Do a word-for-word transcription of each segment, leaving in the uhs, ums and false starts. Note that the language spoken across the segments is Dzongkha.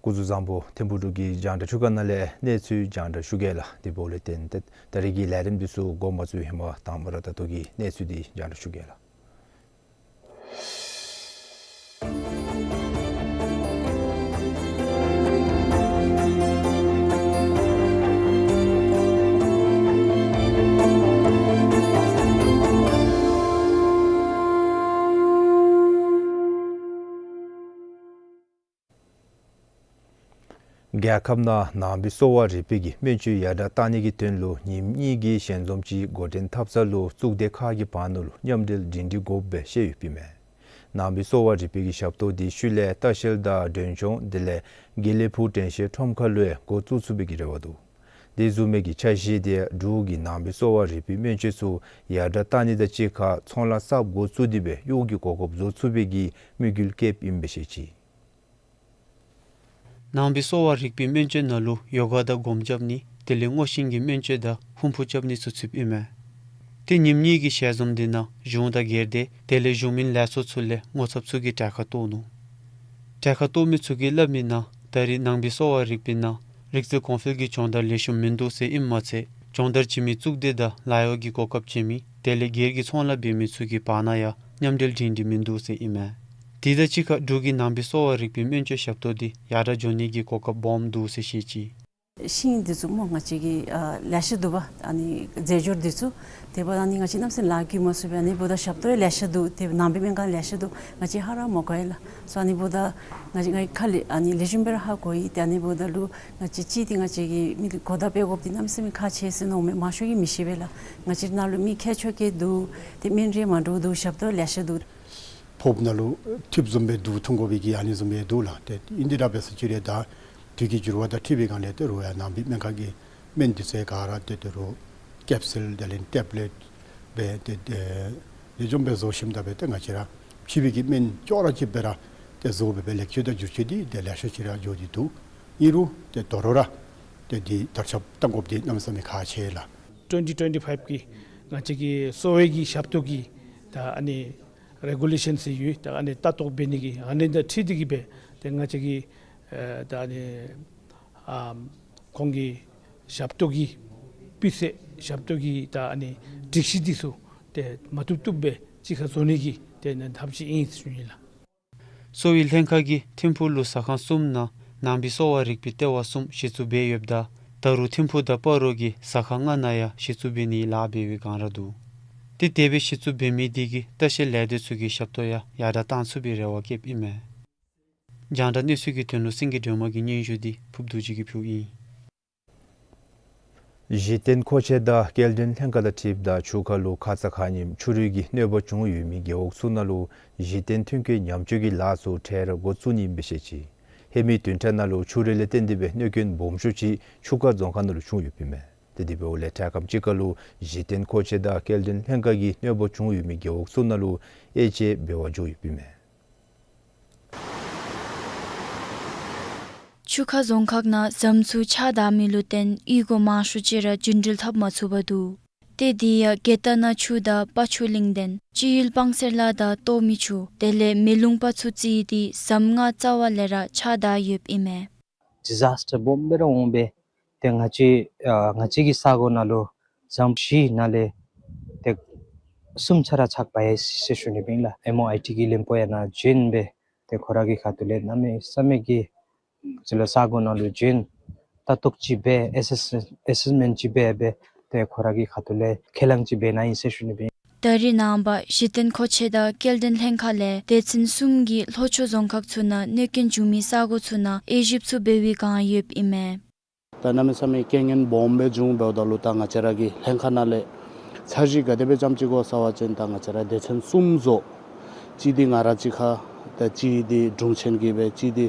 སྐུ་གཟུགས་བཟང་པོ། ཐིམ་ཕུག་འབྲུག་གི་རྒྱང་བསྒྲགས་ཁྱུ་ག་ནང་ལས་གནས་ཚུལ་རྒྱང་བསྒྲགས་ཞུ་གེ་ལགས། དེ་འབདཝ་ལས་བརྟེན་ཏེ་ད་རིས་ཀྱི་ལས་རིམ་འདི་ཚུ་འགོ་མ་བཙུགས་ཧེ་མ་དང་པ་ར་ད་ལྟོ་གི་གནས་ཚུལ་འདི་རྒྱང་བསྒྲགས་ཞུ་གེ་ལགས། རྒྱལ་ཁབ་ནང་ནང་པའི་གསོ་བ་རིག་པའི་གི་སྨན་བཅོས་ཡར་དྲག་གཏང་ནི་གི་དོན་ལུ་ཉིནམ་གཉིས་ཀྱི་ཞལ་འཛོམས་ཅིག་འགོ་འདྲེན་འཐབ་ས་ལུ་གཙུག་སྡེ་ཁག་གི་བར་ན་ལུ་མཉམ་འབྲེལ་སྒྲིང་སྒྲིང་དགོཔ་སྦེ་བཤད་ཡོདཔ་ཨིན་མས། ནང་པའི་གསོ་བ་རིག་པའི་གི་ཞབས་ཏོག་འདི་ཤུལ་ལས་ལྟ་བཤལ་དང་མགྲོན་སྐྱོང་དེ་ལས་དགེ་ལེགས་ཕུག་དྲན་ཤེས་ཁྲོམ་ཁ་ལུ་ཡང་འགོ་བཙུགས་ཚུགས་པའི་གི་རེ་བ་འདུག། དེ་བཟུམ་མའི་གི་འཆར་གཞི་དེ་འབྲུག་གི་ནང་པའི་གསོ་བ་རིག་པའི་སྨན་བཅོས་ཚུ་ཡར་དྲག་གཏང་ནི་དང་གཅིག་ཁར་ཚོང་ལཱ་གསརཔ་འགོ་བཙུགས་ཏེ་སྦེ་གཡོག་གི་གོ་སྐབས་བཟོ་ཚུགས་པའི་གི་དམིགས་ཡུལ་བསྐྱེདཔ་ཨིན་པས་ཟེར་བཤད་ཅི། ནང་པའི་གསོ་བ་རིག་པའི་སྨན་བཅོས་ནང་ལུ་ཡོ་ག་དང་སྒོམ་རྐྱབ་ནི་དེ་ལས་སྔོ་ཤིང་གི་སྨན་བཅོས་དང་ཧུམ་ཕུ་རྐྱབ་ནི་ཚུ་ཚུདཔ་ཨིན་མས། ཏེ་ཉིནམ་གཉིས་ཀྱི་ཞལ་འཛོམས་འདི་ནང་གཞུང་དང་སྒེར་སྡེ་དེ་ལས་གཞུང་མིན་ལས་ཚོགས་ཚུ་ལས་ངོ་ཚབ་ཚུ་གིས་གྲལ་ཁར་གཏོགས་ནུག། གྲལ་ཁར་གཏོགས་མི་ཚུ་གིས་སླབ་མིའི་ནང་ད་རིས་ནང་པའི་གསོ་བ་རིག་པའི་ནང་རིག་རྩལ་གོང་འཕེལ་གྱི་སྦྱོང་བརྡར་ལེགས་ཤོམ་མིན་འདུག་ཟེར་ཨིནམ་མ་ཚད་སྦྱོང་བརྡར་བྱིན་མི་གཙུག་སྡེ་དང་ལཱ་གཡོག་གི་གོ་སྐབས་བྱིན་མི་དེ་ལས་སྒེར་གྱི་ཚོང་ལཱ་འབད་མི་ཚུ་གི་བར་ན་ཡང་མཉམ་འབྲེལ་སྒྲིང་སྒྲིང་མིན་འདུག་ཟེར་ཨིན་མས། དེ་དང་གཅིག་ཁར་འབྲུག་གི་ནང་པའི་གསོ་བ་རིག་པའི་སྨན་བཅོས་ཞབས་ཏོག་འདི་ཡར་དྲག་འགྱོ་ནི་གི་གོ་སྐབས་སྦོམ་འདུག་ཟེར་བཤད་ཅི། ཤིང་འདི་ཚུ་སྨོ་ང་བཅས་ཀྱི་ཨ་ལེ་ཤ་འདུག་པ། ཨ་ནི་རྫས་སྦྱོར་འདི་ཚུ་དེ་འབདཝ་ད་ཨ་ནི་ང་བཅས་གནམ་མེད་ས་མེད་ལཱ་བཀོལ་མ་ཚུགས་པས། ཨ་ནི་འབདཝ་ད་ཞབས་ཏོག་ཡང་ལེ་ཤ་འདུག། དེ་ནང་པའི་སྨན་ཁང་ལེ་ཤ་འདུག། ང་བཅས་ཧ་ར་མ་གོ་ཡི་ལགས། སོ་ཨ་ནི་འབདཝ་ད་ང་བཅས་ང་གིས་ཁ་ལས་ཨ་ནི་ལེགས་ཤོམ་སྦེ་ར་ཧ་གོ་ཡི། ཏེ་ཨ་ནི་འབདཝ་ད་ལུ་ང་བཅས་ཅིག་ཏེ་ང་བཅས་ཀྱིས་མི་གོ་བརྡ་སྤེལ་དགོཔ་འདི་གནམ་མེད་ས་མེད་ཁག་ཆེ་ཟེར་མནོཝ་མས། མང་ཤོས་ཀྱིས་མི་ཤེས་པས་ལགས། ང་བཅས་ནང་ལུ་མི་མཁས་མཆོག་གིས་འདུག། ཏེ་སྨན་རིགས་མ་འདྲཝ་འདུག། ཞབས་ཏོག་ལེ་ཤ་འདུག། ཕོརཔ་ནང་ལུ་ཐིབས་བཟུམ་སྦེ་འདུག་འཐུང་དགོ་པའི་གི་ཨ་ནི་བཟུམ་སྦེ་འདུག་ལགས། ཏེ་ཨིན་དེ་ར་འབད་ཟེར་ཅི་རེ་ད་དུས་ཀྱི་འགྱུར་བ་དང་འཁྲིལ་བའི་སྒང་ལས་ཏེ་རུང་ཡང་ནང་པའི་སྨན་ཁང་གི་སྨན་འདི་ཚུ་ག་ར་ཏེ་ཏེ་རུང་ཀེབ་སུལ་དེ་ལས་ཊེབ་ལེཊ་སྦེ་ཏེ་ཏེ་ལེགས་ཤོམ་སྦེ་བཟོ་ཞིནམ་ད་སྦེ་ཏེ་ང་བཅས་ར་ཕྱི་པའི་གི་སྨན་ཅོག་ར་གཅིག་སྦེ་ར་ཏེ་བཟོ་སྦེ་སྦེ་ལེགས་བཅོས་དང་བསྒྱུར་བཅོས་འདི་ཏེ་ལེ་ཤ་ཅིག་ར་འགྱོ་སྟེ་འདུག། ཨིན་རུང་ཏེ་དོ་རུང་ར་ཏེ་འདི་དར་ཁྱབ་གཏང་དགོཔ་འདི་གནམ་མེད་ས་མེད་ཁག་ཆེ་ལགས། ཊུ་ཝེན་ཊི་ཊུ་ཝེན་ཊི་ཕའིབ་ཀྱི་ང་བཅས་ཀྱི་གསོ་བའི་གི་ཞབས་ཏོག་གི་ད་ཨ་ནི་རེ་གུ་ལེ་ཤཱན་ཟེར་ཡོད། ད་ཨ་ནི་ལྟ་རྟོག་འབད་ནི་གི་ཨ་ནི་དང་འཁྲིལ་ཏེ་གིས་སྦེ་ཏེ་ང་བཅས་ཀྱི་ཨེ་ད་ཨ་ནི་ཨམ་ཁོང་གི་ཞབས་ཏོག་གི་སྤུས་ཚད་ཞབས་ཏོག་གི་ད་ཨ་ནི་སྒྲིག་གཞི་འདི་ཚུ་ཏེ་མ་བཏུབ་བཏུབ་སྦེ་གཅིག་ཁར་བཟོ་ནི་གི་ཏེ་ནཱ་ཐབས་ཤེས་ཨིན་ཟེར་ཞུ་ནི་ལགས། གསོ་བའི་ལྷན་ཁག་གིས་ཐིམ་ཕུག་ལུ་ཟ་ཁང་གསུམ་ནང་ནང་པའི་གསོ་བ་རིག་པའི་ལྟེ་བ་གསུམ་གཞི་བཙུགས་འབད་ཡོདཔ་ད་ད་རུང་ཐིམ་ཕུག་དང་སྤ་རོ་གི་ཟ་ཁང་ལྔ་ནང་ཡང་གཞི་བཙུགས་འབད་ནིའི་ལཱ་འབད་བའི་སྒང་ར་འདུག། ཏེ་དེ་སྦེ་གཞི་བཙུགས་འབད་མི་དེ་གིས་ལྟ་བཤལ་ལས་སྡེ་ཚུ་གི་ཞབས་ཏོག་ཡང་ཡར་དྲག་གཏང་ཚུགས་པའི་རེ་བ་བསྐྱེདཔ་ཨིན་མས། རྒྱང་བསྒྲགས་གནས་ཚུལ་གྱི་དོན་ལུ་སེང་གེ་སྒྲོལ་མ་གི་སྙན་ཞུ་འདི་ཕུརབ་རྡོ་རྗེ་གིས་ཕུལཝ་ཨིན། གཞི་རྟེན་མཁོ་ཆས་དང་སྐྱེལ་འདྲེན་ལྷན་ཁག་དང་འཁྲིལཝ་ད་ཆུ་ཁ་ལུ་ཁ་ཙ་ཁ་ཉིནམ་ཆུ་རུད་ཀྱི་གནོད་པ་བྱུང་ཡོད་མི་རྒེད་འོག་ཚུ་ནང་ལུ་གཞི་རྟེན་མཐུན་རྐྱེན་ཉམས་བཅོས་ཀྱི་ལཱ་ཚུ་འཕྲལ་འགོ་བཙུགས་ནི་ཨིན་པས་ཟེར་བཤད་ཅི། ཧེ་མའི་བདུན་ཕྲག་ནང་ལུ་ཆུ་རུད་ལས་བརྟེན་ཏེ་སྦེ་གནོད་སྐྱོན་སྦོམ་ཤོས་ཅིག་ཆུ་ཁ་རྫོང་ཁག་ནང་ལུ་བྱུང་ཡོདཔ་ཨིན་མས། ཏེ་དེ་འབདཝ་ལས་འཕྲལ་ཁམས་ཅིག་ཁར་ལུ་གཞི་རྟེན་མཁོ་ཆས་དང་སྐྱེལ་འདྲེན་ལྷན་ཁག་གིས་གནོད་པ་བྱུང་ཡོད་མི་རྒེད་འོག་ཚུ་ནང་ལུ་དབྱེ་དཔྱད་འབད་བར་འགྱོ་ཡོདཔ་ཨིན་མས། ཆུ་ཁ་རྫོང་ཁག་ནང་ཟམ་ཚུ་ཆག་བདའ་མི་ལུ་བརྟེན་གཡུས་སྒོ་མང་ཤོས་ཅིག་ར་རྒྱུན་འགྲུལ་འཐབ་མ་ཚུགས་པར་འདུག། ཏེ་དེ་ཡང་རྒྱལ་རྟགས་ནང་ཆུ་དང་སྤ་ཆུ་གླིང་ལྡན་སྤྱི་ཡུལ་སྤང་སེར་ལ་དང་སྟོད་མི་ཆུ་དེ་ལས་མེ་ལུང་པ་ཚུ་བརྩིས་ཏེ་ཟམ་ལྔ་རྩ་བ་ལས་ར་ཆག་བདའ་ཡོདཔ་ཨིན་མས། ཌི་ཛཱས་ཊར་སྦོམ་སྦེ་ར་འོང་སྦེ་ཏེ་ང་བཅས་ཨ་ང་བཅས་ཀྱི་ས་གོ་ནང་ལུ་ཟམ་བཞི་ནང་ལས་ཏེ་གསུམ་ཆ་ར་ཆག་འབག་ཡི་ཟེར་ཞུ་ནི་ཨིན་ལགས། ཨེམ་ཨོ་ཨའི་ཊི་གི་བློན་པོ་ཡང་ནཱ་བྱོན་སྦེ་ཏེ་ཁོ་ར་གི་ཁ་ཐུག་ལས་གནམ་མེད་ས་མེད་ཀྱི་ཅིག་ལུ་ས་གོ་ནང་ལུ་བྱོན་ལྟ་རྟོག་ཅིག་འབད་ཨེ་སེསི་ཨེ་སེསི་མེནཊ་ཅིག་འབད་སྦེ་ཏེ་ཁོ་ར་གི་ཁ་ཐུག་ལས་ཁས་བླངས་ཅིག་འབད་གནང་ཡི་ཟེར་ཞུ་ནི་ཨིན། ད་རེས་ནངས་པ་གཞི་རྟེན་མཁོ་ཆས་དང་སྐྱེལ་འདྲེན་ལྷན་ཁག་ལས་སྡེ་ཚན་གསུམ་གྱིས་ལྷོ་ཕྱོགས་རྫོང་ཁག་ཚུ་ནང་གནོད་སྐྱོན་བྱུང་མི་ས་གོ་ཚུ་ནང་དབྱེ་ཞིབ་ཚུ་འབད་བའི་བསྒང་ཡོདཔ་ཨིན་མས། ད་གནམ་མེད་ས་མེད་རྐྱེན་ངན་སྦོམ་སྦེ་བྱུང་འབདཝ་ད་ལུ་ད་ང་བཅས་ར་གི་ལྷན་ཁག་ནང་ལས་འཆར་གཞི་ག་དེ་སྦེ་བརྩམས་ཅི་གོ་ཟེར་བ་ཅིན་ད་ང་བཅས་ར་སྡེ་ཚན་གསུམ་བཟོ། གཅིག་འདི་ང་ར་གཅིག་ཁར་ད་གཅིག་འདི་དྲུང་ཆེན་གྱིས་སྦེ་གཅིག་འདི་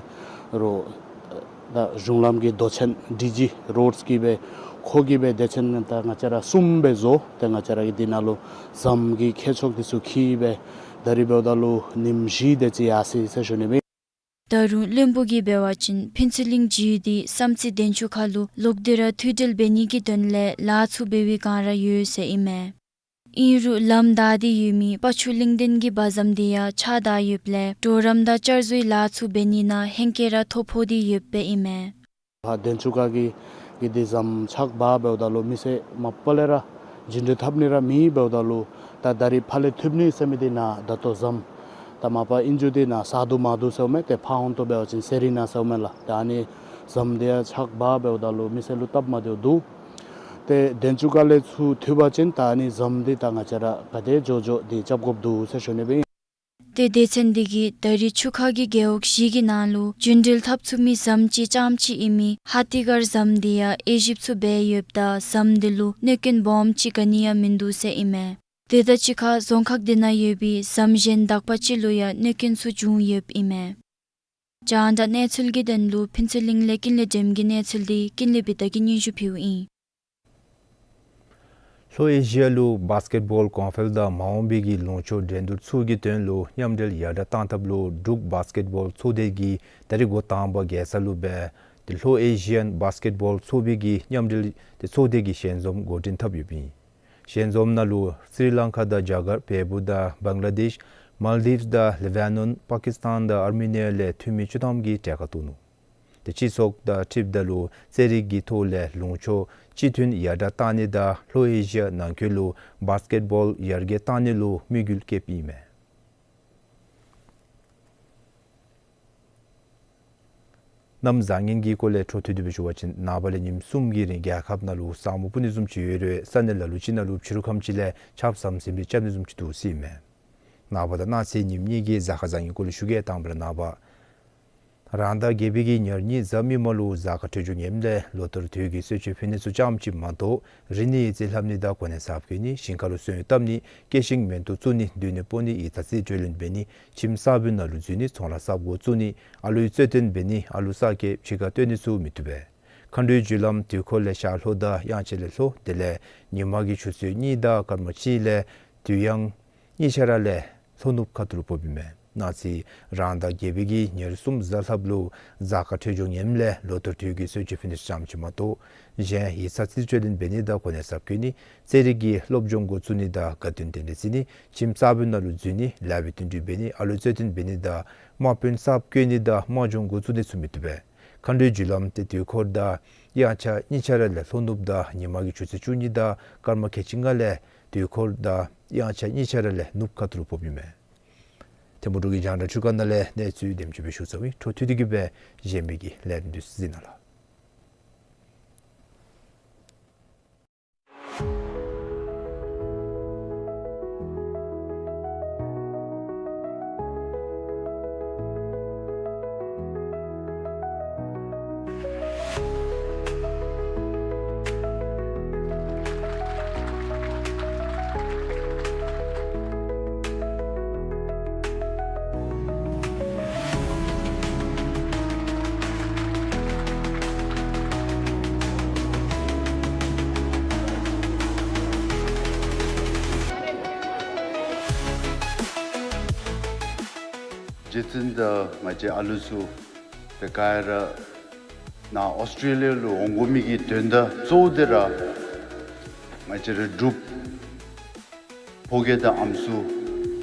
རོགས་ད་གཞུང་ལམ་གྱི་མདོ་ཆེན་ཌི་ཇི་རོཌསི་གིས་སྦེ་ཁོ་གིས་སྦེ་སྡེ་ཚན་ད་ང་བཅས་ར་གསུམ་སྦེ་བཟོ། ཏེ་ང་བཅས་ར་གིས་འདི་ནང་ལུ་ཟམ་གྱི་ཁྱད་ཆོས་འདི་ཚུ་འཁྱིད་སྦེ་ད་རིས་འབདཝ་ད་ལུ་ཉིནམ་བཞི་དེ་ཅིག་ཡར་སོ་ཡི་ཟེར་ཞུ་ནི་ཨིན། ད་རུང་བློན་པོ་གིས་འབད་བ་ཅིན་ཕུན་ཚོགས་གླིང་བརྒྱུད་དེ་བསམ་རྩེ་ལྡན་ཆུ་ཁ་ལུ་ལོག་སྟེ་ར་མཐུད་སྦྲེལ་འབད་ནི་གི་དོན་ལས་ལཱ་ཚུ་འབད་བའི་བསྒང་ར་ཡོད་ཟེར་ཨིན་མས། ཨིན་རུང་ལམ་བདའ་སྟེ་ཡོད་མི་སྤ་ཆུ་གླིང་ལྡན་གྱི་བ་ཟམ་དེ་ཡང་ཆག་བདའ་ཡོདཔ་ལས་གྲོགས་རམ་དང་བསྐྱར་བཟོའི་ལཱ་ཚུ་འབད་ནི་ནང་ཧེང་སྐལ་ར་ཐོ་ཕོག་སྟེ་ཡོདཔ་ཨིན་མས། ཕར་ལྡན་ཆུ་ཁ་གི་གི་འདི་ཟམ་ཆག་འབག་འབདཝ་ད་ལུ་མི་སེར་མ་པ་ལས་ར་རྒྱུན་འགྲུལ་འཐབ་ནི་ར་མེད་འབདཝ་ད་ལུ་ད་ད་རིས་ཕར་ལས་ཐུབ་ནི་ཟེར་མི་འདི་ནཱ་ད་ལྟོ་ཟམ་ད་མ་པ་ཨིན་རྒྱུ་འདི་ནཱ་ས་རྡོ་མ་རྡོ་ཟེརཝ་མས། ཏེ་ཕར་ཧོན་ཏོ་འབད་བ་ཅིན་སེ་རི་ན་ཟེརཝ་མས་ལགས། ད་ཨ་ནི་ཟམ་འདི་ཡང་ཆག་འབག་འབདཝ་ད་ལུ་མི་སེར་ལུ་སྟབས་མ་བདེཝ་འདུག། ཏེ་ལྡན་ཆུ་ཁ་ལས་ཚུར་ཐུབ་པ་ཅིན་ད་ཨ་ནི་ཟམ་འདི་ད་ང་བཅས་ར་ག་དེ་མགྱོགས་མགྱོགས་འདི་རྐྱབ་དགོཔ་འདུག་ཟེར་ཞུ་ནི་ཨིན། ཏེ་སྡེ་ཚན་འདི་གིས་ད་རིས་ཆུ་ཁ་གི་རྒེད་འོག་བཞི་གི་ནང་ལུ་རྒྱུན་འགྲུལ་འཐབ་ཚུགས་མི་ཟམ་ཅིག་རྐྱངམ་ཅིག་ཨིན་མི་ཧ་ཏི་གར་ཟམ་འདི་ཡང་དབྱེ་ཞིབ་ཚུ་འབད་ཡོདཔ་ད་ཟམ་འདི་ལུ་གནོད་སྐྱོན་སྦོམ་ཅིག་ག་ནི་ཡང་མིན་འདུག་ཟེར་ཨིན་མས། དེ་དང་གཅིག་ཁར་རྫོང་ཁག་འདི་ནང་ཡོད་པའི་ཟམ་གཞན་དག་པ་ཅིག་ལུ་ཡང་གནོད་སྐྱོན་ཚུ་བྱུང་ཡོདཔ་ཨིན་མས། རྒྱང་བསྒྲགས་གནས་ཚུལ་གྱི་དོན་ལུ་ཕུན་ཚོགས་གླིང་ལས་ཀུན་ལེགས་སྒྲོལམ་གྱི་གནས་ཚུལ་འདི་ཀུན་ལེགས་བི་ཏ་གིས་སྙན་ཞུ་ཕུལཝ་ཨིན། ལྷོ་ཨེ་ཤི་ཡ་ལུ་བཱསི་ཀེཊ་བཱོལ་གོང་འཕེལ་དང་མ་འོངས་པའི་གི་ལུང་ཕྱོགས་འགྲན་བསྡུར་ཚུ་གི་དོན་ལུ་མཉམ་འབྲེལ་ཡར་དྲག་བཏང་ཐབས་ལུ་འབྲུག་བཱསི་ཀེཊ་བཱོལ་ཚོགས་སྡེ་གིས་ད་རིས་འགོ་དང་པ་རྒྱལ་ས་ལུ་འབད་དེ་ལྷོ་ཨེ་ཤི་ཡན་བཱསི་ཀེཊ་བཱོལ་ཚོགས་པའི་གི་མཉམ་འབྲེལ་དེ་ཚོགས་སྡེ་གི་ཞལ་འཛོམས་འགོ་འདྲེན་འཐབ་ཡོདཔ་ཨིན། ཞལ་འཛོམས་ནང་ལུ་སི་རི་ལང་ཀ་དང་རྒྱ་གར་བལ་པོ་དང་བང་ལ་དེཤ་མཱལ་དིབས་དང་ལེ་བྷ་ནོན་པ་ཀིསི་ཐན་དང་ཨར་མི་ནི་ཡ་ལས་འཐུས་མི་བཅུ་ཐམ་གྱིས་གྲལ་ཁར་གཏོགས་ནུག། དེ་སྤྱི་ཚོགས་དང་འཁྲིལཝ་ད་ལུ་རྩེད་རིགས་ཀྱི་ཐོག་ལས་ལུང་ཕྱོགས་གཅིག་མཐུན་ཡར་དྲག་བཏང་ནི་དང་ལྷོ་ཨེ་ཤི་ཡ་ནང་འཁོད་ལུ་བཱསི་ཀེཊ་བཱོལ་ཡར་རྒྱས་བཏང་ནི་ལུ་དམིགས་ཡུལ་བསྐྱེདཔ་ཨིན་མས། གནམ་བཟང་ངན་གྱི་སྐོར་ལས་འཕྲོ་མཐུད་དེ་སྦེ་ཞུ་བ་ཅིན་ནངས་པ་ལས་ཉིནམ་གསུམ་གྱི་རིང་རྒྱལ་ཁབ་ནང་ལུ་ས་སྨུག་སྤུབ་ནི་བཟུམ་ཅིག་ཡོད་རུང་ས་གནས་ལ་ལུ་ཅིག་ནང་ལུ་ཕྱི་རུ་ཁམས་ཅིག་ལས་ཆརཔ་ཟམ་ཟིམ་སྦེ་རྐྱབ་ནི་བཟུམ་ཅིག་འདུག་ཟེར་ཨིན་མས། ནངས་པ་དང་གནངས་ཚེ་ཉིནམ་གཉིས་ཀྱི་གཟའ་སྐར་བཟང་ངན་སྐོར་ལས་ཞུ་གེ། དང་པ་ར་ནངས་པ་རང་ཟླ་བརྒྱད་པའི་གི་ཉེར་གཉིས་གཟའ་མིག་དམར་ལུ་གཟའ་སྐར་འཕྲོད་སྦྱོར་ངནམ་ལས་ལོ་ལྟར་དུས་ཀྱི་གསོལ་མཆོད་ཕུལ་ནི་ཚུ་ཙམ་ཅིག་མ་གཏོགས་རིག་གནས་ཡིག་རྩིས་ལྷབ་ནི་དང་གོ་གནས་གསརཔ་བཀོད་ནི་ཞིང་ཁ་ལུ་སོན་བཏབ་ནི་སྐྱེད་ཤིང་མེ་ཏོག་བཙུགས་ནི་སྡོད་གནས་སྤོ་ནི་ཡིག་ཚང་རྩིས་སྤྲོད་ལེན་འབད་ནི་ཁྱིམ་གསར་པའི་ནང་ལུ་འཛུལ་ནི་ཚོང་ར་གསརཔ་འགོ་བཙུགས་ནི་ཨ་ལུའི་རྩོད་དོན་འབད་ནི་ཨ་ལུ་གསར་སྐྱེས་ཕྱི་ཁར་བཏོན་ནི་ཚུ་མི་བཏུབ་པས། མཁའ་འགྲོའི་རྒྱུ་ལམ་དུས་འཁོར་ལས་ཤར་ལྷོ་དང་དབྱངས་འཆར་ལས་ལྷོ་དེ་ལས་ཉི་མ་གི་ཆུ་ཚོད་གཉིས་དང་སྐར་མ་གཅིག་ལས་དུས་དབྱངས་གཉིས་ཆ་ར་ལས་ལྷོ་ནུབ་ཁ་ཐུག་ལུ་ཕོགཔ་ཨིན་མས། གནངས་ཚེ་རང་ཟླ་བརྒྱད་པའི་གི་ཉེར་གསུམ་གཟའ་ལྷགཔ་ལུ་གཟའ་སྐར་འཕྲོད་སྦྱོར་ངནམ་ལས་ལོ་ལྟར་དུས་ཀྱི་གསོལ་མཆོད་ཕུལ་ནི་ཙམ་ཅིག་མ་གཏོགས་གཞན་ཡིག་ཚང་རྩིས་སྤྲོད་ལེན་འབད་ནི་དང་གོ་གནས་གསརཔ་བཀོད་ནི་རྩེད་རིགས་ཀྱི་སློབ་སྦྱོང་འགོ་བཙུགས་ནི་དང་དགའ་སྟོན་རྟེན་འབྲེལ་བརྩི་ནི་ཁྱིམ་གསར་པའི་ནང་ལུ་འཛུལ་ནི་ལཱ་འབད་བསྟུན་གྲོས་འབད་ནི་ཨ་ལུ་རྩོད་དོན་འབད་ནི་དང་དམག་དཔོན་གསརཔ་བསྐོ་ནི་དང་དམག་སྦྱོང་འགོ་བཙུགས་ནི་ཚུ་མི་བཏུབ་པས། མཁའ་འགྲོའི་རྒྱུ་ལམ་དེ་དུས་འཁོར་དང་དབྱངས་འཆར་གཉིས་ཆ་ར་ལས་ལྷོ་ནུབ་དང་ཉི་མ་གི་ཆུ་ཚོད་བཅུ་གཉིས་དང་སྐར་མ་ཁལ་གཅིག་ལྔ་ལས་དུས་འཁོར་དང་དབྱངས་འཆར་གཉིས་ཆ་ར་ལས་ནུབ་ཁ་ཐུག་ལུ་ཕོགཔ་ཨིན་མས། ཐིམ་ཕུག་འབྲུག་གི་རྒྱང་བསྒྲགས་ཁྲི་ཁང་ནང་ལས་གནས་ཚུལ་དེམ་ཅིག་སྦེ་ཞུ་ཚརཝ་ཨིན། འཕྲོ་མཐུད་དེ་གི་སྦེ་གཞན་མི་གི་ལས་རིམ་འདི་ཚུ་གཟིགས་གནང་ལགས། རྗེ་བཙུན་དང་ང་བཅས་ཨ་ལུ་ཚུ་ཏེ་ག་ར་ ནཱ་ཨོསི་ཊྲེ་ལི་ཡ་ལུ་འོང་དགོ་མི་གི་དོན་དག་གཙོ་བོ་དེ་ར་ང་བཅས་ར་འབྲུགཔ་ཕོ་སྐྱེས་དང་ཨམ་སྲུ་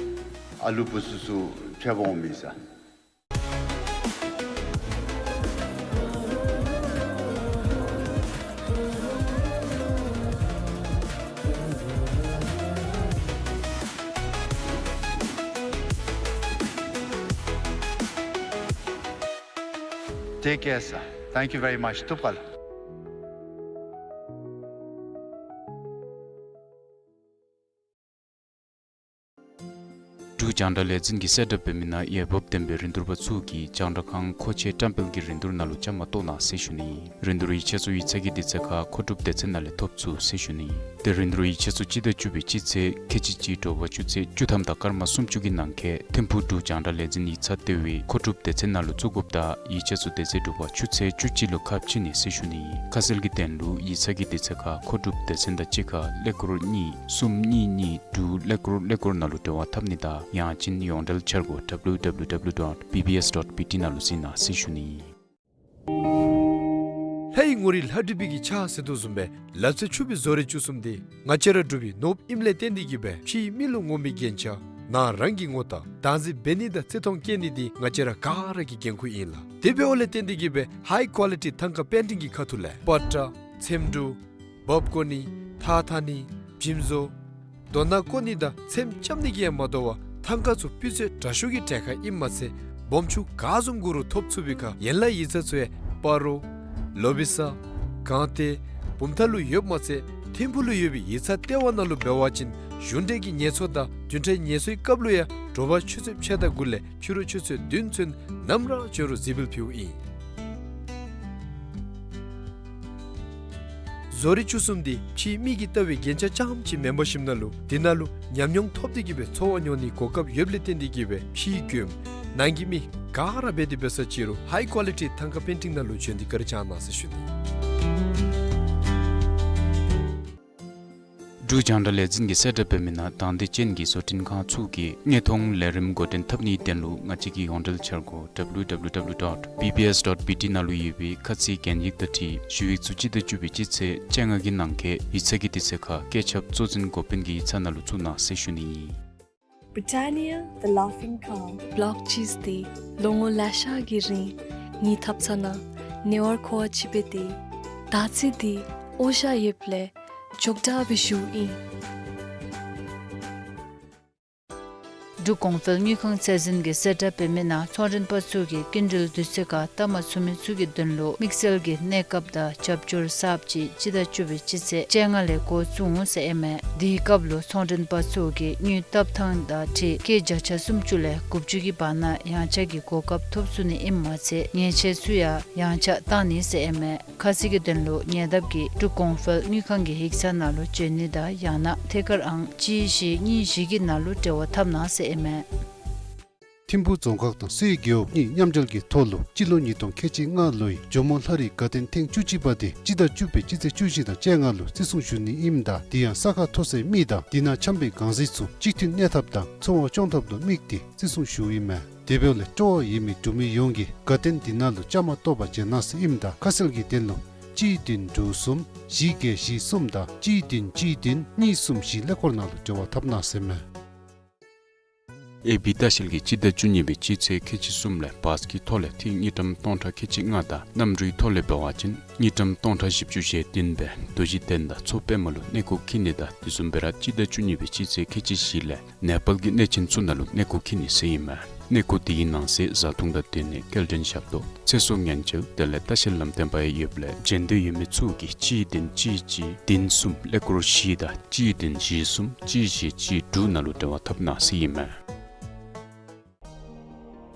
ཨ་ལུ་བུ་ཚུ་ཚུ་ཕྱད་པར་འོང་མི་ཨིན་ས། Take care, sir. Thank you very much. ཐུགས་རྗེ་ཆེ། འབྲུག་རྒྱང་བསྒྲགས་ལས་འཛིན་གྱིས་གསལ་བསྒྲགས་འབད་མི་ནང་འོས་འབབ་ལྡན་པའི་རིན་བསྡུར་པ་ཚུ་གིས་རྒྱང་བསྒྲགས་ཁང་མཁོ་ཆས་བཀྲམ་སྤེལ་གྱི་རིན་བསྡུར་ནང་ལུ་བཅའ་མར་གཏོགས་གནང་ཟེར་ཞུ་ནི། རིན་བསྡུར་ཡིག་ཆ་ཚུ་ཡིག་ཚང་གི་དུས་ཚོད་ཁར་མཁོ་སྒྲུབ་སྡེ་ཚན་ནང་ལས་ཐོབ་ཚུགས་ཟེར་ཞུ་ནི། ཏེ་རིན་བསྡུར་ཡིག་ཆ་ཚུ་སྤྱི་ཟླ་བཅུ་པའི་སྤྱི་ཚེས་ཁལ་གཅིག་གཅིག་དྲོ་པ་ཆུ་ཚོད་བཅུ་ཐམ་དང་སྐར་མ་སུམ་ཅུ་གི་ནང་འཁོད་ཐིམ་ཕུག་འབྲུག་རྒྱང་བསྒྲགས་ལས་འཛིན་ཡིག་ཚང་ལྟེ་བའི་མཁོ་སྒྲུབ་སྡེ་ཚན་ནང་ལུ་བཙུགས་དགོཔ་དང་ཡིག་ཆ་ཚུ་དེ་ཚེ་དྲོ་པ་ཆུ་ཚོད་བཅུ་གཅིག་ལུ་ཁ་ཕྱེ་ནི་ཟེར་ཞུ་ནི། ཁ་གསལ་གྱི་དོན་ལུ་ཡིག་ཚང་གི་དུས་ཚོད་ཁར་མཁོ་སྒྲུབ་སྡེ་ཚན་དང་གཅིག་ཁར་ཀླད་ཀོར་གཉིས་གསུམ་གཉིས་གཉིས་དྲུག་ཀླད་ཀོར་ཀླད་ཀོར་ནང་ལུ་འབྲེལ་བ་འཐབ་ནི་དང་ཡང་ཅིན་ཡོངས་འབྲེལ་འཆར་སྒོ་W W W dot B B S dot B T ནང་ལུ་གཟིགས་གནང་ཟེར་ཞུ་ནི། ལྷའི་ངོ་རིས་ལྷ་བྲིས་པའི་གི་ཕྱག་ཟེར་དོ་བཟུམ་སྦེ་ལབ་ཚེ་ཆུབ་པའི་བཟོ་རིག་བཅུ་གསུམ་འདི་ང་བཅས་ར་འབྲུག་པའི་ནོར་བུ་ཨིནམ་ལས་བརྟེན་ཏེ་གིས་སྦེ་ཕྱིའི་མི་ལུ་ངོམ་པའི་རྒྱན་ཆ་ནང་རང་གིས་ངོ་བལྟ་བདག་འཛིན་འབད་ནི་དང་བརྩི་མཐོང་བསྐྱེད་ནི་འདི་ང་བཅས་ར་ག་ར་གི་འགན་ཁུར་ཨིན་ལགས། དེ་འབདཝ་ལས་བརྟེན་ཏེ་གིས་སྦེ་ཧའི་ཀོ་ལི་ཊི་ཐང་ཀ་པེན་ཊིང་གི་ཁ་ཐུག་ལས་པ་ཏྲ་ཚེམ་དྲུབ་འབག་བརྐོ་ནི་ཐགས་འཐག་ནི་བྱིམ་བཟོ་རྡོ་ནག་བརྐོ་ནི་དང་ཚེམ་རྐྱབ་ནི་གིས་ཡང་མ་དོ་བར་ཐང་ཀ་ཚུ་སྤུས་ཚད་དྲག་ཤོས་ཀྱི་གྲལ་ཁར་ཨིནམ་མ་ཚད་སྦོམ་ཆུང་ག་བཟུམ་དགོ་རུང་ཐོབ་ཚུགས་པའི་ཁར་ཡན་ལག་ཡིག་ཚང་ཚུ་ཡང་སྤ་རོ་ལོ་བི་ས་སྒང་སྟེང་བུམ་ཐང་ལུ་ཡོདཔ་མ་ཚད་ཐིམ་ཕུག་ལུ་ཡོད་པའི་ཡིག་ཚང་ལྟེ་བ་ནང་ལུ་འབད་བ་ཅིན་གཞུང་འབྲེལ་གྱི་ངལ་གསོ་དང་བདུན་ཕྲག་ངལ་གསོའི་སྐབས་ལུ་ཡང་དྲོ་པ་ཆུ་ཚོད་ཕྱེད་དང་དགུ་ལས་ཕྱི་རུ་ཆུ་ཚོད་བདུན་ཚུན་ནམ་ར་འབྱོན་རུང་གཟིགས་འབུལ་ཕུལཝ་ཨིན། བཟོ་རིག་བཅུ་གསུམ་འདི་ཕྱིའི་མི་གིས་བལྟ་བའི་རྒྱན་ཆ་རྐྱངམ་ཅིག་མེན་པར་ཞིནམ་ན་ལུ་འདི་ནང་ལུ་ཉམས་མྱོང་ཐོབ་སྟེ་གིས་སྦེ་འཚོ་བ་མྱོང་ནིའི་གོ་སྐབས་ཡོདཔ་ལས་བརྟེན་ཏེ་གིས་སྦེ་ཕྱིའི་མགྱོནམ་ནང་གི་མི་ག་ར་འབད་དེ་འབད་ས་ཅིག་རུང་ཧའི་ཀོ་ལི་ཊི་ཐང་ཀ་པེན་ཊིང་ནང་ལུ་བྱོན་ཏེ་བཀའ་དྲིན་བསྐྱང་གནང་ཟེར་ཞུ་ནི། འབྲུག་རྒྱང་བསྒྲགས་ལས་འཛིན་གྱིས་གསལ་བསྒྲགས་འབད་མི་ནང་དང་འདོད་ཅན་གྱི་བཟོ་སྐྲུན་ཁང་ཚུ་གིས་དངོས་མཐོང་ལས་རིམ་འགོ་འདྲེན་འཐབ་ནིའི་དོན་ལུ་ང་བཅས་ཀྱི་ཡོངས་འབྲེལ་འཆར་སྒོ་W W W dot B B S dot B T ནང་ལུ་ཡོད་པའི་ཁ་ཚིག་གན་ཡིག་དང་འཁྲིལ་ཞུ་ཡིག་ཚུ་སྤྱི་ཟླ་བཅུ་པའི་སྤྱི་ཚེས་བཅོ་ལྔ་གི་ནང་འཁོད་ཡིག་ཚང་གི་དུས་ཚོད་ཁར་བཀོད་ཁྱབ་གཙོ་འཛིན་འགོ་དཔོན་གྱི་ཡིག་ཚང་ནང་ལུ་བཙུགས་གནང་ཟེར་ཞུ་ནི་ཨིན། Britannia, the Laughing Cow། བློག་ཅིས་འདི་ལོ་ངོ་ལེ་ཤ་གི་རིང་ངེའི་ཐབ་ཚང་ནང་ཉེ་བར་མཁོ་བ་ཅིག་འབད་དེ་ད་ཚེ་འདི་ཨོ་ཤ་ཡོདཔ་ལས་འགྱོགས་དྲགས་སྦེ་བཞུགས་ཨིན། འབྲུག་གོང་འཕེལ་དངུལ་ཁང་ཚད་འཛིན་གྱིས་གསལ་བསྒྲགས་འབད་མི་ནང་ཚོང་མགྲོན་པ་ཚུ་གིས་སྐྱིན་འགྲུལ་དུས་ཚོད་ཁར་བཏབ་མ་ཚུགས་མི་ཚུ་གི་དོན་ལུ་དམིགས་བསལ་གྱི་གནས་སྐབས་དང་རྒྱབ་སྐྱོར་གསརཔ་ཅིག་སྤྱི་ཟླ་བཅུ་པའི་སྤྱི་ཚེས་བཅོ་ལྔ་ལས་འགོ་བཙུགས་འོང་ཟེར་ཨིན་མས། དེའི་སྐབས་ལུ་ཚོང་མགྲོན་པ་ཚུ་གིས་དངུལ་བཏབ་ཐངས་དང་འཁྲིལ་སྐྱེད་བརྒྱ་ཆ་སུམ་ཅུ་ལས་དགུ་བཅུ་གི་བར་ན་ཡངས་ཆག་གི་གོ་སྐབས་ཐོབ་ཚུགས་ནི་ཨིནམ་མ་ཚད་ཉེས་ཆད་ཚུ་ཡང་ཡངས་ཆག་བཏང་ནི་ཟེར་ཨིན་མས། ཁ་གསལ་གྱི་དོན་ལུ་ཉེ་འདབས་ཀྱི་འབྲུག་གོང་འཕེལ་དངུལ་ཁང་གི་ཡིག་ཚང་ནང་ལུ་བྱོན་ནི་དང་ཡང་ན་ཐད་ཀར་ཨང་གཅིག་བཞི་གཉིས་བཞི་གི་ནང་ལུ་འབྲེལ་བ་འཐབ་གནང་ཟེར་ཨིན་མས། ཐིམ་ཕུག་རྫོང་ཁག་དང་སའི་རྒེད་འོག་གཉིས་མཉམ་འབྲེལ་གྱི་ཐོག་ལུ་སྤྱི་ལོ་ཉིས་སྟོང་ཁལ་གཅིག་ལྔ་ལོའི་ཇོ་མོ་ལྷ་རིས་དགའ་སྟོན་ཐེངས་བཅུ་གཅིག་པ་དེ་སྤྱི་ཟླ་བཅུ་པའི་སྤྱི་ཚེས་བཅུ་བཞི་དང་བཅོ་ལྔ་ལུ་བརྩི་སྲུང་ཞུ་ནི་ཨིནམ་ད་དེ་ཡང་ས་ཁ་མཐོ་སའི་མི་དང་དེ་ནང་འཁྱམས་པའི་གང་ཟག་ཚུ་གཅིག་མཐུན་གནས་ཐབས་དང་འཚོ་བ་སྐྱོང་ཐབས་ལུ་དམིགས་ཏེ་བརྩི་སྲུང་ཞུཝ་ཨིན་མས། དེ་འབདཝ་ལས་སྤྲོ་བ་ཡོད་མི་འབྲུག་མི་ཡོངས་ཀྱིས་དགའ་སྟོན་འདི་ནང་ལུ་བཅའ་མར་གཏོགས་པར་བྱོན་གནང་ཟེར་ཨིནམ་ད་ཁ་གསལ་གྱི་དོན་ལུ་གཅིག་བདུན་དྲུག་གསུམ་བཞི་བརྒྱད་བཞི་གསུམ་དང་གཅིག་བདུན་གཅིག་བདུན་གཉིས་གསུམ་བཞི་ཀླད་ཀོར་ནང་ལུ་འབྲེལ་བ་འཐབ་གནང་ཟེར་མས། ཨེ་བི་ལྟ་བཤལ་གྱིས་སྤྱི་ཟླ་བཅུ་གཉིས་པའི་སྤྱི་ཚེས་ཁལ་གཅིག་གསུམ་ལས་བཱས་ཀྱི་ཐོག་ལས་ཐིག་དངུལ་ཀྲམ་སྟོང་ཕྲག་ཁལ་གཅིག་ལྔ་དང་གནམ་གྲུའི་ཐོག་ལས་འབད་བ་ཅིན་དངུལ་ཀྲམ་སྟོང་ཕྲག་བཞི་བཅུ་ཞེ་བདུན་སྦེ་རྡོ་རྗེ་གདན་དང་མཚོ་པདྨ་ལུ་གནས་སྐོར་འཁྱིད་ནི་དང་དེ་བཟུམ་སྦེ་ར་སྤྱི་ཟླ་བཅུ་གཉིས་པའི་སྤྱི་ཚེས་ཁལ་གཅིག་བཞི་ལས་ནེ་པཱལ་གྱི་གནས་ཆེན་ཚུ་ནང་ལུ་གནས་སྐོར་འཁྱིད་ནི་ཟེར་ཨིན་མས། གནས་སྐོར་དེའི་ནང་གསེས་བཟའ་འཐུང་དང་སྡོད་གནས་སྐྱེལ་འདྲེན་ཞབས་ཏོག་ཚེ་སྲོག་ཉེན་བཅོལ་དེ་ལས་ལྟ་བཤལ་ལམ་སྟོན་པ་ཡང་ཡོདཔ་ལས་བྱོན་འདོད་ཡོད་མི་ཚུ་གིས་གཅིག་བདུན་གཅིག་གཅིག་བདུན་གསུམ་ཀླད་ཀོར་བཞི་དང་གཅིག་བདུན་བཞི་གསུམ་གཅིག་བཞི་གཅིག་དྲུག་ནང་ལུ་འབྲེལ་བ་འཐབ་གནང་ཟེར་ཨིན་མས།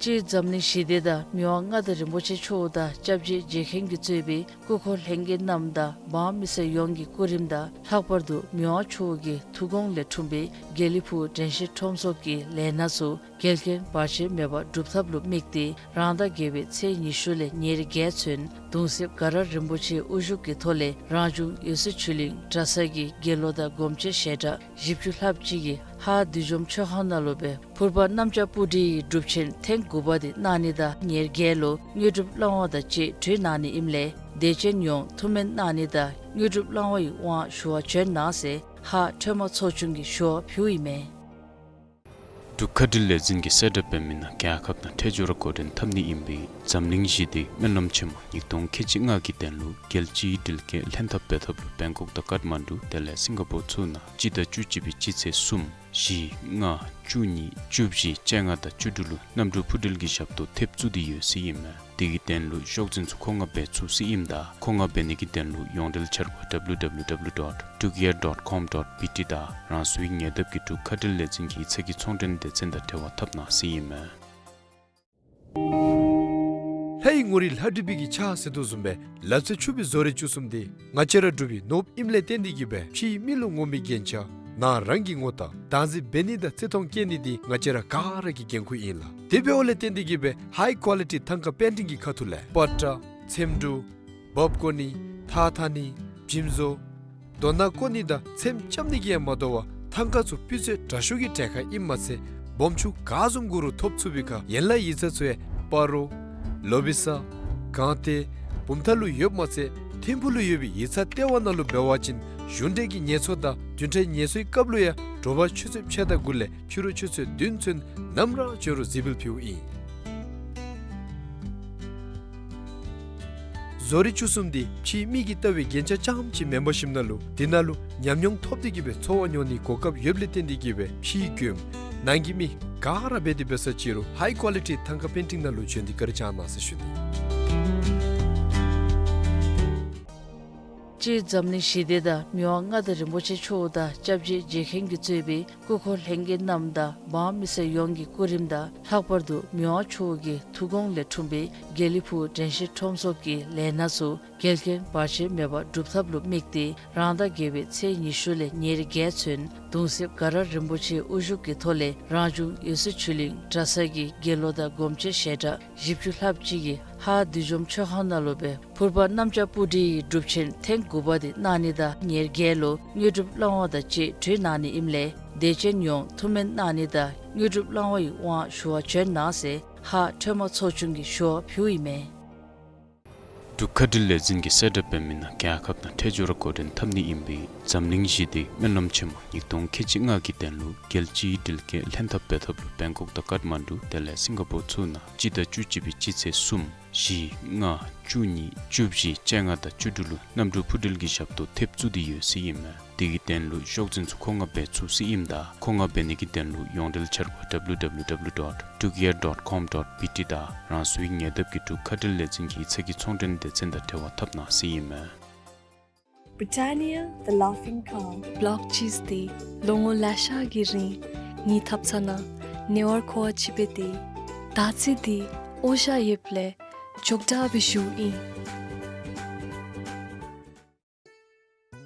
སྤྱིར་འཛམ་གླིང་ཞི་བདེ་དང་མི་དབང་མངའ་བདག་རིན་པོ་ཆེ་མཆོག་དང་སྐྱབས་རྗེ་རྗེ་མཁན་གྱིས་གཙོས་པའི་སྐུ་འཁོར་ལྷན་རྒྱས་རྣམས་དང་འབངས་མི་སེར་ཡོངས་ཀྱི་སྐུ་རིམ་དང་ལྷག་པར་དུ་མི་དབང་མཆོག་གི་ཐུགས་དགོངས་ལས་འཁྲུངས་པའི་དགེ་ལེགས་ཕུག་དྲན་ཤེས་ཁྲོམ་ཚོགས་ཀྱི་ལས་སྣ་ཚུ་འགལ་རྐྱེན་བར་ཆད་མེད་པར་སྒྲུབ་ཐབས་ལུ་དམིགས་ཏེ་རང་ཟླ་བརྒྱད་པའི་ཚེས་ཉི་ཤུ་ལས་ཉེར་བརྒྱད་ཚུན་གདུང་སྲས་དགའ་རབ་རིན་པོ་ཆེའི་དབུ་བཞུགས་ཀྱི་ཐོག་ལས་རང་བྱུང་འོད་གསལ་ཆོས་གླིང་གྲྭ་ཚང་གི་དགེ་སློང་དང་སྒོམ་ཆེན་ཞལ་གྲངས་བཞི་བཅུ་ལྷགཔ་ཅིག་གིས་ཧཱ་བདུད་འཇོམས་མཆོད་ཁང་ནང་ལུ་སྦེ་ཕུར་པ་གནམ་ལྕགས་སྤུ་གྲིའི་སྒྲུབ་ཆེན་ཐེངས་དགུ་པ་དེ་གནང་ནི་དང་ཉེར་བརྒྱད་ལུ་དངོས་གྲུབ་བླང་བ་དང་བཅས་གྲོལ་གནང་ནི་ཨིནམ་ལས་ དད་ཅན་ཡོངས་ཐུགས་སྨོན་གནང་ནི་དང་དངོས་གྲུབ་བླང་བ་ཡི་དབང་ཞུ་བར་བྱོན་གནང་ཟེར་ཧཱ་ཁྲོས་མ་ཚོགས་ཆུང་གིས་ཞུ་བ་ཕུལཝ་ཨིན་མས། འབྲུག་མཁའ་འགྲུལ་ལས་འཛིན་གྱིས་གསལ་བསྒྲགས་འབད་མི་ནང་རྒྱལ་ཁབ་ནང་ཁྲལ་འབྱོར་འགོ་འདྲེན་འཐབ་ནི་ཨིན་པའི་འཛམ་གླིང་ཞི་བདེའི་སྨོན་ལམ་ཆེན་མོ་ཉིས་སྟོང་ཁལ་གཅིག་ལྔ་གི་དོན་ལུ་རྒྱལ་སྤྱིའི་འགྲུལ་སྐྱེལ་ལྷན་ཐབས་འབད་ཐབས་ལུ་བེང་ཀོག་དང་ཀཏ་མན་ཌུ་དེ་ལས་སིང་ག་པོར་ཚུ་ནང་སྤྱི་ཟླ་བཅུ་གཅིག་པའི་སྤྱི་ཚེས་གསུམ་བཞི་ལྔ་བཅུ་གཉིས་བཅུ་བཞི་བཅོ་ལྔ་དང་བཅུ་དྲུག་ལུ་གནམ་གྲུ་འཕུར་འགྲུལ་གྱི་ཞབས་ཏོག་ཐེབས་བཙུགས་ཏེ་ཡོད་ཟེར་ཨིན་མས། དེ་གི་དོན་ལུ་ཤོག་འཛིན་ཚུ་མཁོ་མངགས་འབད་ཚུགས་ཟེར་ཨིནམ་ད་མཁོ་མངགས་འབད་ནི་གི་དོན་ལུ་ཡོངས་འབྲེལ་འཆར་སྒོ་W W W dot drukair dot com dot B T དང་རང་སོའི་ཉེ་འདབས་ཀྱི་འབྲུག་མཁའ་འགྲུལ་ལས་འཛིན་གྱི་ཚད་ཀྱི་ཚོང་འབྲེལ་སྡེ་ཚན་དང་འབྲེལ་བ་འཐབ་གནང་ཟེར་ཨིན་མས། ལྷ་ཡི་ངོ་རིས་ལྷ་བྲིས་པའི་གི་ཕྱག་ཟེར་དོ་བཟུམ་སྦེ་ལག་རྩལ་ཕྱུག་པའི་བཟོ་རིག་བཅུ་གསུམ་འདི་ང་བཅས་ར་འབྲུག་པའི་ནོར་བུ་ཨིནམ་ལས་བརྟེན་ཏེ་གིས་སྦེ་ཕྱིའི་མི་ལུ་ངོམ་པའི་རྒྱན་ཆ་ནང་རང་གི་ངོ་རྟགས་བདག་འཛིན་འབད་ནི་དང་བརྩི་མཐོང་བསྐྱེད་ནི་འདི་ང་བཅས་ར་ག་ར་གི་འགན་ཁུར་ཨིན་ལགས། དེ་འབདཝ་ལས་བརྟེན་ཏེ་གིས་སྦེ་ཧའི་ཀོ་ལི་ཊི་ཐང་ཀ་པེན་ཊིང་གི་ཁ་ཐུག་ལས་པ་ཏྲ་ཚེམ་དྲུབ་འབག་བཀོ་ནི་ཐགས་འཐག་ནི་འཇིམ་བཟོ་རྡོ་ནང་བཀོ་ནི་དང་ཚེམ་རྐྱབ་ནི་གིས་ཡང་མ་དོ་བར་ཐང་ཀ་ཚུ་སྤུས་ཚད་དྲག་ཤོས་ཀྱི་གྲལ་ཁར་ཨིནམ་མ་ཚད་སྦོམ་ཆུང་ག་བཟུམ་དགོ་རུང་ཐོབ་ཚུགས་པའི་ཁར་ཡན་ལག་ཡིག་ཚང་ཚུ་ཡང་སྤ་རོ་ལོ་བི་ས་སྒང་སྟེང་བུམ་ཐང་ལུ་ཡོདཔ་མ་ཚད་ཐིམ་ཕུག་ལུ་ཡོད་པའི་ཡིག་ཚང་ལྟེ་བ་ནང་ལུ་འབད་བ་ཅིན་གཞུང་འབྲེལ་གྱི་ཉེས་ཚབས་དང་བདུན་ཕྲག་ཉེས་གསོག་གི་སྐབས་ལུ་ཡང་དྲོ་པ་ཆུ་ཚོད་ཕྱེད་དང་དགུ་ལས་ཕྱི་རུ་ཆུ་ཚོད་བདུན་ཚུན་ནམ་ར་བྱོན་རུང་གཟིགས་འབུལ་ཕུལཝ་ཨིན། བཟོ་རིག་བཅུ་གསུམ་འདི་ཕྱིའི་མི་གིས་ལྟ་བའི་རྒྱན་ཆ་རྐྱངམ་ཅིག་མེན་པར་ཞིནམ་ལས་དེ་ནང་ལུ་ཉམས་མྱོང་ཐོབ་སྟེ་གིས་སྦེ་འཚོ་བ་མྱོང་ནིའི་གོ་སྐབས་ཡོདཔ་ལས་བརྟེན་ཏེ་གིས་སྦེ་ཕྱིའི་མགྱོནམ་ནང་གི་མི་ག་ར་འབད་དེ་འབད་ས་ཅིག་རུང་ཧའི་ཀོ་ལི་ཊི་ཐང་ཀ་པེན་ཊིང་ནང་ལུ་བྱོན་ཏེ་བཀའ་དྲིན་བསྐྱང་གནང་ཟེར་ཞུ་ནི། སྤྱིར་འཛམ་གླིང་ཞི་བདེ་དང་མི་དབང་མངའ་བདག་རིན་པོ་ཆེ་མཆོག་དང་སྐྱབས་རྗེ་རྗེ་མཁན་གྱིས་གཙོས་པའི་སྐུ་འཁོར་ལྷན་རྒྱས་རྣམས་དང་འབངས་མི་སེར་ཡོངས་ཀྱི་སྐུ་རིམ་དང་ལྷག་པར་དུ་མི་དབང་མཆོག་གི་ཐུགས་དགོངས་ལས་འཁྲུངས་པའི་དགེ་ལེགས་ཕུག་དྲན་ཤེས་ཁྲོམ་ཚོགས་ཀྱི་ལས་སྣ་ཚུ་འགལ་རྐྱེན་བར་ཆད་མེད་པར་སྒྲུབ་ཐབས་ལུ་དམིགས་ཏེ་རང་ཟླ་བརྒྱད་པའི་ཚེས་ཉི་ཤུ་ལས་ཉེར་བརྒྱད་ཚུན་གདུང་སྲས་དགའ་རབ་རིན་པོ་ཆེའི་དབུ་བཞུགས་ཀྱི་ཐོག་ལས་རང་བྱུང་འོད་ཟེར་ཆོས་གླིང་གྲྭ་ཚང་གི་དགེ་སློང་དང་སྒོམ་ཆེན་ཞལ་གྲངས་བཞི་བཅུ་ལྷགཔ་ཅིག་གིས་ཧཱ་བདུད་འཇོམས་མཆོད་ཁང་ནང་ལུ་སྦེ་ཕུར་པ་གནམ་ལྕགས་སྤུ་གྲིའི་སྒྲུབ་ཆེན་ཐེངས་དགུ་པ་འདི་གནང་ནི་དང་ཉེར་བརྒྱད་ལུ་དངོས་གྲུབ་བླང་བ་དང་བཅས་གྲོལ་གནང་ནི་ཨིནམ་ལས་དད་ཅན་ཡོངས་ཐུགས་སྨོན་གནང་ནི་དང་དངོས་གྲུབ་བླང་བ་ཡི་དབང་ཞུ་བར་བྱོན་གནང་ཟེར་ཧཱ་ཁྲོས་མ་ཚོགས་ཆུང་གིས་ཞུ་བ་ཕུལཝ་ཨིན་མས། འབྲུག་མཁའ་འགྲུལ་ལས་འཛིན་གྱིས་གསལ་བསྒྲགས་འབད་མི་ནང་རྒྱལ་ཁབ་ནང་ཁྲལ་འབྱོར་འགོ་འདྲེན་འཐབ་ནི་ཨིན་པའི་འཛམ་གླིང་ཞི་བདེའི་སྨོན་ལམ་ཆེན་མོ་ཉིས་སྟོང་ཁལ་གཅིག་ལྔ་གི་དོན་ལུ་རྒྱལ་སྤྱིའི་འགྲུལ་སྐྱེལ་ལྷན་ཐབས་འབད་ཐབས་ལུ་བེང་ཀོག་དང་ཀཏ་མན་ཌུ་དེ་ལས་སིང་ག་པོར་ཚུ་ནང་སྤྱི་ཟླ་བཅུ་གཅིག་པའི་སྤྱི་ཚེས་གསུམ་བཞི་ལྔ་བཅུ་གཉིས་བཅུ་བཞི་བཅོ་ལྔ་དང་བཅུ་དྲུག་ལུ་གནམ་གྲུ་འཕུར་འགྲུལ་གྱི་ཞབས་ཏོག་ཐེབས་བཙུགས་ཏེ་ཡོད་ཟེར་ཨིན་མས། དེ་གི་དོན་ལུ་ཤོག་འཛིན་ཚུ་མཁོ་མངགས་འབད་ཚུགས་ཟེར་ཨིནམ་ད་མཁོ་མངགས་འབད་ནི་གི་དོན་ལུ་ཡོངས་འབྲེལ་འཆར་སྒོ་W W W dot drukair dot com dot B T དང་རང་སོའི་ཉེ་འདབས་ཀྱི་འབྲུག་མཁའ་འགྲུལ་ལས་འཛིན་གྱི་ཚད་ཀྱི་ཚོང་འབྲེལ་སྡེ་ཚན་དང་འབྲེལ་བ་འཐབ་གནང་ཟེར་ཨིན་མས། Britannia, the laughing cow. བོལ་ཊི་ཅིས་འདི་ལོ་ངོ་ལེ་ཤ་གི་རིང་ངེའི་ཐབ་ཚང་ནང་ཉེ་བར་མཁོ་བ་ཅིག་སྦེ་སྡོད། ད་ཅི་འདི་འོ་ཞ་ཡོདཔ་ལས་མགྱོགས་དྲགས་སྦེ་ཞུཝ་ཨིན།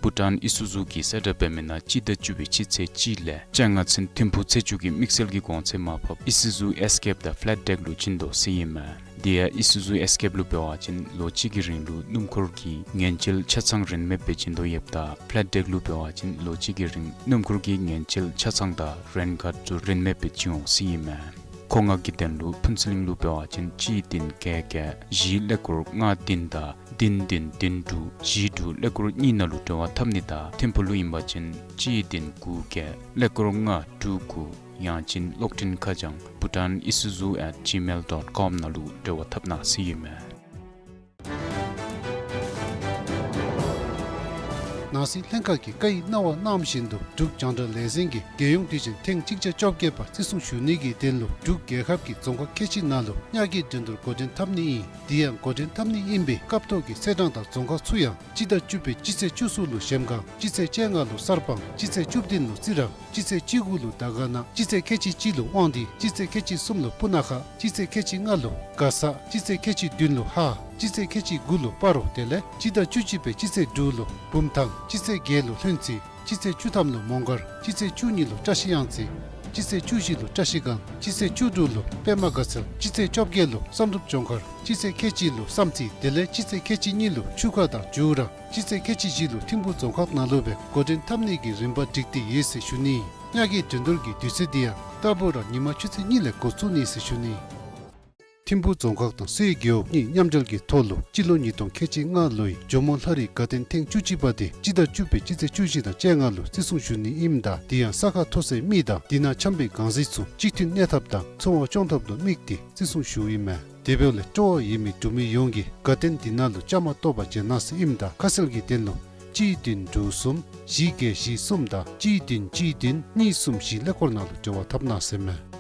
བྷུ་ཊཱན་ཨི་སུ་ཛུ་གིས་གསལ་བསྒྲགས་འབད་མི་ནང་སྤྱི་ཟླ་བཅུ་པའི་སྤྱི་ཚེས་གཅིག་ལས་བཅོ་ལྔ་ཚུན་ཐིམ་ཕུག་ཚེ་མཆོག་གི་དམིགས་བསལ་གྱི་གོང་ཚད་མར་ཕབ་ཨི་སུ་ཛུ་ཨེས་ཀེབ་དང་ཕ་ལེཊ་ཌེག་ལུ་བྱིན་དོ་ཟེར་ཨིན་མས། དེ་ཡང་ཨི་སུ་ཛུ་ཨེས་ཀེབ་ལུ་འབད་བ་ཅིན་ལོ་གཅིག་གི་རིང་ལུ་སྣུམ་འཁོར་གྱི་ངན་བྱེད་ཆ་ཚང་རིན་མེད་སྦེ་བྱིན་དོ་ཡོདཔ་ད་ཕ་ལེཊ་ཌེག་ལུ་འབད་བ་ཅིན་ལོ་གཅིག་གི་རིང་སྣུམ་འཁོར་གྱི་ངན་བྱེད་ཆ་ཚང་དང་རེན་ཁཱརཌ་ཚུ་རིན་མེད་སྦེ་བྱིན་འོང་ཟེར་ཨིན་མས། མཁོ་མངགས་ཀྱི་དོན་ལུ་ཕུན་ཚོགས་གླིང་ལུ་འབད་བ་ཅིན་གཅིག་བདུན་བརྒྱད་བརྒྱད་བཞི་ཀླད་ཀོར་ལྔ་བདུན་དང་བདུན་བདུན་བདུན་དྲུག་བཞི་དྲུག་ཀླད་ཀོར་གཉིས་ནང་ལུ་འབྲེལ་བ་འཐབ་ནི་དང་ཐིམ་ཕུག་ལུ་ཨིན་པ་ཅིན་གཅིག་བདུན་དགུ་བརྒྱད་ཀླད་ཀོར་ལྔ་དྲུག་དགུ་ཡང་ཅིན་གློག་འཕྲིན་ཁ་བྱང་Bhutan Isuzu at gmail dot com ནང་ལུ་འབྲེལ་བ་འཐབ་གནང་ཟེར་ཨིན་མས། ནང་སྲིད་ལྷན་ཁག་གིས་བཀའ་ཡིག་གནང་བ་གནང་བཞིན་དུ་འབྲུག་རྒྱང་བསྒྲགས་ལས་འཛིན་གྱིས་རྒྱལ་ཡོངས་དུས་ཆེན་ཐེངས་གཅིག་བརྒྱ་བཅོ་བརྒྱད་པ་བརྩི་སྲུང་ཞུ་ནི་གི་དོན་ལུ་འབྲུག་རྒྱལ་ཁབ་ཀྱི་རྫོང་ཁག་ཁལ་གཅིག་ནང་ལུ་ཉ་གི་འགྲན་བསྡུར་འགོ་འདྲེན་འཐབ་ནི་ཨིན། དེ་ཡང་འགོ་འདྲེན་འཐབ་ནི་ཨིན་པའི་སྐབས་ཐོག་གི་ཚེས་གྲངས་དང་རྫོང་ཁག་ཚུ་ཡང་སྤྱི་ཟླ་བཅུ་པའི་སྤྱི་ཚེས་བཅུ་གསུམ་ལུ་གཞལམ་སྒང་སྤྱི་ཚེས་བཅོ་ལྔ་ལུ་གསར་སྤང་སྤྱི་ཚེས་བཅུ་བདུན་ལུ་རྩི་རང་སྤྱི་ཚེས་བཅུ་དགུ་ལུ་དར་དཀར་ན་སྤྱི་ཚེས་ཁལ་གཅིག་གཅིག་ལུ་དབང་འདུས་སྤྱི་ཚེས་ཁལ་གཅིག་གསུམ་ལུ་སྤུ་ན་ཁ་སྤྱི་ཚེས་ཁལ་གཅིག་ལྔ་ལུ་མགར་ས་སྤྱི་ཚེས་ཁལ་གཅིག་བདུན་ལུ་ཧཱ་སྤྱི་ཚེས་ཁལ་གཅིག་དགུ་ལུ་སྤ་རོ་དེ་ལས་སྤྱི་ཟླ་བཅུ་གཅིག་པའི་སྤྱི་ཚེས་དྲུག་ལུ་བུམ་ཐང་སྤྱི་ཚེས་བརྒྱད་ལུ་ལྷུན་རྩེ་སྤྱི་ཚེས་བཅུ་ཐམ་ལུ་མོང་སྒར་སྤྱི་ཚེས་བཅུ་གཉིས་ལུ་བཀྲ་ཤིས་གཡང་རྩེ་སྤྱི་ཚེས་བཅུ་བཞི་ལུ་བཀྲ་ཤིས་སྒང་སྤྱི་ཚེས་བཅུ་དྲུག་ལུ་པདྨ་དགའ་ཚལ་སྤྱི་ཚེས་བཅོ་བརྒྱད་ལུ་བསམ་གྲུབ་ལྗོངས་མཁར་སྤྱི་ཚེས་ཁལ་གཅིག་ལུ་བསམ་རྩེ་དེ་ལས་སྤྱི་ཚེས་ཁལ་གཅིག་གཉིས་ལུ་ཆུ་ཁ་དང་ཇུ་ར་སྤྱི་ཚེས་ཁལ་གཅིག་བཞི་ལུ་ཐིམ་ཕུག་རྫོང་ཁག་ནང་ལུ་སྦེ་འགོ་འདྲེན་འཐབ་ནི་གི་རིམ་པ་བསྒྲིགས་ཏེ་ཡོད་ཟེར་ཞུ་ནི། ཉ་གི་འགྲན་བསྡུར་གྱི་དུས་ཚོད་འདི་ཡང་རྟག་བུ་ར་ཉིན་མ་ཆུ་ཚོད་གཉིས་ལས་འགོ་བཙུགས་ནི་ཟེར་ཞུ་ནི། ཐིམ་ཕུག་རྫོང་ཁག་དང་སའི་རྒེད་འོག་གཉིས་མཉམ་འབྲེལ་གྱི་ཐོག་ལུ་སྤྱི་ལོ་ཉིས་སྟོང་ཁལ་གཅིག་ལྔ་ལོའི་ཇོ་མོ་ལྷ་རིས་དགའ་སྟོན་ཐེངས་བཅུ་གཅིག་པ་དེ་སྤྱི་ཟླ་བཅུ་པའི་སྤྱི་ཚེས་བཅུ་བཞི་དང་བཅོ་ལྔ་ལུ་བརྩི་སྲུང་ཞུ་ནི་ཨིནམ་ད་དེ་ཡང་ས་ཁ་མཐོ་སའི་མི་དང་དེ་ནང་འཁྱམས་པའི་གང་ཟག་ཚུ་གཅིག་མཐུན་གནས་ཐབས་དང་འཚོ་བ་སྐྱོང་ཐབས་ལུ་དམིགས་ཏེ་བརྩི་སྲུང་ཞུཝ་ཨིན་མས། དེ་འབདཝ་ལས་སྤྲོ་བ་ཡོད་མི་འབྲུག་མི་ཡོངས་ཀྱིས་དགའ་སྟོན་འདི་ནང་ལུ་བཅའ་མར་གཏོགས་པར་བྱོན་གནང་ཟེར་ཨིནམ་ད་ཁ་གསལ་གྱི་དོན་ལུ་གཅིག་བདུན་དྲུག་གསུམ་བཞི་བརྒྱད་བཞི་གསུམ་དང་གཅིག་བདུན་གཅིག་བདུན་གཉིས་གསུམ་བཞི་ཀླད་ཀོར་ནང་ལུ་འབྲེལ་བ་འཐབ་གནང་ཟེར་མས།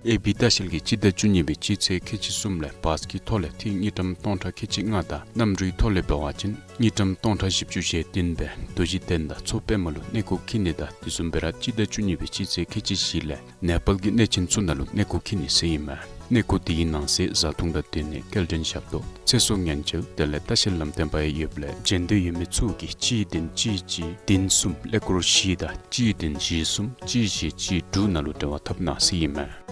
ཨེ་བི་ལྟ་བཤལ་གྱིས་སྤྱི་ཟླ་བཅུ་གཉིས་པའི་སྤྱི་ཚེས་ཁལ་གཅིག་གསུམ་ལས་བཱས་ཀྱི་ཐོག་ལས་ཏིག་དངུལ་ཀྲམ་སྟོང་ཕྲག་ཁལ་གཅིག་ལྔ་དང་གནམ་གྲུའི་ཐོག་ལས་འབད་བ་ཅིན་དངུལ་ཀྲམ་སྟོང་ཕྲག་བཞི་བཅུ་ཞེ་བདུན་སྦེ་རྡོ་རྗེ་གདན་དང་མཚོ་པདྨ་ལུ་གནས་སྐོར་འཁྱིད་ནི་དང་དེ་བཟུམ་སྦེ་ར་སྤྱི་ཟླ་བཅུ་གཉིས་པའི་སྤྱི་ཚེས་ཁལ་གཅིག་བཞི་ལས་ནེ་པཱལ་གྱི་གནས་ཆེན་ཚུ་ནང་ལུ་གནས་སྐོར་འཁྱིད་ནི་ཟེར་ཨིན་མས། གནས་སྐོར་དེའི་ནང་གསེས་བཟའ་འཐུང་དང་སྡོད་གནས་སྐྱེལ་འདྲེན་ཞབས་ཏོག་ཚེ་སྲོག་ཉེན་བཅོལ་དེ་ལས་ལྟ་བཤལ་ལམ་སྟོན་པ་ཡང་ཡོདཔ་ལས་བྱོན་འདོད་ཡོད་མི་ཚུ་གིས་གཅིག་བདུན་གཅིག་གཅིག་བདུན་གསུམ་ཀླད་ཀོར་བཞི་དང་གཅིག་བདུན་བཞི་གསུམ་གཅིག་བཞི་གཅིག་དྲུག་ནང་ལུ་འབྲེལ་བ་འཐབ་གནང་ཟེར་ཨིན་མས།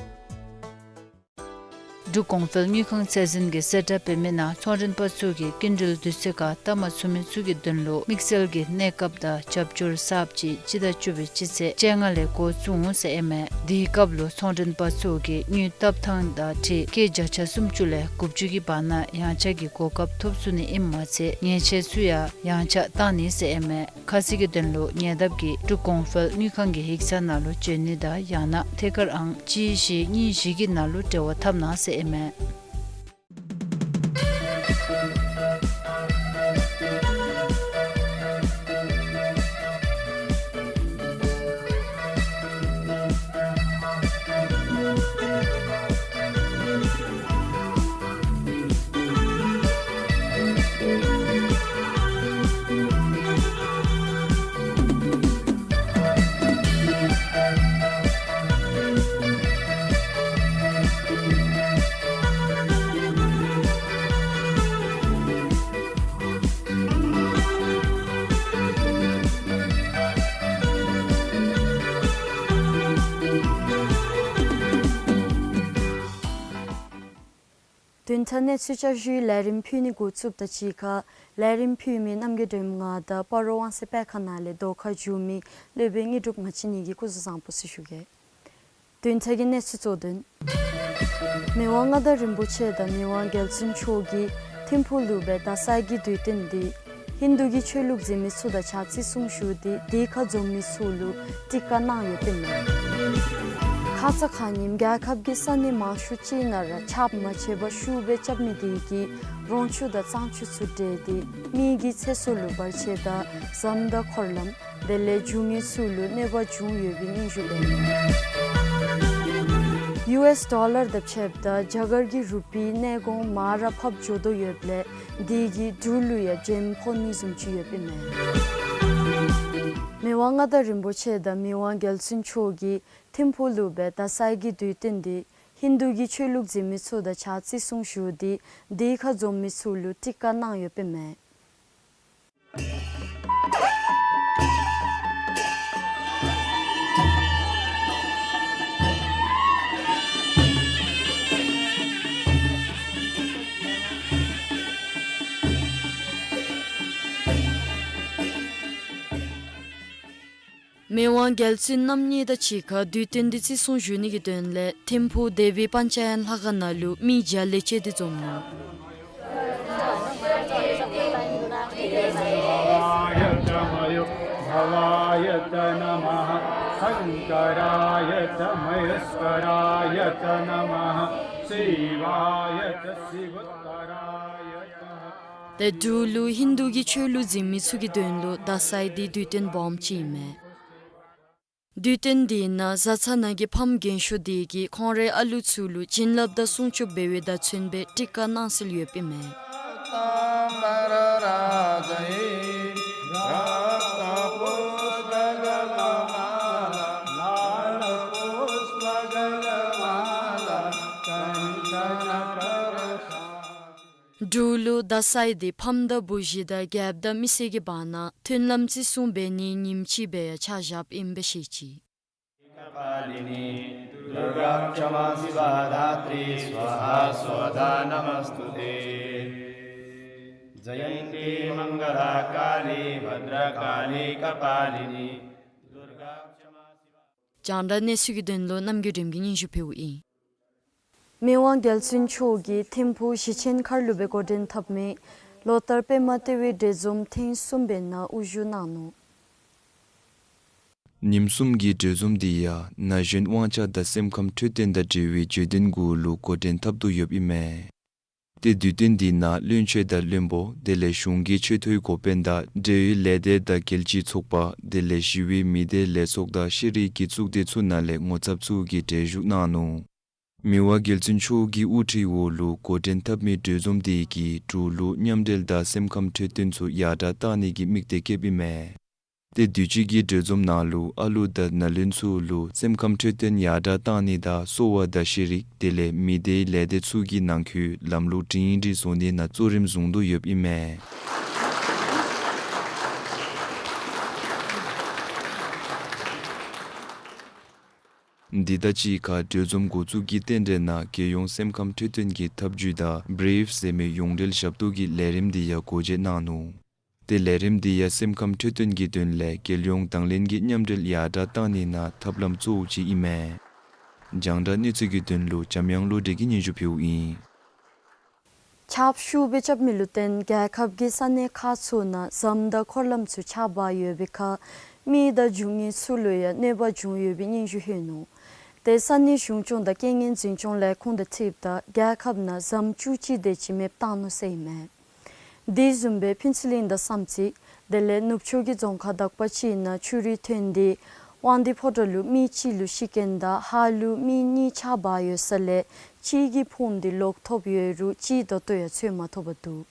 འབྲུག་གོང་འཕེལ་དངུལ་ཁང་ཚད་འཛིན་གྱིས་གསལ་བསྒྲགས་འབད་མི་ནང་ཚོང་མགྲོན་པ་ཚུ་གིས་སྐྱིན་འགྲུལ་དུས་ཚོད་ཁར་བཏབ་མ་ཚུགས་མི་ཚུ་གི་དོན་ལུ་དམིགས་བསལ་གྱི་གནས་སྐབས་དང་རྒྱབ་སྐྱོར་གསརཔ་ཅིག་སྤྱི་ཟླ་བཅུ་པའི་སྤྱི་ཚེས་བཅོ་ལྔ་ལས་འགོ་བཙུགས་འོང་ཟེར་ཨིན་མས། དེའི་སྐབས་ལུ་ཚོང་མགྲོན་པ་ཚུ་གིས་དངུལ་བཏབ་ཐངས་དང་འཁྲིལ་སྐྱེད་བརྒྱ་ཆ་སུམ་ཅུ་ལས་དགུ་བཅུ་གི་བར་ན་ཡང་ཆག་གི་གོ་སྐབས་ཐོབ་ཚུགས་ནི་ཨིནམ་མ་ཚད་ཉེས་ཆད་ཚུ་ཡང་ཡང་ཆག་བཏང་ནི་ཟེར་ཨིན་མས། ཁ་གསལ་གྱི་དོན་ལུ་ཉེ་འདབས་ཀྱི་འབྲུག་གོང་འཕེལ་དངུལ་ཁང་གི་ཡིག་ཚང་ནང་ལུ་བྱོན་ནི་དང་ཡང་ན་ཐད་ཀར་ཨང་གཅིག་བཞི་གཉིས་བཞི་གི་ནང་ལུ་འབྲེལ་བ་འཐབ་གནང་ཟེར་ཨིན་མས། བདུན་ཕྲག་གནས་ཚུལ་བསྐྱར་ཞུའི་ལས་རིམ་ཕུལ་ནི་འགོ་བཙུགསཔ་དང་གཅིག་ཁར་ལས་རིམ་ཕུལ་མི་རྣམ་རྒྱལ་སྒྲོལམ་ང་དང་སྤ་རོ་དབང་སའི་སྤེལ་ཁང་ནང་ལས་ཟློས་གར་མཇུག་མི་སློབ་དཔོན་དངོས་གྲུབ་ང་བཅས་གཉིས་ཀྱིས་སྐུ་གཟུགས་བཟང་པོ་ཟེར་ཞུ་གེ། བདུན་ཕྲག་གི་གནས་ཚུལ་གཙོ་དོན། མི་དབང་མངའ་བདག་རིན་པོ་ཆེ་དང་མི་དབང་རྒྱལ་བཙུན་མཆོག་གིས་ཐིམ་ཕུག་ལུ་སྦེ་ད་སའི་གི་དུས་སྟོན་འདི་ཧིན་དུ་གི་ཆོས་ལུགས་འཛིན་མི་ཚུ་དང་གཅིག་ཁར་བརྩི་སྲུང་ཞུ་སྟེ་དེ་ཁར་འཛོམས་མི་ཚུ་ལུ་ཊིག་ཀ་གནང་ཡོདཔ་ཨིན་མས། ཁ་ཙ་ཁ་ཉིནམ་རྒྱལ་ཁབ་ཀྱི་ས་གནས་མང་ཤོས་ཅིག་ནང་ར་ཆརཔ་མ་ཆད་པར་ཤུགས་སྦེ་རྐྱབ་མི་དེ་གིས་རོང་ཆུ་དང་གཙང་ཆུ་ཚུ་འདྲེས་ཏེ་མི་གི་ཚེ་སྲོག་ལུ་བར་ཆད་དང་ཟམ་དང་འཁོར་ལམ་དེ་ལས་རྒྱུ་དངོས་ཚུ་ལུ་གནོད་པ་བྱུང་ཡོད་པའི་སྙན་ཞུ་ལེན། ཡུ་ཨེསི་ཌོ་ལར་དང་ཕྱདཔ་ད་རྒྱ་གར་གྱི་རུ་པིའི་གནས་གོང་མར་ར་ཕབ་འགྱོ་དོ་ཡོདཔ་ལས་དེ་གིས་འབྲུག་ལུ་ཡང་འཇམ་ཕོག་ནི་བཟུམ་ཅིག་ཡོདཔ་ཨིན་མས། མི་དབང་མངའ་བདག་རིན་པོ་ཆེ་དང་མི་དབང་རྒྱལ་བཙུན་མཆོག་གིས་ཐིམ་ཕུག་ལུ་སྦེ་ད་སའི་གི་དུས་སྟོན་འདི་ཧིན་དུ་གི་ཆོས་ལུགས་འཛིན་མི་ཚུ་དང་གཅིག་ཁར་བརྩི་སྲུང་ཞུ་སྟེ་དེ་ཁར་འཛོམས་མི་ཚུ་ལུ་ཊིག་ཀ་གནང་ཡོདཔ་ཨིན་མས། མི་དབང་རྒྱལ་བཙུན་རྣམ་གཉིས་དང་གཅིག་ཁར་དུས་སྟོན་འདི་བརྩི་སྲུང་ཞུ་ནི་གི་དོན་ལས་ཐིམ་ཕུག་དེ་བི་པཱན་ཅ་ཡན་ལྷ་ཁང་ནང་ལུ་མི་བརྒྱ་ལས་བཅད་དེ་འཛོམས་ནུག། ཏེ་འབྲུག་ལུ་ཧིན་དུ་གི་ཆོས་ལུགས་འཛིན་མི་ཚུ་གི་དོན་ལུ་ད་སའི་འདི་དུས་སྟོན་སྦོམ་ཅིག་ཨིན་མས། དུས་སྟོན་འདི་ནང་བཟའ་ཚང་ནང་གི་ཕམ་རྒན་ཤོས་དེ་གིས་ཁོང་རའི་ཨ་ལུ་ཚུ་ལུ་བྱིན་རླབས་དང་སྲུང་སྐྱོབ་འབད་བའི་དོན་ཚན་སྦེ་ཊིཀ་ཀ་གནང་སྲོལ་ཡོདཔ་ཨིན་མས། འབྲུག་ལུ་ད་སའི་འདི་ཕམ་དང་བུ་གཞི་དང་རྒྱལཔོ་དང་མི་སེར་གྱི་བར་ན་མཐུན་ལམ་བརྩི་སྲུང་འབད་ནིའི་ཉིནམ་ཅིག་སྦེ་ཡང་ཆ་བཞགཔ་ཨིན་པས་ཤེས་ཅི། कपालिनी दुर्गा क्षमा शिवा धात्री स्वाहा स्वधा नमोऽस्तु ते। जयन्ती मङ्गला काली भद्रकाली कपालिनी दुर्गा क्षमा शिवा རྒྱང་བསྒྲགས་གནས་ཚུལ་གྱི་དོན་ལུ་རྣམ་རྒྱལ་སྒྲོལམ་གྱིས་སྙན་ཞུ་ཕུལཝ་ཨིན། མི་དབང་རྒྱལ་བཙུན་མཆོག་གིས་ཐིམ་ཕུག་ཞི་ཆེན་མཁར་ལུ་སྦེ་འགོ་འདྲེན་འཐབ་མི་ལོ་ལྟར་པདྨ་ལྟེ་བའི་གྲལ་འཛོམས་ཐེངས་གསུམ་པའི་ནང་དབུ་བཞུགས་གནང་ནུག། ཉིནམ་གསུམ་གྱི་གྲལ་འཛོམས་འདི་ཡང་ན་གཞོན་དབང་ཆ་དང་སེམས་ཁམས་འཕྲོད་བསྟེན་དང་འབྲེལ་བའི་བརྗོད་དོན་གུ་ལུ་འགོ་འདྲེན་འཐབ་དོ་ཡོདཔ་ཨིན་མས། ཏེ་དུས་སྟོན་འདི་ནང་བློན་ཆེན་དང་བློན་པོ་དེ་ལས་གཞུང་གི་ཆེ་མཐོའི་འགོ་དཔོན་དང་འབྲེལ་ཡོད་ལས་སྡེ་དང་རྒྱལ་སྤྱིའི་ཚོགས་པ་དེ་ལས་ཞི་བའི་མི་སྡེ་ལས་ཚོགས་དང་ཤེས་རིག་གི་གཙུག་སྡེ་ཚུ་ནང་ལས་ངོ་ཚབ་ཚུ་གིས་གྲལ་བཞུགས་གནང་ནུག། མི་དབང་རྒྱལ་བཙུན་མཆོག་གི་དབུ་ཁྲིད་འོག་ལུ་འགོ་འདྲེན་འཐབ་མི་གྲལ་འཛོམས་འདི་གིས་འབྲུག་ལུ་མཉམ་འབྲེལ་དང་སེམས་ཁམས་འཕྲོད་བསྟེན་ཚུ་ཡར་དྲགས་གཏང་ནི་གི་དམིགས་གཏད་བསྐྱེདཔ་ཨིན་མས། ཏེ་དུས་ཅི་གི་གྲལ་འཛོམས་ནང་ལུ་ཨ་ལུ་དང་ན་ལུན་ཚུ་ལུ་སེམས་ཁམས་འཕྲོད་བསྟེན་ཡར་དྲགས་གཏང་ནི་དང་གསོ་བ་དང་ཤེས་རིག་དེ་ལས་མི་སྡེའི་ལས་སྡེ་ཚུ་གི་ནང་འཁོད་ལམ་ལུགས་སྒྲིང་སྒྲིང་བཟོ་ནི་ནང་གཙོ་རིམ་བཟུང་དོ་ཡོདཔ་ཨིན་མས། འདི་དང་གཅིག་ཁར་གྲལ་འཛོམས་འགོ་བཙུགས་ཀྱི་རྟེན་འབྲེལ་ནང་རྒྱལ་ཡོངས་སེམས་ཁམས་འཕྲོད་བསྟེན་གྱི་འཐབ་ཇུས་དང་བྲིབ་ཟེར་མི་ཡོངས་འབྲེལ་ཞབས་ཏོག་གི་ལས་རིམ་འདི་ཡང་འགོ་འབྱེད་གནང་ནུག། ཏེ་ལས་རིམ་འདི་ཡང་སེམས་ཁམས་འཕྲོད་བསྟེན་གྱི་དོན་ལས་རྒྱལ་ཡོངས་དང་ལེན་གྱི་མཉམ་འབྲེལ་ཡར་དྲགས་གཏང་ནི་ནང་ཐབས་ལམ་གཙོ་བོ་ཅིག་ཨིན་མས། རྒྱང་བསྒྲགས་གནས་ཚུལ་གྱི་དོན་ལུ་འཇམ་དབྱངས་བློ་གྲོས་ཀྱིས་སྙན་ཞུ་ཕུལཝ་ཨིན། ཆརཔ་ཤུགས་སྦེ་རྐྱབ་མི་ལུ་བརྟེན་རྒྱལ་ཁབ་ཀྱི་ས་གནས་ཁག་ཚུ་ནང་ཟམ་དང་འཁོར་ལམ་ཚུ་ཆག་འབག་ཡོད་པའི་ཁར་མི་དང་འབྱུང་བའི་ཚུ་ལུ་ཡང་གནོད་པ་བྱུང་ཡོད་པའི་སྙན་ཞུ་ལྷོད་ནུག། ཏེ་ས་གནས་གཞུང་སྐྱོང་དང་རྐྱེན་ངན་འཛིན་སྐྱོང་ལས་ཁུངས་དང་འཁྲིལཝ་ད་རྒྱལ་ཁབ་ནང་ཟམ་བཅུ་གཅིག་དེ་ཅིག་མེདཔ་བཏང་ནུག་ཟེར་ཨིན་མས། དེ་བཟུམ་སྦེ་ཕུན་ཚོགས་གླིང་དང་བསམ་རྩེ་དེ་ལས་ནུབ་ཕྱོགས་ཀྱི་རྫོང་ཁག་དག་པ་ཅིག་ནང་ཆུ་རུད་ཐོན་ཏེ་དབང་འདུས་ཕོ་བྲང་ལུ་མི་གཅིག་ལུ་ཤི་རྐྱེན་དང་ཧཱ་ལུ་མི་གཉིས་ཆག་འབག་ཡོད་ས་ལས་གཅིག་གི་ཕུངམ་འདི་ལོག་ཐོབ་ཡོད་རུང་གཅིག་ད་ལྟོ་ཡང་འཚོལ་མ་ཐོབ་པར་འདུག།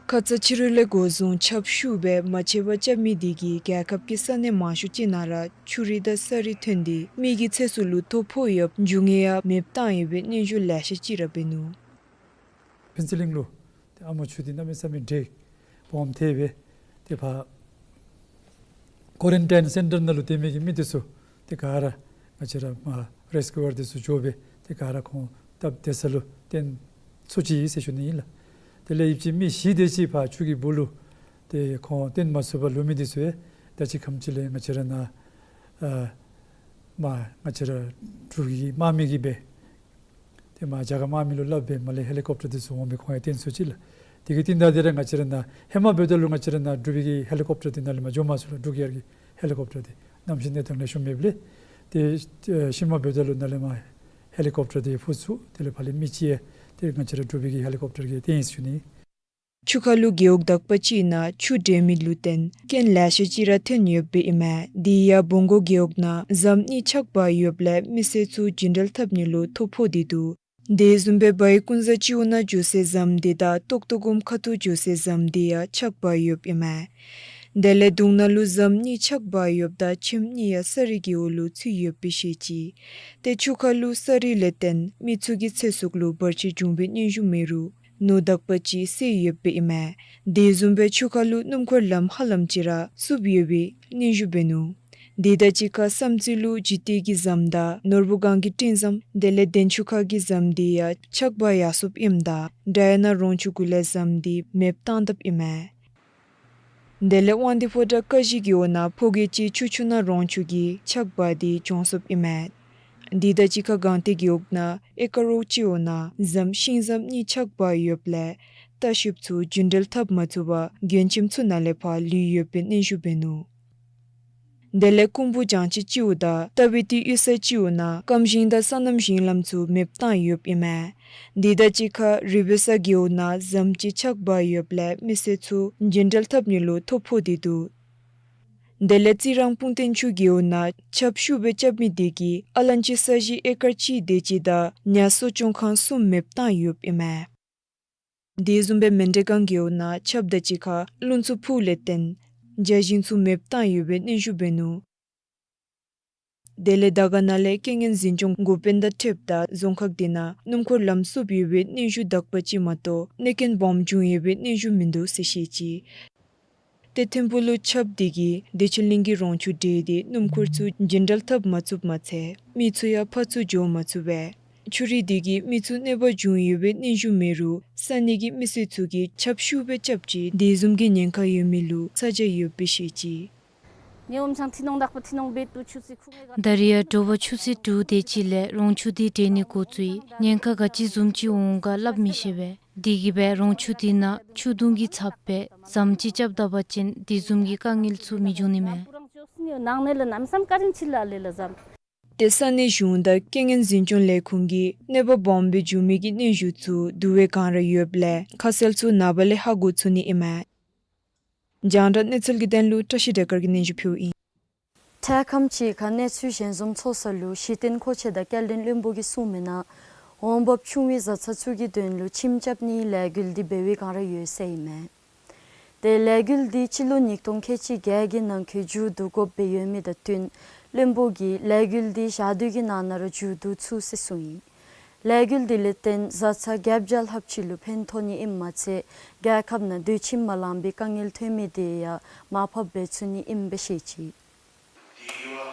ཁ་ཙ་ཕྱི་རུ་ལས་འགོ་བཟུང་ཆརཔ་ཤུགས་སྦེ་མ་ཆད་པར་རྐྱབ་མི་འདི་གིས་རྒྱལ་ཁབ་ཀྱི་ས་གནས་མང་ཤོས་ཅིག་ནང་ར་ཆུ་རུད་དང་ས་རུད་ཐོན་ཏེ་མི་གི་ཚེ་སྲོག་ལུ་ཐོ་ཕོག་ཡོདཔ་འབྱུང་ངེས་ཡང་མེདཔ་བཏང་ཡོད་པའི་སྙན་ཞུ་ལེ་ཤ་ཅིག་ར་འབད་ནུག། ཕུན་ཚོགས་གླིང་ལུ་ཏེ་ཨ་མོ་ཆུ་འདི་གནམ་མེད་ས་མེད་དྲག་སྦོམ་ཐལ་སྦེ་ཏེ་ཕར་ཀོ་རན་ཊིན་སེན་ཊར་ནང་ལུ་སྡོད་མི་གི་མི་འདི་ཚུ་ཏེ་ག་ར་ང་བཅས་ར་མར་རེས་ཀྱུ་ཝར་འདི་ཚུ་འགྱོ་སྦེ་ཏེ་ག་ར་ཁོང་སྟབས་བདེ་ས་ལུ་བཏོན་ཚུགས་ཅི་ཟེར་ཞུ་ནི་ཨིན་ལགས། དེ་ལས་ཡིབ་ཅི་མི་བཞི་དེ་ཅིག་ཕར་ཆུ་གི་སྦུག་ལུ་ཏེ་ཁོང་བཏོན་མ་ཚུགས་པར་ལུས་མི་འདི་ཚུ་ཡང་ད་ཅི་ཁམས་ཅིག་ལས་ང་བཅས་ར་ནཱ་ཨ་མར་ང་བཅས་ར་འབྲུག་གི་དམག་མི་གིས་སྦེ་ཏེ་མར་རྒྱ་གར་དམག་མི་ལུ་སླབ་སྦེ་མར་ལས་ཧེ་ལི་ཀོབ་ཊར་འདི་ཚུ་འོང་སྦེ་ཁོང་ཡང་བཏོན་ཚུགས་ཅི་ལགས། དེ་གི་རྟིང་བདའ་སྟེ་ར་ང་བཅས་ར་ནཱ་ཧེ་མ་འབདཝ་ད་ལུ་ང་བཅས་ར་ནཱ་འབྲུག་པའི་གི་ཧེ་ལི་ཀོབ་ཊར་འདི་ནཱ་ལས་མར་འགྱོ་མ་ཚུགས་ལགས། འབྲུག་གི་ཧེ་ལི་ཀོབ་ཊར་འདི་གནམ་གཤིས་གནས་སྟངས་ལེགས་ཤོམ་མེདཔ་ལས། ཏེ་ཨེ་ཤུལ་མ་འབདཝ་ད་ལུ་ནཱ་ལས་མར་ཧེ་ལི་ཀོབ་ཊར་འདི་འཕུར་ཚུགས། དེ་ལས་ཕར་ལས་མི་ཅིག་ཡང་ཏེ་ང་བཅས་ར་འབྲུག་པའི་གི་ཧེ་ལི་ཀོབ་ཊར་གྱིས་བཏོན་ཡི་ཟེར་ཞུ་ནི། ཆུ་ཁ་ལུ་རྒེད་འོག་དག་པ་ཅིག་ནང་ཆུ་འདྲེན་མི་ལུ་བརྟེན་རྐྱེན་ལེ་ཤ་ཅིག་ར་ཐོན་ཡོདཔ་ཨིན་མས། དེ་ཡང་བོང་སྒོ་རྒེད་འོག་ནང་ཟམ་གཉིས་ཆག་འབག་ཡོདཔ་ལས་མི་སེར་ཚུ་རྒྱུན་འགྲུལ་འཐབ་ནི་ལུ་ཐོ་ཕོག་སྟེ་འདུག། དེ་བཟུམ་སྦེ་བའི་ཀུན་བཟང་སྤྱི་འོག་ནང་འགྱོ་སའི་ཟམ་འདི་དང་ཏོག་ཏོ་སྒོམ་ཁ་ཐུག་འགྱོ་སའི་ཟམ་འདི་ཡང་ཆག་འབག་ཡོདཔ་ཨིན་མས། དེ་ལས་གདུང་ན་ལུ་ཟམ་གཉིས་ཆག་འབག་ཡོདཔ་ད་ཁྱིམ་གཉིས་ཡང་ས་རུད་ཀྱི་འོག་ལུ་ཚུད་ཡོདཔ་སྦེ་བཤད་ཅི། ཏེ་ཆུ་ཁ་ལུ་ས་རུད་ལས་བརྟེན་མི་ཚུ་གི་ཚེ་སྲོག་ལུ་བར་ཆད་བྱུང་བའི་སྙན་ཞུ་མེད་རུང་ནོར་དག་པ་ཅིག་བསད་ཡོདཔ་ཨིན་མས། དེ་བཟུམ་སྦེ་ཆུ་ཁ་ལུ་སྣུམ་འཁོར་ལམ་ཧ་ལམ་ཅིག་ར་བསུབས་ཡོད་པའི་སྙན་ཞུ་འབད་ནུག། དེ་དང་གཅིག་ཁར་བསམ་རྩེ་ལུ་འཇིག་རྟེན་གྱི་ཟམ་དང་ནོར་བུ་སྒང་གི་སྤྲིན་ཟམ་དེ་ལས་དན་ཆུ་ཁ་གི་ཟམ་འདི་ཡང་ཆག་འབག་ཡར་སོཔ་ཨིནམ་ད་དྲ་ཡ་ན་རོང་ཆུ་གུ་ལས་ཟམ་འདི་མེདཔ་བཏང་དཔ་ཨིན་མས། དེ་ལས་དབང་འདུས་ཕོ་བྲང་ཀ་བཞི་གི་འོག་ནང་ཕོ་རྒྱས་ཅིག་ཆུ་ཆུ་ན་རོང་ཆུ་གིས་ཆག་འབག་སྟེ་གྱོང་སོཔ་ཨིན་མས། དེ་དང་གཅིག་ཁར་སྒང་སྟེང་གི་འོག་ནང་ཨེ་ཀར་རོགས་ཅིག་འོག་ནང་ཟམ་ཤིང་ཟམ་གཉིས་ཆག་འབག་ཡོདཔ་ལས་ལྟ་བཤལཔ་ཚུ་རྒྱུན་འགྲུལ་འཐབ་མ་ཚུགས་པར་མགྱོན་ཁྱིམ་ཚུ་ནང་ལས་ཕར་ལུས་ཡོད་པའི་སྙན་ཞུ་འབད་ནུག། དེ་ལས་ཀུམ་བུ་ལྗང་སྤྱི་སྤྱི་འོག་དང་རྟ་བི་ཏི་གཡུས་ས་སྤྱི་འོག་ནང་སྐམ་ཞིང་དང་སོ་ནམ་ཞིང་ལམ་ཚུ་མེདཔ་བཏང་ཡོདཔ་ཨིན་མས། དེ་དང་གཅིག་ཁར་རི་བོ་ས་གི་འོག་ནང་ཟམ་ཅིག་ཆག་འབག་ཡོདཔ་ལས་མི་སེར་ཚུ་རྒྱུན་འགྲུལ་འཐབ་ནི་ལུ་ཐོ་ཕོག་སྟེ་འདུག། དེ་ལས་རྩི་རང་སྤུངས་སྟེང་ཆུ་གི་འོག་ནང་ཆརཔ་ཤུགས་སྦེ་རྐྱབ་མི་དེ་གིས་ཨ་ལན་ཅི་ས་གཞི་ཨེ་ཀར་གཅིག་དེ་ཅིག་དང་ཉ་གསོ་སྐྱོང་ཁང་གསུམ་མེདཔ་བཏང་ཡོདཔ་ཨིན་མས། དེ་བཟུམ་སྦེ་མན་དྲེ་སྒང་གི་འོག་ནང་ཆརཔ་དང་གཅིག་ཁར་རླུང་འཚུབ་ཕུ་ལས་བརྟེན་བྱ་ཞིང་ཚུ་མེདཔ་བཏང་ཡོད་པའི་སྙན་ཞུ་འབད་ནུག། དེ་ལས་དར་དཀར་ནང་ལས་རྐྱེན་ངན་འཛིན་སྐྱོང་འགོ་དཔོན་དང་འཁྲིལཝ་ད་རྫོང་ཁག་དེ་ནང་སྣུམ་འཁོར་ལམ་བསུབས་ཡོད་པའི་སྙན་ཞུ་དག་པ་ཅིག་མ་གཏོགས་གནོད་རྐྱེན་སྦོམ་བྱུང་ཡོད་པའི་སྙན་ཞུ་མིན་འདུག་ཟེར་བཤད་ཅི། ཏེ་ཐིམ་ཕུག་ལུ་ཆརཔ་དེ་གིས་བདེ་ཆེན་གླིང་གི་རོང་ཆུ་འདྲེས་ཏེ་སྣུམ་འཁོར་ཚུ་རྒྱུན་འགྲུལ་འཐབ་མ་ཚུགསཔ་མ་ཚད་མི་ཚུ་ཡང་ཕར་ཚུར་འགྱོ་མ་ཚུགས་པས། ཆུ་རུད་དེ་གིས་མི་ཚུ་གནོད་པ་བྱུང་ཡོད་པའི་སྙན་ཞུ་མེད་རུང་ས་གནས་ཀྱི་མི་སེར་ཚུ་གིས་ཆརཔ་ཤུགས་སྦེ་རྐྱབ་ཅི། དེ་བཟུམ་གྱི་ཉེན་ཁ་ཡོད་མི་ལུ་ཚ་གྱང་ཡོདཔ་སྦེ་བཤད་ཅི། ཉེ་འོམ་ཆང་ཐི་ནོང་དག་པ་ཐི་ནོང་འབད་དུ་ཆུ་ཚོད་ཁུངས་ཡོད་ག། ད་རེས་ཡང་དྲོ་པ་ཆུ་ཚོད་དྲུག་དེ་ཅིག་ལས་རོང་ཆུ་འདི་འདྲེན་ནི་འགོ་བཙུགས་ཡི། ཉེན་ཁ་ག་ཅི་བཟུམ་ཅིག་འོང་ག་སླབ་མི་ཤེས་པས། དེ་གིས་སྦེ་རོང་ཆུ་འདི་ནང་ཆུ་དུང་གི་ཚབ་སྦེ་ཟམ་ཅིག་རྐྱབ་ད་པ་ཅིན་དེ་བཟུམ་གྱི་དཀའ་ངལ་ཚུ་མི་འབྱུང་ནི་མས། ནང་ནང་ལས་ལམ་སེང་ཀ་རིང་ཕྱི་ལ་ལས་ལ་ཟམ། ཏེ་ས་གནས་གཞུང་དང་རྐྱེན་ངན་འཛིན་སྐྱོང་ལས་ཁུངས་ཀྱིས་གནོད་པ་སྦོམ་སྦེ་འབྱུང་མི་གི་གནོན་ཤུགས་ཚུ་བསྡུ་བའི་སྒང་ར་ཡོདཔ་ལས་ཁ་གསལ་ཚུ་ནངས་པ་ལས་ཧ་གོ་ཚུགས་ནི་ཨིན་མས། རྒྱང་བསྒྲགས་གནས་ཚུལ་གྱི་དོན་ལུ་བཀྲ་ཤིས་སྒྲོལ་དཀར་གྱིས་སྙན་ཞུ་ཕུལཝ་ཨིན། འཕྲལ་ཁམས་ཅིག་ཁར་གནས་ཚུལ་གཞན་བཟུམ་ཚོར་ས་ལུ་གཞི་རྟེན་མཁོ་ཆས་དང་སྐྱེལ་འདྲེན་བློན་པོ་གིས་གསུངས་མི་ནང་འོང་འབབ་ཆུང་བའི་བཟའ་ཚང་ཚུ་གི་དོན་ལུ་ཁྱིམ་རྐྱབ་ནིའི་ལས་འགུལ་འདི་འབད་བའི་སྒང་ར་ཡོད་ཟེར་ཨིན་མས། ཏེ་ལས་འགུལ་འདི་སྤྱི་ལོ་ཉིས་སྟོང་ཁལ་གཅིག་བརྒྱད་ཀྱི་ནང་འཁོད་མཇུག་བསྡུ་དགོཔ་སྦེ་ཡོད་མི་དང་བསྟུན་བློན་པོ་གིས་ལས་འགུལ་འདི་ཞག་དུས་ཀྱི་ནང་ན་ར་མཇུག་བསྡུ་ཚུགས་ཟེར་གསུངས་ཡི། ལས་འགུལ་འདི་ལས་བརྟེན་བཟའ་ཚང་བརྒྱད་བརྒྱ་ལྷགཔ་ཅིག་ལུ་ཕན་ཐོགས་ནི་ཨིནམ་མ་ཚད་རྒྱལ་ཁབ་ནང་སྡོད་ཁྱིམ་མ་ལང་པའི་དཀའ་ངལ་ཐོན་མི་དེ་ཡང་མར་ཕབ་འབད་ཚུགས་ནི་ཨིནམ་སྦེ་བཤད་ཅི།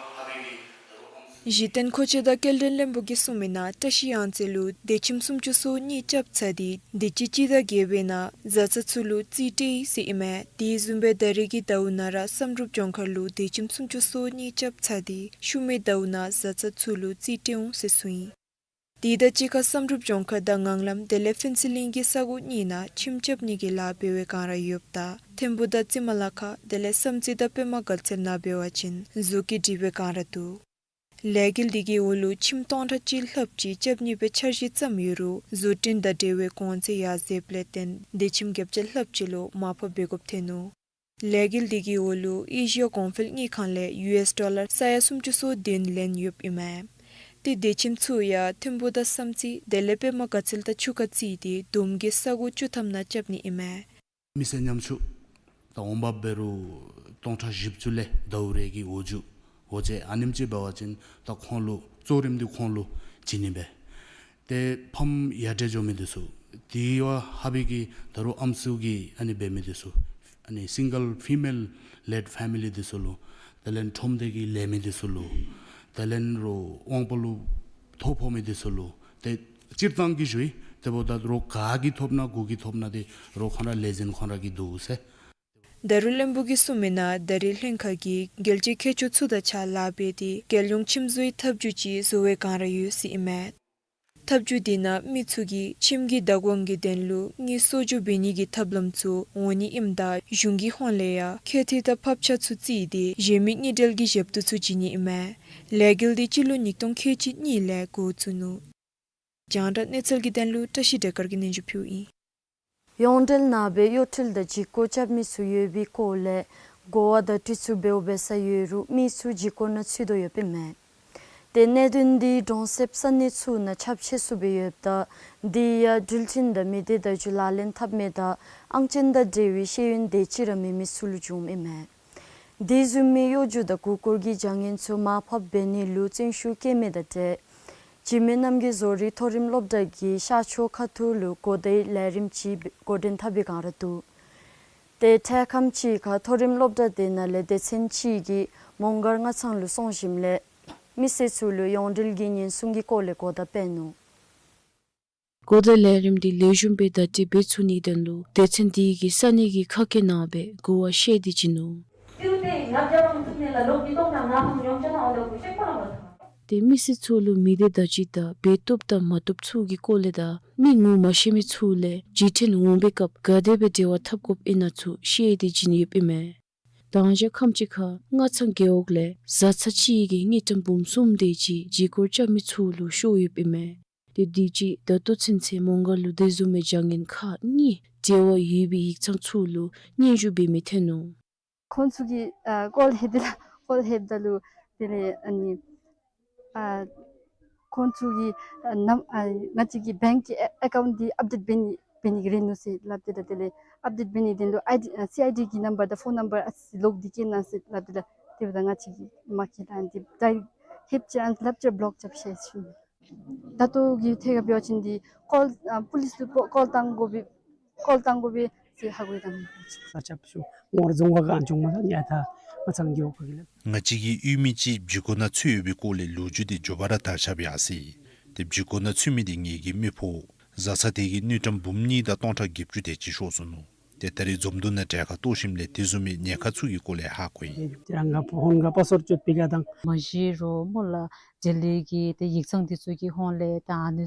གཞི་རྟེན་མཁོ་ཆས་དང་སྐྱེལ་འདྲེན་བློན་པོ་གིས་གསུངས་མི་ནང་བཀྲ་ཤིས་གཡང་རྩེ་ལུ་སྡེ་ཁྱིམ་སུམ་ཅུ་སོ་གཉིས་རྐྱབ་ཚར་ཏེ་དེ་ཅིག་སྤྱི་ཟླ་བརྒྱད་པའི་ནང་བཟའ་ཚང་ཚུ་ལུ་རྩིས་སྤྲོད་ཡི་ཟེར་ཨིན་མས། དེ་བཟུམ་སྦེ་ད་རེས་ཀྱི་ཟླཝ་ནང་ར་བསམ་གྲུབ་ལྗོངས་མཁར་ལུ་སྡེ་ཁྱིམ་སུམ་ཅུ་སོ་གཉིས་རྐྱབ་ཚར་ཏེ་ཤུལ་མའི་ཟླཝ་ནང་བཟའ་ཚང་ཚུ་ལུ་རྩིས་སྤྲོད་འོང་ཟེར་གསུངས་ཡི། དེ་དང་གཅིག་ཁར་བསམ་གྲུབ་ལྗོངས་མཁར་དང་ངང་ལམ་དེ་ལས་ཕུན་ཚོགས་གླིང་གི་ས་གོ་གཉིས་ནང་ཁྱིམ་རྐྱབ་ནི་གི་ལཱ་འབད་བའི་སྒང་ར་ཡོདཔ་ད་ཐིམ་ཕུག་དང་རྩི་མ་ལ་ཁ་དེ་ལས་བསམ་རྩེ་དང་པདྨ་དགའ་ཚལ་ནང་འབད་བ་ཅིན་བཟོ་བཀོད་སྒྲིག་པའི་སྒང་ར་འདུག། ལས་འགུལ་འདི་གི་འོག་ལུ་ཁྱིམ་སྟོང་ཕྲག་གཅིག་ལྷགཔ་ཅིག་རྐྱབ་ནི་སྦེ་འཆར་གཞི་བརྩམས་ཡོད་རུང་བཟོ་སྐྲུན་དང་འབྲེལ་བའི་གོང་ཚད་ཡར་འཛེགསཔ་ལས་བརྟེན་སྡེ་ཁྱིམ་བརྒྱད་བརྒྱ་ལྷགཔ་ཅིག་ལུ་མར་ཕབ་འབད་དགོཔ་ཐོན་ནུག། ལས་འགུལ་འདི་གི་འོག་ལུ་ཨེ་ཤི་ཡ་གོང་འཕེལ་དངུལ་ཁང་ལས་ཡུ་ཨེསི་ཌོ་ལར་ས་ཡ་སུམ་ཅུ་སོ་བདུན་ལེན་ཡོདཔ་ཨིན་མས། ཏེ་སྡེ་ཁྱིམ་ཚུ་ཡང་ཐིམ་ཕུག་དང་བསམ་རྩེ་དེ་ལས་པདྨ་དགའ་ཚལ་དང་ཆུ་ཁ་རྩིས་ཏེ་བསྡོམས་ཀྱིས་ས་གོ་བཅུ་ཐམ་ནང་རྐྱབ་ནི་ཨིན་མས། མི་སེར་ཉམ་ཆུང་ད་འོང་འབབ་འབད་རུང་སྟོང་ཕྲག་བཞི་བཅུ་ལས་ཟླཝ་རེ་གི་འོག་འཇུག་འོ་བྱེད་ཨ་ནེམ་ཅིག་འབད་བ་ཅིན་ད་ཁོང་ལུ་གཙོ་རིམ་འདི་ཁོང་ལུ་བྱིན་ནི་སྦེ། ཏེ་ཕམ་ཡར་དྲག་འགྱོ་མི་འདི་ཚུ་དེ་བ་ཧ་བི་གི་ད་རུང་ཨམ་སྲུ་གི་ཨ་ནི་འབད་མི་འདི་ཚུ་ཨ་ནི་སིང་གལ་ཕི་མེལ་ལེཌ་ཕེ་མི་ལི་འདི་ཚུ་ལུ་དེ་ལས་ཁྲོམ་སྡེ་གི་ལས་མི་འདི་ཚུ་ལུ་དེ་ལས་རོགས་དབང་པོ་ལུ་ཐོ་ཕོག་མི་འདི་ཚུ་ལུ་ཏེ་སྤྱིར་བཏང་གི་ཞུ་ཡི། ཏེ་འབདཝ་ད་རོགས་ག་གིས་ཐོབ་ན་གུ་གིས་ཐོབ་ན་ཏེ་རོགས་ཁོང་ར་ལས་འཛིན་ཁོང་ར་གི་འདུག་ཟེར། ད་རུང་བློན་པོ་གིས་གསུངས་མི་ནང་ད་རེས་ལྷན་ཁག་གིས་རྒྱལ་སྤྱིའི་མཁས་མཆོག་ཚུ་དང་ཕྱག་ལཱ་འབད་དེ་རྒྱལ་ཡོངས་ཁྱིམ་བཟོའི་ཐབས་བྱུས་ཅིག་བཟོ་བའི་སྒང་ར་ཡོད་ཟེར་ཨིན་མས། ཐབས་བྱུས་དེ་ནང་མི་ཚུ་གིས་ཁྱིམ་གྱི་བདག་དབང་གི་དོན་ལུ་དངུལ་གསོག་འཇོག་འབད་ནི་གི་ཐབས་ལམ་ཚུ་འོང་ནི་ཨིནམ་ད་གཞུང་གི་ཧོངས་ལས་ཡང་ཁེ་ཐི་དང་ཕབ་ཆ་ཚུ་རྩིས་ཏེ་གཞན་མི་དངུལ་འབྲེལ་གྱི་ཞབས་ཏོག་ཚུ་བྱིན་ནི་ཨིན་མས། ལས་འགུལ་འདི་སྤྱི་ལོ་ཉིས་སྟོང་ཁལ་གཅིག་གཉིས་ལས་འགོ་བཙུགས་ནུག། རྒྱང་བསྒྲགས་གནས་ཚུལ་གྱི་དོན་ལུ་བཀྲ་ཤིས་སྒྲོལ་དཀར་གྱིས་སྙན་ཞུ་ཕུལཝ་ཨིན། ཡོངས་འབྲེལ་ནང་སྦེ་གཡོ་འཕྲུལ་དང་ལྗིད་ཁོག་རྐྱབ་མི་ཚུ་ཡོད་པའི་སྐོར་ལས་གོ་བ་དང་དྲི་ཚུལ་འབདཝ་འབད་ས་ཡོད་རུང་མི་ཚུ་ལྗིད་ཁོག་ནང་ཚུད་དོ་ཡོདཔ་ཨིན་མས། ཏེ་གནད་དོན་འདི་གྲོང་གསེབ་ས་གནས་ཚུ་ནང་ཁྱབ་ཆེ་སུ་སྦེ་ཡོདཔ་ད་འདི་ཡང་འགྲུལ་འཕྲིན་དང་མི་སྡེ་བརྡ་བརྒྱུད་ལག་ལེན་འཐབ་མི་དང་ཨང་ཅན་དང་འབྲེལ་བའི་ཤེས་ཡོན་དེ་ཅིག་ར་མེད་མི་ཚུ་ལུ་འབྱུངམ་ཨིན་མས། དེ་བཟུམ་མའི་གཡོ་སྒྱུ་དང་མགུ་སྐོར་གྱི་བྱ་ངན་ཚུ་མར་ཕབ་འབད་ནི་ལུ་བརྩོན་ཤུགས་བསྐྱེད་མི་དང་འབྲེལ་འཇིགས་མེད་རྣམ་རྒྱལ་བཟོ་རིག་མཐོ་རིམ་སློབ་གྲྭ་གིས་ཤར་ཕྱོགས་ཁ་ཐུག་ལུ་གོ་བརྡའི་ལས་རིམ་ཅིག་འགོ་འདྲེན་འཐབ་པའི་སྒང་ར་འདུག། ཏེ་འཕྲལ་ཁམས་ཅིག་ཁར་མཐོ་རིམ་སློབ་གྲྭ་དེ་ནང་ལས་སྡེ་ཚན་ཅིག་གིས་མོང་སྒར་སྔ་ཚང་ལུ་སོང་ཞིནམ་ལས་མི་སེར་ཚུ་ལུ་ཡོངས་འབྲེལ་གྱི་ཉེན་སྲུང་གི་སྐོར་ལས་གོ་བརྡ་སྤེལ་ནུག། གོ་བརྡའི་ལས་རིམ་འདི་ལེགས་ཤོམ་སྦེ་བརྡ་སྤྲོད་འབད་ཚུགས་ནིའི་དོན་ལུ་སྡེ་ཚན་དེ་གིས་ས་གནས་ཀྱི་ཁ་སྐད་ནང་སྦེ་གོ་བ་བཤད་དེ་བྱིན་ནུག། ཏེ་མི་སེར་ཚུ་ལུ་མི་སྡེ་བརྡ་སྤྲོད་དང་འབད་བཏུབ་དང་མ་བཏུབ་ཚུ་གི་སྐོར་ལས་དང་མི་ངོ་མ་ཤེས་མི་ཚུ་ལས་རྗེས་དྲན་འོང་པའི་སྐབས་ག་དེ་སྦེ་འབྲེལ་བ་འཐབ་དགོཔ་ཨིན་ན་ཚུ་བཤད་དེ་བྱིན་ཡོདཔ་ཨིན་མས། དང་ཞག་ཁམས་ཅིག་ཁར་སྔ་ཚང་རྒེད་འོག་ལས་བཟའ་ཚང་གཅིག་གིས་དངུལ་ཀྲམ་འབུམ་གསུམ་དེ་ཅིག་ལྗིད་ཁོག་རྐྱབ་མི་ཚུ་ལུ་ཤོར་ཡོདཔ་ཨིན་མས། ཏེ་དུས་ཅི་ད་ལྟོ་ཚུན་ཚོད་མོང་སྒར་ལུ་དེ་བཟུམ་མའི་བྱ་ངན་ཁག་གཉིས་འབྲེལ་བ་ཡོད་པའི་ཡིག་ཚང་ཚུ་ལུ་སྙན་ཞུ་འབད་མི་ཐོན་ནུག། ཁོང་ཚུ་གིས་ཨ་ཀོལ་ལྷོདཔ་ད་ལུ་ཀོལ་ལྷོདཔ་ད་ལུ་དེ་ལས་ཨ་ནི་ཨ་ཁོང་ཚུ་གིས་ཨ་ནམ་ཨ་ང་བཅས་ཀྱི་བེངཀ་གི་ཨེ་ཨེ་ཀའུནཊ་འདི་ཨཔ་ཌེཊ་འབད་ནི་འབད་ནི་གི་རན་ནུག་ཟེར་སླབ་སྟེ་ད་དེ་ལས་ཨཔ་ཌེཊ་འབད་ནི་དོན་ལུ་ཨའི་ཌི་ཨ་སི་ཨའི་ཌི་གི་ནམ་བར་དང་ཕོན་ནམ་བར་ཨ་ཙི་ལོག་སྟེ་བསྐྱལ་གནང་ཟེར་སླབ་སྟེ་ད་དེ་འབདཝ་ད་ང་བཅས་ཀྱིས་མ་བཀལ་ཨ་ནི་འདི་ད་ལྷོདཔ་ཅིག་ཨ་ནི་ལྷོདཔ་ཅིག་བློག་རྐྱབ་ཤེས་ཅི། ད་ལྟོ་གི་ཐད་ཁར་འབད་བ་ཅིན་འདི་ཀོལ་ཨ་པོ་ལིསི་ལུ་ཀོལ་བཏང་དགོ་པས། ཀོལ་བཏང་དགོ་པས་ཟེར་ཧ་གོ་ཡི་དང་། ང་བཅས་ཀྱི་ཡུལ་མི་ཅིག་འཇིགས་སྐུལ་ནང་ཚུད་ཡོད་པའི་སྐོར་ལས་ལོ་རྒྱུས་དེ་མགྱོགས་པ་ར་དར་ཁྱབ་ཡར་སོ་ཡི། དེ་འཇིགས་སྐུལ་ནང་ཚུད་མི་དེ་ངེ་གི་མི་ཕོ་བཟའ་ཚང་དེ་གིས་དངུལ་ཀྲམ་འབུམ་གཉིས་དང་སྟོང་ཕྲག་བརྒྱད་ཅུ་དེ་ཅིག་ཤོར་སོ་ནུག། ཏེ་ད་རེས་འཛོམས་འདུ་ནང་གྲལ་ཁར་གཏོགས་ཞིནམ་ལས་དེ་བཟུམ་མའི་ཉེན་ཁ་ཚུ་གི་སྐོར་ལས་ཧ་གོ་ཡི། ཏེ་རང་ག་ཕོ་ཧོན་ག་པ་སོར་ཅོད་པི་ག་དང་མ་གཞི་རོགས་སྨོ་ལགས། འབྲེལ་ཡོད་ཀྱི་ཏེ་ཡིག་ཚང་འདི་ཚུ་གི་ཧོང་ལས་ད་ཨ་ནི་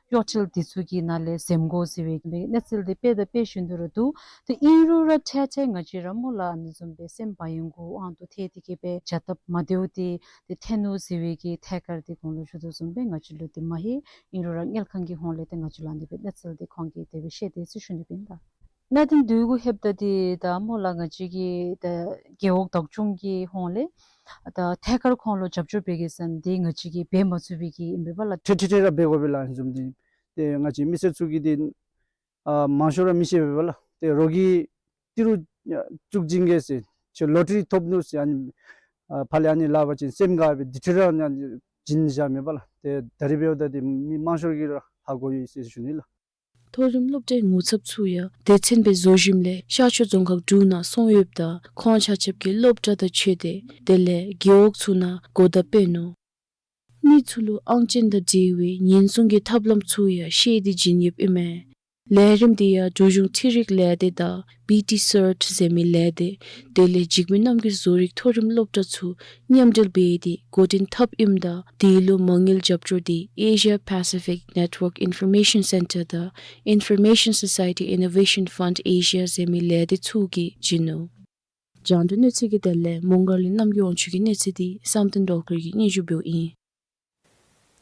གཡོག་ཁྲལ་འདི་ཚུ་གི་ནང་ལས་འཛེམ་དགོ་ཟེར་བའི་གནས་ཚུལ་འདི་དཔེ་དང་དཔེ་བཞིན་དུ་ར་འདུག། ཏེ་ཨིན་རུང་ར་ཐད་ཐད་ང་བཅས་ར་སྨོ་ལགས་ཨ་ནི་བཟུམ་སྦེ་སེམས་བག་ཡངས་གུ་དབང་དུ་ཐལ་ཏེ་གི་སྦེ་བྱ་སྟབས་མ་བདེཝ་འདི་ཏེ་ཐོན་ནུག་ཟེར་བའི་གི་ཐད་ཀར་འདི་གོང་ལུ་ཞུ་དོ་བཟུམ་སྦེ་ང་བཅས་ལུ་འདི་མ་ཧེ། ཨིན་རུང་ར་དངུལ་ཁང་གི་ཧོང་ལས་ཏེ་ང་བཅས་ལུ་ཨ་ནི་སྦེ་གནས་ཚུལ་འདི་ཁོང་གིས་དེ་སྦེ་བཤད་དེ་ཟེར་ཞུ་ནི་ཨིན་ལགས། གནད་དོན་འདི་གུ་ལྷོདཔ་ད་འདི་ད་སྨོ་ལགས་ང་བཅས་ཀྱི་ད་རྒེད་འོག་བདག་སྐྱོང་གི་ཧོང་ལས་ད་ཐད་ཀར་ཁོང་ལུ་རྒྱབ་སྐྱོར་འབད་གེ་ཟེར་ན་འདི་ང་བཅས་ཀྱིས་འབད་མ་ཚུགས་པའི་གི་ཨིན་པས་ལགས། ཐད་ཐད་ཐད་ར་འབད་དགོ་པས་ལགས། བཟུམ་འདི་ཏེ་ང་བཅས་མི་སེར་ཚུ་གིས་འདི་ཨ་མང་ཤོས་ར་མི་ཤེས་པས་ལགས། ཏེ་རོགས་ཀྱིས་ཏི་རུ་བཙུགས་བྱིན་གེ་ཟེར་ཁྱོད་ལོ་ཊ་རི་ཐོབ་ནུག་ཟེར་ཨ་ནི་ཨ་ཕར་ལས་ཨ་ནི་སླབ་པ་ཅིན་སེམས་དགའ་སྦེ་འདི་འདྲ་ར་ཨ་ནི་བྱིན་བཞག་མས་པ་ལགས། ཏེ་ད་རིས་འབདཝ་ད་འདི་མི་མང་ཤོས་ཀྱིས་ར་ཧ་གོ་ཡི་ཟེར་ཞུ་ནི་ལགས། མཐོ་རིམ་སློབ་གྲྭའི་ངོ་ཚབ་ཚུ་ཡང་སྡེ་ཚན་སྦེ་བཟོ་ཞིནམ་ལས་ཤར་ཕྱོགས་རྫོང་ཁག་དྲུག་ནང་སོང་ཡོདཔ་ད་ཁོང་ཆ་ཁྱབ་ཀྱིས་སློབ་གྲྭ་དང་ཆོས་སྡེ་དེ་ལས་རྒེད་འོག་ཚུ་ནང་གོ་བརྡ་སྤེལ་ནུག། མི་ཚུ་ལུ་ཨང་ཅན་དང་འབྲེལ་བའི་ཉེན་སྲུང་གི་ཐབས་ལམ་ཚུ་ཡང་ཤེས་ཏེ་བྱིན་ཡོདཔ་ཨིན་མས། ལས་རིམ་འདི་ཡང་འབྲུག་གཞུང་འཕྲུལ་རིག་ལས་སྡེ་དང་བི་ཊི་སརཊ་ཟེར་མི་ལས་སྡེ་དེ་ལས་འཇིགས་མེད་རྣམ་རྒྱལ་བཟོ་རིག་མཐོ་རིམ་སློབ་གྲྭ་ཚུ་མཉམ་འབྲེལ་འབད་དེ་འགོ་འདྲེན་འཐབ་ཨིནམ་ད་དེ་ལུ་མ་དངུལ་རྒྱབ་སྐྱོར་འདི་Asia Pacific Network Information Centre དང་Information Society Innovation Fund Asia ཟེར་མི་ལས་སྡེ་ཚུ་གིས་བྱིན་ནུག། རྒྱང་བསྒྲགས་གནས་ཚུལ་གྱི་དོན་ལས་མོང་སྒར་གླིང་རྣམ་རྒྱལ་དབང་ཕྱུག་གི་གནས་ཚུལ་འདི་བསམ་གཏན་སྒྲོལ་དཀར་གྱིས་སྙན་ཞུ་འབདཝ་ཨིན།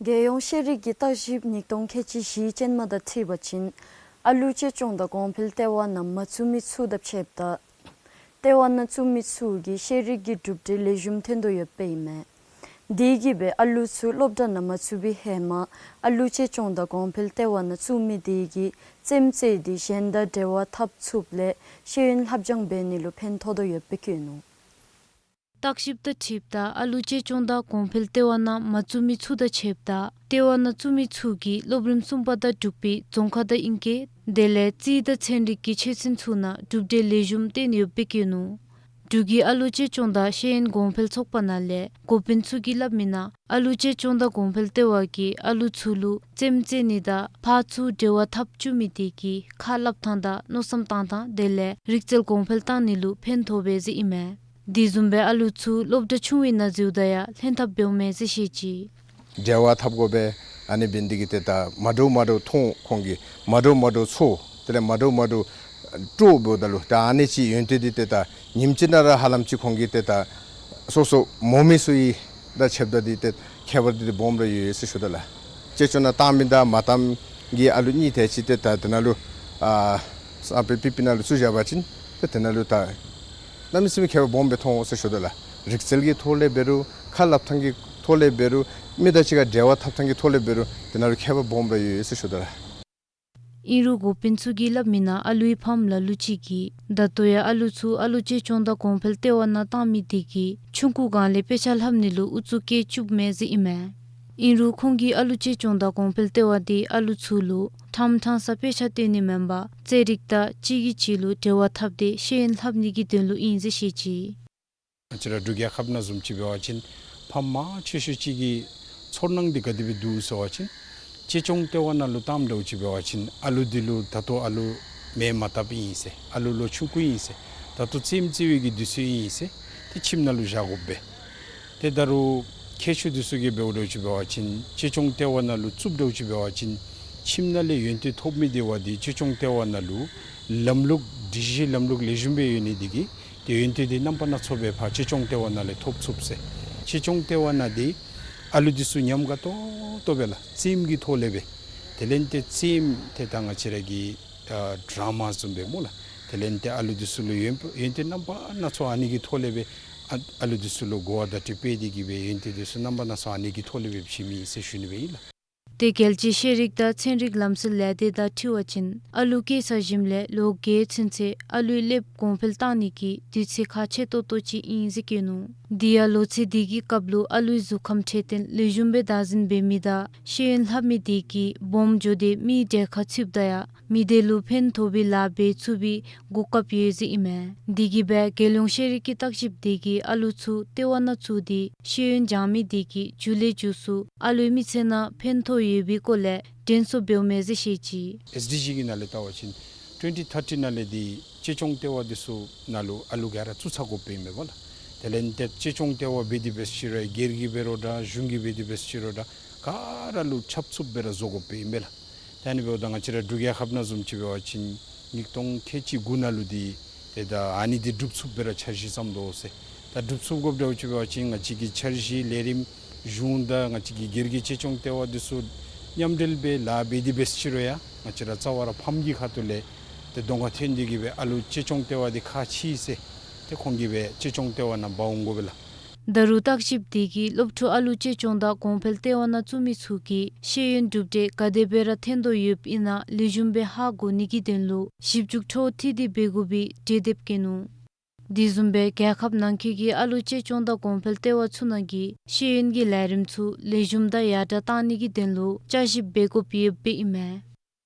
རྒྱལ་ཡོངས་ཤེས་རིག་གི་བརྟག་ཞིབ་ཉིས་སྟོང་ཁལ་གཅིག་བཞི་ཅན་མ་དང་འཁྲིལ་བ་ཅིན་ཨ་ལུ་གཅེས་སྐྱོང་དང་གོང་འཕེལ་ལྟེ་བ་ནང་མ་བཙུགས་མི་ཚུ་དང་ཕྱདཔ་ད་ལྟེ་བ་ནང་བཙུགས་མི་ཚུ་གིས་ཤེས་རིག་གི་གྲུབ་འབྲས་ལེགས་ཤོམ་ཐོན་དོ་ཡོདཔ་ཨིན་མས། དེ་གིས་སྦེ་ཨ་ལུ་ཚུ་སློབ་གྲྭ་ནང་མ་བཙུགས་པའི་ཧེ་མ་ཨ་ལུ་གཅེས་སྐྱོང་དང་གོང་འཕེལ་ལྟེ་བ་ནང་བཙུགས་མི་དེ་གིས་རྩེདམོ་རྩེ་སྟེ་གཞན་དང་འབྲེལ་བ་འཐབ་ཚུགསཔ་ལས་ཤེས་ཡོན་ལྷབ་སྦྱང་འབད་ནི་ལུ་ཕན་ཐོགས་དོ་ཡོདཔ་སྦེ་བཀོད་ནུག། བརྟག་ཞིབ་དང་འཁྲིལཝ་ད་ཨ་ལུ་གཅེས་སྐྱོང་དང་གོང་འཕེལ་ལྟེ་བ་ནང་མ་བཙུགས་མི་ཚུ་དང་ཕྱདཔ་ད་ལྟེ་བ་ནང་བཙུགས་མི་ཚུ་གིས་སློབ་རིམ་གསུམ་པ་དང་དྲུག་པའི་རྫོང་ཁ་དང་ཨིང་སྐད་དེ་ལས་རྩིས་དང་ཚན་རིག་གི་ཆོས་ཚན་ཚུ་ནང་གྲུབ་འབྲས་ལེགས་ཤོམ་བསྟན་ཡོདཔ་སྦེ་བཀོད་ནུག། འབྲུག་གི་ཨ་ལུ་གཅེས་སྐྱོང་དང་ཤེས་ཡོན་གོང་འཕེལ་ཚོགས་པ་ནང་ལས་འགོ་དཔོན་ཚུ་གིས་སླབ་མི་ནང་ཨ་ལུ་གཅེས་སྐྱོང་དང་གོང་འཕེལ་ལྟེ་བ་གིས་ཨ་ལུ་ཚུ་ལུ་རྩེདམོ་རྩེ་ནི་དང་ཕར་ཚུར་འབྲེལ་བ་འཐབ་བཅུག་མི་དེ་གིས་ཁ་སླབ་ཐངས་དང་མནོ་བསམ་བཏང་ཐངས་དེ་ལས་རིག་རྩལ་གོང་འཕེལ་བཏང་ནི་ལུ་ཕན་ཐོགས་པས་ཟེར་ཨིན་མས། དེ་བཟུམ་སྦེ་ཨ་ལུ་ཚུ་སློབ་གྲྭ་ཆུང་བའི་ནང་འཛུལཝ་ད་ཡང་ལྷན་ཐབས་འབདཝ་མས་ཟེར་བཤད་ཅི། འབྲེལ་བ་འཐབ་དགོ་པས། ཨ་ནི་འབད་ནི་དེ་གིས་ཏེ་ད་མ་འདྲཝ་མ་འདྲཝ་མཐོང་ཁོང་གིས་མ་འདྲཝ་མ་འདྲཝ་ཚོར། དེ་ལས་མ་འདྲཝ་མ་འདྲཝ་སྤྲོ་འབདཝ་ད་ལུ་ད་ཨ་ནི་ཅིག་ཡོན་ཏན་འདི་ཏེ་ད་ཉིནམ་གཅིག་ནང་ར་ཧ་ལམ་ཅིག་ཁོང་གིས་ཏེ་ད་སོ་སོ་མོ་མི་ཚུ་ཡི་དང་ཕྱདཔ་ད་འདི་ཏེ་ཁྱད་པར་འདི་ཏེ་སྦོམ་ར་ཡོད་ཟེར་ཞུ་དོ་ལགས། གཅེས་སྐྱོང་ནང་བཏང་མི་དང་མ་བཏངམ་གི་ཨ་ལུ་གཉིས་དེ་ཅིག་ཏེ་ད་དེ་ནང་ལུ་ཨ་སམ་པའི་པི་པི་ནང་ལུ་བཙུགས་བཞག་པ་ཅིན་ཏེ་དེ་ནང་ལུ་ད་གནམ་མེད་ས་མེད་ཁྱད་པར་སྦོམ་སྦེ་མཐོང་འོང་ཟེར་ཞུ་དོ་ལགས། རིག་རྩལ་གྱི་ཐོག་ལས་འབད་རུང་ཁ་སླབ་ཐངས་ཀྱི་ཐོག་ལས་འབད་རུང་མི་དང་གཅིག་ཁར་འབྲེལ་བ་འཐབ་ཐངས་ཀྱི་ཐོག་ལས་འབད་རུང་དེ་ནང་ལུ་ཁྱད་པར་སྦོམ་ར་ཡོད་ཟེར་ཞུ་དོ་ལགས། ཨིན་རུང་འགོ་དཔོན་ཚུ་གིས་སླབ་མི་ནང་ཨ་ལུའི་ཕམ་ལ་ལུ་ཅིག་གིས་ད་ལྟོ་ཡང་ཨ་ལུ་ཚུ་ཨ་ལུ་གཅེས་སྐྱོང་དང་གོང་འཕེལ་ལྟེ་བ་ནང་བཏང་མི་དེ་གིས་ཆུང་ཀུ་སྒང་ལས་དཔེ་ཆ་ལྷབ་ནི་ལུ་ཨུ་ཚུགས་བསྐྱེད་བཅུགཔ་མས་ཟེར་ཨིན་མས། ཨིན་རུང་ཁོང་གིས་ཨ་ལུ་གཅེས་སྐྱོང་དང་གོང་འཕེལ་ལྟེ་བ་འདི་ཨ་ལུ་ཚུ་ལུ་ཕྲང་ཕྲང་ས་དཔེ་ཆ་སྟོན་ནི་མེན་པར་རྩེད་རིགས་དང་གཅིག་གིས་གཅིག་ལུ་འབྲེལ་བ་འཐབ་སྟེ་ཤེས་ཡོན་ལྷབ་ནི་གི་དོན་ལུ་ཨིན་ཟེར་བཤད་ཅི། ང་བཅས་ར་འབྲུག་རྒྱལ་ཁབ་ནང་བཟུམ་ཅིག་འབད་བ་ཅིན་ཕམ་མང་ཆེ་ཤོས་ཅིག་གི་ཚོར་སྣང་འདི་ག་དེ་སྦེ་འདུག་ཟེར་བ་ཅིན་གཅེས་སྐྱོང་ལྟེ་བ་ནང་ལུ་བཏངམ་འདྲཝ་ཅིག་འབད་བ་ཅིན་ཨ་ལུ་འདི་ལུ་ད་ལྟོ་ཨ་ལུ་མས་མ་བཏབ་ཨིན་ཟེར། ཨ་ལུ་ལོ་ཆུང་ཀུ་ཨིན་ཟེར། ད་ལྟོ་རྩེདམོ་རྩེ་བའི་གི་དུས་ཚོད་ཨིན་ཟེར། ཏེ་ཁྱིམ་ནང་ལུ་བཞག་དགོ་པས། ཏེ་ད་རུང་མཁས་མཆོག་འདི་ཚུ་གིས་འབདཝ་འདྲཝ་ཅིག་འབད་བ་ཅིན་གཅེས་སྐྱོང་ལྟེ་བ་ནང་ལུ་བཙུགསཔ་འདྲཝ་ཅིག་འབད་བ་ཅིན་ཁྱིམ་ནང་ལས་ཡོན་ཏན་ཐོབ་མི་དེ་བ་འདི་གཅེས་སྐྱོང་ལྟེ་བ་ནང་ལུ་ལམ་ལུགས་སྒྲིག་གཞི་ལམ་ལུགས་ལེགས་ཤོམ་སྦེ་ཡོད་ནི་དེ་གིས་ཏེ་ཡོན་ཏན་འདི་རྣམ་པ་སྣ་ཚོགས་སྦེ་ཕར་གཅེས་སྐྱོང་ལྟེ་བ་ནང་ལས་ཐོབ་ཚུགས་ཟེར། གཅེས་སྐྱོང་ལྟེ་བ་ནང་འདི་ཨ་ལུ་འདི་ཚུ་ཉམས་དགའ་ཏོག་ཏོ་སྦེ་ལགས་རྩེདམོ་གི་ཐོག་ལས་སྦེ་དེ་ལས་ཏེ་རྩེདམོ་ཏེ་ད་ང་བཅས་ར་གི་ཨ་ཌ་ར་མ་བཟུམ་སྦེ་སྨོ་ལགས། དེ་ལས་ཏེ་ཨ་ལུ་འདི་ཚུ་ལུ་ཡོན་ཡོན་ཏན་རྣམ་པ་སྣ་ཚོགས་ཨ་ནི་གི་ཐོག་ལས་སྦེ་ཨ་ཨ་ལུ་འདི་ཚུ་ལུ་གོ་བ་བརྡ་སྤྲོད་འབད་དེ་གིས་སྦེ་ཡོན་ཏན་འདི་ཚུ་རྣམ་པ་སྣ་ཚོགས་ཨ་ནི་གི་ཐོག་ལས་སྦེ་བྱིན་མི་ཨིན་ཟེར་ཞུ་ནི་སྦེ་ཨིན་ལགས། ཏེ་རྒྱལ་སྤྱིའི་ཤེས་རིག་དང་ཚན་རིག་ལམ་སྲོལ་ལས་སྡེ་དང་འཁྲིལ་བ་ཅིན་ཨ་ལུ་སྐྱེས་ཚར་ཞིནམ་ལས་ལོ་བརྒྱད་ཚུན་ཚོད་ཨ་ལུའི་ཀླདཔ་གོང་འཕེལ་བཏང་ནི་གི་དུས་ཚོད་ཁག་ཆེ་ཏོག་ཏོ་ཅིག་ཨིན་ཟེར་བཀོད་ནུག། དེ་ཡང་ལོ་ཚད་དེ་གི་སྐབས་ལུ་ཨ་ལུའི་གཟུགས་ཁམས་འཕྲོད་བསྟེན་ལེགས་ཤོམ་སྦེ་བདག་འཛིན་འབད་མི་དང་ཤེས་ཡོན་ལྷབ་མི་དེ་གིས་སྦོམ་འགྱོ་སྟེ་མིའི་གྲལ་ཁར་ཚུདཔ་ད་ཡང་མི་སྡེ་ལུ་ཕན་ཐོགས་པའི་ལཱ་འབད་ཚུགས་པའི་གོ་སྐབས་ཡོད་ཟེར་ཨིན་མས། དེ་གིས་སྦེ་རྒྱལ་ཡོངས་ཤེས་རིག་གི་བརྟག་ཞིབ་དེ་གིས་ཨ་ལུ་ཚུ་ལྟེ་བ་ནང་བཙུགས་ཏེ་ཤེས་ཡོན་སྦྱང་མི་དེ་གིས་མཇུག་ལས་མཇུག་སུ་ཨ་ལུའི་མི་ཚེ་ནང་ཕན་ཐོགས་ཡོད་པའི་སྐོར་ལས་དྲན་གསོ་འབདཝ་མས་ཟེར་བཤད་ཅི། ཨེས་ཌི་ཇི་གི་ནང་ལས་བལྟ་བ་ཅིན་ ཊུ་ཝེན་ཊི་ཐར་ཊི་ནང་ལས་འདི་གཅེས་སྐྱོང་ལྟེ་བ་འདི་ཚུ་ནང་ལུ་ཨ་ལུ་ག་ར་བཙུགས་ཚར་དགོཔ་ཨིན་མས་པ་ལགས། དེ་ལས་ཏེ་གཅེས་སྐྱོང་ལྟེ་བ་འབད་དེ་འབད་ཅི་རུང་ཡང་སྒེར་གྱི་འབད་རུང་འདྲ་གཞུང་གི་འབད་དེ་འབད་ཅི་རུང་འདྲ་ག་ར་ལུ་ཆབ་ཚུབ་སྦེ་ར་བཟོ་དགོཔ་ཨིན་མས་ལགས། ད་ཨ་ནི་འབདཝ་ད་ང་བཅས་ར་འབྲུག་རྒྱལ་ཁབ་ནང་བཟུམ་ཅིག་འབད་བ་ཅིན་ཉིས་སྟོང་ཁལ་གཅིག་དགུ་ནང་ལུ་འདི་ཏེ་ད་ཨ་ནི་འདི་སྒྲུབ་ཚུགསཔ་སྦེ་ར་འཆར་གཞི་བརྩམ་དོ་ཟེར། ད་སྒྲུབ་ཚུགས་དགོཔ་འདྲཝ་ཅིག་འབད་བ་ཅིན་ང་བཅས་ཀྱི་འཆར་གཞི་ལས་རིམ་གཞུང་དང་ང་བཅས་ཀྱི་སྒེར་གྱི་གཅེས་སྐྱོང་ལྟེ་བ་འདི་ཚུ་མཉམ་འབྲེལ་སྦེ་ལཱ་འབད་དེ་འབད་ཅི་རུང་ཡང་ང་བཅས་ར་རྩ་བ་ར་ཕམ་གྱི་ཁ་ཐུག་ལས་ཏེ་གདོང་ཁར་ཐོན་ཏེ་གིས་སྦེ་ཨ་ལུ་གཅེས་སྐྱོང་ལྟེ་བ་འདི་ཁག་ཆེ་ཟེར་ཏེ་ཁོང་གིས་སྦེ་གཅེས་སྐྱོང་ལྟེ་བ་ནང་འབག་འོང་དགོ་པས་ལགས། ད་རུང་བརྟག་ཞིབ་འདི་གིས་སློབ་ཕྲུག་ཨ་ལུ་གཅེས་སྐྱོང་དང་གོང་འཕེལ་ལྟེ་བ་ནང་བཙུགས་མི་ཚུ་གི་ཤེས་ཡོན་གྲུབ་འབྲས་ག་དེ་སྦེ་ར་ཐོན་དོ་ཡོདཔ་ཨིན་ན་ལེགས་ཤོམ་སྦེ་ཧ་གོ་ནི་གི་དོན་ལུ་ཞིབ་འཇུག་འཕྲོ་མཐུད་དེ་འབད་དགོ་པའི་གྲོས་འདེབས་བཀོད་ནུག། དེ་བཟུམ་སྦེ་རྒྱལ་ཁབ་ནང་འཁོད་ཀྱི་ཨ་ལུ་གཅེས་སྐྱོང་དང་གོང་འཕེལ་ལྟེ་བ་ཚུ་ནང་གི་ཤེས་ཡོན་གྱི་ལས་རིམ་ཚུ་ལེགས་ཤོམ་དང་ཡར་དྲག་གཏང་ནི་གི་དོན་ལུ་བསྐྱར་ཞིབ་འབད་དགོཔ་ཡོདཔ་ཨིན་མས།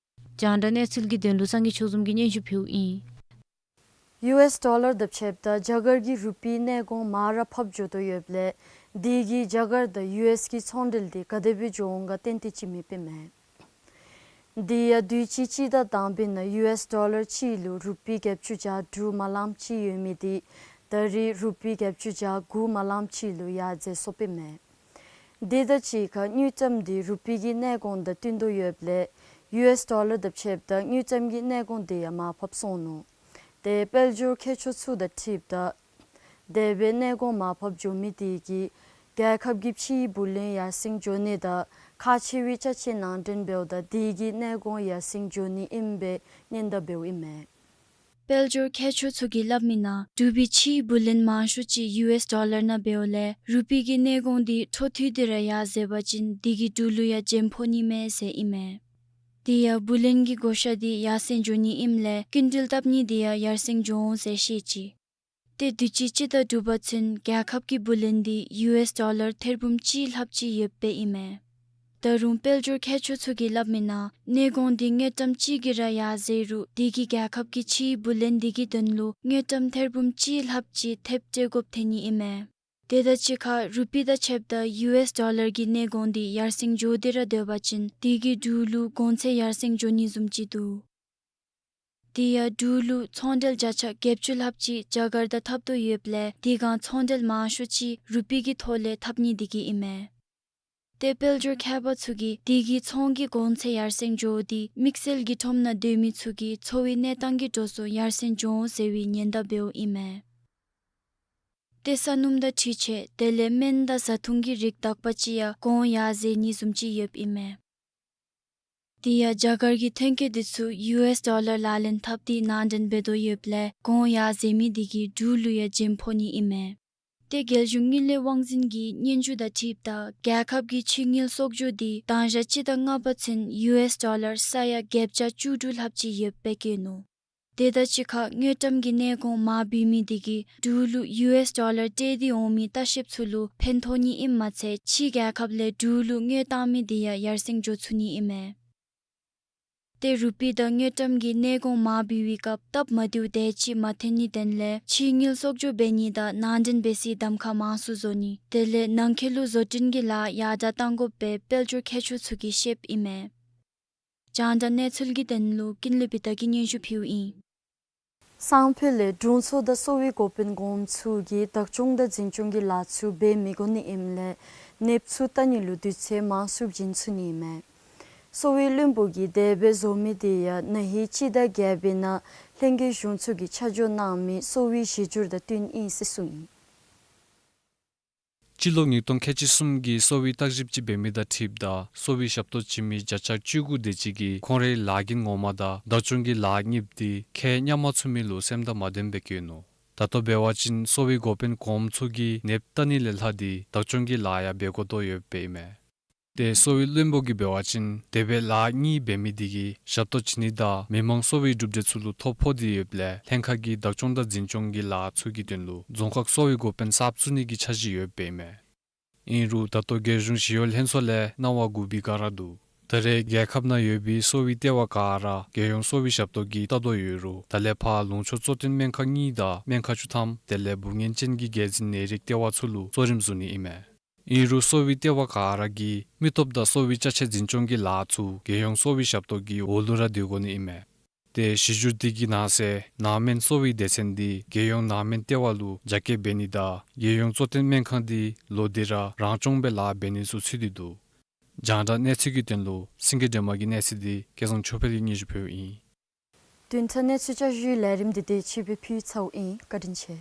རྒྱང་བསྒྲགས་གནས་ཚུལ་གྱི་དོན་ལུ་སངས་རྒྱས་ཆོས་འཛོམས་ཀྱིས་སྙན་ཞུ་ཕུལཝ་ཨིན། ཡུ་ཨེསི་ཌོ་ལར་དང་ཕྱདཔ་ད་རྒྱ་གར་གྱི་རུ་པི་གནས་གོང་མར་ར་ཕབ་འགྱོ་དོ་ཡོདཔ་ལས་དེ་གིས་རྒྱ་གར་དང་ཡུ་ཨེསི་གི་ཚོང་འབྲེལ་འདི་ག་དེ་སྦེ་འགྱོ་འོང་ག་ཏན་ཏན་ཅིག་མེདཔ་ཨིན་མས། དེ་ཡང་དུས་ཅི་སྤྱི་ཟླ་དང་པའི་ནང་ཡུ་ཨེསི་ཌོ་ལར་གཅིག་ལུ་རུ་པི་བརྒྱད་ཅུ་གྱ་དྲུག་མ་ལངམ་ཅིག་ཡོད་མི་འདི་ད་རེས་རུ་པི་བརྒྱད་ཅུ་གྱ་དགུ་མ་ལངམ་ཅིག་ལུ་ཡར་འཛེགས་སོཔ་ཨིན་མས། དེ་དང་གཅིག་ཁར་དངུལ་ཀྲམ་འདི་རུ་པི་གི་གནས་གོང་དང་བསྟུན་དོ་ཡོདཔ་ལས་ཡུ་ཨེསི་ཌོ་ལར་དང་ཕྱདཔ་ད་དངུལ་ཀྲམ་གྱི་གནས་གོང་འདི་ཡང་མར་ཕབ་སོང་ནུག། ཏེ་དཔལ་འབྱོར་མཁས་མཆོག་ཚུ་དང་འཁྲིལཝ་ད་དེ་སྦེ་གནས་གོང་མར་ཕབ་འགྱོ་མི་འདི་གིས་རྒྱལ་ཁབ་ཀྱི་ཕྱིའི་བུ་ལོན་ཡར་སེང་འགྱོ་ནི་དང་ཁག་ཆེ་བའི་ཅ་ཆས་ནང་འདྲེན་འབདཝ་ད་དེ་གིས་གནས་གོང་ཡར་སེང་འགྱོ་ནི་ཨིནམ་སྦེ་སྙན་དར་འབདཝ་ཨིན་མས། དཔལ་འབྱོར་མཁས་མཆོག་ཚུ་གིས་སླབ་མི་ནང་འབྲུག་པའི་ཕྱིའི་བུ་ལོན་མང་ཤོས་ཅིག་ཡུ་ཨེསི་ཌོ་ལར་ནང་འབདཝ་ལས་རུ་པི་གི་གནས་གོང་འདི་འཕྲོ་མཐུད་དེ་ར་ཡར་འཛེགས་པ་ཅིན་དེ་གིས་འབྲུག་ལུ་ཡང་རྒྱན་ཕོག་ནི་མས་ཟེར་ཨིན་མས། དེ་ཡང་བུ་ལོན་གྱི་བགོ་བཤའ་འདི་ཡར་སེང་འགྱོ་ནི་ཨིནམ་ལས་སྐྱིན་འགྲུལ་བཏབ་ནི་འདི་ཡང་ཡར་སེང་འགྱོ་འོང་ཟེར་བཤད་ཅི། ཏེ་དུས་ཅི་སྤྱི་ཟླ་དྲུག་པ་ཚུན་རྒྱལ་ཁབ་ཀྱི་བུ་ལོན་འདི་ཡུ་ཨེསི་ཌོ་ལར་ཐེར་འབུམ་གཅིག་ལྷགཔ་ཅིག་ཡོདཔ་ཨིན་མས། ད་རུང་དཔལ་འབྱོར་མཁས་མཆོག་ཚུ་གིས་སླབ་མི་ནང་གནས་གོང་འདི་དངུལ་ཀྲམ་གཅིག་གིས་ར་ཡར་འཛེགས་རུང་དེ་གིས་རྒྱལ་ཁབ་ཀྱི་ཕྱིའི་བུ་ལོན་འདི་གི་དོན་ལུ་དངུལ་ཀྲམ་ཐེར་འབུམ་གཅིག་ལྷགཔ་ཅིག་ཐེབས་སྤྲོད་དགོཔ་ཐོན་ནི་ཨིན་མས། དེ་དང་གཅིག་ཁར་རུ་པི་དང་ཕྱདཔ་ད་ཡུ་ཨེསི་ཌོ་ལར་གྱི་གནས་གོང་འདི་ཡར་སེང་འགྱོ་སྟེ་ར་སྡོད་པ་ཅིན་དེ་གིས་འབྲུག་ལུ་གོང་ཚད་ཡར་སེང་འགྱོ་ནི་བཟུམ་ཅིག་འདུག། དེ་ཡང་འབྲུག་ལུ་ཚོང་འབྲེལ་བརྒྱ་ཆ་བརྒྱད་ཅུ་ལྷགཔ་ཅིག་རྒྱ་གར་དང་འཐབ་དོ་ཡོདཔ་ལས་དེ་སྒང་ཚོང་འབྲེལ་མང་ཤོས་ཅིག་རུ་པི་གི་ཐོག་ལས་འཐབ་ནི་དེ་གིས་ཨིན་མས། ཏེ་དཔལ་འབྱོར་མཁས་པ་ཚུ་གིས་དེ་གིས་ཚོང་གི་གོང་ཚད་ཡར་སེང་འགྱོཝ་འདི་དམིགས་བསལ་གྱི་ཁྲོམ་ནང་སྡོད་མི་ཚུ་གི་འཚོ་བའི་གནས་སྟངས་ཀྱི་འགྲོ་སོང་ཡར་སེང་འགྱོ་འོང་ཟེར་བའི་ཉེན་བརྡ་འབདཝ་ཨིན་མས། ཏེ་ས་སྣུམ་དང་འཕྲུལ་ཆས་དེ་ལས་སྨན་དང་བཟའ་འཐུང་གི་རིགས་དག་པ་ཅིག་ཡང་གོང་ཡར་འཛེགས་ནི་བཟུམ་ཅིག་ཡོདཔ་ཨིན་མས། དེ་ཡང་རྒྱ་གར་གྱི་ཐོན་སྐྱེད་འདི་ཚུ་ཡུ་ཨེསི་ཌོ་ལར་ལག་ལེན་འཐབ་སྟེ་ནང་འདྲེན་འབད་དོ་ཡོདཔ་ལས་གོང་ཡར་འཛེགས་མི་དེ་གིས་འབྲུག་ལུ་ཡང་རྒྱན་ཕོག་ནི་ཨིན་མས། ཏེ་རྒྱལ་གཞུང་དངུལ་ལས་དབང་འཛིན་གྱི་སྙན་ཞུ་དང་འཁྲིལཝ་ད་རྒྱལ་ཁབ་ཀྱི་ཕྱི་དངུལ་གསོག་འཇོག་འདི་དང་ཞག་སྤྱི་ཟླ་ལྔ་པ་ཚུན་ཡུ་ཨེསི་ཌོ་ལར་ས་ཡ་བརྒྱད་བརྒྱ་བཅུ་དྲུག་ལྷགཔ་ཅིག་ཡོདཔ་སྦེ་བཀོད་ནུག། དེ་དང་གཅིག་ཁར་དངུལ་ཀྲམ་གྱི་གནས་གོང་མར་བུད་མི་དེ་གིས་འབྲུག་ལུ་ཡུ་ཨེསི་ཌོ་ལར་སྤྲོད་དེ་འོང་མི་ལྟ་བཤལཔ་ཚུ་ལུ་ཕན་ཐོགས་ནི་ཨིནམ་མ་ཚད་ཕྱི་རྒྱལ་ཁབ་ལས་འབྲུག་ལུ་དངུལ་བཏང་མི་དེ་ཡང་ཡར་སེང་འགྱོ་ཚུགས་ནི་ཨིན་མས། ཏེ་རུ་པི་དང་དངུལ་ཀྲམ་གྱི་གནས་གོང་མར་བུད་པའི་སྐབས་སྟབས་མ་བདེཝ་དེ་ཅིག་མ་ཐོན་ནིའི་དོན་ལས་ཕྱི་དངུལ་གསོག་འཇོག་འབད་ནི་དང་ནང་འདྲེན་འབད་སའི་གདམ་ཁ་མང་སུ་བཟོ་ནི་དེ་ལས་ནང་འཁོད་ལུ་བཟོ་སྐྲུན་གྱི་ལཱ་ཡར་དྲག་གཏང་དགོཔ་སྦེ་དཔལ་འབྱོར་མཁས་མཆོག་ཚུ་གིས་བཤདཔ་ཨིན་མས། རྒྱང་བསྒྲགས་གནས་ཚུལ་གྱི་དོན་ལུ་ཀུན་ལེགས་བི་ཏ་གིས་སྙན་ཞུ་ཕུལཝ་ཨིན། སང་ཕོད་ལས་དྲུང་འཚོ་དང་གསོ་བའི་འགོ་དཔོན་གོངམ་ཚུ་གིས་བདག་སྐྱོང་དང་འཛིན་སྐྱོང་གི་ལཱ་ཚུ་འབད་མི་དགོ་ནི་ཨིནམ་ལས་ནདཔ་ཚུ་བལྟ་ནི་ལུ་དུས་ཚོད་མང་སུ་བྱིན་ཚུགས་ནི་ཨིན་མས། གསོ་བའི་བློན་པོ་གིས་དེ་སྦེ་བཟོ་མི་དེ་ཡང་ན་ཧིང་སྤྱི་ཟླ་བརྒྱད་པའི་ནང་ལྷན་རྒྱས་གཞུང་ཚོགས་ཀྱིས་ཆ་འཇོག་གནང་མི་གསོ་བའི་གཞི་འགྱུར་དང་བསྟུན་ཨིན་ཟེར་གསུངས་ཡི། སྤྱི་ལོ་ཉིས་སྟོང་ཁལ་གཅིག་གསུམ་གྱི་གསོ་བའི་བརྟག་ཞིབ་ཅིག་འབད་མི་དང་འཁྲིལཝ་ད་གསོ་བའི་ཞབས་ཏོག་བྱིན་མི་བརྒྱ་ཆ་བཅུ་དགུ་དེ་ཅིག་གིས་ཁོང་རའི་ལཱ་འགན་ངོ་མ་དང་བདག་སྐྱོང་གི་ལཱ་གཉིསཔོ་དེ་ཁས་མཉམ་མ་ཚུགས་མི་ལུ་སེམས་དང་མ་ལྡནམ་སྦེ་བཀོད་ནུག། ད་ལྟོ་འབད་བ་ཅིན་གསོ་བའི་འགོ་དཔོན་གོངམ་ཚུ་གིས་ནདཔ་བལྟ་ནི་ལས་ལྷག་སྟེ་བདག་སྐྱོང་གི་ལཱ་ཡང་འབད་དགོ་དོ་ཡོདཔ་ཨིན་མས། ཏེ་གསོ་བའི་བློན་པོ་གིས་འབད་བ་ཅིན་དེ་སྦེ་ལཱ་གཉིས་འབད་མི་དེ་གིས་ཞབས་ཏོག་བྱིན་ནི་དང་མི་མང་གསོ་བའི་གྲུབ་འབྲས་ཚུ་ལུ་ཐོ་ཕོག་སྟེ་ཡོདཔ་ལས་ལྷན་ཁག་གིས་བདག་སྐྱོང་དང་འཛིན་སྐྱོང་གི་ལཱ་ཚུ་གི་དོན་ལུ་རྫོང་ཁག་གསོ་བའི་འགོ་དཔོན་གསརཔ་བཙུགས་ནི་གི་འཆར་གཞི་ཡོདཔ་ཨིན་མས། ཨིན་རུང་ད་ལྟོ་རྒྱལ་གཞུང་ཞི་གཡོག་ལྷན་ཚོགས་ལས་གནང་བ་བསྒུགས་པའི་བསྒང་ར་འདུག། ད་རེས་རྒྱལ་ཁབ་ནང་ཡོད་པའི་གསོ་བའི་ལྟེ་བ་ག་ར་རྒྱལ་ཡོངས་གསོ་བའི་ཞབས་ཏོག་གིས་བལྟ་དོ་ཡོད་རུང་ད་ལས་ཕར་ལུང་ཕྱོགས་གཙོ་བསྟེན་སྨན་ཁང་གཉིས་དང་སྨན་ཁང་བཅུ་ཐམ་དེ་ལས་འབུ་ངན་ཅན་གྱི་འགོས་འཛིན་ནད་རིགས་ལྟེ་བ་ཚུ་ལུ་གཙོ་རིམ་བཟུང་ནི་ཨིན་མས། ཨིན་རུང་གསོ་བའི་ལྟེ་བ་ག་ར་གིས་མི་སྟོབས་དང་གསོ་བའི་ཅ་ཆས་འཛིན་སྐྱོང་གི་ལཱ་ཚུ་རྒྱལ་ཡོངས་གསོ་བའི་ཞབས་ཏོག་གི་འོག་ལུ་ར་སྡོད་དགོ་ནི་ཨིན་མས། ཏེ་གཞི་བསྒྱུར་འདི་གི་ནང་གསེས་ནང་སྨན་གསོ་བའི་སྡེ་ཚན་འདི་རྒྱལ་ཡོངས་ནང་སྨན་ལྟེ་བ་ལུ་རྒྱ་སྐྱེད་འབད་ནི་དང་རྒྱལ་ཡོངས་གཙོ་བསྟེན་སྨན་ཁང་འདི་ལོག་སྟེ་ར་རང་སྐྱོང་སྦེ་ལཱ་འབད་ནི་ཚུ་ཚུད་དེ་འདུག། རྒྱང་བསྒྲགས་གནས་ཚུལ་གྱི་དོན་ལུ་སེང་གེ་སྒྲོལ་མ་གི་གནས་ཚུལ་འདི་སྐལ་བཟང་ཆོས་འཕེལ་གྱིས་སྙན་ཞུ་ཕུལཝ་ཨིན། བདུན་ཕྲག་གནས་ཚུལ་བསྐྱར་ཞུའི་ལས་རིམ་འདི་དེ་ཅིག་སྦེ་ཕུལ་ཚརཝ་ཨིན། བཀའ་དྲིན་ཆེ།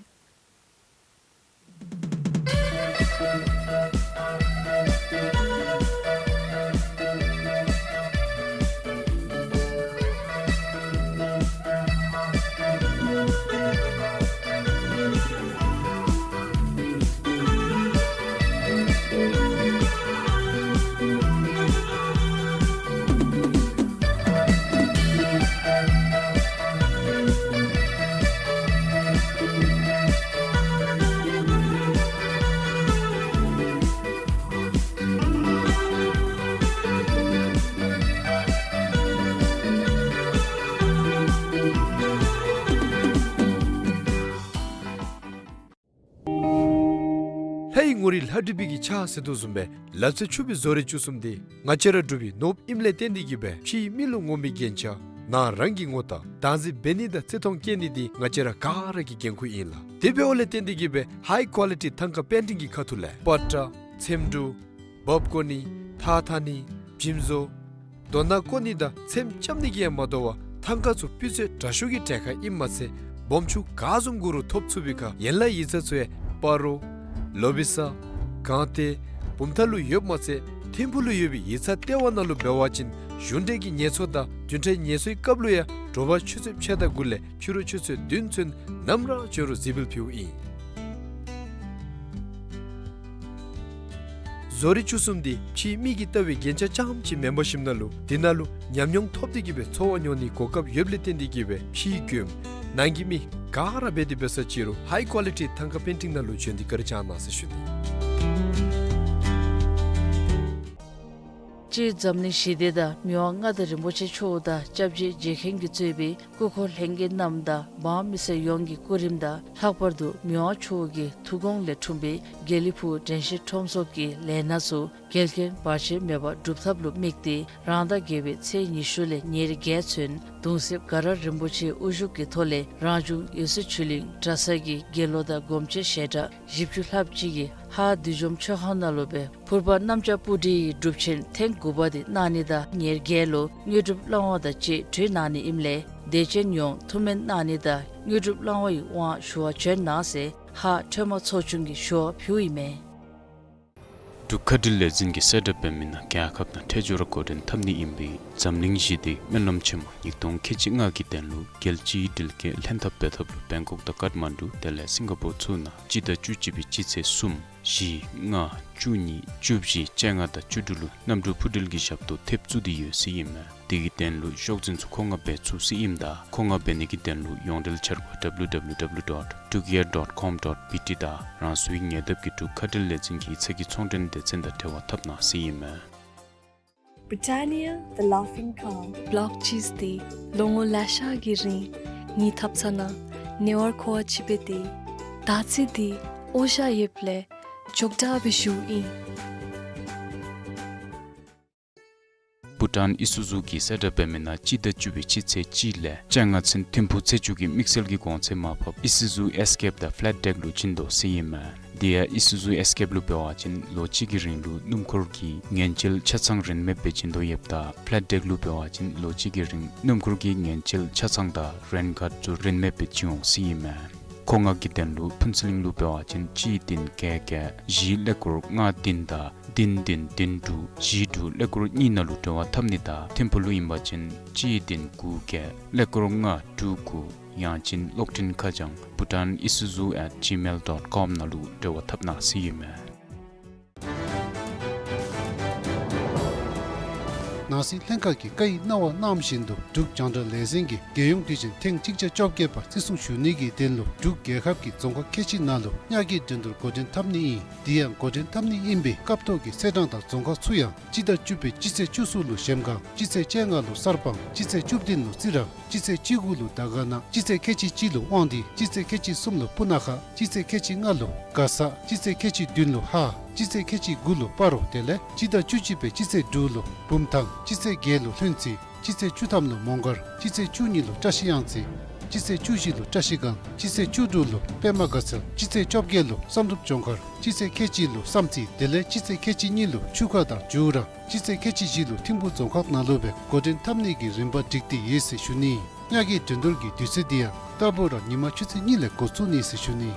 ལྷའི་ངོ་རིས་ལྷ་བྲིས་པའི་གི་ཕྱག་ཟེར་དོ་བཟུམ་སྦེ་ལག་རྩལ་ཕྱུག་པའི་བཟོ་རིག་བཅུ་གསུམ་འདི་ང་བཅས་ར་འབྲུག་པའི་ནོར་བུ་ཨིནམ་ལས་བརྟེན་ཏེ་གིས་སྦེ་ཕྱིའི་མི་ལུ་ངོམ་པའི་རྒྱན་ཆ་ནང་རང་གི་ངོ་རྟགས་བདག་འཛིན་འབད་ནི་དང་བརྩི་མཐོང་བསྐྱེད་ནི་འདི་ང་བཅས་ར་ག་ར་གི་འགན་ཁུར་ཨིན་ལགས། དེ་འབདཝ་ལས་བརྟེན་ཏེ་གིས་སྦེ་ཧའི་ཀོ་ལི་ཊི་ཐང་ཀ་པེན་ཊིང་གི་ཁ་ཐུག་ལས་པ་ཏྲ་ཚེམ་དྲུབ་འབག་བཀོ་ནི་ཐགས་འཐག་ནི་འཇིམ་བཟོ་རྡོ་ནག་བརྐོ་ནི་དང་ཚེམ་རྐྱབ་ནི་གིས་ཡང་མ་དོ་བར་ཐང་ཀ་ཚུ་སྤུས་ཚད་དྲག་ཤོས་ཀྱི་གྲལ་ཁར་ཨིནམ་མ་ཚད་སྦོམ་ཆུང་ག་བཟུམ་དགོ་རུང་ཐོབ་ཚུགས་པའི་ཁར་ཡན་ལག་ཡིག་ཚང་ཚུ་ཡང་སྤ་རོ་ལོ་བི་ས་སྒང་སྟེང་བུམ་ཐང་ལུ་ཡོདཔ་མ་ཚད་ཐིམ་ཕུག་ལུ་ཡོད་པའི་ཡིག་ཚང་ལྟེ་བ་ནང་ལུ་འབད་བ་ཅིན་གཞུང་འབྲེལ་གྱི་ངལ་གསོ་དང་བདུན་ཕྲག་ངལ་གསོའི་སྐབས་ལུ་ཡང་དྲོ་པ་ཆུ་ཚོད་ཕྱེད་དང་དགུ་ལས་ཕྱི་རུ་ཆུ་ཚོད་བདུན་ཚུན་ནམ་ར་བྱོན་རུང་གཟིགས་འབུལ་ཕུལཝ་ཨིན། བཟོ་རིག་བཅུ་གསུམ་འདི་ཕྱིའི་མིག་གིས་བལྟ་བའི་རྒྱན་ཆ་རྐྱངམ་ཅིག་མེན་པར་ཞིནམ་ན་ལུ་དེ་ནང་ལུ་ཉམས་མྱོང་ཐོབ་སྟེ་གིས་སྦེ་འཚོ་བ་མྱོང་ནིའི་གོ་སྐབས་ཡོདཔ་ལས་བརྟེན་ཏེ་གིས་སྦེ་ཕྱིའི་མགྱོནམ་ནང་གི་མི་ག་ར་འབད་དེ་འབད་ས་ཅིག་རུང་ཧའི་ཀོ་ལི་ཊི་ཐང་ཀ་པེན་ཊིང་ནང་ལུ་བྱོན་ཏེ་བཀའ་དྲིན་བསྐྱང་གནང་ཟེར་ཞུ་ནི། སྤྱིར་འཛམ་གླིང་ཞི་བདེ་དང་མི་དབང་མངའ་བདག་རིན་པོ་ཆེ་མཆོག་དང་སྐྱབས་རྗེ་རྗེ་མཁན་གྱིས་གཙོས་པའི་སྐུ་འཁོར་ལྷན་རྒྱས་རྣམས་དང་འབངས་མི་སེར་ཡོངས་ཀྱི་སྐུ་རིམ་དང་ལྷག་པར་དུ་མི་དབང་མཆོག་གི་ཐུགས་དགོངས་ལས་འཁྲུངས་པའི་དགེ་ལེགས་ཕུག་དྲན་ཤེས་ཁྲོམ་ཚོགས་ཀྱི་ལས་སྣ་ཚུ་འགལ་རྐྱེན་བར་ཆད་མེད་པར་སྒྲུབ་ཐབས་ལུ་དམིགས་ཏེ་རང་ཟླ་བརྒྱད་པའི་ཚེས་ཉི་ཤུ་ལས་ཉེར་བརྒྱད་ཚུན་གདུང་སྲིབ་དགའ་རབ་རིན་པོ་ཆེའི་དབུ་བཞུགས་ཀྱི་ཐོག་ལས་རང་བྱུང་འོད་གསལ་ཆོས་གླིང་གྲྭ་ཚང་གི་དགེ་སློང་དང་སྒོམ་ཆེན་ཞལ་གྲངས་བཞི་བཅུ་ལྷགཔ་ཅིག་གིས་ཧཱ་བདུད་འཇོམས་མཆོད་ཁང་ནང་ལུ་སྦེ་ཕུར་པ་གནམ་ལྕགས་སྤུ་གྲིའི་སྒྲུབ་ཆེན་ཐེངས་དགུ་པ་འདི་གནང་ནི་དང་ཉེར་བརྒྱད་ལུ་དངོས་གྲུབ་བླང་བ་དང་བཅས་གྲོལ་གནང་ནི་ཨིནམ་ལས་དད་ཅན་ཡོངས་ཐུགས་སྨོན་གནང་ནི་དང་དངོས་གྲུབ་བླང་བ་ཡི་དབང་ཞུ་བར་བྱོན་གནང་ཟེར་ཧཱ་ཁྲོས་མ་ཚོགས་ཆུང་གིས་ཞུ་བ་ཕུལཝ་ཨིན་མས། འབྲུག་མཁའ་འགྲུལ་ལས་འཛིན་གྱིས་གསལ་བསྒྲགས་འབད་མི་ནང་རྒྱལ་ཁབ་ནང་ཐད་སྦྱོར་ར་འགོ་འདྲེན་འཐབ་ནི་ཨིན་པའི་འཛམ་གླིང་ཞི་བདེའི་སྨོན་ལམ་ཆེན་མོ་ཉིས་སྟོང་ཁལ་གཅིག་ལྔ་གི་དོན་ལུ་རྒྱལ་སྤྱིའི་སྒྲིལ་དཀའི་ལྷན་ཐབས་འབད་ཐབས་ལུ་བེང་ཀོག་དང་ཀཊ་མན་ཌུ་དེ་ལས་སིང་ག་པོར་ཚུ་ནང་སྤྱི་ཟླ་བཅུ་གཅིག་པའི་སྤྱི་ཚེས་གསུམ་བཞི་ལྔ་བཅུ་གཉིས་བཅུ་བཞི་བཅོ་ལྔ་དང་བཅུ་དྲུག་ལུ་གནམ་གྲུ་འཕུར་འགྲུལ་གྱི་ཞབས་ཏོག་ཐེབས་བཙུགས་ཏེ་ཡོད་ཟེར་ཨིན་མས། དེ་གི་དོན་ལུ་ཤོག་འཛིན་ཚུ་མཁོ་མངགས་འབད་ཚུགས་ཟེར་ཨིནམ་ད་མཁོ་མངགས་འབད་ནི་གི་དོན་ལུ་ཡོངས་འབྲེལ་འཆར་སྒོ་ཌབ་ལུ་ཌབ་ལུ་ཌབ་ལུ་ཌོཊ་ཊུ་གེ་ཡར་ཌོཊ་ཀོམ་ཌོཊ་བི་ཊི་དང་རང་སོའི་ཉེ་འདབས་ཀྱི་འབྲུག་མཁའ་འགྲུལ་ལས་འཛིན་གྱི་ཡིག་ཚང་གི་ཚོང་འབྲེལ་སྡེ་ཚན་དང་འབྲེལ་བ་འཐབ་གནང་ཟེར་ཨིན་མས། Britannia, the Laughing Calm. ལོག་ཅིག་འདི་ལོ་ངོ་ལེ་ཤ་གི་རིང་ངེའི་ཐབ་ཚང་ནང་ཉེ་བར་མཁོ་བ་ཅིག་སྦེ་སྡོད། ད་ཅི་འདི་ཨོ་ཤ་ཡོདཔ་ལས་ཅོག་འཐདཔ་སྦེ་བཞུགས་ཨིན། བྷུ་ཊཱན་ཨི་སུ་ཛུ་གིས་གསལ་བསྒྲགས་འབད་མི་ནང་སྤྱི་ཟླ་བཅུ་པའི་སྤྱི་ཚེས་གཅིག་ལས་བཅོ་ལྔ་ཚུན་ཐིམ་ཕུག་ཚེ་མཇུག་གི་དམིགས་བསལ་གྱི་གོང་ཚད་མར་ཕབ་ཨི་སུ་ཛུ་ཨེས་ཀེབ་དང་ཕ་ལེཊ་ཌེཀ་ལུ་བྱིན་དོ་ཟེར་ཨིན་མས། དེ་ཡང་ཨི་སུ་ཛུ་ཨེས་ཀེབ་ལུ་འབད་བ་ཅིན་ལོ་གཅིག་གི་རིང་ལུ་སྣུམ་འཁོར་གྱི་ངན་བྱེད་ཆ་ཚང་རིན་མེདཔ་སྦེ་བྱིན་དོ་ཡོདཔ་ད་ཕ་ལེཊ་ཌེཀ་ལུ་འབད་བ་ཅིན་ལོ་གཅིག་གི་རིང་སྣུམ་འཁོར་གྱི་ངན་བྱེད་ཆ་ཚང་དང་རེན་ཀཱཌ་ཚུ་རིན་མེདཔ་སྦེ་བྱིན་འོང་ཟེར་ཨིན་མས། མཁོ་མངགས་ཀྱི་དོན་ལུ་ཕུན་ཚོགས་གླིང་ལུ་འབད་བ་ཅིན་གཅིག་བདུན་བརྒྱད་བརྒྱད་བཞི་ཀླད་ཀོར་ལྔ་བདུན་དང་བདུན་བདུན་བདུན་དྲུག་བཞི་དྲུག་ཀླད་ཀོར་གཉིས་ནང་ལུ་འབྲེལ་བ་འཐབ་ནི་དང་ཐིམ་ཕུག་ལུ་ཨིན་པ་ཅིན་གཅིག་བདུན་དགུ་བརྒྱད་ཀླད་ཀོར་ལྔ་དྲུག་དགུ་ཡང་ཅིན་གློག་འཕྲིན་ཁ་བྱང་bhutan isuzu at gmail dot com ནང་ལུ་འབྲེལ་བ་འཐབ་གནང་ཟེར་ཨིན་མས། ནང་སྲིད་ལྷན་ཁག་གིས་བཀའ་ཡིག་གནང་བ་གནངམ་བཞིན་དུ་འབྲུག་རྒྱང་བསྒྲགས་ལས་འཛིན་གྱིས་རྒྱལ་ཡོངས་དུས་ཆེན་ཐེངས་གཅིག་བརྒྱ་བཅོ་བརྒྱད་པ་བརྩི་སྲུང་ཞུ་ནི་གི་དོན་ལུ་འབྲུག་རྒྱལ་ཁབ་ཀྱི་རྫོང་ཁག་ཁལ་གཅིག་ནང་ལུ་ཉག་གི་འགྲན་བསྡུར་འགོ་འདྲེན་འཐབ་ནི་ཨིན། དེ་ཡང་འགོ་འདྲེན་འཐབ་ནི་ཨིན་པའི་སྐབས་ཐོག་གི་ཚེས་གྲངས་དང་རྫོང་ཁག་ཚུ་ཡང་སྤྱི་ཟླ་བཅུ་པའི་སྤྱི་ཚེས་བཅུ་གསུམ་ལུ་གཞལམ་སྒང་སྤྱི་ཚེས་བཅོ་ལྔ་ལུ་གསར་སྤང་སྤྱི་ཚེས་བཅུ་བདུན་ལུ་རྩི་རང་སྤྱི་ཚེས་བཅུ་དགུ་ལུ་དར་དཀར་ན་སྤྱི་ཚེས་ཁལ་གཅིག་གཅིག་ལུ་དབང་འདུས་སྤྱི་ཚེས་ཁལ་གཅིག་གསུམ་ལུ་སྤུ་ན་ཁ་སྤྱི་ཚེས་ཁལ་གཅིག་ལྔ་ལུ་མགར་ས་སྤྱི་ཚེས་ཁལ་གཅིག་བདུན་ལུ་ཧཱ་སྤྱི་ཚེས་ཁལ་གཅིག་དགུ་ལུ་སྤ་རོ་དེ་ལས་སྤྱི་ཟླ་བཅུ་གཅིག་པའི་སྤྱི་ཚེས་དྲུག་ལུ་བུམ་ཐང་སྤྱི་ཚེས་བརྒྱད་ལུ་ལྷུན་རྩེ་ སྤྱི་ཚེས་བཅུ་ཐམ་ལུ་མོང་སྒར། སྤྱི་ཚེས་བཅུ་གཉིས་ལུ་བཀྲ་ཤིས་གཡང་རྩེ། སྤྱི་ཚེས་བཅུ་བཞི་ལུ་བཀྲ་ཤིས་སྒང་། སྤྱི་ཚེས་བཅུ་དྲུག་ལུ་པདྨ་དགའ་ཚལ། སྤྱི་ཚེས་བཅོ་བརྒྱད་ལུ་བསམ་གྲུབ་ལྗོངས་མཁར། སྤྱི་ཚེས་ཁལ་གཅིག་ལུ་བསམ་རྩེ། དེ་ལས་སྤྱི་ཚེས་ཁལ་གཅིག་གཉིས་ལུ་ཆུ་ཁ་དང་ཇུ་ར། སྤྱི་ཚེས་ཁལ་གཅིག་བཞི་ལུ་ཐིམ་ཕུ་རྫོང་ཁག་ནང་ལུ་སྦེ་འགོ་འདྲེན་འཐབ་ནི་གི་རིམ་པ་བསྒྲིགས་ཏེ་ཡོད་ཟེར་ཞུ་ནི། ཉ་རྒོད་འགྲན་བསྡུར་གྱི་དུས་ཚོད་འདི་ཡང་རྟག་བུ་ར་ཉིན་མ་ཆུ་ཚོད་གཉིས་ལས་འགོ་བཙུགས་ནི་ཟེར་ཞུ་ནི།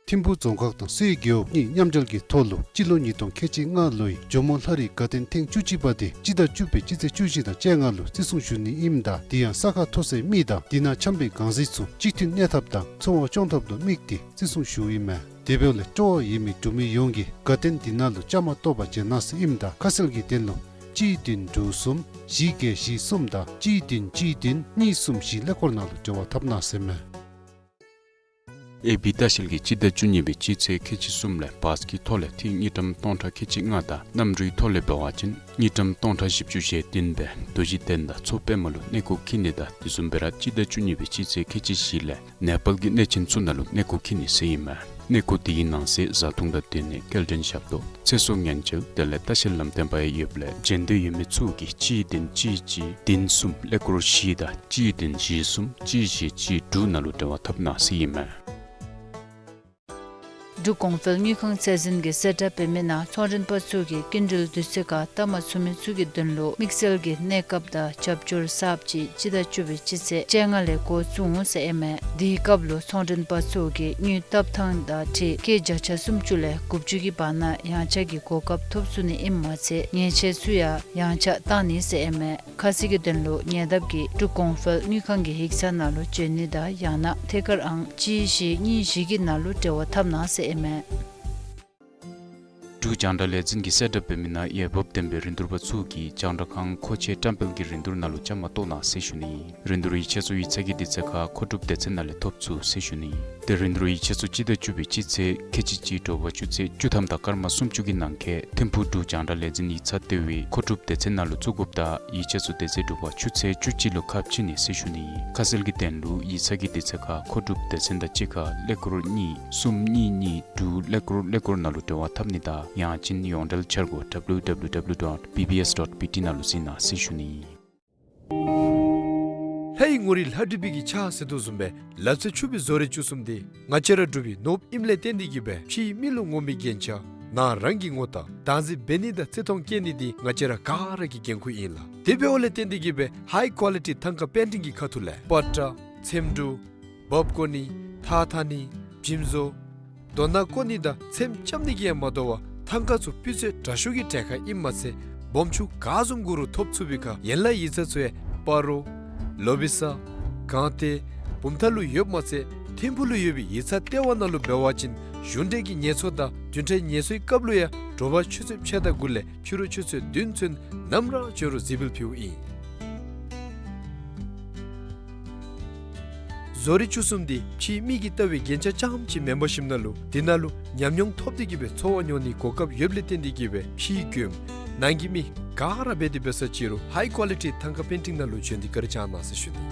ཐིམ་ཕུ་རྫོང་ཁག་དང་སུའེ་རྒེད་འོག་གཉིས་མཉམ་འབྲེལ་གྱི་ཐོག་ལུ་སྤྱི་ལོ་ཉིས་སྟོང་ཁལ་གཅིག་ལྔ་ལོའི་ཇོ་མོ་ལྷ་རིས་དགའ་སྟོན་ཐེངས་བཅུ་གཅིག་པ་དེ་སྤྱི་ཟླ་བཅུ་པའི་སྤྱི་ཚེས་བཅུ་བཞི་དང་བཅོ་ལྔ་ལུ་བརྩི་སྲུང་ཞུ་ནི་ཨིནམ་ད་དེ་ཡང་ས་ཁ་མཐོ་སའི་མི་དང་དེ་ནང་འཁྱམས་པའི་གང་ཟག་ཚུ་གཅིག་མཐུན་གནས་ཐབས་དང་འཚོ་བ་སྐྱོང་ཐབས་ལུ་དམིགས་ཏེ་བརྩི་སྲུང་ཞུཝ་ཨིན་མས། དེ་འབདཝ་ལས་སྤྲོ་བ་ཡོད་མི་འབྲུག་མི་ཡོངས་ཀྱིས་དགའ་སྟོན་དེ་ནང་ལུ་བཅའ་མར་གཏོགས་པར་འབྱོན་གནང་ཟེར་ཨིནམ་ད་ཁ་གསལ་གྱི་དོན་ལུ་གཅིག་བདུན་དྲུག་གསུམ་བཞི་བརྒྱད་བཞི་གསུམ་དང་གཅིག་བདུན་གཅིག་བདུན་གཉིས་གསུམ་བཞི་ཀླད་ཀོར་ནང་ལུ་འབྲེལ་བ་འཐབ་གནང་ཟེར་མས། ཨེ་པི་ལྟ་བཤལ་གྱིས་སྤྱི་ཟླ་བཅུ་གཉིས་པའི་སྤྱི་ཚེས་ཁལ་གཅིག་གསུམ་ལས་བཱས་ཀྱི་ཐོག་ལས་ཐིག་དངུལ་ཀྲམ་སྟོང་ཕྲག་ཁལ་གཅིག་ལྔ་དང་གནམ་གྲུའི་ཐོག་ལས་འབད་བ་ཅིན་དངུལ་ཀྲམ་སྟོང་ཕྲག་བཞི་བཅུ་ཞེ་བདུན་སྦེ་རྡོ་རྗེ་གདན་དང་མཚོ་པདྨ་ལུ་གནས་སྐོར་འཁྱིད་ནི་དང་དེ་བཟུམ་སྦེ་ར་སྤྱི་ཟླ་བཅུ་གཉིས་པའི་སྤྱི་ཚེས་ཁལ་གཅིག་བཞི་ལས་ནེ་པཱལ་གྱི་གནས་ཆེན་ཚུ་ནང་ལུ་གནས་སྐོར་འཁྱིད་ནི་ཟེར་ཨིན་མས། གནས་སྐོར་དེའི་ནང་གསེས་བཟའ་འཐུང་དང་སྡོད་གནས་སྐྱེལ་འདྲེན་ཞབས་ཏོག་ཚེ་སྲོག་ཉེན་བཅོལ་དེ་ལས་ལྟ་བཤལ་ལམ་སྟོན་པ་ཡང་ཡོདཔ་ལས་འབྱོན་འདོད་ཡོད་མི་ཚུ་གིས་གཅིག་བདུན་གཅིག་གཅིག་བདུན་གསུམ་ཀླད་ཀོར་བཞི་དང་གཅིག་བདུན་བཞི་གསུམ་གཅིག་བཞི་གཅིག་དྲུག་ནང་ལུ་འབྲེལ་བ་འཐབ་གནང་ཟེར་ཨིན་མས། འབྲུག་གོང་འཕེལ་དངུལ་ཁང་ཚད་འཛིན་གྱིས་གསལ་བསྒྲགས་འབད་མི་ནང་ཚོང་མགྲོན་པ་ཚུ་གིས་སྐྱིན་འགྲུལ་དུས་ཚོད་ཁར་བཏབ་མ་ཚུགས་མི་ཚུ་གི་དོན་ལུ་དམིགས་བསལ་གྱི་གནས་སྐབས་དང་རྒྱབ་སྐྱོར་གསརཔ་ཅིག་སྤྱི་ཟླ་བཅུ་པའི་སྤྱི་ཚེས་བཅོ་ལྔ་ལས་འགོ་བཙུགས་འོང་ཟེར་ཨིན་མས། དེའི་སྐབས་ལུ་ཚོང་མགྲོན་པ་ཚུ་གིས་དངུལ་བཏབ་ཐངས་དང་འཁྲིལ་སྐྱེད་བརྒྱ་ཆ་སུམ་ཅུ་ལས་དགུ་བཅུ་གི་བར་ན་ཡང་ཆག་གི་གོ་སྐབས་ཐོབ་ཚུགས་ནི་ཨིནམ་མ་ཚད་ཉེས་ཆད་ཚུ་ཡང་ཡང་ཆག་བཏང་ནི་ཟེར་ཨིན་མས། ཁ་གསལ་གྱི་དོན་ལུ་ཉེ་འདབས་ཀྱི་འབྲུག་གོང་འཕེལ་དངུལ་ཁང་གི་ཡིག་ཚང་ནང་ལུ་བྱོན་ནི་དང་ཡང་ན་ཐད་ཀར་ཨང་གཅིག་བཞི་གཉིས་བཞི་གི་ནང་ལུ་འབྲེལ་བ་འཐབ་གནང་ཟེར་ཨིན་མས། འབྲུག་རྒྱང་བསྒྲགས་ལས་འཛིན་གྱིས་གསལ་བསྒྲགས་འབད་མི་ནང་འོས་འབབ་ལྡན་པའི་རིན་བསྡུར་པ་ཚུ་གིས་རྒྱང་བསྒྲགས་ཁང་མཁོ་ཆས་བཀྲམ་སྤེལ་གྱི་རིན་བསྡུར་ནང་ལུ་བཅའ་མར་གཏོགས་གནང་ཟེར་ཞུ་ནི། རིན་བསྡུར་ཡིག་ཆ་ཚུ་ཡིག་ཚང་གི་དུས་ཚོད་ཁར་མཁོ་སྒྲུབ་སྡེ་ཚན་ནང་ལས་ཐོབ་ཚུགས་ཟེར་ཞུ་ནི། ཏེ་རིན་བསྡུར་ཡིག་ཆ་ཚུ་སྤྱི་ཟླ་བཅུ་པའི་སྤྱི་ཚེས་ཁལ་གཅིག་གཅིག་དྲོ་པ་ཆུ་ཚོད་བཅུ་ཐམ་དང་སྐར་མ་སུམ་ཅུ་གི་ནང་འཁོད་ཐིམ་ཕུག་འབྲུག་རྒྱང་བསྒྲགས་ལས་འཛིན་ཡིག་ཚང་ལྟེ་བའི་མཁོ་སྒྲུབ་སྡེ་ཚན་ནང་ལུ་བཙུགས་དགོཔ་དང་ཡིག་ཆ་ཚུ་དེ་ཚེ་དྲོ་པ་ཆུ་ཚོད་བཅུ་གཅིག་ལུ་ཁ་ཕྱེ་ནི་ཟེར་ཞུ་ནི། ཁ་གསལ་གྱི་དོན་ལུ་ཡིག་ཚང་གི་དུས་ཚོད་ཁར་མཁོ་སྒྲུབ་སྡེ་ཚན་དང་གཅིག་ཁར་ཀླད་ཀོར་གཉིས་གསུམ་གཉིས་གཉིས་དྲུག་ཀླད་ཀོར་ཀླད་ཀོར་ནང་ལུ་འབྲེལ་བ་འཐབ་ནི་དང་ཡང་ཅིན་ཡོངས་འབྲེལ་འཆར་སྒོ་W W W dot B B S dot B T ནང་ལུ་གཟིགས་གནང་ཟེར་ཞུ་ནི། ལྷའི་ངོ་རིས་ལྷ་བྲིས་པའི་གི་ཕྱག་ཟེར་དོ་བཟུམ་སྦེ་ལག་རྩལ་ཕྱུག་པའི་བཟོ་རིག་བཅུ་གསུམ་འདི་ང་བཅས་ར་འབྲུག་པའི་ནོར་བུ་ཨིནམ་ལས་བརྟེན་ཏེ་གིས་སྦེ་ཕྱིའི་མི་ལུ་ངོམ་པའི་རྒྱན་ཆ་ནང་རང་གི་ངོ་རྟགས་བདག་འཛིན་འབད་ནི་དང་བརྩི་མཐོང་བསྐྱེད་ནི་འདི་ང་བཅས་ར་ག་ར་གི་འགན་ཁུར་ཨིན་ལགས། དེ་འབདཝ་ལས་བརྟེན་ཏེ་གིས་སྦེ་ཧའི་ཀོ་ལི་ཊི་ཐང་ཀ་པེན་ཊིང་གི་ཁ་ཐུག་ལས་པ་ཏྲ་ཚེམ་དྲུབ་འབག་བཀོ་ནི་ཐགས་འཐག་ནི་འཇིམ་བཟོ་རྡོ་ནང་བཀོ་ནི་དང་ཚེམ་རྐྱབ་ནི་གིས་ཡང་མ་དོ་བར་ཐང་ཀ་ཚུ་སྤུས་ཚད་དྲག་ཤོས་ཀྱི་གྲལ་ཁར་ཨིནམ་མ་ཚད་སྦོམ་ཆུང་ག་བཟུམ་དགོ་རུང་ཐོབ་ཚུགས་པའི་ཁར་ཡན་ལག་ཡིག་ཚང་ཚུ་ཡང་སྤ་རོ་ལོ་བི་ས་སྒང་སྟེང་བུམ་ཐང་ལུ་ཡོདཔ་མ་ཚད་ཐིམ་ཕུག་ལུ་ཡོད་པའི་ཡིག་ཚང་ལྟེ་བ་ནང་ལུ་འབད་བ་ཅིན་གཞུང་འབྲེལ་གྱི་ངལ་གསོ་དང་བདུན་ཕྲག་ངལ་གསོའི་སྐབས་ལུ་ཡང་དྲོ་པ་ཆུ་ཚོད་ཕྱེད་དང་དགུ་ལས་ཕྱི་རུ་ཆུ་ཚོད་བདུན་ཚུན་ནམ་ར་བྱོན་རུང་གཟིགས་འབུལ་ཕུལཝ་ཨིན། བཟོ་རིག་བཅུ་གསུམ་འདི་ཕྱིའི་མི་གིས་བལྟ་བའི་རྒྱན་ཆ་རྐྱངམ་ཅིག་མེན་པར་ཞིནམ་ལས་དེ་ནང་ལུ་ཉམས་མྱོང་ཐོབ་སྟེ་གིས་སྦེ་འཚོ་བ་མྱོང་ནིའི་གོ་སྐབས་ཡོདཔ་ལས་བརྟེན་ཏེ་གིས་སྦེ་ཕྱིའི་མགྱོནམ་ནང་གི་མི་ག་ར་འབད་དེ་འབད་ས་ཅིག་རུང་ཧའི་ཀོ་ལི་ཊི་ཐང་ཀ་པེན་ཊིང་ནང་ལུ་བྱོན་ཏེ་བཀའ་དྲིན་བསྐྱང་གནང་ཟེར་ཞུ་ནི།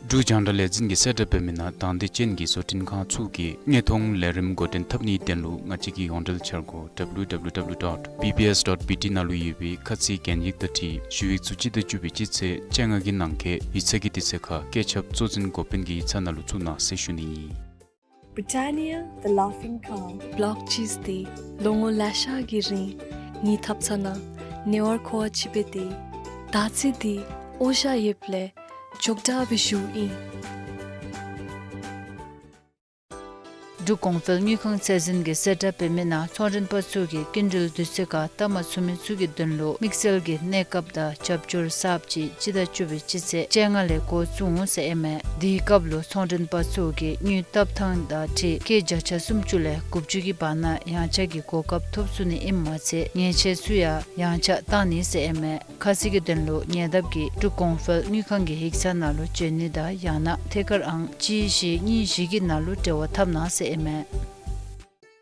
འབྲུག་རྒྱང་བསྒྲགས་ལས་འཛིན་གྱིས་གསལ་བསྒྲགས་འབད་མི་ནང་དང་འདོད་ཅན་གྱི་བཟོ་སྐྲུན་ཁང་ཚུ་གིས་དངོས་མཐོང་ལས་རིམ་འགོ་འདྲེན་འཐབ་ནིའི་དོན་ལུ་ང་བཅས་ཀྱི་ཡོངས་འབྲེལ་འཆར་སྒོ་W W W dot B B S dot B T ནང་ལུ་ཡོད་པའི་ཁ་ཚིག་གན་ཡིག་དང་འཁྲིལ་ཞུ་ཡིག་ཚུ་སྤྱི་ཟླ་བཅུ་པའི་སྤྱི་ཚེས་བཅོ་ལྔ་གི་ནང་འཁོད་ཡིག་ཚང་གི་དུས་ཚོད་ཁར་བཀོད་ཁྱབ་གཙོ་འཛིན་འགོ་དཔོན་གྱི་ཡིག་ཚང་ནང་ལུ་བཙུགས་གནང་ཟེར་ཞུ་ནི་ཨིན། Britannia, the Laughing Cow. ལོག་ཅིས་འདི་ལོ་ངོ་ལེ་ཤ་གི་རིང་ངེའི་ཐབ་ཚང་ནང་ཉེ་བར་མཁོ་བ་ཅིག་འབད་དེ་ད་ཅི་འདི་ཨོ་ཞ་ཡོདཔ་ལས་ཅོག་འཐདཔ་སྦེ་བཞུགས་ཨིན། འབྲུག་གོང་འཕེལ་དངུལ་ཁང་ཚད་འཛིན་གྱིས་གསལ་བསྒྲགས་འབད་མི་ནང་ཚོང་མགྲོན་པ་ཚུ་གིས་སྐྱིན་འགྲུལ་དུས་ཚོད་ཁར་བཏབ་མ་ཚུགས་མི་ཚུ་གི་དོན་ལུ་དམིགས་བསལ་གྱི་གནས་སྐབས་དང་རྒྱབ་སྐྱོར་གསརཔ་ཅིག་སྤྱི་ཟླ་བཅུ་པའི་སྤྱི་ཚེས་བཅོ་ལྔ་ལས་འགོ་བཙུགས་འོང་ཟེར་ཨིན་མས། དེའི་སྐབས་ལུ་ཚོང་མགྲོན་པ་ཚུ་གིས་དངུལ་བཏབ་ཐངས་དང་འཁྲིལ་སྐྱེད་བརྒྱ་ཆ་སུམ་ཅུ་ལས་དགུ་བཅུ་གི་བར་ན་ཡང་ཆག་གི་གོ་སྐབས་ཐོབ་ཚུགས་ནི་ཨིནམ་མ་ཚད་ཉེས་ཆད་ཚུ་ཡང་ཡང་ཆག་བཏང་ནི་ཟེར་ཨིན་མས། ཁ་གསལ་གྱི་དོན་ལུ་ཉེ་འདབས་ཀྱི་འབྲུག་གོང་འཕེལ་དངུལ་ཁང་གི་ཡིག་ཚང་ནང་ལུ་བྱོན་ནི་དང་ཡང་ན་ཐད་ཀར་ཨང་གཅིག་བཞི་གཉིས་བཞི་གི་ནང་ལུ་འབྲེལ་བ་འཐབ་གནང་ཟེར་ཨིན་མས།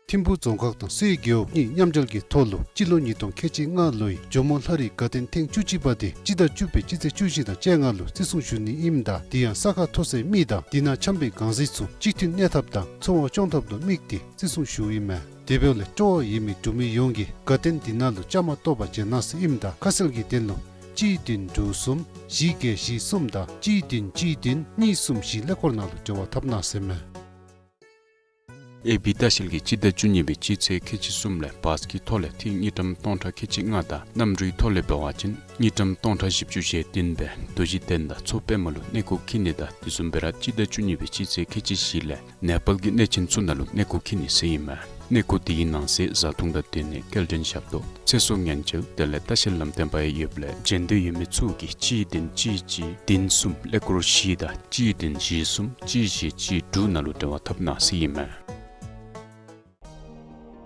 ཐིམ་ཕུ་རྫོང་ཁག་དང་སུའེ་རྒེད་འོག་གཉིས་མཉམ་འབྲེལ་གྱི་ཐོག་ལུ་སྤྱི་ལོ་ཉིས་སྟོང་ཁལ་གཅིག་ལྔ་ལོའི་ཇོ་མོ་ལྷ་རིའི་དགའ་སྟོན་ཐེངས་བཅུ་གཅིག་པ་དེ་སྤྱི་ཟླ་བཅུ་པའི་སྤྱི་ཚེས་བཅུ་བཞི་དང་བཅོ་ལྔ་ལུ་བརྩི་སྲུང་ཞུ་ནི་ཨིནམ་ད་དེ་ཡང་ས་ཁ་མཐོ་སའི་མི་དང་དེ་ནང་འཁྱམས་པའི་གང་ཟག་ཚུ་གཅིག་མཐུན་གནས་ཐབས་དང་འཚོ་བ་སྐྱོང་ཐབས་ལུ་དམིགས་ཏེ་བརྩི་སྲུང་ཞུཝ་ཨིན་མས། དེ་འབདཝ་ལས་སྤྲོ་བ་ཡོད་མི་འབྲུག་མི་ཡོངས་ཀྱིས་དགའ་སྟོན་འདི་ནང་ལུ་བཅའ་མར་གཏོགས་པར་བྱོན་གནང་ཟེར་ཨིནམ་ད་ཁ་གསལ་གྱི་དོན་ལུ་གཅིག་བདུན་དྲུག་གསུམ་བཞི་བརྒྱད་བཞི་གསུམ་དང་གཅིག་བདུན་གཅིག་བདུན་གཉིས་གསུམ་བཞི་ཀླད་ཀོར་ནང་ལུ་འབྲེལ་བ་འཐབ་གནང་ཟེར་མས། ཨེ་བི་ལྟ་བཤལ་གྱིས་སྤྱི་ཟླ་བཅུ་གཉིས་པའི་སྤྱི་ཚེས་ཁལ་གཅིག་གསུམ་ལས་བཱས་ཀྱི་ཐོག་ལས་ཐིག་དངུལ་ཀྲམ་སྟོང་ཕྲག་ཁལ་གཅིག་ལྔ་དང་གནམ་གྲུའི་ཐོག་ལས་འབད་བ་ཅིན་དངུལ་ཀྲམ་སྟོང་ཕྲག་བཞི་བཅུ་ཞེ་བདུན་སྦེ་རྡོ་རྗེ་གདན་དང་མཚོ་པདྨ་ལུ་གནས་སྐོར་འཁྱིད་ནི་དང་དེ་བཟུམ་སྦེ་ར་སྤྱི་ཟླ་བཅུ་གཉིས་པའི་སྤྱི་ཚེས་ཁལ་གཅིག་བཞི་ལས་ནེ་པཱལ་གྱི་གནས་ཆེན་ཚུ་ནང་ལུ་གནས་སྐོར་འཁྱིད་ནི་ཟེར་ཨིན་མས། གནས་སྐོར་དེའི་ནང་གསེས་བཟའ་འཐུང་དང་སྡོད་གནས་སྐྱེལ་འདྲེན་ཞབས་ཏོག་ཚེ་སྲོག་ཉེན་བཅོལ་དེ་ལས་ལྟ་བཤལ་ལམ་སྟོན་པ་ཡང་ཡོདཔ་ལས་བྱོན་འདོད་ཡོད་མི་ཚུ་གིས་གཅིག་བདུན་གཅིག་གཅིག་བདུན་གསུམ་ཀླད་ཀོར་བཞི་དང་གཅིག་བདུན་བཞི་གསུམ་གཅིག་བཞི་གཅིག་དྲུག་ནང་ལུ་འབྲེལ་བ་འཐབ་གནང་ཟེར་ཨིན་མས།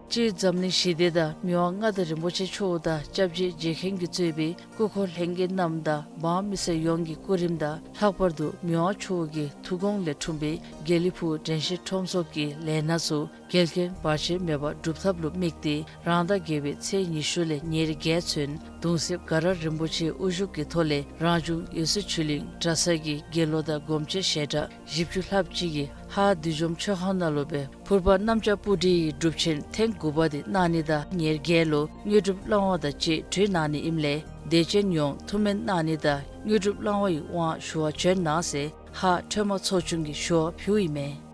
སྤྱིར་འཛམ་གླིང་ཞི་བདེ་དང་མི་དབང་མངའ་བདག་རིན་པོ་ཆེ་མཆོག་དང་སྐྱབས་རྗེ་རྗེ་མཁན་གྱིས་གཙོས་པའི་སྐུ་འཁོར་ལྷན་རྒྱས་རྣམས་དང་འབངས་མི་སེར་ཡོངས་ཀྱི་སྐུ་རིམ་དང་ལྷག་པར་དུ་མི་དབང་མཆོག་གི་ཐུགས་དགོངས་ལས་འཁྲུངས་པའི་དགེ་ལེགས་ཕུག་དྲན་ཤེས་ཁྲོམ་ཚོགས་ཀྱི་ལས་སྣ་ཚུ་འགལ་རྐྱེན་བར་ཆད་མེད་པར་སྒྲུབ་ཐབས་ལུ་དམིགས་ཏེ་རང་ཟླ་བརྒྱད་པའི་ཚེས་ཉི་ཤུ་ལས་ཉེར་བརྒྱད་ཚུན་གདུང་སྲས་དགའ་རབ་རིན་པོ་ཆེའི་དབུ་བཞུགས་ཀྱི་ཐོག་ལས་རང་བྱུང་འོད་གསལ་ཆོས་གླིང་གྲྭ་ཚང་གི་དགེ་སློང་དང་སྒོམ་ཆེན་ཞལ་གྲངས་བཞི་བཅུ་ལྷགཔ་ཅིག་གིས་ཧཱ་བདུད་འཇོམས་མཆོད་ཁང་ནང་ལུ་སྦེ་ཕུར་པ་གནམ་ལྕགས་སྤུ་གྲིའི་སྒྲུབ་ཆེན་ཐེངས་དགུ་པ་དེ་གནང་ནི་དང་ཉེར་བརྒྱད་ལུ་དངོས་གྲུབ་བླང་བ་དང་བཅས་གྲོལ་གནང་ནི་ཨིནམ་ལས་དད་ཅན་ཡོངས་ཐུགས་སྨོན་གནང་ནི་དང་དངོས་གྲུབ་བླང་བ་ཡི་དབང་ཞུ་བར་བྱོན་གནང་ཟེར་ཧཱ་ཁྲོས་མ་ཚོགས་ཆུང་གིས་ཞུ་བ་ཕུལཝ་ཨིན་མས།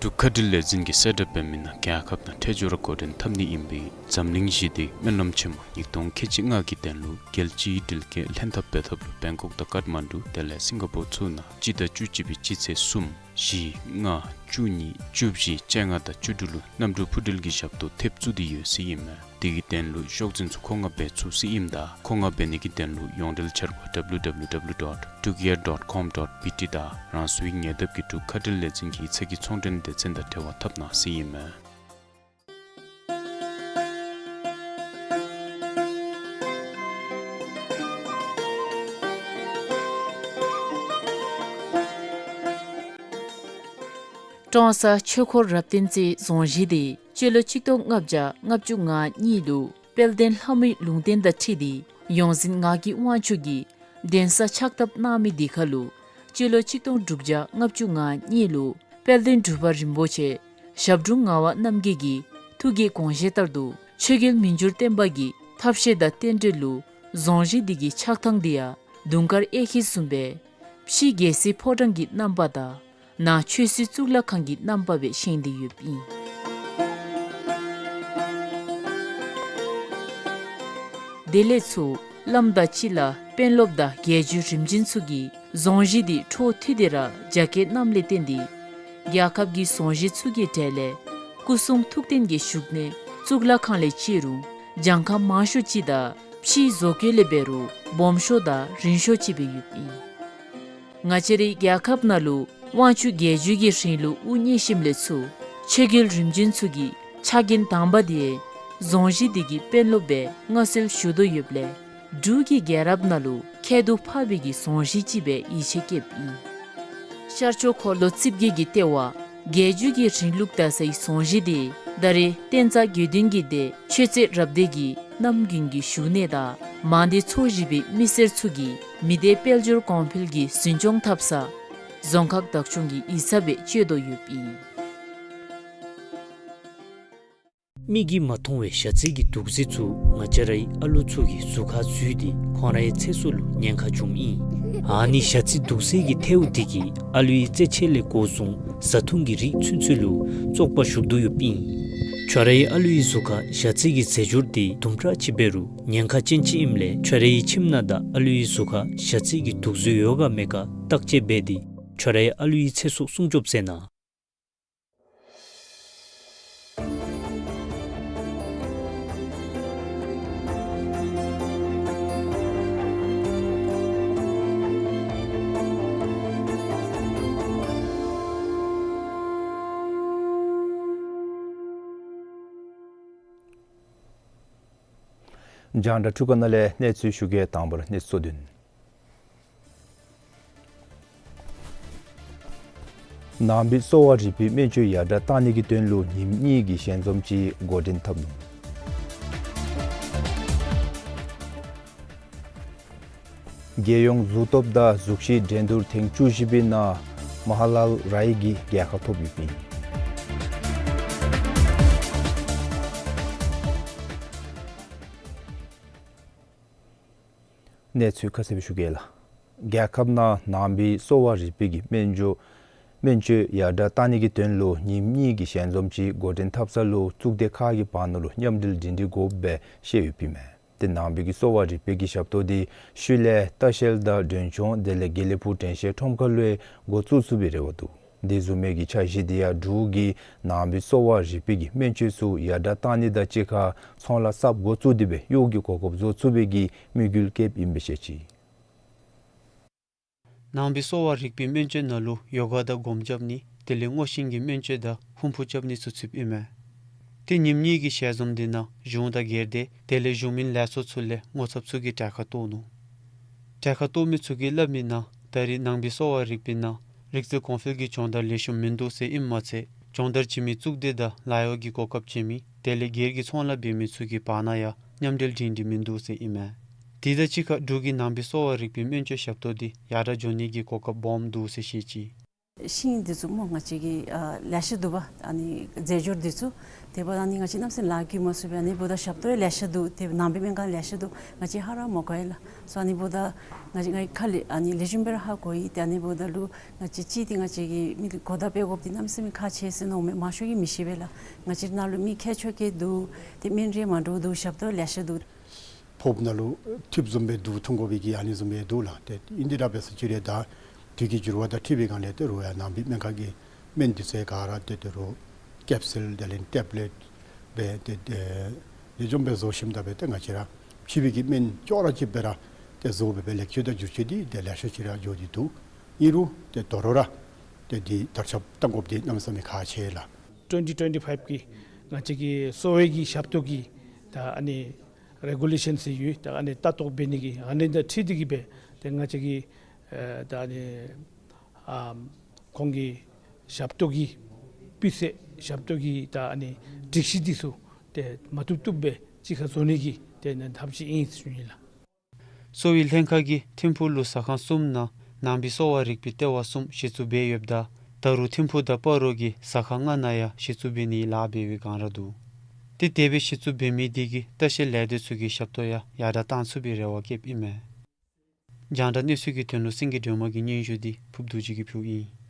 འབྲུག་མཁའ་འགྲུལ་ལས་འཛིན་གྱིས་གསལ་བསྒྲགས་འབད་མི་ནང་རྒྱལ་ཁབ་ནང་འཕྲལ་སྦྱོར་འགོ་འདྲེན་འཐབ་ནི་ཨིན་པའི་འཛམ་གླིང་ཞི་བདེའི་སྨོན་ལམ་ཆེན་མོ་ཉིས་སྟོང་ཁལ་གཅིག་ལྔ་གི་དོན་ལུ་རྒྱལ་སྤྱིའི་འགྲུལ་སྐྱེལ་ལྷན་ཐབས་འབད་ཐབས་ལུ་བེང་ཀོག་དང་ཀཊ་མན་ཌུ་དེ་ལས་སིང་ག་པོར་ཚུ་ནང་སྤྱི་ཟླ་བཅུ་གཅིག་པའི་སྤྱི་ཚེས་གསུམ་བཞི་ལྔ་བཅུ་གཉིས་བཅུ་བཞི་བཅོ་ལྔ་དང་བཅུ་དྲུག་ལུ་གནམ་གྲུ་འཕུར་འགྲུལ་གྱི་ཞབས་ཏོག་ཐེབས་བཙུགས་ཏེ་ཡོད་ཟེར་ཨིན་མས། དེ་གི་དོན་ལུ་ཤོག་འཛིན་ཚུ་མཁོ་མངགས་འབད་ཚུགས་ཟེར་ཨིནམ་ད་མཁོ་མངགས་འབད་ནི་གི་དོན་ལུ་ཡོངས་འབྲེལ་འཆར་སྒོ་W W W dot drukair dot com dot B T དང་རང་སོའི་ཉེ་འདབས་ཀྱི་འབྲུག་མཁའ་འགྲུལ་ལས་འཛིན་གྱི་ཡིག་ཚང་གི་ཚོང་འབྲེལ་སྡེ་ཚན་དང་འབྲེལ་བ་འཐབ་གནང་ཟེར་ཨིན་མས། ཀྲོང་གསར་ཆོས་འཁོར་རབ་བརྟན་རྩེའི་རྫོང་གཞིས་དེ་སྤྱི་ལོ་ཆིག་སྟོང་ལྔ་བརྒྱ་ལྔ་བཅུ་ང་གཉིས་ལུ་དཔལ་ལྡན་ལྷ་མོའི་ལུང་བསྟན་དང་འཁྲིལ་ཏེ་ཡོངས་འཛིན་ངག་གི་དབང་ཕྱུག་གིས་གདན་ས་ཕྱག་བཏབ་གནང་མི་དེ་ཁར་ལུ་སྤྱི་ལོ་ཆིག་སྟོང་དྲུག་བརྒྱ་ལྔ་བཅུ་ང་གཉིས་ལུ་དཔལ་ལྡན་འབྲུག་པ་རིན་པོ་ཆེ་ཞབས་དྲུང་ངག་དབང་རྣམ་རྒྱལ་གྱི་ཐུགས་ཀྱི་དགོངས་བཞེད་ལྟར་དུ་ཆོས་རྒྱལ་མི་འགྱུར་བརྟན་པ་གི་ཐབས་ཤེས་དང་རྟེན་འབྲེལ་ལུ་རྫོང་གཞིས་འདི་གི་ཆགས་ཐངས་འདི་ཡང་དུང་དཀར་གཡས་འཁྱིལ་བཟུམ་སྦེ་ཕྱི་རྒྱལ་སྲིད་ཕོ་བྲང་གི་རྣམ་པ་དང་ནང་ཆོས་སྲིད་གཙུག་ལག་ཁང་གི་རྣམ་པ་སྦེ་བཞེངས་ཏེ་ཡོདཔ་ཨིན། དེ་ལས་ཚུར་བླམ་དང་སྤྱི་བླ་དཔོན་སློབ་དང་རྒྱལ་བརྒྱུད་རིམ་བྱོན་ཚུ་གིས་རྫོང་གཞིས་འདི་འཕྲོ་མཐུད་དེ་ར་རྒྱ་སྐྱེད་གནངམ་ལས་བརྟེན་ཏེ་རྒྱལ་ཁབ་ཀྱི་རྫོང་གཞིས་ཚུ་གི་གྲས་ལས་སྐུ་གསུང་ཐུགས་རྟེན་གྱི་བཞུགས་གནས་གཙུག་ལག་ཁང་ལས་བརྩི་རུང་གྱངས་ཁ་མང་ཤོས་ཅིག་དང་ཕྱིའི་བཟོ་བཀོད་ལས་འབད་རུང་སྦོམ་ཤོས་དང་རིང་ཤོས་ཅིག་སྦེ་ཡོདཔ་ཨིན། ང་བཅས་རའི་རྒྱལ་ཁབ་ནང་ལུ་དབང་ཕྱུག་རྒྱལ་བརྒྱུད་ཀྱི་རིང་ལུགས་དབུ་བརྙེས་ཞིནམ་ལས་ཚུར་ཆོས་རྒྱལ་རིམ་བྱོན་ཚུ་གི་ཕྱག་འགན་དང་པ་དེ་རྫོང་གཞིས་འདི་གི་དཔོན་སློབ་སྦེ་མངའ་གསོལ་ཞུ་དོ་ཡོདཔ་ལས་འབྲུག་གི་རྒྱལ་རབས་ནང་ལུ་ཁྱད་དུ་འཕགས་པའི་གི་རྫོང་གཞིས་ཅིག་སྦེ་ཡིད་ཆེས་བསྐྱེདཔ་ཨིན། ཤར་ཕྱོགས་འཁོར་ལོ་རྩིབས་བརྒྱད་ཀྱི་ལྟེ་བ་རྒྱལ་བརྒྱུད་ཀྱི་རིང་ལུགས་དར་སའི་རྫོང་གཞིས་འདི་ད་རེས་བསྟན་རྩ་དགེ་འདུན་གྱི་སྡེ་ཆོས་རྩེ་རབ་སྡེ་གི་རྣམ་རྒྱུན་གྱི་བཞུགས་གནས་དང་མང་སྡེ་ཚོ་བཞི་པའི་མི་སེར་ཚུ་གིས་མི་སྡེ་དཔལ་འབྱོར་གོང་འཕེལ་གྱི་འཛིན་སྐྱོང་འཐབ་ས་རྫོང་ཁག་བདག་སྐྱོང་གི་ཡིག་ཚང་སྦེ་སྤྱོད་དོ་ཡོདཔ་ཨིན། མིག་གིས་མ་མཐོང་བའི་ཞ་རྩི་གི་དུག་རྫས་ཚུ་ང་བཅས་རའི་ཨ་ལུ་ཚུ་གི་གཟུགས་ཁར་འཛུལ་ཏེ་ཁོང་རའི་ཚེ་སྲོག་ལུ་ཉེན་ཁ་འབྱུངམ་ཨིན། ཨ་ནི་ཞ་རྩི་དུག་རྫས་ཀྱི་ཐལཝ་འདི་གིས་ཨ་ལུའི་རྩེད་ཆས་ལས་འགོ་བཟུང་བཟའ་འཐུང་གི་རིགས་ཚུན་ཚོད་ལུ་བཙོག་པ་ཞུགས་དོ་ཡོདཔ་ཨིན། ཁྱོད་རའི་ཨ་ལུའི་གཟུགས་ཁར་ཞ་རྩི་གི་རྫས་སྦྱོར་འདི་དུམ་གྲ་ཅིག་འབད་རུང་ཉེན་ཁ་ཅན་ཅིག་ཨིནམ་ལས་ཁྱོད་རའི་ཁྱིམ་ནང་དང་ཨ་ལུའི་གཟུགས་ཁར་ཞ་རྩི་གི་དུག་རྫས་ཡོད་ག་མེད་ག་བརྟག་དཔྱད་འབད་དེ་ཁྱོད་རའི་ཨ་ལུའི་ཚེ་སྲོག་སྲུང་སྐྱོབ་མཛད་གནང་། རྒྱང་བསྒྲགས་འཕྲུལ་ཁང་ནང་ལས་གནས་ཚུལ་ཞུ་གེ། དང་པ་ར་གནས་ཚུལ་གཙོ་དོན། ནང་པའི་གསོ་བ་རིག་པའི་སྨན་བཅོས་ཡར་དྲག་གཏང་ནི་གི་དོན་ལུ་ཉིནམ་གཉིས་ཀྱི་ཞལ་འཛོམས་ཅིག་འགོ་འདྲེན་འཐབ་ནུག། རྒྱལ་ཡོངས་གཟུགས་སྟོབས་དང་གཟུགས་གཞི་འགྲན་བསྡུར་ཐེངས་བཅུ་བཞི་པའི་ནང་མ་ཧ་ལཱལ་རའི་གིས་རྒྱལ་ཁ་ཐོབ་ཡོདཔ་ཨིན། གནས་ཚུལ་ཁ་གསལ་སྦེ་ཞུ་གེ་ལགས། རྒྱལ་ཁབ་ནང་ནང་པའི་གསོ་བ་རིག་པའི་གི་སྨན་བཅོས་སྨན་བཅོས་ཡར་དྲག་གཏང་ནི་གི་དོན་ལུ་ཉིནམ་གཉིས་ཀྱི་ཞལ་འཛོམས་ཅིག་འགོ་འདྲེན་འཐབ་ས་ལུ་གཙུག་སྡེ་ཁག་གི་བར་ན་ལུ་མཉམ་འབྲེལ་སྒྲིང་སྒྲིང་དགོ་པས་ཟེར་བཤད་ཡོདཔ་ཨིན་མས། ཏེ་ནང་པའི་གི་གསོ་བ་རིག་པའི་གི་ཞབས་ཏོག་འདི་ཤུལ་ལས་ལྟ་བཤལ་དང་མགྲོན་ཆུང་དེ་ལས་དགེ་ལེགས་ཕུག་དྲན་ཤེས་ཁྲོམ་ཁ་ལུ་འགོ་བཙུགས་ཚུགས་པའི་རེ་བ་འདུག། དེ་བཟུམ་མའི་གི་འཆར་གཞི་འདི་ཡང་འབྲུག་གི་ནང་པའི་གསོ་བ་རིག་པའི་གི་སྨན་བཅོས་ཚུ་ཡར་དྲག་གཏང་ནི་དང་གཅིག་ཁར་ཚོང་ལཱ་གསརཔ་འགོ་བཙུགས་ཏེ་སྦེ་གཡོག་གི་གོ་སྐབས་བཟོ་ཚུགས་པའི་གི་དམིགས་ཡུལ་བསྐྱེདཔ་ཨིན་པས་ཟེར་བཤད་ཅི། ནང་པའི་གསོ་བ་རིག་པའི་སྨན་བཅོས་ནང་ལུ་ཡོ་ག་དང་སྒོམ་རྐྱབ་ནི་དེ་ལས་སྔོ་ཤིང་གི་སྨན་བཅོས་དང་ཧུམ་བུ་རྐྱབ་ནི་ཚུ་ཚུདཔ་ཨིན་མས། ཏེ་ཉིནམ་གཉིས་ཀྱི་ཞལ་འཛོམས་འདི་ནང་གཞུང་དང་སྒེར་སྡེ་དེ་ལས་གཞུང་མིན་ལས་ཚོགས་ཚུ་ལས་ངོ་ཚབ་ཚུ་གིས་གྲལ་ཁར་གཏོགས་ནུག། གྲལ་ཁར་གཏོགས་མི་ཚུ་གིས་སླབ་མིའི་ནང་ད་རེས་ནང་པའི་གསོ་བ་རིག་པའི་ནང་རིག་རྩལ་གོང་འཕེལ་གྱི་སྦྱོང་བརྡར་ལེགས་ཤོམ་མིན་འདུག་ཟེར་ཨིནམ་མ་ཚད་སྦྱོང་བརྡར་བྱིན་མི་གཙུག་སྡེ་དང་ལཱ་གཡོག་གི་གོ་སྐབས་བྱིན་མི་དེ་ལས་སྒེར་གྱི་ཚོང་ལཱ་འབད་མི་ཚུ་གི་བར་ན་ཡང་མཉམ་འབྲེལ་སྒྲིང་སྒྲིང་མིན་འདུག་ཟེར་ཨིན་མས། དེ་དང་གཅིག་ཁར་འབྲུག་གི་ནང་པའི་གསོ་བ་རིག་པའི་སྨན་བཅོས་ཞབས་ཏོག་འདི་ཡར་དྲག་འགྱོ་ནི་གི་གོ་སྐབས་སྦོམ་འདུག་ཟེར་བཤད་ཅི། ཤིང་འདི་ཚུ་སྨོ་ང་བཅས་ཀྱི་ཨ་ལེ་ཤ་འདུག་པ། ཨ་ནི་རྫས་སྦྱོར་འདི་ཚུ། དེ་འབདཝ་ད་ཨ་ནི་ང་བཅས་གནམ་མེད་ས་མེད་ལཱ་བཀོལ་མ་ཚུགས་པས། ཨ་ནི་འབདཝ་ད་ཞབས་ཏོག་ཡང་ལེ་ཤ་འདུག། དེ་ནང་པའི་སྨན་ཁང་ལེ་ཤ་འདུག། ང་བཅས་ཧ་ར་མ་གོ་ཡི་ལགས། སོ་ཨ་ནི་འབདཝ་ད་ང་བཅས་ང་བཅས་ཁ་ལས་ཨ་ནི་ལེགས་ཤོམ་སྦེ་ར་ཧ་གོ་ཡི། ཏེ་ཨ་ནི་འབདཝ་ད་ལུ་ང་བཅས་གཅིག་འདི་ང་བཅས་ཀྱིས་མི་གོ་བརྡ་སྤེལ་དགོཔ་འདི་གནམ་མེད་ས་མེད་ཁག་ཆེ་ཟེར་མནོཝ་མས། མང་ཤོས་ཀྱིས་མི་ཤེས་པས་ལགས། ང་བཅས་ནང་ལུ་མི་མཁས་མཆོག་གིས་འདུག། ཏེ་སྨན་རིགས་མ་འདྲཝ་འདུག། ཞབས་ཏོག་ལེ་ཤ་འདུག། ཕོརཔ་ནང་ལུ་ཐིབས་བཟུམ་སྦེ་འདུག་འཐུང་དགོ་པའི་གི་ཨ་ནི་བཟུམ་སྦེ་འདུག་ལགས། ཏེ་ཨིན་དེ་ར་འབད་ས་ཅིག་ར་ད་དུས་ཀྱི་འགྱུར་བ་དང་འཁྲིལ་བའི་སྒང་ལས་ད་རུང་ཡང་ནང་པའི་སྨན་ཁང་གི་སྨན་འདི་ཚུ་ག་ར་ཏེ་ད་རུང་ཀེབ་སུལ་དེ་ལས་ཊེབ་ལེཊ་སྦེ་ཏེ་ཏེ་ལེགས་ཤོམ་སྦེ་བཟོ་ཞིནམ་ད་སྦེ་ཏེ་ང་བཅས་ར་ཕྱི་པའི་གི་སྨན་ཅོག་ར་གཅིག་སྦེ་ར་ཏེ་བཟོ་སྦེ་སྦེ་ལེགས་བཅོས་དང་བསྒྱུར་བཅོས་འདི་ཏེ་ལེ་ཤ་ཅིག་ར་འགྱོ་སྟེ་འདུག། ཨིན་རུང་ཏེ་དོ་རུང་ར་ཏེ་འདི་དར་ཁྱབ་གཏང་དགོཔ་འདི་གནམ་མེད་ས་མེད་ཁག་ཆེ་ལགས། ཊུ་ཝེན་ཊི་ཊུ་ཝེན་ཊི་ཕའིབ་ཀྱི་ང་བཅས་ཀྱི་གསོ་བའི་གི་ཞབས་ཏོག་གི་ད་ཨ་ནི་རེ་གུ་ལེ་ཤཱན་ཟེར་ཡོད། ད་ཨ་ནི་ལྟ་རྟོག་འབད་ནི་གི་ཨ་ནི་དང་འཁྲིལ་ཏེ་གིས་སྦེ་ཏེ་ང་བཅས་ཀྱི་ཨེ་ད་ཨ་ནི་ཨམ་ཁོང་གི་ཞབས་ཏོག་གི་སྤུས་ཚད་ཞབས་ཏོག་གི་ད་ཨ་ནི་སྒྲིག་གཞི་འདི་ཚུ་ཏེ་མ་བཏུབ་བཏུབ་སྦེ་གཅིག་ཁར་བཟོ་ནི་གི་ཏེ་ནཱ་ཐབས་ཤེས་ཨིན་ཟེར་ཞུ་ནི་ལགས། གསོ་བའི་ལྷན་ཁག་གིས་ཐིམ་ཕུག་ལུ་ཟ་ཁང་གསུམ་ནང་ནང་པའི་གསོ་བ་རིག་པའི་ལྟེ་བ་གསུམ་གཞི་བཙུགས་འབད་ཡོདཔ་ད་ད་རུང་ཐིམ་ཕུག་དང་སྤ་རོ་གི་ཟ་ཁང་ལྔ་ནང་ཡང་གཞི་བཙུགས་འབད་ནིའི་ལཱ་འབད་བའི་བསྒང་ར་འདུག། ཏེ་དེ་སྦེ་གཞི་བཙུགས་འབད་མི་དེ་གིས་ལྟ་བཤལ་ལས་སྡེ་ཚུ་གི་ཞབས་ཏོག་ཡང་ཡར་དྲག་གཏང་ཚུགས་པའི་རེ་བ་བསྐྱེདཔ་ཨིན་མས། རྒྱང་བསྒྲགས་གནས་ཚུལ་གྱི་དོན་ལུ་སེང་གེ་སྒྲོལ་མ་གི་སྙན་ཞུ་འདི་ཕུརབ་རྡོ་རྗེ་གིས་ཕུལཝ་ཨིན།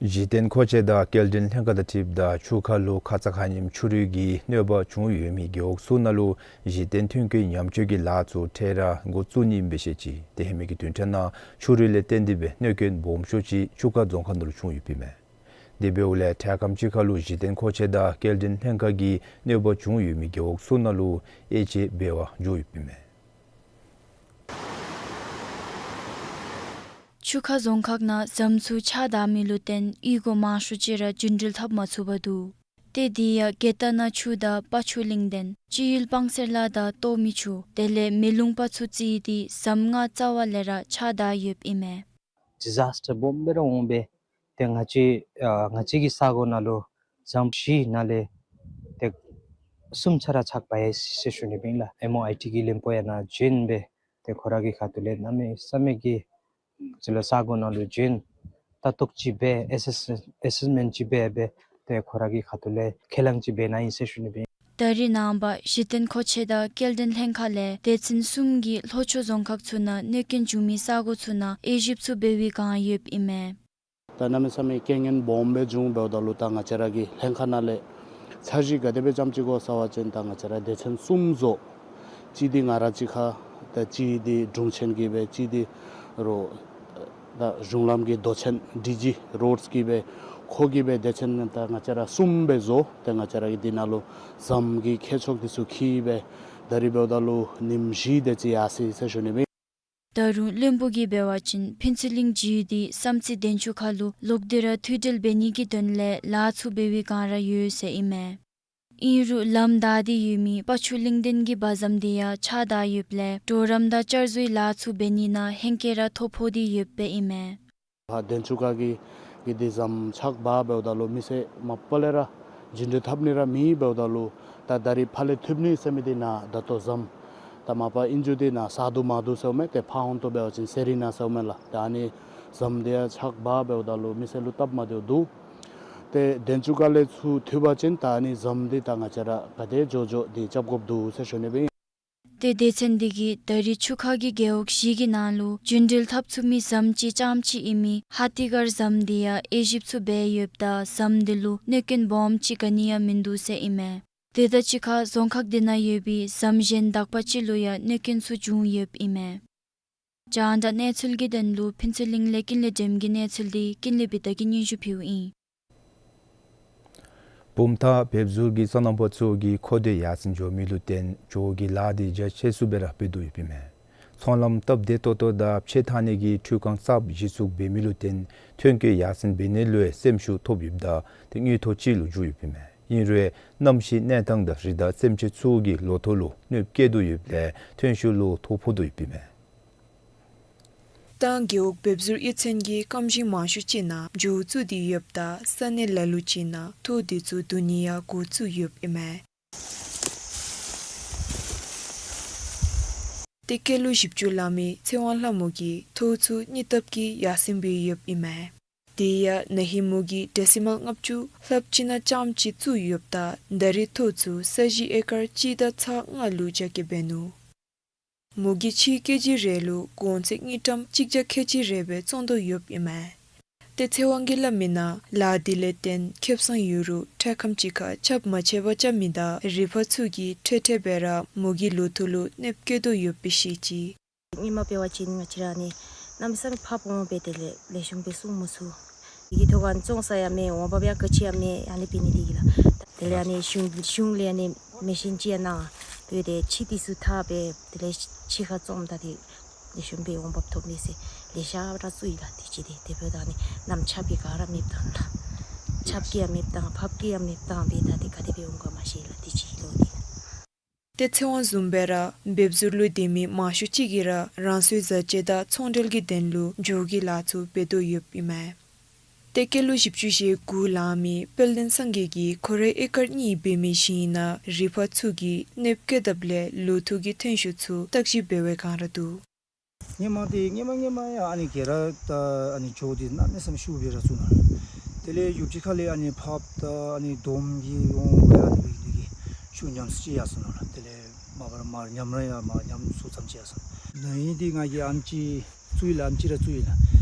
གཞི་རྟེན་མཁོ་ཆས་དང་སྐྱེལ་འདྲེན་ལྷན་ཁག་དང་འཁྲིལཝ་ད་ཆུ་ཁ་ལུ་ཁ་ཙ་ཁ་ཉིནམ་ཆུ་རུད་ཀྱི་གནོད་པ་བྱུང་ཡོད་མི་རྒེད་འོག་ཚུ་ནང་ལུ་གཞི་རྟེན་མཐུན་རྐྱེན་ཉམས་བཅོས་ཀྱི་ལཱ་ཚུ་འཕྲལ་ར་འགོ་བཙུགས་ནི་ཨིན་པས་ཟེར་བཤད་ཅི། ཏེ་ཧེ་མའི་གི་བདུན་ཕྲག་ནང་ཆུ་རུད་ལས་བརྟེན་ཏེ་སྦེ་གནོད་རྐྱེན་སྦོམ་ཤོས་ཅིག་ཆུ་ཁ་རྫོང་ཁག་ནང་ལུ་བྱུང་ཡོདཔ་ཨིན་མས། དེ་འབདཝ་ལས་འཕྲལ་ཁམས་ཅིག་ཁར་ལུ་གཞི་རྟེན་མཁོ་ཆས་དང་སྐྱེལ་འདྲེན་ལྷན་ཁག་གིས་གནོད་པ་བྱུང་ཡོད་མི་རྒེད་འོག་ཚུ་ནང་ལུ་དབྱེ་དཔྱད་འབད་བར་འགྱོ་ཡོདཔ་ཨིན་མས། ཆུ་ཁ་རྫོང་ཁག་ནང་ཟམ་ཚུ་ཆག་ད་མི་ལུ་བརྟེན་གཡུས་སྒོ་མང་ཤོས་ཅིག་ར་རྒྱུན་འགྲུལ་འཐབ་མ་ཚུགས་པར་འདུག། ཏེ་དེ་ཡང་རྒེད་རྟ་ནང་ཆུ་དང་སྤ་ཆུ་གླིང་ལྡན་སྤྱི་ཡུལ་སྤང་སེར་ལ་དང་སྟོད་སྨད་ཆུ་དེ་ལས་མེ་ལུང་པ་ཚུ་རྩིས་ཏེ་ཟམ་ལྔ་རྩ་བ་ལས་ར་ཆག་ད་ཡོདཔ་ཨིན་མས། ཌི་ཛཱས་ཊར་སྦོམ་སྦེ་ར་འོང་སྦེ་ཏེ་ང་བཅས་ཨ་ང་བཅས་ཀྱི་ས་གོ་ནང་ལུ་ཟམ་བཞི་ནང་ལས་ཏེ་གསུམ་ཆ་ར་ཆག་པ་ཡི་ཟེར་ཞུ་ནི་ཨིན་ལགས། ཨེམ་ཨོ་ཨའི་ཊི་གི་ལིམ་པོ་ཡང་ནཱ་བྱོན་སྦེ་ཏེ་ཁོ་ར་གི་ཁ་ཐུག་ལས་གནམ་མེད་ས་མེད་ཀྱི་ཅིག་ལུ་ས་གོ་ནང་ལུ་བྱོན་ལྟ་རྟོག་ཅིག་འབད་ཨེ་སེསི་ཨེ་སེསི་མེནཊ་ཅིག་འབད་སྦེ་ཏེ་ཁོ་ར་གི་ཁ་ཐུག་ལས་ཁས་ལེན་ཅིག་འབད་ནི་ཨིན་ཟེར་ཞུ་ནི་ཨིན། ད་རེས་ནངས་པ་གཞི་རྟེན་མཁོ་ཆས་དང་སྐྱེལ་འདྲེན་ལྷན་ཁག་ལས་སྡེ་ཚན་གསུམ་གྱིས་ལྷོ་ཕྱོགས་རྫོང་ཁག་ཚུ་ནང་གནོད་རྐྱེན་བྱུང་མི་ས་གོ་ཚུ་ནང་དབྱེ་ཞིབ་ཚུ་འབད་བའི་བསྒང་ཡོདཔ་ཨིན་མས། ད་གནམ་མེད་ས་མེད་རྐྱེན་ངན་སྦོམ་སྦེ་བྱུང་འབདཝ་ད་ལུ་ད་ང་བཅས་ར་གི་ལྷན་ཁག་ནང་ལས་འཆར་གཞི་ག་དེ་སྦེ་རྐྱབ་ཅི་གོ་ཟེར་བ་ཅིན་ད་ང་བཅས་ར་སྡེ་ཚན་གསུམ་བཟོ། གཅིག་འདི་ང་ར་གཅིག་ཁར་ད་གཅིག་འདི་དྲུང་ཆེན་གྱིས་སྦེ་གཅིག་འདི་རོགས་ད་གཞུང་ལམ་གྱི་མདོ་ཆེན་ཌི་ཇི་རོཌསི་གིས་སྦེ་ཁོ་གིས་སྦེ་སྡེ་ཚན་ད་ང་བཅས་ར་གསུམ་སྦེ་བཟོ། ཏེ་ང་བཅས་ར་གིས་འདི་ནང་ལུ་ཟམ་གྱི་ཁྱད་ཆོས་འདི་ཚུ་འཁྱིད་སྦེ་ད་རེས་འབདཝ་ད་ལུ་ཉིནམ་བཞི་དེ་ཅིག་ཡར་སོ་ཡི་ཟེར་ཞུ་ནི་ཨིན། ད་རུང་བློན་པོ་གིས་འབད་བ་ཅིན་ཕུན་ཚོགས་གླིང་བྱེལ་ཏེ་བསམ་རྩེ་གདན་ཆུ་ཁ་ལུ་ལོག་སྟེ་ར་མཐུད་འབྲེལ་འབད་ནི་གི་དོན་ལས་ལཱ་ཚུ་འབད་བའི་བསྒང་ར་ཡོད་ཟེར་ཨིན་མས། ཨིན་རུང་ལམ་བདའ་སྟེ་ཡོད་མི་སྤ་ཆུ་གླིང་ལྡན་གྱི་བ་ཟམ་དེ་ཡང་ཆག་ད་ཡོདཔ་ལས་གྲོགས་རམ་དང་བསྐྱར་བཟོའི་ལཱ་ཚུ་འབད་ནི་ནང་ཧེང་སྐལ་ར་ཐོ་ཕོག་སྟེ་ཡོདཔ་ཨིན་མས། ཕར་གདན་ཆུ་ཁ་གི་གི་འདི་ཟམ་ཆག་འབག་འབདཝ་ད་ལུ་མི་སེར་མ་པ་ལས་ར་རྒྱུན་འགྲུལ་འཐབ་ནི་ར་མེད་འབདཝ་ད་ལུ་ད་ད་རེས་ཕར་ལས་ཐོབ་ནི་ཟེར་མི་འདི་ནཱ་ད་ལྟོ་ཟམ་ད་མ་པ་ཨིན་རུང་འདི་ནཱ་ས་རྡོ་མ་རྡོ་ཟེརཝ་མས། ཏེ་ཕར་འོང་དོ་འབད་བ་ཅིན་ཤེ་རི་ནང་ཟེརཝ་མས་ལགས། ད་ཨ་ནི་ཟམ་འདི་ཡང་ཆག་འབག་འབདཝ་ད་ལུ་མི་སེར་ལུ་སྟབས་མ་བདེཝ་འདུག། ཏེ་གདན་ཆུ་ཁ་ལས་ཚུར་ཐོབ་པ་ཅིན་ད་ཨ་ནི་ཟམ་འདི་ད་ང་བཅས་ར་ག་དེ་མགྱོགས་མགྱོགས་འདི་རྐྱབ་དགོཔ་འདུག་ཟེར་ཞུ་ནི་ཨིན། ཏེ་སྡེ་ཚན་འདི་གིས་ད་རེས་ཆུ་ཁ་གི་རྒེད་འོག་བཞི་གི་ནང་ལུ་རྒྱུན་འགྲུལ་འཐབ་ཚུགས་མི་ཟམ་ཅིག་རྐྱངམ་ཅིག་ཨིན་མི་ཧ་ཏི་གར་ཟམ་འདི་ཡང་དབྱེ་ཞིབ་ཚུ་འབད་ཡོདཔ་ད་ཟམ་འདི་ལུ་གནོད་སྐྱོན་སྦོམ་ཅིག་ག་ནི་ཡང་མིན་འདུག་ཟེར་ཨིན་མས། དེ་དང་གཅིག་ཁར་རྫོང་ཁག་འདི་ནང་ཡོད་པའི་ཟམ་གཞན་དག་པ་ཅིག་ལུ་ཡང་གནོད་སྐྱོན་ཚུ་བྱུང་ཡོདཔ་ཨིན་མས། རྒྱང་བསྒྲགས་གནས་ཚུལ་གྱི་དོན་ལུ་ཕུན་ཚོགས་གླིང་ལས་ཀུན་ལེགས་སྒྲོལམ་གྱི་གནས་ཚུལ་འདི་ཀུན་ལེགས་བི་ཏ་གིས་སྙན་ཞུ་ཕུལཝ་ཨིན། བུམ་ཐང་བེབ་ཟུར་གྱི་སོ་ནམ་པ་ཚུ་གིས་མཁོ་འདོད་ཡར་སེང་འགྱོ་མི་ལུ་བརྟེན་ཇོ་བོ་གི་ལཱ་འདི་རྒྱ་ཆེ་སུ་སྦེ་ར་འབད་དོ་ཡོདཔ་ཨིན་མས། ཚོང་ལམ་སྟབས་བདེ་ཏོག་ཏོ་དང་ཕྱེ་འཐག་ནི་གི་འཕྲུལ་ཁང་གསརཔ་གཞི་བཙུགས་འབད་མི་ལུ་བརྟེན་ཐོན་སྐྱེད་ཡར་སེང་འབད་ནི་ལུ་སེམས་ཤུགས་ཐོབ་ཡོདཔ་ད་ཏེ་དངུལ་ཐོག་ཅིག་ལུ་འགྱུར་ཡོདཔ་ཨིན་མས། ཨིན་རུང་གནམ་གཤིས་གནས་སྟངས་དང་རི་དྭགས་སེམས་ཅན་ཚུ་གིས་ལོ་ཐོག་ལུ་གནོདཔ་བཀལ་དོ་ཡོདཔ་ལས་ཐོན་ཤུགས་ལུ་ཐོ་ཕོག་དོ་ཡོདཔ་ཨིན་མས། ཏང་རྒེད་འོག་བེབ་ཟུར་གཡུས་ཚན་གྱིས་སྐམ་ཞིང་མང་ཤོས་ཅིག་ནང་ཇོ་བོ་བཙུགས་ཏེ་ཡོདཔ་ད་ས་གནས་ལ་ལུ་ཅིག་ནང་ཐོག་འདི་ཚུ་བསྡུ་ནི་ཡང་འགོ་བཙུགས་ཡོདཔ་ཨིན་མས། ཏེ་སྐྱེས་ལོ་བཞི་བཅུ་ལང་མི་ཚེ་དབང་ལྷ་མོ་གིས་ཐོག་ཚུ་སྙིང་སྟོབས་ཀྱིས་ཡར་སེང་འབད་ཡོདཔ་ཨིན་མས། དེ་ཡང་ན་ཧིང་མོ་གིས་ཌེ་སི་མཱལ་ལྔ་བཅུ་ལྷགཔ་ཅིག་ནང་རྐྱངམ་ཅིག་བཙུགས་ཡོདཔ་ད་ད་རེས་ཐོག་ཚུ་ས་གཞི་ཨེ་ཀར་གཅིག་དང་ཚག་ལྔ་ལུ་རྒྱ་སྐྱེད་འབད་ནུག། མོ་གིས་ཕྱེ་ཀེ་ཇི་རེ་ལུ་གོང་ཚད་དངུལ་ཀྲམ་གཅིག་བརྒྱ་ཁལ་གཅིག་རེ་སྦེ་བཙོང་དོ་ཡོདཔ་ཨིན་མས། ཏེ་ཚེ་དབང་གིས་སླབ་མིའི་ནང་ལཱ་འདི་ལས་བརྟེན་ཁེབ་སང་ཡོད་རུང་འཕྲལ་ཁམས་ཅིག་ཁར་ཆརཔ་མ་ཆད་པར་རྐྱབ་མི་དང་རི་ཕག་ཚུ་གིས་འཕྲལ་འཕྲལ་སྦེ་ར་མོ་གི་ལོ་ཐོག་ལུ་གནོདཔ་བཀལ་དོ་ཡོདཔ་སྦེ་བཤད་ཅི། སྔོན་མ་འབད་བ་ཅིན་ང་བཅས་ར་ཨ་ནི་གནམ་མེད་ས་མེད་ཕགཔ་འོང་སྦེ་དེ་ལས་ལེགས་ཤོམ་སྦེ་སྲུང་མ་ཚུགས། དེ་གི་ཐོག་ཁར་ཨ་ནི་བཙོང་ས་ཡང་མེད། འོང་འབབ་ཡང་ག་ཅི་ཡང་མེད། ཨ་ནི་འབད་ནི་དེ་གིས་ལགས། དེ་ལས་ཨ་ནི་གཞུང་གཞུང་ལས་ཨ་ནི་མེ་ཤིན་ཅིག་ཡང་གནང་། འབད་དེ་ཕྱེ་འདི་ཚུ་འཐག་སྦེ་དེ་ལས་ཕྱི་ཁར་བཙོངམ་ད་ཏེ་ལེགས་ཤོམ་སྦེ་འོང་འབབ་ཐོབ་ནི་ཟེར་ལེ་ཤ་ར་བཙུགས་ཡི་ལགས། དུས་ཅི་དེ་དེ་འབདཝ་ད་ཨ་ནི་གནམ་ཆརཔ་གིས་ག་ར་མེདཔ་བཏང་ལགས། ཆརཔ་གིས་ཡང་མེདཔ་བཏང་ཕགཔ་གིས་ཡང་མེདཔ་བཏང་སྦེ་ད་ཏེ་ག་དེ་སྦེ་འོང་ག་མ་ཤེས་ལགས། དུས་ཅི་ལོ་འདི། ཏེ་ཚེ་དབང་བཟུམ་སྦེ་ར་བེབ་ཟུར་ལུ་སྡོད་མི་མང་ཤོས་ཅིག་གིས་ར་རང་སོའི་བཟའ་སྤྱོད་དང་ཚོང་འབྲེལ་གྱི་དོན་ལུ་ཇོ་བོ་གི་ལཱ་ཚུ་འབད་དོ་ཡོདཔ་ཨིན་མས། ཏེ་སྐྱེས་ལོ་བཞི་བཅུ་ཞེ་དགུ་ལང་མི་དཔལ་ལྡན་སངས་རྒྱས་ཀྱིས་ཁོ་རའི་ཨེ་ཀར་གཉིས་འབད་མི་ཞིང་ནང་རི་ཕག་ཚུ་གིས་གནོདཔ་བཀལ་དཔ་ལས་ལོ་ཐོག་གི་ཐོན་ཤུགས་ཚུ་བརྟག་ཞིབ་འབད་བའི་སྒང་ར་འདུག། སྔོན་མ་འདི་སྔོན་མ་སྔོན་མ་ཡང་ཨ་ནི་ག་ར་ད་ཨ་ནི་ཇོ་བོ་འདི་གནམ་མེད་ས་མེད་ཤུགས་སྦེ་ར་བཙུགས་ནུག། དེ་ལས་ཡུདཔ་ཅིག་ཁ་ལས་ཨ་ནི་ཕགཔ་དང་ཨ་ནི་དོམ་གྱིས་འོང་སྦེ་ཨ་ནི་འབད་ནི་དེ་གིས་ཤུགས་ཉམས་སུ་ཅིག་ཡར་སོང་ནུག་ལགས། དེ་ལས་མ་པ་ར་མར་ཉམས་ར་ཡང་མར་ཉམས་སུ་ཙམ་ཅིག་ཡར་སོང་། ན་ཧིང་འདི་ང་གིས་ཨམ་ཅིག་བཙུགས་ཡི་ལགས། ཨམ་ཅིག་ར་བཙུགས་ཡི་ལགས།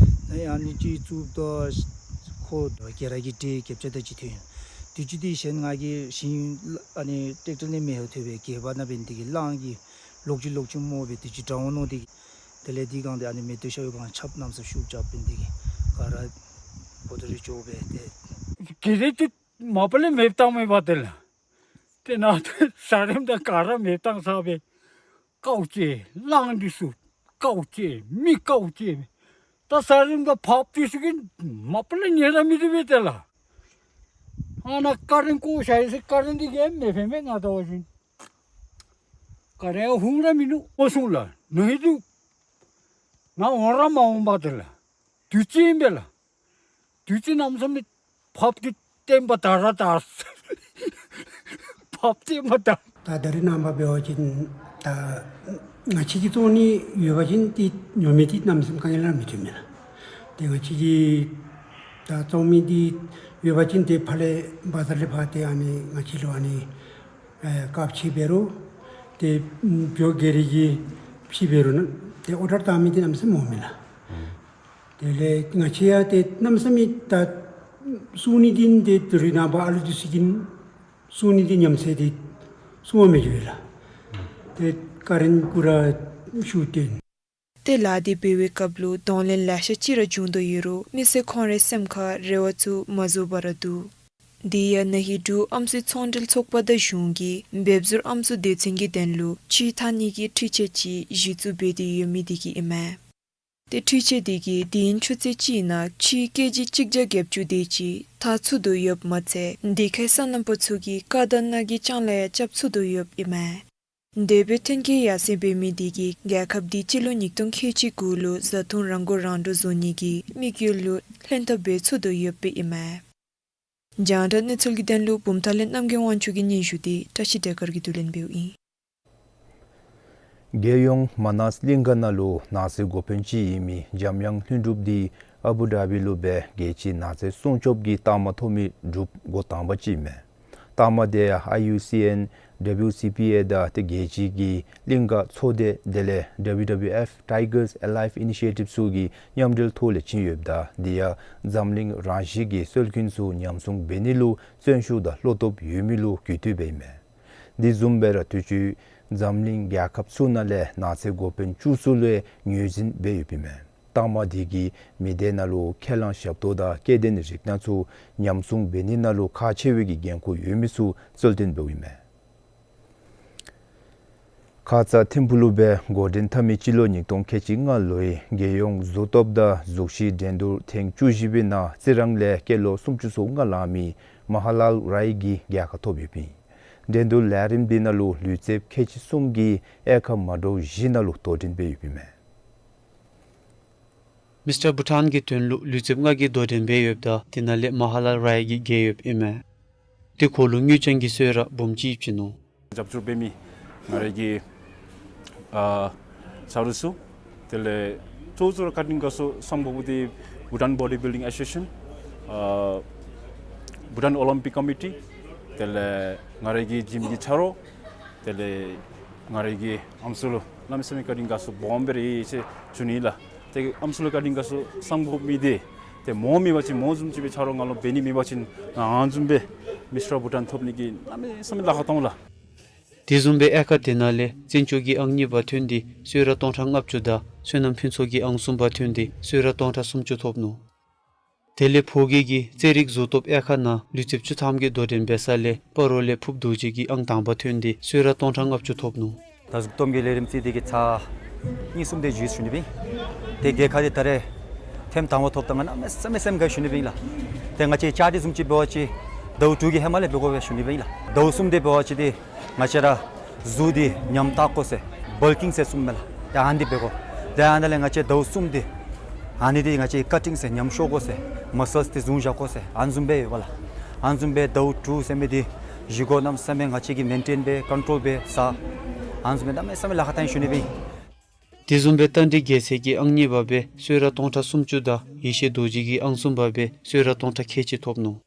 ན་ཧིང་ཨ་ནི་ཅིག་བཙུགསཔ་ད་ཁོ་ག་ར་གི་འདྲེ་རྒྱབ་ཆ་དང་ཅིག་ཐོན་ཡི། དུས་ཅི་འདི་གཞན་ང་གིས་ཞིང་ཨ་ནི་ཊེཀ་ཊར་ནང་མེ་ཡོད་ཐོན་སྦེ་གད་པ་ནང་འབད་ནི་དེ་གིས་གླང་གིས་ལོག་ཅི་ལོག་ཅི་རྨོ་སྦེ་དུས་ཅི་དྲག་འོང་མནོ་སྟེ་གིས། དེ་ལས་འདི་སྒང་འདི་ཨ་ནི་མེ་ཏོག་ཤ་ཡོད་སྒང་ཆརཔ་གནམ་མེད་ས་མེད་ཤུགས་རྐྱབ་འབད་ནི་དེ་གིས་ག་ར་བོ་ཏོ་རེ་ཅོག་སྦེ་ཏེ། གི་རེ་ཏེ་མ་པ་ལས་མེདཔ་བཏང་མི་འབད་དེ་ལགས། ཏེ་ནཱ་ས་རིམ་དང་ག་ར་མེདཔ་བཏང་ས་སྦེ། ཀཝ་ཅེ་གླང་འདི་ཚུ་ཀཝ་ཅེ་མི་ཀཝ་ཅེ། ད་ས་རིམ་དང་ཕགཔ་འདི་ཚུ་གིས་མ་པ་ལས་ཉན་ར་མི་བཏུབ་པས་ཏེ་ལགས། ཨ་ནཱ་ཀ་རེན་བཀོ་བཞག་ཡི་ཟེར་ཀ་རེན་འདི་གིས་མེ་འཕེན་མས། ང་ལྟ་བ་ཅིན་ཀ་རེན་འོང་ར་མིན་འདུག། འོང་སོང་ལགས། ན་ཧིང་འདི་ང་འོང་ར་མ་འོང་པས་ཏེ་ལགས། དུས་ཅི་ཨིན་པས་ལགས། དུས་ཅི་གནམ་མེད་ས་མེད་ཕགཔ་འདི་བསྟན་པ་དར་ར་དར། ཕགཔ་བསྟན་པ་དར། ད་ད་རེས་ནངས་པ་འབད་བ་ཅིན་ད་ང་བཅས་ཀྱིས་བཙོང་ནི་ཡོད་པ་ཅིན་ཏེ་ཉོ་མི་འདི་གནམ་མེད་ས་མེད་ག་ནི་ལུ་མི་ཐོན་མས་ལགས། ཏེ་ང་བཅས་ཀྱིས་ད་བཙོང་མི་འདི་ཡོད་པ་ཅིན་ཏེ་ཕར་ལས་བ་ཛར་ལས་ཕར་ཏེ་ཨ་ནི་ང་བཅས་ལུ་ཨ་ནི་ཨེ་དཀརཔོ་ཅིག་འབད་རུང་ཏེ་བོད་སྒེར་གྱི་ཅིག་འབད་རུང་ཏེ་ཨོར་ཌར་བཏང་མི་འདི་གནམ་མེད་ས་མེད་མང་མས་ལགས། དེ་ལས་ང་བཅས་ཡང་ཏེ་གནམ་མེད་ས་མེད་ད་སྲུང་ནི་འདི་ཏེ་ད་རེས་ནངས་པ་ཨ་ལུ་འདི་ཚུ་གིས་སྲུང་ནི་འདི་ཉམས་སེ་ཏེ་སྲུང་བ་མི་འགྱོ་བས་ལགས། ཏེ་ཀ་རེན་གུ་ར་ཤུགས་བཏོན། ཏེ་ལཱ་འདི་འབད་བའི་སྐབས་ལུ་གདོང་ལེན་ལེ་ཤ་ཅིག་ར་བྱུང་དོ་ཡོད་རུང་མི་སེར་ཁོང་རའི་སེམས་ཁར་རེ་བ་ཚུ་མ་རྫོགས་པར་ར་འདུག། དེ་ཡང་ན་ཧིང་འབྲུག་ཨམ་སྲུའི་ཚོང་འབྲེལ་ཚོགས་པ་དང་གཞུང་གིས་བེབ་ཟུར་ཨམ་སྲུ་སྡེ་ཚན་གྱི་དོན་ལུ་ཕྱེ་འཐག་ནི་གི་འཕྲུལ་ཆས་ཅིག་གཞི་བཙུགས་འབད་དེ་ཡོད་མི་དེ་གིས་ཨིན་མས། ཏེ་འཕྲུལ་ཆས་དེ་གིས་དུས་ཡུན་ཆུ་ཚོད་གཅིག་ནང་ཕྱེ་ཀེ་ཇི་གཅིག་བརྒྱ་བརྒྱད་ཅུ་དེ་ཅིག་འཐག་ཚུགས་དོ་ཡོདཔ་མ་ཚད་དེ་ཁར་སོ་ནམ་པ་ཚུ་གི་ཀ་དང་ནང་གི་ལྕང་ལཱ་ཡང་རྐྱབ་ཚུགས་དོ་ཡོདཔ་ཨིན་མས། དེ་སྦེ་ཐོན་སྐྱེད་ཡར་སེང་འབད་མི་དེ་གིས་རྒྱལ་ཁབ་འདི་སྤྱི་ལོ་ཉིས་སྟོང་ཁལ་གཅིག་དགུ་ལུ་བཟའ་འཐུང་རང་མགོ་རང་འདྲོངས་བཟོ་ནི་གི་དམིགས་ཡུལ་ལུ་ལྷན་ཐབས་འབད་ཚུགས་དོ་ཡོདཔ་ཨིན་མས། རྒྱང་བསྒྲགས་གནས་ཚུལ་གྱི་དོན་ལུ་བུམ་ཐང་ལས་རྣམ་རྒྱལ་དབང་ཕྱུག་གི་སྙན་ཞུ་འདི་བཀྲ་ཤིས་བདེ་དཀར་གྱིས་བསྡུ་ལེན་འབདཝ་ཨིན། རྒྱལ་ཡོངས་མ་ནཱས་གླིང་ག་ནང་ལུ་ནགས་ཚལ་འགོ་དཔོན་ཅིག་ཨིན་མི་འཇམ་དབྱངས་ལྷུན་གྲུབ་འདི་ཨ་བུ་དྷ་བི་ལུ་སྦེ་རྒྱལ་སྤྱིའི་ནགས་ཚལ་སྲུང་སྐྱོབ་ཀྱི་རྟགས་མ་ཐོབ་མི་འབྲུགཔ་འགོ་དང་པ་ཅིག་ཨིན་མས། རྟགས་མ་དེ་ཡང་ཨའི་ཡུ་སི་ཨེན་ཌབ་ལིའུ་སི་པི་ཨེ་དང་ཏེ་རྒྱལ་སྤྱི་གི་གླིང་ག་ཚོགས་སྡེ་དེ་ལས་ཌབ་ལིའུ་ཌབ་ལིའུ་ཨེཕ་Tigers Alive Initiative ཚུ་གི་མཉམ་འབྲེལ་ཐོག་ལས་བྱིན་ཡོདཔ་ད་དེ་ཡང་འཛམ་གླིང་རང་བཞིན་གྱི་སྲོལ་རྒྱུན་ཚུ་ཉམས་སྲུང་འབད་ནི་ལུ་བརྩོན་ཤུགས་དང་བློ་སྟོབས་ཡོད་མི་ལུ་གུས་བཏུད་འབད་ཨིན་མས། དེ་བཟུམ་སྦེ་ར་དུས་ཅི་འཛམ་གླིང་རྒྱལ་ཁབ་ཚུ་ནང་ལས་ནགས་ཚལ་འགོ་དཔོན་བཅུ་གསུམ་ལུ་ངོས་འཛིན་འབད་ཡོདཔ་ཨིན་མས། རྟགས་མ་དེ་གིས་མི་སྡེ་ནང་ལུ་ཁས་བླངས་ཞབས་ཏོག་དང་སྐྱེ་ལྡན་རིགས་སྣ་ཚུ་ཉམས་སྲུང་འབད་ནི་ནང་ལུ་ཁག་ཆེ་བའི་གི་འགན་ཁུར་ཡོད་མི་ཚུ་གསལ་སྟོན་འབདཝ་ཨིན་མས། ཁ་ཙ་ཐིམ་ཕུག་ལུ་སྦེ་འགོ་འདྲེན་འཐབ་མི་སྤྱི་ལོ་ཉིས་སྟོང་ཁལ་གཅིག་ལྔ་ལོའི་རྒྱལ་ཡོངས་གཟུགས་སྟོབས་དང་གཟུགས་གཞི་འགྲན་བསྡུར་ཐེངས་བཅུ་བཞི་པའི་ནང་རྩི་རང་ལས་སྐྱེས་ལོ་སུམ་ཅུ་སོ་ལྔ་ལང་མི་མ་ཧ་ལཱལ་རའི་གིས་རྒྱལ་ཁ་ཐོབ་ཡོདཔ་ཨིན། འགྲན་བསྡུར་ལས་རིམ་དེ་ནང་ལུ་ལུས་རྩལཔ་ཁལ་གཅིག་གསུམ་གྱིས་དབྱེ་ཁག་མ་འདྲཝ་བཞི་ནང་ལུ་དོ་འགྲན་འབད་ཡོདཔ་ཨིན་མས། མིས་ཊར་བྷུ་ཊཱན་གྱི་དོན་ལུ་ལུས་རྩལཔ་ལྔ་གིས་དོ་འགྲན་འབད་ཡོདཔ་ད་དེ་ནང་ལས་མ་ཧ་ལཱལ་རའི་གིས་རྒྱལ་ཡོདཔ་ཨིན་མས། དེ་འཁོར་ལུ་དངུལ་རྐྱང་གི་གསོལ་རས་འབུམ་གཅིག་བྱིན་ནུག། རྒྱབ་སྐྱོར་འབད་མི་ང་རའི་གི་ཨ་ཆ་རོགས་ཚུ་དེ་ལས་གཙོ་བོ་གཙོ་བོ་ར་བཀའ་དྲིན་དགའ་ཚོར་སངས་པོ་པོ་དེ་བྷུ་ཊཱན་བོ་ཌི་བིལ་ཌིང་ཨེ་སོ་སི་ཨེ་ཤི་ཨེ་ཤན་ཨ་བྷུ་ཊཱན་ཨོ་ལིམ་པིག་ཀོ་མི་ཊི་དེ་ལས་ང་རའི་གི་ཇིམ་གྱི་ཆ་རོགས་དེ་ལས་ང་རའི་གི་ཨམ་སྲུ་ལུ་གནམ་མེད་ས་མེད་བཀའ་དྲིན་དགའ་ཚོར་སྦོམ་སྦེ་ར་ཡོད་ཟེར་ཞུ་ནི་ལགས། ཏེ་ཨམ་སྲུ་ལུ་བཀའ་དྲིན་དགའ་ཚོར་སངས་པོ་མི་དེ་ཏེ་མོ་མེད་པ་ཅིན་མོ་བཟུམ་ཅིག་སྦེ་ཆ་རོགས་ང་ལུ་འབད་ནི་མེད་པ་ཅིན་ང་བཟུམ་སྦེ་མིས་ཊར་བྷུ་ཊཱན་ཐོབ་ནི་གི་གནམ་མེད་ས་མེད་ལཱ་ཁག་བཏང་ལགས། དེ་བཟུམ་སྦེ་དབྱེ་ཁག་དེ་ནང་ལས་བཙན་སྐྱོགས་ཀྱིས་ཨང་གཉིས་པ་ཐོན་ཏེ་གསོལ་རས་སྟོང་ཕྲག་ལྔ་བཅུ་དང་བསོད་ནམས་ཕུན་ཚོགས་ཀྱིས་ཨང་གསུམ་པ་ཐོན་ཏེ་གསོལ་རས་སྟོང་ཕྲག་སུམ་ཅུ་ཐོབ་ནུག། དེ་ལས་ཕོ་སྐྱེས་ཀྱི་རྩེད་རིགས་གཟུགས་སྟོབས་དབྱེ་ཁག་ནང་ལུས་རྩལཔ་བཅུ་ཐམ་གྱིས་དོ་འགྲན་འབད་ས་ལས་སྤ་རོ་ལས་ཕུབ་རྡོ་རྗེ་གིས་ཨང་དང་པ་ཐོན་ཏེ་གསོལ་རས་སྟོང་ཕྲག་ལྔ་བཅུ་ཐོབ་ནུག། ད་གཟུགས་སྟོབས་ཀྱི་ལས་རིམ་རྩེད་དེ་གི་ཚར་གཉིས་གསུམ་དེ་ཅིག་ཞུ་ནི་སྦེ་ཨིན། ཏེ་རྒྱལ་ཁ་དེ་ད་རེས་ཐེངས་དང་པ་ཐོབ་ད་ང་གནམ་མེད་ས་མེད་སེམས་དགའ་ཞུ་ནི་སྦེ་ཨིན་ལགས། ཏེ་ང་བཅས་བཅའ་སྒྲིག་བཟུམ་ཅིག་འབད་བ་ཅིན་ཟླཝ་དྲུག་གི་ཧེ་མ་ལས་འབད་དགོ་པས་ཞུ་ནི་སྦེ་ཨིན་ལགས། ཟླཝ་གསུམ་དེ་འབད་བ་ཅིན་ཏེ་ང་བཅས་ར་གཟུགས་འདི་ཉམས་ཐག་དགོ་ཟེར་བཱལ་ཀིང་ཟེར་གསུངམ་མས་ལགས། ཏེ་ཨ་ནི་འབད་དགོ། ཏེ་ཨ་ནི་ལས་ང་བཅས་ཟླཝ་གསུམ་དེ་ཨ་ནི་འདི་ང་བཅས་ཀཊ་ཊིང་ཟེར་ཉམས་ཤོར་དགོ་ཟེར་མ་སཱལསི་འདི་བཟུང་བཞག་དགོ་ཟེར་ཨ་ནི་བཟུམ་སྦེ་ཡོད་པ་ལགས། ཨ་ནི་བཟུམ་སྦེ་ཟླཝ་དྲུག་ཟེར་མི་འདི་བཞེས་སྒོ་གནམ་མེད་ས་མེད་ང་བཅས་ཀྱིས་མེན་ཊེན་འབད་ཀོན་ཊོལ་འབད་ཟ་ཨ་ནི་བཟུམ་སྦེ་གནམ་མེད་ས་མེད་ལཱ་ཁག་བཏང་ཞུ་ནི་སྦེ་ཨིན། དེ་བཟུམ་སྦེ་རྟ་མགྲིན་རྒྱལ་མཚན་གྱིས་ཨང་གཉིས་པ་སྦེ་གསོལ་རས་སྟོང་ཕྲག་སུམ་ཅུ་དང་ཡེ་ཤེས་རྡོ་རྗེ་གིས་ཨང་གསུམ་པ་སྦེ་གསོལ་རས་སྟོང་ཕྲག་ཁལ་གཅིག་ཐོབ་ནུག།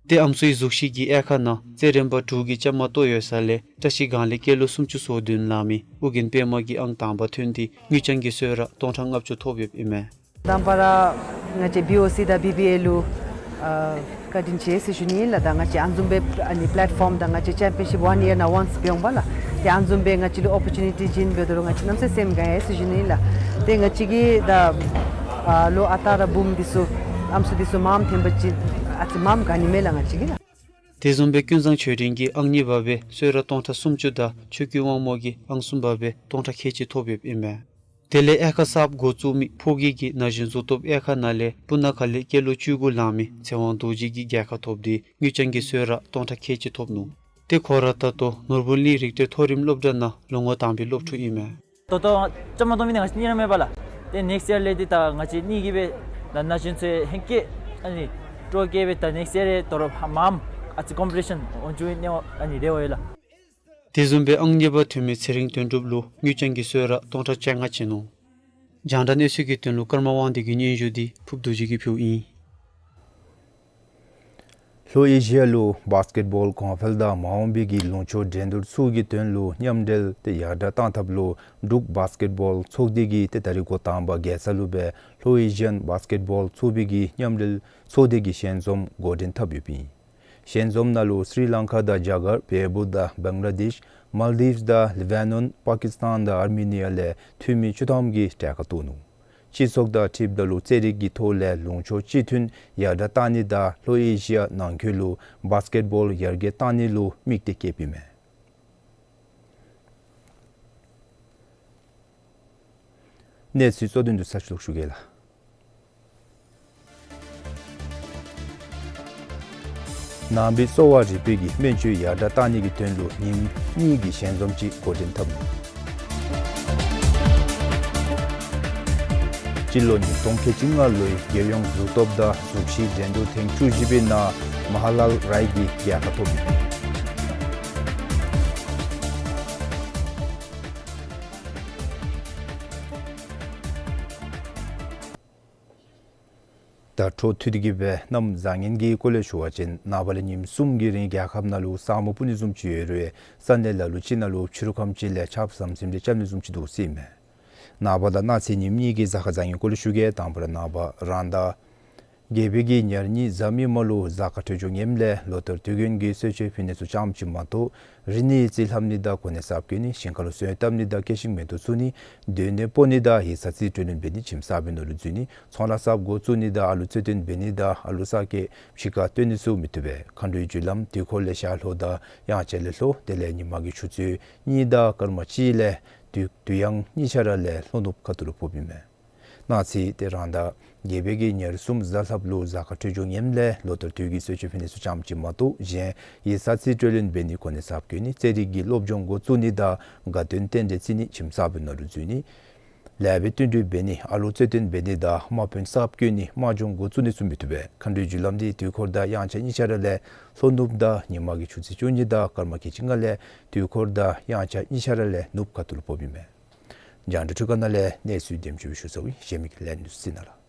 ཏེ་ཨམ་སྲུའི་གཟུགས་གཞི་གི་དབྱེ་ཁག་ནང་རྩེད་རིམ་པ་དྲུག་གིས་བཅའ་མར་གཏོགས་ཡོད་ས་ལས་བཀྲ་ཤིས་སྒང་ལས་སྐྱེས་ལོ་སུམ་ཅུ་སོ་བདུན་ལང་མི་ཨོ་རྒྱན་པདྨ་གིས་ཨང་དང་པ་ཐོན་ཏེ་དངུལ་རྐྱང་གི་གསོལ་རས་སྟོང་ཕྲག་ལྔ་བཅུ་ཐོབ་ཡོདཔ་ཨིན་མས། དང་པ་ར་ང་བཅས་བི་ཨོ་སི་དང་བི་བི་ཨེ་ལུ་ཨ་བཀའ་དྲིན་ཆེ་ཟེར་ཞུ་ནི་ཨིན་ལགས། ད་ང་བཅས་ཨ་ནི་བཟུམ་སྦེ་ཨ་ནི་པི་ལེཊ་ཕོམ་དང་ང་བཅས་ཅེམ་པི་ཡོན་ཤིཔ་ཝཱན་ཡར་ནང་ཝཱནསི་འབད་འོང་པ་ལགས། ཏེ་ཨ་ནི་བཟུམ་སྦེ་ང་བཅས་ལུ་ཨོ་པོར་ཅུ་ནི་ཊི་བྱིན་འབད་དོ་རུང་ང་བཅས་གནམ་མེད་ས་མེད་སེམས་དགའ་ཡི་ཟེར་ཞུ་ནི་ཨིན་ལགས། ཏེ་ང་བཅས་ཀྱིས་ད་ཨ་ལོ་ཨ་རྟག་ར་འབུམ་འདི་ཚུ་ཨམ་སྲུ་འདི་ཚུ་མངམ་འཐོན་པ་ཅིན་ཨ་ཙི་མངམ་དགའ་ནི་མས་ལགས་ང་བཅས་ཀྱིས་ལགས། དེ་བཟུམ་སྦེ་ཀུན་བཟང་ཆོས་སྒྲོན་གྱིས་ཨང་གཉིས་པ་སྦེ་གསོལ་རས་སྟོང་ཕྲག་སུམ་ཅུ་དང་ཆོས་སྐྱིད་དབང་མོ་གིས་ཨང་གསུམ་པ་སྦེ་སྟོང་ཕྲག་ཁལ་གཅིག་ཐོབ་ཡོདཔ་ཨིན་མས། དེ་ལས་དབྱེ་ཁག་གསརཔ་འགོ་བཙུགས་མི་ཕོ་སྐྱེས་ཀྱི་ན་གཞོན་གཟུགས་སྟོབས་དབྱེ་ཁག་ནང་ལས་སྤུ་ན་ཁ་ལས་སྐྱེས་ལོ་བཅུ་དགུ་ལང་མི་ཚེ་དབང་རྡོ་རྗེ་གིས་རྒྱལ་ཁ་ཐོབ་སྟེ་དངུལ་རྐྱང་གི་གསོལ་རས་སྟོང་ཕྲག་ཁལ་གཅིག་ཐོབ་ནུག། ཏེ་ཁོ་ར་ད་ལྟོ་ནོར་བུ་གླིང་རིག་གཏེར་མཐོ་རིམ་སློབ་གྲྭ་ནང་ལོ་ངོ་དང་པའི་སློབ་ཕྲུག་ཨིན་མས། ད་ལྟོ་བཅའ་མར་གཏོགས་མི་འདི་ང་བཅས་གཉིས་ར་མེན་པ་ལགས། ཏེ་ནེགསི་ཡར་ལས་འདི་ད་ང་བཅས་གཉིས་ཀྱིས་སྦེ་ད་ན་གཞོན་ཚུ་ཧེང་སྐལ་ཨ་ནི་སྤྲོ་སྐྱེད་སྦེ་ད་ནེགསི་ཡར་ར་དོ་རུང་མངམ་ཨ་ཙི་ཀོམ་པི་ཊི་ཤཱན་འོང་ཚུགས་ནི་ཨ་ནི་རེ་བ་ཡོད་ལགས། དེ་བཟུམ་སྦེ་ཨང་གཉིས་པ་ཐོན་མི་ཚེ་རིང་དོན་གྲུབ་ལུ་དངུལ་རྐྱང་གི་གསོལ་རས་སྟོང་ཕྲག་བཅོ་ལྔ་བྱིན་ནུག། རྒྱང་བསྒྲགས་གནས་ཚུལ་གྱི་དོན་ལུ་ཀརྨ་དབང་འདུས་ཀྱི་སྙན་ཞུ་འདི་ཕུབ་རྡོ་རྗེ་གིས་ཕུལཝ་ཨིན། ལྷོ་ཨེ་ཤི་ཡ་ལུ་བཱསི་ཀེཊ་བཱོལ་གོང་འཕེལ་དང་མ་འོངས་པའི་གི་ལུང་ཕྱོགས་འགྲན་བསྡུར་ཚུ་གི་དོན་ལུ་མཉམ་འབྲེལ་ཏེ་ཡར་དྲག་གཏང་ཐབས་ལུ་འབྲུག་བཱསི་ཀེཊ་བཱོལ་ཚོགས་སྡེ་གིས་ཏེ་ད་རིས་འགོ་དང་པ་རྒྱལ་ས་ལུ་སྦེ་ལྷོ་ཨེ་ཤི་ཡན་བཱསི་ཀེཊ་བཱོལ་ཚོགས་པའི་གི་མཉམ་འབྲེལ་ཚོགས་སྡེ་གི་ཞལ་འཛོམས་འགོ་འདྲེན་འཐབ་ཡོདཔ་ཨིན། ཞལ་འཛོམས་ནང་ལུ་སི་རི་ལང་ཀ་དང་རྒྱ་གར་བལ་པོ་དང་བང་ལ་དེཤ་མཱལ་དིབས་དང་ལི་བྷ་ནོན་པ་ཀིསི་ཏཱན་དང་ཨར་མེ་ནི་ཡ་ལས་འཐུས་མི་བཅུ་ཐམ་གྱིས་གྲལ་ཁར་གཏོགས་ནུག། སྤྱི་ཚོགས་དང་འཁྲིལཝ་ད་ལུ་རྩེད་རིགས་ཀྱི་ཐོག་ལས་ལུང་ཕྱོགས་གཅིག་མཐུན་ཡར་དྲག་གཏང་ནི་དང་ལྷོ་ཨེ་ཤི་ཡ་ནང་འཁོད་ལུ་བཱསི་ཀེཊ་བཱོལ་ཡར་རྒྱས་གཏང་ནི་ལུ་དམིགས་ཏེ་བསྐྱེདཔ་ཨིན་མས། གནས་ཚུལ་གཙོ་དོན་བསྡུ་ཚར་ཞུ་ཞུ་གེ་ལགས། ནང་པའི་གསོ་བ་རིག་པའི་གི་སྨན་བཅོས་ཡར་དྲག་གཏང་ནི་གི་དོན་ལུ་ཉིནམ་གཉིས་ཀྱི་ཞལ་འཛོམས་ཅིག་འགོ་འདྲེན་འཐབ་ནུག། སྤྱི་ལོ་ཉིས་སྟོང་ཁལ་གཅིག་ལྔ་ལོའི་རྒྱལ་ཡོངས་གཟུགས་སྟོབས་དང་གཟུགས་གཞི་འགྲན་བསྡུར་ཐེངས་བཅུ་བཞི་པའི་ནང་མ་ཧ་ལཱལ་རའི་གིས་རྒྱལ་ཁ་ཐོབ་ཡོད། ད་འཕྲོ་མཐུད་དེ་གི་སྦེ་གནམ་བཟང་ངན་གྱི་སྐོར་ལས་ཞུ་བ་ཅིན་ནངས་པ་ལས་ཉིནམ་གསུམ་གྱི་རིང་རྒྱལ་ཁབ་ནང་ལུ་ས་སྨུག་སྤུབ་ནི་བཟུམ་ཅིག་ཡོད་རུང་ས་གནས་ལ་ལུ་ཅིག་ནང་ལུ་ཕྱི་རུ་ཁམས་ཅིག་ལས་ཆརཔ་ཟམ་ཟིམ་རེ་རྐྱབ་ནི་བཟུམ་ཅིག་འདུག་ཟེར་ཨིན་མས། ནངས་པ་དང་གནངས་ཚེ་ཉིནམ་གཉིས་ཀྱི་གཟའ་སྐར་བཟང་ངན་སྐོར་ལས་ཞུ་གེ། དང་པ་ར་ནངས་པ་རང་ཟླ་བརྒྱད་པའི་གི་ཉེར་གཉིས་གཟའ་མིག་དམར་ལུ་གཟའ་སྐར་འཕྲོད་སྦྱོར་ངནམ་ལས་ལོ་ལྟར་དུས་རྒྱུན་གྱི་གསོལ་མཆོད་ཕུལ་ནི་ཚུ་ཙམ་ཅིག་མ་གཏོགས་རིག་གནས་རྩིས་ལྷབ་ནི་དང་གོ་གནས་གསརཔ་བསྐོ་ནི་ཞིང་ཁ་ལུ་སོན་བཏབ་ནི་དང་སྐྱེད་ཤིང་མེ་ཏོག་བཙུགས་ནི་སྡོད་གནས་སྤོ་ནི་དང་ཡིག་ཚང་རྩིས་སྤྲོད་ལེན་འབད་ནི་ཁྱིམ་གསརཔ་ནང་ལུ་འཛུལ་ནི་ཚོང་ར་གསརཔ་འགོ་བཙུགས་ནི་དང་ཨ་ལུ་རྩོད་ལྡན་འབད་ནི་དང་ཨ་ལུ་གསར་སྐྱེས་ཕྱི་ཁར་བཏོན་ནི་ཚུ་མི་བཏུབ་པས། མཁའ་འགྲོའི་རྒྱུ་ལམ་དུས་འཁོར་ལས་ཤར་ལྷོ་དང་དབྱངས་འཆར་ལས་ལྷོ་དེ་ལས་ཉི་མ་གི་ཆུ་ཚོད་གཉིས་དང་སྐར་མ་གཅིག་ལས་དུས་དུས་དབྱངས་གཉིས་ཆ་ར་ལས་ལྷོ་ནུབ་ཁ་ཐུག་ལུ་ཕོགཔ་ཨིན་མས། གནངས་ཚེ་ཏེ་རང་ཟླ་བརྒྱད་པའི་གི་ཉེར་གསུམ་གཟའ་ལྷགཔ་ལུ་གཟའ་སྐར་འཕྲོད་སྦྱོར་ངནམ་ལས་ལོ་ལྟར་དུས་ཀྱི་གསོལ་མཆོད་ཕུལ་ནི་ཚུ་ཙམ་ཅིག་མ་གཏོགས་གཞན་ཡིག་ཚང་རྩིས་སྤྲོད་ལེན་འབད་ནི་གོ་གནས་གསརཔ་བསྐོ་ནི་རྩེད་རིགས་ཀྱི་སློབ་སྦྱོང་འགོ་བཙུགས་ནི་དང་དགའ་སྟོན་རྟེན་འབྲེལ་བརྩི་ནི་ཁྱིམ་གསརཔ་ནང་ལུ་འཛུལ་ནི་ལེགས་པའི་བསྟུན་གྲོས་འབད་ནི་ཨ་ལུ་རྩོད་ལྡན་འབད་ནི་དང་དམག་དཔོན་གསརཔ་བསྐོ་ནི་དམག་སྦྱོང་འགོ་བཙུགས་ནི་ཚུ་མི་བཏུབ་པས། མཁའ་འགྲོའི་རྒྱུ་ལམ་འདི་དུས་འཁོར་དང་དབྱངས་འཆར་གཉིས་ཆ་ར་ལས་ལྷོ་ནུབ་དང་ཉི་མ་གི་ཆུ་ཚོད་བཅུ་གཉིས་དང་སྐར་མ་ཁལ་གཅིག་ལྔ་ལས་དུས་འཁོར་དང་དབྱངས་འཆར་གཉིས་ཆ་ར་ལས་ནུབ་ཁ་ཐུག་ལུ་ཕོགཔ་ཨིན་མས། རྒྱང་བསྒྲགས་འཕྲུལ་ཁང་ནང་ལས་གནས་ཚུལ་དེམ་ཅིག་སྦེ་ཞུ་ཚར་ཡི། གཞན་མི་གི་ལན་འདི་ཚུ་གཟིགས་གནང་ལགས།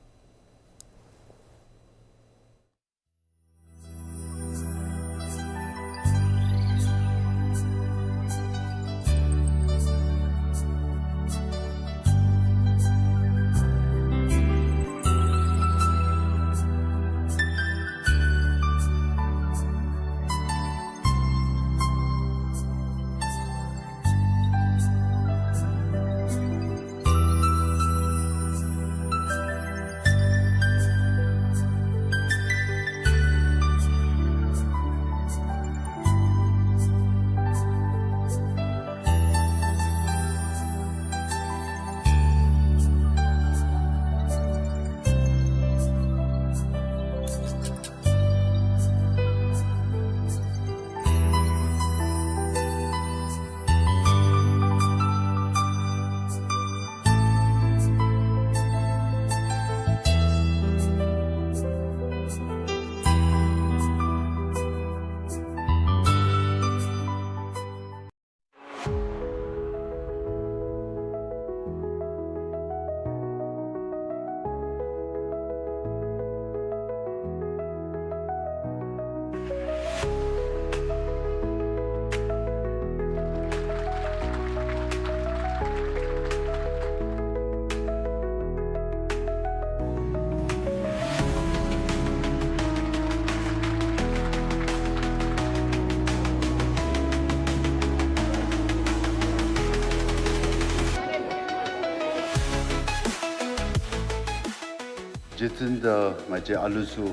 རྗེ་བཙུན་དང་ང་བཅས་ཨ་ལུ་ཚུ་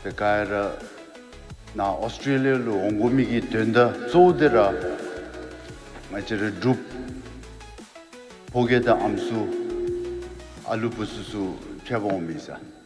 ཏེ་ག་ར་ནཱ་ཨོསི་ཊྲེ་ལི་ཡ་ལུ་འོང་དགོ་མི་གི་དོན་དག་གཙོ་བོ་དེ་ར་ང་བཅས་ར་འབྲུགཔ་ཕོ་སྐྱེས་དང་ཨམ་སྲུ་ཨ་ལུ་བུ་ཚུ་ཚུ་ཕྱད་པར་འོང་མི་ས།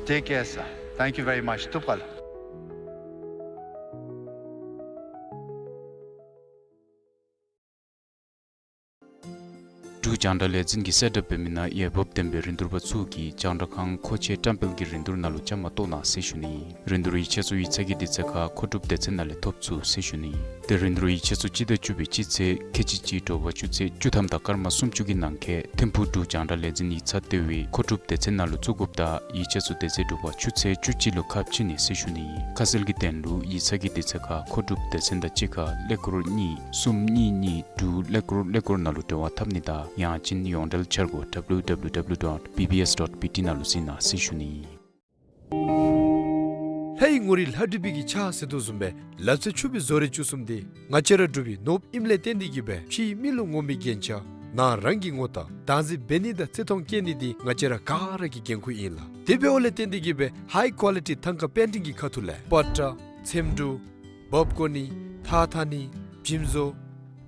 Take care, sir. Thank you very much. ཐུགས་རྗེ་ཆེ། འབྲུག་རྒྱང་བསྒྲགས་ལས་འཛིན་གྱིས་གསལ་བསྒྲགས་འབད་མི་ནང་འོས་འབབ་ལྡན་པའི་རིན་བསྡུར་པ་ཚུ་གིས་རྒྱང་བསྒྲགས་ཁང་མཁོ་ཆས་བཀྲམ་སྤེལ་གྱི་རིན་བསྡུར་ནང་ལུ་བཅའ་མར་གཏོགས་གནང་ཟེར་ཞུ་ནི། རིན་བསྡུར་ཡིག་ཆ་ཚུ་ཡིག་ཚང་གི་དུས་ཚོད་ཁར་མཁོ་སྒྲུབ་སྡེ་ཚན་ནང་ལས་ཐོབ་ཚུགས་ཟེར་ཞུ་ནི། ཏེ་རིན་བསྡུར་ཡིག་ཆ་ཚུ་སྤྱི་ཟླ་བཅུ་པའི་སྤྱི་ཚེས་ཁལ་གཅིག་གཅིག་དྲོ་པ་ཆུ་ཚོད་བཅུ་ཐམ་དང་སྐར་མ་སུམ་ཅུ་གི་ནང་འཁོད་ཐིམ་ཕུག་འབྲུག་རྒྱང་བསྒྲགས་ལས་འཛིན་ཡིག་ཚང་ལྟེ་བའི་མཁོ་སྒྲུབ་སྡེ་ཚན་ནང་ལུ་བཙུགས་དགོཔ་དང་ཡིག་ཆ་ཚུ་དེ་ཚེ་དྲོ་པ་ཆུ་ཚོད་བཅུ་གཅིག་ལུ་ཁ་ཕྱེ་ནི་ཟེར་ཞུ་ནི། ཁ་གསལ་གྱི་དོན་ལུ་ཡིག་ཚང་གི་དུས་ཚོད་ཁར་མཁོ་སྒྲུབ་སྡེ་ཚན་དང་གཅིག་ཁར་ཀླད་ཀོར་གཉིས་གསུམ་གཉིས་གཉིས་དྲུག་ཀླད་ཀོར་ཀླད་ཀོར་ནང་ལུ་འབྲེལ་བ་འཐབ་ནི་དང་ཡང་ཅིན་ཡོངས་འབྲེལ་འཆར་སྒོ་W W W dot B B S dot B T ནང་ལུ་གཟིགས་གནང་ཟེར་ཞུ་ནི། ལྷ་ཡི་ངོ་རིས་ལྷ་འབྲི་བི་གི་ཕྱག་ཟེར་དོ་བཟུམ་སྦེ་ལག་རྩལ་ཕྱུག་པའི་བཟོ་རིག་བཅུ་གསུམ་འདི་ང་བཅས་ར་འབྲུག་པའི་ནོར་བུ་ཨིནམ་ལས་བརྟེན་ཏེ་གིས་སྦེ་ཕྱིའི་མི་ལུ་ངོམ་པའི་རྒྱན་ཆ་ནང་རང་གི་ངོ་རྟགས་བདག་འཛིན་འབད་ནི་དང་བརྩི་མཐོང་བསྐྱེད་ནི་འདི་ང་བཅས་ར་ག་ར་གི་འགན་ཁུར་ཨིན་ལགས། དེ་འབདཝ་ལས་བརྟེན་ཏེ་གིས་སྦེ་ཧའི་ཀོ་ལི་ཊི་ཐང་ཀ་པེན་ཊིང་གི་ཁ་ཐུག་ལས་པ་ཏྲ་ཚེམ་དྲུབ་འབག་བརྐོ་ནི་ཐགས་འཐག་ནི་འཇིམ་བཟོ་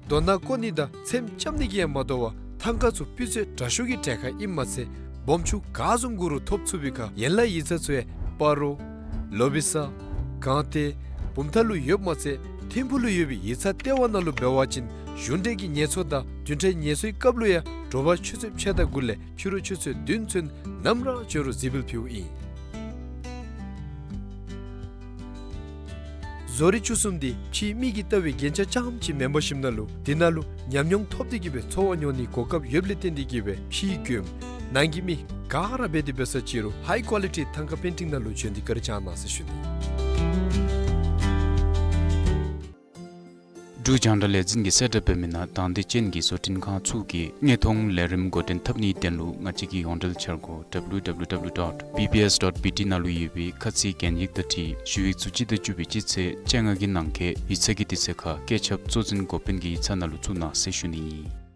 རྡོ་ནག་བརྐོ་ནི་དང་ཚེམ་རྐྱབ་ནི་གིས་ཡང་མ་དོ་བར་ཐང་ཀ་ཚུ་སྤུས་ཚད་དྲག་ཤོས་ཀྱི་གྲལ་ཁར་ཨིནམ་མ་ཚད་སྦོམ་ཆུང་ག་བཟུམ་དགོ་རུང་ཐོབ་ཚུགས་པའི་ཁར་ཡན་ལག་ཡིག་ཚང་ཚུ་ཡང་སྤ་རོ་ལོ་བི་ས་སྒང་སྟེང་བུམ་ཐང་ལུ་ཡོདཔ་མ་ཚད་ཐིམ་ཕུག་ལུ་ཡོད་པའི་ཡིག་ཚང་ལྟེ་བ་ནང་ལུ་འབད་བ་ཅིན་གཞུང་འབྲེལ་གྱི་ངལ་གསོ་དང་བདུན་ཕྲག་ངལ་གསོའི་སྐབས་ལུ་ཡང་དྲོ་པ་ཆུ་ཚོད་ཕྱེད་དང་དགུ་ལས་ཕྱི་རུ་ཆུ་ཚོད་བདུན་ཚུན་ ནམ་ར་འབྱོར་རུང་གཟིགས་འབུལ་ཕུལཝ་ཨིན། བཟོ་རིག་བཅུ་གསུམ་འདི་ཕྱིའི་མིག་གིས་བལྟ་བའི་རྒྱན་ཆ་རྐྱངམ་ཅིག་མེན་པར་ཞིནམ་ལས་དེ་ནང་ལུ་ཉམས་མྱོང་ཐོབ་སྟེ་གི་སྦེ་འཚོ་བ་འཁྱོལ་ནིའི་གོ་སྐབས་ཡོདཔ་ལས་བརྟེན་ཏེ་གི་སྦེ་ཕྱིའི་མགྱོནམ་ནང་གི་མི་ག་ར་འབད་དེ་འབད་ས་ཅིག་རུང་ཧའི་ཀོ་ལི་ཊི་ཐང་ཀ་པེན་ཊིང་ནང་ལུ་བྱོན་ཏེ་བཀའ་དྲིན་བསྐྱང་གནང་ཟེར་ཞུ་ནི། འབྲུག་རྒྱང་བསྒྲགས་ལས་འཛིན་གྱིས་གསལ་བསྒྲགས་འབད་མི་ནང་དང་འདོད་ཅན་གྱི་བཟོ་སྐྲུན་ཁང་ཚུ་གིས་དངོས་མཐོང་ལས་རིམ་འགོ་འདྲེན་འཐབ་ནིའི་དོན་ལུ་ང་བཅས་ཀྱི་ཡོངས་འབྲེལ་འཆར་སྒོ་W W W dot B B S dot B T ནང་ལུ་ཡོད་པའི་ཁ་ཚིག་གན་ཡིག་དང་འཁྲིལ་ཞུ་ཡིག་ཚུ་སྤྱི་ཟླ་བཅུ་པའི་སྤྱི་ཚེས་བཅོ་ལྔ་གི་ནང་འཁོད་ཡིག་ཚང་གི་དུས་ཚོད་ཁར་བཀོད་ཁྱབ་གཙོ་འཛིན་འགོ་དཔོན་གྱི་ཡིག་ཚང་ནང་ལུ་བཙུགས་གནང་ཟེར་ཞུ་ནི་ཨིན།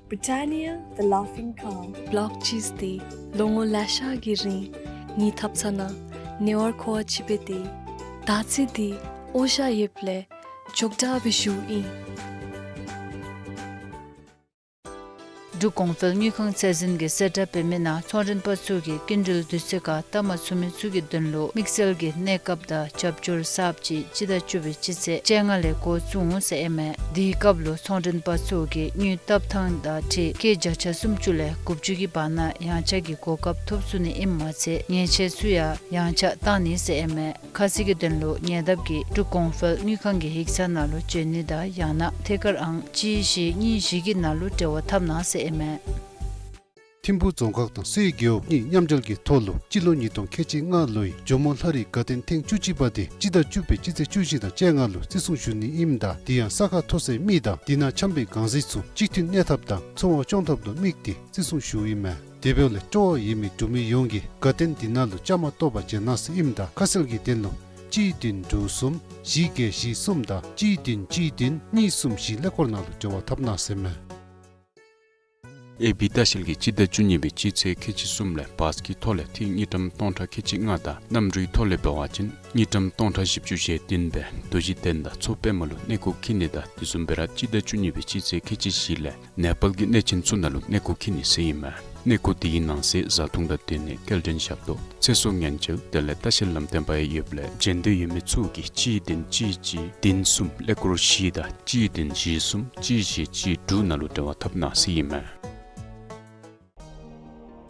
Britannia, the laughing cow. བློག་ཅིས་ཏེ་ལོ་ངོ་ལེ་ཤ་གི་རིང་ངེའི་ཐབ་ཚང་ནང་ཉེ་བར་མཁོ་བ་ཅིག་འབད་དེ། ད་ཚེ་འདི་འོ་ཞ་ཡོདཔ་ལས་མགྱོགས་དྲགས་སྦེ་ཞུཝ་ཨིན། འབྲུག་གོང་འཕེལ་དངུལ་ཁང་ཚད་འཛིན་གྱིས་གསལ་བསྒྲགས་འབད་མི་ནང་ཚོང་མགྲོན་པ་ཚུ་གིས་སྐྱིན་འགྲུལ་དུས་ཚོད་ཁར་བལྟ་མ་ཚུགས་མི་ཚུ་གི་དོན་ལུ་དམིགས་བསལ་གྱི་གནས་སྐབས་དང་རྒྱབ་སྐྱོར་གསརཔ་ཅིག་སྤྱི་ཟླ་བཅུ་པའི་སྤྱི་ཚེས་བཅོ་ལྔ་ལས་འགོ་བཙུགས་འོང་ཟེར་ཨིན་མས། དེའི་སྐབས་ལུ་ཚོང་མགྲོན་པ་ཚུ་གིས་དངུལ་བཏབ་ཐངས་དང་འཁྲིལ་སྐྱེད་བརྒྱ་ཆ་སུམ་ཅུ་ལས་དགུ་བཅུ་གི་བར་ན་ཡང་ཆག་གི་གོ་སྐབས་ཐོབ་ཚུགས་ནི་ཨིནམ་མ་ཚད་ཉེས་ཆད་ཚུ་ཡང་ཡང་ཆག་བཏང་ནི་ཟེར་ཨིན་མས། ཁ་གསལ་གྱི་དོན་ལུ་ཉེ་འདབས་ཀྱི་འབྲུག་གོང་འཕེལ་དངུལ་ཁང་གི་ཡིག་ཚང་ནང་ལུ་བྱོན་ནི་དང་ཡང་ན་ཐད་ཀར་ཨང་གཅིག་བཞི་གཉིས་བཞི་གི་ནང་ལུ་འབྲེལ་བ་འཐབ་གནང་ཟེར་ཨིན་མས། ཐིམ་ཕུག་རྫོང་ཁག་དང་སེ་རྒེད་འོག་གཉིས་མཉམ་འབྲེལ་གྱི་ཐོག་ལུ་སྤྱི་ལོ་ཉིས་སྟོང་ཁལ་གཅིག་ལྔ་ལོའི་ཇོ་མོ་ལྷ་རིའི་དགའ་སྟོན་ཐེངས་བཅུ་གཅིག་པ་དེ་སྤྱི་ཟླ་བཅུ་པའི་སྤྱི་ཚེས་བཅུ་བཞི་དང་བཅོ་ལྔ་ལུ་བརྩི་སྲུང་ཞུ་ནི་ཨིནམ་ད་དེ་ཡང་ས་ཁ་མཐོ་སའི་མི་དང་དེ་ནང་འཁྱམས་པའི་གང་ཟག་ཚུ་གཅིག་མཐུན་གནས་ཐབས་དང་འཚོ་བ་སྐྱོང་ཐབས་ལུ་དམིགས་ཏེ་བརྩི་སྲུང་ཞུཝ་ཨིན་མས། དེ་འབདཝ་ལས་སྤྲོ་བ་ཡོད་མི་འབྲུག་མི་ཡོངས་ཀྱིས་དགའ་སྟོན་དེ་ནང་ལུ་བཅའ་མར་གཏོགས་པར་བྱོན་གནང་ཟེར་ཨིནམ་ད་ཁ་གསལ་གྱི་དོན་ལུ་གཅིག་བདུན་དྲུག་གསུམ་བཞི་བརྒྱད་བཞི་གསུམ་དང་གཅིག་བདུན་གཅིག་བདུན་གཉིས་གསུམ་བཞི་ཀླད་ཀོར་ནང་ལུ་འབྲེལ་བ་འཐབ་གནང་ཟེར་མས། ཨེ་བི་ལྟ་བཤལ་གྱིས་སྤྱི་ཟླ་བཅུ་གཉིས་པའི་སྤྱི་ཚེས་ཁལ་གཅིག་གསུམ་ལས་བཱས་ཀྱི་ཐོག་ལས་ཐིག་དངུལ་ཀྲམ་སྟོང་ཕྲག་ཁལ་གཅིག་ལྔ་དང་གནམ་གྲུའི་ཐོག་ལས་འབད་བ་ཅིན་དངུལ་ཀྲམ་སྟོང་ཕྲག་བཞི་བཅུ་ཞེ་བདུན་སྦེ་རྡོ་རྗེ་གདན་དང་མཚོ་པདྨ་ལུ་གནས་སྐོར་འཁྱིད་ནི་དང་དེ་བཟུམ་སྦེ་ར་སྤྱི་ཟླ་བཅུ་གཉིས་པའི་སྤྱི་ཚེས་ཁལ་གཅིག་བཞི་ལས་ནེ་པཱལ་གྱི་གནས་ཆེན་ཚུ་ནང་ལུ་གནས་སྐོར་འཁྱིད་ནི་ཟེར་ཨིན་མས། གནས་སྐོར་དེའི་ནང་གསེས་བཟའ་འཐུང་དང་སྡོད་གནས་སྐྱེལ་འདྲེན་ཞབས་ཏོག་ཚེ་སྲོག་ཉེན་བཅོལ་དེ་ལས་ལྟ་བཤལ་ལམ་སྟོན་པ་ཡང་ཡོདཔ་ལས་བྱོན་འདོད་ཡོད་མི་ཚུ་གིས་གཅིག་བདུན་གཅིག་གཅིག་བདུན་གསུམ་ཀླད་ཀོར་བཞི་དང་གཅིག་བདུན་བཞི་གསུམ་གཅིག་བཞི་གཅིག་དྲུག་ནང་ལུ་འབྲེལ་བ་འཐབ་གནང་ཟེར་ཨིན་མས།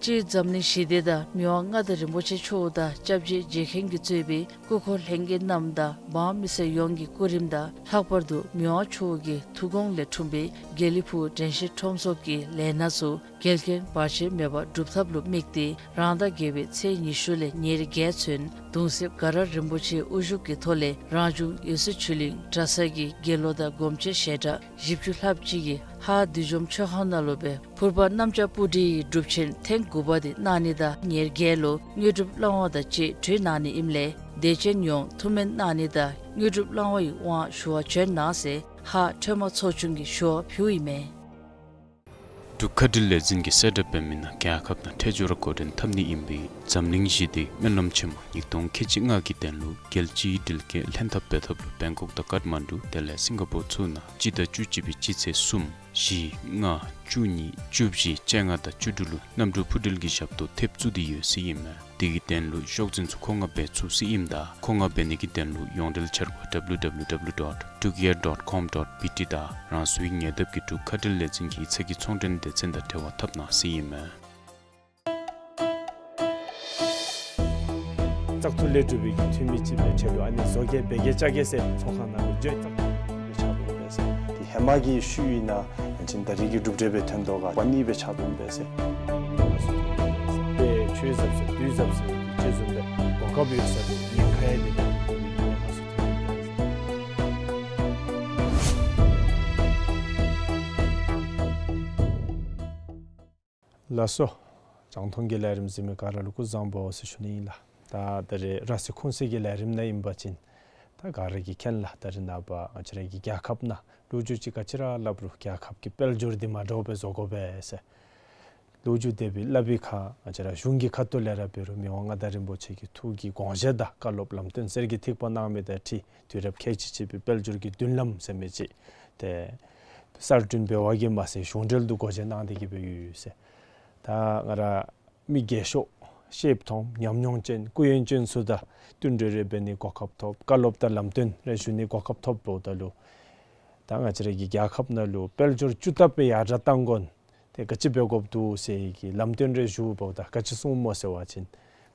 སྤྱིར་འཛམ་གླིང་ཞི་བདེ་དང་མི་དབང་མངའ་བདག་རིན་པོ་ཆེ་མཆོག་དང་སྐྱབས་རྗེ་རྗེ་མཁན་གྱིས་གཙོས་པའི་སྐུ་འཁོར་ལྷན་རྒྱས་རྣམས་དང་འབངས་མི་སེར་ཡོངས་ཀྱི་སྐུ་རིམ་དང་ལྷག་པར་དུ་མི་དབང་མཆོག་གི་ཐུགས་དགོངས་ལས་འཁྲུངས་པའི་དགེ་ལེགས་ཕུག་དྲན་ཤེས་ཁྲོམ་ཚོགས་ཀྱི་ལས་སྣ་ཚུ་འགལ་རྐྱེན་བར་ཆད་མེད་པར་སྒྲུབ་ཐབས་ལུ་དམིགས་ཏེ་རང་ཟླ་བརྒྱད་པའི་ཚེས་ཉི་ཤུ་ལས་ཉེར་བརྒྱད་ཚུན་གདུང་སྲས་དགའ་རབ་རིན་པོ་ཆེའི་དབུ་བཞུགས་ཀྱི་ཐོག་ལས་རང་བྱུང་འོད་གསལ་ཆོས་གླིང་གྲྭ་ཚང་གི་དགེ་སློང་དང་སྒོམ་ཆེན་ཞལ་གྲངས་བཞི་བཅུ་ལྷགཔ་ཅིག་གིས་ཧཱ་བདུད་འཇོམས་མཆོད་ཁང་ནང་ལུ་སྦེ་ཕུར་པ་གནམ་ལྕགས་སྤུ་གྲིའི་སྒྲུབ་ཆེན་ཐེངས་དགུ་པ་དེ་གནང་ནི་དང་ཉེར་བརྒྱད་ལུ་དངོས་གྲུབ་བླང་བ་དང་བཅས་གྲོལ་གནང་ནི་ཨིནམ་ལས་དད་ཅན་ཡོངས་ཐུགས་སྨོན་གནང་ནི་དང་དངོས་གྲུབ་བླང་བའི་དབང་ཞུ་བར་བྱོན་གནང་ཟེར་ཧཱ་ཁྲོས་མ་ཚོགས་ཆུང་གིས་ཞུ་བ་ཕུལཝ་ཨིན་མས། འབྲུག་མཁའ་འགྲུལ་ལས་འཛིན་གྱིས་གསལ་བསྒྲགས་འབད་མི་ནང་རྒྱལ་ཁབ་དང་འཕྲལ་སྦྱོར་འགོ་འདྲེན་འཐབ་ནི་ཨིན་པའི་འཛམ་གླིང་ཞི་བདེའི་སྨོན་ལམ་ཆེན་མོ་ཉིས་སྟོང་ཁལ་གཅིག་ལྔ་གི་དོན་ལུ་རྒྱལ་སྤྱིའི་འགྲུལ་སྐྱེལ་ལྷན་ཐབས་འབད་ཐབས་ལུ་བེང་ཀོག་དང་ཀཊ་མན་ཌུ་དེ་ལས་སིང་ག་པོར་ཚུ་ནང་སྤྱི་ཟླ་བཅུ་གཅིག་པའི་སྤྱི་ཚེས་གསུམ་བཞི་ལྔ་བཅུ་གཉིས་བཅུ་བཞི་བཅོ་ལྔ་དང་བཅུ་དྲུག་ལུ་གནམ་གྲུ་འཕུར་འགྲུལ་གྱི་ཞབས་ཏོག་ཐེབས་བཙུགས་ཏེ་ཡོད་ཟེར་ཨིན་མས། དེ་གི་དོན་ལུ་ཤོག་འཛིན་ཚུ་མཁོ་མངགས་འབད་ཚུགས་ཟེར་ཨིནམ་ད་མཁོ་མངགས་འབད་ནི་གི་དོན་ལུ་ཡོངས་འབྲེལ་འཆར་སྒོ་W W W dot drukair dot com dot B T དང་རང་སོའི་ཉེ་འདབས་ཀྱི་འབྲུག་མཁའ་འགྲུལ་ལས་འཛིན་གྱི་ཡིག་ཚང་གི་ཚོང་འབྲེལ་སྡེ་ཚན་དང་འབྲེལ་བ་འཐབ་གནང་ཟེར་ཨིན་མས། བཙག་འཐུ་ལས་གྲུབ་པའི་གི་འཐུས་མི་ཅིག་འབད་ཁྲལ་ལུ་ཨ་ནི་བཟོ་གེ་འབད་གེ་བཅའ་གེ་ཟེར་ཚོགས་ཁང་ནང་ལུ་འགྱོ་བཙག་འཐུ་འབད་ཆགས་འབད་ཟེར། དེ་ཧེ་མ་གི་ཤུལ་ཨིན་ན་ཡང་ཅིན་ད་རེས་ཀྱི་གྲུབ་འབྲས་སྦེ་ཐོན་དོ་ག་པ་ནི་འབད་ཆགས་འབད་ཟེར། དཔེ་ཆོས་ཟབ་ཟེར་དུས་ཟབ་ཟེར་ཅིག་བཟུམ་སྦེ་གོ་སྐབས་ཡོད་ས་དེ་ཉེན་ཁ་ཡང་དེ་ལས་ཉེན་ཁ་ཚུ་ཐོན་འབད་ཟེར། ལགས་སོ། རྒྱང་མཐོང་གི་ལས་རིམ་གཟིགས་མི་ག་ར་ལུ་སྐུ་གཟུགས་བཟང་པོ་ཟེར་ཞུ་ནི་ཨིན་ལགས། ད་ད་རེས་ར་སི་ཁུངས་སེ་གི་ལས་རིམ་ནང་ཨིན་པ་ཅིན་ད་ག་ར་གིས་མཁྱེན་ལགས། ད་རེས་ནངས་པ་ང་བཅས་ར་གི་རྒྱལ་ཁབ་ནང་ལོ་རྒྱུས་ཅིག་ག་ཅི་ར་སླབ་རུང་རྒྱལ་ཁབ་ཀྱི་དཔལ་འབྱོར་འདི་མ་འདྲཝ་སྦེ་བཟོ་དགོ་པས་ཟེར་ལོ་རྒྱུས་དེ་སྦེ་སླབ་པའི་ཁར་ང་བཅས་ར་གཞུང་གི་ཁ་ཐུག་ལས་ར་འབད་རུང་མི་དབང་མངའ་བདག་རིན་པོ་ཆེ་གི་ཐུགས་ཀྱི་དགོངས་བཞེད་དང་བཀའ་སློབ་ལམ་སྟོན་གསེར་གྱི་ཐིགས་པ་གནང་མི་དང་འཁྲིལ་དུས་རབས་ཁལ་གཅིག་གཅིག་པའི་དཔལ་འབྱོར་གྱི་མདུན་ལམ་ཟེར་མི་ཅིག་ཏེ་གསར་སྐྲུན་འབད་བ་གིས་མ་ཚད་གཞུང་འབྲེལ་དུ་སྒོ་འབྱེད་གནང་སྟེ་གི་སྦེ་ཡོད་ཟེར། ད་ང་ར་མི་རྒས་ཤོས་ཤེསཔ་མཐོངམ་ཉམས་མྱོང་ཅན་སྐུ་ཡོན་ཅན་ཚུ་དང་བསྟུན་གྲོས་རེ་འབད་ནི་གོ་སྐབས་ཐོབ། བཀའ་སློབ་དང་ལམ་སྟོན་རེ་ཞུ་ནི་གོ་སྐབས་ཐོབ་འབདཝ་ད་ལུ་ད་ང་བཅས་ར་གི་རྒྱལ་ཁབ་ནང་ལུ་དཔལ་འབྱོར་བཅུ་ལྟབ་སྦེ་ཡར་དྲག་གཏང་དགོ་ནི་ ཏེ་ག་ཅི་འབད་དགོཔ་འདུག་ཟེར་གྱི་ལམ་སྟོན་རེ་ཞུཝ་ད་ག་ཅི་གསུངསམ་སྨོ་ཟེར་བ་ཅིན་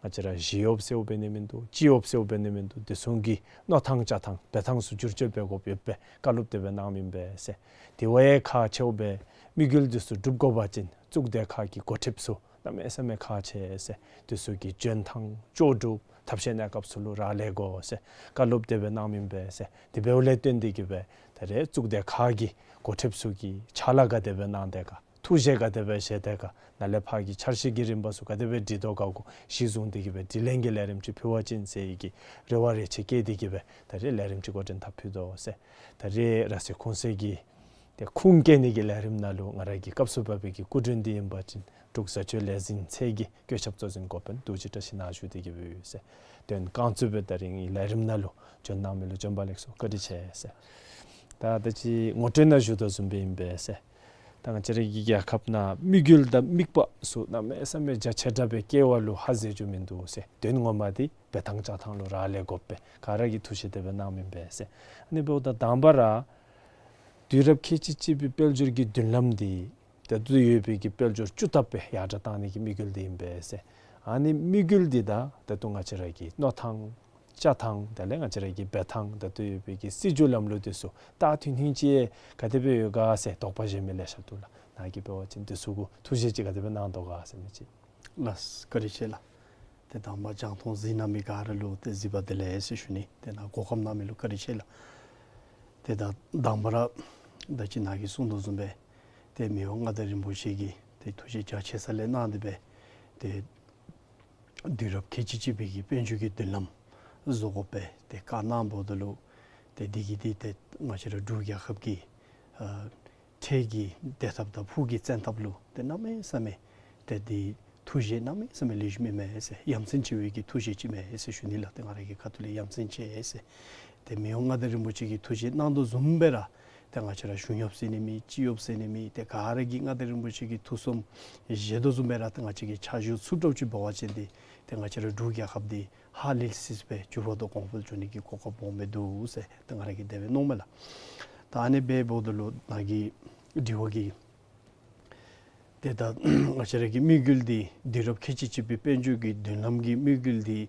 ང་བཅས་ར་ཞི་གཡོགཔ་ཟེརཝ་འབད་ནི་མིན་འདུག། སྤྱི་གཡོགཔ་ཟེརཝ་འབད་ནི་མིན་འདུག། དེ་ཚུ་གི་མནོ་ཐངས་བྱ་ཐངས་འབད་ཐངས་ཚུ་བསྒྱུར་བཅོས་འབད་དགོཔ་ཡོདཔ་སྦེ་བཀའ་སློབ་དེ་སྦེ་གནངམ་ཨིན་པས་ཟེར། དེ་བ་ཡང་ཁག་ཆེཝ་སྦེ་དམིགས་ཡུལ་དེ་ཚུ་འགྲུབ་དགོ་པ་ཅིན་གཙུག་སྡེ་ཁག་གི་འགོ་ཁྲིདཔ་ཚུ་གནམ་མེད་ས་མེད་ཁག་ཆེ་ཟེར། དེ་ཚུ་གི་འཇོན་ཐངས་ལྕོགས་གྲུབ་ཐབས་ཤེས་གནས་སྐབས་ཚུ་ལུ་རག་ལས་དགོ་ཟེར་བཀའ་སློབ་དེ་སྦེ་གནངམ་ཨིན་པས་ཟེར། དེ་འབདཝ་ལས་བརྟེན་ཏེ་གི་སྦེ་ད་རེས་གཙུག་སྡེ་ཁག་གི་འགོ་ཁྲིདཔ་ཚུ་གིས་ཕྱག་ལཱ་ག་དེ་སྦེ་གནང་དེས་ག་ཐུགས་བཞེད་ག་དེ་སྦེ་བཞེས་དེས་ག་ནཱ་ལས་ཕར་གྱི་འཆར་གཞི་གི་རིམ་པ་ཚུ་ག་དེ་སྦེ་སྒྲིག་དོ་ག་གུ་གཞི་བཟུང་སྟེ་གི་སྦེ་དྲི་ལན་གྱི་ལས་རིམ་ཅིག་ཕུལ་བ་ཅིན་ཟེར་བའི་གི་རེ་བ་རེ་ཆེ་བསྐྱེད་དེ་གི་སྦེ་ད་རེས་ལས་རིམ་ཅིག་འགོ་འདྲེན་འཐབ་ཕུལ་དོ་ཟེར། ད་རེས་ར་སེ་ཁུངས་སེ་གི་ཏེ་ཁུངས་སྐྱེལ་ནི་གི་ལས་རིམ་ནང་ལུ་ང་ར་གི་སྐབས་སུ་བབས་པའི་གི་སྐུ་མགྲོན་འདི་ཨིན་པ་ཅིན་འབྲུག་བཟའ་སྤྱོད་ལས་འཛིན་ཚད་ཀྱི་བཀོད་ཁྱབ་གཙོ་འཛིན་འགོ་དཔོན་རྡོ་རྗེ་བཀྲ་ཤིས་ནཱ་བཞུགས་ཏེ་གི་སྦེ་ཡོད་ཟེར། དོན་རྐང་བཙུགས་སྦེ་ད་རིས་ལས་རིམ་ནང་ལུ་བྱོན་གནང་མི་ལུ་བྱོན་པ་ལེགས་སོ། བཀའ་དྲིན་ཆེ་ཟེར། ད་ད་ཅི་ངོ་སྤྲོད་ནང་ཞུ་དོ་བཟུམ་སྦེ་ཨིན་པས་ཟེར། ད་ང་བཅས་ར་གི་རྒྱལ་ཁབ་ནང་དམིགས་ཡུལ་དང་དམིགས་པ་ཚུ་གནམ་མེད་ས་མེད་རྒྱ་ཆེ་དྲགས་སྦེ་བསྐྱེད་པ་ལུ་ཧ་ཟེར་རྒྱུ་མིན་འདུག་ཟེར། དོན་ངོ་མ་འདི་འབད་ཐངས་བྱ་ཐངས་ལུ་རག་ལས་དགོཔ་སྦེ་ག་ར་གིས་ཐུགས་བཞེད་དེ་སྦེ་གནངམ་ཨིན་པས་ཟེར། ཨ་ནི་འབདཝ་ད་དང་པ་ར་དུས་རབས་ཁལ་གཅིག་གཅིག་པའི་དཔལ་འབྱོར་གྱི་མདུན་ལམ་འདི་ད་ལྟོ་ཡོད་པའི་གི་དཔལ་འབྱོར་བཅུ་ལྟབ་སྦེ་ཡར་དྲགས་གཏང་ནི་གི་དམིགས་ཡུལ་འདི་ཨིན་པས་ཟེར། ཨ་ནི་དམིགས་ཡུལ་འདི་དང་ད་ལྟོ་ང་བཅས་ར་གི་མནོ་ཐངས་བྱ་ཐངས་དེ་ལས་ང་བཅས་ར་གི་འབད་ཐངས་ད་ལྟོ་ཡོད་པའི་གི་སྲིད་བྱུས་ལམ་ལུགས་འདི་ཚུ་ད་མཐུན་ལྷིང་ཅིག་ག་དེ་སྦེ་ཡོད་ག་ཟེར་དོགས་པ་བཞེས་མི་ལེ་ཤ་འདུག་ལགས། ནཱ་གིས་འབད་བ་ཅིན་འདི་ཚུ་གུ་ཐུགས་བཞེད་ཅིག་ག་དེ་སྦེ་གནང་དོ་ག་ཟེར་མི་ཅིག། ལགས་བཀའ་དྲིན་ཆེ་ལགས། ཏེ་དང་པ་རྒྱང་མཐོང་གཟིགས་གནང་མི་ག་ར་ལུ་ཏེ་གཟིགས་པ་བདེ་ལེགས་ཟེར་ཞུ་ནི། ཏེ་ནཱ་གོ་སྐབས་གནང་མི་ལུ་བཀའ་དྲིན་ཆེ་ལགས། ཏེ་ད་དང་པ་ར་ད་ཅི་ནཱ་གིས་གསུངས་དོ་བཟུམ་སྦེ་ཏེ་མི་དབང་མངའ་བདག་རིན་པོ་ཆེ་གིས་ཏེ་ཐུགས་བཞེད་རྒྱ་ཆེ་ས་ལས་གནང་སྟེ་སྦེ་ཏེ་དུས་རབས་ཁལ་གཅིག་གཅིག་པའི་གི་དཔལ་འབྱོར་གྱི་མདུན་ལམ་བཟོ་དགོ་པས་ཏེ་བཀའ་གནང་འབདཝ་ད་ལུ་ཏེ་འདི་གིས་འདི་ཏེ་ང་བཅས་ར་འབྲུག་རྒྱལ་ཁབ་ཀྱི་ཨ་འཕྲལ་གྱི་བདེ་ཐབས་དང་ཕུགས་ཀྱི་བཙན་ཐབས་ལུ་ཏེ་གནམ་མེད་ས་མེད་ཏེ་འདི་ཐུགས་བཞེད་གནམ་མེད་ས་མེད་ལེགས་ཤོམ་ཨིན་མས་ཟེར། ཡ་མཚན་ཆེ་བའི་གི་ཐུགས་བཞེད་ཅིག་མས་ཟེར་ཞུ་ནི་ལགས། ཏེ་ང་ར་གི་ཁ་ཐུག་ལས་ཡ་མཚན་ཆེ་ཟེར། ཏེ་མི་དབང་མངའ་བདག་རིན་པོ་ཆེ་གིས་ཐུགས་བཞེད་གནང་དོ་བཟུམ་སྦེ་ར་ཏེ་ང་བཅས་ར་གཞུང་གཡོགཔ་ཟེར་ནི་མེད། སྤྱི་གཡོགཔ་ཟེར་ནི་མེད། ཏེ་ག་ར་གིས་མངའ་བདག་རིན་པོ་ཆེ་གི་ཐུགས་བསམ་བཞེས་དོ་བཟུམ་སྦེ་ར་ཏེ་ང་བཅས་ཀྱིས་ཕྱག་ཞུ་ཚུགསཔ་འདྲཝ་ཅིག་འབད་བ་ཅིན་ཏེ་ཏེ་ང་བཅས་ར་འབྲུག་རྒྱལ་ཁབ་འདི་ཧ་ལས་སི་སི་སྦེ་འགྱུར་བ་དང་གོང་འཕེལ་འགྱོ་ནི་གི་གོ་སྐབས་སྦོམ་སྦེ་འདུག་ཟེར་ཏེ་ང་ར་གིས་དེ་སྦེ་མནོཝ་མས་ལགས། ད་ཨ་ནི་སྦེ་འབདཝ་ད་ལུ་ནཱ་གི་དྲི་བ་གི་ཏེ་ད་ང་བཅས་ར་གི་དམིགས་ཡུལ་འདི་དུས་རབས་ཁལ་གཅིག་གཅིག་པའི་དཔལ་འབྱོར་གྱི་མདུན་ལམ་གྱི་དམིགས་ཡུལ་འདི་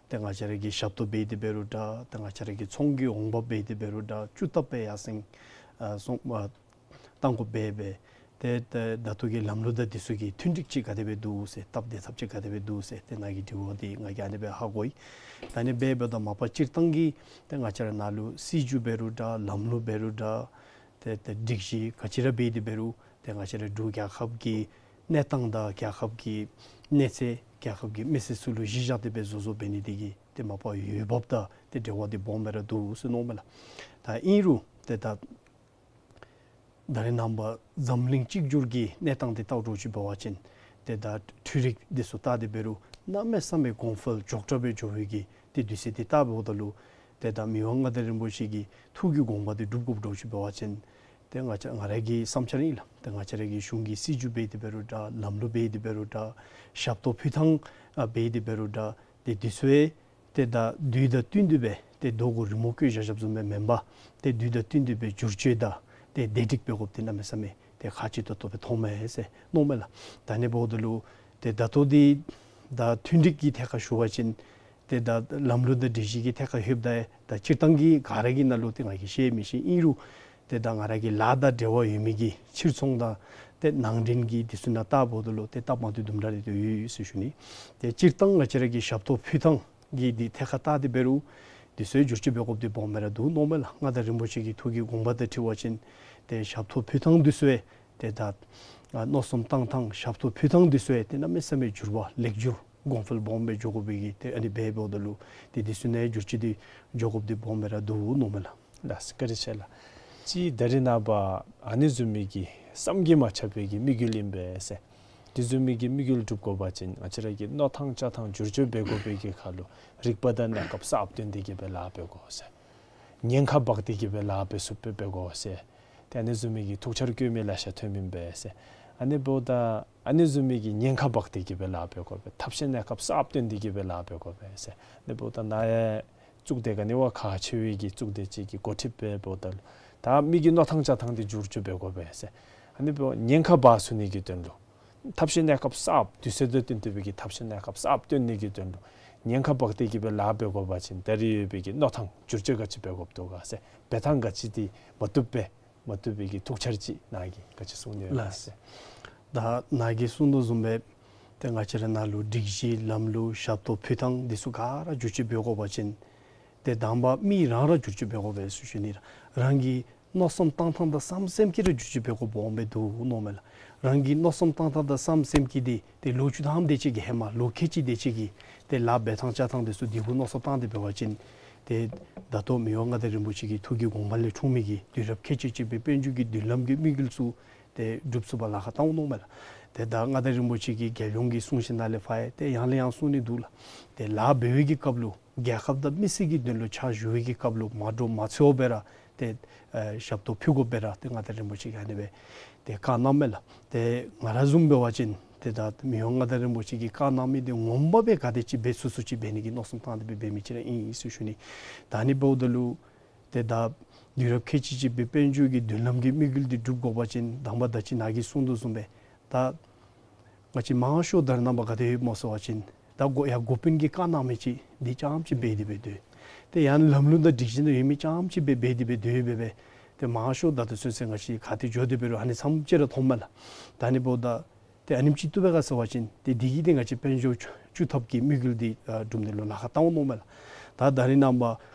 ཏེ་ང་བཅས་ར་གི་ཞབས་ཏོག་འབད་དེ་འབད་རུང་འདྲ། ཏེ་ང་བཅས་ར་གི་ཚོང་གི་འོང་འབབ་འབད་དེ་འབད་རུང་འདྲ། བཅུ་ལྟབ་སྦེ་ཡར་སེང་ཨ་སོང་ཨ་གཏང་དགོཔ་འབད་འབད། ཏེ་ད་ད་ལྟོ་གི་ལམ་ལུགས་དང་འདི་ཚུ་གི་མཐུན་འགྲིག་ཅིག་ག་དེ་སྦེ་འདུག་ཟེར། སྟབས་བདེ་ཐབས་ཅིག་ག་དེ་སྦེ་འདུག་ཟེར། ཏེ་ནཱ་གི་དྲི་བ་འདི་ང་གིས་ཨ་ནི་སྦེ་ཧ་གོ་ཡི། ད་ཨ་ནི་འབད་འབདཝ་ད་མ་པ་སྤྱིར་བཏང་གི་ཏེ་ང་བཅས་ར་ནཱ་ལུ་སྲིད་བྱུས་འབད་རུང་འདྲ། ལམ་ལུགས་འབད་རུང་འདྲ། ཏེ་ཏེ་སྒྲིག་གཞི་ག་ཅི་ར་འབད་དེ་འབད་རུང་ཏེ་ང་བཅས་ར་འབྲུག་རྒྱལ་ཁབ་ཀྱི་གནས་སྟངས་དང་རྒྱལ་ཁབ་ཀྱི་གནས་ཚད་རྒྱལ་ཁབ་ཀྱི་མི་སེར་ཚུ་ལུ་གཞི་བཞག་སྟེ་སྦེ་བཟོ་བཟོཝ་འབད་ནི་འདི་གིས་ཏེ་མ་པ་འོས་འབབ་དང་ཏེ་འབྲེལ་བ་འདི་སྦོམ་སྦེ་ར་འདུག་ཟེར་མནོཝ་མས་ལགས། ད་ཨིན་རུང་ཏེ་ད་ད་རེས་ནངས་པ་འཛམ་གླིང་གཅིག་གྱུར་གྱི་གནས་སྟངས་འདི་བལྟཝ་འདྲཝ་ཅིག་འབད་བ་ཅིན་ཏེ་ད་འཕྲུལ་རིག་འདི་ཚུ་བལྟ་སྟེ་འབད་རུང་གནམ་མེད་ས་མེད་གོང་འཕེལ་མགྱོགས་དྲགས་སྦེ་འགྱོ་བའི་གི་ཏེ་དུས་ཚོད་འདི་བལྟ་འབདཝ་ད་ལུ་ཏེ་ད་མི་དབང་མངའ་བདག་རིན་པོ་ཆེ་གི་ཐུགས་ཀྱི་དགོངས་པ་འདི་འགྲུབ་དགོཔ་འདྲཝ་ཅིག་འབད་བ་ཅིན་ཏེ་ང་བཅས་ང་ར་གི་བསམ་འཆར་ཨིན་ལགས། ཏེ་ང་བཅས་ར་གི་གཞུང་གི་སྲིད་བྱུས་འབད་དེ་འབད་རུང་འདྲ། ལམ་ལུགས་འབད་དེ་འབད་རུང་འདྲ། ཞབས་ཏོག་ཕུལ་ཐངས་ཨ་འབད་དེ་འབད་རུང་འདྲ། ཏེ་འདི་ཚུ་ཡང་ཏེ་ད་དུས་དང་བསྟུན་ཏེ་སྦེ་ཏེ་རྡོ་གུ་རི་མོ་བརྐོས་བཞག་བཞགཔ་བཟུམ་སྦེ་མེན་པར་ཏེ་དུས་དང་བསྟུན་ཏེ་སྦེ་བསྒྱུར་བཅོས་དང་ཏེ་བདེ་སྒྲིག་འབད་དགོཔ་འདི་གནམ་མེད་ས་མེད་ཏེ་ཁག་ཆེ་ཏོག་ཏོ་སྦེ་མཐོངམ་མས་ཟེར་མནོཝ་མས་ལགས། ད་ཨ་ནི་འབདཝ་ད་ལུ་ཏེ་ད་ལྟོ་འདི་ད་མཐུན་འགྲིག་གི་ཐད་ཁར་ཞུ་བ་ཅིན་ཏེ་ད་ལམ་ལུགས་དང་སྒྲིག་གཞི་གི་ཐད་ཁར་ལྷོདཔ་ད་ད་སྤྱིར་བཏང་གི་ག་ར་གི་ནང་ལུ་ཏེ་ང་གིས་ཤེས་མི་ཤེས། ཨིན་རུང་ཏེ་ད་ང་ར་གི་ལཱ་དང་འབྲེལ་བ་ཡོད་མི་གི་ཕྱིར་ཚོང་དང་ཏེ་ནང་འདྲེན་གྱི་འདི་ཚུ་ནང་བལྟ་འབདཝ་ད་ལུ་ཏེ་སྟབས་མ་བདེཝ་དུམ་གྲ་རེ་ཏེ་ཡོད་ཡོད་ཟེར་ཞུ་ནི། ཏེ་སྤྱིར་བཏང་ང་བཅས་ར་གི་ཞབས་ཏོག་ཕུལ་ཐངས་ཀྱི་འདི་ཐད་ཁར་བལྟ་སྟེ་འབད་རུང་འདི་ཚུ་ཡང་བསྒྱུར་བཅོས་འབད་དགོཔ་འདི་སྦོམ་སྦེ་ར་འདུག་མནོཝ་མས་ལགས། མངའ་བདག་རིན་པོ་ཆེ་གི་ཐུགས་ཀྱི་དགོངས་པ་དང་འཁྲིལ་བ་ཅིན་ཏེ་ཞབས་ཏོག་ཕུལ་ཐངས་འདི་ཚུ་ཡང་ཏེ་ད་ཨ་མནོ་བསམ་བཏང་ཐངས་ཞབས་ཏོག་ཕུལ་ཐངས་འདི་ཚུ་ཡང་ཏེ་གནམ་མེད་ས་མེད་འགྱུར་བ་ལེགས་འགྱུར་གོང་འཕེལ་སྦོམ་སྦེ་འགྱོ་དགོ་པའི་གི་ཏེ་ཨ་ནི་འབད་འབདཝ་ད་ལུ་ཏེ་འདི་ཚུ་ནང་བསྒྱུར་བཅོས་འདི་འགྱོ་དགོཔ་འདི་སྦོམ་སྦེ་ར་འདུག་མནོཝ་མས་ལགས། ལགས་སོ་བཀའ་དྲིན་ཆེ་ལགས། ཅིག་ད་རེས་ནངས་པ་ཨ་ནི་བཟུམ་མའི་གི་བསམ་གྱིས་མ་ཁྱབ་པའི་གི་དམིགས་ཡུལ་ཨིན་པས་ཟེར། དེ་བཟུམ་མའི་གི་དམིགས་ཡུལ་འགྲུབ་དགོ་པ་ཅིན་ང་བཅས་ར་གི་མནོ་ཐངས་བྱ་ཐངས་བསྒྱུར་བཅོས་འབད་དགོ་པའི་གི་ཁར་ལུ་རིག་པ་དང་གནས་སྐབས་གསརཔ་བཏོན་ཏེ་གི་སྦེ་ལཱ་འབད་དགོ་ཟེར། ཉེན་ཁ་འབག་སྟེ་གི་སྦེ་ལཱ་འབད་ཚུགསཔ་སྦེ་འབད་དགོ་ཟེར། ཏེ་ཨ་ནི་བཟུམ་མའི་གི་ཐུགས་འཆར་བཀོད་མི་ལེ་ཤ་ཐོནམ་ཨིན་པས་ཟེར། ཨ་ནི་འབདཝ་ད་ཨ་ནི་བཟུམ་མའི་གི་ཉེན་ཁ་འབག་སྟེ་གི་སྦེ་ལཱ་འབད་དགོ་པས། ཐབས་ཤེས་གནས་སྐབས་གསརཔ་བཏོན་ཏེ་གི་སྦེ་ལཱ་འབད་དགོ་པས་ཟེར། ཨ་ནི་འབདཝ་ད་ནཱ་ཡང་གཙུག་སྡེ་ག་ནི་བ་ཁག་ཆེ་བའི་གི་གཙུག་སྡེ་ཅིག་གི་འགོ་ཁྲིདཔ་སྦེ་འབདཝ་ད་ལུ་ད་མི་གི་མནོ་ཐངས་བྱ་ཐངས་འདི་བསྒྱུར་བཅོས་འབད་དགོ་པས་ཟེར། ཨ་ནི་འབདཝ་ཉེན་ཁ་འབག་ཚུགས་ནི་གི་དོན་ལུ་ཐབས་ཤེས་གནས་སྐབས་གསརཔ་དུས་ཚོད་དང་བསྟུན་ཏེ་སྦེ་གི་ཐབས་ཤེས་གནས་སྐབས་གསརཔ་སྟོན་ནི་གི་དོན་ལུ་ཉེན་ཁ་འབག་སྟེ་གི་སྦེ་ལཱ་འབད་དགོ་པ་ཅིན་ད་རེས་ཡོད་པའི་གི་མནོ་ཐངས་བསྒྱུར་བཅོས་ག་ཅི་འབད་དགོཔ་འདུག་ག་ཟེར། འབད་ཐངས་ག་ཅི་འདི་མ་བཏུབ་པས། མ་བཏུབ་པའི་གི་ཐུགས་འཆར་ཅིག་ནཱ་གིས་ག་ཅི་གསུང་ནི་ཡོད་ལགས་ཟེར། ད་ནཱ་གིས་གསུང་དོ་བཟུམ་སྦེ་ཏེ་ང་བཅས་ར་ནཱ་ལུ་སྒྲིག་གཞི་ལམ་ལུགས་ཞབས་ཏོག་ཕུལ་ཐངས་འདི་ཚུ་ག་ར་བསྒྱུར་བཅོས་འབད་དགོ་པ་ཅིན་ཏེ་དང་པ་མི་རང་ར་བསྒྱུར་བཅོས་འབད་དགོ་པས་ཟེར་ཞུ་ནི་ལགས། རང་གི་མནོ་བསམ་བཏང་ཐངས་དང་བསམ་སེམས་ཀྱིས་ར་བསྒྱུར་བཅོས་འབད་དགོཔ་འོང་སྦེ་འདུག་མནོཝ་མས་ལགས། རང་གི་མནོ་བསམ་བཏང་ཐངས་དང་བསམ་སེམས་ཀྱིས་འདི་ཏེ་ལོ་བཅུ་ཐམ་དེ་ཅིག་གི་ཧེ་མ་ལོ་ཁལ་གཅིག་དེ་ཅིག་གི་ཏེ་ལཱ་འབད་ཐངས་བཅའ་ཐངས་འདི་ཚུ་འདི་གུ་མནོ་བསམ་བཏང་སྟེ་འབད་བ་ཅིན་ཏེ་ད་ལྟོ་མི་དབང་མངའ་བདག་རིན་པོ་ཆེ་གི་ཐུགས་ཀྱི་དགོངས་པ་ལས་འཁྲུངས་མི་གི་དུས་རབས་ཁལ་གཅིག་གཅིག་པའི་དཔལ་འབྱོར་གྱི་མདུན་ལམ་གྱི་དམིགས་ཡུལ་ཚུ་ཏེ་འགྲུབ་ཚུགས་པར་ལཱ་ཁག་བཏང་འོང་མནོཝ་མས་ལགས། ཏེ་ད་མངའ་བདག་རིན་པོ་ཆེ་གི་རྒྱལ་ཡོངས་ཀྱི་གསུང་བཤད་ནང་ལས་ཕར་ཡང་ཏེ་ཡང་ལས་ཡང་གསུང་ནི་འདུག་ལགས། ཏེ་ལཱ་འབད་བའི་གི་སྐབས་ལུ་རྒྱལ་ཁབ་དང་མི་སེར་གྱི་དོན་ལུ་ཕྱག་ཞུ་བའི་གི་སྐབས་ལུ་མ་འདྲོག་མ་འཚེར་བར་སྦེ་ར་ཏེ་ཨེ་ཞབས་ཏོག་ཕུལ་དགོ་པས་ར་ཏེ་མངའ་བདག་རིན་པོ་ཆེ་གིས་ཨ་ནི་སྦེ་ཏེ་བཀའ་གནངམ་མས་ལགས། ཏེ་ང་ར་བཟུམ་འབད་བ་ཅིན་ཏེ་ད་མི་དབང་མངའ་བདག་རིན་པོ་ཆེ་གིས་བཀའ་གནང་མི་འདི་ངོ་མ་སྦེ་ག་དེ་ཅིག་འབད་ཚུགས་ཚུགས་ཅིག་འབད་ནི་གི་མནོ་བསམ་བཏང་སྟེ་སྦེ་འབད་མི་ཅིག་ར་ཨིན་ཟེར་ཞུ་ནི། ད་ཨ་ནི་འབདཝ་ད་ལུ་ཏེ་ད་དུས་རབས་ཁལ་གཅིག་གཅིག་པའི་དཔལ་འབྱོར་གྱི་མདུན་ལམ་གྱི་དམིགས་ཡུལ་འདི་འགྲུབ་དགོ་པ་ཅིན་དང་པ་ད་ཅི་ནཱ་གིས་གསུང་དོ་བཟུམ་སྦེ་ད་ང་བཅས་མང་ཤོས་ད་རེས་ནངས་པ་ག་དེ་ཡོདཔ་སྨོ་ཟེར་བ་ཅིན་ད་འགོ་ཡར་འགོ་དཔོན་གྱིས་བཀའ་གནང་མི་ཅིག་འདི་རྐྱངམ་ཅིག་འབད་དེ་སྦེ་སྡོད། ཏེ་ཡང་ལམ་ལུགས་དང་སྒྲིག་གཞི་ནང་ཡོད་མི་རྐྱངམ་ཅིག་སྦེ་འབད་དེ་སྦེ་སྡོད་སྦེ་སྦེ། ཏེ་མང་ཤོས་ད་ལྟོ་ཚུན་ཚོད་ང་བཅས་ག་ཏེ་འགྱོ་སྟེ་འབད་རུང་ཨ་ནི་ཙམ་ཅིག་ར་མཐོངམ་མས་ལགས། ད་ཨ་ནི་འབདཝ་ད་ཏེ་ཨ་ནེམ་ཅིག་བཏུབ་པས་ག་ཟེར་བ་ཅིན་ཏེ་འདི་གིས་ཏེ་ང་བཅས་དཔལ་འབྱོར་བཅུ་ཐབས་ཀྱི་དམིགས་ཡུལ་འདི་ཨ་སྒྲུབ་ནི་ལུ་ལཱ་ཁག་བཏང་འོང་མནོཝ་མས་ལགས། ད་ད་རེས་ནངས་པ་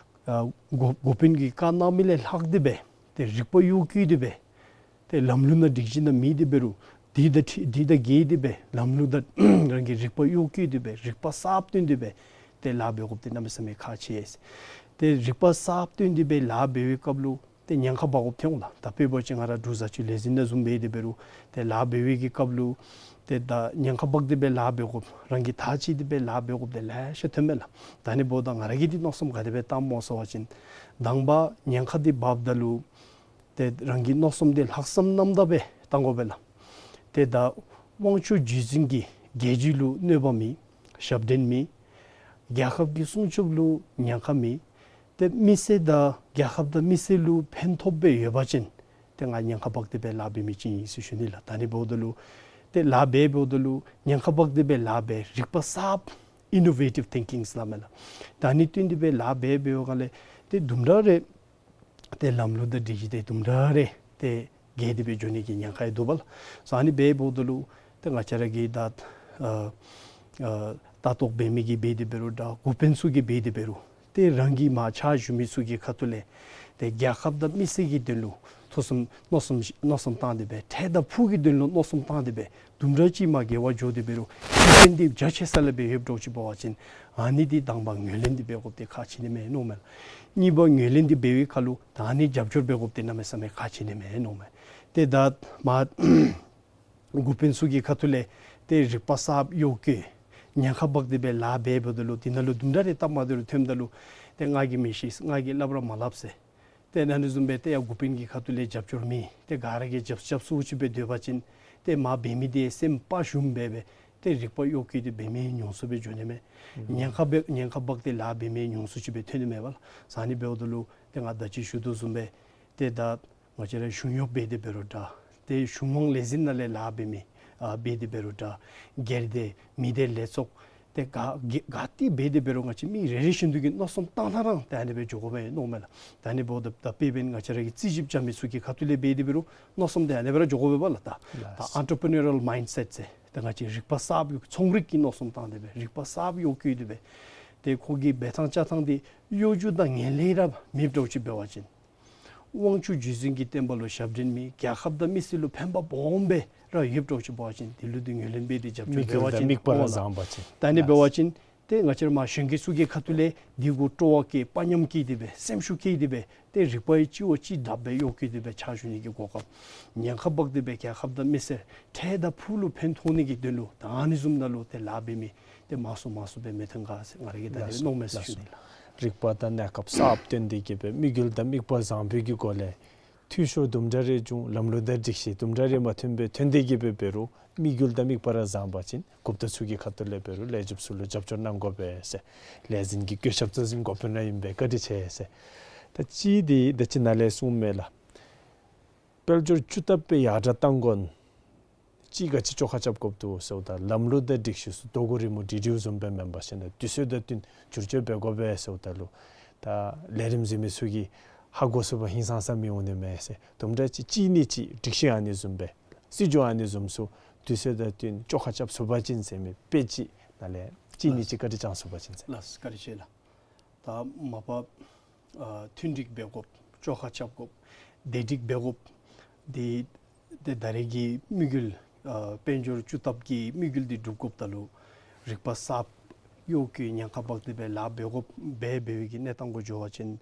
ཨ་འགོ་འགོ་དཔོན་གྱིས་བཀའ་གནང་མི་ལས་ལྷག་སྟེ་སྦེ་ཏེ་རིག་པ་གཡོ་བསྐྱེད་དེ་སྦེ་ཏེ་ལམ་ལུགས་དང་སྒྲིག་གཞི་ནང་མེད་དེ་འབད་རུང་འདི་དང་འཁྲིལ་འདི་དང་འགལ་ཏེ་སྦེ་ལམ་ལུགས་དང་རང་གི་རིག་པ་གཡོ་བསྐྱེད་དེ་སྦེ་རིག་པ་གསརཔ་བཏོན་ཏེ་སྦེ་ཏེ་ལཱ་འབད་དགོཔ་འདི་གནམ་མེད་ས་མེད་ཁག་ཆེ། ཏེ་རིག་པ་གསརཔ་བཏོན་ཏེ་སྦེ་ལཱ་འབད་བའི་སྐབས་ལུ་ཏེ་ཉེན་ཁ་འབག་དགོཔ་ཐོན་འོང་ལགས། ད་དཔེ་འབད་བ་ཅིན་ང་ར་འབྲུག་བཟའ་སྤྱོད་ལས་འཛིན་ནང་བཟུམ་འབད་དེ་འབད་རུང་ཏེ་ལཱ་འབད་བའི་གི་སྐབས་ལུ་ཏེ་ད་ཉེན་ཁ་འབག་སྟེ་སྦེ་ལཱ་འབད་དགོཔ་རང་གིས་ཐག་བཅད་དེ་སྦེ་ལཱ་འབད་དགོཔ་འདི་ལེ་ཤ་ཐོནམ་མས་ལགས། ད་ཨ་ནི་འབདཝ་ད་ང་ར་གིས་འདི་མནོ་བསམ་ག་དེ་སྦེ་བཏངམ་སྨོ་ཟེར་བ་ཅིན་དང་པ་ཉེན་ཁ་འདི་འབགཔ་ད་ལུ་ཏེ་རང་གི་མནོ་བསམ་འདི་ལྷག་བསམ་རྣམ་དག་སྦེ་བཏང་དགོ་པས་ལགས། ཏེ་ད་དབང་ཕྱུག་བརྒྱུད་འཛིན་གྱི་རྒྱལ་བརྒྱུད་ལུ་གནོད་པ་མེད། ཞབས་འདྲེན་མེད། རྒྱལ་ཁབ་ཀྱི་སྲུང་སྐྱོབ་ལུ་ཉེན་ཁ་མེད། ཏེ་མི་སེར་དང་རྒྱལ་ཁབ་དང་མི་སེར་ལུ་ཕན་ཐོགས་སྦེ་ཡོད་པ་ཅིན་ཏེ་ང་ཉེན་ཁ་འབག་སྟེ་སྦེ་ལཱ་འབད་མི་ཅིག་ཨིན་ཟེར་ཞུ་ནི་ལགས། ད་ཨ་ནི་འབདཝ་ད་ལུ་ཏེ་ལཱ་འབད་འབདཝ་ད་ལུ་ཉེན་ཁ་འབག་སྟེ་སྦེ་ལཱ་འབད་རིག་པ་གསརཔ་ཨིན་ནོ་ཝེ་ཊིབ་ཐིང་ཀིང་ཟེར་སླབ་མས་ལགས། ད་ཨ་ནི་བཏོན་ཏེ་སྦེ་ལཱ་འབད་འབདཝ་ག་ལས་ཏེ་དུམ་གྲ་རེ་ཏེ་ལམ་ལུགས་དང་སྒྲིག་གཞི་འདི་དུམ་གྲ་རེ་ཏེ་འགལ་ཏེ་སྦེ་འགྱོ་ནི་གི་ཉེན་ཁ་ཡང་འདུག་པས་ལགས། སོ་ཨ་ནི་འབདཝ་ད་ལུ་ཏེ་ང་བཅས་ར་གིས་ད་ཨ་ཨ་ལྟ་རྟོག་འབད་མི་གིས་འབད་དེ་འབད་རུང་ད་འགོ་དཔོན་ཚུ་གིས་འབད་དེ་འབད་རུང་ཏེ་རང་གི་མར་ཕྱག་ཞུ་མི་ཚུ་གི་ཁ་ཐུག་ལས་ཏེ་རྒྱལ་ཁབ་དང་མི་སེར་གྱི་དོན་ལུ་ཐུགས་བསམ་མནོ་བསམ་མནོ་བསམ་བཏང་སྟེ་སྦེ་འཕྲལ་དང་ཕུགས་ཀྱི་དོན་ལུ་མནོ་བསམ་བཏང་སྟེ་སྦེ་དུམ་གྲ་ཅིག་མར་འགལ་བར་འགྱོ་སྟེ་འབད་རུང་ཤེས་ཡོན་འདི་རྒྱ་ཆེ་ས་ལས་སྦེ་ཡོདཔ་འདྲཝ་ཅིག་འབད་བ་ཅིན་ཨ་ནི་འདི་དང་པ་ངོས་ལེན་འདི་འབད་དགོཔ་འདི་ཁག་ཆེ་ནི་མས་མནོཝ་མས་ལགས། གཉིས་པ་ངོས་ལེན་འདི་འབད་བའི་ཁར་ལུ་ད་ཨ་ནི་རྒྱབ་སྐྱོར་འབད་དགོཔ་འདི་གནམ་མེད་ས་མེད་ཁག་ཆེ་ནི་མས་མནོཝ་མས། ཏེ་ད་མར་འགོ་དཔོན་ཚུ་གི་ཁ་ཐུག་ལས་ཏེ་རིག་པ་གསརཔ་གཡོ་བསྐྱེད་ཉེན་ཁ་འབག་སྟེ་སྦེ་ལཱ་འབད་འབདཝ་ད་ལུ་དེ་ནང་ལུ་དུམ་གྲ་རེ་སྟབས་མ་བདེཝ་རེ་ཐོནམ་ད་ལུ་ཏེ་ང་གིས་མི་ཤེས་ང་གིས་སླབ་ར་མ་སླབ་ཟེར། ཏེ་ཨ་ནི་བཟུམ་སྦེ་ཏེ་ཡར་འགོ་དཔོན་གྱི་ཁ་ཐུག་ལས་རྒྱབ་སྐྱོར་མེད། ཏེ་ག་ར་གིས་རྒྱབ་རྒྱབ་སུ་ཅིག་སྦེ་སྡོད་པ་ཅིན་ཏེ་མར་འབད་མི་འདི་སེམས་དཔའ་ཞུམ་སྦེ་སྦེ་ཏེ་རིག་པ་གཡོ་བསྐྱེད་དེ་འབད་མི་ཉུང་སུ་སྦེ་འགྱོ་ནི་མས། ཨུམ་ཉེན་ཁ་འབད་ཉེན་ཁ་འབག་སྟེ་ལཱ་འབད་མི་ཉུང་སུ་ཅིག་སྦེ་ཐོན་ནི་མས་པ་ལགས། སོ་ཨ་ནི་འབདཝ་ད་ལུ་ཏེ་ང་ད་ཅི་ཞུ་དོ་བཟུམ་སྦེ་ཏེ་ད་ང་བཅས་ར་གཞུང་གཡོགཔ་འབད་དེ་འབད་རུང་འདྲ། ཏེ་གཞུང་མང་ལས་འཛིན་ནང་ལས་ལཱ་འབད་མི་ཨ་འབད་དེ་འབད་རུང་འདྲ། སྒེར་སྡེ་མི་སྡེ་ལས་ཚོགས་ཏེ་ག་ག་ག་ཏེ་འབད་དེ་འབད་རུང་ང་བཅས་མི་རེ་རེ་བཞིན་དུ་གི་མནོ་བསམ་བཏང་ཐངས་ར་ཏེ་ཨ་ནི་སྦེ་འགྱོ་དགོ་པས་མནོཝ་མས་ལགས། ད་ཨ་ནི་འབདཝ་ད་ད་དཔེ་འབདན་ང་བཅས་ར་གི་རྩིས་ཞིབ་རྐྱབ་མི་ཚུ་གི་ཁ་ཐུག་ལས་འབད་དེ་འབད་རུང་མནོ་བསམ་འདི་ཨ་ནི་སྦེ་ར་འགྱོ་དགོ་པས་པ་ལགས། ད་ད་ལགས། ཨན་ཊར་པི་ནིའུ་རཱལ་མའིནཌ་སེཊ་ཟེར་ད་ང་བཅས་རིག་པ་གསརཔ་གཡོ་ཚོང་རིག་གི་མནོ་བསམ་བཏང་སྟེ་སྦེ་རིག་པ་གསརཔ་གཡོ་བསྐྱེད་དེ་སྦེ་ཏེ་ཁོ་གི་འབད་ཐངས་བཅའ་ཐངས་འདི་གཡོ་སྒྱུ་དང་ངན་ལྷད་ར་མེདཔ་འདྲཝ་ཅིག་འབད་བ་ཅིན་དབང་ཕྱུག་བརྒྱུད་འཛིན་གྱི་བསྟན་པ་ལུ་ཞབས་འདྲེན་མེད། རྒྱལ་ཁབ་དང་མི་སེར་ལུ་ཕན་པ་སྦོམ་སྦེ་ར་ཡོདཔ་འདྲཝ་ཅིག་འབད་བ་ཅིན་དེ་ལུ་འདི་ངོས་ལེན་འབད་དེ་རྒྱབ་སྐྱོར་འབད་བ་ཅིན་དམིགས་ཡུལ་དང་དམིགས་པ་ར་བཟང་པ་ཅིན། ད་ཨ་ནི་འབད་བ་ཅིན་ཏེ་ང་བཅས་ར་མར་གཞོན་སྐྱེས་ཚུ་གི་ཁ་ཐུག་ལས་འདི་གུ་སྤྲོ་བ་བསྐྱེད་དཔའ་ཉམས་བསྐྱེད་དེ་སྦེ་སེམས་ཤུགས་བསྐྱེད་དེ་སྦེ་ཏེ་རིག་པ་ཡང་གཅིག་བ་གཅིག་དྲག་སྦེ་གཡོ་བསྐྱེད་དེ་སྦེ་ཕྱག་ཞུ་ནི་གི་གོ་སྐབས། ཉེན་ཁ་འབག་སྟེ་སྦེ་རྒྱལ་ཁབ་དང་མི་སེར་འཕྲལ་དང་ཕུགས་ལུ་ཕན་ཐོགས་ནི་གི་དོན་ལུ་ད་ཨ་ནི་བཟུམ་ནང་ལུ་ཏེ་ལཱ་འབད་མི་ཏེ་མང་སུ་མང་སུ་སྦེ་མི་ཐོན་ག་ཟེར་ང་ར་གིས་ད་ལགས་སོ། མནོཝ་མས་ཟེར་ལགས་ཞུ་ནི་སོ། ལགས། རིག་པ་དང་གནས་སྐབས་གསརཔ་བཏོན་ཏེ་གི་སྦེ་དམིགས་ཡུལ་དང་དམིགས་པ་བཟང་པོའི་གི་སྒོ་ལས་འཐུས་ཤོར་དུམ་གྲ་རེ་བྱུང་ལམ་ལུགས་དང་སྒྲིག་གཞི་དུམ་གྲ་རེ་མ་མཐུན་པའི་ཐོན་ཏེ་གི་སྦེ་འབད་རུང་དམིགས་ཡུལ་དང་དམིགས་པ་ར་བཟང་པ་ཅིན་འགོ་བདག་ཚུ་གི་ཁ་ཐུག་ལས་འབད་རུང་ལས་བྱེདཔ་ཚུ་ལུ་རྒྱབ་སྐྱོར་གནང་དགོ་པས་ཟེར། ལས་འཛིན་གྱི་བཀོད་ཁྱབ་གཙོ་འཛིན་འགོ་དཔོན་ར་ཨིན་པས། བཀའ་དྲིན་ཆེ་ཟེར། ད་ཅི་འདི་ད་ཅི་ནཱ་ལས་གསུངམ་མས་ལགས། དཔལ་འབྱོར་བཅུ་ཐབས་སྦེ་ཡར་དྲག་གཏང་དགོ་ན་ཅིག་ག་ཅི་བཅོ་ཁ་རྐྱབ་དགོཔ་འདུག་ཟེརཝ་ད་ལམ་ལུགས་དང་སྒྲིག་གཞི་ཚུ་དོ་གུ་རི་མོ་བྲིས་བྲིསཝ་བཟུམ་སྦེ་མེན་པར་ཞིནམ་ལས་དུས་ཚོད་དང་བསྟུན་བསྒྱུར་བཅོས་འབད་དགོ་པས་ཟེརཝ་ད་ལུ་ད་ལས་རིམ་གཟིགས་མི་ཚུ་གིས་ཧ་གོ་ཚུགས་པ་ཧིང་སངས་ས་མི་འོང་ནི་མས་ཟེར། དུམ་གྲ་ཅིག་གཅིག་ནི་གཅིག་སྒྲིག་གཞི་ཨ་ནི་བཟུམ་སྦེ་སྲིད་བྱུས་ཨ་ནི་བཟུམ་ཚུ་དུས་ཚོད་དང་བསྟུན་བཅོ་ཁ་རྐྱབ་ཚུགས་པ་ཅིན་ཟེར་མི་དཔེ་ཅིག་ནཱ་ལས་གཅིག་ནི་གཅིག་བཀའ་དྲིན་བསྐྱང་ཚུགས་པ་ཅིན་ཟེར། ལགས་བཀའ་དྲིན་ཆེ་ལགས། ད་མ་པ་ཨ་མཐུན་སྒྲིག་འབད་དགོཔ་བཅོ་ཁ་རྐྱབ་དགོཔ་བདེ་སྒྲིག་འབད་དགོཔ་འདི་ཏེ་ད་རེས་ཀྱི་དམིགས་ཡུལ་ཨ་དཔལ་འབྱོར་བཅུ་ཐབས་ཀྱི་དམིགས་ཡུལ་འདི་སྒྲུབ་དགོཔ་ད་ལུ་རིག་པ་གསརཔ་གཡོ་སྒྱུའི་ཉེན་ཁ་འབག་སྟེ་སྦེ་ལཱ་འབད་དགོཔ་འབད་འབད་བའི་གི་གནས་སྟངས་གུ་འགྱོ་བ་ཅིན་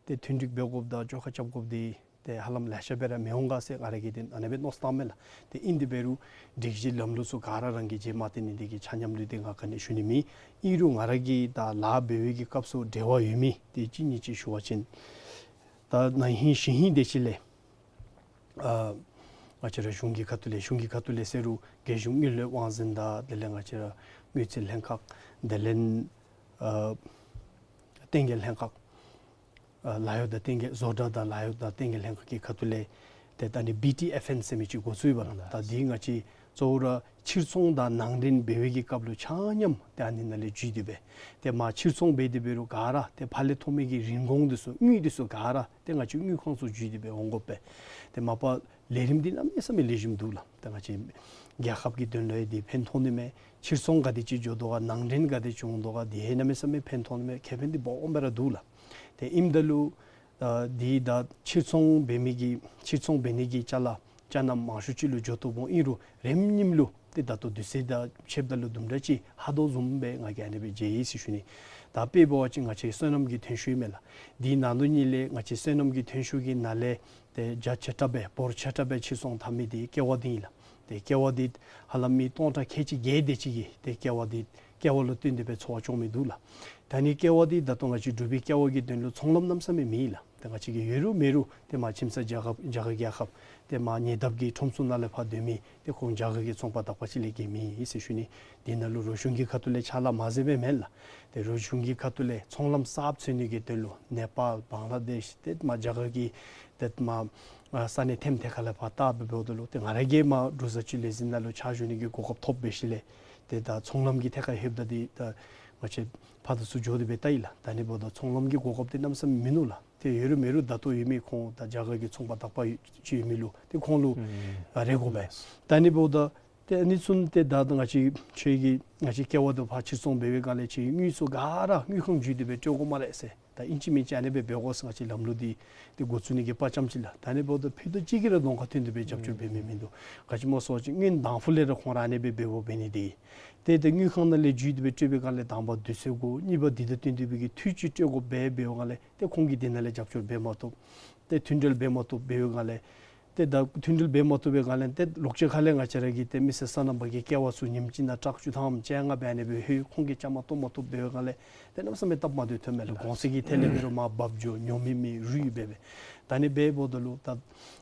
ཏེ་མཐུན་སྒྲིག་འབད་དགོཔ་དང་བཅོ་ཁ་རྐྱབ་དགོཔ་འདི་ཏེ་ཧ་ལམ་ལེ་ཤ་སྦེ་ར་མི་འོང་ག་ཟེར་ང་ར་གིས་ཏེ་ཨ་ནེ་སྦེ་མནོ་བསམ་བཏངམ་མས་ལགས། ཏེ་ཨིན་དེ་འབད་རུང་སྒྲིག་གཞི་ལམ་ལུགས་ཚུ་ག་ར་རང་གིས་རྗེས་མ་བརྟེན་ནི་འདི་གིས་ཆ་མཉམ་ལུ་ཏེ་ང་ག་ནི་ཞུ་ནི་མེད། ཨིན་རུང་ང་ར་གིས་ད་ལཱ་འབད་བའི་གི་སྐབས་སུ་འབྲེལ་བ་ཡོད་མི་ཏེ་གཅིག་ནི་གཅིག་ཞུ་བ་ཅིན་ད་ན་ཧིང་གཞེས་ཧིང་དེ་ཅིག་ལས་ཨ་ང་བཅས་ར་གཞུང་གི་ཁ་ཐུག་ལས་གཞུང་གི་ཁ་ཐུག་ལས་ཟེར་རུང་རྒྱལ་གཞུང་དངུལ་ལས་དབང་འཛིན་དང་དེ་ལས་ང་བཅས་ར་དངུལ་རྩིས་ལྷན་ཁག་དེ་ལས་ཨ་བསྟན་རྒྱས་ལྷན་ཁག་ཨ་ལཱ་གཡོག་དང་བསྟན་རྒྱས་བཟོ་གྲྭ་དང་ལཱ་གཡོག་དང་བསྟན་རྒྱས་ལྷན་ཁག་གི་ཁ་ཐུག་ལས་ཏེ་ད་ནི་བི་ཊི་ཨེཕ་ཨེན་ཟེར་མི་ཅིག་འགོ་བཙུགས་ཡོདཔ་ལགས། ད་འདི་ང་བཅས་གཙོ་བོ་ར་ཕྱིར་ཚོང་དང་ནང་འདྲེན་འབད་བའི་གི་སྐབས་ལུ་ཆ་མཉམ་ཏེ་ཨ་ནི་ནང་ལས་འཇུས་ཏེ་སྦེ་ཏེ་མ་ཕྱིར་ཚོང་འབད་དེ་འབད་རུང་ག་ར་ཏེ་ཕར་ལས་ཐོབ་མི་གི་རིན་གོང་འདི་ཚུ་དངུལ་འདི་ཚུ་ག་ར་ཏེ་ང་བཅས་དངུལ་ཁང་ཚུ་འཇུས་ཏེ་སྦེ་འོང་དགོ་པས། ཏེ་མ་པ་ལས་རིམ་འདི་གནམ་མེད་ས་མེད་ལེགས་ཤོམ་འདུག་ལགས། ཏེ་ང་བཅས་རྒྱལ་ཁབ་ཀྱི་དོན་ལུ་ཡང་འདི་ཕན་ཐོགས་ནི་མས། ཕྱིར་ཚོང་ག་དེ་ཅིག་འགྱོ་དོ་ག་ནང་འདྲེན་ག་དེ་ཅིག་འོང་དོ་ག་འདི་ཡང་གནམ་མེད་ས་མེད་ཕན་ཐོགས་ནི་མས། ཁེ་ཕན་འདི་སྦོམ་སྦེ་ར་འདུག་ལགས། ཏེ་ཨིནམ་ད་ལུ་ཨ་འདི་ད་ཕྱིར་ཚོང་འབད་མི་གི་ཕྱིར་ཚོང་འབད་ནི་གི་ཅ་ལ་ཅ་ལ་མང་ཤོས་ཅིག་ལུ་འགྱོ་བཏུབ་འོང་། ཨིན་རུང་རེམ་ཉིམ་ལུ་ཏེ་ད་ལྟོ་དུས་ཚོད་དང་ཕྱདཔ་ད་ལུ་དུམ་གྲ་ཅིག་ཧ་དོ་བཟུམ་སྦེ་ང་གིས་ཨ་ནི་སྦེ་མཇལ་ཡི་ཟེར་ཞུ་ནི། ད་དཔེ་འབད་བ་ཅིན་ང་བཅས་སོ་ནམ་གྱི་ཐོན་ཤུགས་ཨིན་མས་ལགས། འདི་ནང་དོན་ཉིད་ལས་ང་བཅས་སོ་ནམ་གྱི་ཐོན་ཤུགས་ཀྱི་ནང་ལས་ཏེ་རྒྱ་ཆེ་དྲགས་སྦེ་འབོར་ཆེ་དྲགས་སྦེ་ཕྱིར་ཚོང་འཐབ་མི་འདི་ཀེ་བ་འདི་ཨིན་ལགས། ཏེ་ཀེ་བ་འདི་ཧ་ལམ་མི་སྟོང་ཕྲག་ཁལ་གཅིག་བརྒྱད་དེ་ཅིག་གིས་ཏེ་ཀེ་བ་འདི་ཀེ་བ་ལུ་བརྟེན་ཏེ་སྦེ་འཚོ་བ་སྐྱོང་མི་འདུག་ལགས། ད་ནི་ཀེ་བ་འདི་ད་ལྟོ་ང་བཅས་འབྲུག་པའི་ཀེ་བ་གི་དོན་ལུ་ཚོང་ལམ་གནམ་མེད་ས་མེད་མེད་ལགས། ཏེ་ང་བཅས་ཀྱི་ཡོད་རུང་མེད་རུང་ཏེ་མ་ཁྱིམ་ཚང་རྒྱ་གར་རྒྱ་གར་རྒྱལ་ཁབ་ཏེ་མ་ཉེ་འདབས་ཀྱི་ཁྲོམ་ཚུ་ནང་ལས་ཕར་སྡོད་མི་ཏེ་ཁོང་རྒྱ་གར་གྱི་ཚོང་པ་དག་པ་ཅིག་ལས་བརྒལ་མེད་ཟེར་ཞུ་ནི། འདི་ནང་ལུ་རོགས་གཞུང་གི་ཁ་ཐུག་ལས་ཕྱག་ལཱ་མ་མཛད་པས་མེན་ལགས། ཏེ་རོགས་གཞུང་གི་ཁ་ཐུག་ལས་ཚོང་ལམ་གསརཔ་འཚོལ་ནི་གི་དོན་ལུ་ནེ་པཱལ་བང་ལ་དེཤ་ཏེ་མ་རྒྱ་གར་གྱི་ཏེ་མ་ཨ་ས་གནས་ཐེམ་ཐེ་ཁ་ལས་ཕར་བལྟ་སྦེ་འབདཝ་ད་ལུ་ཏེ་ང་ར་གིས་མ་འབྲུག་བཟའ་སྤྱོད་ལས་འཛིན་ནང་ལུ་ཕྱག་ཞུ་ནི་གི་གོ་སྐབས་ཐོབ་འབད་ཞིནམ་ལས་ཏེ་ད་ཚོང་ལམ་གྱི་ཐད་ཁར་ལྷོདཔ་ད་འདི་ད་ང་བཅས་ཕར་དང་ཚུར་འགྱོ་སྟེ་སྦེ་བལྟ་ཡི་ལགས། ད་ནི་འབདཝ་ད་ཚོང་ལམ་གྱི་གོ་སྐབས་འདི་གནམ་མེད་ས་མེད་མིན་འདུག་ལགས། ཏེ་ཡོད་རུང་མེད་རུང་ད་ལྟོ་ཡོད་མི་ཁོང་ད་རྒྱ་གར་གྱི་ཚོང་པ་དག་པ་ཡོད་ཅིག་ཡོད་མི་ལུ་ཏེ་ཁོང་ལུ་ཨ་རེ་དགོ་པས། ད་ནི་འབདཝ་ད་ཏེ་ཨ་ནི་ཚུ་ཏེ་ད་ང་བཅས་ཁྱོད་ཀྱིས་ང་བཅས་ཀེ་བ་དང་ཕར་ཕྱིར་ཚོང་འབད་བའི་སྒང་ལས་ཁྱོད་དངུལ་ཚུ་ག་ར་དངུལ་ཁང་འཇུས་ཏེ་སྦེ་སྤྲོད་དགོ་སྨ་རེ་ཟེར། ད་ཨིན་ཅི་མིན་ཅི་ཨ་ནི་སྦེ་འབད་དགོ་ཟེར་ང་བཅས་ལམ་ལུགས་འདི་ཏེ་འགོ་བཙུགས་ནི་གི་དཔའ་བཅམ་ཅིག་ལགས། ད་ནི་འབདཝ་ད་ཕུད་རྡོག་གཅིག་གིས་ར་གདོང་ཁར་ཐོན་ཏེ་སྦེ་རྒྱབ་སྐྱོར་འབད་མི་མིན་འདུག། ག་ཅི་སྨོ་ཟེར་བ་ཅིན་སྔོན་དང་ཕུ་ལས་ར་ཁོང་ར་ཨ་ནི་སྦེ་འབདཝ་འབད་ནི་འདི་ཏེ་ཏེ་དངུལ་ཁང་ནང་ལས་འཇུས་ཏེ་སྦེ་སྤྲོད་པའི་སྒང་ལས་དང་པ་དུས་ཚོད་དགོ། གཉིས་པ་འདི་དང་བསྟུན་ཏེ་སྦེ་གི་འཐུས་ཅིག་སྤྲོད་དགོ་སྦེ་འབད་བའི་སྒང་ལས་ཏེ་ཁོང་གིས་འདི་ནང་ལས་རྒྱབ་སྐྱོར་འབད་མ་བཏུབ། ཏེ་མཐུན་འབྲེལ་འབད་མ་བཏུབ་འབད་བའི་སྒང་ལས་ཏེ་ད་མཐུན་འབྲེལ་འབད་མ་བཏུབ་པའི་སྒང་ལས་ཏེ་ལོག་ཅི་ཁ་ལས་ང་བཅས་ར་གི་ཏེ་མི་སེར་སོ་ནམ་པ་གི་ཀེ་བ་ཚུ་ཉིནམ་གཅིག་ནང་ཊཱག་བཅུ་ཐམ་བཅོ་ལྔ་འབད་ནི་སྦེ་ལྷོད། ཁོང་གིས་བཅའ་མར་གཏོགས་མ་བཏུབ་འབད་བའི་སྒང་ལས་ཏེ་གནམ་མེད་ས་མེད་སྟབས་མ་བདེཝ་ཐོནམ་མས་ལགས། གོང་ཚད་ཀྱི་ཐད་ལས་འབད་རུང་མར་འབབ་འགྱོ། ཉོ་མི་མེད། རུལ་འབད་སྦེ། ད་ནི་འབདཝ་ད་ལུ་ད་ང་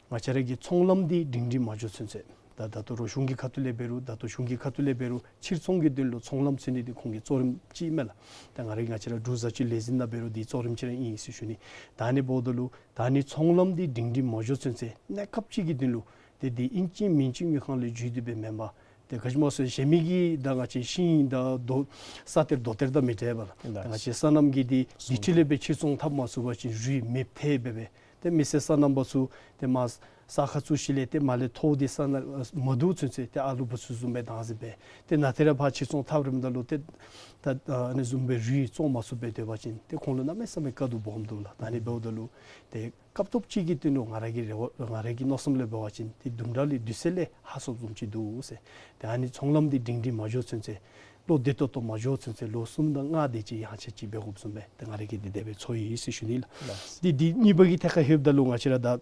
བཅས་ར་གི་ཚོང་ལམ་འདི་སྒྲིང་སྒྲིང་མ་འགྱོ་ཚུན་ཚོད་ད་ད་ལྟོ་རོགས་གཞུང་གི་ཁ་ཐུག་ལས་འབད་རུང་ད་ལྟོ་གཞུང་གི་ཁ་ཐུག་ལས་འབད་རུང་ཕྱིར་ཚོང་གི་དོན་ལུ་ཚོང་ལམ་འཚོལ་ནི་འདི་ཁོང་གི་གཙོ་རིམ་ཅིག་ཨིན་མས་ལགས། ད་ང་ར་ང་བཅས་ར་འབྲུག་བཟའ་སྤྱོད་ལས་འཛིན་ནང་འབད་རུང་འདི་གཙོ་རིམ་ཅིག་ར་ཨིན་ཟེར་ཞུ་ནི། ད་ནི་འབདཝ་ད་ལུ་ད་ནི་ཚོང་ལམ་འདི་སྒྲིང་སྒྲིང་མ་འགྱོ་ཚུན་ཚོད་གནས་སྐབས་ཅིག་གི་དོན་ལུ་ཏེ་འདི་ཨིན་ཅི་མིན་ཅི་དངུལ་ཁང་ལས་འཇུས་ཏེ་སྦེ་མེན་པར་ཏེ་ག་ཅི་སྨོ་ཟེར་གཞན་མི་གི་ད་ང་བཅས་ཤིང་དང་རྡོ་ས་གཏེར་རྡོ་གཏེར་དང་མི་འདྲ་བས་ལགས། ད་ང་བཅས་སོ་ནམ་གྱི་འདི་འདི་འཕྲལ་ལས་སྦེ་ཕྱིར་ཚོང་འཐབ་མ་ཚུགས་པ་ཅིན་རུལ་མེདཔ་ཐལ་འབད་སྦེ་ཏེ་མི་སེར་སོ་ནམ་པ་ཚུ་ཏེ་མར་ས་ཁར་བཙུགས་ཞིནམ་ལས་ཏེ་མར་ལས་ཐོག་འདི་ས་ནང་མ་བསྡུ་ཚུན་ཚོད་ཏེ་ཨ་ལུ་བུཚ་བཟུམ་སྦེ་བཏང་ཟེར་སྦེ་ཏེ་ནཱ་ཏེ་ར་ཕར་ཕྱིར་ཚོང་འཐབ་རནམ་ད་ལུ་ཏེ་ད་ཨ་ནི་བཟུམ་སྦེ་རུལ་བཙོང་མ་ཚུགསཔ་སྦེ་སྡོད་པ་ཅིན་ཏེ་ཁོང་ལུ་གནམ་མེད་ས་མེད་དཀའ་སྡུག་སྦོམ་འདུག་ལགས། ད་ནི་འབདཝ་ད་ལུ་ཏེ་སྐབས་ཐོབ་ཅིག་གི་དོན་ལུ་ང་ར་གི་རེ་བ་ང་ར་གི་མནོ་བསམ་ལས་འབད་བ་ཅིན་ཏེ་དུམ་གྲ་ལས་དུས་ཚོད་ལས་ཧ་སོངམ་བཟུམ་ཅིག་འདུག་ཟེར། ཏེ་ཨ་ནི་ཚོང་ལམ་འདི་སྒྲིང་སྒྲིང་མ་འགྱོ་ཚུན་ཚོད་བློ་བདེ་ཏོག་ཏོ་མ་འགྱོ་ཚུན་ཚོད་ལོ་གསུམ་དང་ལྔ་དེ་ཅིག་ཡང་ཆ་ཅིག་འབད་དགོཔ་བཟུམ་སྦེ་ཏེ་ང་ར་གིས་འདི་དེ་སྦེ་ཚོར་ཡི་ཟེར་ཞུ་ནི་ལགས། ལགས། འདི་འདི་གཉིས་པ་གི་ཐད་ཁར་ལྷོདཔ་ད་ལུ་ང་བཅས་ར་ད་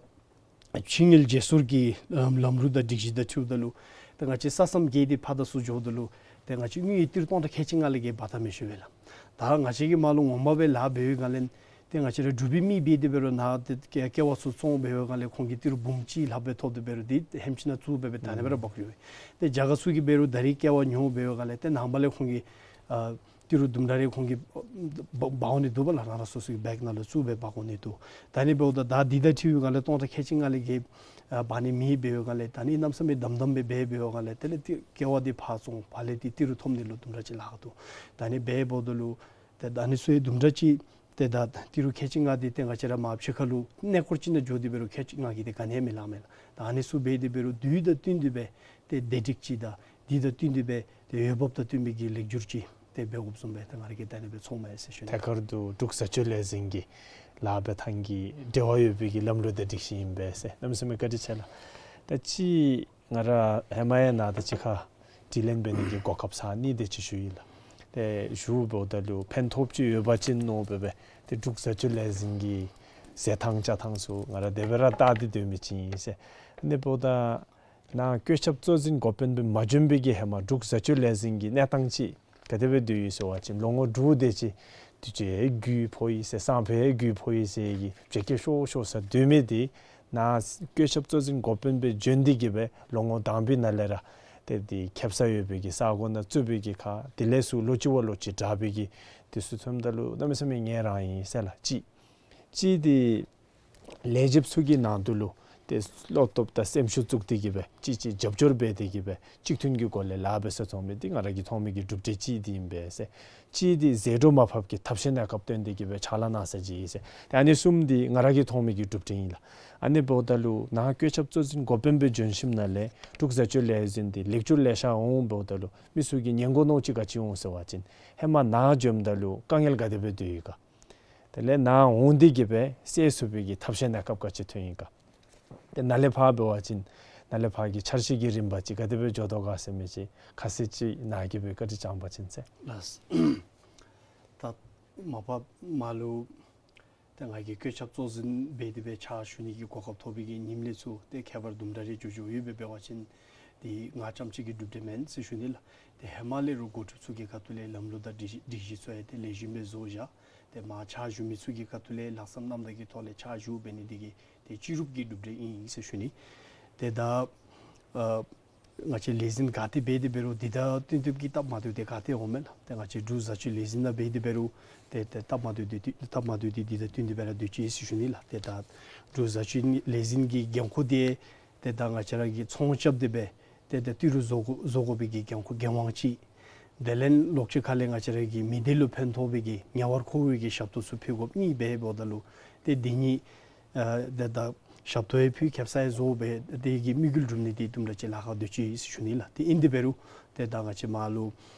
ཕྱི་དངུལ་བརྗེ་སོར་གྱི་ལམ་ལམ་ལུགས་དང་སྒྲིག་གཞི་དང་འཁྲིལཝ་ད་ལུ་ཏེ་ང་བཅས་ས་མཚམས་བརྒལ་ཏེ་ཕར་དང་ཚུར་འགྱོཝ་ད་ལུ་ཏེ་ང་བཅས་དངུལ་ཡོད་ཏི་རུ་སྟོང་ཕྲག་ཁལ་གཅིག་ལྔ་ལས་བརྒལ་འབག་ད་མི་ཆོག་པས་ལགས། ད་ང་བཅས་ཀྱིས་མར་ལུ་ངོ་མ་སྦེ་ལཱ་འབད་བའི་སྒང་ལས་ཏེ་ང་བཅས་ར་འབྲུག་པའི་མི་འབད་དེ་འབད་རུང་ནཱ་ཏེ་ཀེ་ཀེ་བ་ཚུ་བཙོང་འབད་བའི་སྒང་ལས་ཁོང་གིས་ཏི་རུ་འབུམ་གཅིག་ལྷགཔ་སྦེ་ཐོབ་སྟེ་འབད་རུང་འདི་ཧེམ་ཅིག་ནང་བཙུགས་འབད་སྦེ་ད་ནི་སྦེ་ར་འབག་ཡོད། ཏེ་རྒྱ་གར་ཚུ་གིས་འབད་རུང་ད་རིས་ཀེ་བ་ཉོ་འབད་བའི་སྒང་ལས་ཏེ་ནངས་པ་ལས་ཁོང་གིས་ཨ་ ཏི་རུ་དུམ་གྲ་རེ་ཁོང་གིས་འབག་འབག་འོང་ནི་འདུག་པ་ལགས། རང་རང་སོ་སོའི་བེག་ནང་ལུ་བཙུགས་སྦེ་འབག་འོང་ནི་འདུག། ད་ཨ་ནི་འབདཝ་ད་ད་འདི་དང་འཁྲིལ་བའི་སྒང་ལས་སྟོང་ཕྲག་ཁལ་གཅིག་ལྔ་ལས་བརྒལ་ཨ་འབག་ནི་མེད་པའི་སྒང་ལས་ད་ཨ་ནི་གནམ་མེད་ས་མེད་དམ་དམ་སྦེ་འབད་བའི་སྒང་ལས་དེ་ལས་ཏེ་ཀེ་བ་འདི་ཕར་བཙོང་ཕར་ལས་ཏེ་ཏི་རུ་ཐོབ་ནི་ལུ་དུམ་གྲ་ཅིག་ལཱ་ཁག་འདུག། ད་ཨ་ནི་འབདཝ་ད་ལུ་ཏེ་ད་ཨ་ནི་ཚུ་ཡང་དུམ་གྲ་ཅིག་ཏེ་ད་ཏི་རུ་ཁལ་གཅིག་ལྔ་འདི་ཏེ་ང་བཅས་ར་མར་ཕྱི་ཁ་ལུ་གནས་སྐོར་ཅིག་ནང་འགྱོ་སྟེ་འབད་རུང་ཁལ་གཅིག་ལྔ་གིས་ཏེ་ག་ནི་ཡང་མི་ལང་མས་ལགས། ད་ཨ་ནི་ཚུ་འབད་དེ་འབད་རུང་དུས་དང་བསྟུན་ཏེ་སྦེ་ཏེ་བདེ་སྒྲིག་ཅིག་དང་འདི་དང་བསྟུན་ཏེ་སྦེ་ཏེ་འོས་འབབ་དང་བསྟུན་པའི་གི་ལེགས་སྒྱུར་ཅིག་ཏེ་འབད་དགོཔ་བཟུམ་སྦེ་ཏེ་ང་ར་གིས་ད་ཨ་ནི་སྦེ་ཚོརཝ་མས་ཟེར་ཞུ་ནི། ཐད་ཀར་དུ་འབྲུག་བཟའ་སྤྱོད་ལས་འཛིན་གྱི་ལཱ་འབད་ཐངས་ཀྱི་འབྲེལ་བ་ཡོད་པའི་གི་ལམ་ལུགས་དང་སྒྲིག་གཞི་ཨིན་པས་ཟེར། གནམ་མེད་ས་མེད་བཀའ་དྲིན་ཆེ་ལགས། ད་ཅི་ང་ར་ཧེ་མ་ཡང་ནཱ་དང་གཅིག་ཁར་དྲི་ལན་འབད་ནི་གི་གོ་སྐབས་ཚར་གཉིས་དེ་ཅིག་ཞུ་ཡི་ལགས། ཏེ་ཞུ་འབདཝ་ད་ལུ་ཕན་ཐོགས་ཅིག་ཡོད་པ་ཅིན་མནོ་སྦེ་སྦེ་ཏེ་འབྲུག་བཟའ་སྤྱོད་ལས་འཛིན་གྱི་ཟས་ཐངས་ཅ་ཐངས་ཚུ་ང་ར་དེ་སྦེ་ར་བལྟ་སྟེ་སྡོད་མི་ཅིག་ཨིན་ཟེར། ཨ་ནི་འབདཝ་ད་ནཱ་བཀོད་ཁྱབ་གཙོ་འཛིན་འགོ་དཔོན་སྦེ་མ་བྱོན་པའི་གི་ཧེ་མ་འབྲུག་བཟའ་སྤྱོད་ལས་འཛིན་གྱི་གནས་སྟངས་ཅིག་ག་དེ་སྦེ་སྡོད་ཡི་ཟེར་བ་ཅིན་ལོ་ངོ་དྲུག་དེ་ཅིག་དུས་ཅི་རྒུད་ཕོག་ཡི་ཟེར་སང་ཕོད་རྒུད་ཕོག་ཡི་ཟེར་གྱི་བྱེད་སྐལ་ཤོར་ཤོར་ས་སྡོད་མི་དེ་ནཱ་བཀོད་ཁྱབ་གཙོ་འཛིན་འགོ་དཔོན་སྦེ་བྱོན་ཏེ་གི་སྦེ་ལོ་ངོ་དང་པའི་ནང་ལས་ར་ཏེ་དེ་ཁེབ་ས་ཡོད་པའི་གི་ས་གོ་ནང་བཙུགས་པའི་གི་ཁར་དེ་ལས་ཚུར་ལོག་ཅི་བ་ལོག་ཅི་དྲག་པའི་གི་དུས་ཚོད་ཐོནམ་ད་ལུ་གནམ་མེད་ས་མེད་ངལ་རངས་ཡི་ཟེར་ལགས། གཅིག་གཅིག་དེ་ལས་བྱེདཔ་ཚུ་གི་ནང་དུ་ལུ་ཏེ་བློ་སྟོབས་དང་སེམས་ཤུགས་བཙུགས་ཏེ་གི་སྦེ་གཅིག་གཅིག་རྒྱབ་སྐྱོར་འབད་དེ་གི་སྦེ་གཅིག་མཐུན་གྱི་སྒོ་ལས་ལཱ་འབད་ས་ཚུགས་མི་འདི་ང་ར་གིས་མཐོང་མི་གི་གྲུབ་འབྲས་གཅིག་འདི་ཨིན་པས་ཟེར། གཅིག་འདི་ཟད་འགྲོ་མར་ཕབ་ཀྱི་ཐབས་ཤེས་གནས་སྐབས་བཏོན་ཏེ་གི་སྦེ་ཕྱག་ལཱ་གནང་ས་ཅིག་ཨིན་ཟེར། ཏེ་ཨ་ནི་གསུམ་འདི་ང་ར་གིས་མཐོང་མི་གི་གྲུབ་འབྲས་ཨིན་ལགས། ཨ་ནི་འབདཝ་ད་ལུ་ནཱ་བཀོད་ཁྱབ་གཙོ་འཛིན་འགོ་དཔོན་སྦེ་བྱོན་ཞིནམ་ལས་འབྲུག་བཟའ་སྤྱོད་ལས་འཛིན་འདི་ལེགས་སྒྱུར་ལེ་ཤ་འོང་འབདཝ་ད་ལུ་མི་ཚུ་གིས་ཉན་དགོ་མནོ་ཅིག་ག་ཅི་འོང་ཟེར་བ་ཅིན་ཧེ་མ་ནཱ་བྱོནམ་ད་ལུ་དཀའ་ངལ་ག་དེ་སྦེ་སྡོད་ཡི་ག། དེ་ལས་ནཱ་འོང་སྟེ་གི་སྦེ་སེལ་ཚུགས་པའི་གི་ཐབས་ཤེས་གནས་སྐབས་ག་ཅི་ཐོན་ཡི་ག། ཏེ་ནཱ་ལས་ཕར་འབད་བ་ཅིན་ནཱ་ལས་ཕར་གྱི་འཆར་གཞི་གི་རིམ་པ་ཅིག་ག་དེ་སྦེ་འགྱོ་དོ་ག་ཟེར་མི་ཅིག་ཁ་གསལ་ཅིག་ནཱ་གིས་སྦེ་བཀའ་དྲིན་བསྐྱང་པ་ཅིན་ཟེར། ལགས། ད་མ་པ་མར་ལུ་ཏེ་ང་གིས་བཀོད་ཁྱབ་གཙོ་འཛིན་འབད་དེ་སྦེ་ཕྱག་ཞུ་ནི་གི་གོ་སྐབས་ཐོབ་པའི་གི་ཉིནམ་ལས་ཚུར་ཏེ་ཁྱད་པར་དུམ་གྲ་རེ་འགྱོ་འགྱོཝ་ཡོད་པས། འབད་བ་ཅིན་འདི་ང་རྐྱངམ་གཅིག་གི་གྲུབ་འབྲས་མེན་ཟེར་ཞུ་ནི་ལགས། ཏེ་ཧེ་མ་ལས་ར་འགོ་ཁྲིདཔ་ཚུ་གི་ཁ་ཐུག་ལས་ལམ་ལུགས་དང་སྒྲིག་གཞི་སྒྲིག་གཞི་ཚུ་ཡང་ཏེ་ལེགས་ཤོམ་སྦེ་བཟོ་བཞག། ཏེ་མར་ཕྱག་ཞུ་མི་ཚུ་གི་ཁ་ཐུག་ལས་ལྷག་བསམ་རྣམ་དག་གི་ཐོག་ལས་ཕྱག་ཞུ་འབད་ནི་འདི་གིས་ཏེ་སྤྱི་རུབ་ཀྱི་གྲུབ་འབྲས་ཨིན་ཟེར་ཞུ་ནི། ཏེ་ད་ཨ་ང་བཅས་ལས་འཛིན་ག་ཏེ་འབད་དེ་འབད་རུང་འདི་དང་བསྟུན་ཏེ་གི་སྟབས་མ་བདེཝ་འདི་ག་ཏེ་འོང་མས་ལགས། ཏེ་ང་བཅས་འབྲུག་བཟའ་སྤྱོད་ལས་འཛིན་ནང་འབད་དེ་འབད་རུང་ཏེ་ཏེ་སྟབས་མ་བདེཝ་འདི་སྟབས་མ་བདེཝ་འདི་འདི་དང་བསྟུན་ཏེ་སྦེ་ར་སྡོད་ཅི་ཟེར་ཞུ་ནི་ལགས། ཏེ་ད་འབྲུག་བཟའ་སྤྱོད་ལས་འཛིན་གྱི་འགན་ཁུར་འདི་ཏེ་ད་ང་བཅས་ར་གིས་ཚོང་རྐྱབ་སྟེ་སྦེ་ཏེ་ད་ཏི་རུ་བཟོ་དགོ་བཟོ་དགོ་པའི་གི་འགན་ཁུར་འགན་དབང་གཅིག། དེ་ལས་ལོག་ཅིག་ཁ་ལས་ང་བཅས་ར་གི་མི་སྡེ་ལུ་ཕན་ཐོགས་པའི་གི་ཉེ་བར་མཁོ་བའི་གི་ཞབས་ཏོག་ཚུ་ཕུལ་དགོཔ་གཉིས་འབདཝ་ད་ལུ་ཏེ་འདི་གཉིས་ཨ་ཏེ་ད་ཞབས་ཏོག་ཡང་ཕུལ་ཁེབ་ས་ཡང་བཟོ་སྦེ་དེ་གི་དམིགས་ཡུལ་སྒྲུབ་ནི་འདི་དུམ་གྲ་ཅིག་ལཱ་ཁག་སྡོད་ཅི་ཟེར་ཞུ་ནི་ལགས། ཏེ་ཨིན་དེ་འབད་རུང་ཏེ་ད་ང་བཅས་མར་ལུ་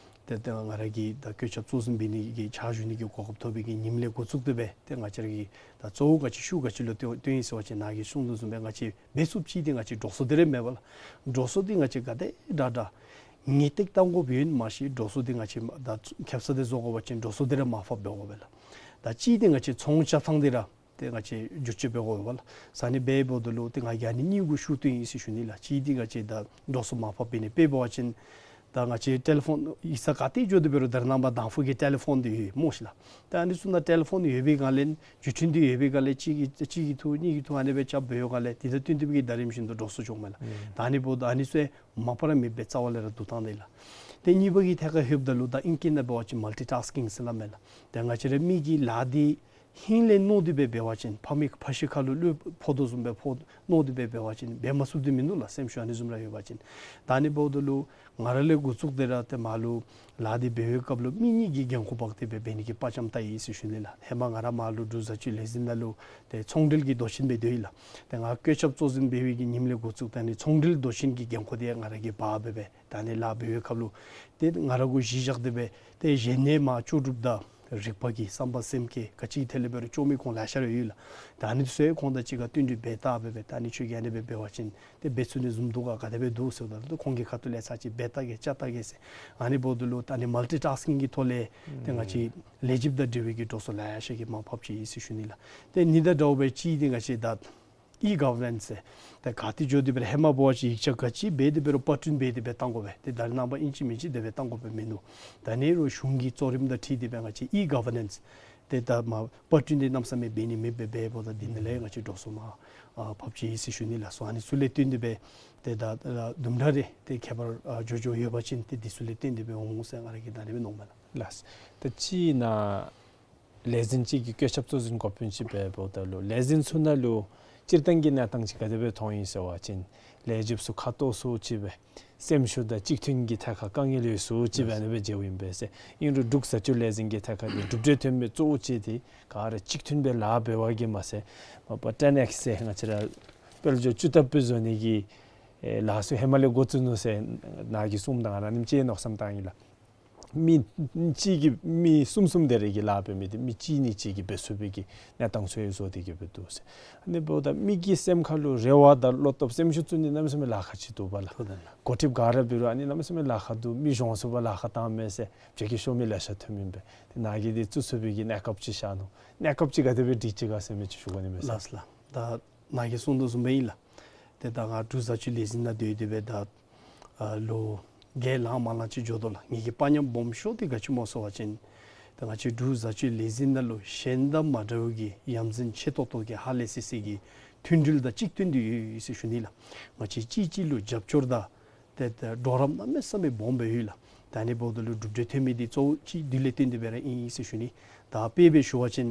ཏེ་ད་ང་ར་གི་ད་བཀོད་ཁྱབ་གཙོ་འཛིན་འབད་ནི་གི་ཕྱག་ཞུ་ནི་གི་གོ་སྐབས་ཐོབ་པའི་གི་ཉིནམ་ལས་འགོ་བཙུགས་ཏེ་སྦེ་ཏེ་ང་བཅས་ར་གི་ད་གཙོ་བོ་ག་ཅི་ཤུགས་ག་ཅི་ལུ་བཏོན་བཏོན་ཡི་ཟེར་བ་ཅིན་ནཱ་གིས་གསུངས་དོ་བཟུམ་སྦེ་ང་བཅས་འབད་ཚུགསཔ་ཅིག་འདི་ང་བཅས་འགྲོ་སོང་འདི་ར་མེད་པས་ལགས། འགྲོ་སོང་འདི་ང་བཅས་ག་དེ་དྲག་དྲག་ངེས་ཏིག་བཏང་དགོཔ་ཡོད་མ་གཞི་འགྲོ་སོང་འདི་ང་བཅས་ད་ཁེབ་ས་འདི་བཟོ་དགོ་པ་ཅིན་འགྲོ་སོང་འདི་ར་མར་ཕབ་འབད་དགོ་པས་ལགས། ད་གཅིག་འདི་ང་བཅས་ཚོང་བྱ་ཐངས་འདི་ར་ཏེ་ང་བཅས་བསྒྱུར་བཅོས་འབད་དགོ་པས་ལགས། ཟེར་ནི་འབདཝ་ད་ལུ་ཏེ་ང་གིས་ཨ་ནི་གཉིས་གུ་ཤུགས་བཏོན་ཡི་ཟེར་ཞུ་ནི་ལགས། གཅིག་འདི་ང་བཅས་ད་འགྲོ་སོང་མར་ཕབ་འབད་ནི་དཔེ་འབད་བ་ཅིན་ད་ང་བཅས་ཊེ་ལི་ཕོན་ཡིག་ཚང་ག་ཏེ་འགྱོ་སྟེ་འབད་རུང་ད་རེས་ནངས་པ་དང་ཕུ་གི་ཊེ་ལི་ཕོན་འདི་ཡོད་སྨོ་ཤིག་ལགས། ད་ཨ་ནི་ཚུ་ནང་ཊེ་ལི་ཕོན་ཡོད་པའི་སྒང་ལས་བརྒྱུད་འཕྲིན་འདི་ཡོད་པའི་སྒང་ལས་གཅིག་གིས་གཅིག་གིས་ཐུག་གཉིས་ཀྱིས་ཐུག་ཨ་ནི་སྦེ་རྐྱབ་འབད་བའི་སྒང་ལས་དེ་དང་བསྟུན་ཏེ་གི་ད་རིམ་བཞིན་དུ་འགྲོ་སོང་འབྱུངམ་མས་ལགས། ཨུམ། ད་ཨ་ནི་འབདཝ་ད་ཨ་ནི་ཚུ་མ་པ་ར་མེདཔ་སྦེ་རྩ་བ་ལས་ར་བསྡུ་བཏང་དེས་ལགས། ཏེ་གཉིས་པ་གི་ཐད་ཁར་ལྷོདཔ་ད་ལུ་ད་ཨིང་སྐད་ནང་འབད་བ་ཅིན་མལ་ཊི་ཊཱསི་ཀིང་ཟེར་སླབ་མས་ལགས། ཏེ་ང་བཅས་ར་མི་གིས་ལཱ་འདི་ཧིང་ལས་མནོ་སྟེ་སྦེ་འབད་བ་ཅིན་ཕ་མའི་ཕ་ཤུལ་ཁ་ལུ་ཀླུ་འཕུར་དོ་བཟུམ་སྦེ་འཕུར་མནོ་སྟེ་སྦེ་འབད་བ་ཅིན་འབད་མ་ཚུགསཔ་འདི་མིན་འདུག་ལགས། སེམས་ཤུགས་ཨ་ནི་བཟུམ་ར་ཡོད་པ་ཅིན། ད་ཨ་ནི་འབདཝ་ད་ལུ་ང་ར་ལས་འགོ་བཙུགས་ཏེ་ར་ཏེ་མར་ལུ་ལཱ་འདི་འབད་བའི་སྐབས་ལུ་མི་གཉིས་ཀྱིས་འགན་ཁུར་འབག་སྟེ་སྦེ་འབད་ནི་གི་དཔའ་བཅམ་བཏང་ཡི་ཟེར་ཞུ་ནི་ལགས། ཧེ་མ་ང་ར་མར་ལུ་འབྲུག་བཟའ་སྤྱོད་ལས་འཛིན་ནང་ལུ་ཏེ་ཚོང་འབྲེལ་གྱི་མདོ་ཆེན་སྦེ་སྡོད་ཡི་ལགས། ཏེ་ང་བཀོད་ཁྱབ་གཙོ་འཛིན་འབད་བའི་གི་ཉིནམ་ལས་འགོ་བཙུགས་ཏེ་ཨ་ནི་ཚོང་འབྲེལ་མདོ་ཆེན་གྱི་འགན་ཁུར་འདི་ང་ར་གིས་འབག་སྦེ་སྦེ་ད་ཨ་ནི་ལཱ་འབད་བའི་སྐབས་ལུ་ཏེ་ང་ར་གུ་གཞི་བཞག་སྟེ་སྦེ་ཏེ་གཞན་ནཱ་མར་ལྕོགས་གྲུབ་དང་རིག་པ་གི་བསམ་པ་སེམས་བསྐྱེད་ག་ཅི་ཐད་ལས་འབད་རུང་ལྕོགས་མི་ཁོང་ལེ་ཤ་ར་ཡོད་ལགས། ད་ཨ་ནི་ཚུ་ཡང་ཁོང་དང་གཅིག་ཁར་བསྟུན་གྲོས་འབད་བལྟ་སྦེ་སྦེ་ད་ཨ་ནི་ཁྱོད་ཀྱིས་ཨ་ནི་སྦེ་འབད་བ་ཅིན་ཏེ་འབད་ཚུགས་ནི་བཟུམ་འདུག་ག་ག་དེ་སྦེ་འདུག་ཟེརཝ་ད་ལུ་ཁོང་གི་ཁ་ཐུག་ལས་ཚར་གཅིག་འབད་བལྟ་གེ་བཅར་བལྟ་གེ་ཟེར། ཨ་ནི་འབདཝ་ད་ལུ་ད་ཨ་ནི་མལ་ཊི་ཊཱསི་ཀིང་གི་ཐོག་ལས་ཏེ་ང་བཅས་ལས་བྱེདཔ་དང་འབྲེལ་བའི་གི་འགྲོ་སོང་ལེ་ཤ་གི་མར་ཕབ་ཅི་ཨིན་ཟེར་ཞུ་ནི་ལགས། ཏེ་ཨ་ནི་དང་འདྲཝ་སྦེ་གཅིག་འདི་ང་བཅས་ད་ཨི་གོ་ཝར་ནེནསི་ཟེར། ད་ག་ཏེ་འགྱོ་སྟེ་འབད་རུང་ཧེ་མ་འབད་བ་ཅིན་ཡིག་ཆ་ག་ཅི་འབད་དེ་འབད་རུང་པར་སྐྲུན་འབད་དེ་སྦེ་བཏང་དགོ་པས། ཏེ་ད་རེས་ནངས་པ་ཨིན་ཅི་མིན་ཅི་དེ་སྦེ་བཏང་དགོ་པས་མིན་འདུག། ད་ཨ་ནི་རུང་གཞུང་གི་གཙོ་རིམ་དང་འཁྲིལ་ཏེ་སྦེ་ང་བཅས་ཨི་གོ་ཝར་ནེནསི་ ཏེ་ད་མ་པར་སྐྲུན་འདི་གནམ་མེད་ས་མེད་འབད་ནི་མེདཔ་སྦེ་འབདཝ་ད་འདི་ནང་ལས་ང་བཅས་འགྲོ་སོང་མར་ཨ་ཕབ་ཅི་ཟེར་ཞུ་ནི་ལགས། སོ་ཨ་ནི་ཚུ་ལས་བརྟེན་ཏེ་སྦེ་ཏེ་ད་ཨ་དུམ་གྲ་རེ་ཏེ་ཁྱད་པར་ཨ་འགྱོ་འགྱོཝ་ཡོད་པ་ཅིན་ཏེ་འདི་ཚུ་ལས་བརྟེན་ཏེ་སྦེ་འོང་ཟེར་ང་ར་གིས་ད་རེས་སྦེ་མནོཝ་མས་ལགས། ལགས། ད་ཅི་ན་ལས་འཛིན་ཅིག་གིས་བཀོད་ཁྱབ་གཙོ་འཛིན་འགོ་དཔོན་ཅིག་འབདཝ་ད་ལུ་ལས་འཛིན་ཚུ་ནང་ལུ་སྤྱིར་བཏང་གི་གནས་སྟངས་ཅིག་ག་དེ་སྦེ་མཐོང་ཡི་ཟེར་བ་ཅིན་ལས་བྱེདཔ་ཚུ་ཁ་ཏོག་ཚུ་ཅིག་སྦེ་སེམས་ཤུགས་དང་གཅིག་མཐུན་གྱི་ཐད་ཁར་དཀའ་ངལ་ཡོད་ཚུལ་ཅིག་སྦེ་ཨ་ནི་སྦེ་མཇལཝ་ཨིན་པས་ཟེར། ཨིན་རུང་འབྲུག་བཟའ་སྤྱོད་ལས་འཛིན་གྱི་ཐད་ཁར་འདི་གྲུབ་འབྲས་ཐོན་མི་གཙོ་བོ་ཅིག་འདི་ག་ར་གཅིག་མཐུན་སྦེ་ལཱ་འབད་བ་གིས་མ་ཚད་མ་པ་ཊེན་ཨེགསི་ཟེར་ང་བཅས་ར་དཔལ་འབྱོར་བཅུ་ལྟབ་སྦེ་བཟོ་ནི་གི་ཨེ་ལཱ་ཚུ་ཧེ་མ་ལས་འགོ་བཙུགས་ནུག་ཟེར་ནཱ་གིས་གསུངམ་ད་ང་ར་ཨ་ནེམ་ཅིག་མནོ་བསམ་བཏང་ཡི་ལགས། མི་གཅིག་གིས་མི་གསུམ་གསུམ་དེ་རེ་གིས་ལཱ་འབད་མི་འདི་མི་གཅིག་གཉིས་ཅིག་གིས་འབད་ཚུགས་པའི་གི་གནས་སྟངས་ཚུ་ཡང་བཟོ་སྟེ་གི་སྦེ་འདུག་ཟེར། ཨ་ནི་འབདཝ་ད་མི་གི་སེམས་ཁ་ལུ་རེ་བ་དང་བློ་སྟོབས་སེམས་ཤུགས་བཙུགས་ནི་གནམ་མེད་ས་མེད་ལཱ་ཁག་ཅིག་འདུག་པ་ལགས། འགོ་ཁྲིདཔ་ག་ར་འབད་རུང་ཨ་ནི་གནམ་མེད་ས་མེད་ལཱ་ཁག་འདུག། མི་གཞོན་ཚུ་ཕར་ལཱ་ཁག་བཏང་མས་ཟེར་བྱེད་ཀྱི་ཤོར་མི་ལེ་ཤ་ཐོན་མི་ཨིན་པས། ཏེ་ནཱ་གིས་འདི་བཙུགས་ཚུགས་པའི་གི་གནས་སྐབས་ཅིག་ཤར་ནུག། གནས་སྐབས་ཅིག་ག་དེ་སྦེ་སྒྲིག་ཅི་ག་ཟེར་མི་ཅིག་ཞུ་དགོ་ནི་མས་ཟེར། ལགས་ལགས། ད་ནཱ་གིས་གསུངས་དོ་བཟུམ་སྦེ་ཨིན་ལགས། ཏེ་ད་ང་འབྲུག་བཟའ་སྤྱོད་ལས་འཛིན་ནང་སྡོད་དེ་སྦེ་ད་ཨ་ལོ་བརྒྱད་ལང་མ་ལང་ཅིག་འགྱོ་དོ་ལགས། ངེ་གི་དཔའ་ཉམས་སྦོམ་ཤོས་འདི་ག་ཅི་སྨོ་ཟེར་བ་ཅིན་ད་ང་བཅས་འབྲུག་བཟའ་སྤྱོད་ལས་འཛིན་ནང་ལུ་གཞན་དང་མ་འདྲཝ་གི་ཡ་མཚན་ཆེ་ཏོག་ཏོ་གི་ཧ་ལས་སི་སི་གི་མཐུན་སྒྲིལ་དང་གཅིག་མཐུན་འདི་ཡོད་ཡོད་ཟེར་ཞུ་ནི་ལགས། ང་བཅས་གཅིག་གཅིག་ལུ་རྒྱབ་སྐྱོར་དང་ཏེ་ཏེ་གྲོགས་རམ་གནམ་མེད་ས་མེད་སྦོམ་སྦེ་ཡོད་ལགས། ད་ཨ་ནི་འབདཝ་ད་ལུ་གྲུབ་འབྲས་ཐོན་མི་འདི་གཙོ་བོ་ཅིག་འདི་ལས་བརྟེན་ཏེ་སྦེ་ར་ཨིན་ཟེར་ཞུ་ནི། ད་དཔེ་སྦེ་ཞུ་བ་ཅིན་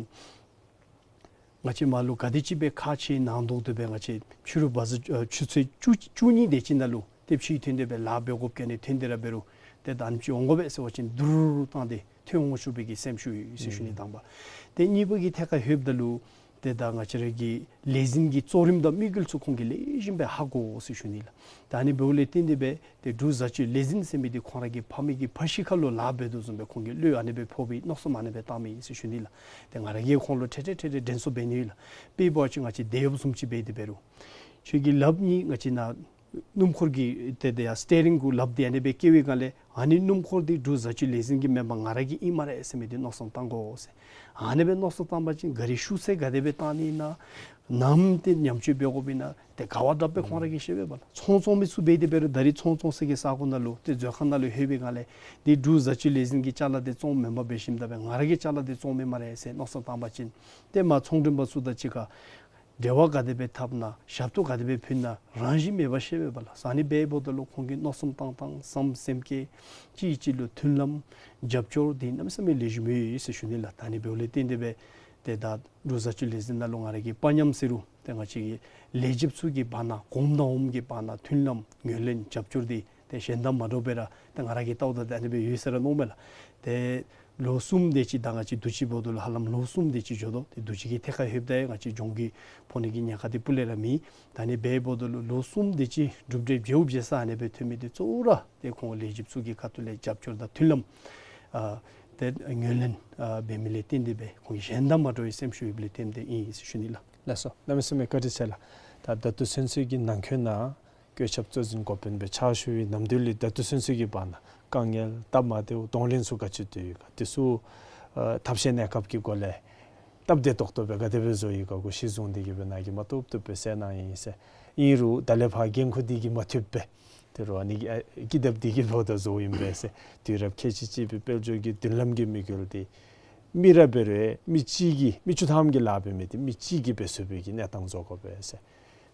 ང་བཅས་མར་ལུ་ག་དེ་ཅིག་སྦེ་ཁག་ཆེ་ནང་དོག་དེ་སྦེ་ང་བཅས་ཕྱི་རུ་བ་ཟུར་ཨ་ཆུ་ཚོད་བཅུ་བཅུ་གཉིས་དེ་ཅིག་ནང་ལུ་ཏེ་ཕྱི་ཐོན་ཏེ་སྦེ་ལཱ་འབད་དགོཔ་གི་ཨ་ནི་ཐོན་ཏེ་ར་འབད་རུང་ཏེ་ད་ཨ་ནེམ་ཅིག་འོང་དགོ་པས་ཟེར་བ་ཅིན་དུར་བཏང་སྟེ་ཐོན་འོང་ཚུགས་པའི་གི་སེམས་ཤུགས་ཡོད་ཟེར་ཞུ་ནི་དང་པ། ཏེ་གཉིས་པ་གི་ཐད་ཁར་ལྷོདཔ་ད་ལུ་ཏེ་ད་ང་བཅས་ར་གི་ལས་འཛིན་གྱི་གཙོ་རིམ་དང་དམིགས་ཡུལ་ཚུ་ཁོང་གིས་ལེགས་ཤོམ་སྦེ་ཧ་གོ་ཟེར་ཞུ་ནི་ལགས། ད་ཨ་ནི་འབདཝ་ལས་བརྟེན་ཏེ་སྦེ་ཏེ་འབྲུག་བཟའ་སྤྱོད་ལས་འཛིན་ཟེར་མི་འདི་ཁོང་ར་གི་ཕ་མའི་གི་ཕ་གཞིས་ཁ་ལུ་ལཱ་འབད་དོ་བཟུམ་སྦེ་ཁོང་གི་བློ་ཨ་ནི་སྦེ་ཕོག་པའི་མནོ་བསམ་ཨ་ནི་སྦེ་བཏངམ་ཨིན་ཟེར་ཞུ་ནི་ལགས། ཏེ་ང་ར་གིས་ཁོང་ལུ་ཐེངས་ཐེངས་ཐེངས་ཐེངས་དྲན་གསོ་འབད་ནི་ཡོད་ལགས། དཔེ་འབད་བ་ཅིན་ང་བཅས་དེད་གཡོགཔ་བཟུམ་ཅིག་འབད་དེ་འབད་རུང་ཁྱོད་ཀྱི་ལགཔ་གཉིས་ང་བཅས་ནཱ་སྣུམ་འཁོར་གྱི་ཏེ་ཏེ་ཡ་སི་ཊི་ཡ་རིང་གུ་ལགཔ་འདི་ཨ་ནི་སྦེ་བཀལ་བའི་སྒང་ལས་ཨ་ནི་སྣུམ་འཁོར་འདི་འབྲུག་བཟའ་སྤྱོད་ལས་འཛིན་གྱི་མེན་པར་ང་ར་གི་ཨིན་སྨ་རེ་ཟེར་མི་འདི་མནོ་བསམ་བཏང་དགོ་ཟེར། ཨ་ནི་སྦེ་མནོ་བསམ་བཏང་པ་ཅིན་ག་རི་ཤུགས་ཚད་ག་དེ་སྦེ་བཏང་ནི་ཨིན་ན་ནམ་ཏེ་ཉམས་བཅོས་འབད་དགོཔ་ཨིན་ན་ཏེ་ག་བ་དྲགཔ་སྦེ་ཁོང་ར་གིས་ཤེས་པས་པ་ལགས། ཚོང་བཙོང་མི་ཚུ་འབད་དེ་འབད་རུང་ད་རིས་ཚོང་བཙོང་སའི་གི་ས་གོ་ནང་ལུ་ཏེ་མཛོད་ཁང་ནང་ལུ་ལྷོད་པའི་སྒང་ལས་འདི་འབྲུག་བཟའ་སྤྱོད་ལས་འཛིན་གྱི་ཅ་ལ་འདི་བཙོང་མེན་པར་འབད་ཞིནམ་ད་སྦེ་ང་ར་གི་ཅ་ལ་འདི་བཙོང་མས་སྨ་རེ་ཟེར་མནོ་བསམ་བཏང་པ་ཅིན་ཏེ་མར་ཚོང་མགྲོན་པ་ཚུ་དང་གཅིག་ཁར་འབྲེལ་བ་ག་དེ་སྦེ་འཐབ་ན་ཞབས་ཏོག་ག་དེ་སྦེ་ཕུལ་ན་རང་བཞིན་མེད་པར་ཤེས་པས་པ་ལགས། ཨ་ནི་འབདཝ་ད་ལུ་ཁོང་གི་མནོ་བསམ་བཏང་ཐངས་བསམ་སེམས་བསྐྱེད་གཅིག་གིས་གཅིག་ལུ་མཐུན་ལམ་རྒྱབ་སྐྱོར་འདི་གནམ་མེད་ས་མེད་ལེགས་ཤོམ་ཡོད་ཡོད་ཟེར་ཞུ་ནི་ལགས། ད་ཨ་ནི་འབདཝ་ལས་བརྟེན་ཏེ་སྦེ་ཏེ་ད་འབྲུག་བཟའ་སྤྱོད་ལས་འཛིན་ནང་ལུ་ང་ར་གི་དཔའ་ཉམས་ཟེར་རུང་ཏེ་ང་བཅས་ཀྱི་ལས་བྱེདཔ་ཚུ་གི་བར་ན་གོངམ་དང་འོགམ་གྱི་བར་ན་མཐུན་ལམ་ངོས་ལེན་རྒྱབ་སྐྱོར་འདི་ཏེ་གཞན་དང་མ་འདྲཝ་སྦེ་ར་ཏེ་ང་ར་གིས་བལྟཝ་ད་ཏེ་ཨ་ནི་སྦེ་ཡོད་ཟེར་ར་མནོཝ་མས་ལགས། ཏེ་ལོ་གསུམ་དེ་ཅིག་ད་ང་བཅས་འདུག་ཅི་འབདཝ་ད་ལུ་ཧ་ལམ་ལོ་གསུམ་དེ་ཅིག་འགྱོ་དོ། ཏེ་འདུག་ཅི་གི་ཐད་ཁར་ལྷོདཔ་ད་ཡང་ང་བཅས་གྱོང་གུད་ཕོག་ནི་གི་ཉེན་ཁ་འདི་སྤུ་ལས་ར་མེད། ད་ཨ་ནི་འབདཝ་ད་ལུ་ལོ་གསུམ་དེ་ཅིག་གྲུབ་འབྲས་བྱེཝ་བྱེ་ས་ཨ་ནི་སྦེ་ཐོན་མི་འདི་གཙོ་བོ་ར་ཏེ་ཁོང་ལས་བྱེདཔ་ཚུ་གི་ཁ་ཐུག་ལས་རྒྱབ་སྐྱོར་དང་མཐུན་ལམ་ཨ་ཏེ་ངོས་ལེན་ཨ་འབད་མི་ལས་བརྟེན་ཏེ་སྦེ་ཁོང་གཞན་དང་མ་འདྲ་བའི་སེམས་ཤུགས་ཡོདཔ་ལས་བརྟེན་ཏེ་ཨིན་ཟེར་ཞུ་ནི་ལགས། ལགས་སོ། གནམ་མེད་ས་མེད་བཀའ་དྲིན་ཆེ་ལགས། ད་ད་ལྟོ་ཚུན་ཚོད་ཀྱི་ནང་འཁོད་ནང་བཀོད་ཁྱབ་གཙོ་འཛིན་འགོ་དཔོན་སྦེ་ཕྱག་ཞུ་བའི་ནམ་དུས་ལས་ད་ལྟོ་ཚུན་ཚོད་ཀྱི་བར་ན་དཀའ་ངལ་སྟབས་མ་བདེཝ་གདོང་ལེན་ཚུ་ག་ཅི་ཐོན་ཡི་ག་དེ་ཚུ་ཨ་ཐབས་ཤེས་གནས་སྐབས་ཀྱི་སྒོ་ལས་སྟབས་བདེ་ཏོག་ཏོ་སྦེ་ག་དེ་སྦེ་བཟོ་ཡི་ག་གུ་གཞི་བཟུང་སྟེ་གི་སྦེ་ནཱ་གིས་མ་བཏུབ་བཏུབ་སྦེ་གསལ་གནང་ཡི་ཟེར། ཨིན་རུང་ད་ལས་ཕར་འགན་ཁུར་འདི་གིས་མ་ཐུབ་པས། དེ་རུང་ཨ་ནི་ཨ་ཀི་དེབ་འདི་གིས་འབདཝ་ད་བཟོཝ་ཨིན་པས་ཟེར། དུས་རབས་ཁལ་གཅིག་གཅིག་པའི་དཔལ་འབྱོར་གྱི་མདུན་ལམ་གྱི་དམིགས་ཡུལ་འདི་མི་ར་འབད་རུང་མི་གཅིག་གིས་མི་བཅུ་ཐམ་གྱིས་ལཱ་འབད་མི་འདི་མི་གཅིག་གིས་འབད་ཚུགས་པའི་གི་གནས་སྟངས་བཟོ་དགོ་པས་ཟེར།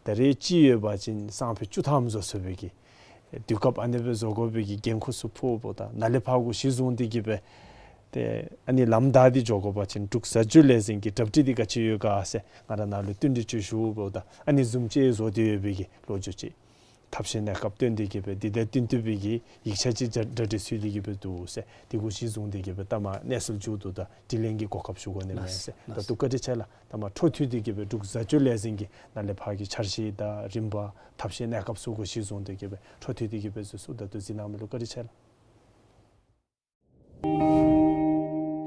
ད་རེས་གཅིག་ཡོད་པ་ཅིན་སང་ཕོད་བཅུ་ཐམ་བཟོ་ཚུགས་པའི་གི་དུས་སྐབས་ཨ་ནི་སྦེ་བཟོ་དགོ་པའི་གི་འགན་ཁུར་ཚུ་ཕོགཔ་ད་ནཱ་ལས་ཕར་གུ་གཞི་བཟུང་སྟེ་གི་སྦེ་ཏེ་ཨ་ནི་ལམ་བདའ་སྟེ་འགྱོ་དགོ་པ་ཅིན་འབྲུག་བཟའ་སྤྱོད་ལས་འཛིན་གྱི་གྲ་སྒྲིག་འདི་ག་ཅི་ཡོད་ག་ཟེར་ང་ར་ནཱ་ལུ་བསྟུན་གྲོས་ཅིག་ཞུ་འབདཝ་ད་ཨ་ནི་བཟུམ་ཅིག་བཟོ་སྟེ་ཡོད་པའི་གི་ལོ་རྒྱུས་ཅིག། ཐབས་ཤེས་གནས་སྐབས་བཏོན་ཏེ་གི་སྦེ་འདི་དང་བསྟུན་ཏེ་སྦེ་གི་ཡིག་ཆ་ཅིག་གྲ་གྲ་སྒྲིག་ཚུད་དེ་གི་སྦེ་འདུག་ཟེར། དེ་གུ་གཞི་བཟུང་སྟེ་གི་སྦེ་ད་མར་གནས་ཚུལ་མཇུག་བསྡུ་དང་དྲི་ལན་གྱི་གོ་སྐབས་ཞུ་དགོ་ནི་མས་ཟེར། ལགས་ད་ལགས། ལྟོ་བཀའ་དྲིན་ཆེ་ལགས། ད་མར་འཕྲོ་མཐུད་དེ་གི་སྦེ་འབྲུག་བཟའ་སྤྱོད་ལས་འཛིན་གྱི་ནཱ་ལས་ཕར་གྱི་འཆར་གཞི་དང་རིམ་པ་ཐབས་ཤེས་གནས་སྐབས་ཚུ་གུ་གཞི་བཟུང་སྟེ་གི་སྦེ་འཕྲོ་མཐུད་དེ་གི་སྦེ་ཚུ་ཚུ་ད་ལྟོ་གཟིགས་གནང་མི་ལུ་བཀའ་དྲིན་ཆེ་ལགས།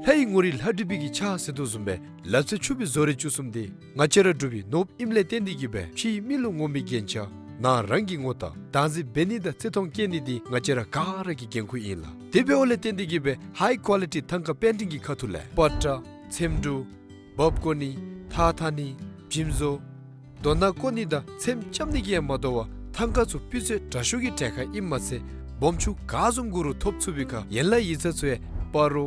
ལྷའི་ངོ་རིས་ལྷ་བྲིས་པའི་གི་ཕྱག་ཟེར་དོ་བཟུམ་སྦེ་ལག་རྩལ་ཕྱུག་པའི་བཟོ་རིག་བཅུ་གསུམ་འདི་ང་བཅས་ར་འབྲུག་པའི་ནོར་བུ་ཨིནམ་ལས་བརྟེན་ཏེ་གི་སྦེ་ཕྱིའི་མི་ལུ་ངོམ་པའི་རྒྱན་ཆ་ནང་རང་གི་ངོ་རྟགས་བདག་འཛིན་འབད་ནི་དང་བརྩི་མཐོང་བསྐྱེད་ནི་འདི་ང་བཅས་ར་ག་ར་གི་འགན་ཁུར་ཨིན་ལགས། དེ་འབདཝ་ལས་བརྟེན་ཏེ་གི་སྦེ་ཧའི་ཀོ་ལི་ཊི་ཐང་ཀ་པེན་ཊིང་གི་ཁ་ཐུག་ལས་པ་ཏྲ་ཚེམ་དྲུབ་འབག་བརྐོ་ནི་ཐགས་འཐག་ནི་འཇིམ་བཟོ་རྡོ་སྣ་བརྐོ་ནི་དང་ཚེམ་རྐྱབ་ནི་གིས་ཡང་མ་དོ་བར་ཐང་ཀ་ཚུ་སྤུས་ཚད་དྲག་ཤོས་ཀྱི་གྲལ་ཁར་ཨིནམ་མ་ཚད་སྦོམ་ཆུང་ག་བཟུམ་གུ་རུང་ཐོབ་ཚུགས་པའི་ཁར་ཡན་ལག་ཡིག་ཚང་ཚུ་ཡང་སྤ་རོ་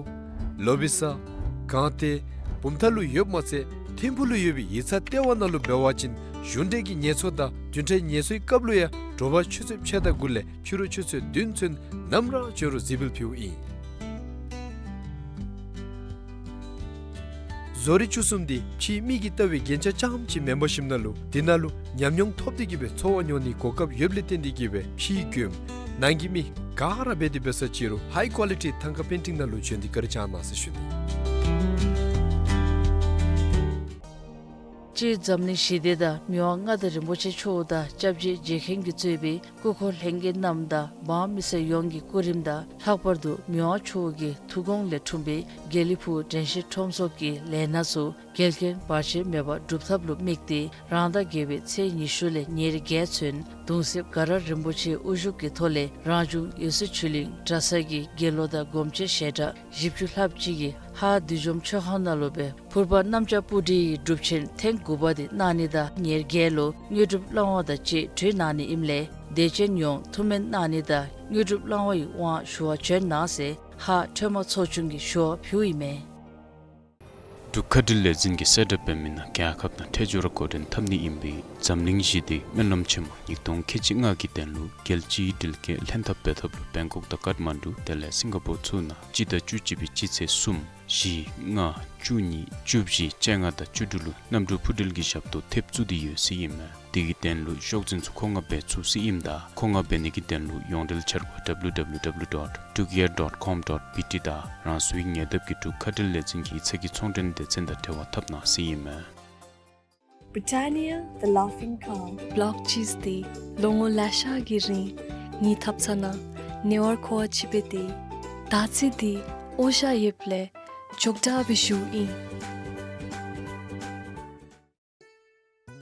ལོ་བི་ས་སྒང་སྟེང་ བུམ་ཐང་ལུ་ཡོདཔ་མ་ཚད་ཐིམ་ཕུག་ལུ་ཡོད་པའི་ཡིག་ཚང་ལྟེ་བ་ནང་ལུ་འབད་བ་ཅིན་གཞུང་འབྲེལ་གྱི་ངལ་འཚོ་དང་བདུན་ཕྲག་ངལ་འཚོའི་སྐབས་ལུ་ཡང་དྲོ་པ་ཆུ་ཚོད་ཕྱེད་དང་དགུ་ལས་ཕྱི་རུ་ཆུ་ཚོད་བདུན་ཚུན་ནམ་ར་འབྱོན་རུང་གཟིགས་འབུལ་ཕུལཝ་ཨིན། བཟོ་རིག་བཅུ་གསུམ་འདི་ཕྱིའི་མིག་གིས་བལྟ་བའི་རྒྱན་ཆ་རྐྱངམ་ཅིག་མེན་པར་ཞིནམ་ན་ལུ་འདི་ནང་ལུ་ཉམས་མྱོང་ཐོབ་སྟེ་གི་སྦེ་འཚོ་བ་མྱོང་ནིའི་གོ་སྐབས་ཡོདཔ་ལས་བརྟེན་ཏེ་གི་སྦེ་ཕྱིའི་མགྱོནམ་ནང་གི་མི་ག་ར་འབད་དེ་འབད་ས་ཅིག་རུང་ཧའི་ཀོ་ལི་ཊི་ཐང་ཀ་པེན་ཊིང་ནང་ལུ་བྱོན་ཏེ་བཀའ་དྲིན་བསྐྱང་གནང་ཟེར་ཞུ་ནི། སྤྱིར་འཛམ་གླིང་ཞི་བདེ་དང་མི་དབང་མངའ་བདག་རིན་པོ་ཆེ་མཆོག་དང་སྐྱབས་རྗེ་རྗེ་མཁན་གྱིས་གཙོས་པའི་སྐུ་འཁོར་ལྷན་རྒྱས་རྣམས་དང་འབངས་མི་སེར་ཡོངས་ཀྱི་སྐུ་རིམ་དང་ལྷག་པར་དུ་མི་དབང་མཆོག་གི་ཐུགས་དགོངས་ལས་འཁྲུངས་པའི་དགེ་ལེགས་ཕུག་དྲན་ཤེས་ཁྲོམ་ཚོགས་ཀྱི་ལས་སྣ་ཚུ་འགལ་རྐྱེན་བར་ཆད་མེད་པར་སྒྲུབ་ཐབས་ལུ་དམིགས་ཏེ་རང་ཟླ་བརྒྱད་པའི་ཚེས་ཉི་ཤུ་ལས་ཉེར་བརྒྱད་ཚུན་གདུང་སྲས་དགའ་རབ་རིན་པོ་ཆེའི་དབུ་བཞུགས་ཀྱི་ཐོག་ལས་རང་བྱུང་འོད་གསལ་ཆོས་གླིང་གྲྭ་ཚང་གི་དགེ་སློང་དང་སྒོམ་ཆེན་ཞལ་གྲངས་བཞི་བཅུ་ལྷགཔ་ཅིག་གིས་ཧཱ་བདུད་འཇོམས་མཆོད་ཁང་ནང་ལུ་སྦེ་ཕུར་པ་གནམ་ལྕགས་སྤུ་གྲིའི་སྒྲུབ་ཆེན་ཐེངས་དགུ་པ་འདི་གནང་ནི་དང་ཉེར་བརྒྱད་ལུ་དངོས་གྲུབ་བླང་བ་དང་བཅས་གྲོལ་གནང་ནི་ཨིནམ་ལས་དད་ཅན་ཡོངས་ཐུགས་སྨོན་གནང་ནི་དང་དངོས་གྲུབ་བླང་བ་ཡི་དབང་ཞུ་བར་བྱོན་གནང་ཟེར་ཧཱ་ཁྲོས་མ་ཚོགས་ཆུང་གིས་ཞུ་བ་ཕུལཝ་ཨིན་མས། འབྲུག་མཁའ་འགྲུལ་ལས་འཛིན་གྱིས་གསལ་བསྒྲགས་འབད་མི་ནང་རྒྱལ་ཁབ་དང་འཕྲལ་མགྱོགས་ར་འགོ་འདྲེན་འཐབ་ནི་ཨིན་པའི་འཛམ་གླིང་ཞི་བདེའི་སྨོན་ལམ་ཆེན་མོ་ཉིས་སྟོང་ཁལ་གཅིག་ལྔ་གི་དོན་ལུ་རྒྱལ་སྤྱིའི་འགྲུལ་སྐྱེལ་ལྷན་ཐབས་འབད་ཐབས་ལུ་བེང་ཀོག་དང་ཀཊ་མན་ཌུ་དེ་ལས་སིང་ག་པོར་ཚུ་ནང་སྤྱི་ཟླ་བཅུ་གཅིག་པའི་སྤྱི་ཚེས་གསུམ་བཞི་ལྔ་བཅུ་གཉིས་བཅུ་བཞི་བཅོ་ལྔ་དང་བཅུ་དྲུག་ལུ་གནམ་གྲུ་འཕུར་འགྲུལ་གྱི་ཞབས་ཏོག་ཐེབས་བཙུགས་ཏེ་ཡོད་ཟེར་ཨིན་མས། དེ་གི་དོན་ལུ་ཤོག་འཛིན་ཚུ་མཁོ་མངགས་འབད་ཚུགས་ཟེར་ཨིནམ་ད་མཁོ་མངགས་འབད་ནི་གི་དོན་ལུ་ཡོངས་འབྲེལ་འཆར་སྒོ་ཌབ་ལུ་ཌབ་ལུ་ཌབ་ལུ་ཌོཊ་ཊུ་གེ་ཡར་ཌོཊ་ཀོམ་ཌོཊ་པི་ཊི་དང་རང་སོའི་ཉེ་འདབས་ཀྱི་འབྲུག་མཁའ་འགྲུལ་ལས་འཛིན་གྱི་ཚད་ཀྱི་ཚོང་འབྲེལ་སྡེ་ཚན་དང་འབྲེལ་བ་འཐབ་གནང་ཟེར་ཨིན་མས། Britannia, the Laughing Cow. བློག་ཅིས་ཏེ་ལོ་ངོ་ལེ་ཤ་གི་རིང་ངེའི་ཐབ་ཚང་ནང་ཉེ་བར་མཁོ་བ་ཅིག་འབད་དེ་ད་ཚེ་འདི་འོང་ཤ་ཡོདཔ་ལས་འགྱོ་དྲག་སྦེ་ཞུཝ་ཨིན།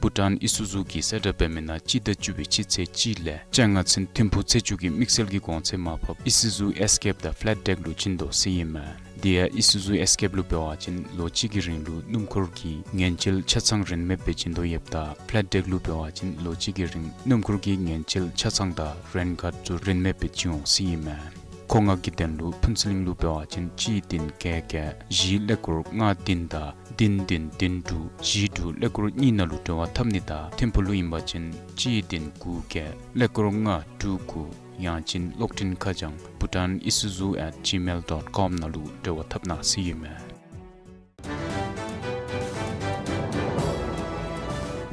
བྷུ་ཊཱན་ཨི་སུ་ཛུ་གིས་གསལ་བསྒྲགས་འབད་མི་ནང་སྤྱི་ཟླ་བཅུ་པའི་སྤྱི་ཚེས་གཅིག་ལས་བཅོ་ལྔ་ཚུན་ཐིམ་ཕུག་ཚེས་བཅུ་གི་དམིགས་བསལ་གྱི་གོང་ཚད་མར་ཕབ་ཨི་སུ་ཛུ་ཨེས་ཀེབ་དང་ཕ་ལེཊ་ཌེག་ལུ་བྱིན་དོ་ཟེར་ཨིན་མས། དེ་ཡང་ཨི་སུ་ཛུ་ཨེས་ཀེབ་ལུ་འབད་བ་ཅིན་ལོ་གཅིག་གི་རིང་ལུ་སྣུམ་འཁོར་གྱི་ངན་བྱེད་ཆ་ཚང་རིན་མེདཔ་སྦེ་བྱིན་དོ་ཡོདཔ་ད་ཕ་ལེཊ་ཌེག་ལུ་འབད་བ་ཅིན་ལོ་གཅིག་གི་རིང་སྣུམ་འཁོར་གྱི་ངན་བྱེད་ཆ་ཚང་དང་རེན་ཁཱརཌ་ཚུ་རིན་མེདཔ་སྦེ་བྱིན་འོང་ཟེར་ཨིན་མས། མཁོ་མངགས་ཀྱི་དོན་ལུ་ཕུན་ཚོགས་གླིང་ལུ་འབད་བ་ཅིན་གཅིག་བདུན་བརྒྱད་བརྒྱད་བཞི་ཀླད་ཀོར་ལྔ་བདུན་དང་བདུན་བདུན་བདུན་དྲུག་བཞི་དྲུག་ཀླད་ཀོར་གཉིས་ནང་ལུ་འབྲེལ་བ་འཐབ་ནི་དང་ཐིམ་ཕུག་ལུ་ཨིན་པ་ཅིན་གཅིག་བདུན་དགུ་བརྒྱད་ཀླད་ཀོར་ལྔ་དྲུག་དགུ་ཡང་ཅིན་གློག་འཕྲིན་ཁ་བྱང་Bhutan Isuzu at gmail dot com ནང་ལུ་འབྲེལ་བ་འཐབ་གནང་ཟེར་ཨིན་མས།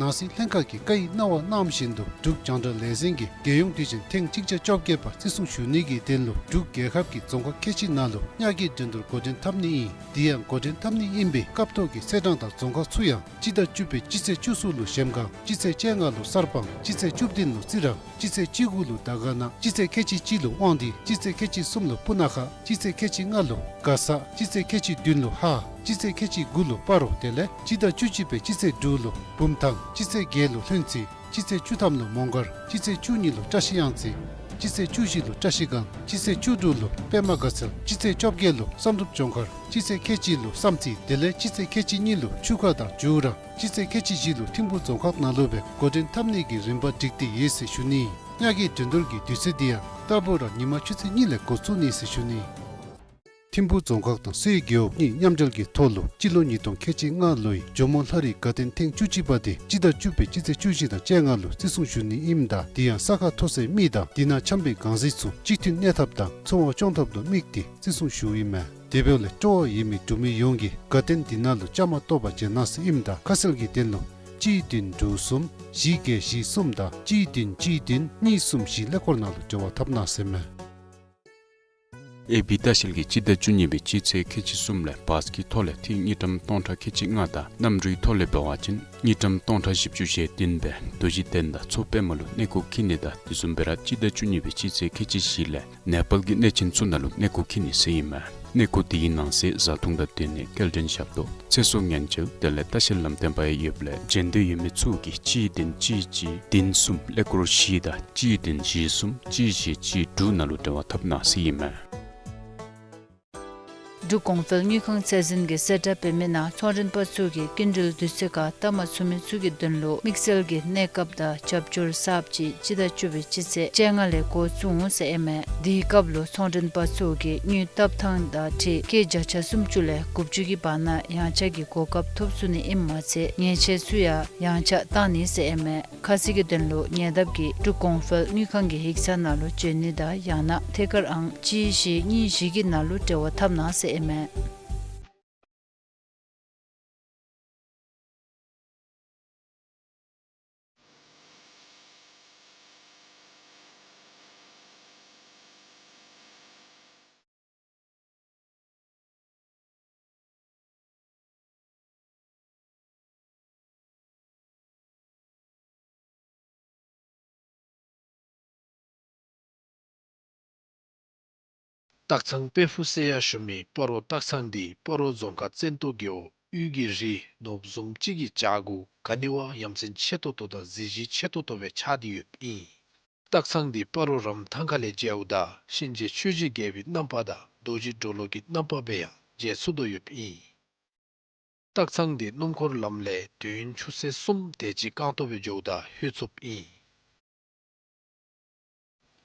ནང་སྲིད་ལྷན་ཁག་གིས་བཀའ་ཡིག་གནང་བ་གནང་བཞིན་དུ་འབྲུག་རྒྱང་བསྒྲགས་ལས་འཛིན་གྱིས་རྒྱལ་ཡོངས་དུས་ཆེན་ཐེངས་གཅིག་བརྒྱ་བཅོ་བརྒྱད་པ་བརྩི་སྲུང་ཞུ་ནི་གི་དོན་ལུ་འབྲུག་རྒྱལ་ཁབ་ཀྱི་རྫོང་ཁག་ཁལ་གཅིག་ནང་ལུ་ཉག་གི་འགྲན་བསྡུར་འགོ་འདྲེན་འཐབ་ནི་ཨིན། དེ་ཡང་འགོ་འདྲེན་འཐབ་ནི་ཨིན་པའི་སྐབས་ཐོག་གི་ཚེས་གྲངས་དང་རྫོང་ཁག་ཚུ་ཡང་སྤྱི་ཟླ་བཅུ་པའི་སྤྱི་ཚེས་བཅུ་གསུམ་ལུ་གཞལམ་སྒང་སྤྱི་ཚེས་བཅོ་ལྔ་ལུ་གསར་སྤང་སྤྱི་ཚེས་བཅུ་བདུན་ལུ་རྩི་རང་སྤྱི་ཚེས་བཅུ་དགུ་ལུ་དར་དཀར་ན་སྤྱི་ཚེས་ཁལ་གཅིག་གཅིག་ལུ་དབང་འདུས་སྤྱི་ཚེས་ཁལ་གཅིག་གསུམ་ལུ་སྤུ་ན་ཁ་སྤྱི་ཚེས་ཁལ་གཅིག་ལྔ་ལུ་མགར་ས་སྤྱི་ཚེས་ཁལ་གཅིག་བདུན་ལུ་ཧཱ་སྤྱི་ཚེས་ཁལ་གཅིག་དགུ་ལུ་སྤ་རོ་དེ་ལས་སྤྱི་ཟླ་བཅུ་གཅིག་པའི་སྤྱི་ཚེས་དྲུག་ལུ་བུམ་ཐང་སྤྱི་ཚེས་བརྒྱད་ལུ་ལྷུན་རྩེ་སྤྱི་ཚེས་བཅུ་ཐམ་ལུ་མོང་སྒར་སྤྱི་ཚེས་བཅུ་གཉིས་ལུ་བཀྲ་ཤིས་གཡང་རྩེ་སྤྱི་ཚེས་བཅུ་བཞི་ལུ་བཀྲ་ཤིས་སྒང་སྤྱི་ཚེས་བཅུ་དྲུག་ལུ་པདྨ་དགའ་ཚལ་སྤྱི་ཚེས་བཅོ་བརྒྱད་ལུ་བསམ་གྲུབ་ལྗོངས་མཁར་སྤྱི་ཚེས་ཁལ་གཅིག་ལུ་བསམ་རྩེ་དེ་ལས་སྤྱི་ཚེས་ཁལ་གཅིག་གཉིས་ལུ་ཆུ་ཁ་དང་ཇོ་ར་སྤྱི་ཚེས་ཁལ་གཅིག་བཞི་ལུ་ཐིམ་ཕུག་རྫོང་ཁག་ནང་ལུ་སྦེ་འགོ་འདྲེན་འཐབ་ནི་གི་རིམ་པ་བསྒྲིགས་ཏེ་ཡོད་ཟེར་ཞུ་ནི། ཉག་གི་འགྲན་བསྡུར་གྱི་དུས་ཚོད་འདི་ཡང་རྟག་བུ་ར་ཉིན་མ་ཆུ་ཚོད་གཉིས་ལས་འགོ་བཙུགས་ནི་ཟེར་ཞུ་ནི། ཐིམ་ཕུག་རྫོང་ཁག་དང་སོའི་རྒེད་འོག་གཉིས་མཉམ་འབྲེལ་གྱི་ཐོག་ལུ་སྤྱི་ལོ་ཉིས་སྟོང་ཁལ་གཅིག་ལྔ་ལོའི་ཇོ་མོ་ལྷ་རིའི་དགའ་སྟོན་ཐེངས་བཅུ་གཅིག་པ་དེ་སྤྱི་ཟླ་བཅུ་པའི་སྤྱི་ཚེས་བཅུ་བཞི་དང་བཅོ་ལྔ་ལུ་བརྩི་སྲུང་ཞུ་ནི་ཨིནམ་ད་དེ་ཡང་ས་ཁ་མཐོ་སའི་མི་དང་དེ་ནང་འཁྱམས་པའི་གང་ཟག་ཚུ་གཅིག་མཐུན་གནས་ཐབས་དང་འཚོ་བ་སྐྱོང་ཐབས་ལུ་དམིགས་ཏེ་བརྩི་སྲུང་ཞུཝ་ཨིན་མས། དེ་འབདཝ་ལས་སྤྲོ་བ་ཡོད་མི་འབྲུག་མི་ཡོངས་ཀྱིས་དགའ་སྟོན་འདི་ནང་ལུ་བཅའ་མར་གཏོགས་པར་བྱོན་གནང་ཟེར་ཨིནམ་ད་ཁ་གསལ་གྱི་དོན་ལུ་གཅིག་བདུན་དྲུག་གསུམ་བཞི་བརྒྱད་བཞི་གསུམ་དང་གཅིག་བདུན་གཅིག་བདུན་གཉིས་གསུམ་བཞི་ཀླད་ཀོར་ནང་ལུ་འབྲེལ་བ་འཐབ་གནང་ཟེར་མས། ཨེ་བི་ལྟ་བཤལ་གྱིས་སྤྱི་ཟླ་བཅུ་གཉིས་པའི་སྤྱི་ཚེས་ཁལ་གཅིག་གསུམ་ལས་བཱས་ཀྱི་ཐོག་ལས་ཐིག་དངུལ་ཀྲམ་སྟོང་ཕྲག་ཁལ་གཅིག་ལྔ་དང་གནམ་གྲུའི་ཐོག་ལས་འབད་བ་ཅིན་དངུལ་ཀྲམ་སྟོང་ཕྲག་བཞི་བཅུ་ཞེ་བདུན་སྦེ་རྡོ་རྗེ་གདན་དང་མཚོ་པདྨ་ལུ་གནས་སྐོར་འཁྱིད་ནི་དང་དེ་བཟུམ་སྦེ་ར་སྤྱི་ཟླ་བཅུ་གཉིས་པའི་སྤྱི་ཚེས་ཁལ་གཅིག་བཞི་ལས་ནེ་པཱལ་གྱི་གནས་ཆེན་ཚུ་ནང་ལུ་གནས་སྐོར་འཁྱིད་ནི་ཟེར་ཨིན་མས། གནས་སྐོར་དེའི་ནང་གསེས་བཟའ་འཐུང་དང་སྡོད་གནས་སྐྱེལ་འདྲེན་ཞབས་ཏོག་ཚེ་སྲོག་ཉེན་བཅོལ་དེ་ལས་ལྟ་བཤལ་ལམ་སྟོན་པ་ཡང་ཡོདཔ་ལས་བྱོན་འདོད་ཡོད་མི་ཚུ་གིས་གཅིག་བདུན་གཅིག་གཅིག་བདུན་གསུམ་ཀླད་ཀོར་བཞི་དང་གཅིག་བདུན་བཞི་གསུམ་གཅིག་བཞི་གཅིག་དྲུག་ནང་ལུ་འབྲེལ་བ་འཐབ་གནང་ཟེར་ཨིན་མས། འབྲུག་གོང་འཕེལ་དངུལ་ཁང་ཚད་འཛིན་གྱིས་གསལ་བསྒྲགས་འབད་མི་ནང་ཚོང་མགྲོན་པ་ཚུ་གིས་སྐྱིན་འགྲུལ་དུས་ཚོད་ཁར་བཏབ་མ་ཚུགས་མི་ཚུ་གི་དོན་ལུ་དམིགས་བསལ་གྱི་གནས་སྐབས་དང་རྒྱབ་སྐྱོར་གསརཔ་ཅིག་སྤྱི་ཟླ་བཅུ་པའི་སྤྱི་ཚེས་བཅོ་ལྔ་ལས་འགོ་བཙུགས་འོང་ཟེར་ཨིན་མས། དེའི་སྐབས་ལུ་ཚོང་མགྲོན་པ་ཚུ་གིས་དངུལ་བཏབ་ཐངས་དང་འཁྲིལ་སྐྱེད་བརྒྱ་ཆ་སུམ་ཅུ་ལས་དགུ་བཅུ་གི་བར་ན་ཡང་ཆག་གི་གོ་སྐབས་ཐོབ་ཚུགས་ནི་ཨིནམ་མ་ཚད་ཉེས་ཆད་ཚུ་ཡང་ཡང་ཆག་བཏང་ནི་ཟེར་ཨིན་མས། ཁ་གསལ་གྱི་དོན་ལུ་ཉེ་འདབས་ཀྱི་འབྲུག་གོང་འཕེལ་དངུལ་ཁང་གི་ཡིག་ཚང་ནང་ལུ་འབྱོན་ནི་དང་ཡང་ན་ཐད་ཀར་ཨང་གཅིག་བཞི་གཉིས་བཞི་གི་ནང་ལུ་འབྲེལ་བ་འཐབ་གནང་ཟེར་ཨིན་མས། སྟག་ཚང་དཔལ་ཕུག་ཟེར་ཡང་ཞུ་མི་སྤ་རོ་སྟག་ཚང་འདི་སྤ་རོ་རྫོང་ཁག་བཙན་ཏོ་རྒེད་འོག་དབུས་ཀྱི་རི་ནོར་བུ་བཟུམ་ཅིག་གི་བྱག་གུ་ག་ནི་བ་ཡ་མཚན་ཆེ་ཏོག་ཏོ་དང་གཟི་བརྗིད་ཆེ་ཏོག་ཏོ་སྦེ་ཆགས་ཏེ་ཡོདཔ་ཨིན། སྟག་ཚང་འདི་སྤ་རོ་རམ་ཐང་ཁ་ལས་མཇལཝ་ད་གཤིན་རྗེ་ཆོས་ཀྱི་རྒྱལ་པོའི་རྣམ་པ་དང་རྡོ་རྗེ་གྲོ་ལོད་ཀྱི་རྣམ་པ་སྦེ་ཡང་མཇལ་ཚུགས་དོ་ཡོདཔ་ཨིན། སྟག་ཚང་འདི་སྣུམ་འཁོར་ལམ་ལས་དུས་ཡུན་ཆུ་ཚོད་གསུམ་དེ་ཅིག་རྐང་ཐང་སྦེ་འགྱོཝ་ད་ལྷོད་ཚུགསཔ་ཨིན།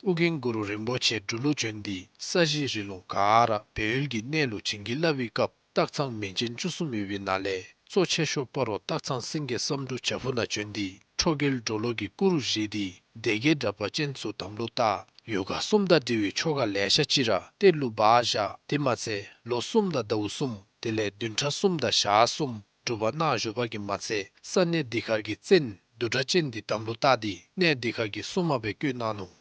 ཨོ་རྒྱན་གུ་རུ་རིན་པོ་ཆེ་འབྲུག་ལུ་བྱོན་ཏེ་ས་གཞི་རི་ལུང་ག་ར་སྦས་ཡུལ་གྱི་གནས་ལུ་བྱིན་གྱིས་བརླབས་པའི་སྐབས་སྟག་ཚང་མིང་ཅན་བཅུ་གསུམ་ཡོད་པའི་ནང་ལས་གཙོ་ཆེ་ཤོས་སྤ་རོ་སྟག་ཚང་སེང་གེ་བསམ་འགྲུབ་བྱག་ཕུག་ནང་བྱོན་ཏེ་ཁྲོ་རྒྱལ་གྲོ་ལོད་ཀྱི་སྐུ་རུ་བཞེངས་ཏེ་སྡེ་བརྒྱད་དྲེགས་པ་ཅན་ཚུ་དམ་ལུ་བཏགས། ཡོ་ག་གསུམ་དང་འབྲེལ་བའི་ཆོ་ག་ལེ་ཤ་ཅིག་ར་གཏེར་ལུ་སྦ་བཞག། དེ་མ་ཚད་ལོ་གསུམ་དང་ཟླཝ་གསུམ་དེ་ལས་བདུན་ཕྲག་གསུམ་དང་ཞག་གསུམ་སྒྲུབ་པ་གནང་བཞུགས་པ་གིས་མ་ཚད་ས་གནས་འདི་ཁར་གྱི་བཙན་བདུད་དྲེགས་ཅན་འདི་དམ་ལུ་བཏགས་ཏེ་གནས་འདི་ཁར་གྱི་སྲུང་མ་སྦེ་བསྐོས་གནང་ནུག།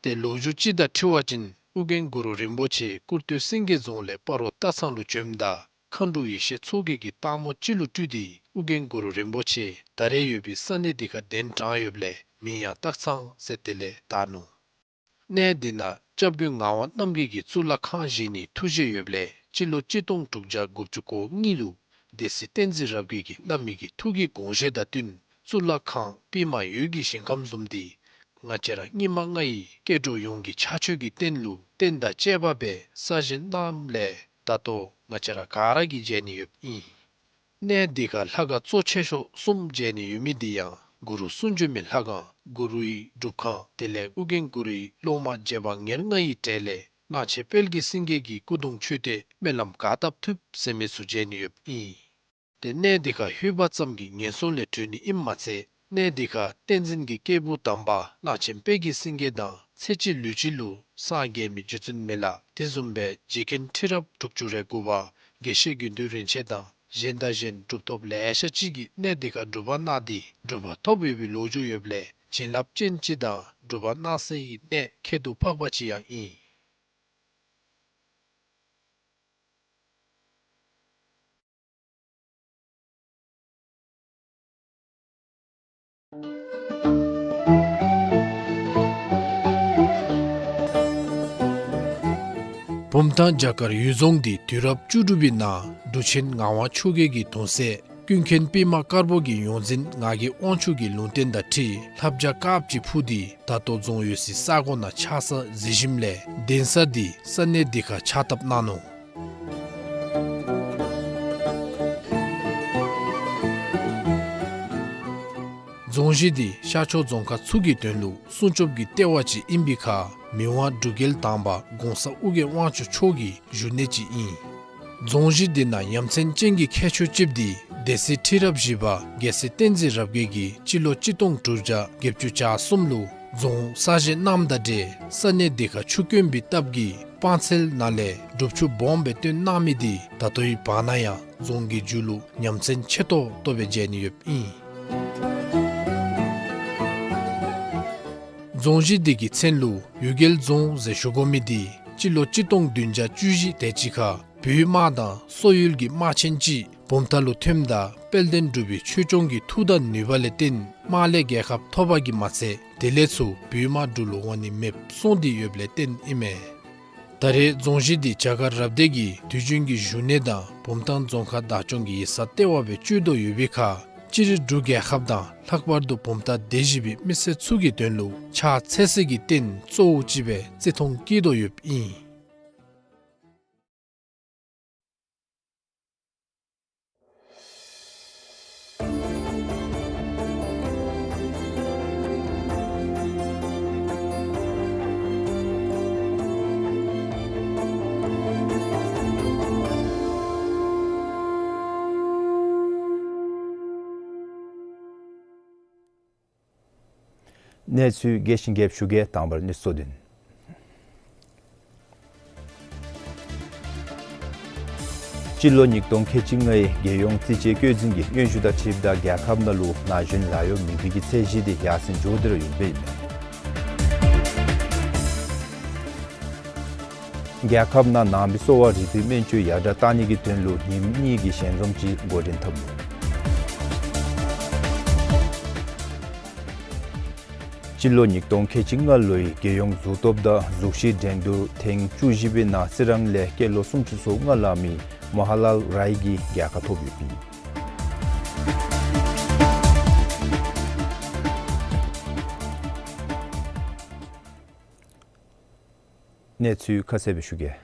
ཏེ་ལོ་རྒྱུས་ཅིག་དང་འཁྲིལ་བ་ཅིན་ཨོ་རྒྱན་གུ་རུ་རིན་པོ་ཆེ་སྐུར་སྟོད་སེང་གེ་རྫོང་ལས་སྤ་རོ་སྟག་ཚང་ལུ་བྱོནམ་ད་མཁའ་འགྲོ་ཡེ་ཤེས་མཚོ་རྒྱལ་གྱིས་སྟག་མོ་ཅིག་ལུ་སྤྲུལ་ཏེ་ཨོ་རྒྱན་གུ་རུ་རིན་པོ་ཆེ་ད་རེས་ཡོད་པའི་ས་གནས་འདི་ཁར་གདན་དྲངས་ཡོདཔ་ལས་མིང་ཡང་སྟག་ཚང་ཟེར་དེ་ལས་བཏགས་ནུག། གནས་འདི་ནང་སྐྱབས་མགོན་ངག་དབང་རྣམ་རྒྱལ་གྱིས་གཙུག་ལག་ཁང་བཞེངས་ནིའི་ཐུགས་བཞེད་ཡོདཔ་ལས་སྤྱི་ལོ་གཅིག་སྟོང་དྲུག་བརྒྱ་དགུ་བཅུ་གོ་གཉིས་ལུ་སྡེ་སྲིད་བསྟན་འཛིན་རབ་རྒྱས་ཀྱིས་བླ་མའི་གི་ཐུགས་ཀྱི་དགོངས་བཞེད་དང་བསྟུན་གཙུག་ལག་ཁང་པདྨ་འོད་ཀྱི་ཞིང་ཁམས་བཟུམ་འདི་ང་བཅས་ར་སྙིགས་མ་ལྔ་ཡི་སྐྱེ་འགྲོ་ཡོངས་ཀྱི་ཕྱག་མཆོད་ཀྱི་རྟེན་ལུ་རྟེན་དང་བཅས་པ་སྦེ་གསར་བཞེངས་གནངམ་ལས་ད་ལྟོ་ང་བཅས་ར་ག་ར་གིས་མཇལ་ནི་ཡོདཔ་ཨིན། གནས་འདི་ཁར་ལྷ་ཁང་གཙོ་ཆེ་ཤོས་གསུམ་མཇལ་ནི་ཡོད་མི་འདི་ཡང་གུ་རུ་གསུང་བྱོན་མའི་ལྷ་ཁང་གུ་རུའི་སྒྲུབ་ཁང་དེ་ལས་ཨོ་རྒྱན་གུ་རུའི་སློབ་མ་རྗེ་འབངས་ཉེར་ལྔ་ཡི་གྲས་ལས་གླང་ཆེན་དཔལ་གྱི་སེང་གེ་གི་སྐུ་གདུང་མཆོད་རྟེན་སྨོན་ལམ་ག་བཏབ་ཐུབ་ཟེར་མི་ཚུ་མཇལ་ནི་ཡོདཔ་ཨིན། ཏེ་གནས་འདི་ཁར་ལྷོད་པ་ཙམ་གྱིས་ངན་སོང་ལས་གྲོལ་ནི་ཨིནམ་མ་ཚད་གནས་འདི་ཁར་བསྟན་འཛིན་གྱི་སྐྱེས་བུ་དམ་པ་གླང་ཆེན་དཔལ་གྱི་སེང་གེ་དང་ཚེ་གཅིག་ལུས་གཅིག་ལུ་སངས་རྒྱས་མི་རྗེ་བཙུན་མི་ལ་དེ་བཟུམ་སྦེ་རྗེ་མཁན་ཁྲི་རབས་དྲུག་ཅུ་རེ་དགུ་པ་དགེ་བཤེས་དགེ་འདུན་རིན་ཆེན་དང་གཞན་དང་གཞན་གྲུབ་ཐོབ་ལེ་ཤ་ཅིག་གིས་གནས་འདི་ཁར་སྒྲུབ་པ་གནང་སྟེ་གྲུབ་པ་ཐོབ་ཡོད་པའི་ལོ་རྒྱུས་ཡོདཔ་ལས་བྱིན་རླབས་ཅན་ཅིག་དང་སྒྲུབ་པ་གནང་སའི་གནས་ཁྱད་དུ་འཕགས་པ་ཅིག་ཡང་ཨིན། བུམ་ཐང་བྱ་དཀར་གཡུལ་རྫོང་འདི་དུས་རབས་བཅུ་དྲུག་པའི་ནང་འབྲུག་ཆེན་ངག་དབང་ཆོས་རྒྱལ་གྱི་གདུང་སྲས་ཀུན་མཁྱེན་པདྨ་དཀར་པོ་གི་ཡོངས་འཛིན་ངག་གི་དབང་ཕྱུག་གི་ལུང་བསྟན་དང་འཁྲིལ་ལྷ་བྱ་དཀརཔོ་ཅིག་འཕུར་ཏེ་ད་ལྟོ་རྫོང་ཡོད་སའི་ས་གོ་ནང་ཆགས་ས་གཟིགས་ཞིནམ་ལས་གདན་ས་འདི་ས་གནས་འདི་ཁར་ཕྱག་བཏབ་གནང་ནུག། རྫོང་གཞི་འདི་ཤར་ཕྱོགས་རྫོང་ཁག་ཚུ་གི་དོན་ལུ་སྲུང་སྐྱོབ་ཀྱི་ལྟེ་བ་ཅིག་ཨིན་པའི་ཁར་མི་དབང་འབྲུག་རྒྱལ་དང་པ་གོང་ས་ཨོ་རྒྱན་དབང་ཕྱུག་མཆོག་གི་བཞུགས་གནས་ཅིག་ཨིན། རྫོང་གཞི་འདི་ནང་ཡ་མཚན་ཅན་གྱི་ཁྱད་ཆོས་ཅིག་འདི་སྡེ་སྲིད་ཁྲི་རབས་བཞི་པ་རྒྱལ་སྲས་བསྟན་འཛིན་རབ་རྒྱས་ཀྱིས་སྤྱི་ལོ་གཅིག་སྟོང་དྲུག་བརྒྱ་བརྒྱད་ཅུ་གྱ་གསུམ་ལུ་རྫོང་གསར་བཞེངས་གནངམ་དང་འབྲེལ་ས་གནས་འདི་ཁར་ཆུ་དཀོན་པའི་སྟབས་ཀྱིས་སྤང་ཚལ་ནང་ལས་སྒྲུབ་ཆུ་སྦོམ་སྦེ་བཏོན་གནང་མི་འདི་ད་ལྟོའི་བར་ན་ཡང་རྫོང་གི་མཇུག་ལུ་ཡ་མཚན་ཆེ་ཏོག་ཏོ་སྦེ་མཇལ་ནི་ཡོདཔ་ཨིན། རྫོང་གཞི་འདི་གི་མཚན་ལུ་གཡུལ་རྒྱལ་རྫོང་ཟེར་ཞུ་དགོ་མི་འདི་སྤྱི་ལོ་གཅིག་སྟོང་བདུན་བརྒྱ་བཅུ་བཞི་དེ་ཅིག་ཁར་བོད་དམག་དང་སོག་ཡུལ་གྱི་དམག་ཆེན་ཅིག་བུམ་ཐང་ལུ་ཐོནམ་ད་དཔལ་ལྡན་འབྲུག་པའི་ཆོས་སྐྱོང་གི་མཐུ་དང་ནུས་པ་ལས་བརྟེན་དམག་ལས་རྒྱལ་ཁ་ཐོབ་པ་གིས་མ་ཚད་དེ་ལས་ཚུར་བོད་དམག་འབྲུག་ལུ་འོང་ནི་མེདཔ་སོང་སྟེ་ཡོདཔ་ལས་བརྟེན་ཨིན་མས། ད་རེས་རྫོང་གཞི་འདི་བྱ་དཀར་རབ་སྡེ་གི་དུས་རྒྱུན་གྱི་བཞུགས་གནས་དང་བུམ་ཐང་རྫོང་ཁག་བདག་སྐྱོང་གི་ཡིག་ཚང་ལྟེ་བ་སྦེ་སྤྱོད་དོ་ཡོད་པའི་ཁར་སྤྱིར་འབྲུག་རྒྱལ་ཁབ་དང་ལྷག་པར་དུ་བུམ་ཐང་སྡེ་བཞི་པའི་མི་སེར་ཚུ་གི་དོན་ལུ་ཕྱག་འཚལ་སའི་གི་རྟེན་གཙོ་བོ་ཅིག་སྦེ་བརྩི་མཐོང་བསྐྱེད་དོ་ཡོདཔ་ཨིན། གནས་ཚུལ་རྒྱས་ཤིང་རྒྱསཔ་ཞུ་གེ། དང་པ་ར་གནས་ཚུལ་གཙོ་དོན། སྤྱི་ལོ་ཉིས་སྟོང་ཁལ་གཅིག་ལྔའི་རྒྱལ་ཡོངས་རྩིས་དཔྱད་བཀོད་འཛིན་གྱི་སྙན་ཞུ་དང་འཁྲིལཝ་ད་རྒྱལ་ཁབ་ནང་ལུ་ན་གཞོན་ལཱ་གཡོག་མེད་པའི་གི་ཚད་གཞི་དེ་ཡར་སེང་འགྱོ་སྟེ་ར་ཡོདཔ་ཨིན་མས། རྒྱལ་ཁབ་ནང་ནང་པའི་གསོ་བ་རིག་པའི་སྨན་བཅོས་ཡར་དྲག་གཏང་ནི་གི་དོན་ལུ་ཉིནམ་གཉིས་ཀྱི་ཞལ་འཛོམས་ཅིག་འགོ་འདྲེན་འཐབ་ནུག། སྤྱི་ལོ་ཉིས་སྟོང་ཁལ་གཅིག་ལྔ་ལོའི་རྒྱལ་ཡོངས་གཟུགས་སྟོབས་དང་གཟུགས་གཞི་འགྲན་བསྡུར་ཐེངས་བཅུ་བཞི་པའི་ནང་རྩི་རང་ལས་སྐྱེས་ལོ་སུམ་ཅུ་སོ་ལྔ་ལང་མི་མོ་ཧ་ལཱལ་རའི་གིས་རྒྱལ་ཁ་ཐོབ་ཡོདཔ་ཨིན། གནས་ཚུལ་ཁ་གསལ་སྦེ་ཞུ་གེ།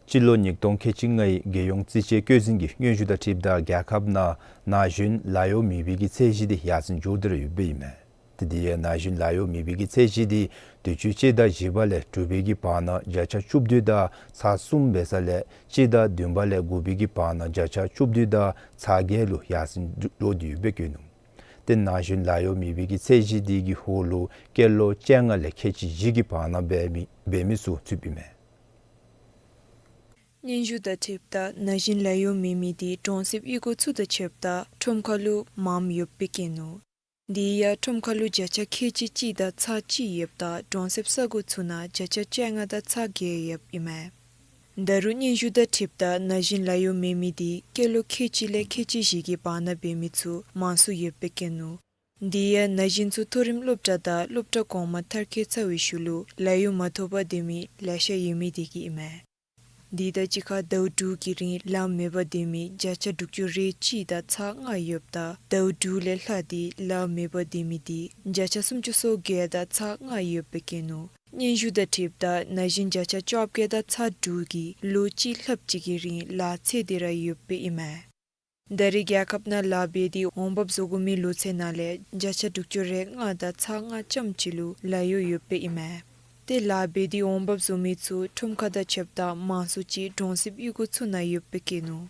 སྤྱི་ལོ་ཉིས་སྟོང་ཁལ་གཅིག་ལྔའི་རྒྱལ་ཡོངས་རྩིས་དཔྱད་བཀོད་འཛིན་གྱི་སྙན་ཞུ་དང་འཁྲིལཝ་ད་རྒྱལ་ཁབ་ནང་ན་གཞོན་ལཱ་གཡོག་མེད་པའི་གི་ཚད་གཞི་དེ་ཡར་སེང་འགྱོ་སྟེ་ར་ཡོདཔ་ཨིན་མས། ཏེ་དེ་ཡང་ན་གཞོན་ལཱ་གཡོག་མེད་པའི་གི་ཚད་གཞི་དེ་དུས་ཅི་སྤྱི་ཟླ་བཞི་པ་ལས་དྲུག་པའི་གི་བར་ན་བརྒྱ་ཆ་བཅུ་བདུན་དང་ཚག་གསུམ་འབད་ས་ལས་སྤྱི་ཟླ་བདུན་པ་ལས་དགུ་པའི་གི་བར་ན་བརྒྱ་ཆ་བཅུ་བདུན་དང་ཚག་བརྒྱད་ལུ་ཡར་སེང་འགྱོ་སྟེ་ཡོདཔ་སྦེ་བཀོད་ནུག། ཏེ་ན་གཞོན་ལཱ་གཡོག་མེད་པའི་གི་ཚད་གཞི་དེ་གི་འོག་ལུ་སྐྱེས་ལོ་བཅོ་ལྔ་ལས་ཁལ་གཅིག་བཞི་གི་བར་ན་འབད་མི་འབད་མི་ཚུ་ཚུདཔ་ཨིན་མས། སྙན་ཞུ་དང་འཁྲིལཝ་ད་ན་གཞོན་ལཱ་གཡོག་མེད་མི་དེ་གྲོང་གསེབ་གཡུས་སྒོ་ཚུ་དང་ཕྱདཔ་ད་ཁྲོམ་ཁ་ལུ་མངམ་ཡོདཔ་སྦེ་བཀོད་ནུག། དེ་ཡང་ཁྲོམ་ཁ་ལུ་བརྒྱ་ཆ་ཁལ་གཅིག་གཅིག་དང་ཚག་གཅིག་ཡོདཔ་ད་གྲོང་གསེབ་ས་གོ་ཚུ་ནང་བརྒྱ་ཆ་བཅོ་ལྔ་དང་ཚག་བརྒྱད་ཡོདཔ་ཨིན་མས། ད་རུང་སྙན་ཞུ་དང་འཁྲིལཝ་ད་ན་གཞོན་ལཱ་གཡོག་མེད་མི་དེ་སྐྱེས་ལོ་ཁལ་གཅིག་ལས་ཁལ་གཅིག་བཞི་གི་བར་ན་འབད་མི་ཚུ་མང་སུ་ཡོདཔ་སྦེ་བཀོད་ནུག། དེ་ཡང་ན་གཞོན་ཚུ་མཐོ་རིམ་སློབ་གྲྭ་དང་སློབ་གྲྭ་གོང་མ་མཐར་འཁྱོལ་ཚར་བའི་ཤུལ་ལུ་ལཱ་གཡོག་མ་ཐོབ་པར་སྡོད་མི་ལེ་ཤ་ཡོད་མི་དེ་གིས་ཨིན་མས། དེ་དང་གཅིག་ཁར་ཟླཝ་དྲུག་གི་རིང་ལཱ་མེད་པར་སྡོད་མི་བརྒྱ་ཆ་དྲུག་ཅུ་རེ་གཅིག་དང་ཚག་ལྔ་ཡོདཔ་ད་ཟླཝ་དྲུག་ལས་ལྷག་སྟེ་ལཱ་མེད་པར་སྡོད་མི་དེ་བརྒྱ་ཆ་སུམ་ཅུ་སོ་བརྒྱད་དང་ཚག་ལྔ་ཡོདཔ་སྦེ་བཀོད་ནུག། སྙན་ཞུ་དང་འཁྲིལཝ་ད་ན་གཞོན་བརྒྱ་ཆ་བཅོ་བརྒྱད་དང་ཚག་དྲུག་གིས་ལོ་གཅིག་ལྷགཔ་ཅིག་གི་རིང་ལཱ་འཚོལ་ཏེ་ར་ཡོདཔ་ཨིན་མས། ད་རེས་རྒྱལ་ཁབ་ནང་ལཱ་འབད་དེ་འོང་འབབ་བཟོ་དགོ་མི་ལོ་ཚད་ནང་ལས་བརྒྱ་ཆ་དྲུག་ཅུ་རེ་ལྔ་དང་ཚག་ལྔ་ཙམ་ཅིག་ལུ་ལཱ་གཡོག་ཡོདཔ་ཨིན་མས། ཏེ་ལཱ་འབད་དེ་འོང་འབབ་བཟོ་མི་ཚུ་ཁྲོམ་ཁ་དང་ཕྱདཔ་ད་མང་སུ་ཅིག་གྲོང་གསེབ་གཡུས་སྒོ་ཚུ་ནང་ཡོདཔ་སྦེ་བཀོད་ནུག།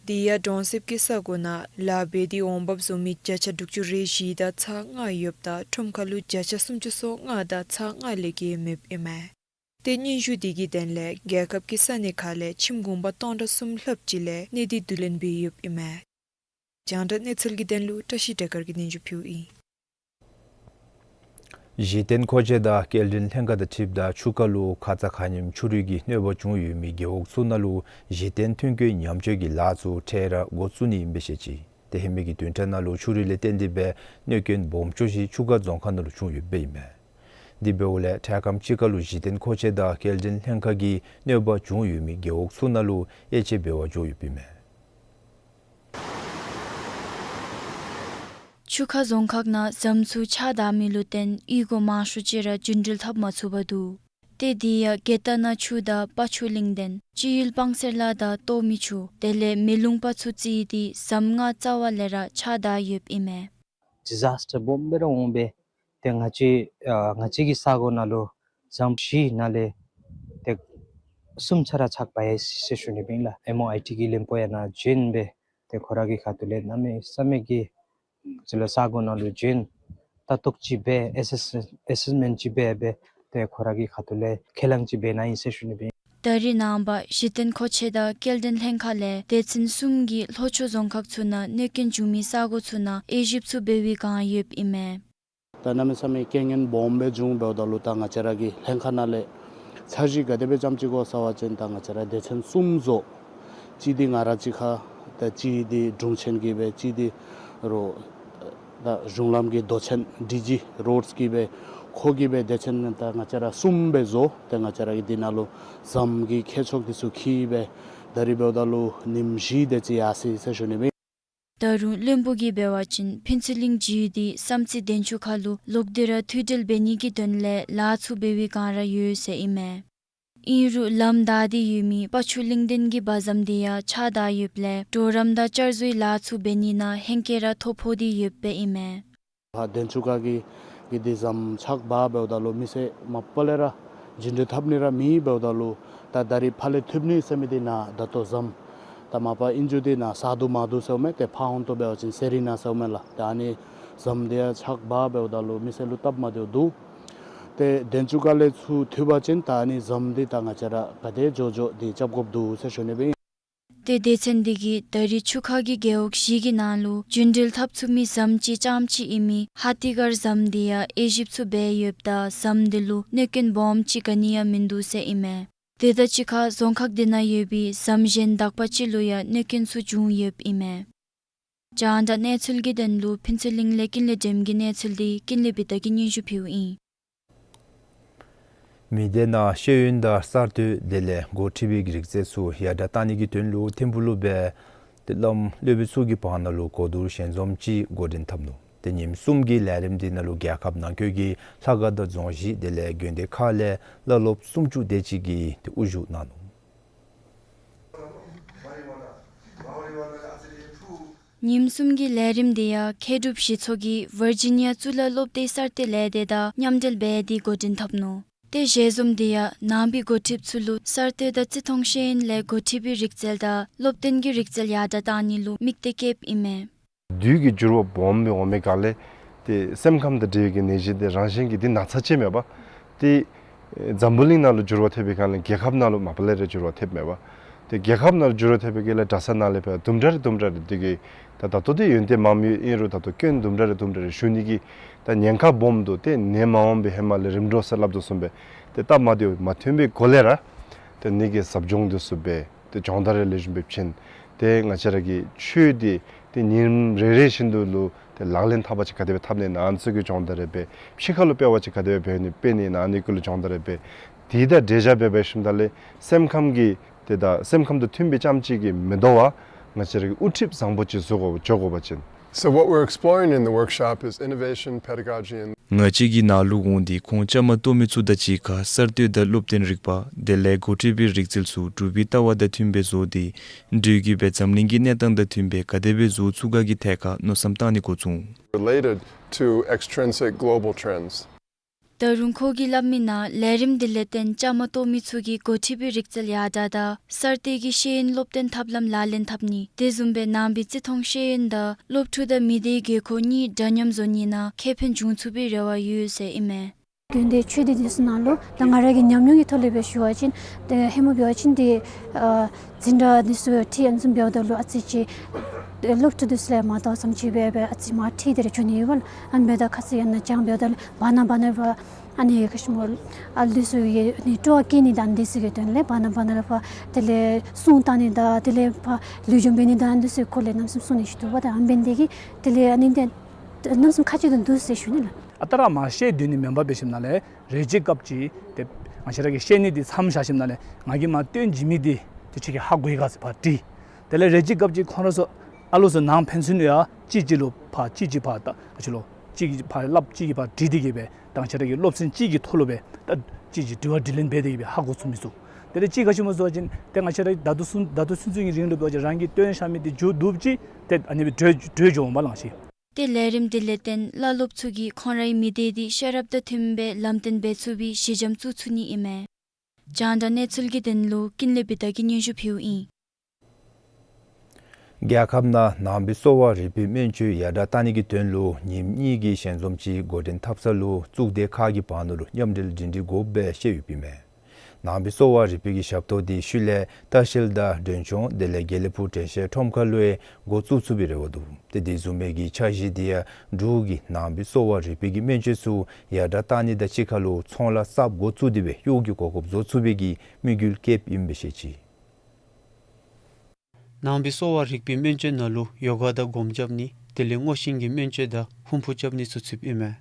དེ་ཡང་གྲོང་གསེབ་ཀྱི་ས་གོ་ནང་ལཱ་འབད་དེ་འོང་འབབ་བཟོ་མི་བརྒྱ་ཆ་དྲུག་ཅུ་རེ་བཞི་དང་ཚག་ལྔ་ཡོདཔ་ད་ཁྲོམ་ཁ་ལུ་བརྒྱ་ཆ་སུམ་ཅུ་སོ་ལྔ་དང་ཚག་ལྔ་ལས་བརྒལ་མེདཔ་ཨིན་མས། ཏེ་སྙན་ཞུ་དེ་གི་དོན་ལས་རྒྱལ་ཁབ་ཀྱི་ས་གནས་ཁག་ལས་ཁྱིམ་གུང་པ་སྟོང་ཕྲག་གསུམ་ལྷགཔ་ཅིག་ལས་གནས་སྡུད་བསྡུ་ལེན་འབད་ཡོདཔ་ཨིན་མས། རྒྱང་བསྒྲགས་གནས་ཚུལ་གྱི་དོན་ལུ་བཀྲ་ཤིས་བདེ་དཀར་གྱིས་སྙན་ཞུ་ཕུལཝ་ཨིན། གཞི་རྟེན་མཁོ་ཆས་དང་སྐྱེལ་འདྲེན་ལྷན་ཁག་དང་འཁྲིལཝ་ད་ཆུ་ཁ་ལུ་ཁ་ཙ་ཁ་ཉིནམ་ཆུ་རུད་ཀྱི་གནོད་པ་བྱུང་ཡོད་མི་རྒེད་འོག་ཚུ་ནང་ལུ་གཞི་རྟེན་མཐུན་རྐྱེན་ཉམས་བཅོས་ཀྱི་ལཱ་ཚུ་འཕྲལ་ར་འགོ་བཙུགས་ནི་ཨིན་པས་ཟེར་བཤད་ཅི། ཏེ་ཧེ་མའི་གི་བདུན་ཕྲག་ནང་ལུ་ཆུ་རུད་ལས་བརྟེན་ཏེ་སྦེ་གནོད་རྐྱེན་སྦོམ་ཤོས་ཅིག་ཆུ་ཁ་རྫོང་ཁག་ནང་ལུ་བྱུང་ཡོདཔ་ཨིན་མས། དེ་འབདཝ་ལས་འཕྲལ་ཁམས་ཅིག་ཁར་ལུ་གཞི་རྟེན་མཁོ་ཆས་དང་སྐྱེལ་འདྲེན་ལྷན་ཁག་གིས་གནོད་པ་བྱུང་ཡོད་མི་རྒེད་འོག་ཚུ་ནང་ལུ་དབྱེ་དཔྱད་འབད་བར་འགྱོ་ཡོདཔ་ཨིན་མས། ཆུ་ཁ་རྫོང་ཁག་ནང་ཟམ་ཚུ་ཆག་བཏང་མི་ལུ་བརྟེན་གཡུས་སྒོ་མང་ཤོས་ཅིག་ར་རྒྱུན་འགྲུལ་འཐབ་མ་ཚུགས་པར་འདུག། ཏེ་དེ་ཡང་རྒྱལ་རྟ་ནང་ཆུ་དང་དཔའ་ཆུ་གླིང་ལྡན་སྤྱི་ཡུལ་སྤང་གསེར་ལ་དང་སྟོད་མི་ཆུ་དེ་ལས་མེ་ལུང་པ་ཚུ་རྩིས་ཏེ་ཟམ་ལྔ་རྩ་བ་ལས་ར་ཆག་བཏང་ཡོདཔ་ཨིན་མས། ཌི་ཛཱས་ཊར་སྦོམ་སྦེ་ར་འོང་སྦེ་ཏེ་ང་བཅས་ཨ་ང་བཅས་ཀྱི་ས་གོ་ནང་ལུ་ཟམ་བཞི་ནང་ལས་ཏེ་གསུམ་ཆ་ར་ཆག་པ་ཡི་ཟེར་ཞུ་ནི་ཨིན་ལགས། ཨེམ་ཨོ་ཨའི་ཊི་གི་བློན་པོ་ཡང་ན་བྱོན་སྦེ་ཏེ་ཁོ་ར་གི་ཁ་ཐུག་ལས་གནམ་མེད་ས་མེད་ཀྱི་ཅིག་ལུ་ས་གོ་ནང་ལུ་བྱོན་ལྟ་རྟོག་ཅིག་འབད་ཨེ་སེསི་ཨེ་སེསི་མེནཊ་ཅིག་འབད་སྦེ་ཏེ་ཁོ་ར་གི་ཁ་ཐུག་ལས་ཁས་བླངས་ཅིག་འབད་ནི་ཨིན་ཟེར་ཞུ་ནི་ཨིན། ད་རེས་ནངས་པ་གཞི་རྟེན་མཁོ་ཆས་དང་སྐྱེལ་འདྲེན་ལྷན་ཁག་ལས་སྡེ་ཚན་གསུམ་གྱིས་ལྷོ་ཕྱོགས་རྫོང་ཁག་ཚུ་ནང་གནོད་རྐྱེན་བྱུང་མི་ས་གོ་ཚུ་ནང་དབྱེ་ཞིབ་ཚུ་འབད་བའི་བསྒང་ཡོདཔ་ཨིན་མས། ད་གནམ་མེད་ས་མེད་རྐྱེན་ངན་སྦོམ་སྦེ་བྱུང་འབདཝ་ད་ལུ་ད་ང་བཅས་ར་གི་ལྷན་ཁག་ནང་ལས་ཚར་གཞི་ག་དེ་སྦེ་རྐྱངམ་ཅིག་དགོ་ཟེར་བ་ཅིན་ད་ང་བཅས་ར་སྡེ་ཚན་གསུམ་བཟོ། གཅིག་འདི་ང་ར་གཅིག་ཁར་ད་གཅིག་འདི་དྲུང་ཆེན་གྱིས་སྦེ་གཅིག་འདི་རོ་ད་གཞུང་ལམ་གྱི་མདོ་ཆེན་ཌི་ཇི་རོཌསི་གིས་སྦེ་ཁོ་གིས་སྦེ་སྡེ་ཚན་ད་ང་བཅས་ར་གསུམ་སྦེ་བཟོ། ཏེ་ང་བཅས་ར་གི་འདི་ནང་ལུ་ཟམ་གྱི་ཁྱད་ཆོས་འདི་ཚུ་འཁྱིད་སྦེ་ད་རིས་འབདཝ་ད་ལུ་ཉིནམ་བཞི་དེ་ཅིག་ཡར་སོ་ཡི་ཟེར་ཞུ་ནི་ཨིན། ད་རུང་བློན་པོ་གིས་འབད་བ་ཅིན་ཕུན་ཚོགས་གླིང་བརྒྱུད་དེ་བསམ་རྩེ་གདན་ཆུ་ཁ་ལུ་ལོག་སྟེ་ར་མཐུད་འབྲེལ་འབད་ནི་གི་དོན་ལས་ལཱ་ཚུ་འབད་བའི་བསྒང་ར་ཡོད་ཟེར་ཨིན་མས། ཨིན་རུང་ལམ་བདའ་སྟེ་ཡོད་མི་དཔའ་ཆུ་གླིང་ལྡན་གྱི་བ་ཟམ་དེ་ཡང་ཆག་བཏང་ཡོདཔ་ལས་གྲོག་རམ་དང་བསྐྱར་བཟོའི་ལཱ་ཚུ་འབད་ནི་ནང་ཧེང་སྐལ་ར་ཐོ་ཕོག་སྟེ་ཡོདཔ་ཨིན་མས། ཕར་གདན་ཆུ་ཁ་གི་གི་འདི་ཟམ་ཆག་འབག་འབདཝ་ད་ལུ་མི་སེར་མ་པ་ལས་ར་རྒྱུན་འགྲུལ་འཐབ་ནི་ར་མེད་འབདཝ་ད་ལུ་ད་ད་རིས་ཕར་ལས་ཐོབ་ནི་ཟེར་མི་འདི་ནཱ་ད་ལྟོ་ཟམ་ད་མ་པ་ཨིན་རྒྱུ་འདི་ནཱ་ས་རྡོ་མ་རྡོ་ཟེརཝ་མས། ཏེ་ཕར་འོང་དོ་འབད་བ་ཅིན་གསེར་རི་ནང་ཟེརཝ་མས་ལགས། ཏེ་ཨ་ནི་ ཟམ་འདི་ཡང་ཆགཔ་འབདཝ་ད་ལུ་མི་སེར་ལུ་སྟབས་མ་བདེཝ་འདུག། ཏེ་བདུན་ཅུ་ཁ་ལས་ཚུར་འཐུས་པ་ཅིན་ད་ཨ་ནི་ཟམ་འདི་ད་ང་བཅས་ར་ག་དེ་མགྱོགས་མགྱོགས་འདི་རྐྱབ་དགོཔ་འདུག་ཟེར་ཞུ་ནི་སྦེ་ཨིན། ཏེ་སྡེ་ཚན་འདི་གིས་ད་རིས་ཆུ་ཁ་གི་རྒེད་འོག་བཞི་གི་ནང་ལུ་རྒྱུན་འགྲུལ་འཐབ་ཚུགས་མི་ཟམ་ཅིག་རྐྱངམ་ཅིག་ཨིན་མི་ཧ་ཏི་གར་ཟམ་འདི་ཡང་དབྱེ་ཞིབ་ཚུ་འབད་ཡོདཔ་ད་ཟམ་འདི་ལུ་གནོད་སྐྱོན་སྦོམ་ཅིག་ག་ནི་ཡང་མིན་འདུག་ཟེར་ཨིན་མས། དེ་དང་གཅིག་ཁར་རྫོང་ཁག་འདི་ནང་ཡོད་པའི་ཟམ་གཞན་དག་པ་ཅིག་ལུ་ཡང་གནོད་སྐྱོན་ཚུ་བྱུང་ཡོདཔ་ཨིན་མས། རྒྱང་བསྒྲགས་གནས་ཚུལ་གྱི་དོན་ལུ་ཕུན་ཚོགས་གླིང་ལས་ཀུན་ལེགས་སྒྲོལམ་གྱི་གནས་ཚུལ་འདི་ཀུན་ལེགས་བི་ཏ་གིས་སྙན་ཞུ་ཕུལཝ་ཨིན། མི་སྡེ་ནང་ཤེས་ཡོན་དང་གསར་གཏོད་དེ་ལས་འགོ་ཁྲིད་པའི་རིག་རྩལ་ཚུ་ཡར་དྲག་གཏང་ནི་གི་དོན་ལུ་ཐིམ་ཕུག་ལུ་སྦེ་ཏེ་བླམ་སློབ་དཔོན་ཚུ་གི་བར་ན་ལུ་གོ་བསྡུར་ཞལ་འཛོམས་ཅིག་འགོ་འདྲེན་འཐབ་ནུག། ཏེ་ཉིནམ་གསུམ་གྱི་ལས་རིམ་འདི་ནང་ལུ་རྒྱལ་ཁབ་ནང་འཁོད་ཀྱི་ལྷ་ཁང་དང་རྫོང་གཞི་དེ་ལས་དགོན་སྡེ་ཁག་ལས་བླམ་སློབ་སུམ་ཅུ་དེ་ཅིག་གིས་ཏེ་དབུ་བཞུགས་གནང་ནུག། ཉིནམ་གསུམ་གྱི་ལས་རིམ་འདི་ཡང་མཁས་གྲུབ་ཞི་ཚོགས་ཀྱིས་ཝར་ཇི་ནི་ཡ་གཙུག་ལག་སློབ་སྡེའི་གསར་གཏོད་ལས་སྡེ་དང་མཉམ་འབྲེལ་འབད་དེ་འགོ་འདྲེན་འཐབ་ནུག། ཏེ་ཞལ་འཛོམས་འདི་ཡང་ནང་པའི་འགོ་ཁྲིདཔ་ཚུ་ལུ་གསར་གཏོད་དང་བརྩི་མཐོང་ཤེས་ཡོན་ལས་འགོ་ཁྲིད་པའི་རིག་རྩལ་དང་སློབ་སྟོན་གྱི་རིག་རྩལ་ཡར་དྲག་གཏང་ནི་ལུ་དམིགས་གཏད་བསྐྱེདཔ་ཨིན་མས། དུས་ཀྱི་འགྱུར་བ་སྦོམ་སྦེ་འོང་མི་སྒང་ལས་ཏེ་སེམས་ཁམས་དང་འབྲེལ་བའི་གི་ནད་གཞི་འདི་རང་བཞིན་གྱིས་འདི་ན་ཚ་ཅིག་མས་པ། ཏེ་འཛམ་བུ་གླིང་ནང་ལུ་འགྱུར་བ་ཐེབས་པའི་སྒང་ལས་རྒྱལ་ཁབ་ནང་ལུ་མ་པ་ལས་ར་འགྱུར་བ་ཐེབས་མས་པ། ཏེ་རྒྱལ་ཁབ་ནང་ལུ་འགྱུར་བ་ཐེབས་པའི་སྒང་ལས་གྲྭ་ས་ནང་ལས་སྦེ་དུམ་གྲ་རེ་དུམ་གྲ་རེ་འདི་གིས་ད་ད་ལྟོ་འདི་ཡོན་ཏན་མངམ་ཡོད་ཨིན་རུང་ད་ལྟོ་སྐྱོན་དུམ་གྲ་རེ་དུམ་གྲ་རེ་ཞུགས་ནི་གི་ད་ཉེན་ཁ་སྦོམ་འདུག། ཏེ་ནད་མ་འོང་པའི་ཧེ་མ་ལས་རིམ་གྲོ་ཟེར་སླབ་དོ་བཟུམ་སྦེ་ཏེ་སྟབས་མ་བདེཝ་མ་ཐོན་པའི་སྒོ་ལས་ར་ཏེ་ནི་གི་ཟབ་སྦྱོང་འདི་ཚུ་སྦེ་ཏེ་སྦྱོང་བརྡར་རེ་ལེགས་ཤོམ་སྦེ་བྱིན། ཏེ་ང་བཅས་ར་གི་ཆོས་འདི་ཏེ་ཉིནམ་རེ་རེ་བཞིན་དུ་ལུ་ཏེ་ལག་ལེན་འཐབ་པ་ཅིན་ག་དེ་སྦེ་འཐབ་ནི་ཨ་ནི་ཚུ་གི་སྦྱོང་བརྡར་རེ་འབད། ཕྱི་ཁ་ལུ་སྤེལ་བ་ཅིན་ག་དེ་སྦེ་འབད་ནི་སྤེལ་ནི་ཨ་ནི་གུ་ལུ་སྦྱོང་བརྡར་རེ་འབད། དེ་དང་འབྲེལ་བཞག་འབད་བ་ཅིན་ད་ལས་སེམས་ཁམས་ཀྱི་ཏེ་ད་སེམས་ཁམས་དང་མཐུན་པའི་རྐྱངམ་ཅིག་གིས་མི་དོ་བར་ང་བཅས་ར་གི་དབུ་ཁྲིདཔ་བཟང་པོ་ཅིག་བཟོ་དགོ་འགྱོ་དགོ་པ་ཅིན། So what we're exploring in the workshop is innovation, pedagogy, and ང་བཅས་ཀྱིས་ནཱ་ལུ་འོང་སྟེ་ཁོང་བཅའ་མར་གཏོགས་མི་ཚུ་དང་གཅིག་ཁར་གསར་གཏོད་དང་སློབ་སྟོན་རིག་པ་དེ་ལས་འགོ་ཁྲིད་པའི་རིག་རྩལ་ཚུ་འབྲུག་པའི་ལྟ་བ་དང་མཐུན་པའི་བཟོ་སྟེ་འབྲུག་གི་སྦེ་འཛམ་གླིང་གི་གནས་སྟངས་དང་མཐུན་པའི་ག་དེ་སྦེ་བཟོ་ཚུགས་ག་གི་ཐད་ཁར་མནོ་བསམ་བཏང་ནི་འགོ་བཙུགས། Related to extrinsic global trends. ད་རུང་ཁོ་གིས་སླབ་མི་ནང་ལས་རིམ་འདི་ལས་བརྟེན་བཅའ་མར་གཏོགས་མི་ཚུ་གིས་འགོ་ཁྲིད་པའི་རིག་རྩལ་ཡར་དྲག་དང་གསར་གཏོད་ཀྱི་ཤེས་ཡོན་སློབ་སྟོན་ཐབས་ལམ་ལག་ལེན་འཐབ་ནི་དེ་བཟུམ་སྦེ་ནང་པའི་བརྩི་མཐོང་ཤེས་ཡོན་དང་སློབ་ཕྲུག་དང་མི་སྡེའི་དགོས་མཁོ་གཉིས་འདྲ་མཉམ་བཟོ་ནི་ནང་ཁེ་ཕན་འབྱུང་ཚུགས་པའི་རེ་བ་ཡོད་ཟེར་ཨིན་མས། དོན་དེ་ཆོས་སྡེ་འདི་ཚུ་ནང་ལུ་ད་ང་ར་གི་ཉམས་མྱོང་གི་ཐོག་ལས་སྦེ་ཞུ་བ་ཅིན་ཏེ་ཧེ་མ་འབད་བ་ཅིན་ཏེ་ཨ་འཛིན་གྲྭ་འདི་ཚུ་ཁྲིད་ཨ་ནི་བཟུམ་འབདཝ་ད་ལུ་ཨ་ཙི་ཅིག་སློབ་ཕྲུག་འདི་ཚུ་ལས་མ་དོ་བཟུམ་ཅིག་སྦེ་སྦེ་ཨ་ཙི་མར་ཁྲིད་དེ་ར་འགྱོ་ནི་ཡོད་པ་ལགས། ཨ་ནི་འབདཝ་ད་ཁ་ཙ་ཡང་ན་སྦྱང་འབདཝ་ད་ལུ་བར་ན་བར་ན་ལུ་ཨ་ནི་ག་ཅི་སྨོ་ཨ་ལུས་སུ་ཡི་ནི་སྤྲོ་བ་སྐྱེ་ནི་དང་འདི་ཚུ་གི་དོན་ལས་བར་ན་བར་ན་ལུ་ཕར་དེ་ལས་སྲུང་བཏང་ནི་དང་དེ་ལས་ཕར་ལུས་སྦྱོང་འབད་ནི་དང་འདི་ཚུ་སྐོར་ལས་རྣམ་གསུམ་གསུང་ནི་ཅིག་འདུག་པ། ད་ཨ་ནི་འབད་ནི་དེ་གིས་དེ་ལས་ཨ་ནི་འདི་རྣམ་གསུམ་ཁ་གཅིག་ཏུ་འདུག་ཟེར་ཞུ་ནི་ལགས། ཨ་རྟག་ར་མར་བཤད་སྡོད་ནི་མེན་པར་འབད་ཞིནམ་ལས་རེ་ཅིག་སྐབས་ཅིག་ཏེ་ང་བཅས་ར་གིས་བཤད་ནི་འདི་མཚམས་བཞག་ཞིནམ་ལས་ང་གིས་མར་སྟོན་བྱིན་མི་འདི་ཏེ་ཁྱོད་ཀྱིས་ཧ་གོ་ཡི་ག་ཟེར་ཕར་དྲི། དེ་ལས་རེ་ཅིག་སྐབས་ཅིག་ཁོང་ར་ཚུ་ཨ་ལོ་ཚུ་ནང་ཕན་ཚུན་ཡང་གཅིག་གཅིག་ལུ་ཕར་གཅིག་གཅིག་ཕར་ད་ཨ་ཅི་ལོ་གཅིག་གིས་ཕར་སླབ་གཅིག་གིས་ཕར་དྲི་སྟེ་གིས་སྦེ་ད་ང་བཅས་ར་གི་སློབ་ཚན་གཅིག་གི་ཐོག་ལུ་སྦེ་ད་གཅིག་གིས་དྲི་བ་དྲིས་ལན་འབད་དེ་གིས་སྦེ་ཧ་གོ་ཚུགས་མི་ཚུགས། དེ་ལས་གཅིག་ག་ཅི་སྨོ་ཟེར་བ་ཅིན་ཏེ་ང་བཅས་ར་ད་ལྟོ་ཚུན་ད་ལྟོ་ཚུན་ཚོད་ཀྱི་རིང་ལུ་འབད་བ་ཅིན་རང་གིས་སྟོན་བཞག་མི་འདི་མཇུག་བསྡུཝ་ཅིག་ཏེ་ཨ་ནི་སྦེ་གྲོལ་གྲོལ་འགྱོཝ་མས་ལགས་ཤིག། ཏེ་ལས་རིམ་འདི་ལས་བརྟེན་བླམ་སློབ་ཚུ་གིས་ཁོང་རའི་མི་སྡེ་འདི་ཤེས་རབ་དང་མཐུན་པའི་ལམ་སྟོན་འབད་ཚུགས་པའི་ཞི་འཇམ་བཙུགས་ཚུགས་ནི་ཨིན་མས། རྒྱང་བསྒྲགས་གནས་ཚུལ་གྱི་དོན་ལུ་ཀུན་ལེགས་བི་ཏ་གིས་སྙན་ཞུ་ཕུལཝ་ཨིན། རྒྱལ་ཁབ་ནང་ནང་པའི་གསོ་བ་རིག་པའི་སྨན་བཅོས་ཡར་དྲག་གཏང་ནི་གི་དོན་ལུ་ཉིནམ་གཉིས་ཀྱི་ཞལ་འཛོམས་ཅིག་འགོ་འདྲེན་འཐབ་ས་ལུ་གཙུག་སྡེ་ཁག་གི་བར་ན་ལུ་མཉམ་འབྲེལ་སྒྲིང་སྒྲིང་དགོཔ་སྦེ་བཤད་ཡོདཔ་ཨིན་མས། ནང་པའི་གསོ་བ་རིག་པའི་གི་ཞབས་ཏོག་འདི་ཤུལ་ལས་ལྟ་བཤལ་དང་མགྲོན་སྐྱོང་དེ་ལས་དགེ་ལེགས་ཕུག་དྲན་ཤེས་ཁྲོམ་ཁ་ལུ་ཡང་འགོ་བཙུགས་ཚུགས་པའི་རེ་བ་འདུག། ཏེ་དེ་བཟུམ་མའི་གི་འཆར་གཞི་འདི་ཡང་འབྲུག་གི་ནང་པའི་གསོ་བ་རིག་པའི་གི་སྨན་བཅོས་ཚུ་ཡར་དྲག་གཏང་ནི་དང་གཅིག་ཁར་ལུ་ཚོང་ལཱ་གསརཔ་འགོ་བཙུགས་ཏེ་སྦེ་གཡོག་གི་གོ་སྐབས་བཟོ་ཚུགས་པའི་གི་དམིགས་ཡུལ་བསྐྱེདཔ་ཨིནམ་སྦེ་བཤད་ཅི། ནང་པའི་གསོ་བ་རིག་པའི་སྨན་བཅོས་ནང་ལུ་ཡོ་ག་དང་སྒོམ་རྐྱབ་ནི་དེ་ལས་སྔོ་ཤིང་གི་སྨན་བཅོས་དང་ཧུམ་བུ་རྐྱབ་ནི་ཚུ་ཚུདཔ་ཨིན་མས།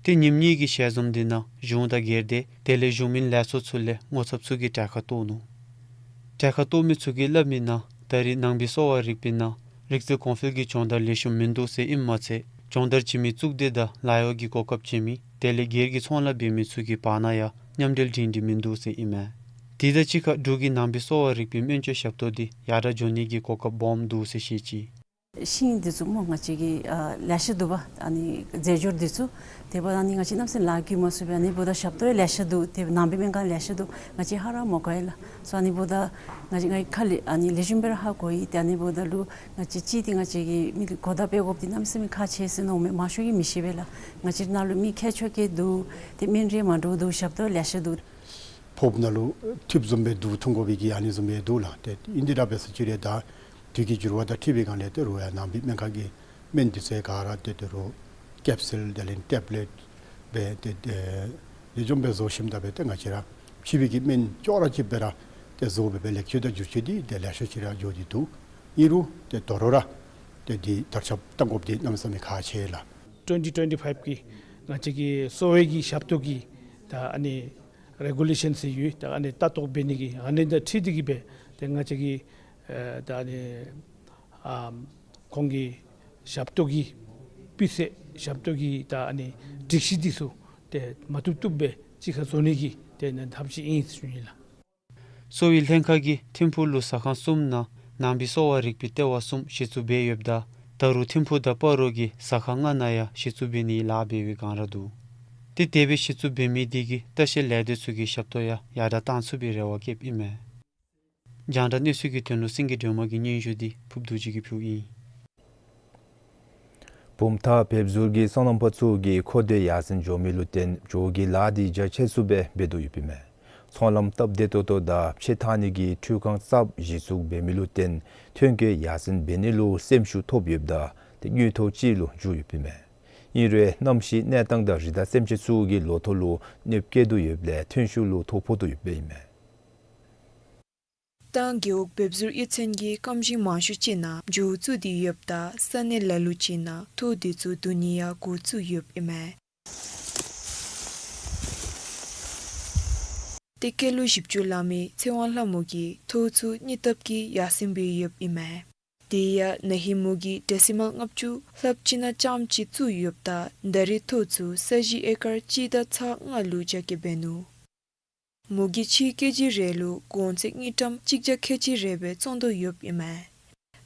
ཏེ་ཉིནམ་གཉིས་ཀྱི་ཞལ་འཛོམས་འདི་ནང་གཞུང་དང་སྒེར་སྡེ་དེ་ལས་གཞུང་མིན་ལས་ཚོགས་ཚུ་ལས་ངོ་ཚབ་ཚུ་གིས་གྲལ་ཁར་གཏོགས་ནུག། གྲལ་ཁར་གཏོགས་མི་ཚུ་གིས་སླབ་མི་ནང་ད་རེས་ནང་པའི་གསོ་བ་རིག་པའི་ནང་རིག་རྩལ་གོང་འཕེལ་གྱི་སྦྱོང་བརྡར་ལེགས་ཤོམ་མིན་འདུག་ཟེར་ཨིནམ་མ་ཚད་སྦྱོང་བརྡར་བྱིན་མི་གཙུག་སྡེ་དང་ལཱ་གཡོག་གི་གོ་སྐབས་བྱིན་མི་དེ་ལས་སྒེར་གྱི་ཚོང་ལཱ་འབད་མི་ཚུ་གི་བར་ན་ཡང་མཉམ་འབྲེལ་སྒྲིང་སྒྲིང་མིན་འདུག་ཟེར་ཨིན་མས། དེ་དང་གཅིག་ཁར་འབྲུག་གི་ནང་པའི་གསོ་བ་རིག་པའི་སྨན་བཅོས་ཞབས་ཏོག་འདི་ཡར་དྲག་འགྱོ་ནི་གི་གོ་སྐབས་སྦོམ་འདུག་ཟེར་བཤད་ཅི། ཤིང་འདི་ཚུ་སྨོ་ང་བཅས་ཀྱི་ཨ་ལེ་ཤ་འདུག་པ། ཨ་ནི་རྫས་སྦྱོར་འདི་ཚུ། དེ་འབདཝ་ད་ཨ་ནི་ང་བཅས་གནམ་མེད་ས་མེད་ལཱ་བཀོལ་མ་ཚུགས་པས། ཨ་ནི་འབདཝ་ད་ཞབས་ཏོག་ཡང་ལེ་ཤ་འདུག། དེ་ནང་པའི་སྨན་ཁང་ལེ་ཤ་འདུག། ང་བཅས་ཧ་ར་མ་གོ་ཡི་ལགས། སོ་ཨ་ནི་འབདཝ་ད་ང་བཅས་ང་གིས་ཁ་ལས་ཨ་ནི་ལེགས་ཤོམ་སྦེ་ར་ཧ་གོ་ཡི། ཏེ་ཨ་ནི་འབདཝ་ད་ལུ་ང་བཅས་ཅིག་འདི་ང་བཅས་ཀྱིས་མི་གི་གོ་བརྡ་སྤེལ་དགོཔ་འདི་གནམ་མེད་ས་མེད་ཁག་ཆེ་ཟེར་མནོཝ་མས། མང་ཤོས་ཀྱིས་མི་ཤེས་པས་ལགས། ང་བཅས་ནང་ལུ་མི་མཁས་མཆོག་ག་འདུག། ཏེ་སྨན་རིགས་མ་འདྲཝ་འདུག། ཞབས་ཏོག་ལེ་ཤ་འདུག། ཕོརཔ་ནང་ལུ་ཐིབས་བཟུམ་སྦེ་བསྡུ་འཐུང་དགོ་པའི་གི་ཨ་ནི་བཟུམ་སྦེ་འདུག་ལགས། ཏེ་ཨིན་དེ་འདྲ་འབད་ས་ཅིག་ར་ད་དུས་ཀྱི་འགྱུར་བ་དང་འཁྲིལ་བའི་སྒང་ལས་ཏེ་རོགས་ཡང་ནང་པའི་སྨན་ཁང་གི་སྨན་འདི་ཚུ་ག་ར་ཏེ་ཏེ་རོགས་ཀེབ་སུལ་དེ་ལས་ཊེབ་ལེཊ་སྦེ་ཏེ་ཏེ་ལེགས་ཤོམ་སྦེ་བཟོ་ཞིནམ་ད་སྦེ་ཏེ་ང་བཅས་ར་ཕྱི་པའི་གི་སྨན་ཅོག་ར་གཅིག་སྦེ་ར་ཏེ་བཟོ་སྦེ་སྦེ་ལེགས་བཅོས་དང་བསྒྱུར་བཅོས་འདི་ཏེ་ལེ་ཤ་ཅིག་ར་འགྱོ་སྟེ་འདུག། ཨིན་རུང་ཏེ་དོ་རུང་ར་ཏེ་འདི་དར་ཁྱབ་གཏང་དགོཔ་འདི་གནམ་མེད་ས་མེད་ཁག་ཆེ་ལགས། ཊུ་ཝེན་ཊི་ཊུ་ཝེན་ཊི་ཕའིབ་གི་ང་བཅས་ཀྱི་གསོ་བའི་གི་ཞབས་ཏོག་གི་ད་ཨ་ནི་རེ་གུ་ལེ་ཤཱན་ཟེར་ཡོད། ད་ཨ་ནི་ལྟ་རྟོག་འབད་ནི་གི་ཨ་ནི་དང་འཁྲིལ་ཏེ་གིས་སྦེ་ཏེ་ང་བཅས་ཀྱི་ཨེ་ད་ཨ་ནི་ཨ་ཁོང་གི་ཞབས་ཏོག་གི་སྤུས་ཚད་ཞབས་ཏོག་གི་ད་ཨ་ནི་སྒྲིག་གཞི་འདི་ཚུ་ཏེ་མ་བཏུབ་བཏུབ་སྦེ་གཅིག་ཁར་བཟོ་ནི་གི་ཏེ་ནི་ཐབས་ཤེས་ཨིན་ཟེར་ཞུ་ནི་ལགས། གསོ་བའི་ལྷན་ཁག་གིས་ཐིམ་ཕུག་ལུ་ཟ་ཁང་གསུམ་ནང་ནང་པའི་གསོ་བ་རིག་པའི་ལྟེ་བ་གསུམ་གཞི་བཙུགས་འབད་ཡོདཔ་ད་ད་རུང་ཐིམ་ཕུག་དང་སྤ་རོ་གི་ཟ་ཁང་ལྔ་ནང་ཡང་གཞི་བཙུགས་འབད་ནིའི་ལཱ་འབད་བའི་བསྒང་ར་འདུག། ཏེ་དེ་སྦེ་གཞི་བཙུགས་འབད་མི་དེ་གིས་ལྟ་བཤལ་ལས་སྡེ་ཚུ་གི་ཞབས་ཏོག་ཡང་ཡར་དྲག་གཏང་ཚུགས་པའི་རེ་བ་བསྐྱེདཔ་ཨིན་མས། རྒྱང་བསྒྲགས་གནས་ཚུལ་གྱི་དོན་ལུ་སེང་གེ་སྒྲོལ་མ་གི་སྙན་ཞུ་འདི་ཕུརབ་རྡོ་རྗེ་གིས་ཕུལཝ་ཨིན། བུམ་ཐང་བེབ་ཟུར་གྱི་སོ་ནམ་པ་ཚུ་གིས་མཁོ་འདོད་ཡར་སེང་འགྱོ་མི་ལུ་བརྟེན་འགྱོ་གི་ལཱ་འདི་རྒྱ་ཆེ་སུ་སྦེ་འབད་དོ་ཡོདཔ་ཨིན་མས། ཚོང་ལམ་སྟབས་བདེ་ཏོག་ཏོ་དང་ཕྱེ་འཐག་ནི་གི་འཕྲུལ་ཁང་གསརཔ་གཞི་བཙུགས་འབད་མི་ལུ་བརྟེན་ཐོན་སྐྱེད་ཡར་སེང་འབད་ནི་ལུ་སེམས་ཤུགས་ཐོབ་ཡོདཔ་ད་ཏེ་དངུལ་ཐོག་ཅིག་ལུ་འགྱུར་ཡོདཔ་ཨིན་མས། ཨིན་རུང་གནམ་གཤིས་གནས་སྟངས་དང་རི་དྭགས་སེམས་ཅན་ཚུ་གི་ལོ་ཐོག་ལུ་གནོདཔ་བཀལ་དོ་ཡོདཔ་ལས་ཐོན་ཤུགས་ལུ་ཐོ་ཕོག་དོ་ཡོདཔ་ཨིན་མས། ཏང་རྒེད་འོག་བེབ་ཟུར་གཡུས་ཚན་གྱིས་སྐམ་ཞིང་མང་ཤོས་ཅིག་ནང་མཇུག་བཙུགས་ཏེ་ཡོདཔ་ད་ས་གནས་ལ་ལུ་ཅིག་ནང་ཐོག་འདི་ཚུ་བསྡུ་ནི་ཡང་འགོ་བཙུགས་ཡོདཔ་ཨིན་མས། ཏེ་སྐྱེས་ལོ་བཞི་བཅུ་ལང་མི་ཚེ་དབང་ལྷ་མོ་གིས་ཐོག་ཚུ་གཉིས་ལྟབ་ཀྱིས་ཡར་སེང་འབད་ཡོདཔ་ཨིན་མས། དེ་ཡང་ན་ཧིང་མོ་གིས་ཌེ་སི་མཱལ་ལྔ་བཅུ་ལྷགཔ་ཅིག་ནང་རྐྱངམ་ཅིག་བཙུགས་ཡོདཔ་ད་ད་རེས་ཐོག་ཚུ་ས་གཞི་ཨེ་ཀར་གཅིག་དང་ཚག་ལྔ་ལུ་རྒྱ་སྐྱེད་འབད་ནུག། མོ་གིས་ཕྱེ་ཀེ་ཇི་རེ་ལུ་གོང་ཚད་དངུལ་ཀྲམ་གཅིག་བརྒྱ་ཁལ་གཅིག་རེ་སྦེ་བཙོང་དོ་ཡོདཔ་ཨིན་མས།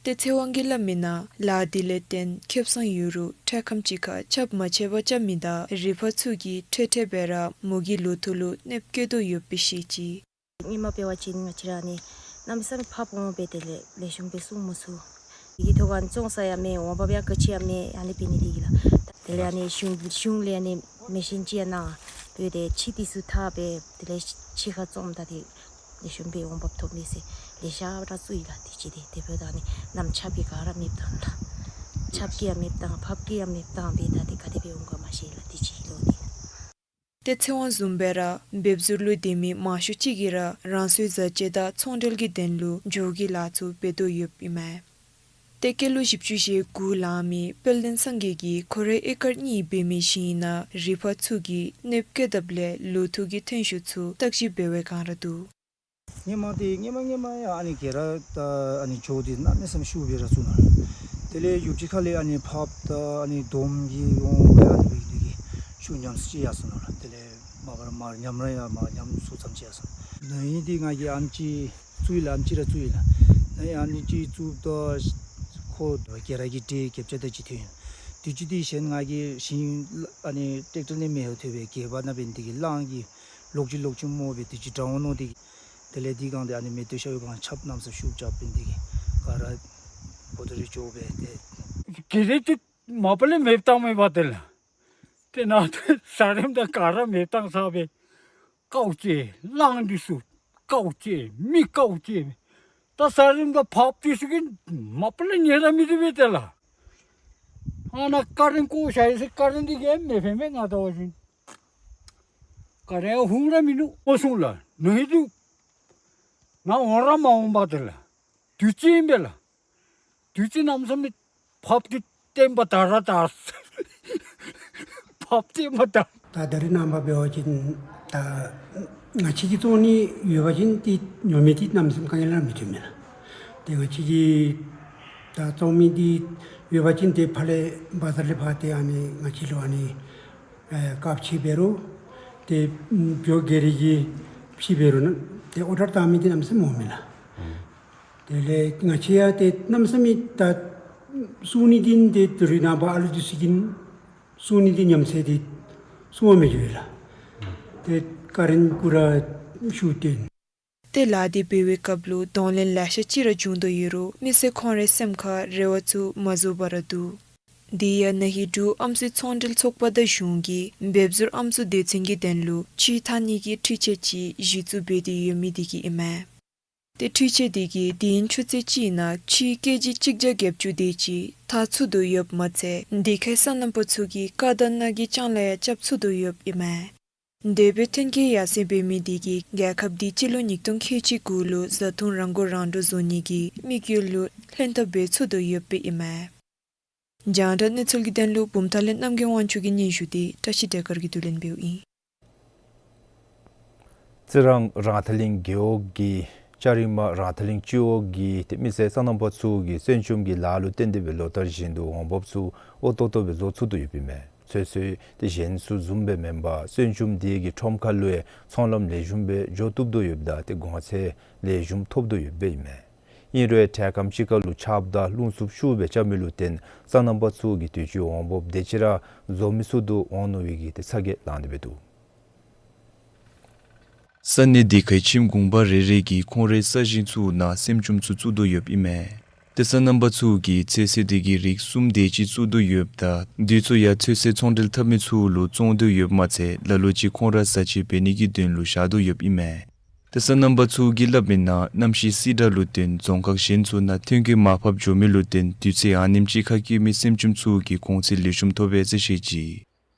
ཏེ་ཚེ་དབང་གིས་སླབ་མིའི་ནང་ལཱ་འདི་ལས་བརྟེན་ཁེབ་སང་ཡོད་རུང་འཕྲལ་ཁམས་ཅིག་ཁར་ཁྱབ་མ་ཆེ་བར་རྐྱབ་མི་དང་རི་ཕག་ཚུ་གིས་འཕྲལ་འཕྲལ་སྦེ་ར་མོ་གི་ལོ་ཐོག་ལུ་གནོདཔ་བཀལ་དོ་ཡོདཔ་སྦེ་བཤད་ཅི། སྔོན་མ་འབད་བ་ཅིན་ང་བཅས་ར་ཨ་ནི་གནམ་མེད་ས་མེད་ཕར་སྤོ་འོང་སྦེ་དེ་ལས་ལེགས་ཤོམ་སྦེ་བཙོང་མ་ཚུགས། དེ་གི་ཐོག་ཁར་ཨ་ནི་བཙོང་ས་ཡང་མེད། འོང་འབབ་ཡང་ག་ཅི་ཡང་མེད། ཨ་ནི་འབད་ནི་དེ་གིས་ལགས། དེ་ལས་ཨ་ནི་གཞུང་གཞུང་ལས་ཨ་ནི་མེ་ཤིན་ཅིག་ཡང་གནང་། འབད་དེ་ཕྱེ་འདི་ཚུ་འཐག་སྦེ་དེ་ལས་ཕྱེད་ཀ་བཙོངམ་ད་ཏེ་ལེགས་ཤོམ་སྦེ་འོང་འབབ་ཐོབ་ནི་ཟེར་ལེ་ཤ་ར་བཙུགས་ཡི་ལགས། དུས་ཅི་དེ་དེ་འབདཝ་ད་ཨ་ནི་གནམ་ཆརཔ་གིས་ག་ར་མེདཔ་བཏང་ལགས། ཆརཔ་གིས་ཡང་མེདཔ་བཏང་ཕགཔ་གིས་ཡང་མེདཔ་བཏང་སྦེ་ད་ཏེ་ག་དེ་སྦེ་འོང་ག་མ་ཤེས་ལགས། དུས་ཅི་ལོ་འདི། ཏེ་ཚེ་དབང་བཟུམ་སྦེ་ར་བེབ་ཟུར་ལུ་སྡོད་མི་མང་ཤོས་ཅིག་གིས་ར་རང་སོའི་བཟའ་སྤྱོད་དང་ཚོང་འབྲེལ་གྱི་དོན་ལུ་འགྱོ་གི་ལཱ་ཚུ་འབད་དོ་ཡོདཔ་ཨིན་མས། ཏེ་སྐྱེས་ལོ་བཞི་བཅུ་ཞེ་དགུ་ལང་མི་དཔལ་ལྡན་སངས་རྒྱས་ཀྱིས་ཁོ་རའི་ཨེ་ཀར་གཉིས་འབད་མི་ཞིང་ནང་རི་ཕག་ཚུ་གིས་གནོདཔ་བཀལ་དཔ་ལས་ལོ་ཐོག་གི་ཐོན་ཤུགས་ཚུ་བརྟག་ཞིབ་འབད་བའི་བསྒང་ར་འདུག། སྔོན་མ་འདི་སྔོན་མ་སྔོན་མ་ཡང་ཨ་ནི་ག་ར་ད་ཨ་ནི་ཇོ་འདི་གནམ་མེད་ས་མེད་ཤུགས་སྦེ་ར་བཙུགས་ནུག། དེ་ལས་ཡུདཔ་ཅིག་ཁ་ལས་ཨ་ནི་ཕགཔ་དང་ཨ་ནི་དོམ་གྱི་ཡོང་སྦེ་ཨ་ནི་འབད་ནི་དེ་གིས་ཤུགས་ཉམས་སུ་ཅིག་ཡར་སོང་ནུག་ལགས། དེ་ལས་མ་པ་ར་མར་ཉམས་ར་ཡང་མར་ཉམས་སུ་ཙམ་ཅིག་ཡར་སོང་། ན་ཧིང་འདི་ང་གིས་ཨམ་ཅིག་བཙུགས་ཡི་ལགས། ཨམ་ཅིག་ར་བཙུགས་ཡི་ལགས། ན་ཧིང་ཨ་ནི་ཅིག་བཙུགསཔ་ད་ཁོ་ག་ར་གི་ཏེ་རྒྱབ་ཆ་དེ་ཅིག་ཐོན་ཡི། དུས་ཅི་དེ་གཞན་ང་གིས་ཞིང་ཨ་ནི་ཊེཀ་ཊར་ལས་མེ་ཡོད་ཐོན་སྦེ་གད་པ་ནང་འབད་ནི་དེ་གིས་གླང་གིས་ལོག་ཅི་ལོག་ཅི་སྨོ་སྦེ་དུས་ཅི་དྲག་འོང་མནོ་སྟེ་གིས། དེ་ལས་དེ་སྒང་འདི་ཨ་ནི་མེ་ཏོག་ཤ་ཡོད་སྒང་ཆརཔ་གནམ་མེད་ས་མེད་ཤུགས་རྐྱབ་འབད་ནི་དེ་གིས་ག་ར་བོ་ཏོ་རེ་འགྱོ་སྦེ་ཏེ། གི་རེ་ཏེ་མ་པ་ལས་མེདཔ་བཏངམ་མས་པ་དེ་ལགས། ཏེ་ནཱ་ཟ་རིནམ་ད་ག་ར་མེདཔ་བཏང་ཚར་སྦེ། ཀཝ་ཅིག་གླང་འདི་ཚུ་ཀཝ་ཅིག་མི་ཀཝ་ཅིག། ད་ཟ་རིནམ་ད་ཕགཔ་འདི་ཚུ་གིས་མ་པ་ལས་ཉལ་ར་མི་བཏུབ་པས་དེ་ལགས། ཨ་ནཱ་ཀ་རིང་བཀོ་བཞག་ཡི་ཟེར་ཀ་རིང་འདི་གིས་མེདཔ་འབདཝ་མས། ང་ལྟ་བ་ཅིན་ཀ་རིང་ཧུང་ར་མིན་ནུག། འོང་སོང་ལགས། ན་ཧིང་འདི་ང་འོང་ར་མ་འོང་པ་དེ་ལགས། དུས་ཅི་ཨིན་པས་ལགས། དུས་ཅི་གནམ་མེད་ས་མེད་ཕགཔ་འདི་བསྟན་པ་དར་ར་དར། ཕགཔ་བསྟན་པ་དར། ད་ད་རེས་ནངས་པ་འབད་བ་ཅིན་ད་ང་བཅས་ཀྱིས་བཙོང་ནི་ཡོད་པ་ཅིན་ཏེ་ཉོ་མི་འདི་གནམ་མེད་ས་མེད་ག་ནི་ལུ་མི་ཐོན་མས་ལགས། ཏེ་ང་བཅས་ཀྱིས་ད་བཙོང་མི་འདི་ཡོད་པ་ཅིན་ཏེ་ཕར་ལས་བ་ཛར་ལས་ཕར་ཏེ་ཨ་ནི་ང་བཅས་ལུ་ཨ་ནི་ཨེ་ཀབ་ཅིག་འབད་རུང་ཏེ་བོད་སྒེར་གྱི་ཅིག་འབད་རུང་ཏེ་ཨོར་ཌར་བཏང་མི་འདི་གནམ་མེད་ས་མེད་མང་མས་ལགས། དེ་ལས་ང་བཅས་ཡང་ཏེ་གནམ་མེད་ས་མེད་ད་ སྲུང་ནི་འདི་ཏེ་རི་ནང་པ་ཨ་ལུ་འདི་ཚུ་གིས་སྲུང་ནི་འདི་ཉམས་སད་དེ་སྲུང་བ་མི་འགྱོ་ཡི་ལགས། ཏེ་ཀ་རན་ཀུ་ར་ཤུ་ཏེན། ཏེ་ལཱ་འདི་འབད་བའི་སྐབས་ལུ་གདོང་ལེན་ལེ་ཤ་ཅིག་ར་བྱུང་དོ་ཡོད་རུང་མི་སེར་ཁོང་རའི་སེམས་ཁར་རེ་བ་ཚུ་མ་རྫོགས་པར་ར་འདུག། དེ་ཡང་ན་ཧིང་འབྲུག་ཨམ་སྲུའི་ཚོང་འབྲེལ་ཚོགས་པ་དང་གཞུང་གིས་འབེབས་ཟུར་ཨམ་སྲུ་སྡེ་ཚན་གྱི་དོན་ལུ་ཕྱེ་ཐང་ནི་གི་འཕྲུལ་ཆས་ཅིག་གཞི་བཙུགས་འབད་དེ་ཡོད་མི་དེ་གིས་ཨིན་མས། ཏེ་འཕྲུལ་ཆས་དེ་གིས་དེ་ཡི་ཆུ་ཚོད་གཅིག་ནང་ཕྱེ་ཀེ་ཇི་གཅིག་བརྒྱ་གྱ་བཅུ་དེ་ཅིག་འཐག་ཚུགས་དོ་ཡོདཔ་མ་ཚད་དེ་ཁའི་སོ་ནམ་པ་ཚུ་གི་རྐ་དང་སྣ་གི་ལྕང་ལུ་ཡང་རྐྱབ་ཚུགས་དོ་ཡོདཔ་ཨིན་མས། དེ་སྦེ་ཐོན་སྐྱེད་ཡར་སེང་འབད་མི་དེ་གིས་རྒྱལ་ཁབ་འདི་སྤྱི་ལོ་ཉིས་སྟོང་ཁལ་གཅིག་གུ་ལུ་བཟའ་འཐུང་རང་མགོ་རང་འདྲོངས་བཟོ་ནི་གི་དམིགས་ཡུལ་ལུ་ལྷན་ཐབས་འབད་ཚུགས་དོ་ཡོདཔ་ཨིན་མས། རྒྱང་བསྒྲགས་གནས་ཚུལ་གྱི་དོན་ལུ་བུམ་ཐང་ལས་རྣམ་རྒྱལ་དབང་ཕྱུག་གི་སྙན་ཞུ་དེ་བཀྲ་ཤིས་བདེ་དཀར་གྱིས་བསྡུ་ལེན་འབདཝ་ཨིན། རྩི་རང་རང་ཐང་གླིང་རྒེད་འོག་གི་ལྕགས་རིང་མ་རང་ཐང་གླིང་སྤྱི་འོག་གི་ཏེ་མི་སེར་སོ་ནམ་པ་ཚུ་གིས་སེམས་བྱུམ་གྱི་ལཱ་ལུ་བརྟེན་ཏེ་སྦེ་ལོ་ལྟར་བཞིན་དུ་འོང་འབབ་ཚུ་འོས་ཏོག་ཏོ་སྦེ་བཟོ་ཚུགས་དོ་ཡོདཔ་ཨིན་མས། ཚོད་བསྲེ་ཏེ་གཞན་ཚུ་བཟུམ་སྦེ་མེན་པར་སེམས་བྱུམ་དེ་གིས་ཁྲོམ་ཁ་ལུ་ཡང་ཚོང་ལམ་ལེགས་ཤོམ་སྦེ་འགྱོ་བཏུབ་དོ་ཡོདཔ་ད་ཏེ་གོང་ཚད་ལེགས་ཤོམ་ཐོབ་དོ་ཡོདཔ་ཨིན་མས། ཨིན་རུང་ཡང་འཕྲལ་ཁམས་ཅིག་ཁར་ལུ་ཆརཔ་དང་རླུང་འཚུབ་ཤུགས་སྦེ་རྐྱབ་མི་ལུ་བརྟེན་སོ་ནམ་པ་ཚུ་གིས་དུས་ཅི་འོང་འབབ་དེ་ཅིག་ར་བཟོ་མི་ཚུགས་དོ་འོང་མནོ་བའི་གི་ཏེ་ཚ་གྱང་ལང་སྟེ་སྦེ་འདུག། ས་གནས་དེ་ཁའི་ཁྱིམ་གུང་པ་རེ་རེ་གིས་ཁོང་རའི་ས་ཞིང་ཚུ་ནང་སེམས་བྱུམ་ཚུ་བཙུགས་དོ་ཡོདཔ་ཨིན་མས། ཏེ་སོ་ནམ་པ་ཚུ་གིས་ཚོད་བསྲེ་དེ་གི་རིགས་གསུམ་དེ་ཅིག་བཙུགས་དོ་ཡོདཔ་ད་དེ་ཚུ་ཡང་ཚོད་བསྲེ་ཚོང་འབྲེལ་འཐབ་མི་ཚུ་ལུ་བཙོང་དོ་ཡོདཔ་མ་ཚད་ལ་ལུ་ཅིག་ཁོང་ར་བཟའ་ཆས་འབད་ནི་གི་དོན་ལུ་བཞག་དོ་ཡོདཔ་ཨིན་མས། ཏེ་སོ་ནམ་པ་ཚུ་གིས་སླབ་མིའི་ནང་གནམ་གཤིས་བསིལ་དྲགས་ལུ་བརྟེན་རྫོང་ཁག་གཞན་ཚུ་ནང་ཐོན་སྐྱེད་མར་ཕབ་འགྱོ་མི་ལུ་བརྟེན་དུས་ཚོད་ཨ་ནེམ་ཅིག་ཁར་སྐྱེ་མི་སེམས་བྱུམ་ཚུ་གིས་གོང་ཚད་ལེགས་ཤོམ་ཐོབ་པས་ཟེར་བཤད་ཅི།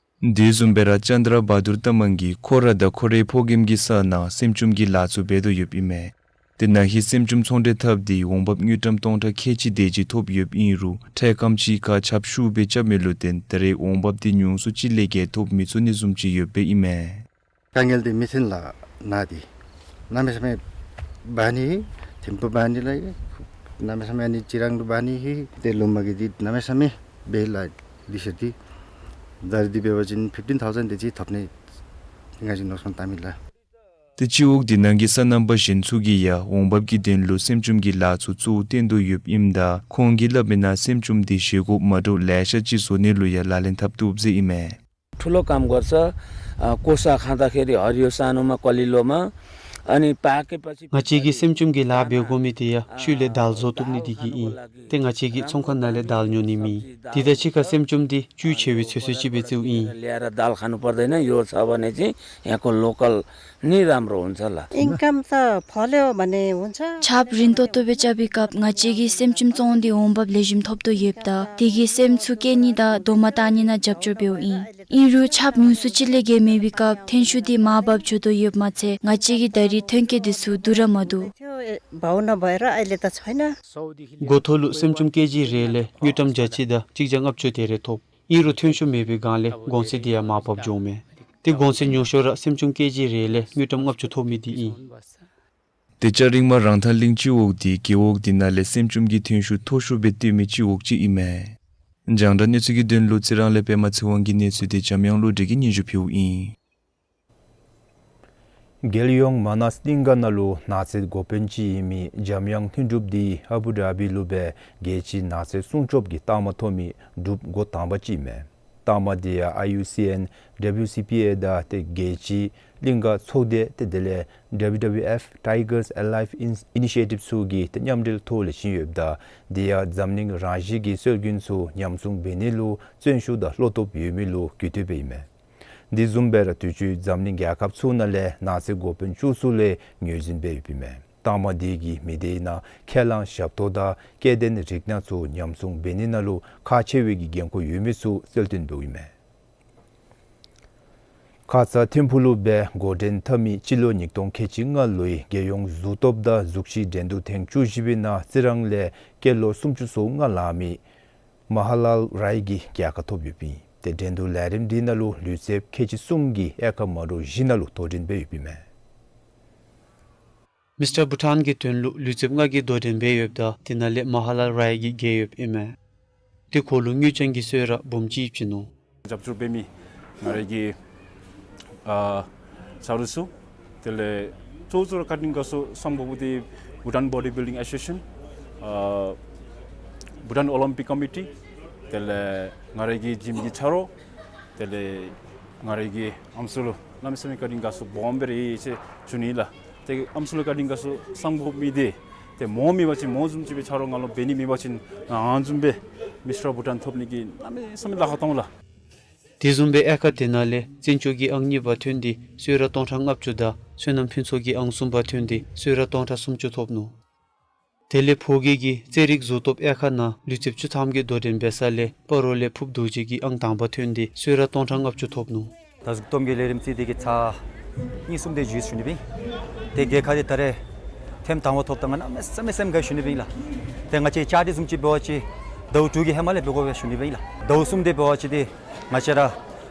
དེ་བཟུམ་སྦེ་ར་ཅན་དྲ་བ་དུར་ཏ་མང་གིས་ཁོ་ར་དང་ཁོ་རའི་ཕོ་རྒནམ་གྱི་ས་ནང་སེམས་བྱུམ་གྱི་ལཱ་ཚུ་འབད་དོ་ཡོདཔ་ཨིན་མས། ཏེ་ན་ཧིང་སེམས་བྱུམ་ཚོང་འབྲེལ་འཐབ་སྟེ་འོང་འབབ་དངུལ་ཀྲམ་སྟོང་ཕྲག་ཁལ་གཅིག་དེ་ཅིག་ཐོབ་ཡོདཔ་ཨིན་རུང་འཕྲལ་ཁམས་ཅིག་ཁར་ཆརཔ་ཤུགས་སྦེ་རྐྱབ་མི་ལུ་བརྟེན་ད་རེས་འོང་འབབ་དེ་ཉུང་སུ་ཅིག་ལས་བརྒལ་ཐོབ་མི་ཚུགས་ནི་བཟུམ་ཅིག་ཡོདཔ་ཨིན་མས། དཀའ་ངལ་འདི་མི་ཚུན་ལ་ན་འདི་གནམ་མེད་ས་མེད་འབག་ནི་ཐིམ་ཕུག་འབག་ནི་ལགས། གནམ་མེད་ས་མེད་ཨ་ནི་རྩི་རང་ལུ་འབག་ནི་ཧེ། ཏེ་ལུ་མ་གི་འདི་གནམ་མེད་ས་མེད་འབད་ལགས། འདི་ཤར་འདི་ད་རེས་འདི་འབད་བ་ཅིན་ཕིཕ་ཊིན་ཐའུ་ཟེན་དེ་ཅིག་ཐོབ་ནི་ང་བཅས་མནོ་བསམ་བཏང་མི་ལགས། ཏེ་སྤྱི་འོག་དེ་ནང་གི་སོ་ནམ་པ་གཞན་ཚུ་གིས་ཡང་འོང་འབབ་ཀྱི་དོན་ལུ་སེམས་བྱུམ་གྱི་ལཱ་ཚུ་གཙོ་བོ་བཏོན་དོ་ཡོདཔ་ཨིནམ་ད་ཁོང་གིས་སླབ་མིའི་ནང་སེམས་བྱུམ་དེ་བཞེས་སྒོ་མ་འདྲཝ་ལེ་ཤ་ཅིག་བཟོ་ནི་ལུ་ཡང་ལག་ལེན་འཐབ་བཏུབ་ཟེར་ཨིན་མས། ठुलो काम गर्छ। अ, कोसा खाँदाखेरि हरियो सानोमा कलिलोमा, अनि पाकेपछि ང་བཅས་ཀྱིས་སེམས་བྱུམ་གྱི་ལཱ་འབད་དགོ་མི་དེ་ཡང་ཆུ་ལས་དལ་བཟོ་བཏུབ་ནི་དེ་གིས་ཨིན། ཏེ་ང་བཅས་ཀྱིས་ཚོང་ཁང་ནང་ལས་དལ་ཉོ་ནི་མེད། དེ་དང་གཅིག་ཁར་སེམས་བྱུམ་དེ་བཅུད་ཆེ་བའི་ཚོད་བསྲེ་ཅིག་སྦེ་བརྩིཝ་ཨིན། ल्याएर दाल खानु पर्दैन, यो छ भने चाहिँ यहाँको लोकल नि राम्रो हुन्छ ल। इन्कम त फल्यो भने हुन्छ। ཆརཔ་རིང་ཏོག་ཏོ་སྦེ་རྐྱབ་པའི་སྐབས་ང་བཅས་ཀྱིས་སེམས་བྱུམ་བཙོང་སྟེ་འོང་འབབ་ལེགས་ཤོམ་ཐོབ་དོ་ཡོདཔ་ད་དེ་གིས་སེམས་ཚུ་སྐྱེ་ནི་དང་རྡོག་མ་བཏགས་ནི་ནང་རྒྱབ་སྐྱོར་འབདཝ་ཨིན། ཨིན་རུང་ཆརཔ་ཉུང་སུ་ཅིག་ལས་བརྒལ་མེད་པའི་སྐབས་ཐོན་ཤུགས་དེ་མར་བབས་འགྱོ་དོ་ཡོདཔ་མ་ཚད་ང་བཅས་ཀྱིས་ད་རེས་ཐོན་སྐྱེད་དེ་ཚུ་བསྡུ་ར་མ་བསྡུ། त्यो, ए, भाउ नभएर अहिले त छैन। འགོ་ཐོག་ལུ་སེམས་བྱུམ་ཀེ་ཇི་རེ་ལས་དངུལ་ཀྲམ་བརྒྱ་གཅིག་དང་གཅིག་བརྒྱ་ལྔ་བཅུ་དེ་རེ་ཐོབ། ཨིན་རུང་ཐོན་ཤུགས་མེད་པའི་སྒང་ལས་གོང་ཚད་དེ་ཡང་མར་བབས་འགྱོཝ་མས། ཏེ་གོང་ཚད་ཉུང་ཤོས་ར་སེམས་བྱུམ་ཀེ་ཇི་རེ་ལས་དངུལ་ཀྲམ་ལྔ་བཅུ་ཐོབ་མི་དེ་ཨིན། ཏེ་ལྕགས་རིང་མ་རང་ཐང་གླིང་སྤྱི་འོག་དེ་རྒེད་འོག་དེ་ནང་ལས་སེམས་བྱུམ་གྱི་ཐོན་ཤུགས་མཐོ་ཤོས་སྦེ་སྟོན་མི་སྤྱི་འོག་ཅིག་ཨིན་མས། རྒྱང་བསྒྲགས་གནས་ཚུལ་གྱི་དོན་ལུ་རྩི་རང་ལས་པདྨ་ཚེ་དབང་གི་གནས་ཚུལ་དེ་འཇམ་དབྱངས་བློ་གྲོས་ཀྱིས་སྙན་ཞུ་ཕུལཝ་ཨིན། རྒྱལ་ཡོངས་མ་ནཱས་གླིང་ག་ནང་ལུ་ནགས་ཚལ་འགོ་དཔོན་ཅིག་ཨིན་མི་འཇམ་དབྱངས་ལྷུན་གྲུབ་དེ་ཨ་བུ་དྷ་བི་ལུ་སྦེ་རྒྱལ་སྤྱིའི་ནགས་ཚལ་སྲུང་སྐྱོབ་ཀྱི་རྟགས་མ་ཐོབ་མི་འབྲུགཔ་འགོ་དང་པ་ཅིག་ཨིན་མས། རྟགས་མ་དེ་ཡང་ཨའི་ཡུ་སི་ཨེན་ཌབ་ལིའུ་སི་པི་ཨེ་དང་ཏེ་རྒྱལ་སྤྱིའི་གླིང་ག་ཚོགས་སྡེ་ཏེ་དེ་ལས་ཌབ་ལིའུ་ཌབ་ལིའུ་ཨེཕ་Tigers Alive Initiative ཚུ་གིས་ཏེ་མཉམ་འབྲེལ་ཐོག་ལས་བྱིན་ཡོདཔ་ད་དེ་ཡང་འཛམ་གླིང་རང་བཞིན་གྱི་སྲོལ་རྒྱུན་ཚུ་ཉམས་སྲུང་འབད་ནི་ལུ་བརྩོན་ཤུགས་དང་བློ་སྟོབས་ཡོད་མི་ལུ་གུས་བཏུད་འབད་ཨིན་མས། དེ་བཟུམ་སྦེ་ར་དུས་ཅི་འཛམ་གླིང་རྒྱལ་ཁབ་ཚུ་ནང་ལས་ནགས་ཚལ་འགོ་དཔོན་བཅུ་གསུམ་ལས་ངོས་འཛིན་འབད་ཡོདཔ་ཨིན་མས། རྟགས་མ་དེ་གིས་མི་སྡེའི་ནང་ཁས་བླངས་ཞབས་ཏོག་དང་སྐྱེ་ལྡན་རིགས་སྣ་ཚུ་ཉམས་སྲུང་འབད་ནི་ནང་ལུ་ཁག་ཆེ་བའི་གི་འགན་ཁུར་ཡོད་མི་ཚུ་གསལ་སྟོན་འབདཝ་ཨིན་མས། ཁ་ཙ་ཐིམ་ཕུག་ལུ་སྦེ་འགོ་འདྲེན་འཐབ་མི་སྤྱི་ལོ་ཉིས་སྟོང་ཁལ་གཅིག་ལྔ་ལོའི་རྒྱལ་ཡོངས་གཟུགས་སྟོབས་དང་གཟུགས་གཞི་འགྲན་བསྡུར་ཐེངས་བཅུ་བཞི་པའི་ནང་རྩི་རང་ལས་སྐྱེས་ལོ་སུམ་ཅུ་སོ་ལྔ་ལང་མི་མ་ཧ་ལཱལ་རའི་གིས་རྒྱལ་ཁ་ཐོབ་ཡོདཔ་ཨིན། ཏེ་འགྲན་བསྡུར་ལས་རིམ་འདི་ནང་ལུ་ལུས་རྩལཔ་ཁལ་གཅིག་གསུམ་གྱིས་དབྱེ་ཁག་མ་འདྲཝ་བཞི་ནང་ལུ་དོ་འགྲན་འབད་ཡོདཔ་ཨིན་མས། མིས་ཊར་བྷུ་ཊཱན་གྱི་དོན་ལུ་ལུས་རྩལཔ་ལྔ་གིས་དོ་འགྲན་འབད་ཡོདཔ་ད་དེ་ནང་ལས་མ་ཧ་ལཱལ་རའི་གིས་རྒྱལ་ཡོདཔ་ཨིན་མས། ཏེ་ཁོ་ལུ་དངུལ་རྐྱང་གི་གསོལ་རས་འབུམ་གཅིག་བྱིན་ནུག། རྒྱབ་སྐྱོར་འབད་མི་ང་རའི་གི་ཨ་ཚ་རུ་ཚུ་དེ་ལས་གཙོ་བོ་གཙོ་བོ་ར་བཀའ་དྲིན་དགའ་ཚོར་སམ་བྷོ་ཝུ་དེ་Bhutan Bodybuilding Association ཨ་ བྷུ་ཊཱན་ཨོ་ལིམ་པིག་ཀོ་མི་ཊི། དེ་ལས་ང་རའི་གི་ཇིམ་གྱི་ཆ་རོགས། དེ་ལས་ང་རའི་གི་ཨམ་སྲུ་ལུ་གནམ་མེད་ས་མེད་བཀའ་དྲིན་དགའ་ཚོར་སྦོམ་སྦེ་ར་ཡོད་ཟེར་ཞུ་ནི་ལགས། ཏེ་ཨམ་སྲུ་ལུ་བཀའ་དྲིན་དགའ་ཚོར་བསམ་དགོ་མི་འདི་ཏེ་མོ་མེད་པ་ཅིན་མོ་བཟུམ་ཅིག་སྦེ་ཆ་རོགས་ང་ལུ་འབད་ནི་མེད་པ་ཅིན་ང་ཨ་ནི་བཟུམ་སྦེ་མིས་ཊར་བྷུ་ཊཱན་ཐོབ་ནི་གི་གནམ་མེད་ས་མེད་ལཱ་ཁག་བཏང་ལགས། དེ་བཟུམ་སྦེ་དབྱར་ཁ་དེ་ནང་ལས་བཙན་སྐྱོགས་ཀྱི་ཨང་གཉིས་པ་ཐོན་ཏེ་གསོལ་ར་སྟོང་ཕྲག་ལྔ་བཅུ་དང་བསོད་ནམས་ཕུན་ཚོགས་ཀྱིས་ཨང་གསུམ་པ་ཐོན་ཏེ་གསོལ་ར་སྟོང་ཕྲག་སུམ་ཅུ་ཐོབ་ནུག། དེ་ལས་ཕོ་སྐྱེས་ཀྱི་རྩེད་རིགས་གཟུགས་སྟོབས་དབྱར་ཁ་ནང་ལུས་རྩལཔ་བཅུ་ཐམ་གྱིས་དོ་འགྲན་འབད་ས་ལས་སྤ་རོ་ལས་ཕུབ་རྡོ་རྗེ་གིས་ཨང་དང་པ་ཐོན་ཏེ་གསོལ་ར་སྟོང་ཕྲག་ལྔ་བཅུ་ཐོབ་ནུག། ད་གཟུགས་སྟོབས་ཀྱི་ལས་རིམ་རྩེད་དེ་གི་ཚར་གཉིས་གསུམ་དེ་ཞུ་ཡི་ཟེར་ཞུ་ནི་སྦེ་ཨིན། ཏེ་རྒྱལ་ཁ་འདི་ད་རེས་ཐེངས་དང་པ་ཐོབ་ད་ང་གནམ་མེད་ས་མེད་སེམས་དགའ་ཞུ་ནི་སྦེ་ཨིན་ལགས། ཏེ་ང་བཅས་ཅ་དེ་བཟུམ་ཅིག་འབད་བ་ཅིན་ཟླཝ་དྲུག་གི་ཧེ་མ་ལས་འབད་དགོ་པས་ཞུ་ནི་སྦེ་ཨིན་ལགས། ཟླཝ་གསུམ་དེ་འབད་བ་ཅིན་ཏེ་ང་བཅས་ར་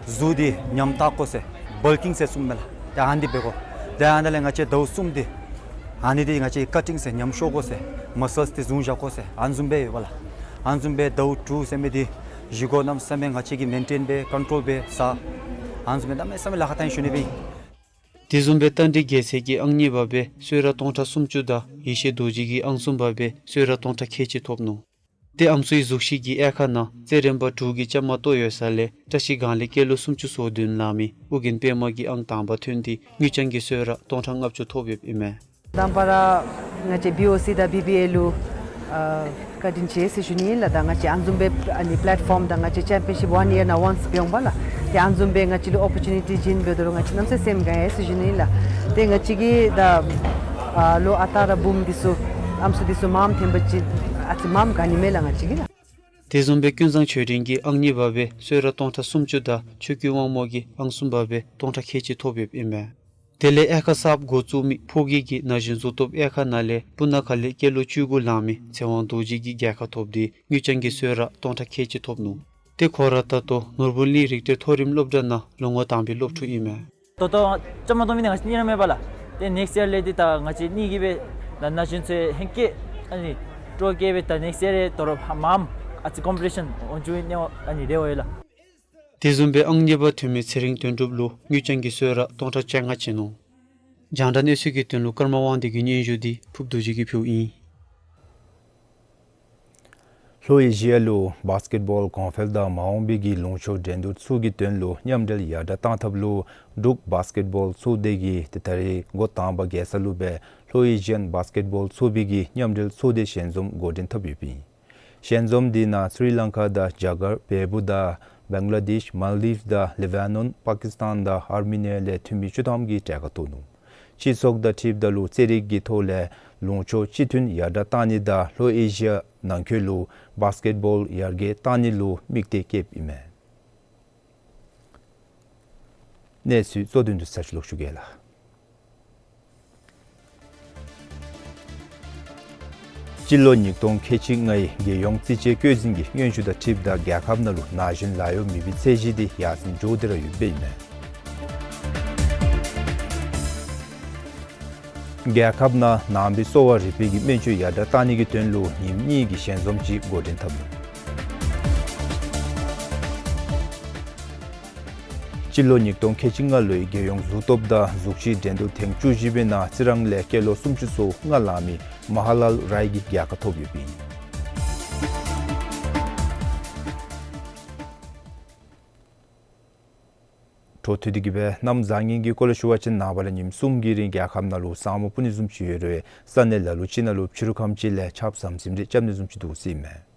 གཟུགས་འདི་ཉམས་བཏགས་དགོ་ཟེར་བཱལ་ཀིང་ཟེར་གསུངམ་མས་ལགས། ཏེ་ཨ་ནི་འབད་དགོ། ཏེ་ཨ་ནི་ལས་ང་བཅས་ཟླཝ་གསུམ་དེ་ཨ་ནི་འདི་ང་བཅས་ཀ་ཊིང་ཟེར་ཉམས་ཤོར་དགོ་ཟེར་མ་སཱལསི་འདི་བཟུང་བཞག་དགོ་ཟེར་ཨ་ནི་བཟུམ་སྦེ་ཡོདཔ་ལགས། ཨ་ནི་བཟུམ་སྦེ་ཟླཝ་དྲུག་ཟེར་མི་འདི་བཞེས་སྒོ་གནམ་མེད་ས་མེད་ང་བཅས་ཀྱིས་མེན་ཊེན་འབད་ཀོན་ཊོལ་འབད་ས་ཨ་ནི་བཟུམ་སྦེ་གནམ་མེད་ས་མེད་ལཱ་ཁག་བཏང་ཡི་ཞུ་ནི་སྦེ་ཨིན། དེ་བཟུམ་སྦེ་རྟ་མགྲིན་རྒྱལ་མཚན་གྱི་ཨང་གཉིས་པ་སྦེ་གསོལ་ར་སྟོང་ཕྲག་སུམ་ཅུ་དང་ཡེ་ཤེས་རྡོ་རྗེ་གིས་ཨང་གསུམ་པ་སྦེ་གསོལ་ར་སྟོང་ཕྲག་ཁལ་གཅིག་ཐོབ་ནུག། ཏེ་ཨམ་སྲུའི་གཟུགས་གཞི་གིས་དབྱར་ཁ་ནང་རྩེད་རན་པ་དྲུག་གི་བཅའ་མར་གཏོགས་ཡོད་ས་ལས་བཀྲ་ཤིས་སྒང་ལས་སྐྱེས་ལོ་སུམ་ཅུ་སོ་བདུན་ལང་མི་ཨོ་རྒྱན་པདྨ་གིས་ཨང་དང་པ་ཐོན་ཏེ་དངུལ་རྐྱང་གི་གསོལ་ར་སྟོང་ཕྲག་ལྔ་བཅུ་ཐོབ་ཡོདཔ་ཨིན་མས། དང་པ་ར་ང་བཅས་བི་ཨོ་སི་དང་བི་བི་ཨེ་ལུ་ཨ་བཀའ་དྲིན་ཆེ་ཟེར་ཞུ་ནི་ཨིན་ལགས། ད་ང་བཅས་ཨ་ནི་བཟུམ་སྦེ་ཨ་ནི་པི་ལེཊ་ཕོམ་དང་ང་བཅས་ཅེམ་པི་ཡོན་ཤིབ་ཝན་ཡར་ནང་ཝཱནསི་འབད་འོང་པ་ལགས། ཏེ་ཨ་ནི་བཟུམ་སྦེ་ང་བཅས་ལུ་ཨོ་པོར་ཅུ་ནི་ཊི་བྱིན་འབད་དོ་རུང་ང་བཅས་གནམ་མེད་ས་མེད་སེམས་དགའ་ཡི་ཟེར་ཞུ་ནི་ཨིན་ལགས། ཏེ་ང་བཅས་ཀྱིས་ད་ཨ་ལོ་ཨ་རྟག་ར་འབུམ་འདི་ཚུ་ཨམ་སྲུ་འདི་ཚུ་མངམ་ཐོན་པ་ཅིན་ཨ་ཙི་མངམ་དགའ་ནི་མས་ལགས་ང་བཅས་ཀྱིས་ལགས། དེ་བཟུམ་སྦེ་ཀུན་བཟང་ཆོས་སྒྲོན་གྱིས་ཨང་གཉིས་པ་སྦེ་གསོལ་ར་སྟོང་ཕྲག་སུམ་ཅུ་དང་ཆོས་སྐྱིད་དབང་མོ་གིས་ཨང་གསུམ་པ་སྦེ་སྟོང་ཕྲག་ཁལ་གཅིག་ཐོབ་ཡོདཔ་ཨིན་མས། དེ་ལས་དབྱར་ཁ་གསརཔ་འགོ་བཙུགས་མི་ཕོ་སྐྱེས་ཀྱི་ན་གཞོན་གཟུགས་སྟོབས་དབྱར་ཁ་ནང་ལས་སྤུ་ན་ཁ་ལས་སྐྱེས་ལོ་བཅུ་དགུ་ལང་མི་ཚེ་དབང་རྡོ་རྗེ་གིས་རྒྱལ་ཁ་ཐོབ་སྟེ་དངུལ་རྐྱང་གི་གསོལ་ར་སྟོང་ཕྲག་ཁལ་གཅིག་ཐོབ་ནུག། ཏེ་ཁོ་ར་ད་ལྟོ་ནོར་བུ་གླིང་རིག་གཏེར་མཐོ་རིམ་སློབ་གྲྭ་ནང་ལོ་ངོ་དང་པའི་སློབ་ཕྲུག་ཨིན་མས། ད་ལྟོ་བཅའ་མར་གཏོགས་མི་འདི་ང་བཅས་གཉིས་ར་མེད་པ་ལགས། ཏེ་ནེགསི་ཡར་ལས་འདི་ད་ང་བཅས་གཉིས་ཀྱིས་སྦེ་ད་ན་གཞོན་ཚུ་ཧེང་སྐལ་ཨ་ནི་སྤྲོ་སྐྱེད་སྦེ་ད་ནེགསི་ཡར་ལས་དོ་རུང་མངམ་ཨ་ཙི་ཀོམ་པི་ཊི་ཤཱན་འོང་འགྱོ་ནི་ཨ་ནི་རེ་བ་ཡོད་ལགས། དེ་བཟུམ་སྦེ་ཨང་གཉིས་པ་ཐོན་མི་ཚེ་རིང་དོན་གྲུབ་ལུ་དངུལ་རྐྱང་གི་གསོལ་ར་སྟོང་ཕྲག་བཅོ་ལྔ་བྱིན་ནུག། རྒྱང་བསྒྲགས་གནས་ཚུལ་གྱི་དོན་ལུ་ཀརྨ་དབང་འདུས་ཀྱི་སྙན་ཞུ་འདི་ཕུབ་རྡོ་རྗེ་གིས་ཕུལཝ་ཨིན། ལྷོ་ཨེ་ཤི་ཡ་ལུ་བཱསི་ཀེཊ་བཱོལ་གོང་འཕེལ་དང་མ་འོངས་པའི་གི་ལུང་ཕྱོགས་འགྲན་བསྡུར་ཚུ་གི་དོན་ལུ་མཉམ་འབྲེལ་ཡར་དྲག་གཏང་ཐབས་ལུ་འབྲུག་བཱསི་ཀེཊ་བཱོལ་ཚོགས་སྡེ་གིས་ཏེ་ད་རེས་འགོ་དང་པ་རྒྱལ་ས་ལུ་སྦེ་ལྷོ་ཨེ་ཤི་ཡཱན་བཱསི་ཀེཊ་བཱོལ་ཚོགས་པའི་གི་མཉམ་འབྲེལ་ཚོགས་སྡེ་ཞལ་འཛོམས་འགོ་འདྲེན་འཐབ་ཡོདཔ་ཨིན། ཞལ་འཛོམས་འདི་ནང་སི་རི་ལང་ཀ་དང་རྒྱ་གར་བལ་པོ་དང་བང་ལ་དེཤ་མཱལ་དིབས་དང་ལེ་བྷ་ནོན་པ་ཀིསི་ཏཱན་དང་ཨར་མི་ནི་ཡ་ལས་འཐུས་མི་བཅུ་ཐམ་གྱིས་གྲལ་ཁར་གཏོགས་ནུག། སྤྱི་ཚོགས་དང་འཁྲིལཝ་ད་ལུ་རྩེད་རིགས་ཀྱི་ཐོག་ལས་ལུང་ཕྱོགས་གཅིག་མཐུན་ཡར་དྲག་གཏང་ནི་དང་ལྷོ་ཨེ་ཤི་ཡ་ནང་འཁོད་ལུ་བཱསི་ཀེཊ་བཱོལ་ཡར་རྒྱས་གཏང་ནི་ལུ་དམིགས་གཏད་བསྐྱེདཔ་ཨིན་མས། གནས་ཚུལ་གཙོ་དོན་དུ་ཚར་ཅིག་ལོག་ཞུ་གེ་ལགས། སྤྱི་ལོ་ཉིས་སྟོང་ཁལ་གཅིག་ལྔའི་རྒྱལ་ཡོངས་རྩིས་དཔྱད་བཀོད་འཛིན་གྱི་སྔོན་ཞུ་དང་འཁྲིལཝ་ད་རྒྱལ་ཁབ་ནང་ལུ་ན་གཞོན་ལཱ་གཡོག་མེད་པའི་ཚད་གཞི་འདི་ཡར་སེང་འགྱོ་སྟེ་ར་ཡོདཔ་ཨིན་མས། རྒྱལ་ཁབ་ནང་ནང་པའི་གསོ་བ་རིག་པའི་གི་སྨན་བཅོས་ཡར་དྲག་གཏང་ནི་གི་དོན་ལུ་ཉིནམ་གཉིས་ཀྱི་ཞལ་འཛོམས་ཅིག་འགོ་འདྲེན་འཐབ་ནུག། སྤྱི་ལོ་ཉིས་སྟོང་ཁལ་གཅིག་ལྔ་ལོའི་རྒྱལ་ཡོངས་གཟུགས་སྟོབས་དང་གཟུགས་གཞི་འགྲན་བསྡུར་ཐེངས་བཅུ་བཞི་པའི་ནང་རྩི་རང་ལས་སྐྱེས་ལོ་སུམ་ཅུ་སོ་ལྔ་ལང་མི་མ་ཧ་ལཱལ་རའི་གིས་རྒྱལ་ཁ་ཐོབ་ཡོདཔ་ཨིན། འཕྲོ་མཐུད་དེ་གིས་སྦེ་གནམ་བཟང་ངན་གྱི་སྐོར་ལས་ཞུ་བ་ཅིན་ནངས་པ་ལས་ཉིནམ་གསུམ་གྱི་རིང་རྒྱལ་ཁབ་ནང་ལུ་ས་སྨུག་སྤུབ་ནི་བཟུམ་ཅིག་ཡོད་རུང་ས་གནས་ལ་ལུ་ཅིག་ནང་ལུ་ཕྱི་རུ་ཁམས་ཅིག་ལས་ཆརཔ་ཟམ་ཟིམ་རེ་རྐྱབ་ནི་བཟུམ་ཅིག་འདུག་ཟེར་ཨིན་མས།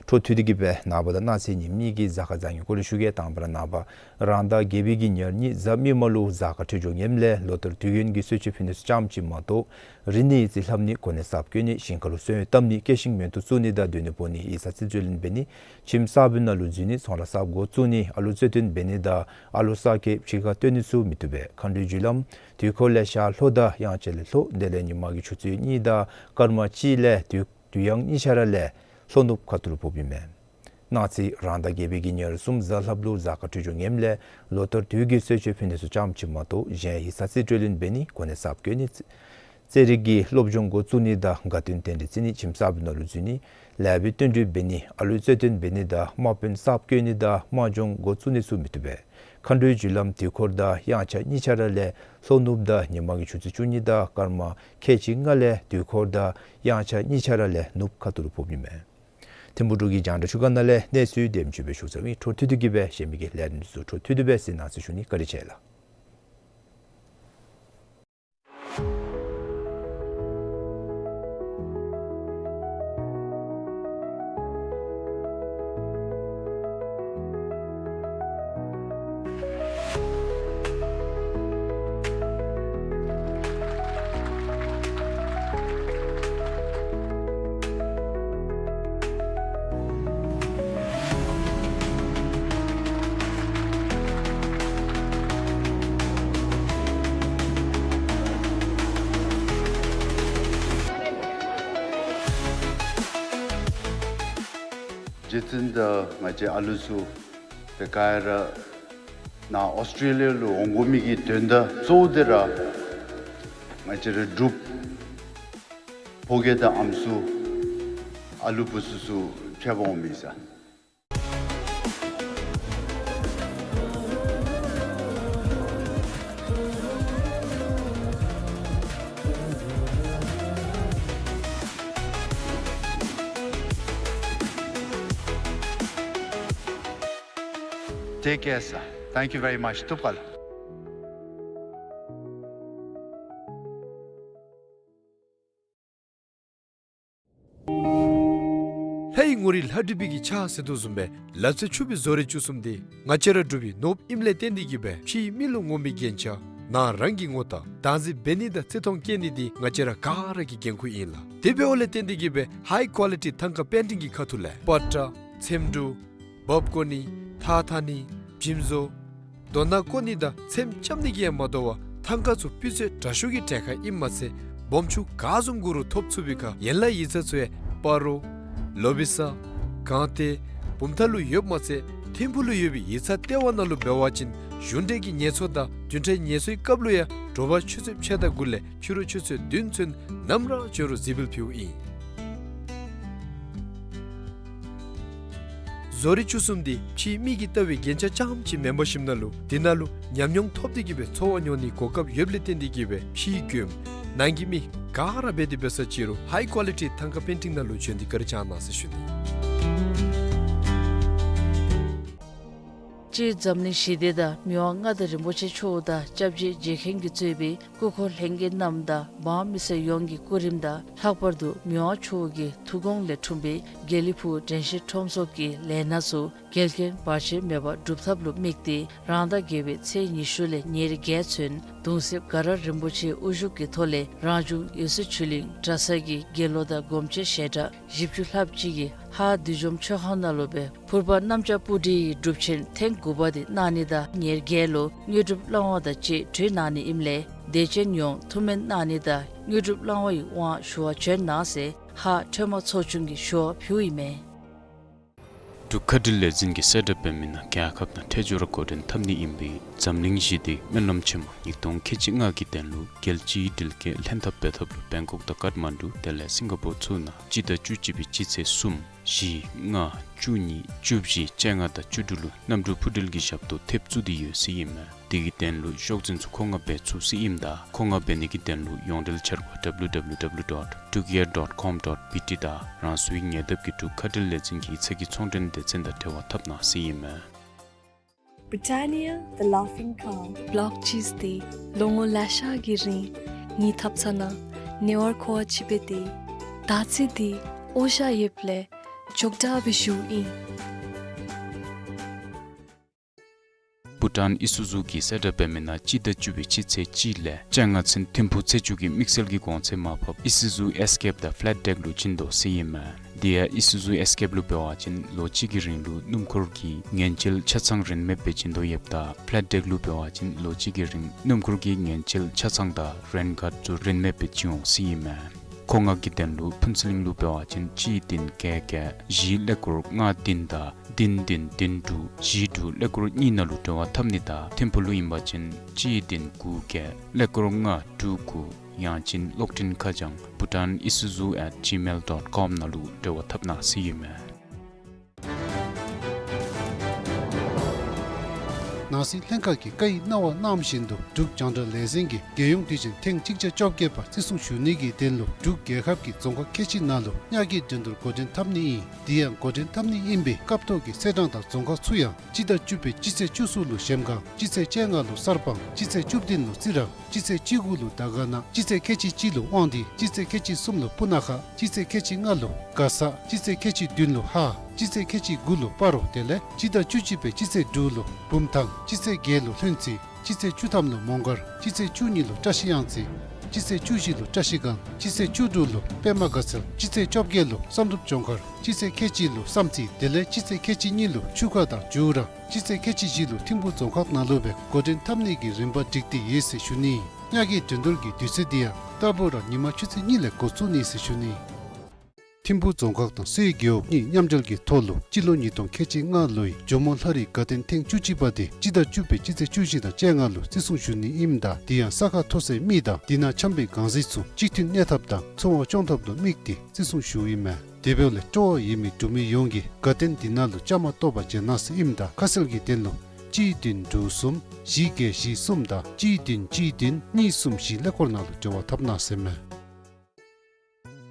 འཕྲོ་མཐུད་དེ་གིས་སྦེ་ནངས་པ་དང་གནངས་ཚེ་ཉིནམ་གཉིས་ཀྱི་གཟའ་སྐར་བཟང་ངན་སྐོར་ལས་ཞུ་གེ། དང་པ་ར་ནངས་པ་རང་ཟླ་བརྒྱད་པའི་གི་ཉེར་གཉིས་གཟའ་མིག་དམར་ལུ་གཟའ་སྐར་འཕྲོད་སྦྱོར་ངནམ་ལས་ལོ་ལྟར་དུས་རྒྱུན་གྱི་གསོལ་མཆོད་ཕུལ་ནི་ཚུ་ཙམ་ཅིག་མ་གཏོགས་རིག་ནི་ཡིག་རྩིས་ལྷབ་ནི་གོ་གནས་གསརཔ་བཀོད་ནི་ཞིང་ཁ་ལུ་སོན་བཏབ་ནི་སྐྱེད་ཤིང་མེ་ཏོག་བཙུགས་ནི་དང་སྡོད་གནས་སྤོ་ནི་ཡིག་ཚང་རྩིས་སྤྲོད་ལེན་འབད་ནི་ཁྱིམ་གསར་པའི་ནང་ལུ་འཛུལ་ནི་ཚོང་ར་གསརཔ་འགོ་བཙུགས་ནི་ཨ་ལུ་རྩོད་དོན་འབད་ནི་དང་ཨ་ལུ་གསར་སྐྱེས་ཕྱི་ཁར་བཏོན་ནི་ཚུ་མི་བཏུབ་པས། མཁའ་འགྲོའི་རྒྱུ་ལམ་དུས་འཁོར་ལས་ཤར་ལྷོ་དང་དབྱངས་འཆར་ལས་ལྷོ་དེ་ལས་ཉི་མ་གི་ཆུ་ཚོད་གཉིས་དང་སྐར་མ་གཅིག་ལས་དུས་དུས་དབྱངས་གཉིས་ཆ་ར་ལས་ལྷོ་ནུབ་ཁ་ཐུག་ལུ་ཕོགཔ་ཨིན་མས། གནངས་ཚེ་རང་ཟླ་བརྒྱད་པའི་གི་ཉེར་གསུམ་གཟའ་ལྷགཔ་ལུ་གཟའ་སྐར་འཕྲོད་སྦྱོར་ངནམ་ལས་ལོ་ལྟར་དུས་ཀྱི་གསོལ་མཆོད་ཕུལ་ནི་ཚུ་ཙམ་ཅིག་མ་གཏོགས་གཞན་ཡིག་ཚང་རྩིས་སྤྲོད་ལེན་འབད་ནི་གོ་གནས་གསརཔ་བཀོད་ནི་རྩེད་རིགས་ཀྱི་སློབ་སྦྱོང་འགོ་བཙུགས་ནི་དང་དགའ་སྟོན་རྟེན་འབྲེལ་རྩེ་ནི་ཁྱིམ་གསར་པའི་ནང་ལུ་འཛུལ་ནི་ལེགས་པའི་བསྟུན་གྲོས་འབད་ནི་ཨ་ལུའི་རྩོད་དོན་འབད་ནི་དང་དམག་དཔོན་གསརཔ་བསྐོ་ནི་དང་དམག་སྦྱོང་འགོ་བཙུགས་ནི་ཚུ་མི་བཏུབ་པས། མཁའ་འགྲོའི་རྒྱུ་ལམ་དུས་འཁོར་དང་དབྱངས་འཆར་གཉིས་ཆ་ར་ལས་ལྷོ་ནུབ་དང་ཉི་མ་གི་ཆུ་ཚོད་བཅུ་གཉིས་དང་སྐར་མ་ཁལ་གཅིག་ལྔ་ལས་དུས་འཁོར་དང་དབྱངས་འཆར་གཉིས་ཆ་ར་ལས་ནུབ་ཁ་ཐུག་ལུ་ཕོགཔ་ཨིན་མས། ཐིམ་ཕུག་འབྲུག་གི་རྒྱང་བསྒྲགས་ཁང་ནང་ལས་གནས་ཚུལ་དེམ་ཅིག་སྦེ་ཞུ་ཚར་ཡི། འཕྲོ་མཐུད་དེ་གི་སྦེ་གཞན་མི་གི་ལས་རིམ་ཚུ་འཕྲོ་མཐུད་དེ་སྦེ་གཟིགས་གནང་ཟེར་ཞུ་ནི། བཀའ་དྲིན་ཆེ་ལགས། རྗེ་བཙུན་དང་ང་བཅས་ཨ་ལུ་ཚུ་ཏེ་ག་ར་ནཱ་ཨོསི་ཊྲེ་ལི་ཡ་ལུ་འོང་དགོ་མི་གི་དོན་དག་གཙོ་བོ་དེ་ར་ང་བཅས་ར་འབྲུག་ཕོ་རྒྱས་དང་ཨམ་སྲུ་ཨ་ལུ་བུ་ཚུ་ཚུ་ཕྱད་པར་འོང་མི་ཨིན་ས། Take care, sir. Thank you very much. ཐུགས་རྗེ་ཆེ། ལྷའི་ངོ་རིས་ལྷ་བྲིས་པའི་གི་ཕྱག་ཟེར་དོ་བཟུམ་སྦེ་ལ་རྩེ་ཆུ་སྦིས་བཟོ་རིག་བཅུ་གསུམ་འདི་ང་བཅས་ར་འབྲུག་པའི་ནོར་བུ་ཨིནམ་ལས་བརྟེན་ཏེ་གི་སྦེ་ཕྱིའི་མི་ལུ་ངོམ་པའི་རྒྱན་ཆ་ནང་རང་གི་ངོ་རྟགས་བདག་འཛིན་འབད་ནི་དང་བརྩི་མཐོང་བསྐྱེད་ནི་འདི་ང་བཅས་ར་ག་ར་གི་འགན་ཁུར་ཨིན་ལགས། དེ་འབདཝ་ལས་བརྟེན་ཏེ་གི་སྦེ་ཧའི་ཀོ་ལི་ཊི་ཐང་ཀ་པེན་ཊིང་གི་ཁ་ཐུག་ལས་པ་ཏྲ་ཚེམ་དྲུབ་འབག་བརྐོ་ནི་ཐགས་འཐག་ནི་འཇིམ་བཟོ་རྡོ་ནག་བརྐོ་ནི་དང་ཚེམ་རྐྱབ་ནི་གིས་ཡང་མ་དོ་བར་ཐང་ཀ་ཚུ་སྤུས་ཚད་དྲག་ཤོས་ཀྱི་གྲལ་ཁར་ཨིནམ་མ་ཚད་སྦོམ་ཆུང་ག་བཟུམ་དགོ་རུང་ཐོབ་ཚུགས་པའི་ཁར་ཡན་ལག་ཡིག་ཚང་ཚུ་ཡང་སྤ་རོ་ལོ་བི་ས་སྒང་སྟེང་བུམ་ཐང་ལུ་ཡོདཔ་མ་ཚད་ཐིམ་ཕུག་ལུ་ཡོད་པའི་ཡིག་ཚང་ལྟེ་བ་ནང་ལུ་འབད་བ་ཅིན་གཞུང་འབྲེལ་གྱི་ངལ་གསོ་དང་བདུན་ཕྲག་ངལ་གསོའི་སྐབས་ལུ་ཡང་དྲོ་པ་ཆུ་ཚོད་ཕྱེད་དང་དགུ་ལས་ཕྱི་རུ་ཆུ་ཚོད་བདུན་ཚུན་ནམ་ར་བྱོན་རུང་གཟིགས་འབུལ་ཕུལཝ་ཨིན། བཟོ་རིག་བཅུ་གསུམ་འདི་ཕྱིའི་མི་གིས་བལྟ་བའི་རྒྱན་ཆ་རྐྱངམ་ཅིག་མེན་པར་ཞིནམ་ལས་འདི་ནང་ལུ་ཉམས་མྱོང་ཐོབ་སྟེ་གི་སྦེ་འཚོ་བ་མྱོང་ནིའི་གོ་སྐབས་ཡོདཔ་ལས་བརྟེན་ཏེ་གི་སྦེ་ཕྱིའི་མགྱོནམ་ནང་གི་མི་ག་ར་འབད་དེ་འབད་ས་ཅིག་རུང་ཧའི་ཀོ་ལི་ཊི་ཐང་ཀ་པེན་ཊིང་ནང་ལུ་བྱོན་ཏེ་བཀའ་དྲིན་བསྐྱང་གནང་ཟེར་ཞུ་ནི། སྤྱིར་འཛམ་གླིང་ཞི་བདེ་དང་མི་དབང་མངའ་བདག་རིན་པོ་ཆེ་མཆོག་དང་སྐྱབས་རྗེ་རྗེ་མཁན་གྱིས་གཙོས་པའི་སྐུ་འཁོར་ལྷན་རྒྱས་རྣམས་དང་འབངས་མི་སེར་ཡོངས་ཀྱི་སྐུ་རིམ་དང་ལྷག་པར་དུ་མི་དབང་མཆོག་གི་ཐུགས་དགོངས་ལས་འཁྲུངས་པའི་དགེ་ལེགས་ཕུག་དྲན་ཤེས་ཁྲོམ་ཚོགས་ཀྱི་ལས་སྣ་ཚུ་འགལ་རྐྱེན་བར་ཆད་མེད་པར་སྒྲུབ་ཐབས་ལུ་དམིགས་ཏེ་རང་ཟླ་བརྒྱད་པའི་ཚེས་ཉི་ཤུ་ལས་ཉེར་བརྒྱད་ཚུན་གདུང་སྲས་དགའ་རབ་རིན་པོ་ཆེའི་དབུ་བཞུགས་ཀྱི་ཐོག་ལས་རང་བྱུང་འོད་གསལ་ཆོས་གླིང་གྲྭ་ཚང་གི་དགེ་སློང་དང་སྒོམ་ཆེན་ཞལ་གྲངས་བཞི་བཅུ་ལྷགཔ་ཅིག་གིས་ཧཱ་བདུད་འཇོམས་མཆོད་ཁང་ནང་ལུ་སྦེ་ཕུར་པ་གནམ་ལྕགས་སྤུ་གྲིའི་སྒྲུབ་ཆེན་ཐེངས་དགུ་པ་འདི་གནང་ནི་དང་ཉེར་བརྒྱད་ལུ་དངོས་གྲུབ་བླང་བ་དང་བཅས་གྲོལ་གནང་ནི་ཨིནམ་ལས་དད་ཅན་ཡོངས་ཐུགས་སྨོན་གནང་ནི་དང་དངོས་གྲུབ་བླང་བའི་དབང་ཞུ་བར་བྱོན་གནང་ཟེར་ཧཱ་ཁྲོས་མ་ཚོགས་ཆུང་གིས་ཞུ་བ་ཕུལཝ་ཨིན་མས། འབྲུག་མཁའ་འགྲུལ་ལས་འཛིན་གྱིས་གསལ་བསྒྲགས་འབད་མི་ནང་རྒྱལ་ཁབ་ནང་ཐད་སྦྱོར་འགོ་འདྲེན་འཐབ་ནི་ཨིན་པའི་འཛམ་གླིང་ཞི་བདེའི་སྨོན་ལམ་ཆེན་མོ་ཉིས་སྟོང་ཁལ་གཅིག་ལྔ་གི་དོན་ལུ་རྒྱལ་སྤྱིའི་འགྲུལ་སྐྱེལ་ལྷན་ཐབས་འབད་ཐབས་ལུ་བེང་ཀོག་དང་ཀཊ་མན་ཌུ་དེ་ལས་སིང་ག་པོར་ཚུ་ནང་སྤྱི་ཟླ་བཅུ་གཅིག་པའི་སྤྱི་ཚེས་གསུམ་བཞི་ལྔ་བཅུ་གཉིས་བཅུ་བཞི་བཅོ་ལྔ་དང་བཅུ་དྲུག་ལུ་གནམ་གྲུ་འཕུར་འགྲུལ་གྱི་ཞབས་ཏོག་ཐེབས་བཙུགས་ཏེ་ཡོད་ཟེར་ཨིན་མས། དེ་གི་དོན་ལུ་ཤོག་འཛིན་ཚུ་མཁོ་མངགས་འབད་ཚུགས་ཟེར་ཨིནམ་ད་མཁོ་མངགས་འབད་ནི་གི་དོན་ལུ་ཡོངས་འབྲེལ་འཆར་སྒོ་W W W dot trukia dot com dot B T དང་རང་སོའི་ཉེ་འདབས་ཀྱི་འབྲུག་མཁའ་འགྲུལ་ལས་འཛིན་གྱི་ཡིག་ཚང་གི་ཚོང་འབྲེལ་སྡེ་ཚན་དང་འབྲེལ་བ་འཐབ་གནང་ཟེར་ཨིན་མས། Britannia, the Laughing Cow. བློག་ཅིས་ཏེ་ལོ་ངོ་ལེ་ཤ་གི་རིང་ངེའི་ཐབ་ཚང་ནང་ཉེ་བར་མཁོ་བ་ཅིག་འབད་དེ་ད་ཚེ་འདི་ཨོ་ཤ་ཡོདཔ་ལས་འགྱོ་དྲགས་སྦེ་བཞུགས་ཨིན། བྷུ་ཊཱན་ཨི་སུ་ཛུ་གིས་གསལ་བསྒྲགས་འབད་མི་ནང་སྤྱི་ཟླ་བཅུ་པའི་སྤྱི་ཚེས་གཅིག་ལས་བཅོ་ལྔ་ཚུན་ཐིམ་ཕུག་ཚེ་མཇུག་གི་དམིགས་བསལ་གྱི་གོང་ཚད་མར་ཕབ་ཨི་སུ་ཛུ་ཨེས་ཀེབ་དང་ཕ་ལེཊ་ཌེག་ལུ་བྱིན་དོ་ཟེར་ཨིན་མས། དེ་ཡང་ཨི་སུ་ཛུ་ཨེས་ཀེབ་ལུ་འབད་བ་ཅིན་ལོ་གཅིག་གི་རིང་ལུ་སྣུམ་འཁོར་གྱི་ངན་བྱེད་ཆ་ཚང་རིན་མེདཔ་སྦེ་བྱིན་དོ་ཡོདཔ་ད་ཕ་ལེཊ་ཌེག་ལུ་འབད་བ་ཅིན་ལོ་གཅིག་གི་རིང་སྣུམ་འཁོར་གྱི་ངན་བྱེད་ཆ་ཚང་དང་རེན་ཀཱརཌ་ཚུ་རིན་མེདཔ་སྦེ་བྱིན་འོང་ཟེར་ཨིན་མས། མཁོ་མངགས་ཀྱི་དོན་ལུ་ཕུན་ཚོགས་གླིང་ལུ་འབད་བ་ཅིན་གཅིག་བདུན་བརྒྱད་བརྒྱད་བཞི་ཀླད་ཀོར་ལྔ་བདུན་དང་བདུན་བདུན་བདུན་དྲུག་བཞི་དྲུག་ཀླད་ཀོར་གཉིས་ནང་ལུ་འབྲེལ་བ་འཐབ་ནི་དང་ཐིམ་ཕུག་ལུ་ཨིན་པ་ཅིན་གཅིག་བདུན་དགུ་བརྒྱད་ཀླད་ཀོར་ལྔ་དྲུག་དགུ་ཡང་ཅིན་གློག་འཕྲིན་ཁ་བྱང་Bhutan Isuzu at gmail dot com ནང་ལུ་འབྲེལ་བ་འཐབ་གནང་ཟེར་ཨིན་མས། ན་ ནང་སྲིད་ལྷན་ཁག་གིས་བཀའ་ཡིག་གནང་བ་གནངམ་བཞིན་དུ་འབྲུག་རྒྱང་བསྒྲགས་ལས་འཛིན་གྱིས་རྒྱལ་ཡོངས་དུས་ཆེན་ཐེངས་གཅིག་བརྒྱ་བཅོ་བརྒྱད་པ་བརྩི་སྲུང་ཞུ་ནི་གི་དོན་ལུ་འབྲུག་རྒྱལ་ཁབ་ཀྱི་རྫོང་ཁག་ཁལ་གཅིག་ནང་ལུ་ཉག་གི་འགྲན་བསྡུར་འགོ་འདྲེན་འཐབ་ནི་ཨིན། དེ་ཡང་འགོ་འདྲེན་འཐབ་ནི་ཨིན་པའི་སྐབས་ཐོག་གི་ཚེས་གྲངས་དང་རྫོང་ཁག་ཚུ་ཡང་སྤྱི་ཟླ་བཅུ་པའི་སྤྱི་ཚེས་བཅུ་གསུམ་ལུ་གཞལམ་སྒང་། སྤྱི་ཚེས་བཅོ་ལྔ་ལུ་གསར་སྤང་། སྤྱི་ཚེས་བཅུ་བདུན་ལུ་རྩི་རང་། སྤྱི་ཚེས་བཅུ་དགུ་ལུ་དར་དཀར་ན། སྤྱི་ཚེས་ཁལ་གཅིག་གཅིག་ལུ་དབང་འདུས། སྤྱི་ཚེས་ཁལ་གཅིག་གསུམ་ལུ་སྤུ་ན་ཁ། སྤྱི་ཚེས་ཁལ་གཅིག་ལྔ་ལུ་མགར་ས། སྤྱི་ཚེས་ཁལ་གཅིག་བདུན་ལུ་ཧཱ། སྤྱི་ཚེས་ཁལ་གཅིག་དགུ་ལུ་སྤ་རོ། དེ་ལས་སྤྱི་ཟླ་བཅུ་གཅིག་པའི་སྤྱི་ཚེས་དྲུག་ལུ་བུམ་ཐང་། སྤྱི་ཚེས་བརྒྱད་ལུ་ལྷུན་རྩེ། སྤྱི་ཚེས་བཅུ་ཐམ་ལུ་མོང་སྒར། སྤྱི་ཚེས་བཅུ་གཉིས་ལུ་བཀྲ་ཤིས་གཡང་རྩེ། སྤྱི་ཚེས་བཅུ་བཞི་ལུ་བཀྲ་ཤིས་སྒང་། སྤྱི་ཚེས་བཅུ་དྲུག་ལུ་པདྨ་དགའ་ཚལ། སྤྱི་ཚེས་བཅོ་བརྒྱད་ལུ་བསམ་གྲུབ་ལྗོངས་མཁར། སྤྱི་ཚེས་ཁལ་གཅིག་ལུ་བསམ་རྩེ། དེ་ལས་སྤྱི་ཚེས་ཁལ་གཅིག་གཉིས་ལུ་ཆུ་ཁ་དང་ཇུ་ར། སྤྱི་ཚེས་ཁལ་གཅིག་བཞི་ལུ་ཐིམ་ཕུ་རྫོང་ཁག་ནང་ལུ་སྦེ་འགོ་འདྲེན་འཐབ་ནི་གི་རིམ་པ་བསྒྲིགས་ཏེ་ཡོད་ཟེར་ཞུ་ནི། ཉག་གི་འགྲན་བསྡུར་གྱི་དུས་ཚོད་འདི་ཡང་རྟག་བུ་ར་ཉིན་མ་ཆུ་ཚོད་གཉིས་ལས་འགོ་བཙུགས་ནི་ཟེར་ཞུ་ནི། ཐིམ་ཕུ་རྫོང་ཁག་དང་སེ་རྒེད་འོག་གཉིས་མཉམ་འབྲེལ་གྱི་ཐོག་ལུ་སྤྱི་ལོ་ཉིས་སྟོང་ཁལ་གཅིག་ལྔ་ལོའི་ཇོ་མོ་ལྷ་རིའི་དགའ་སྟོན་ཐེངས་བཅུ་གཅིག་པ་དེ་སྤྱི་ཟླ་བཅུ་པའི་སྤྱི་ཚེས་བཅུ་བཞི་དང་བཅོ་ལྔ་ལུ་བརྩི་སྲུང་ཞུ་ནི་ཨིནམ་ད། དེ་ཡང་ས་ཁ་མཐོ་སའི་མི་དང་དེ་ནང་འཁྱམས་པའི་གང་ཟག་ཚུ་གཅིག་མཐུན་གནས་ཐབས་དང་འཚོ་བ་སྐྱོང་ཐབས་ལུ་དམིགས་ཏེ་བརྩི་སྲུང་ཞུཝ་ཨིན་མས། དེ་འབདཝ་ལས་སྤྲོ་བ་ཡོད་མི་འབྲུག་མི་ཡོངས་ཀྱིས་དགའ་སྟོན་འདི་ནང་ལུ་བཅའ་མར་གཏོགས་པར་བྱོན་གནང་ཟེར་ཨིནམ་ད། ཁ་གསལ་གྱི་དོན་ལུ་གཅིག་བདུན་དྲུག་གསུམ་བཞི་བརྒྱད་བཞི་གསུམ་དང་གཅིག་བདུན་གཅིག་བདུན་གཉིས་གསུམ་བཞི་ཀླད་ཀོར་ནང་ལུ་འབྲེལ་བ་འཐབ་གནང་ཟེར་མས།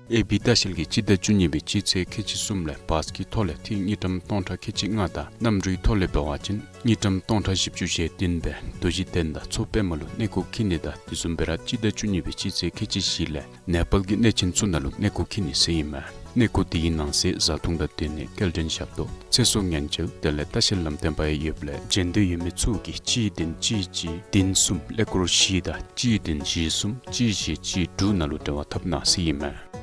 ཨེ་བི་ལྟ་བཤལ་གྱིས་སྤྱི་ཟླ་བཅུ་གཉིས་པའི་སྤྱི་ཚེས་ཁལ་གཅིག་གསུམ་ལས་བཱས་ཀྱི་ཐོག་ལས་ཐིག་དངུལ་ཀྲམ་སྟོང་ཕྲག་ཁལ་གཅིག་ལྔ་དང་གནམ་གྲུའི་ཐོག་ལས་འབད་བ་ཅིན་དངུལ་ཀྲམ་སྟོང་ཕྲག་བཞི་བཅུ་ཞེ་བདུན་སྦེ་རྡོ་རྗེ་གདན་དང་མཚོ་པདྨ་ལུ་གནས་སྐོར་འཁྱིད་ནི་དང་དེ་བཟུམ་སྦེ་ར་སྤྱི་ཟླ་བཅུ་གཉིས་པའི་སྤྱི་ཚེས་ཁལ་གཅིག་བཞི་ལས་ནེ་པཱལ་གྱི་གནས་ཆེན་ཚུ་ནང་ལུ་གནས་སྐོར་འཁྱིད་ནི་ཟེར་ཨིན་མས། གནས་སྐོར་དེའི་ནང་གསེས་བཟའ་འཐུང་དང་སྡོད་གནས་སྐྱེལ་འདྲེན་ཞབས་ཏོག་ཚེ་སྲོག་ཉེན་བཅོལ་དེ་ལས་ལྟ་བཤལ་ལམ་སྟོན་པ་ཡང་ཡོདཔ་ལས་བྱོན་འདོད་ཡོད་མི་ཚུ་གིས་གཅིག་བདུན་གཅིག་གཅིག་བདུན་གསུམ་ཀླད་ཀོར་བཞི་དང་གཅིག་བདུན་བཞི་གསུམ་གཅིག་བཞི་གཅིག་དྲུག་ནང་ལུ་འབྲེལ་བ་འཐབ་གནང་ཟེར་ཨིན་མས།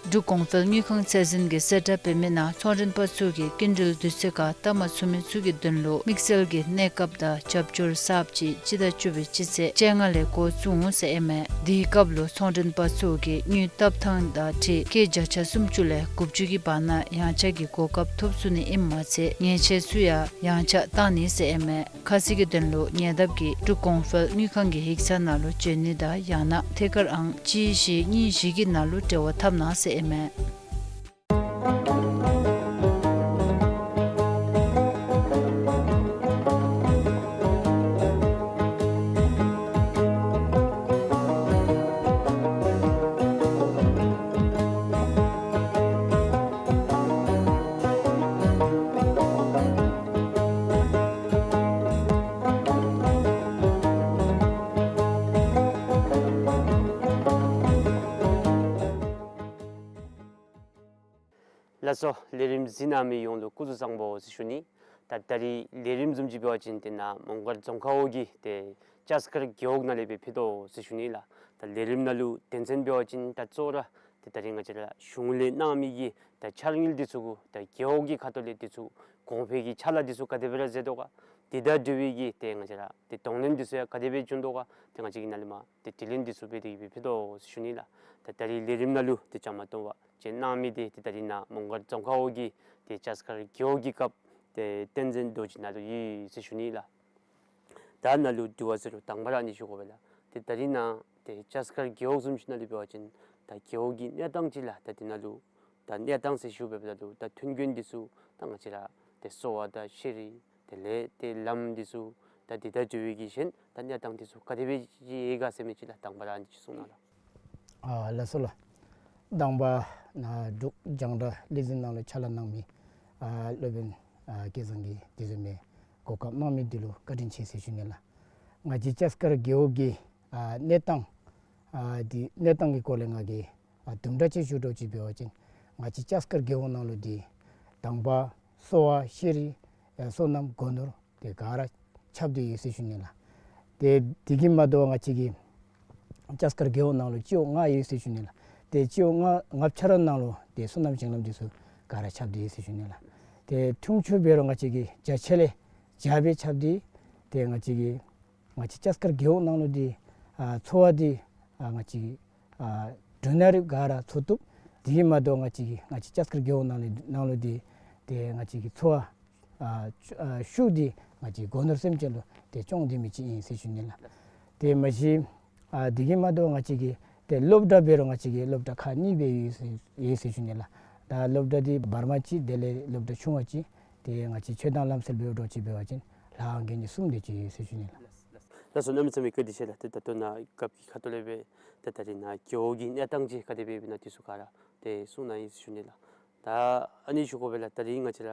འབྲུག་གོང་འཕེལ་དངུལ་ཁང་ཚད་འཛིན་གྱིས་གསལ་བསྒྲགས་འབད་མི་ནང་ཚོང་མགྲོན་པ་ཚུ་གིས་སྐྱིན་འགྲུལ་དུས་ཚོད་ཁར་སྟབས་མ་ཚུགས་མི་ཚུ་གི་དོན་ལུ་དམིགས་བསལ་གྱི་གནས་སྐབས་དང་རྒྱབ་སྐྱོར་གསརཔ་ཅིག་སྤྱི་ཟླ་བཅུ་པའི་སྤྱི་ཚེས་བཅོ་ལྔ་ལས་འགོ་བཙུགས་འོང་ཟེར་ཨིན་མས། དེའི་སྐབས་ལུ་ཚོང་མགྲོན་པ་ཚུ་གིས་དངུལ་བཏབ་ཐངས་དང་འཁྲིལ་སྐྱེད་བརྒྱ་ཆ་སུམ་ཅུ་ལས་དགུ་བཅུ་གི་བར་ན་ཡང་ཆག་གི་གོ་སྐབས་ཐོབ་ཚུགས་ནི་ཨིནམ་མ་ཚད་ཉེས་ཆད་ཚུ་ཡང་ཡང་ཆག་བཏང་ནི་ཟེར་ཨིན་མས། ཁ་གསལ་གྱི་དོན་ལུ་ཉེ་འདབས་ཀྱི་འབྲུག་གོང་འཕེལ་དངུལ་ཁང་གི་ཡིག་ཚང་ནང་ལུ་བྱོན་ནི་དང་ཡང་ན་ཐད་ཀར་ཨང་གཅིག་བཞི་གཉིས་བཞི་གི་ནང་ལུ་འབྲེལ་བ་འཐབ་གནང་ཟེར་ཨིན་མས། ལགས་སོ། ལས་རིམ་གཟིགས་གནང་མི་ཡོངས་ལུ་སྐུ་གཟུགས་བཟང་པོ་ཟེར་ཞུ་ནི། ད་ད་རིས་ལས་རིམ་བཟུམ་ཅིག་འབད་བ་ཅིན་ཏེ་ནཱ་མོང་སྒར་རྫོང་ཁག་འོག་གི་ཏེ་ལྕགས་མཁར་རྒེད་འོག་ནང་ལས་སྦེ་ཕུལ་དོ་ཟེར་ཞུ་ནི་ལགས། ད་ལས་རིམ་ནང་ལུ་དོན་ཚན་འབད་བ་ཅིན་ད་གཙོ་བོ་ར་ཏེ་ད་རིས་ང་བཅས་ར་གཞུང་ལས་གནང་མི་གི་ད་འཆར་དངུལ་འདི་ཚུ་གུ་ད་རྒེད་འོག་གི་ཁ་ཐུག་ལས་འདི་ཚུ་གོང་འཕེལ་གྱི་ཕྱག་ལཱ་འདི་ཚུ་ག་དེ་སྦེ་ར་མཛད་དོ་ག། དེ་དང་འབྲེལ་བའི་གི་ཏེ་ང་བཅས་ར་ཏེ་གདོང་ལེན་འདི་ཚུ་ཡང་ག་དེ་སྦེ་བྱུང་དོ་ག། ཏེ་ང་བཅས་ཀྱིས་ནཱ་ལས་མར་ཏེ་དྲི་ལན་འདི་ཚུ་འབད་དེ་གི་སྦེ་ཕུལ་དོ་ཟེར་ཞུ་ནི་ལགས། ད་ད་རིས་ལས་རིམ་ནང་ལུ་ཏེ་བཅའ་མར་གཏོགས་པར་བྱོན་གནང་མི་འདི་ཏེ་ད་རིས་ནཱ་མོང་སྒར་རྫོང་ཁག་འོག་གི་ཏེ་ལྕགས་མཁར་རྒེད་འོག་གི་སྐབས་ཏེ་བསྟན་འཛིན་རྡོ་རྗེ་ནཱ་ལུ་ཡོད་ཟེར་ཞུ་ནི་ལགས། ད་ནཱ་ལུ་དྲི་བ་ཟེར་རུང་དང་པ་ར་ཨ་ནི་ཞུ་དགོ་པས་ལགས། ཏེ་ད་རིས་ནཱ་ཏེ་ལྕགས་མཁར་རྒེད་འོག་བཟུམ་ཅིག་ནང་ལུ་འབད་བ་ཅིན་ད་རྒེད་འོག་གི་གནས་སྟངས་ཅིག་ལགས། ད་དེ་ནང་ལུ་ད་གནས་སྟངས་ཟེར་ཞུ་འབདཝ་ད་ལུ་ད་མཐུན་རྐྱེན་འདི་ཚུ་ད་ང་བཅས་ར་ཏེ་གསོ་བ་དང་ཤེས་རིག་དེ་ལས་ཏེ་ལམ་འདི་ཚུ་ད་དེ་དང་འབྲེལ་བའི་གི་གཞན་ད་གནས་སྟངས་འདི་ཚུ་ག་དེ་སྦེ་ཅིག་ཡོད་ག་ཟེར་མི་ཅིག་ལགས། དང་པ་ར་ཨ་ནི་ཅིག་གསུང་གནང་ལགས། ཨ་ལགས་སོ་ལགས། དང་པ་ནཱ་འབྲུག་རྒྱང་བསྒྲགས་ལས་འཛིན་ནང་ལུ་ཕྱག་ལཱ་གནང་མི་ཨ་སློབ་དཔོན་ཨ་སྐལ་བཟང་གིས་དེ་བཟུམ་མའི་གོ་སྐབས་གནང་མི་འདི་ལུ་བཀའ་དྲིན་ཆེ་ཟེར་ཞུ་ནི་ལགས། ང་བཅས་ལྕགས་མཁར་རྒེད་འོག་གི་ཨ་གནས་སྟངས་ཨ་འདི་གནས་སྟངས་ཀྱི་སྐོར་ལས་ང་གིས་ཨ་དུམ་གྲ་ཅིག་ཞུ་དོ་ཅིག་འབད་བ་ཅིན་ང་བཅས་ལྕགས་མཁར་རྒེད་འོག་ནང་ལུ་འདི་དང་པ་གསོ་བ་ཤེས་རིག་ཨ་སོ་ནམ་སྒོ་ནོར་དེ་ག་ར་ཁྱབ་སྟེ་ཡོད་ཟེར་ཞུ་ནི་ལགས། ཏེ་དེ་གིས་མ་དོ་བར་ང་བཅས་ཀྱི་ལྕགས་མཁར་རྒེད་འོག་ནང་ལུ་སྤྱི་འོག་ལྔ་ཡོད་ཟེར་ཞུ་ནི་ལགས། ཏེ་སྤྱི་འོག་ལྔ་ལྔ་ཆ་ར་ནང་ལུ་ཏེ་སོ་ནམ་ཞིང་ལམ་འདི་ཚུ་ག་ར་ཁྱབ་སྟེ་ཡོད་ཟེར་ཞུ་ནི་ལགས། ཏེ་འཐུང་ཆུ་འབད་རུང་ང་བཅས་ཀྱི་བརྒྱ་ཆ་ལས་བརྒྱ་སྦེ་ཁྱབ་སྟེ་ཏེ་ང་བཅས་ཀྱི་ང་བཅས་ལྕགས་མཁར་རྒེད་འོག་ནང་ལུ་འདི་ཨ་འཚོ་བ་འདི་ཨ་ང་བཅས་ཀྱི་ཨ་འབྲུ་སྣ་རིགས་ག་ར་འཚོ་བཏུབ། དེ་གིས་མ་དོ་ང་བཅས་ཀྱི་ང་བཅས་ལྕགས་མཁར་རྒེད་འོག་ནང་ལུ་ནང་ལུ་འདི་ཏེ་ང་བཅས་ཀྱི་འཚོ་བ་ཨ་ཤུགས་འདི་ང་བཅས་སྒོ་ནོར་སེམས་ཅན་ལུ་ཏེ་སྐྱོང་སྡོད་མི་ཅིག་ཨིན་ཟེར་ཞུ་ནི་ལགས། ཏེ་མ་གཞི་ཨ་དེ་གིས་མ་དོ་ང་བཅས་ཀྱི་ཏེ་སློབ་གྲྭ་འབད་རུང་ང་བཅས་ཀྱི་སློབ་གྲྭ་ཁག་གཉིས་སྦེ་ཡོད་ཟེར་ཡོད་ཟེར་ཞུ་ནི་ལགས། ད་སློབ་གྲྭ་འདི་བར་མ་གཅིག་དེ་ལས་སློབ་གྲྭ་ཆུང་བ་གཅིག་ ཏེ་ང་བཅས་ཆོས་དང་ལམ་སྲོལ་འབད་འགྱོ་ཅི་འབད་བ་ཅིན་ལྷ་ཁང་དགོན་སྡེ་གསུམ་དེ་ཅིག་ཡོད་ཟེར་ཞུ་ནི་ལགས། ལགས་སོ། གནམ་མེད་ས་མེད་བཀའ་དྲིན་ཆེ་ལགས། ཏེ་ད་ལྟོ་ནཱ་རྒཔོ་གི་ཁ་ཐུག་ལས་སྦེ་ཏེ་ད་རིས་ནཱ་རྒེད་འོག་གི་གནས་སྟངས་ཅིག་ག་དེ་སྦེ་ཨིན་ན་དེ་ཚུ་ག་ར་ཏེ་གསུང་གནང་ཡི་ཟེར་ཞུ་ནི་ལགས། ད་ཨ་ནི་ཞུ་དགོ་པས་ལགས། ད་རིས་ང་བཅས་ར་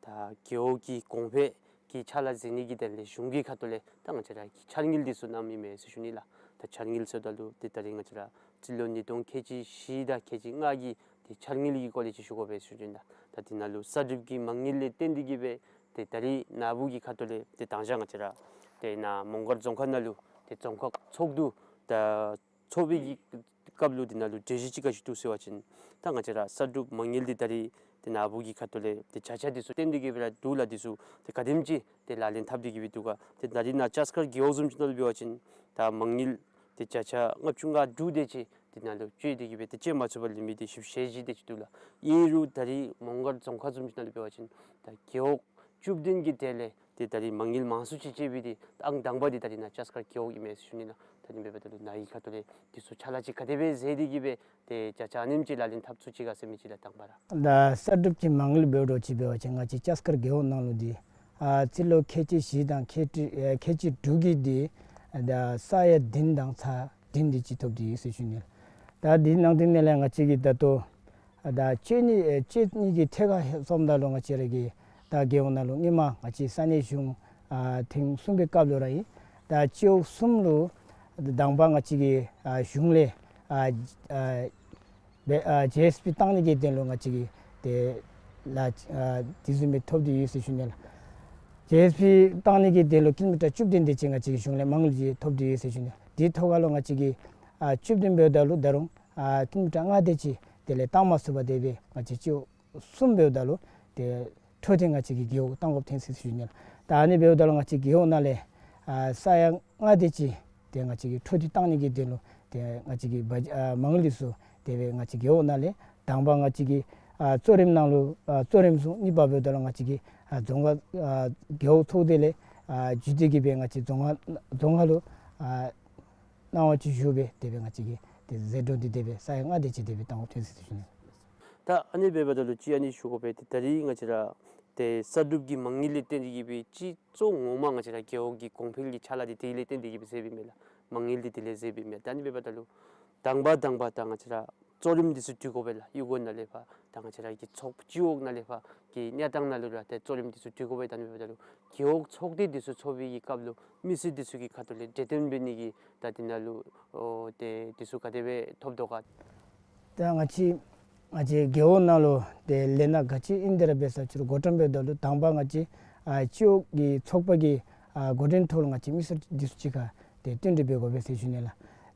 ད་རྒེད་འོག་གི་གོང་འཕེལ་གྱི་ཕྱག་ལཱ་མཛད་ནི་གི་དོན་ལས་གཞུང་གི་ཁ་ཐུག་ལས་ད་ང་བཅས་ར་གི་འཆར་དངུལ་དེ་ཚུ་གནངམ་ཨིན་མས་ཟེར་ཞུ་ནི་ལགས། ད་འཆར་དངུལ་ཟེརཝ་ད་ལུ་ཏེ་ད་རིས་ང་བཅས་ར་སྤྱི་ལོ་ཉིས་སྟོང་ཁལ་གཅིག་བཞི་དང་ཁལ་གཅིག་ལྔ་གི་ཏེ་འཆར་དངུལ་གྱི་སྐོར་ལས་ཅིག་ཞུ་དགོ་པས་ཟེར་ཞུ་ནི་ལགས། ད་དེ་ནང་ལུ་གསར་སྒྲུབ་ཀྱི་མ་དངུལ་ལས་བརྟེན་ཏེ་གིས་སྦེ་ཏེ་ད་རིས་ནཱ་བུ་གི་ཁ་ཐུག་ལས་ཏེ་དང་ཞག་ང་བཅས་ར་ཏེ་ནཱ་མོང་སྒར་རྫོང་ཁག་ནང་ལུ་ཏེ་རྫོང་ཁག་ཚོགས་འདུ་ད་ཚོགས་པའི་གི་སྐབས་ལུ་དེ་ནང་ལུ་གྲོས་གཞི་ཅིག་ག་ཅི་འདུག་ཟེར་བ་ཅིན་ད་ང་བཅས་ར་གསར་སྒྲུབ་མ་དངུལ་འདི་ད་རིས་ཏེ་ནཱ་བུ་གི་ཁ་ཐུག་ལས་ཏེ་བརྒྱ་ཆ་དེ་ཚུ་བཏོན་ཏེ་གིས་སྦེ་ར་འདུག་ལགས། དེ་ཚུ་ཏེ་ག་དེམ་ཅིག་ཏེ་ལག་ལེན་འཐབ་སྟེ་གིས་སྦེ་འདུག་ག། ཏེ་ད་རིས་ནཱ་ལྕགས་མཁར་རྒེད་འོག་བཟུམ་ཅིག་ནང་ལུ་འབད་བ་ཅིན་ད་མ་དངུལ་ཏེ་བརྒྱ་ཆ་ལྔ་བཅུ་ང་དྲུག་དེ་ཅིག་དེ་ནང་ལུ་བཅོལ་ཏེ་གིས་སྦེ་ཏེ་བཅོལ་མ་ཚུགས་པར་ལུས་མི་དེ་བཞི་བཅུ་ཞེ་བཞི་དེ་ཅིག་འདུག་ལགས། ཨིན་རུང་ད་རིས་མོང་སྒར་རྫོང་ཁག་བཟུམ་ཅིག་ནང་ལུ་འབད་བ་ཅིན་ད་རྒེད་འོག་བཅུ་བདུན་གྱི་གྲས་ལས་ཏེ་ད་རིས་མ་དངུལ་མང་སུ་ཅིག་བཅོལ་བའི་དེ་ཨང་དང་པ་དེ་ད་རིས་ནཱ་ལྕགས་མཁར་རྒེད་འོག་ཨིན་མས་ཟེར་ཞུ་ནི་ལགས། ད་ཨ་ནི་འབདཝ་ད་ལུ་ནཱ་གི་ཁ་ཐུག་ལས་དེ་ཚུ་ཕྱག་ལཱ་ཅིག་ག་དེ་སྦེ་མཛད་དེ་གིས་སྦེ་ཏེ་བརྒྱ་ཆ་ཨ་ནེམ་ཅིག་ལག་ལེན་འཐབ་ཚུགས་ཅི་ག་ཟེར་མི་ཅིག་ལགས། དང་པ་ར་ད་གསར་སྒྲུབ་ཀྱི་མ་དངུལ་འབད་འགྱོ་ཅི་འབད་བ་ཅིན་ང་བཅས་ལྕགས་མཁར་རྒེད་འོག་ནང་ལུ་འདི་ཨ་སྤྱི་ལོ་ཁལ་གཅིག་བཞི་དང་ཁལ་གཅིག་ཨེ་ཁལ་གཅིག་དྲུག་གི་འདི་ཨ་ད་ས་ཡ་བདུན་དང་ཚད་བདུན་དེ་ཅིག་ཐོབ་སྟེ་ཡོད་ཟེར་ཞུ་ནི་ལགས། ད་འདི་ནང་དེ་ནང་ལས་ང་བཅས་ཀྱིས་ད་ལྟོ་ཨ་ད་བཅོལ་ནི་ཨེ་བཅོལ་ནི་གི་ཐད་ཁར་སོངམ་ད་ལུ་ང་བཅས་ར་གི་ད་རྒེད་འོག་ནང་ལུ་སྔོན་མ་ང་བཅས་ས་གནས་གཞུང་ཨ་ཐེངས་གསུམ་པའི་སྐབས་ལུ་ར་ཨིན། ད་སྤྱི་འོག་གསུམ་ལུ་དང་པ་ང་བཅས་ཀྱིས་ཨ་གཞུང་ལས་ཨ་ཨ་སྦེ་ཨ་ཇི་ཨེསི་པི་བཏང་ནི་གི་དོན་ལུ་ང་བཅས་ཀྱིས་ཏེ་ལཱ་ཨ་དེ་བཟུམ་སྦེ་ཐོབ་སྟེ་ཡོད་ཟེར་ཞུ་ནི་ལགས། ཇི་ཨེསི་པི་བཏང་ནི་གི་དོན་ལུ་ཀི་ལོ་མི་ཊར་བཅུ་བདུན་དེ་ཅིག་ང་བཅས་ཀྱིས་གཞུང་ལས་མ་དངུལ་ཅིག་ཐོབ་སྟེ་ཡོད་ཟེར་ཞུ་ནི། དེའི་ཐོག་ཁ་ལུ་ང་བཅས་ཀྱིས་ཨ་བཅུ་བདུན་འབདཝ་ད་ལུ་ད་རུང་ཨ་ཀི་ལོ་མི་ཊར་ལྔ་དེ་ཅིག་དེ་ལས་བཏང་མ་ཚུགས་པར་དེ་སྦེ་ང་བཅས་སྤྱི་འོག་གསུམ་འབདཝ་ད་ལུ་ཏེ་འཕྲོ་མཐུད་ང་བཅས་ཀྱིས་རྒེད་འོག་བཏང་དགོཔ་ཐོན་ཅི་ཟེར་ཞུ་ནི་ལགས། ད་ཨ་ནི་འབདཝ་ད་ལུ་ང་བཅས་རྒེད་འོག་ནང་ལས་ཨ་ས་ཡ་ལྔ་དེ་ཅིག་ཏེ་ང་བཅས་ཀྱིས་འཕྲོ་མཐུད་བཏང་ནི་གི་དོན་ལུ་ཏེ་ང་བཅས་ཀྱིས་བ་ཨ་མ་དངུལ་དེ་ཚུ་དེ་སྦེ་ང་བཅས་རྒེད་འོག་ནང་ལས་དང་པ་ང་བཅས་ཀྱིས་ཨ་གཙོ་རིམ་ནང་ལུ་ཨ་གཙོ་རིམ་ཚུ་གཉིས་པ་འབདཝ་ད་ལུ་ང་བཅས་ཀྱིས་ཨ་རྫོང་ཁག་ཨ་རྒེད་འོག་ཚོགས་སྡེ་ལས་ཨ་བརྒྱུད་དེ་གིས་སྦེ་ང་བཅས་རྫོང་ཁག་རྫོང་ཁག་ལུ་ཨ་གནང་བ་ཅིག་ཞུ་སྦེ་དེ་སྦེ་ང་བཅས་ཀྱིས་ཏེ་ཟད་འགྲོ་འདི་དེ་སྦེ་ས་ཡ་ལྔ་དེ་ཅིག་དེ་སྦེ་བཏང་དགོཔ་ཐོན་ཅི་ཟེར་ཞུ་ནི། ད་ཨ་ནི་འབདཝ་ད་ལུ་ཅིག་ཨ་ནི་ཞུ་དགོ་པས། ཏེ་ད་རིས་ང་བཅས་ར་ཏེ་གསར་སྒྲུབ་ཀྱི་མ་དངུལ་ལས་བརྟེན་ཏེ་གིས་སྦེ་སྤྱི་གཙོ་ངོ་མ་ང་བཅས་ར་རྒེད་འོག་གི་གོང་འཕེལ་གྱི་ཕྱག་ལཱ་འདི་དེ་ལས་བརྟེན་ཏེ་གིས་སྦེ་མཛདཔ་ཨིན་མས་ལགས། མ་དངུལ་འདི་དེ་ལས་མཛདཔ་ཨིན་མས། ད་ཨ་ནི་འབདཝ་ད་ལུ་དང་པ་དང་པ་ད་ང་བཅས་ར་གཙོ་རིམ་འདི་ཚུ་བསྡུ་དགོ་པས་ལགས། གཡུས་སྒོ་ནང་ལས་ཕར་ད་ང་བཅས་ར་གི་ཚོགས་སྤྱི་འོག་ནང་ལས་ཕར་གྱི་གནས་སྟངས་ནང་ལུ་ར་ཏེ་གཙོ་རིམ་འདི་ཚུ་བསྡུ་དགོ་པས། ད་ཨ་ནི་འབདཝ་ད་ལུ་རྒེད་འོག་ཚོགས་སྡེ་འདི་ཚུ་ཚོགས་པའི་གི་སྐབས་ལུ་མི་སེར་འདི་ཚུ་གི་ཁ་ཐུག་ལས་གྲོས་བསྟུན་འབད་ནི་གི་ད་འདི་ནང་ལུ་ཨོ་ཏེ་འདི་ཚུ་ག་དེ་སྦེ་ཐོབ་དོ་ག། ད་ང་བཅས་ང་བཅས་རྒེད་འོག་ནང་ལུ་ཏེ་ལས་སྣ་ག་ཅི་ཨིན་དེ་ར་འབད་ས་ཅིག་རུང་འགོ་འདྲེན་འབདཝ་ད་ལུ་དང་པ་ང་བཅས་ཨ་སྤྱི་འོག་གི་ཚོགས་པ་གི་ཨ་འགོ་འདྲེན་ཐོག་ལུ་ང་བཅས་མི་སེར་འདི་ཚུ་གཅིག་ཁར་ཏེ་བསྟུན་གྲོས་འབད་དགོ་པས་ཟེར་ཞུ་ནི་ལགས།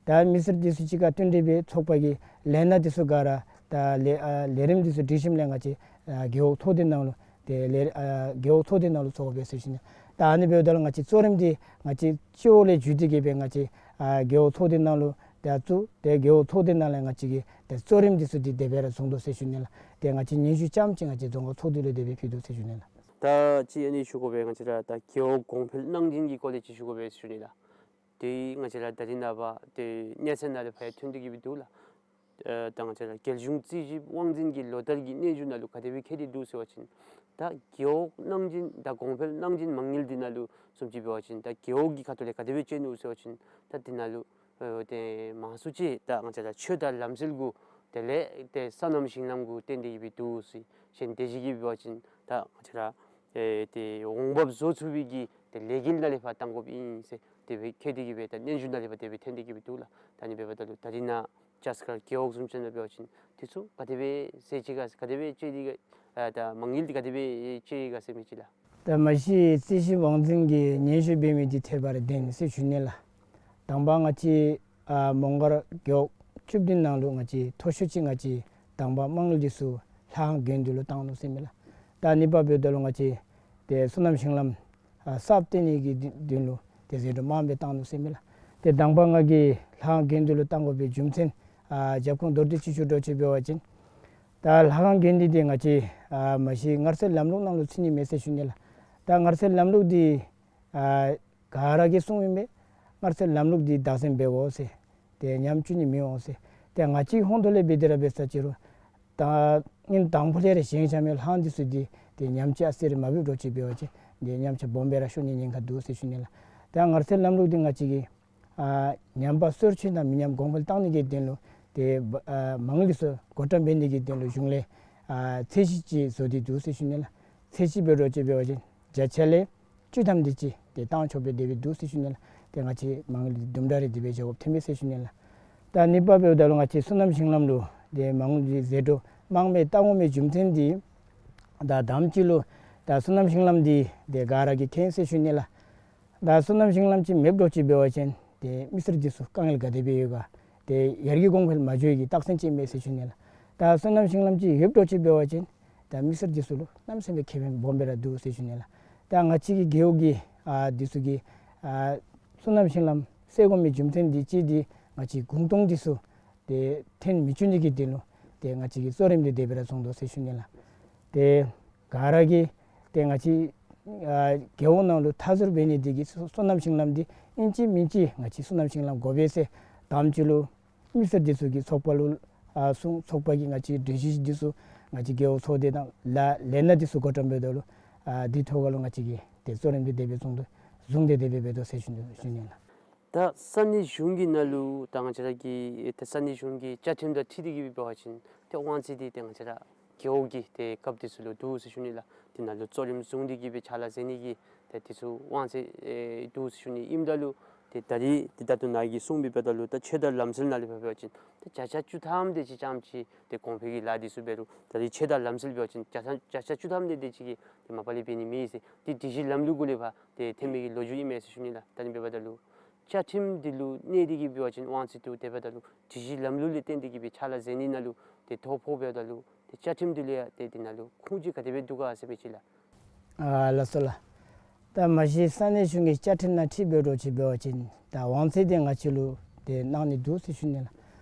ད་མི་སེར་འདི་ཚུ་གཅིག་ཁར་བསྟུན་གྲོས་འབད་ཚོགས་པ་གི་ལས་སྣ་འདི་ཚུ་ག་ར་ད་ལས་ཨ་ལས་རིམ་འདི་ཚུ་སྒྲིག་ཞིནམ་ལས་ང་བཅས་ཨ་རྒེད་འོག་ཚོགས་སྡེ་ནང་ལུ་ཏེ་ལས་ཨ་རྒེད་འོག་ཚོགས་སྡེ་ནང་ལུ་ཚོགས་དགོ་པས་ཟེར་ཞུ་ནི། ད་ཨ་ནི་འབདཝ་ད་ལུ་ང་བཅས་གཙོ་རིམ་འདི་ང་བཅས་སྤྱི་འོག་ལས་བརྒྱུད་དེ་གིས་སྦེ་ང་བཅས་ཨ་རྒེད་འོག་ཚོགས་སྡེ་ནང་ལུ་ཏེ་ཨ་ཚུ་ཏེ་རྒེད་འོག་ཚོགས་སྡེ་ནང་ལས་ང་བཅས་ཀྱིས་ཏེ་གཙོ་རིམ་འདི་ཚུ་འདི་དེ་སྦེ་ར་བཟུང་དོ་ཟེར་ཞུ་ནི་ལགས། ཏེ་ང་བཅས་སྙན་ཞུ་རྐྱངམ་ཅིག་ང་བཅས་རྫོང་ཁག་ཚོགས་སྡེ་ལུ་དེ་སྦེ་ཕུལ་དོ་ཟེར་ཞུ་ནི་ལགས། ད་ཅིག་ཨ་ནི་ཞུ་དགོ་པས། ང་བཅས་ར་ད་རྒེད་འོག་གོང་འཕེལ་གནང་སྦྱིན་གྱི་སྐོར་ལས་ཅིག་ཞུ་དགོ་པས་ཞུ་ནི་ལགས། ཏེ་ང་བཅས་ར་ད་རིས་ནངས་པ་ཏེ་གནས་ཚད་ནང་ལས་ཕར་ཐོན་ཏེ་གིས་སྦེ་འདུག་ལགས། ཨ་ད་ང་བཅས་ར་རྒྱལ་གཞུང་རྩིས་ཞིབ་དབང་འཛིན་གྱི་ལོ་ལྟར་གྱི་སྙན་ཞུ་ནང་ལུ་ག་དེ་སྦེ་བཀོད་དེ་འདུག་ཟེར་བ་ཅིན་ད་རྒེད་འོག་གནང་སྦྱིན་ད་གོང་འཕེལ་གནང་སྦྱིན་མ་དངུལ་འདི་ནང་ལུ་བཟུམ་ཅིག་འབད་བ་ཅིན་ད་རྒེད་འོག་གི་ཁ་ཐུག་ལས་ག་དེ་སྦེ་བྱིན་ནུག་ཟེར་བ་ཅིན་ད་འདི་ནང་ལུ་ཨ་ཏེ་མང་སུ་ཅིག་ད་ང་བཅས་ར་ཆོས་དང་ལམ་སྲོལ་གུ་དེ་ལས་ཏེ་སོ་ནམ་ཞིང་ལམ་གུ་བརྟེན་ཏེ་གིས་སྦེ་འདུག་ཟེར། གཞན་དེ་ཅིག་གིས་འབད་བ་ཅིན་ད་ང་བཅས་ར་ཨེ་ཏེ་འོང་འབབ་བཟོ་ཚུགས་པའི་གི་ཏེ་ལས་འགུལ་ནང་ལས་ཕར་བཏང་དགོཔ་ཨིན་ཟེར་དེ་སྦེ་བཀོད་དེ་གིས་སྦེ་ད་སྙན་ཞུ་ནང་ལས་ཕར་དེ་སྦེ་ཐོན་ཏེ་གིས་སྦེ་འདུག་ལགས། ད་ཨ་ནི་འབདཝ་ད་ལུ་ད་རིས་ནཱ་ལྕགས་མཁར་རྒེད་འོག་བཟུམ་ཅིག་ནང་འབད་བ་ཅིན་དེ་ཚུ་ག་དེ་སྦེ་ཟེར་ཅི་ག་ག་དེ་སྦེ་བཅོལ་ཏེ་ག་ཨ་ད་མ་དངུལ་འདི་ག་དེ་སྦེ་བཅོལ་ག་ཟེར་མི་ཅིག་ལགས། ད་མ་གཞི་རྩིས་ཞིབ་དབང་འཛིན་གྱིས་སྙན་ཞུ་འབད་མི་འདི་ཐད་པ་ར་བདེན་ཟེར་ཞུ་ནི་ལགས། དང་པ་ང་བཅས་ཨ་མོང་སྒར་རྒེད་འོག་བཅུ་བདུན་ནང་ལུ་ང་བཅས་མཐོ་ཤོས་ཅིག་ང་བཅས་དང་པ་མ་དངུལ་འདི་ཚུ་ལྷ་ཁང་དགོན་སྡེ་ལུ་བཏང་ནུག་ཟེར་མས་ལགས། ད་གཉིས་པ་འབདཝ་ད་ལུ་ང་བཅས་ཏེ་སོ་ནམ་ཞིང་ལམ་ཨ་གསརཔ་བཏོན་ནི་གི་དོན་ལུ་ཏེ་ཟད་འགྲོ་མངམ་སྦེ་བཏང་ནུག་ཟེར་མས་ལགས། ཏེ་དང་པ་ང་གིས་ལྷ་ཁང་དགོན་སྡེ་ལུ་བཏང་དགོ་པའི་རྒྱུ་མཚན་ཨ་རྒྱབ་ཁུངས་མདོར་བསྡུས་ཅིག་ཞུ་འགྱོ་ཅི་འབད་བ་ཅིན་ད་ལྷ་ཁང་དགོན་སྡེ་འདི་ང་བཅས་ཨ་མ་གཞི་མངའ་གསོལ་ལམ་ལུགས་ནང་ལུ་ཚུད་ནི་མས་ཟེར་ཞུ་ནི་ལགས། ད་མངའ་གསོལ་ལམ་ལུགས་འདི་ཨ་ག་ར་གིས་གསུངམ་ཨིན་པས། མངའ་གསོལ་ལམ་ལུགས་འདི་བདག་འཛིན་འབད་དགོ་ཟེར། ཏེ་ཉམས་བཅུག་ནི་མི་འོང་ཟེར། ཏེ་ང་བཅས་ཧོངས་ཐོག་ལས་འབད་དེ་ར་འབད་ས་ཅིག་རུང་ད་ ད་ཉིནམ་དང་པོ་ལས་ར་བཞེངས་བཞག་མི་ལྷང་འདི་ཚུ་འདི་ཏེ་ཉམས་ཆག་ཟེར་མ་འབདཝ་འདྲཝ་ཅིག་འབད་བ་ཅིན་ཏེ་ཉམས་ཆག་སྦོམ་སྦེ་ར་ཤོར་ནིའི་ཉེན་ཁ་འདུག་ཟེར་ཞུ་ནི་ལགས། ད་ངར་ཚེ་ལམ་ལུགས་འདི་ང་བཅས་ཀྱིས་ཨ་ཉམས་པ་སོར་ཆུད་དང་མི་ཉམས་གོང་འཕེལ་བཏང་ནི་གི་དོན་ལུ་ཏེ་ཨ་མ་དངུལ་འདི་ཚུ་བགོ་བཀྲམ་འབད་ནི་གི་དོན་ལུ་གཞུང་ལས་ཨ་ཚད་གཞི་ཅིག་བཟོ་སྟེ་འདུག་ཟེར་ཞུ་ནི་ལགས། ཚད་གཞི་འབད་འདྲཝ་ཅིག་འབད་བ་ཅིན་བརྒྱ་ཆ་ལས་བཅུ་ཐམ་དེ་ཅིག་ཏེ་བཏང་ཆོག་པའི་དེ་སྦེ་འདུག་ཟེར་ཞུ་ནི་ལགས། ཏེ་ང་བཅས་མ་དངུལ་འདི་དུམ་གྲ་རེ་དེ་སྦེ་འཇོག་དགོཔ་ཐོན་མས་ཟེར་ཞུ་ནི་ལགས། ད་གཉིས་པ་འབདཝ་ད་ལུ་ང་བཅས་སོ་ནམ་ཞིང་ལམ་ལུ་ཏེ་མ་དངུལ་འདི་ཟད་འགྲོ་མང་མི་བཏང་དགོ་མི་རྒྱུ་མཚན་འདི་ད་དང་པ་ཅིག་ལུ་ད་སོ་ནམ་ཞིང་ལམ་འདི་ཏེ་ག་ར་གིས་མཁྱེན་ཟེར་ཞུ་ནི་ལགས། ད་སོ་ནམ་ཞིང་ལམ་ཅིག་མེདཔ་འདྲཝ་ཅིག་འབད་བ་ཅིན་ཏེ་མི་སེར་འདི་ཚུ་དཀའ་ངལ་ག་དེ་སྦེ་ཡོད་ག་ཏེ་ཡར་རྒྱས་གོང་འཕེལ་མ་འགྱོ་ནི་གི་རྟགས་མཚན་ཅིག་མས་ཟེར་ཞུ་ནི་ལགས། ད་སོ་ནམ་ཞིང་ལམ་ཅིག་ཡོདཔ་འདྲཝ་ཅིག་འབད་བ་ཅིན་ད་མི་སེར་འདི་ཚུ་ལུ་གནམ་མེད་ས་མེད་ཁེ་ཕན་སྦོམ་སྦེ་ར་འདུག་ཟེར་ཞུ་ནི་ལགས། ད་ང་བཅས་ཀྱི་རྒེད་འོག་གི་ཨ་འདི་ཚུ་གིས་ཨ་སོ་ནམ་ཞིང་ལམ་སེལ་དགོ་མི་རྒྱུ་མཚན་འདི་གཅིག་འདི་ང་བཅས་གུང་སྟོང་འདི་ཚུ་ཏེ་ཐོན་མི་བཅུག་ནི་གི་དོན་ལུ་ཏེ་ང་བཅས་ཀྱིས་གཙོ་རིམ་འདི་དེ་སྦེ་ར་བཟུང་དོ་ཟེར་ཞུ་ནི་ལགས། ཏེ་ག་ར་གིས་ཏེ་ང་བཅས་ཨ་རྒེད་འོག་ནང་ལུ་མཐའ་ཟུར་འབད་ནི་འདི་གིས་སོ་སོ་ནམ་ཞིང་ལམ་འདི་ཨིན་ཅི་མིན་ཅི་ང་བཅས་སོ་ནམ་ཞིང་ལམ་དགོ་པས་ཟེར་དང་པ་ཅིག་ལུ་མི་སེར་འདི་ཚུ་གིས་ཚོགས་པ་ལུ་ཨ་གསུངས། ཚོགས་པ་གིས་ང་བཅས་སྒྲིག་གཞི་འདི་ཚུ་ང་བཅས་རྒེད་འོག་ཚོགས་སྡེ་དང་ལ་ལས་སྣ་འདི་ཚུ་བགོ་བཀྲམ་འབདཝ་ད་ལུ་ཨ་འདི་ཐོག་ཁར་ལུ་ང་བཅས་ཀྱིས་ཏེ་གཙོ་རིམ་འདི་དེ་སྦེ་བཟུང་དོ་བཟུང་སྟེ་དེ་སྦེ་འབད་དོ་ཟེར་ཞུ་ནི་ཞུ་ནི་ལགས། ད་ས་གནས་གཞུང་གི་ནང་ལུ་ད་ང་བཅས་ར་གི་ད་ས་གནས་གཞུང་གི་བཅའ་ཁྲིམས་དང་འཁྲིལ་ཏེ་གི་སྦེ་འབད་བ་ཅིན་ཏེ་དབང་ཚད་འདི་ཏེ་ང་བཅས་ར་རྒེད་འོག་གི་ཏེ་རྒཔོ་འདི་ཚུ་ལུ་འདུག་ཟེར་ཞུ་ནི་ལགས། དེ་ནང་ལུ་གཙོ་རིམ་བཟུང་སྟེ་གི་སྦེ་ཕྱག་ལཱ་མཛད་ནི་གི་ཏེ་འདི་ཚུ་དབང་ཚད་ཨེ་འདུག་ཟེར་ཞུ་ནི་ཨིནམ་ད་ལུ་ཏེ་ད་རེས་ཏེ་ད་ལྟོ་ནཱ་གིས་གསུངས་མི་འབདཝ་ད་ལུ་ད་ཆོས་དང་ལམ་སྲོལ་ནང་ལས་འབད་བ་ཅིན་ཏེ་བརྒྱ་ཆ་བཅུ་ཐམ་དེ་ཅིག་ཙམ་ཅིག་ཏེ་གོང་འཕེལ་གྱི་ལཱ་འདི་ཚུ་འབད་རུང་ད་རེས་ཆོས་དང་ལམ་སྲོལ་འབད་བ་ཅིན་བརྒྱ་ཆ་བརྒྱ་ཆ་བཅུ་ཐམ་དེ་དེ་ཅིག་གིས་ཏེ་མ་པ་ལས་འབད་ནི་མེད་ཟེར། ཏེ་སྒྲིག་གཞི་ལམ་ལུགས་གུ་ལས་ཕར་ཏེ་ཐོན་མི་གི་ལོ་རྒྱུས་ཨིན་མས་ཟེར་ཞུ་ནི་ལགས། ད་ནི་འབདཝ་ད་ལུ་བཅའ་ཁྲིམས་འདི་ལུ་གནས་ཏེ་གི་འབད་བ་ཅིན་དབང་ཚད་འདུག། དེ་འབདཝ་ད་ལུ་སྒྲིག་གཞི་ལམ་ལུགས་ལས་བརྟེན་ཏེ་གི་སྦེ་ཕྱག་ལཱ་མཛད་ནི་ནང་ལུ་ཏེ་ཐོ་ཕོག་འབདཝ་ད་ལུ་ཏེ་བཅའ་ཁྲིམས་འདི་ལུ་ཡང་ཏེ་འདི་ནང་ལུ་ཁུངས་ཅིག་ག་དེ་སྦེ་འདུག་ག་ཟེར་མི་ཅིག་ལགས། ཨ་ལགས་སོ་ལགས། ད་མ་གཞི་ས་གནས་གཞུང་གི་བཅའ་ཁྲིམས་ནང་འཁྲིལ་འབད་འདྲཝ་ཅིག་འབད་བ་ཅིན་ད་དབང་ཚད་འདི་ང་བཅས་ལུ་ཏེ་གནང་ནི་འདུག་ཟེར་ཞུ་ནི་ལགས།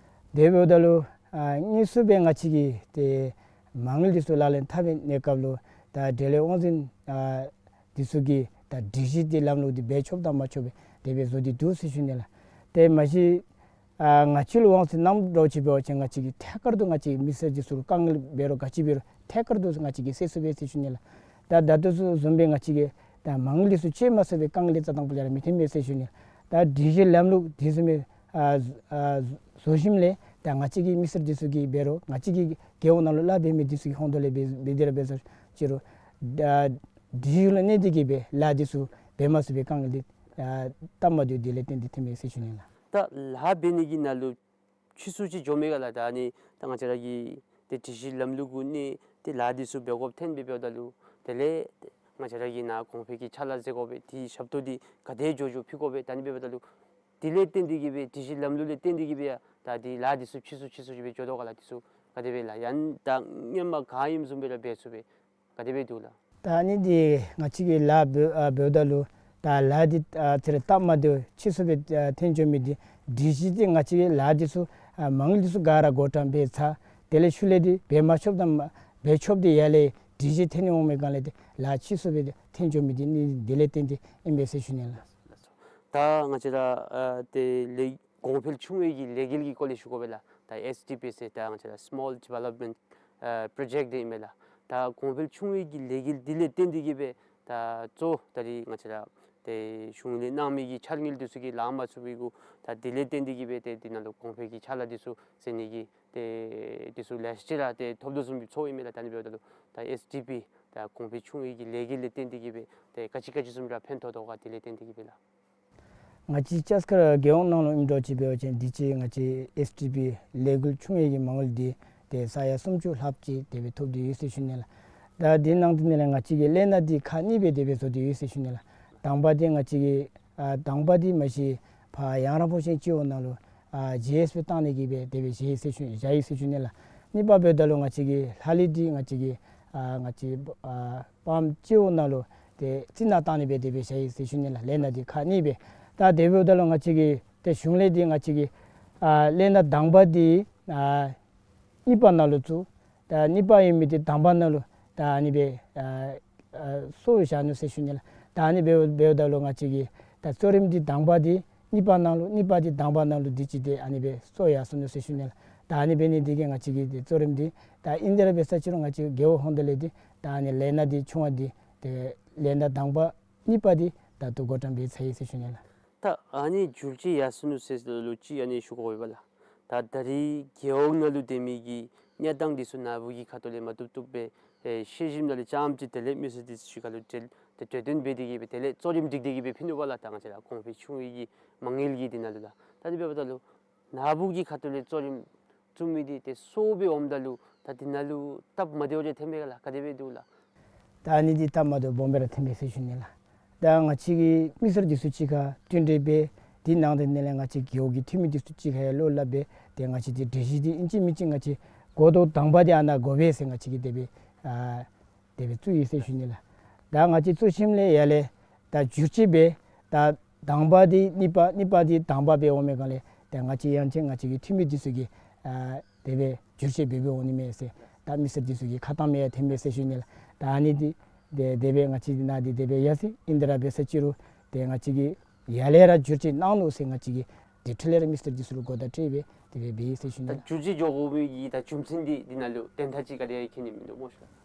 དེ་འབདཝ་ད་ལུ་ཨ་དངོས་སུ་སྦེ་ང་བཅས་ཀྱིས་ཏེ་མ་དངུལ་འདི་ཚུ་ལག་ལེན་འཐབ་པའི་གནས་སྐབས་ལུ་ད་འབྲེལ་ཡོད་དབང་འཛིན་ཨ་འདི་ཚུ་གིས་ད་སྒྲིག་གཞི་འདི་ལམ་ལུགས་འདི་འབད་ཆོགཔ་དང་མ་ཆོགཔ་སྦེ་དེ་སྦེ་བཟོ་སྟེ་འདུག་ཟེར་ཞུ་ནི་ལགས། ཏེ་མ་གཞི་ཨ་ང་བཅས་ལུ་དབང་ཚད་གནང་འདྲཝ་ཅིག་འབད་བ་ཅིན་ང་བཅས་ཀྱིས་ཐད་ཀར་དུ་ང་བཅས་མི་སེར་འདི་ཚུ་ལུ་དཀའ་ངལ་འབད་རུང་ག་ཅི་འབད་རུང་ཐད་ཀར་དུ་ང་བཅས་ཀྱིས་སེལ་ཚུགས་པས་ཟེར་ཞུ་ནི་ལགས། ད་ད་ལྟོ་ཚུ་བཟུམ་སྦེ་ང་བཅས་ཀྱིས་ད་མ་དངུལ་འདི་ཚུ་སྤྱོད་མ་ཚུགས་པའི་དཀའ་ངལ་རྩ་དང་པོ་ལས་ར་མི་ཐོན་མས་ཟེར་ཞུ་ནི་ལགས། ད་སྒྲིག་གཞི་ལམ་ལུགས་འདི་ཚུ་མི་ཨ་ཨ་བཟོ་ཞིནམ་ལས་ད་ང་བཅས་ཀྱི་མི་སེར་འདི་ཚུ་གིས་འབད་རུང་ང་བཅས་ཀྱི་རྒེད་འོག་ནང་ལུ་གླ་འབད་མི་འདི་ཚུ་གི་ཧོངས་ལས་འབད་འབད་དེ་ར་འབད་ས་ཅི་རུང་ད་སྒྲིག་གཞི་ལུ་གནས་ཏེ་གི་སྦེ་ལཱ་འདི་ཚུ་འབད་མ་ཚུགས་པའི་དཀའ་ངལ་འདི་ཨ་སྟབས་མ་བདེཝ་འདི་ལས་བརྟེན་ཏེ་ཐོན་མས་ཟེར་ཞུ་ནི་ལགས། ད་ལཱ་འབད་ནི་གི་ནང་ལུ་ཕྱིས་སུ་ཅིག་འགྱོ་མི་ག་ལགས། ད་ཨ་ནི་ད་ང་བཅས་ར་གི་ཏེ་སྒྲིག་གཞི་ལམ་ལུགས་གུ་གནས་ཏེ་ལཱ་འདི་ཚུ་འབད་དགོཔ་ཐོན་སྦེ་འབདཝ་ད་ལུ་དེ་ལས་ང་བཅས་ར་གིས་ནཱ་གོང་འཕེལ་གྱི་ཕྱག་ལཱ་མཛད་དགོ་པས། དེའི་ཞབས་ཏོག་འདི་ག་དེ་མགྱོགས་མགྱོགས་ཕུལ་དགོ་པས། ད་ཨ་ནི་འབདཝ་ད་ལུ་དེ་ལས་བརྟེན་ཏེ་གི་སྦེ་སྒྲིག་གཞི་ལམ་ལུགས་ལས་བརྟེན་ཏེ་གི་སྦེ་ཡང་ད་འདི་ལཱ་འདི་ཚུ་ཕྱིས་སུ་ཕྱིས་སུ་ཅིག་སྦེ་འགྱོ་དོ་ག་ལགས། འདི་ཚུ་ག་དེ་སྦེ་ལགས། ཡང་ད་སྔོན་མ་ག་ཨིནམ་བཟུམ་སྦེ་ར་འབད་ཚུགས་པས། ག་དེ་སྦེ་འདུག་ལགས། ད་ཨ་ནི་འདི་ང་བཅས་ཀྱིས་ལཱ་འབད་ཨ་འབདཝ་ད་ལུ་ད་ལཱ་འདི་ཨ་ཚེ་རེ་སྟབས་མ་བདེཝ་ཕྱིས་སུ་སྦེ་ཨ་ཐོན་འགྱོ་མི་འདི་སྒྲིག་གཞི་འདི་ང་བཅས་ཀྱིས་ལཱ་འདི་ཚུ་ཨ་མ་དངུལ་འདི་ཚུ་ག་ར་བགོ་བཀྲམ་འབད་ཚར། དེ་ལས་ཤུལ་ལས་འདི་འབད་མ་ཆོགཔ་དང་མ་འབད་ཆོགཔ་འདི་ཡར་ལས་སྒྲིག་གཞི་ཐོན་འོང་མི་སྒང་ལས་འདི་ལཱ་ཕྱིས་སུ་སྦེ་འདི་ཐོན་འགྱོ་མི་འདི་ནི་འདི་ལས་བརྟེན་ཏེ་ཨིན་པས་ཟེར་ཞུ་ནི་ལགས། ད་ང་བཅས་ར་ཨ་ཏེ་ལས་གོང་འཕེལ་ཆུང་བའི་གི་ལས་འགུལ་གྱི་སྐོར་ལས་ཞུ་དགོ་པས་ལགས། ད་ཨེསི་ཌི་པི་ཟེར་ད་ང་བཅས་ར་སི་མོལ་ཌི་ཝེ་ལོབ་མེནཊ་ཨ་པྲོ་ཇེཀཊ་འདི་ཨིན་མས་ལགས། ད་གོང་འཕེལ་ཆུང་བའི་གི་ལས་འགུལ་འདི་ལས་བརྟེན་ཏེ་གི་སྦེ་ད་གཙོ་ད་རེས་ང་བཅས་ར་ཏེ་གཞུང་ལས་གནང་མི་གི་འཆར་དངུལ་འདི་ཚུ་གིས་ལང་མ་ཚུགས་པའི་གུ་ད་འདི་ལས་བརྟེན་ཏེ་གི་སྦེ་ཏེ་འདི་ནང་ལུ་གོང་འཕེལ་གྱི་ཕྱག་ལཱ་འདི་ཚུ་མཛད་ནི་གི་ཏེ་འདི་ཚུ་ལེ་ཤ་ཅིག་ར་ཏེ་ཐོབ་དོ་བཟུམ་སྦེ་ཚོརཝ་ཨིན་མས་ལགས། ད་ཨ་ནི་འབདཝ་ད་ལུ་ད་ཨེསི་ཌི་པི་ད་གོང་འཕེལ་ཆུང་བའི་གི་ལས་འགུལ་ལས་བརྟེན་ཏེ་གི་སྦེ་ཏེ་ག་ཅི་ག་ཅི་བཟུམ་ར་ཕན་ཐོགས་དོ་ག་འདི་ལས་བརྟེན་ཏེ་གི་སྦེ་ལགས། ང་བཅས་ལྕགས་མཁར་རྒེད་འོག་ནང་ལུ་ཨིནམ་འདྲཝ་ཅིག་འབད་བ་ཅིན་འདི་ཅིག་ང་བཅས་ཨེསི་ཌི་པི་ལས་འགུལ་ཆུང་བའི་གི་མ་དངུལ་འདི་ཏེ་ས་ཡ་སུམ་ཅུ་ལྷགཔ་ཅིག་དེ་སྦེ་ཐོབ་སྟེ་ཡོད་ཟེར་ཞུ་ནི་ལགས། ད་འདི་ནང་དེ་ནང་ལས་ང་བཅས་ཀྱིས་ལས་སྣ་འདི་ཁག་གཉིས་སྦེ་དེ་སྦེ་བཟོ་སྟེ་ཡོད་ཟེར་ཞུ་ནི་ལགས། དང་པ་འདི་ང་བཅས་ཀྱིས་ཨ་དང་པ་འདི་མ་གཞི་ཕར་ཡང་ར་ཕོ་ཤེང་སྤྱི་འོག་ནང་ལུ་ཨ་ཇེ་ཨེསི་བི་བཏང་ནི་གི་སྦེ་དེ་སྦེ་བཞག་ཡི་ཟེར་ཞུ་བཞག་ཡི་ཟེར་ཞུ་ནི་ལགས། གཉིས་པ་འབདཝ་ད་ལུ་ང་བཅས་ཀྱིས་ལྷག་ལུས་འདི་ང་བཅས་ཀྱིས་ཨ་ང་བཅས་ཨ་པམ་སྤྱི་འོག་ནང་ལུ་ཏེ་རྩི་ནག་བཏང་ནི་སྦེ་དེ་སྦེ་བཞག་ཡི་ཟེར་ཞུ་ནི་ལགས། ལས་སྣ་འདི་ཁག་གཉིས་སྦེ། ད་དེ་འབདཝ་ད་ལུ་ང་བཅས་ཀྱིས་ཏེ་གཞུང་ལས་འདི་ང་བཅས་ཀྱིས་ཨ་ལས་སྣ་དང་པ་འདི་ཨ་གཉིས་པ་ནང་ལུ་བཙུགས། ད་གཉིས་པ་ཨིན་མི་འདི་དང་པ་ནང་ལུ་ད་ཨ་ནི་སྦེ་ཨ་ཨ་གསོ་བཞག་ནུག་ཟེར་ཞུ་ནི་ལགས། ད་ཨ་ནི་སྦེ་འབདཝ་ད་ལུ་ང་བཅས་ཀྱིས་ད་གཙོ་རིམ་འདི་དང་པ་འདི་གཉིས་པ་ནང་ལུ་གཉིས་པ་འདི་དང་པ་ནང་ལུ་འདི་ཅིག་ཏེ་ཨ་ནི་སྦེ་གསོ་ཡར་སོང་ནུག་ཟེར་ཞུ་ནི་ལགས། ད་ཨ་ནི་འབད་ནི་འདི་གིས་ང་བཅས་ཀྱི་ཏེ་གཙོ་རིམ་འདི་ད་ཨིན་ཏེ་ར་འབད་ས་ཅིག་རུང་ང་བཅས་རྒེད་འོག་ཧོངས་ད་ལས་འདི་ད་ཨ་ནི་ལས་སྣ་འདི་ཆུང་བ་འདི་ཏེ་ལས་སྣ་དང་པ་གཉིས་པ་འདི་ད་ལྟོ་འགོ་འདྲེན་འབད་ཚར་ཡི་ཟེར་ཞུ་ནི་ལགས། ད་ཨ་ནི་བསྒྱུར་བཅོས་ཡར་སོ་ནུག་ཟེར་ལུ་ཅིག་ཨ་ནི་ཞུ་དགོ་པས་ལགས། ད་ད་རིས་རྒེད་འོག་ནང་ལུ་སྡོད་མི་གི་གནས་སྟངས་འདི་ཚུ་ནཱ་བུ་གི་ཁ་ཐུག་ལས་མ་བཏུབ་བཏུབ་སྦེ་ཨེ་ཤེས་བཞིན་ནང་ལས་རྐྱངམ་ཅིག་དེ་ལས་མི་སེར་འདི་ཚུ་ཁ་ལུ་གྲོས་ཏེ་གྲོས་སྟོན་འབད་དེ་གིས་སྦེ་དེ་ལས་གཙོ་རིམ་སྒྲིག་སྟེ་གིས་སྦེ་ཕུལ་ནུག་པ་ལགས། ད་ང་བཅས་ར་གོང་འཕེལ་ཆུང་བའི་གི་མ་དངུལ་གྱི་འདི་ནང་ལུ་ལགས། ད་དེ་འབདཝ་ད་ལུ་ནཱ་བུ་གི་ཁ་ཐུག་ལས་གཙོ་རིམ་བཙུགས་མི་འདི་ཏེ་སོ་སྦེ་འོངམ་ད་ལུ་ད་འདི་ནང་ལུ་སྟབས་མ་བདེཝ་རེ་ཐོན་པས་ག་ལགས། ག་དེ་སྦེ་འདུག་ལགས། ད་ཨ་ནི་འདི་སྟབས་མ་བདེཝ་སྦོམ་སྦེ་ར་ཐོན་པས་ཟེར་ཞུ་ནི་ལགས། ད་ང་བཅས་ཀྱི་མི་སེར་འདི་ཚུ་གཅིག་ཁར་བསྟུན་གྲོས་འབད། དེ་ནང་དེ་ནང་ལས་ང་བཅས་རྒེད་འོག་གི་འཐུས་མི་འདི་ཚུ་གཅིག་ཁར་ཡང་བློ་སླབ་སྦེ་ཏེ་ང་བཅས་འདི་གྲོས་གཞི་འདི་ཨིན་ཅི་མིན་ཅི་ང་བཅས་འགོ་ཐོག་དང་པ་འདི་ཨ་ནཱ་དགོ་པས་ཟེར་ང་བཅས་ཀྱིས་དེ་སྦེ་ཨ་དེ་སྦེ་བཙུགས་ཡི་ཟེར་ཞུ་ནི་ལགས། ད་ང་བཅས་བཙུགས་ཞིནམ་ལས་ཡར་ལས་ད་བསྒྱུར་བཅོས་འབད། ད་དང་པ་འདི་གཉིས་པ་གཉིས་པ་འདི་དང་པ་སྦེ་འོང་མི་སྒང་ལས་ཏེ་ང་བཅས་ཡང་ཅིན་ང་བཅས་ཀྱི་འཐུས་མི་འདི་ཚུ་གིས་ཨ་དེ་སྦེ་བསྒྱུར་བཅོས་འབད་འབད་འོང་ནི་མས་ཟེར་ད་མི་སེར་འདི་ཚུ་གི་ཁ་གཏམ་ཡང་ཐོན་པས་ཟེར་ཞུ་ནི་ལགས། ད་ཨ་ནི་འདི་དེ་དེ་སྦེ་ང་བཅས་ནཱ་འདི་དེ་སྦེ་ཡར་སོ་ཡི། ཨིན་ཏེ་ར་འབད་ས་ཅིག་རུང་ཏེ་ང་བཅས་ཀྱིས་ཡར་ལས་ར་བསྒྱུར་བཅོས་གནང་ནུག་ཟེར་ང་བཅས་ཀྱིས་དེ་འཕྲོ་ལས་ར་མི་སེར་འདི་ཚུ་ལུ་གོ་བརྡ་སྤྲོད་སྦེ་དེ་སྦེ་འབད་ཡི་ཟེར་ཞུ་ནི་ད་ལགས། བསྒྱུར་བཅོས་འགྱོ་དགོ་མི་གི་ད་རྒྱུ་མཚན་འདི་འདི་ནང་ལུ་དོན་དག་ཅིག་ག་དེ་ཡང་མཁྱེན་ནི་མིན་འདུག་སྨོ་ཤ་ལགས།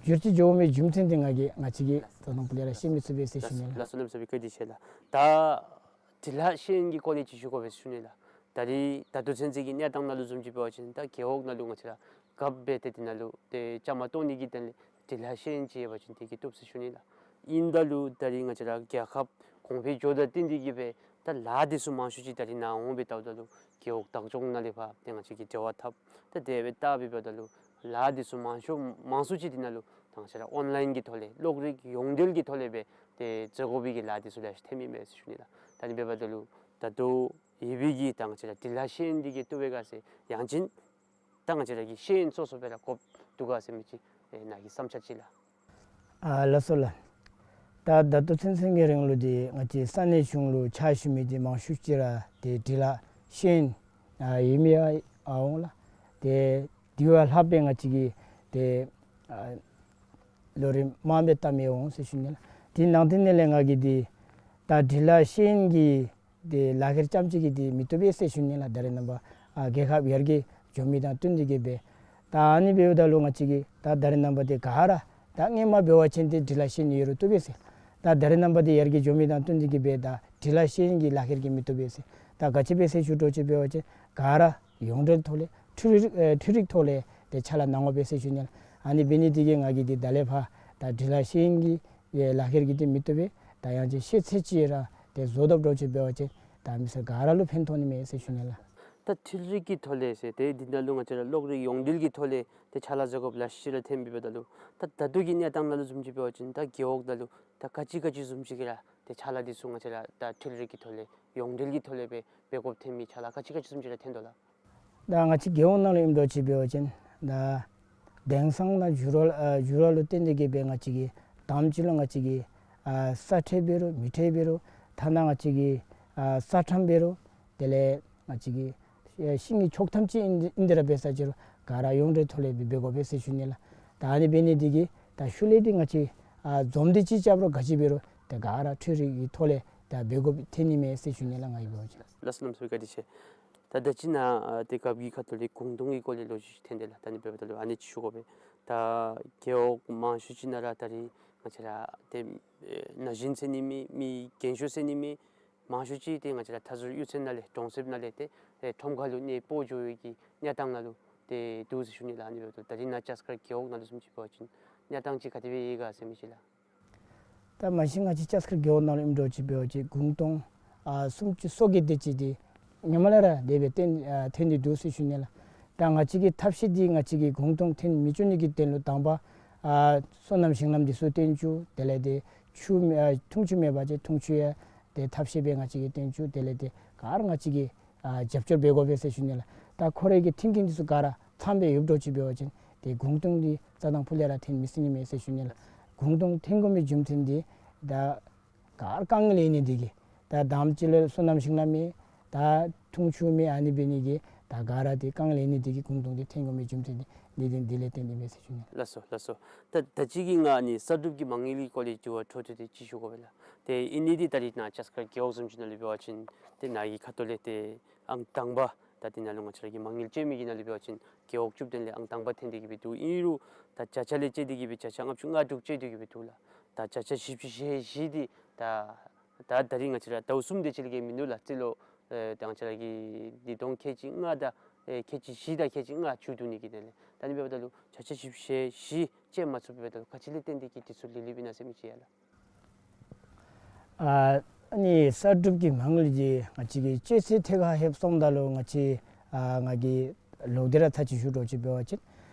བསྒྱུར་བཅོས་འགྱོ་མི་རྒྱུ་མཚན་འདི་ང་གིས་ང་བཅས་ཀྱིས་ད་དང་པ་ལས་ར་ཤེས་མི་ཚུགས་པས་ཟེར་ཞུ་ནི་ལགས། ལགས་སོ་ལགས་སོ། བཀའ་དྲིན་ཆེ་ལགས། ད་འབྲི་ལྷག་ཤེས་ཡོན་གྱི་སྐོར་ལས་ཅིག་ཞུ་དགོ་པས་ཟེར་ཞུ་ནི་ལགས། ད་རིས་ད་ལྟོ་ཚུན་ཚོད་ཀྱི་གནས་སྟངས་ནང་ལུ་བཟུམ་ཅིག་འབད་བ་ཅིན་ད་རྒེད་འོག་ནང་ལུ་ང་བཅས་ར་རྒཔོ་འབད་དེ་དེ་ནང་ལུ་ཏེ་བཅའ་མར་གཏོགས་ནི་གི་དོན་ལས་འབྲི་ལྷག་ཤེས་ཡོན་ཅིག་ཡོད་པ་ཅིན་དེ་གིས་བཏུབ་ཟེར་ཞུ་ནི་ལགས། ཨིན་ད་ལུ་ད་རིས་ང་བཅས་ར་རྒྱལ་ཁབ་གོང་འཕེལ་འགྱོཝ་དང་བསྟུན་ཏེ་གིས་སྦེ་ད་ལཱ་འདི་ཚུ་མང་ཤོས་ཅིག་ད་རིས་ནཱ་འོང་སྦེ་བལྟཝ་ད་ལུ་རྒེད་འོག་བདག་སྐྱོང་ནང་ལས་ཕར་ཏེ་ང་བཅས་ཀྱིས་འབྲེལ་བ་འཐབ། ད་དེ་སྦེ་བལྟ་སྦེ་འབདཝ་ད་ལུ་ལཱ་འདི་ཚུ་མང་ཤོས་མང་སུ་ཅིག་འདི་ནང་ལུ་ད་ང་བཅས་ར་ཨོན་ལཱའིན་གྱི་ཐོག་ལས་གློག་རིག་ཡོངས་འབྲེལ་གྱི་ཐོག་ལས་སྦེ་ཏེ་མཛད་དགོ་པའི་གི་ལཱ་འདི་ཚུ་ལེ་ཤ་ཐོན་མི་མས་ཟེར་ཞུ་ནི་ལགས། ད་ཨ་ནི་འབདཝ་ད་ལུ་ད་ལྟོ་ཡོད་པའི་གི་ད་ང་བཅས་ར་འབྲི་ལྷག་ཤེས་ཡོན་འདི་གིས་བཏུབ་པས་ག་ཟེར་ཡང་ཅིན་ད་ང་བཅས་ར་གི་ཤེས་ཡོན་སོ་སོ་སྦེ་ར་དགོཔ་འདུག་ག་ཟེར་མི་ཅིག་ཨེ་ནཱ་གི་བསམ་འཆར་ཅིག་ལགས། ཨ་ལགས་སོ་ལགས། ད་ད་ལྟོ་ཚུན་ཚོད་ཀྱི་རིང་ལུ་འདི་ང་བཅས་ས་གནས་གཞུང་ལུ་ཕྱག་ཞུ་མི་འདི་མང་ཤོས་ཅིག་ར་ཏེ་འབྲི་ལྷག་ཤེས་ཡོན་ཨ་ཡོད་མི་ཡང་ཨ་འོང་ལགས། ཏེ་དེ་བ་ལྷག་སྦེ་ང་བཅས་ཀྱི་ཏེ་ཨ་ལོ་རིམ་མང་སྦེ་བལྟ་མི་འོང་ཟེར་ཞུ་ནི་ལགས། དེ་ནང་དེ་ནང་ལས་ང་གིས་འདི་ད་འབྲི་ལྷག་ཤེས་ཡོན་གྱི་ཏེ་ལག་ཁྱེར་རྐྱངམ་ཅིག་གིས་འདི་མི་བཏུབ་པས་ཟེར་ཞུ་ནི་ལགས། ད་རེས་ནངས་པ་ཨ་རྒྱལ་ཁབ་ཡར་རྒྱས་འགྱོ་མི་དང་བསྟུན་ཏེ་གིས་སྦེ་ད་ཨ་ནི་འབདཝ་ད་ལུ་ང་བཅས་ཀྱིས་ད་ད་རེས་ནངས་པ་འདི་ག་ར་ད་སྔོན་མ་འབད་བ་ཅིན་ཏེ་འབྲི་ལྷག་ཤེས་ཡོན་ཡོད་རུང་བཏུབ་པས་ཟེར། ད་ད་རེས་ནངས་པ་འདི་ཡར་རྒྱས་འགྱོ་མི་དང་བསྟུན་ཏེ་གིས་སྦེ་ད་འབྲི་ལྷག་ཤེས་ཡོན་གྱི་ལག་ཁྱེར་གྱིས་མི་བཏུབ་པས་ཟེར། ད་ག་ཅི་སྦེ་ཟེར་ཞུ་དོ་ཅིག་འབད་བ་ཅིན་ག་ར་ཡོངས་འབྲེལ་ཐོག་ལས་འཕྲུལ་རིག་ཨེ་འཕྲུལ་རིག་ཐོག་ལས་ཏེ་ཕྱག་ལཱ་གནང་དགོ་པས་ཟེར་ཞུ་ནི་ལགས། ཨ་ནི་འབད་ནི་འདི་གིས་ང་གིས་འདི་ད་ལས་ཕར་ད་འབྲི་ལྷག་ཤེས་ཡོན་གྱི་ཡེ་ལག་ཁྱེར་གྱིས་འདི་མི་བཏུབ་པས། ད་ཡང་ཅིན་ཤེས་ཚད་ཅིག་ར་ཏེ་བཟོ་དཔ་འདྲཝ་ཅིག་འབད་བ་ཅིན་ད་མི་སེར་ག་ར་ལུ་ཕན་ཐོགས་ནི་མས་ཟེར་ཞུ་ནི་ལགས། ད་འཕྲུལ་རིག་གི་ཐོག་ལས་ཟེར་ཏེ་འདི་ནང་ལུ་ང་བཅས་ར་གློག་རིག་ཡོངས་འབྲེལ་གྱི་ཐོག་ལས་ཏེ་ཕྱག་ལཱ་མཛད་དགོཔ་ལེ་ཤ་ར་ཐོན་མི་འབདཝ་ད་ལུ་ད་ད་ལྟོ་གི་གནས་སྟངས་ནང་ལུ་བཟུམ་ཅིག་འབད་བ་ཅིན་ད་རྒེད་འོག་ནང་ལུ་ད་ག་ཅི་ག་ཅི་བཟུམ་ཅིག་གིས་ར་ཏེ་ཕྱག་ལཱ་འདི་ཚུ་ང་བཅས་ར་ད་འཕྲུལ་རིག་གི་ཐོག་ལས་ཡོངས་འབྲེལ་གྱི་ཐོག་ལས་སྦེ་འབད་དགོཔ་ཐོན་མི་ཕྱག་ལཱ་ག་ཅི་ག་ཅི་བཟུམ་ཅིག་ར་ཐོན་དོ་ལགས། ད་ང་བཅས་རྒེད་འོག་ནང་ལུ་ཨིནམ་འདྲཝ་ཅིག་འབད་བ་ཅིན་ད་དེང་སང་ནང་འགྱུར་བ་ཨ་འགྱུར་བ་ལུ་བརྟེན་ཏེ་གིས་སྦེ་ང་བཅས་ཀྱིས་དང་པ་ཅིག་ལུ་ང་བཅས་ཀྱིས་ཨ་ས་ཁྲལ་འབད་རུང་མི་ཁྲལ་འབད་རུང་ཐ་ན་ང་བཅས་ཀྱིས་ཨ་ས་ཁྲམ་འབད་རུང་དེ་ལས་ང་བཅས་ཀྱིས་ཨེ་ཤིང་གི་ཆོག་ཐམ་ཅིག་ཨིན་ཨིན་དེ་ར་འབད་ས་ཅིག་རུང་ག་ར་ཡོངས་འབྲེལ་ཐོག་ལས་སྦེ་འབད་དགོ་པས་ཟེར་ཞུ་ནི་ལགས། ད་ཨ་ནི་འབད་ནི་འདི་གིས་ད་ཤུལ་ལས་འདི་ང་བཅས་ཨ་འཛོམས་འདུ་ཅིག་རྐྱབ་རུང་ག་ཅི་འབད་རུང་ཏེ་ག་ར་འཕྲུལ་རིག་གི་ཐོག་ལས་ད་འབད་དགོཔ་ཐོན་ནི་མས་ཟེར་ཞུ་ནི་ལགས། ང་གིས་འབད་བ་ཅིན། ལགས་སོ་གནམ་མེད་ས་མེད་བཀའ་དྲིན་ཆེ། ད་ད་ཅི་ནཱ་ཨ་ཏེ་རྒཔོ་གི་ཁ་ཐུག་ལས་གུང་སྟོང་གི་སྐོར་ལས་ལོ་རྒྱུས་ཅིག་ཐོན་དེས་ལགས། ད་ཨ་ནི་འབདཝ་ད་ལུ་ཨ་ནི་ཅིག་ཞུ་དགོ་པས། ད་རྒེད་འོག་མང་ཤོས་ཅིག་ནང་ར་ད་རིས་ང་བཅས་ར་ཏེ་ཨེ་ན་གཞོན་ཟེར་ནི་མེད་མི་རྒན་ཤོས་ཟེར་ནི་མེད་མང་ཤོས་ཅིག་ཏེ་ང་བཅས་ར་མཐའ་ཟུར་གཡུས་ཚན་ནང་ལས་གྲོང་གསེབ་ནང་ལས་ཏེ་ཨེ་ཁྲོམ་ཁ་ལུ་གནས་སྤོ་འགྱོ་བའི་གི་གནས་སྟངས་ནང་ལུ་ཏེ་འདུག་ཟེར་ཞུ་ནི་ལགས། ཨ་ནི་འབདཝ་ད་ད་རིས་ནཱ་ལྕགས་མཁར་རྒེད་འོག་ནང་ལུ་བཟུམ་ཅིག་འབད་བ་ཅིན་གནས་སྟངས་ཅིག་ག་དེ་སྦེ་ཡོད་ག་ཟེར་མི་ཅིག་ལགས། ད་མ་གཞི་ང་བཅས་ལྕགས་མཁར་རྒེད་འོག་ནང་ལུ་ཨིནམ་འདྲཝ་ཅིག་འབད་བ་ཅིན་གུང་སྟོང་ཨ་སུམ་ཅུ་སོ་བརྒྱད་དེ་ཅིག་འདི་སྔོན་མ་ལས་ར་དེ་སྦེ་ཐོན་ཨ་ཐོན་ཏེ་འདུག་ཟེར་ཞུ་ནི་ལགས། ད་ང་བཅས་ཀྱི་ཐབས་ཤེས་འདི་ང་བཅས་ཀྱིས་གུང་སྟོང་ཐོན་མི་བཅུག་ནི་གི་དོན་ལུ་དང་པ་ཨ་སོ་ནམ་ཞིང་ལམ་འདི་ཚུ་བཏོན་བཅུག། དེ་ལས་ཏེ་ཆུ་མེད་ཨ་འཐུང་ཆུ་མེད་པ་ཅིན་འཐུང་ཆུ་ཡང་ཏེ་ཐབས་ཤེས་སྦེ་ང་བཅས་ཀྱིས་བཏོན་བཅུག། དེ་ལས་ཏེ་ག་ར་ང་བཅས་ཀྱིས་ཨ་རྒྱབ་སྐྱོར་འབད་དགོ་པས་ཟེར་ཞུ་ནི་ལགས། ད་ཁོ་རའི་གི་མཐུན་རྐྱེན་འདི་ཚུ་ག་ར་ཚངམ་སྦེ་ཡོདཔ་འདྲཝ་ཅིག་འབད་བ་ཅིན་ཏེ་གུང་སྟོང་འདི་རྩ་དང་ཕུ་ལས་ར་ཐོན་མི་སྲིད་ནི་མས་ཟེར་ཞུ་ནི་ལགས། གུང་སྟོང་ཐོན་དགོ་མི་རྒྱུ་མཚན་འདི་ད་ག་ར་དཀའ་ངལ་ཡོད་ནི་འདི་གིས་ད་དང་པ་ཅིག་ལུ་སོ་ནམ་ཞིང་ལམ་མེད། ད་འཐུང་ཆུ་མེད། ཨ་ནི་འབད་ནི་གིས་ད་ག་ར་འདི་དཀའ་ངལ་ཡོད་ནི་འདི་གིས་གུང་སྟོང་འདི་ཐོན་དགོ་མི་རྒྱུ་མཚན་འདི་འདི་འདི་འདི་ལས་བརྟེན་ཏེ་མས་ཟེར་ཞུ་ནི། ལགས་སོ་ལགས་སོ། ད་ད་ཅི་གི་ང་ནི་གསར་སྒྲུབ་ཀྱི་མ་དངུལ་གྱི་སྐོར་ལས་དྲི་བ་འཕྲོ་མཐུད་དེ་ཅིག་ཞུ་དགོ་པས་ལགས། ཏེ་ཨིན་ནི་འདི་ད་རིས་ནཱ་ལྕགས་མཁར་རྒེད་འོག་བཟུམ་ཅིག་ནང་ལུ་འབད་བ་ཅིན་ཏེ་ནཱ་གི་ཁ་ཐུག་ལས་ཏེ་ཨང་དང་པ་ ད་འདི་ནང་ལུ་ང་བཅས་ར་གི་མ་དངུལ་བཅད་མི་གི་ནང་ལུ་འབད་བ་ཅིན་རྒེད་འོག་བཅུ་བདུན་ལས་ཨང་དང་པ་ཐོན་ཏེ་གི་སྦེ་འདུག། ཨིན་རུང་ད་བརྒྱ་ཆ་ལས་བཅད་དེ་གི་སྦེ་བརྒྱ་ཆ་ལྔ་བཅུ་ང་དྲུག་བཅད་དེ་གི་སྦེ་འདུག་ལགས། ད་བརྒྱ་ཆ་བཞི་བཅུ་ཞེ་བཞི་འདི་ད་ད་ད་རིས་ང་བཅས་ར་ཟླཝ་གསུམ་དེ་ཅིག་ལས་བརྒལ་མིན་འདུག་ལགས། རྩིས་ལོ་ཨེ་ད་ང་བཅས་ར་གི་ཉིས་སྟོང་ཁལ་གཅིག་ལྔ་དང་ཨེ་ཁལ་གཅིག་བཞི་དང་ཁལ་གཅིག་ལྔ་མཇུག་བསྡུ་ནི་གི་དོན་ལས། ད་ཨ་ནི་འབདཝ་ད་ལུ་བརྒྱ་ཆ་བཞི་བཅུ་ཞེ་བཞི་བཅད་མ་ཚུགསཔ་འབདཝ་ད་ལུ་ག་ཅི་ལས་བརྟེན་ཏེ་གི་དེ་ཚུ་ལུས་ལུསཔ་ཨིན་ན་ཟེར་མི་ཅིག་ཡོད་ལགས། ཨ་ཨ་ནི་གསར་སྒྲུབ་ཀྱི་མ་དངུལ་འདི་ང་བཅས་ཀྱིས་སྤྱོད་ཚུལ་ཐད་ཁར་ལྷོདཔ་སོངམ་ད་ལུ་ང་བཅས་ཨ་ང་གིས་ལོག་སྟེ་ར་ཚར་གཅིག་ཞུ་དགོཔ་ཅིག་འབད་བ་ཅིན་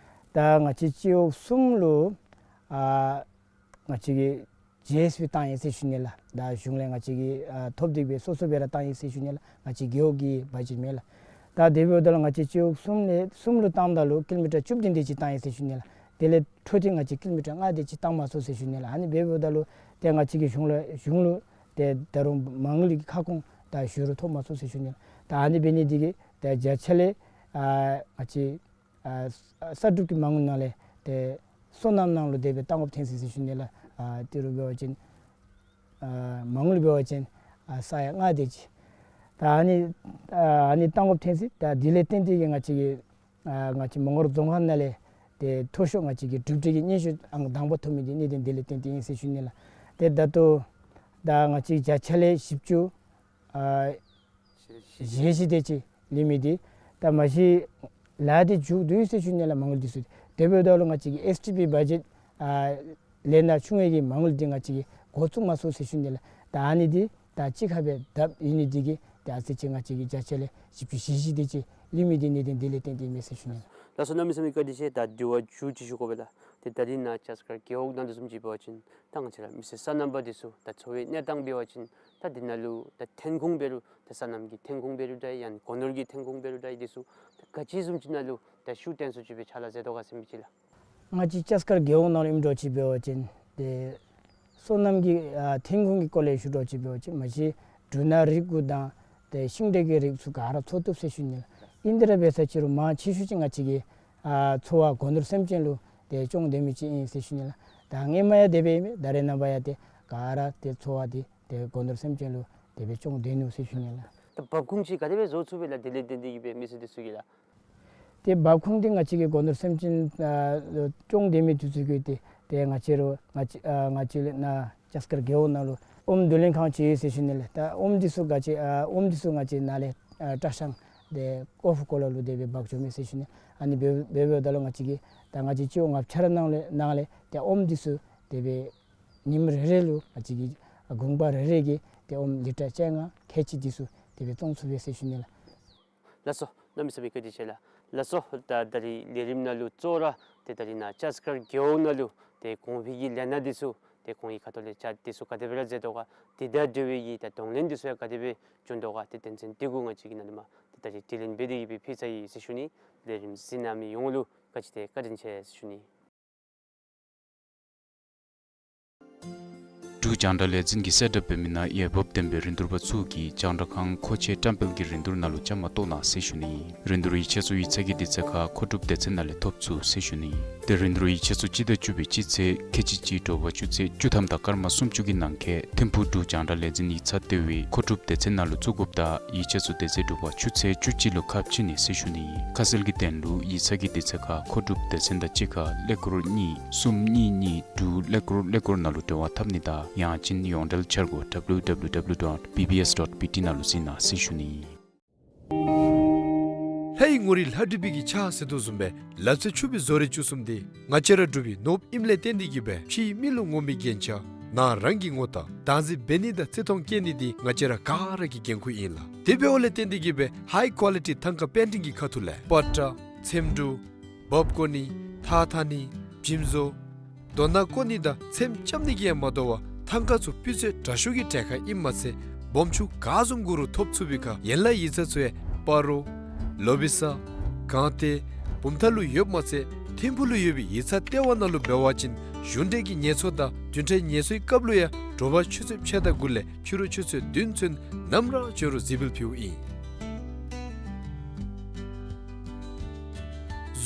ད་ང་བཅས་སྤྱི་འོག་གསུམ་ལུ་ཨ་ང་བཅས་ཀྱིས་ཇི་ཨེསི་བི་བཏང་ཡི་ཟེར་ཞུ་ནི་ལགས། ད་གཞུང་ལས་ང་བཅས་ཀྱིས་ཨ་ཐོབ་སྟེ་སྦེ་སོ་སོ་སྦེ་ར་བཏང་ཡི་ཟེར་ཞུ་ནི་ལགས། ང་བཅས་རྒེད་འོག་གི་བ་ཇེཊ་མེན་ལགས། ད་དེ་འབདཝ་ད་ལུ་ང་བཅས་སྤྱི་འོག་གསུམ་ལས་གསུམ་ལུ་བཏངམ་ད་ལུ་ཀི་ལོ་མི་ཊར་བཅུ་བདུན་དེ་ཅིག་བཏང་ཡི་ཟེར་ཞུ་ནི་ལགས། དེ་ལས་འཕྲོ་མཐུད་ང་བཅས་ཀི་ལོ་མི་ཊར་ལྔ་དེ་ཅིག་བཏང་མ་ཚུགས་ཟེར་ཞུ་ནི་ལགས། ཨ་ནི་འབདཝ་ད་ལུ་ཏེ་ང་བཅས་ཀྱིས་གཞུང་ལུ་གཞུང་ལུ་ཏེ་ད་རུང་མ་དངུལ་གྱི་ཁ་སྐོང་ད་ཞུ་རུང་ཐོབ་མ་ཚུགས་ཟེར་ཞུ་ནི་ལགས། ད་ཨ་ནི་འབད་ནི་དེ་གིས་ཏེ་བརྒྱ་ཆ་ལས་ཨ་ང་བཅས་ཨ་གསར་སྒྲུབ་ཀྱི་མ་དངུལ་ནང་ལས་ཏེ་སོ་ནམ་ནང་ལུ་དེ་སྦེ་བཏང་འོངམ་ཐོན་ཅི་ཟེར་ཞུ་ནི་ལགས། ཨ་ཏི་རུ་འབད་བ་ཅིན་ཨ་མ་དངུལ་འབད་བ་ཅིན་ཨ་ས་ཡ་ལྔ་དེ་ཅིག། ད་ཨ་ནི་ཨ་ཨ་ནི་བཏང་འོངམ་ཐོན་ཅི། ད་དེ་ལས་བརྟེན་ཏེ་གི་ང་བཅས་ཀྱི་ཨ་ང་བཅས་མོང་སྒར་རྫོང་ཁག་ནང་ལས་ཏེ་མཐོ་ཤོས་ང་བཅས་ཀྱི་གྲུབ་འབྲས་ཀྱི་སྙན་ཞུ་ཨང་དང་པ་ཐོབ་མི་འདི་གནད་དོན་དེ་ལས་བརྟེན་ཏེ་ཨིན་ཟེར་ཞུ་ནི་ལགས། ཏེ་ད་ལྟོ་ད་ང་བཅས་བརྒྱ་ཆ་ལས་བཞི་བཅུ་ཨ་ཞེ་བཞི་དེ་ཅིག་ལུས་མི་འདི་ད་མ་གཞི་ལཱ་འདི་མཇུག་བསྡུ་ཡི་ཟེར་ཞུ་ནི་ལགས། མ་དངུལ་འདི་ཚུ་དེ་འབདཝ་ད་ལུ་ང་བཅས་ཀྱི་ཨེསི་ཊི་པི་བ་ཇེཊ་ཨ་ལས་ནཱ་ཆུང་བའི་གི་མ་དངུལ་འདི་ང་བཅས་ཀྱིས་འགོ་བཙུགས་མ་ཚུགས་ཟེར་ཞུ་ནི་ལགས། ད་ཨ་ནི་འདི་ད་གཅིག་ཁར་སྦེ་བརྡབ་ཡོད་ནི་འདི་གིས་ད་ཨ་ཙི་ཅིག་ང་བཅས་ཀྱི་བརྒྱ་ཆ་ལས་བཞི་བཅུ་ཞེ་བཞི་དེ་ཅིག་ལུས་མི་འདི་གནད་དོན་དེ་ལས་བརྟེན་ཏེ་ཨིན་མས་ཟེར་ཞུ་ནི་ལགས། ལགས་སོ། གནམ་མེད་ས་མེད་བཀའ་དྲིན་ཆེ། ད་དྲི་བ་མཇུག་ཅིག་ཞུ་དགོ་པས་ལགས། ཏེ་ད་རིས་ནཱ་ཆ་སྒར་རྒེད་འོག་ནང་དུ་བཟུམ་ཅིག་འབད་བ་ཅིན་ད་ང་བཅས་ར་མི་སེར་སོ་ནམ་པ་འདི་ཚུ་ད་འཚོ་བའི་གནས་སྟངས་འབད་བ་ཅིན་ད་འདི་ནང་ལུ་ད་ཐོན་ཁུངས་འབད་རུང་ད་སོ་ནམ་གྱི་ཐོན་ཁུངས་འབད་རུང་ད་ཡང་སྒོ་ནོར་གྱི་ཐོན་ཁུངས་འབད་རུང་ད་འདི་ཚུ་ད་ག་ཅི་བཟུམ་ཅིག་ནང་ལུ་ད་ཤུགས་བཏོན་ཚུགས་ཅིག་སྦེ་ཕྱག་ལཱ་མཛད་དོ་ག་ཟེར་མི་ཅིག་ལགས། ང་བཅས་ཆ་སྒར་རྒེད་འོག་ནང་ལུ་ཨིནམ་འདྲཝ་ཅིག་འབད་བ་ཅིན་ཏེ་སོ་ནམ་གྱི་ཨ་ཐོན་ཁུངས་ཀྱི་སྐོར་ལས་ཞུ་འདྲཝ་ཅིག་འབད་བ་ཅིན་མ་གཞི་འབྲུ་སྣ་རིགས་དགུ་དང་ཏེ་ཤིང་འབྲས་ཀྱི་རིགས་ཚུ་ག་ར་འཚོ་བཏུབ་ཟེར་ཞུ་ནི་ལགས། ཨིན་དེ་ར་འབད་ས་ཅིག་རུང་མང་ཆེ་ཤོས་ཅིག་ང་བཅས་ཀྱི་ཨ་འཚོ་བ་སྒོ་ནོར་སེམས་ཅན་ལུ་ཏེ་བཙོང་སྡོད་མི་ཅིག་ཨིན་ཟེར་ཞུ་ནི་ལགས། ད་སྔོན་མ་ཡང་དེ་སྦེ་ཨིན་མས། ད་རེས་ནངས་པ་ཡང་ཏེ་ག་ར་ཏེ་འཚོ་བ་འདི་ཏེ་སྒོ་ནོར་སེམས་ཅན་ལུ་དེ་སྦེ་བཙོང་སྡོད་ནུག་ཟེར་ཞུ་ནི་ལགས། ད་འབབ་ཁུངས་ཅིག་ག་དེ་སྦེ་བཟོ་ཚུགས་པས་ལགས། དེ་ལས་བརྟེན་ཏེ་གི་སྦེ་མི་སེར་འདི་ཚུ་གིས་ལགས། ཏེ་འབབ་ཁུངས་འདི་ང་བཅས་ཀྱི་སྒོ་ནོར་སེམས་ཅན་ཨ་བཙོང་སྡོད་མི་འདི་ཚུ་གིས་ཏེ་ཏེ་ང་བཅས་ར་ང་བཅས་ཨ་ང་བཅས་ལས་ནཱ་ཆ་སྒར་རྒེད་འོག་ནང་ལུ་ཨོམ་བསྡུ་ལེན་ཁང་ཅིག་ཡོད་ཟེར་ཞུ་ནི་ལགས། ད་ཨོམ་འདི་ཚུ་ང་བཅས་ཨ་ཨོམ་འདི་ཚུ་ང་བཅས་ནཱ་ལས་ཨ་ཀྲ་ཤང་ཏེ་ཀོ་ཕུ་ཀོ་ལ་ལུ་དེ་སྦེ་འབག་འགྱོ་མས་ཟེར་ཞུ་ནི། ཨ་ནི་འབད་འབད་འབདཝ་ད་ལུ་ང་བཅས་ཀྱི་ད་ང་བཅས་སྤྱི་འོག་ལྔ་ཆ་ར་ནང་ལས་ནང་ལས་ཏེ་ཨོམ་འདི་ཚུ་དེ་སྦེ་ཉིནམ་རེ་རེ་ལུ་ང་བཅས་ཀྱི་ཨ་གུང་པ་རེ་རེ་གིས་ཏེ་ཨོམ་ལི་ཊར་བཅོ་ལྔ་ཁལ་གཅིག་འདི་ཚུ་དེ་སྦེ་བཙོང་ཚུགས་པས་ཟེར་ཞུ་ནི་ལགས། ལགས་སོ། གནམ་མེད་ས་མེད་བཀའ་དྲིན་ཆེ་ལགས། ལགས་སོ། ད་ད་རིས་ལས་རིམ་ནང་ལུ་གཙོ་བོ་ར་ཏེ་ད་རིས་ནཱ་ཆ་སྒར་རྒེད་འོག་ནང་ལུ་ཏེ་གོང་འཕེལ་གྱི་ལས་སྣ་འདི་ཚུ་ཏེ་ཁོང་གི་ཁ་ཐུག་ལས་ཅ་འདི་ཚུ་ག་དེ་སྦེ་ར་མཛད་དོ་ག། དེ་དང་འབྲེལ་བའི་གི་ད་གདོང་ལེན་འདི་ཚུ་ཡང་ག་དེ་སྦེ་བྱུང་དོ་ག། ཏེ་དོན་ཚན་འདི་གུ་ང་བཅས་ཀྱིས་ནཱ་ལས་མར་ཏེ་ད་རིས་དྲི་ལན་འབད་དེ་གི་སྦེ་ཕུལ་ཚར་ཡི་ཟེར་ཞུ་ནི། ལས་རིམ་གཟིགས་གནང་མི་ཡོངས་ལུ་ག་ཅི་དེ་བཀའ་དྲིན་ཆེ་ཟེར་ཞུ་ནི། འབྲུག་རྒྱང་བསྒྲགས་ལས་འཛིན་གྱིས་གསལ་བསྒྲགས་འབད་མི་ནང་འོས་འབབ་ལྡན་པའི་རིན་བསྡུར་པ་ཚུ་གིས་རྒྱང་བསྒྲགས་ཁང་མཁོ་ཆས་བཀྲམ་སྤེལ་གྱི་རིན་བསྡུར་ནང་ལུ་བཅའ་མར་གཏོགས་གནང་ཟེར་ཞུ་ནི། རིན་བསྡུར་ཡིག་ཆ་ཚུ་ཡིག་ཚང་གི་དུས་ཚོད་ཁར་མཁོ་སྒྲུབ་སྡེ་ཚན་ནང་ལས་ཐོབ་ཚུགས་ཟེར་ཞུ་ནི། ཏེ་རིན་བསྡུར་ཡིག་ཆ་ཚུ་སྤྱི་ཟླ་བཅུ་པའི་སྤྱི་ཚེས་ཁལ་གཅིག་གཅིག་དྲོ་པ་ཆུ་ཚོད་བཅུ་ཐམ་དང་སྐར་མ་སུམ་ཅུ་གི་ནང་འཁོད་ཐིམ་ཕུག་འབྲུག་རྒྱང་བསྒྲགས་ལས་འཛིན་ཡིག་ཚང་ལྟེ་བའི་མཁོ་སྒྲུབ་སྡེ་ཚན་ནང་ལུ་བཙུགས་དགོཔ་དང་ཡིག་ཆ་ཚུ་དེ་ཚེ་དྲོ་པ་ཆུ་ཚོད་བཅུ་གཅིག་ལུ་ཁ་ཕྱེ་ནི་ཟེར་ཞུ་ནི། ཁ་གསལ་གྱི་དོན་ལུ་ཡིག་ཚང་གི་དུས་ཚོད་ཁར་མཁོ་སྒྲུབ་སྡེ་ཚན་དང་གཅིག་ཁར་ཀླད་ཀོར་གཉིས་གསུམ་གཉིས་གཉིས་དྲུག་ཀླད་ཀོར་ཀླད་ཀོར་ནང་ལུ་འབྲེལ་བ་འཐབ་ནི་དང་ཡང་ཅིན་ཡོངས་འབྲེལ་འཆར་སྒོ་W W W dot B B S dot B T ནང་ལུ་གཟིགས་གནང་ཟེར་ཞུ་ནི། ལྷའི་ངོ་རིས་ལྷ་བྲིས་པའི་གི་ཕྱག་ཟེར་དོ་བཟུམ་སྦེ་ལག་རྩལ་ཕྱུག་པའི་བཟོ་རིག་བཅུ་གསུམ་འདི་ང་བཅས་ར་འབྲུག་པའི་ནོར་བུ་ཨིནམ་ལས་བརྟེན་ཏེ་གི་སྦེ་ཕྱིའི་མི་ལུ་ངོམ་པའི་རྒྱན་ཆ་ནང་རང་གི་ངོ་རྟགས་བདག་འཛིན་འབད་ནི་དང་བརྩི་མཐོང་བསྐྱེད་ནི་འདི་ང་བཅས་ར་ག་ར་གི་འགན་ཁུར་ཨིན་ལགས། དེ་འབདཝ་ལས་བརྟེན་ཏེ་གི་སྦེ་ཧའི་ཀོ་ལི་ཊི་ཐང་ཀ་པེན་ཊིང་གི་ཁ་ཐུག་ལས་པ་ཏྲ་ཚེམ་དྲུབ་འབག་བཀོག་ནི་ཐགས་འཐག་ནི་འཇིམ་བཟོ་རྡོ་ནག་བརྐོ་ནི་དང་ཚེམ་རྐྱབ་ནི་གིས་ཡང་མ་དོ་བར་ཐང་ཀ་ཚུ་སྤུས་ཚད་དྲག་ཤོས་ཀྱི་གྲལ་ཁར་ཨིནམ་མ་ཚད་སྦོམ་ཆུང་ག་བཟུམ་དགོ་རུང་ཐོབ་ཚུགས་པའི་ཁར་ཡན་ལག་ཡིག་ཚང་ཚུ་ཡང་སྤ་རོ་ལོ་བི་ས་སྒང་སྟེང་བུམ་ཐང་ལུ་ཡོདཔ་མ་ཚད་ཐིམ་ཕུག་ལུ་ཡོད་པའི་ཡིག་ཚང་ལྟེ་བ་ནང་ལུ་འབད་བ་ཅིན་གཞུང་འབྲེལ་གྱི་ངལ་གསོ་དང་བདུན་ཕྲག་ངལ་གསོའི་སྐབས་ལུ་ཡང་དྲོ་པ་ཆུ་ཚོད་ཕྱེད་དང་དགུ་ལས་ཕྱི་རུ་ཆུ་ཚོད་བདུན་ཚུན་ནམ་ར་བྱོན་རུང་གཟིགས་འབུལ་ཕུལཝ་ཨིན།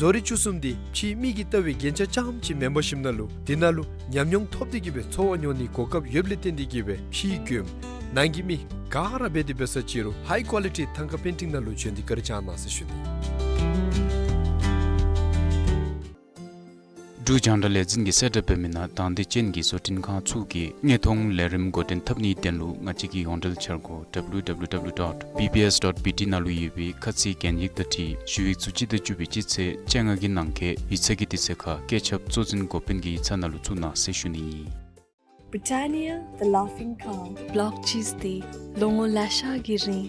བཟོ་རིག་བཅུ་གསུམ་འདི་ཕྱིའི་མི་གིས་ལྟ་བའི་རྒྱན་ཆ་རྐྱངམ་ཅིག་མེན་པར་ཞིནམ་ན་ལུ་འདི་ནང་ལུ་ཉམས་མྱོང་ཐོབ་སྟེ་གི་སྦེ་འཚོ་བ་མྱོང་ནིའི་གོ་སྐབས་ཡོདཔ་ལས་བརྟེན་ཏེ་གི་སྦེ་ཕྱིའི་མགྱོནམ་ ནང་གི་མི་ག་ར་འབད་དེ་འབད་ས་ཅི་རུང་ཧའི་ཀོ་ལི་ཊི་ཐང་ཀ་པེན་ཊིང་ནང་ལུ་བྱོན་ཏེ་བཀའ་དྲིན་བསྐྱང་གནང་ཟེར་ཞུ་ནི། འབྲུག་རྒྱང་བསྒྲགས་ལས་འཛིན་གྱིས་གསལ་བསྒྲགས་འབད་མི་ནང་དང་འདོད་ཅན་གྱི་བཟོ་སྐྲུན་ཁང་ཚུ་གིས་དངོས་མཐོང་ལས་རིམ་འགོ་འདྲེན་འཐབ་ནིའི་དོན་ལུ་ང་བཅས་ཀྱི་ཡོངས་འབྲེལ་འཆར་སྒོ་W W W dot B B S dot B T ནང་ལུ་ཡོད་པའི་ཁ་ཚིག་གན་ཡིག་དང་འཁྲིལ་ཞུ་ཡིག་ཚུ་སྤྱི་ཟླ་བཅུ་པའི་སྤྱི་ཚེས་བཅོ་ལྔ་གི་ནང་འཁོད་ཡིག་ཚང་གི་དུས་ཚོད་ཁར་བཀོད་ཁྱབ་གཙོ་འཛིན་འགོ་དཔོན་གྱི་ཡིག་ཚང་ནང་ལུ་བཙུགས་གནང་ཟེར་ཞུ་ནི་ཨིན། Britannia, the Laughing Cow. Block cheese འདི་ལོ་ངོ་ལེ་ཤ་གི་རིང་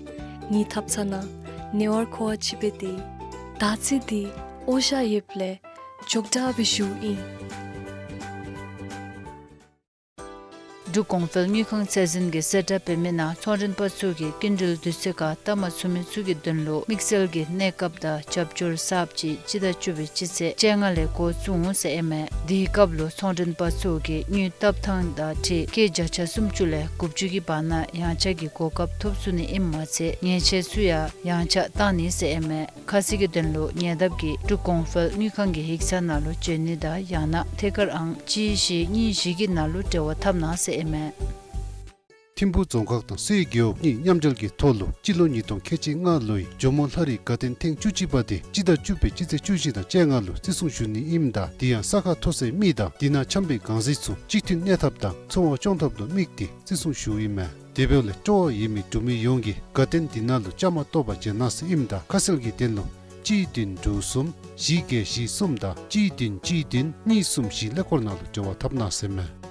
ངེའི་ཐབ་ཚང་ནང་ཉེ་བར་མཁོ་བ་ཅིག་འབད་དེ་ད་ཅི་འདི་ཨོ་ཤ་ཡོདཔ་ལས་མགྱོགས་དྲགས་སྦེ་ཞུཝ་ཨིན། འབྲུག་གོང་འཕེལ་དངུལ་ཁང་ཚད་འཛིན་གྱིས་གསལ་བསྒྲགས་འབད་མི་ནང་ཚོང་མགྲོན་པ་ཚུ་གིས་སྐྱིན་འགྲུལ་དུས་ཚོད་ཁར་བལྟ་མ་ཚུགས་མི་ཚུ་གི་དོན་ལུ་དམིགས་བསལ་གྱི་གནས་སྐབས་དང་རྒྱབ་སྐྱོར་གསརཔ་ཅིག་སྤྱི་ཟླ་བཅུ་པའི་སྤྱི་ཚེས་བཅོ་ལྔ་ལས་འགོ་བཙུགས་འོང་ཟེར་ཨིན་མས། དེའི་སྐབས་ལུ་ཚོང་མགྲོན་པ་ཚུ་གིས་དངུལ་བཏབ་ཐངས་དང་འཁྲིལ་སྐྱེད་བརྒྱ་ཆ་སུམ་ཅུ་ལས་དགུ་བཅུ་གི་བར་ན་ཡང་ཆག་གི་གོ་སྐབས་ཐོབ་ཚུགས་ནི་ཨིནམ་མ་ཚད་ཉེས་ཆད་ཚུ་ཡང་ཡང་ཆག་བཏང་ནི་ཟེར་ཨིན་མས། ཁ་གསལ་གྱི་དོན་ལུ་ཉེ་འདབས་ཀྱི་འབྲུག་གོང་འཕེལ་དངུལ་ཁང་གི་ཡིག་ཚང་ནང་ལུ་བྱོན་ནི་དང་ཡང་ན་ཐད་ཀར་ཨང་གཅིག་བཞི་གཉིས་བཞི་གི་ནང་ལུ་འབྲེལ་བ་འཐབ་གནང་ཟེར་ཨིན་མས། ཐིམ་ཕུག་རྫོང་ཁག་དང་སའི་རྒེད་འོག་གཉིས་མཉམ་འབྲེལ་གྱི་ཐོག་ལུ་སྤྱི་ལོ་ཉིས་སྟོང་ཁལ་གཅིག་ལྔ་ལོའི་ཇོ་མོ་ལྷ་རིས་དགའ་སྟོན་ཐེངས་བཅུ་གཅིག་པ་དེ་སྤྱི་ཟླ་བཅུ་པའི་སྤྱི་ཚེས་བཅུ་བཞི་དང་བཅོ་ལྔ་ལུ་བརྩི་སྲུང་ཞུ་ནི་ཨིནམ་ད་དེ་ཡང་ས་ཁ་མཐོ་སའི་མི་དང་དེ་ནང་འཁྱམས་པའི་གང་ཟག་ཚུ་གཅིག་མཐུན་གནས་ཐབས་དང་འཚོ་བ་སྐྱོང་ཐབས་ལུ་དམིགས་ཏེ་བརྩི་སྲུང་ཞུཝ་ཨིན་མས། དེ་འབདཝ་ལས་སྤྲོ་བ་ཡོད་མི་འབྲུག་མི་ཡོངས་ཀྱིས་དགའ་སྟོན་དེ་ནང་ལུ་བཅའ་མར་གཏོགས་པར་བྱོན་གནང་ཟེར་ཨིནམ་ད་ཁ་གསལ་གྱི་དོན་ལུ་གཅིག་བདུན་དྲུག་གསུམ་བཞི་བརྒྱད་བཞི་གསུམ་དང་གཅིག་བདུན་གཅིག་བདུན་གཉིས་གསུམ་བཞི་ཀླད་ཀོར་ནང་ལུ་འབྲེལ་བ་འཐབ་གནང་ཟེར་མས།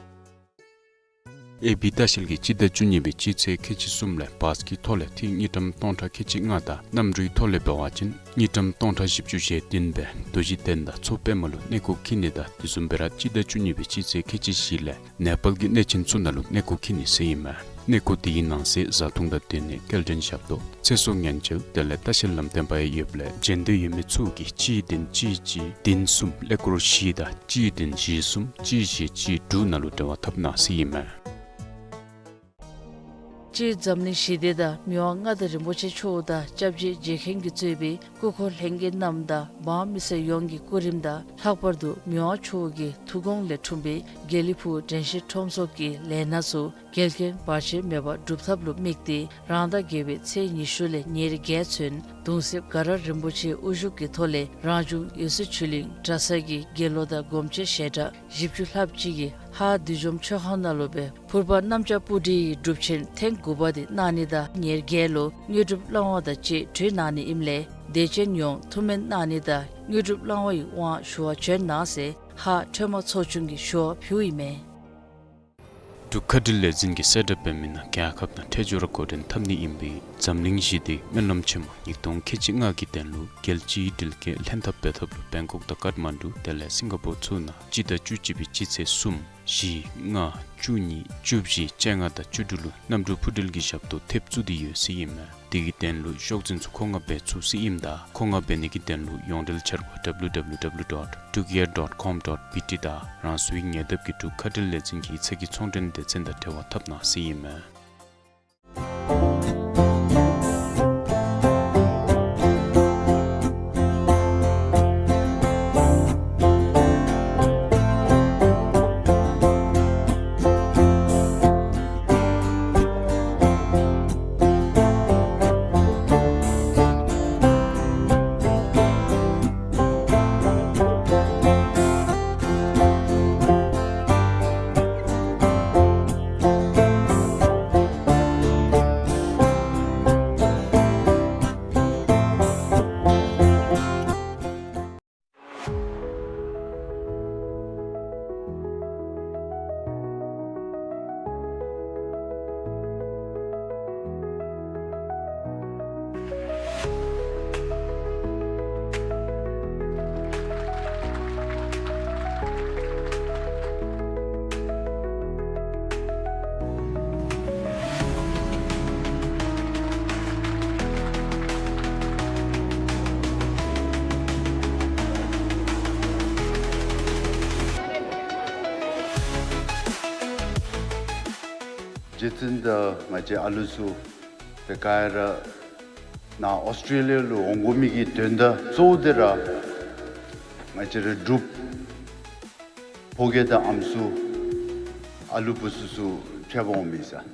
ཨེ་བི་ལྟ་བཤལ་གྱིས་སྤྱི་ཟླ་བཅུ་གཉིས་པའི་སྤྱི་ཚེས་ཁལ་གཅིག་གསུམ་ལས་བཱས་ཀྱི་ཐོག་ལས་ཐིག་དངུལ་ཀྲམ་སྟོང་ཕྲག་ཁལ་གཅིག་ལྔ་དང་གནམ་གྲུའི་ཐོག་ལས་འབད་བ་ཅིན་དངུལ་ཀྲམ་སྟོང་ཕྲག་བཞི་བཅུ་ཞེ་བདུན་སྦེ་རྡོ་རྗེ་གདན་དང་མཚོ་པདྨ་ལུ་གནས་སྐོར་འཁྱིད་ནི་དང་དེ་བཟུམ་སྦེ་ར་སྤྱི་ཟླ་བཅུ་གཉིས་པའི་སྤྱི་ཚེས་ཁལ་གཅིག་བཞི་ལས་ནེ་པཱལ་གྱི་གནས་ཆེན་ཚུ་ནང་ལུ་གནས་སྐོར་འཁྱིད་ནི་ཟེར་ཨིན་མས། གནས་སྐོར་དེའི་ནང་གསེས་བཟའ་འཐུང་དང་སྡོད་གནས་སྐྱེལ་འདྲེན་ཞབས་ཏོག་ཚེ་སྲོག་ཉེན་བཅོལ་དེ་ལས་ལྟ་བཤལ་ལམ་སྟོན་པ་ཡང་ཡོདཔ་ལས་བྱོན་འདོད་ཡོད་མི་ཚུ་གིས་གཅིག་བདུན་གཅིག་གཅིག་བདུན་གསུམ་ཀླད་ཀོར་བཞི་དང་གཅིག་བདུན་བཞི་གསུམ་གཅིག་བཞི་གཅིག་དྲུག་ནང་ལུ་འབྲེལ་བ་འཐབ་གནང་ཟེར་ཨིན་མས། སྤྱིར་འཛམ་གླིང་ཞི་བདེ་དང་མི་དབང་མངའ་བདག་རིན་པོ་ཆེ་མཆོག་དང་སྐྱབས་རྗེ་རྗེ་མཁན་གྱིས་གཙོས་པའི་སྐུ་འཁོར་ལྷན་རྒྱས་རྣམས་དང་འབངས་མི་སེར་ཡོངས་ཀྱི་སྐུ་རིམ་དང་ལྷག་པར་དུ་མི་དབང་མཆོག་གི་ཐུགས་དགོངས་ལས་འཁྲུངས་པའི་དགེ་ལེགས་ཕུག་དྲན་ཤེས་ཁྲོམ་ཚོགས་ཀྱི་ལས་སྣ་ཚུ་འགལ་རྐྱེན་བར་ཆད་མེད་པར་སྒྲུབ་ཐབས་ལུ་དམིགས་ཏེ་རང་ཟླ་བརྒྱད་པའི་ཚེས་ཉི་ཤུ་ལས་ཉེར་བརྒྱད་ཚུན་གདུང་སྲས་དགའ་རབ་རིན་པོ་ཆེའི་དབུ་བཞུགས་ཀྱི་ཐོག་ལས་རང་བྱུང་འོད་གསལ་ཆོས་གླིང་གྲྭ་ཚང་གི་དགེ་སློང་དང་སྒོམ་ཆེན་ཞལ་གྲངས་བཞི་བཅུ་ལྷགཔ་ཅིག་གིས་ཧཱ་བདུད་འཇོམས་མཆོད་ཁང་ནང་ལུ་སྦེ་ཕུར་པ་གནམ་ལྕགས་སྤུ་གྲིའི་སྒྲུབ་ཆེན་ཐེངས་དགུ་པ་དེ་གནང་ནི་དང་ཉེར་བརྒྱད་ལུ་དངོས་གྲུབ་བླང་བ་དང་བཅས་གྲོལ་གནང་ནི་ཨིནམ་ལས་དད་ཅན་ཡོངས་ཐུགས་སྨོན་གནང་ནི་དང་དངོས་གྲུབ་བླང་བ་ཡི་དབང་ཞུ་བར་བྱོན་གནང་ཟེར་ཧཱ་ཁྲོས་མ་ཚོགས་ཆུང་གིས་ཞུ་བ་ཕུལཝ་ཨིན་མས། འབྲུག་ཁ་བྲལ་ལས་འཛིན་གྱིས་གསལ་བསྒྲགས་འབད་མི་ནང་རྒྱལ་ཁབ་དང་འཕྲལ་སྦྱོར་འགོ་འདྲེན་འཐབ་ནི་ཨིན་པའི་འཛམ་གླིང་ཞི་བདེའི་སྨོན་ལམ་ཆེན་མོ་ཉིས་སྟོང་ཁལ་གཅིག་ལྔ་གི་དོན་ལུ་རྒྱལ་སྤྱིའི་སྒྲིལ་རྐྱེན་ལྷན་ཐབས་འབད་ཐབས་ལུ་བེང་ཀོག་དང་ཀཏ་མན་ཌུ་དེ་ལས་སིང་ག་པོར་ཚུ་ནང་སྤྱི་ཟླ་བཅུ་གཅིག་པའི་སྤྱི་ཚེས་གསུམ་བཞི་ལྔ་བཅུ་གཉིས་བཅུ་བཞི་བཅོ་ལྔ་དང་བཅུ་དྲུག་ལུ་གནམ་གྲུ་འཕུར་འགྲུལ་གྱི་ཞབས་ཏོག་ཐེབས་བཙུགས་ཏེ་ཡོད་ཟེར་ཨིན་མས། དེ་གི་དོན་ལུ་ཤོག་འཛིན་ཚུ་མཁོ་མངགས་འབད་ཚུགས་ཟེར་ཨིནམ་ད་མཁོ་མངགས་འབད་ནི་གི་དོན་ལུ་ཡོངས་འབྲེལ་འཆར་སྒོ་W W W dot drukair dot com dot B T དང་རང་སོའི་ཉེ་འདབས་ཀྱི་འབྲུག་ཁ་བྲལ་ལས་འཛིན་གྱི་ཡིག་ཚང་གི་ཚོང་མགྲོན་སྡེ་ཚན་དང་འབྲེལ་བ་འཐབ་གནང་ཟེར་ཨིན་མས། རྗེ་བཙུན་དང་ང་བཅས་ཨ་ལུ་ཚུ་དེ་ག་ར་ནཱ་ཨོསི་ཊྲེ་ལི་ཡ་ལུ་འོང་དགོ་མི་གི་དོན་དག་གཙོ་བོ་དེ་ར་ང་བཅས་རའི་འབྲུག་ཕོ་རྒས་དང་ཨམ་སྲུ་ཨ་ལུ་བུ་ཚུ་ཚུ་ཕྱད་པར་འོང་མི་ཨིན་ས།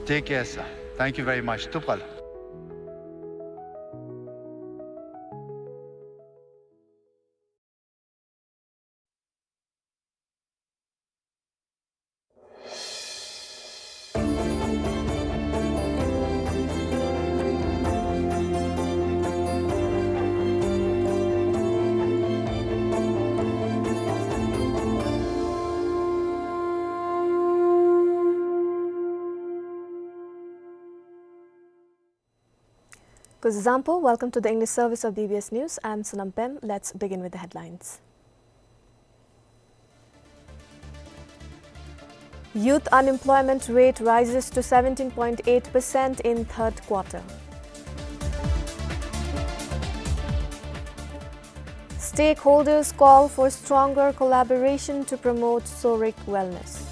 Take care, sir. Thank you very much. ཐུགས་རྗེ་ཆེ། Kuzuzangpo, welcome to the English service of B B S News. I'm Sonam Pem. Let's begin with the headlines. Youth unemployment rate rises to seventeen point eight percent in third quarter. Stakeholders call for stronger collaboration to promote Sorik wellness.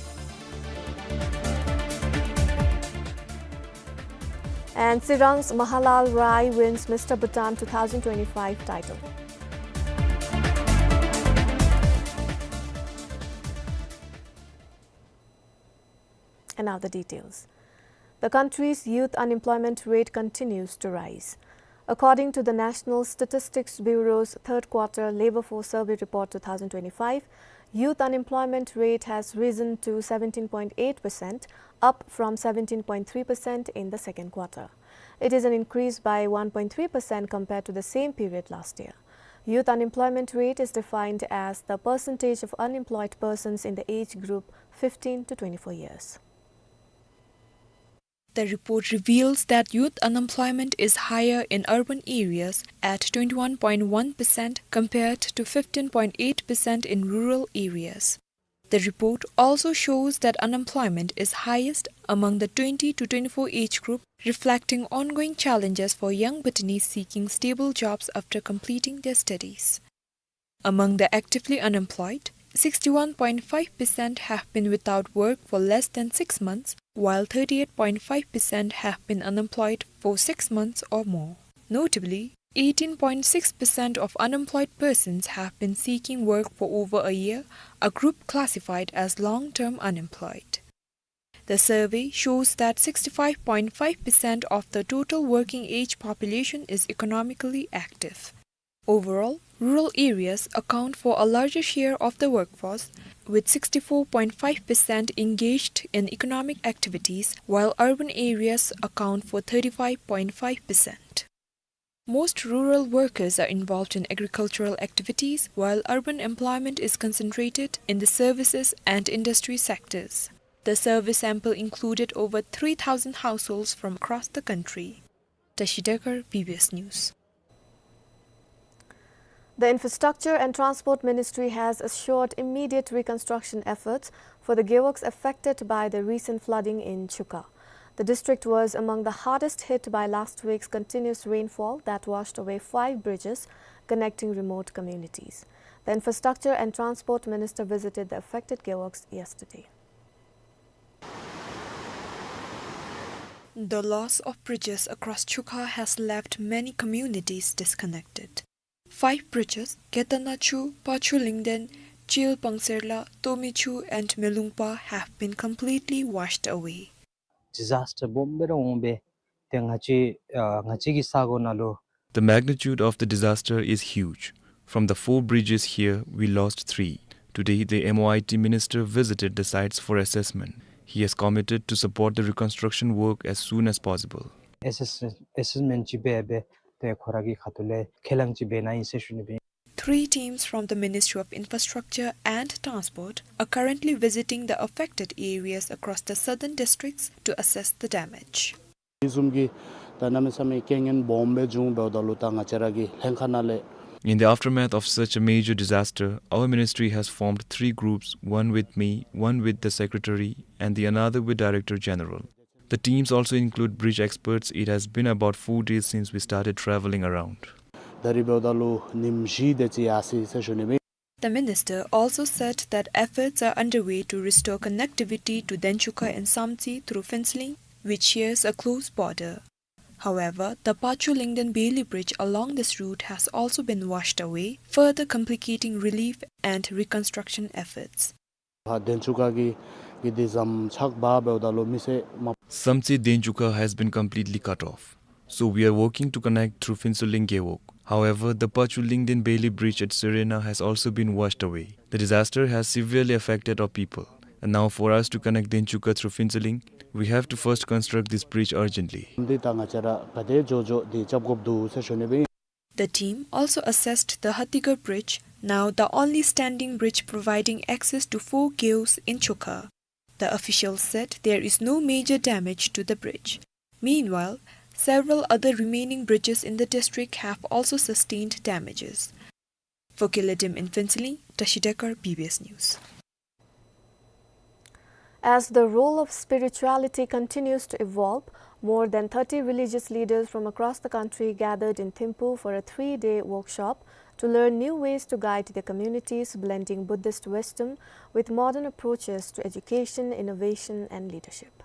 And Tsirang's Mahalal Rai wins Mister Bhutan two thousand twenty-five title. And now the details. The country's youth unemployment rate continues to rise. According to the National Statistics Bureau's third quarter labor force survey report two thousand twenty-five, youth unemployment rate has risen to seventeen point eight percent, up from seventeen point three percent in the second quarter. It is an increase by one point three percent compared to the same period last year. Youth unemployment rate is defined as the percentage of unemployed persons in the age group fifteen to twenty-four years. The report reveals that youth unemployment is higher in urban areas at twenty-one point one percent compared to fifteen point eight percent in rural areas. The report also shows that unemployment is highest among the twenty to twenty-four age group, reflecting ongoing challenges for young Bhutanese seeking stable jobs after completing their studies. Among the actively unemployed, sixty-one point five percent have been without work for less than six months, while thirty-eight point five percent have been unemployed for six months or more. Notably, eighteen point six percent of unemployed persons have been seeking work for over a year, a group classified as long-term unemployed. The survey shows that sixty-five point five percent of the total working age population is economically active. Overall, rural areas account for a larger share of the workforce, with sixty-four point five percent engaged in economic activities, while urban areas account for thirty-five point five percent. Most rural workers are involved in agricultural activities, while urban employment is concentrated in the services and industry sectors. The survey sample included over three thousand households from across the country. Tashi Dekar, B B S News. The Infrastructure and Transport Ministry has assured immediate reconstruction efforts for the Gewogs affected by the recent flooding in Chuka. The district was among the hardest hit by last week's continuous rainfall that washed away five bridges connecting remote communities. The Infrastructure and Transport Minister visited the affected Gewogs yesterday. The loss of bridges across Chuka has left many communities disconnected. Five bridges, Ketanachu, Pachu Lingden, Chil Pangserla, Tomichu and Melungpa, have been completely washed away. Disaster སྦོམ་སྦེ་ར་འོང་པས། ཏེ་ང་བཅས་ཨ་ང་བཅས་ཀྱི་ས་གོ་ནང་ལུ། The magnitude of the disaster is huge. From the four bridges here, we lost three. Today, the M O I T minister visited the sites for assessment. He has committed to support the reconstruction work as soon as possible. Assess- assessment ཅིག་འབད་སྦེ་ཏེ་ཁོ་ར་གི་ཁ་ཐུག་ལས་ཁས་བླངས་ཅིག་འབད་ནི་ཨིན་ཟེར་ཞུ་ནི་སྦེ། Three teams from the Ministry of Infrastructure and Transport are currently visiting the affected areas across the southern districts to assess the damage. དེ་བཟུམ་གྱི་ད་གནམ་མེད་ས་མེད་རྐྱེན་ངན་སྦོམ་སྦེ་བྱུང་འབདཝ་ད་ལུ་ད་ང་བཅས་ར་གི་ལྷན་ཁག་ནང་ལས། In the aftermath of such a major disaster, our ministry has formed three groups, one with me, one with the secretary, and the another with Director General. The teams also include bridge experts. It has been about four days since we started traveling around. ད་རིས་འབདཝ་ད་ལུ་ཉིནམ་བཞི་དེ་ཅིག་ཡར་སོ་ཡི་ཟེར་ཞུ་ནི་སྦེ། The minister also said that efforts are underway to restore connectivity to Denchuka and Samtse through fencing, which shares a close border. However, the Pachu Lingden Bailey Bridge along this route has also been washed away, further complicating relief and reconstruction efforts. ཕར་དན་ཆུ་ཁ་གི་ གི་དེ་ཙམ་ཆག་འབག་འབདཝ་ད་ལུ་མི་སེར་མ། Samtse Denchuka has been completely cut off. So we are working to connect through Phuentsholing Gewog. However, the Pachul Lyngdoh Bailey Bridge at Serena has also been washed away. The disaster has severely affected our people. And now for us to connect Denchuka through Phuentsholing, we have to first construct this bridge urgently. འདི་ད་ང་བཅས་ར་ག་དེ་མགྱོགས་མགྱོགས་འདི་རྐྱབ་དགོཔ་འདུག་ཟེར་ཞུ་ནི་སྦེ། The team also assessed the Hattigarh Bridge, now the only standing bridge providing access to four geos in Chokha. The officials said there is no major damage to the bridge. Meanwhile, several other remaining bridges in the district have also sustained damages. For Kiladim in Phuentsholing, Tashi Dekar, B B S News. As the role of spirituality continues to evolve, more than thirty religious leaders from across the country gathered in Thimphu for a three-day workshop to learn new ways to guide their communities, blending Buddhist wisdom with modern approaches to education, innovation, and leadership.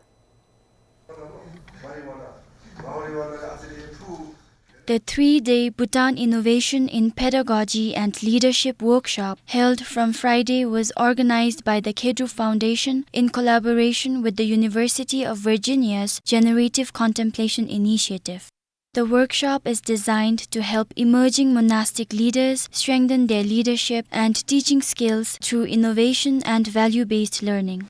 The three-day Bhutan Innovation in Pedagogy and Leadership workshop, held from Friday, was organized by the Khedrup Foundation in collaboration with the University of Virginia's Generative Contemplation Initiative. The workshop is designed to help emerging monastic leaders strengthen their leadership and teaching skills through innovation and value-based learning.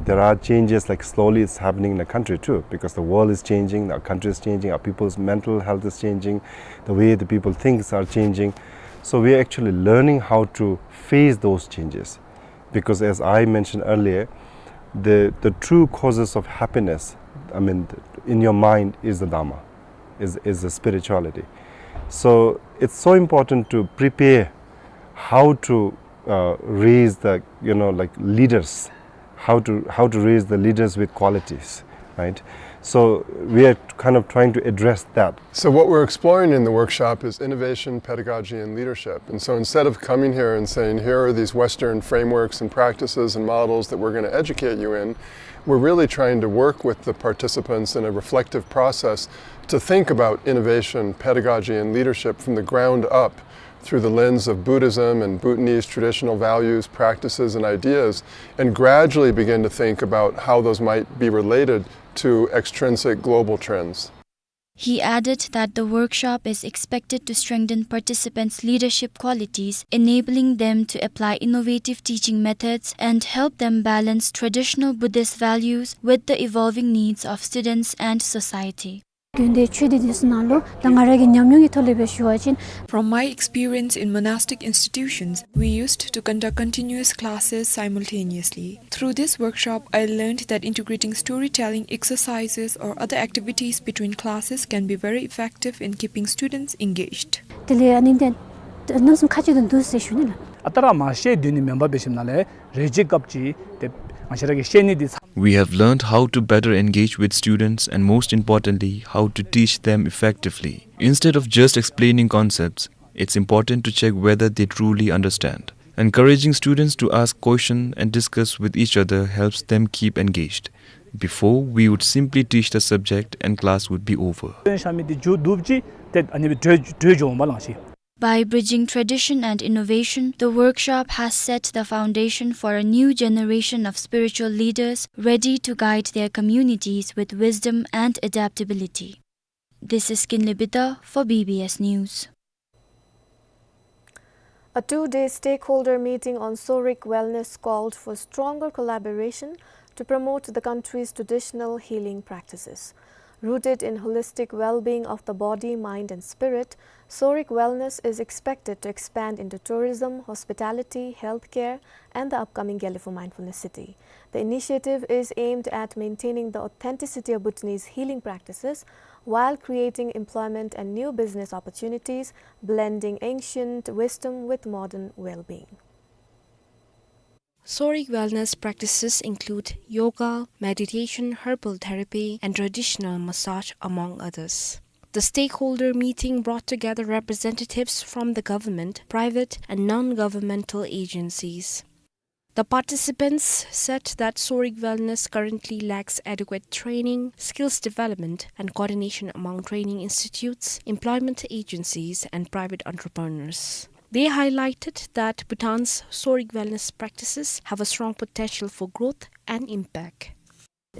There are changes, like, slowly it's happening in the country too, because the world is changing, our country is changing, our people's mental health is changing, the way the people thinks are changing. So we are actually learning how to face those changes, because as I mentioned earlier, the, the true causes of happiness, I mean, in your mind is the Dharma, is, is the spirituality. So it's so important to prepare how to, uh, raise the, you know, like, leaders, how to, how to raise the leaders with qualities, right? So we are kind of trying to address that. So what we're exploring in the workshop is innovation, pedagogy, and leadership. And so instead of coming here and saying, "Here are these Western frameworks and practices and models that we're gonna educate you in," we're really trying to work with the participants in a reflective process to think about innovation, pedagogy, and leadership from the ground up through the lens of Buddhism and Bhutanese traditional values, practices, and ideas, and gradually begin to think about how those might be related to extrinsic global trends. He added that the workshop is expected to strengthen participants' leadership qualities, enabling them to apply innovative teaching methods and help them balance traditional Buddhist values with the evolving needs of students and society. དོན་དེ་ཆོས་སྡེ་འདི་ཚུ་ནང་ལུ་ད་ང་ར་གི་ཉམས་མྱོང་གི་ཐོག་ལས་སྦེ་ཞུ་བ་ཅིན། From my experience in monastic institutions, we used to conduct continuous classes simultaneously. Through this workshop, I learned that integrating storytelling exercises or other activities between classes can be very effective in keeping students engaged. དེ་ལས་ཨ་ནི་འདི་གནམ་མེད་ས་མེད་ཁག་ཆེ་དོ་འདུག་ཟེར་ཞུ་ནི་ལགས། ཨ་རྟག་ར་མ་ཤེས་དོན་ནི་མེན་པར་འབད་ཞིནམ་ལས་རེ་ཅིག་སྐབས་ཅིག་དེ་ང་བཅས་ར་གིས་ཤེས་ནི་འདི་ཚང་། We have learned how to better engage with students and, most importantly, how to teach them effectively. Instead of just explaining concepts, it's important to check whether they truly understand. Encouraging students to ask questions and discuss with each other helps them keep engaged. Before, we would simply teach the subject and class would be over. ཤ་མི་འདི་མཇུག་བསྡུཝ་ཅིག་ཏེ་ཨ་ནི་སྦེ་གྲོལ་གྲོལ་འགྱོཝ་མས་ལགས་ཤིག། By bridging tradition and innovation, the workshop has set the foundation for a new generation of spiritual leaders ready to guide their communities with wisdom and adaptability. This is Kinley Bida for B B S News. A two-day stakeholder meeting on Sorik Wellness called for stronger collaboration to promote the country's traditional healing practices. Rooted in holistic well-being of the body, mind, and spirit, Sorik Wellness is expected to expand into tourism, hospitality, healthcare, and the upcoming Gelephu Mindfulness City. The initiative is aimed at maintaining the authenticity of Bhutanese healing practices while creating employment and new business opportunities, blending ancient wisdom with modern well-being. Sorik wellness practices include yoga, meditation, herbal therapy, and traditional massage, among others. The stakeholder meeting brought together representatives from the government, private, and non-governmental agencies. The participants said that Sorik Wellness currently lacks adequate training, skills development, and coordination among training institutes, employment agencies, and private entrepreneurs. They highlighted that Bhutan's Sorik wellness practices have a strong potential for growth and impact.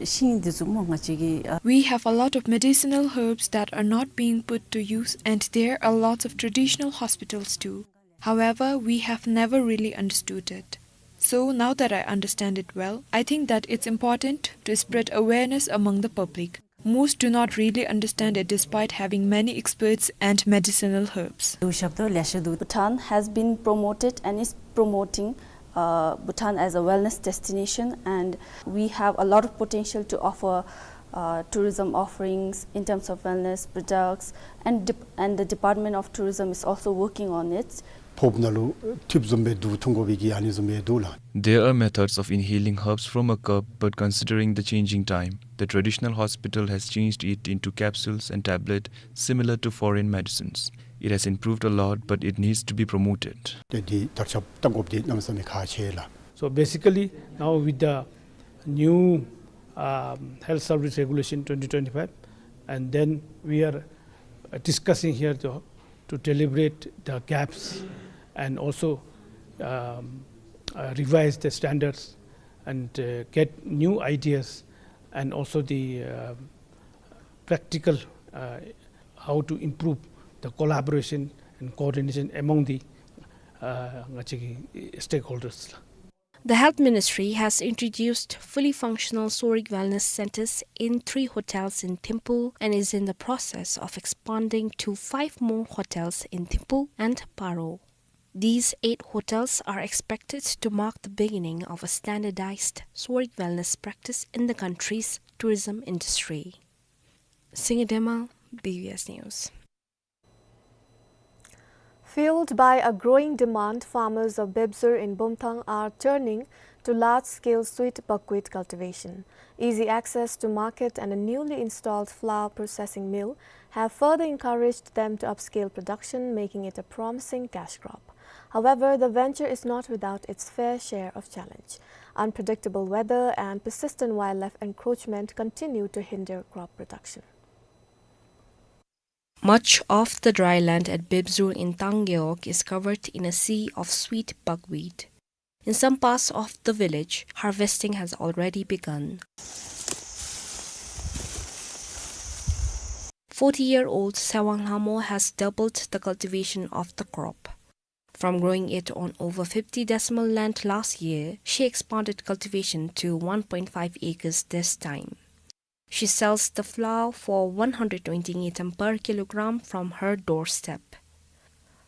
ཤིང་འདི་ཚུ་སྨོ་ང་བཅས་ཀྱི་ཨ། We have a lot of medicinal herbs that are not being put to use, and there are lots of traditional hospitals too. However, we have never really understood it. So now that I understand it well, I think that it's important to spread awareness among the public. Most do not really understand it despite having many experts and medicinal herbs. འདུག་ཞབས་ཏོག་ལེ་ཤ་འདུག། Bhutan has been promoted and is promoting uh, Bhutan as a wellness destination, and we have a lot of potential to offer uh, tourism offerings in terms of wellness products, and, dep- and the Department of Tourism is also working on it. ཕོརཔ་ནང་ལུ་ཐིབས་བཟུམ་སྦེ་བསྡུ་འཐུང་དགོ་པའི་གི་ཨ་ནི་བཟུམ་སྦེ་འདུག་ལགས། There are methods of inhaling herbs from a cup, but considering the changing time, the traditional hospital has changed it into capsules and tablet similar to foreign medicines. It has improved a lot, but it needs to be promoted. ཏེ་འདི་དར་ཁྱབ་བཏང་དགོཔ་འདི་གནམ་མེད་ས་མེད་ཁག་ཆེ་ལགས། So basically, now with the new um, Health Service Regulation twenty twenty-five, and then we are uh, discussing here to, to deliberate the gaps and also um, uh, revise the standards and uh, get new ideas and also the uh, practical uh, how to improve the collaboration and coordination among the uh, stakeholders. The Health Ministry has introduced fully functional Sorik Wellness Centers in three hotels in Thimphu and is in the process of expanding to five more hotels in Thimphu and Paro. These eight hotels are expected to mark the beginning of a standardized Sorik wellness practice in the country's tourism industry. Singye Demal, B B S News. Fueled by a growing demand, farmers of Bebzur in Bumthang are turning to large-scale sweet buckwheat cultivation. Easy access to market and a newly installed flour processing mill have further encouraged them to upscale production, making it a promising cash crop. However, the venture is not without its fair share of challenge. Unpredictable weather and persistent wildlife encroachment continue to hinder crop production. Much of the dry land at Bebzur in Tanggeok is covered in a sea of sweet buckwheat. In some parts of the village, harvesting has already begun. Forty-year-old Sewang Lhamo has doubled the cultivation of the crop. From growing it on over fifty decimal land last year, she expanded cultivation to one point five acres this time. She sells the flour for one hundred twenty ngultrum per kilogram from her doorstep.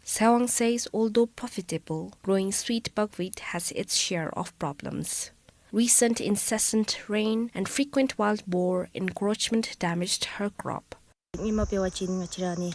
Sewang says although profitable, growing sweet buckwheat has its share of problems. Recent incessant rain and frequent wild boar encroachment damaged her crop. ཉི་མ་འབད་བ་ཅིན་ང་བཅས་ར་ནི་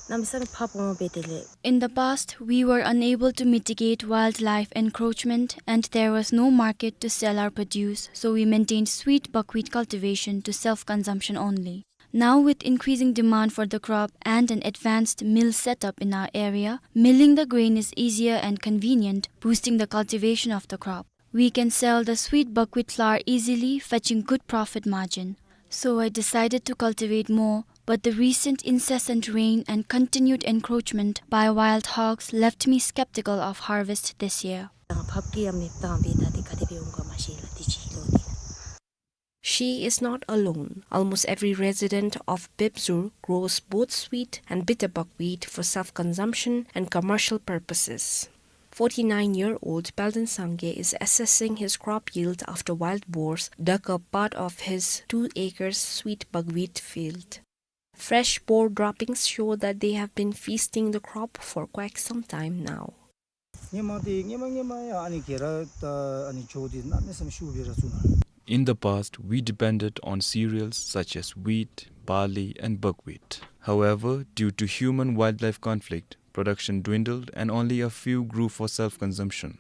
གནམ་མེད་ས་མེད་ཕར་སྤོ་མ་འབད་དེ་ལས། In the past, we were unable to mitigate wildlife encroachment and there was no market to sell our produce, so we maintained sweet buckwheat cultivation to self-consumption only. Now, with increasing demand for the crop and an advanced mill setup in our area, milling the grain is easier and convenient, boosting the cultivation of the crop. We can sell the sweet buckwheat flour easily, fetching good profit margin. So I decided to cultivate more, but the recent incessant rain and continued encroachment by wild hogs left me skeptical of harvest this year. ཕབ་ཀྱི་ཡང་མེདཔ་བཏང་སྦེ་ད་དེ་ག་དེ་སྦེ་འོང་ག་མ་ཤེས་ལགས། དེ་ཅིག་ལོ་དེ་ལགས། She is not alone. Almost every resident of Bebzur grows both sweet and bitter buckwheat for self-consumption and commercial purposes. Forty-nine-year-old Peldon Sangay is assessing his crop yield after wild boars dug up part of his two acres sweet buckwheat field. Fresh boar droppings show that they have been feasting the crop for quite some time now. སྔོན་མ་དེ་སྔོན་མ་སྔོན་མ་ཡང་ཨ་ནི་གེ་ར་ད་ཨ་ནི་ཇོ་དེ་གནམ་མེད་ས་མེད་ཤུགས་སྦེ་ར་བཙུགས་ནུག། In the past, we depended on cereals such as wheat, barley, and buckwheat. However, due to human-wildlife conflict, production dwindled and only a few grew for self-consumption.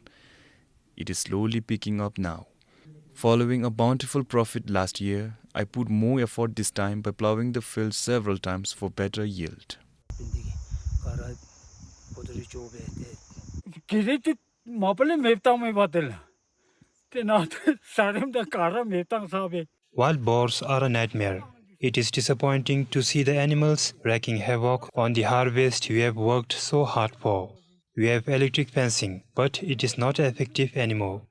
It is slowly picking up now. Following a bountiful profit last year, I put more effort this time by ploughing the field several times for better yield. གེ་ར་དེ་མ་པ་ལས་མེདཔ་བཏང་མས་པ་དེ་ལགས། དེ་ནང་དུ་ས་རིམ་དང་ག་ར་མེདཔ་བཏང་ཚར་བས། Wild boars are a nightmare. It is disappointing to see the animals wreaking havoc on the harvest we have worked so hard for. We have electric fencing, but it is not effective anymore.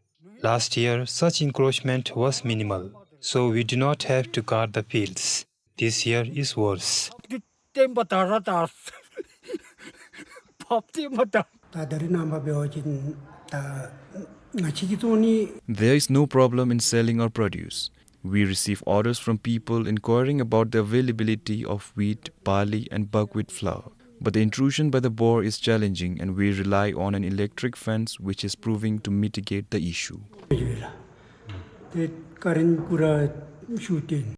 Last year, such encroachment was minimal, so we do not have to guard the fields. This year is worse. ད་ད་རེས་ནངས་པ་འབད་བ་ཅིན་ད་ང་བཅས་ཀྱི་ཚོང་ནི། There is no problem in selling our produce. We receive orders from people inquiring about the availability of wheat, barley, and buckwheat flour. But the intrusion by the boar is challenging, and we rely on an electric fence, which is proving to mitigate the issue. ད་ཀ་རིང་ཀུ་ར་ཤུ་ཏེན།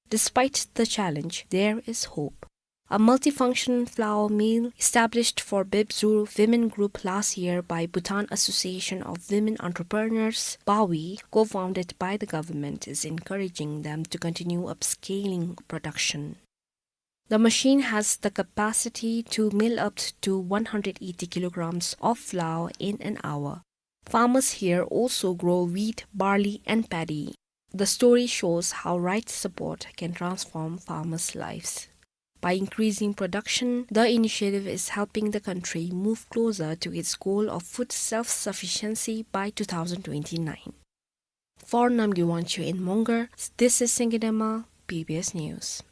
Despite the challenge, there is hope. A multifunction flour mill established for Bebzur women group last year by Bhutan Association of Women Entrepreneurs, BAWI, co-founded by the government, is encouraging them to continue upscaling production. The machine has the capacity to mill up to one hundred eighty kilograms of flour in an hour. Farmers here also grow wheat, barley, and paddy. The story shows how right support can transform farmers' lives. By increasing production, the initiative is helping the country move closer to its goal of food self-sufficiency by two thousand twenty-nine. For Namgay Wangchuk in Mongar, this is Singye Dema, B B S News.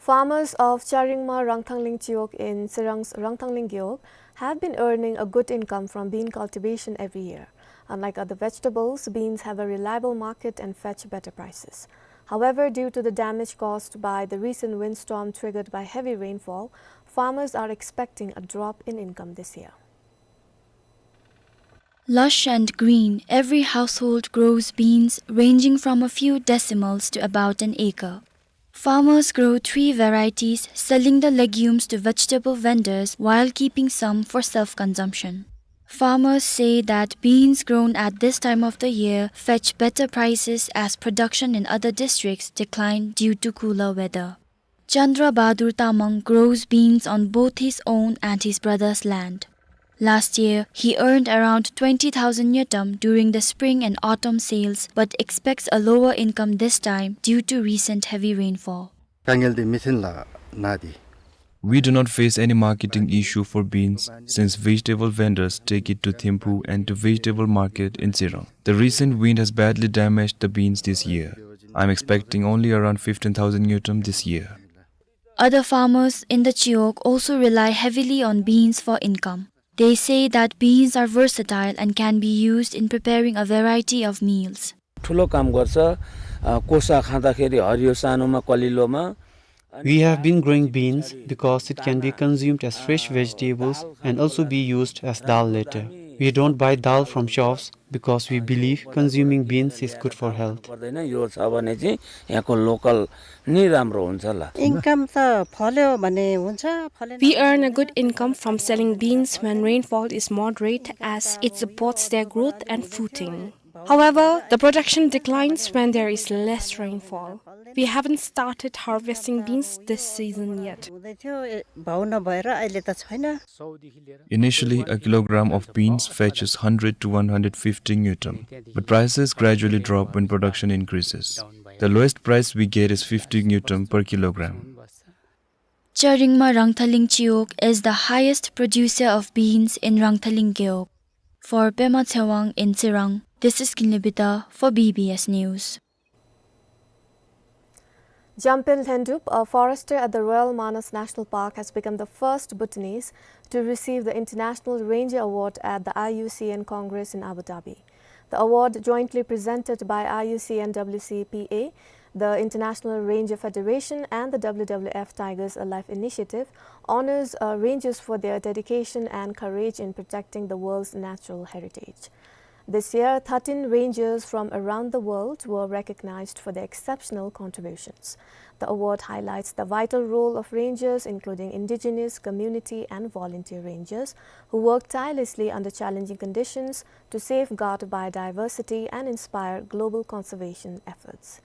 Farmers of Charingma Rangthangling Chiwog in Tsirang's Rangthangling Gewog have been earning a good income from bean cultivation every year. Unlike other vegetables, beans have a reliable market and fetch better prices. However, due to the damage caused by the recent windstorm triggered by heavy rainfall, farmers are expecting a drop in income this year. Lush and green, every household grows beans ranging from a few decimals to about an acre. Farmers grow three varieties, selling the legumes to vegetable vendors while keeping some for self-consumption. Farmers say that beans grown at this time of the year fetch better prices as production in other districts decline due to cooler weather. Chandra Bahadur Tamang grows beans on both his own and his brother's land. Last year, he earned around twenty thousand ngultrum during the spring and autumn sales, but expects a lower income this time due to recent heavy rainfall. དཀའ་ངལ་འདི་མི་ཐོན་ལགས་ནཱ་འདི། We do not face any marketing issue for beans since vegetable vendors take it to Thimphu and to vegetable market in Tsirang. The recent wind has badly damaged the beans this year. I'm expecting only around fifteen thousand ngultrum this year. Other farmers in the Chiwog also rely heavily on beans for income. They say that beans are versatile and can be used in preparing a variety of meals. ठुलो काम गर्छ। अ, कोसा खाँदाखेरि हरियो सानोमा कलिलोमा। We have been growing beans because it can be consumed as fresh vegetables and also be used as dal later. We don't buy dal from shops because we believe consuming beans is good for health. पर्दैन, यो छ भने चाहिँ यहाँको लोकल नै राम्रो हुन्छ ल। इन्कम त फल्यो भने हुन्छ, फलेन We earn a good income from selling beans when rainfall is moderate, as it supports their growth and fruiting. However, the production declines when there is less rainfall. We haven't started harvesting beans this season yet. हुँदै थियो, ए, भाउ नभएर अहिले त छैन। Initially, a kilogram of beans fetches hundred to one hundred fifty ngultrum, but prices gradually drop when production increases. The lowest price we get is fifty ngultrum per kilogram. Charingma Rangthangling Chiwog is the highest producer of beans in Rangthangling Gewog. For Pema Tshewang in Tsirang, this is Kinley Bida for B B S News. Jampen Lhendrup, a forester at the Royal Manas National Park, has become the first Bhutanese to receive the International Ranger Award at the I U C N Congress in Abu Dhabi. The award, jointly presented by I U C N W C P A, the International Ranger Federation, and the W W F Tigers Alive Initiative, honors, uh, rangers for their dedication and courage in protecting the world's natural heritage. This year, thirteen rangers from around the world were recognized for their exceptional contributions. The award highlights the vital role of rangers, including indigenous, community, and volunteer rangers, who work tirelessly under challenging conditions to safeguard biodiversity and inspire global conservation efforts.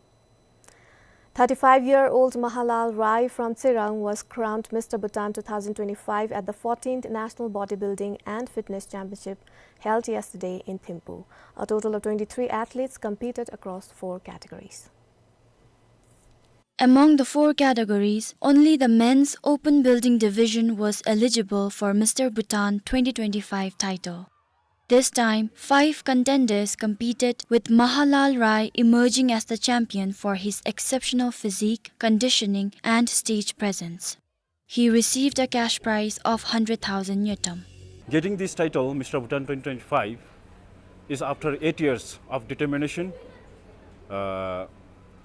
Thirty-five-year-old Mahalal Rai from Tsirang was crowned Mister Bhutan two thousand twenty-five at the fourteenth National Bodybuilding and Fitness Championship held yesterday in Thimphu. A total of twenty-three athletes competed across four categories. Among the four categories, only the men's open building division was eligible for Mister Bhutan twenty twenty-five title. This time, five contenders competed, with Mahalal Rai emerging as the champion for his exceptional physique, conditioning, and stage presence. He received a cash prize of hundred thousand ngultrum. Getting this title, Mister Bhutan twenty twenty-five, is after eight years of determination, uh,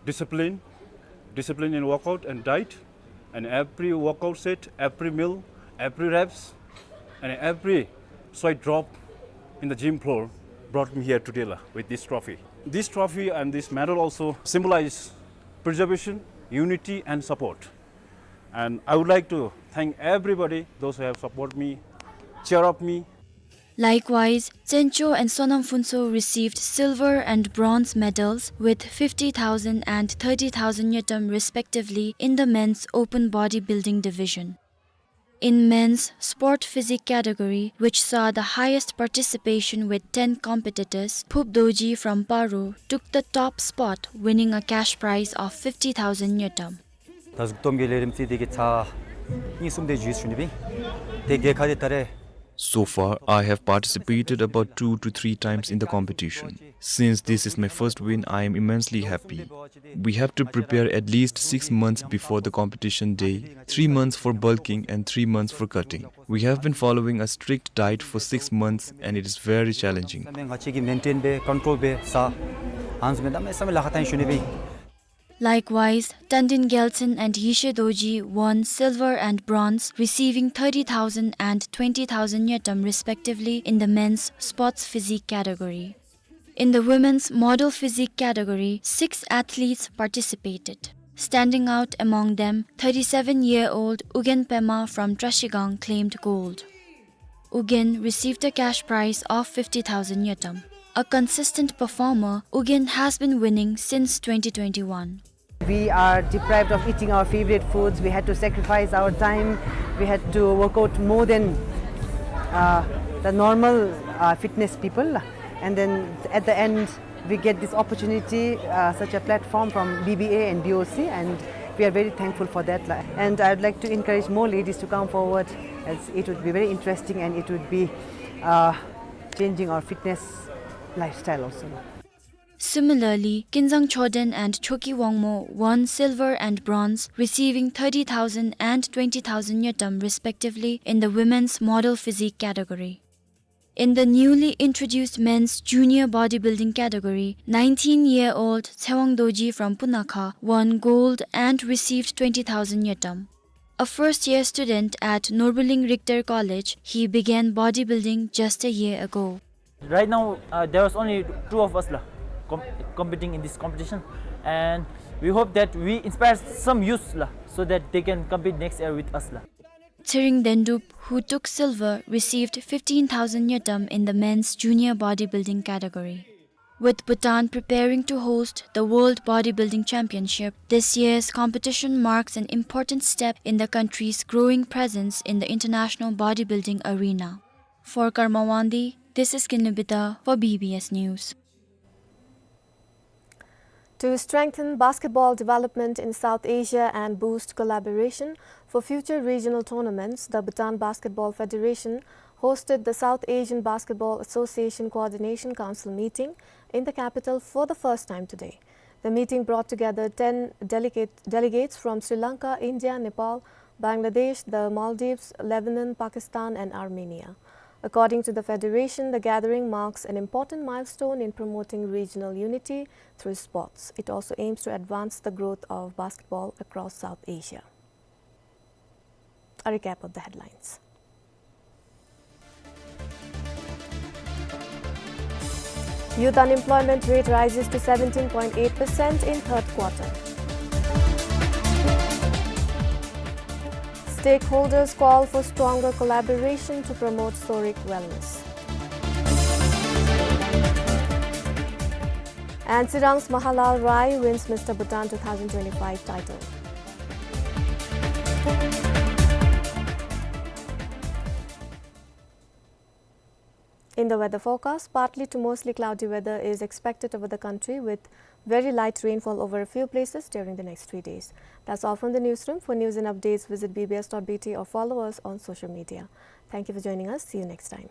discipline, discipline in workout and diet, and every workout set, every meal, every reps, and every sweat drop in the gym floor brought me here today la, with this trophy. This trophy and this medal also symbolize preservation, unity, and support. And I would like to thank everybody, those who have supported me, cheer up me. Likewise, Tsencho and Sonam Phuntsho received silver and bronze medals with fifty thousand and thirty thousand ngultrum respectively in the men's open bodybuilding division. In men's sport physique category, which saw the highest participation with ten competitors, Phup Dorji from Paro took the top spot, winning a cash prize of fifty thousand ngultrum. ད་གཟུགས་སྟོབས་ཀྱི་ལས་རིམ་རྩིས་དེ་གི་ཚར་གཉིས་གསུམ་དེ་ཞུས་ཞུ་ནི་སྦེ། དེ་གི་ཁ་དེ་ད་རེས། So far, I have participated about two to three times in the competition. Since this is my first win, I am immensely happy. We have to prepare at least six months before the competition day, three months for bulking and three months for cutting. We have been following a strict diet for six months and it is very challenging. ང་བཅས་ཀྱིས་མེན་ཊེན་འབད་ཀོན་ཊོལ་འབད་ས་ཨ་ནི་བཟུམ་མའི་གནམ་མེད་ས་མེད་ལཱ་ཁག་བཏང་ཞུ་ནི་སྦེ། Likewise, Tandin Gyaltshen and Yeshe Dorji won silver and bronze, receiving thirty thousand and twenty thousand ngultrum respectively in the men's sports physique category. In the women's model physique category, six athletes participated. Standing out among them, thirty-seven-year-old Ugyen Pema from Trashigang claimed gold. Ugyen received a cash prize of fifty thousand ngultrum. A consistent performer, Ugyen has been winning since twenty twenty-one. We are deprived of eating our favorite foods. We had to sacrifice our time. We had to work out more than, uh, the normal, uh, fitness people. And then at the end, we get this opportunity, uh, such a platform from B B A and B O C, and we are very thankful for that. And I'd like to encourage more ladies to come forward, as it would be very interesting and it would be, uh, changing our fitness lifestyle also. Similarly, Kinzang Choden and Choki Wangmo won silver and bronze, receiving thirty thousand and twenty thousand ngultrum respectively in the women's model physique category. In the newly introduced men's junior bodybuilding category, nineteen-year-old Tsewang Dorji from Punakha won gold and received twenty thousand ngultrum. A first-year student at Norbuling Richter College, he began bodybuilding just a year ago. Right now, uh, there was only two of us la, com-, competing in this competition, and we hope that we inspire some youths la, so that they can compete next year with us la. Tsering Dendup, who took silver, received fifteen thousand ngultrum in the men's junior bodybuilding category. With Bhutan preparing to host the World Bodybuilding Championship, this year's competition marks an important step in the country's growing presence in the international bodybuilding arena. For Karma Wangdi, this is Kinley Bida for B B S News. To strengthen basketball development in South Asia and boost collaboration for future regional tournaments, the Bhutan Basketball Federation hosted the South Asian Basketball Association Coordination Council meeting in the capital for the first time today. The meeting brought together ten delegate-, delegates from Sri Lanka, India, Nepal, Bangladesh, the Maldives, Lebanon, Pakistan, and Armenia. According to the federation, the gathering marks an important milestone in promoting regional unity through sports. It also aims to advance the growth of basketball across South Asia. A recap of the headlines. Youth unemployment rate rises to seventeen point eight percent in third quarter. Stakeholders call for stronger collaboration to promote Sorik wellness. And Tsirang's Mahalal Rai wins Mister Bhutan two thousand twenty-five title. In the weather forecast, partly to mostly cloudy weather is expected over the country with very light rainfall over a few places during the next three days. That's all from the newsroom. For news and updates, visit B B S dot B T or follow us on social media. Thank you for joining us. See you next time.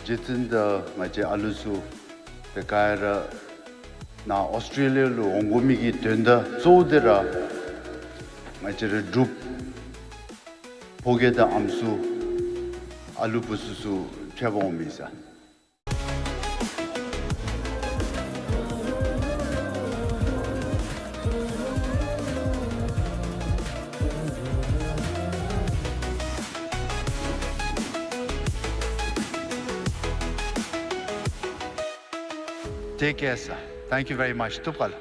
རྗེ་བཙུན་དང་ང་བཅས་ཨ་ལུ་ཚུ་ཏེ་ག་ར་ནཱ་ཨོསི་ཊྲེ་ལི་ཡ་ལུ་འོང་དགོ་མི་གི་དོན་དག་གཙོ་བོ་འདི་ར་ང་བཅས་རའི་འབྲུག་ཕོ་སྐྱེས་དང་ཨམ་སྲུ་ཨ་ལུ་བུ་ཚུ་ཚུ་ཕྱད་པར་འོང་མི་ཟེར། Take care, sir. Thank you very much. ཐུགས་རྗེ་ཆེ།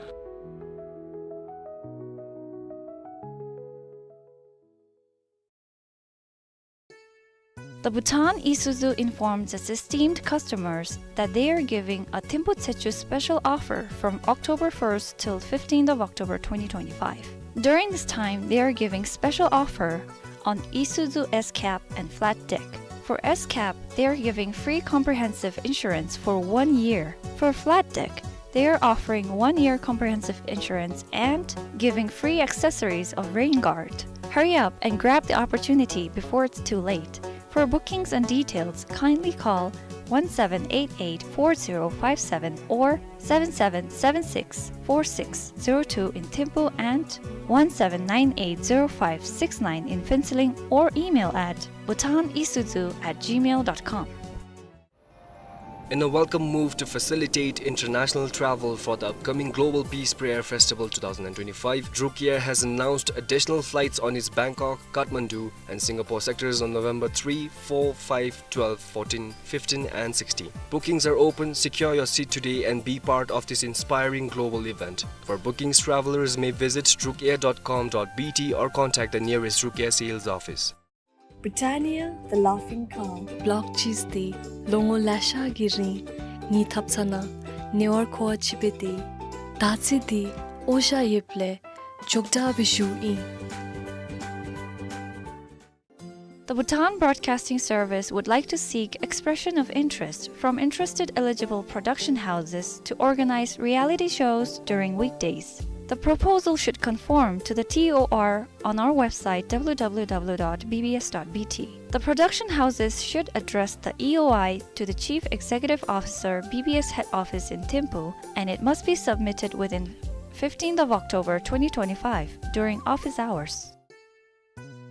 The Bhutan Isuzu informs its esteemed customers that they are giving a Thimphu Tsechu special offer from October first till fifteenth of October twenty twenty-five. During this time, they are giving special offer on Isuzu S-Cab and Flat Deck. For S-Cab, they are giving free comprehensive insurance for one year. For Flat Deck, they are offering one-year comprehensive insurance and giving free accessories of rain guard. Hurry up and grab the opportunity before it's too late. For bookings and details, kindly call one seven eight eight four zero five seven or seven seven seven six four six zero two in Thimphu and one seven nine eight zero five six nine in Phuentsholing, or email at bhutanisuzu at gmail dot com. In a welcome move to facilitate international travel for the upcoming Global Peace Prayer Festival two thousand twenty-five, Druk Air has announced additional flights on its Bangkok, Kathmandu, and Singapore sectors on November three, four, five, twelve, fourteen, fifteen, and sixteen. Bookings are open. Secure your seat today and be part of this inspiring global event. For bookings, travelers may visit drukair dot com dot B T or contact the nearest Druk Air sales office. Britannia, the laughing cow. Block cheese འདི་ལོ་ངོ་ལེ་ཤ་གི་རིང་ངེའི་ཐབ་ཚང་ནང་ཉེ་བར་མཁོ་བ་ཅིག་སྦེ་སྡོད། དར་ཚི་འདི་ཨོ་ཞ་ཡོདཔ་ལས་ཅོག་འཐདཔ་སྦེ་བཞུགས་ཨིན། The Bhutan Broadcasting Service would like to seek expression of interest from interested eligible production houses to organize reality shows during weekdays. The proposal should conform to the T O R on our website, W W W dot B B S dot B T. The production houses should address the E O I to the Chief Executive Officer, B B S Head Office in Thimphu, and it must be submitted within fifteenth of October twenty twenty-five during office hours.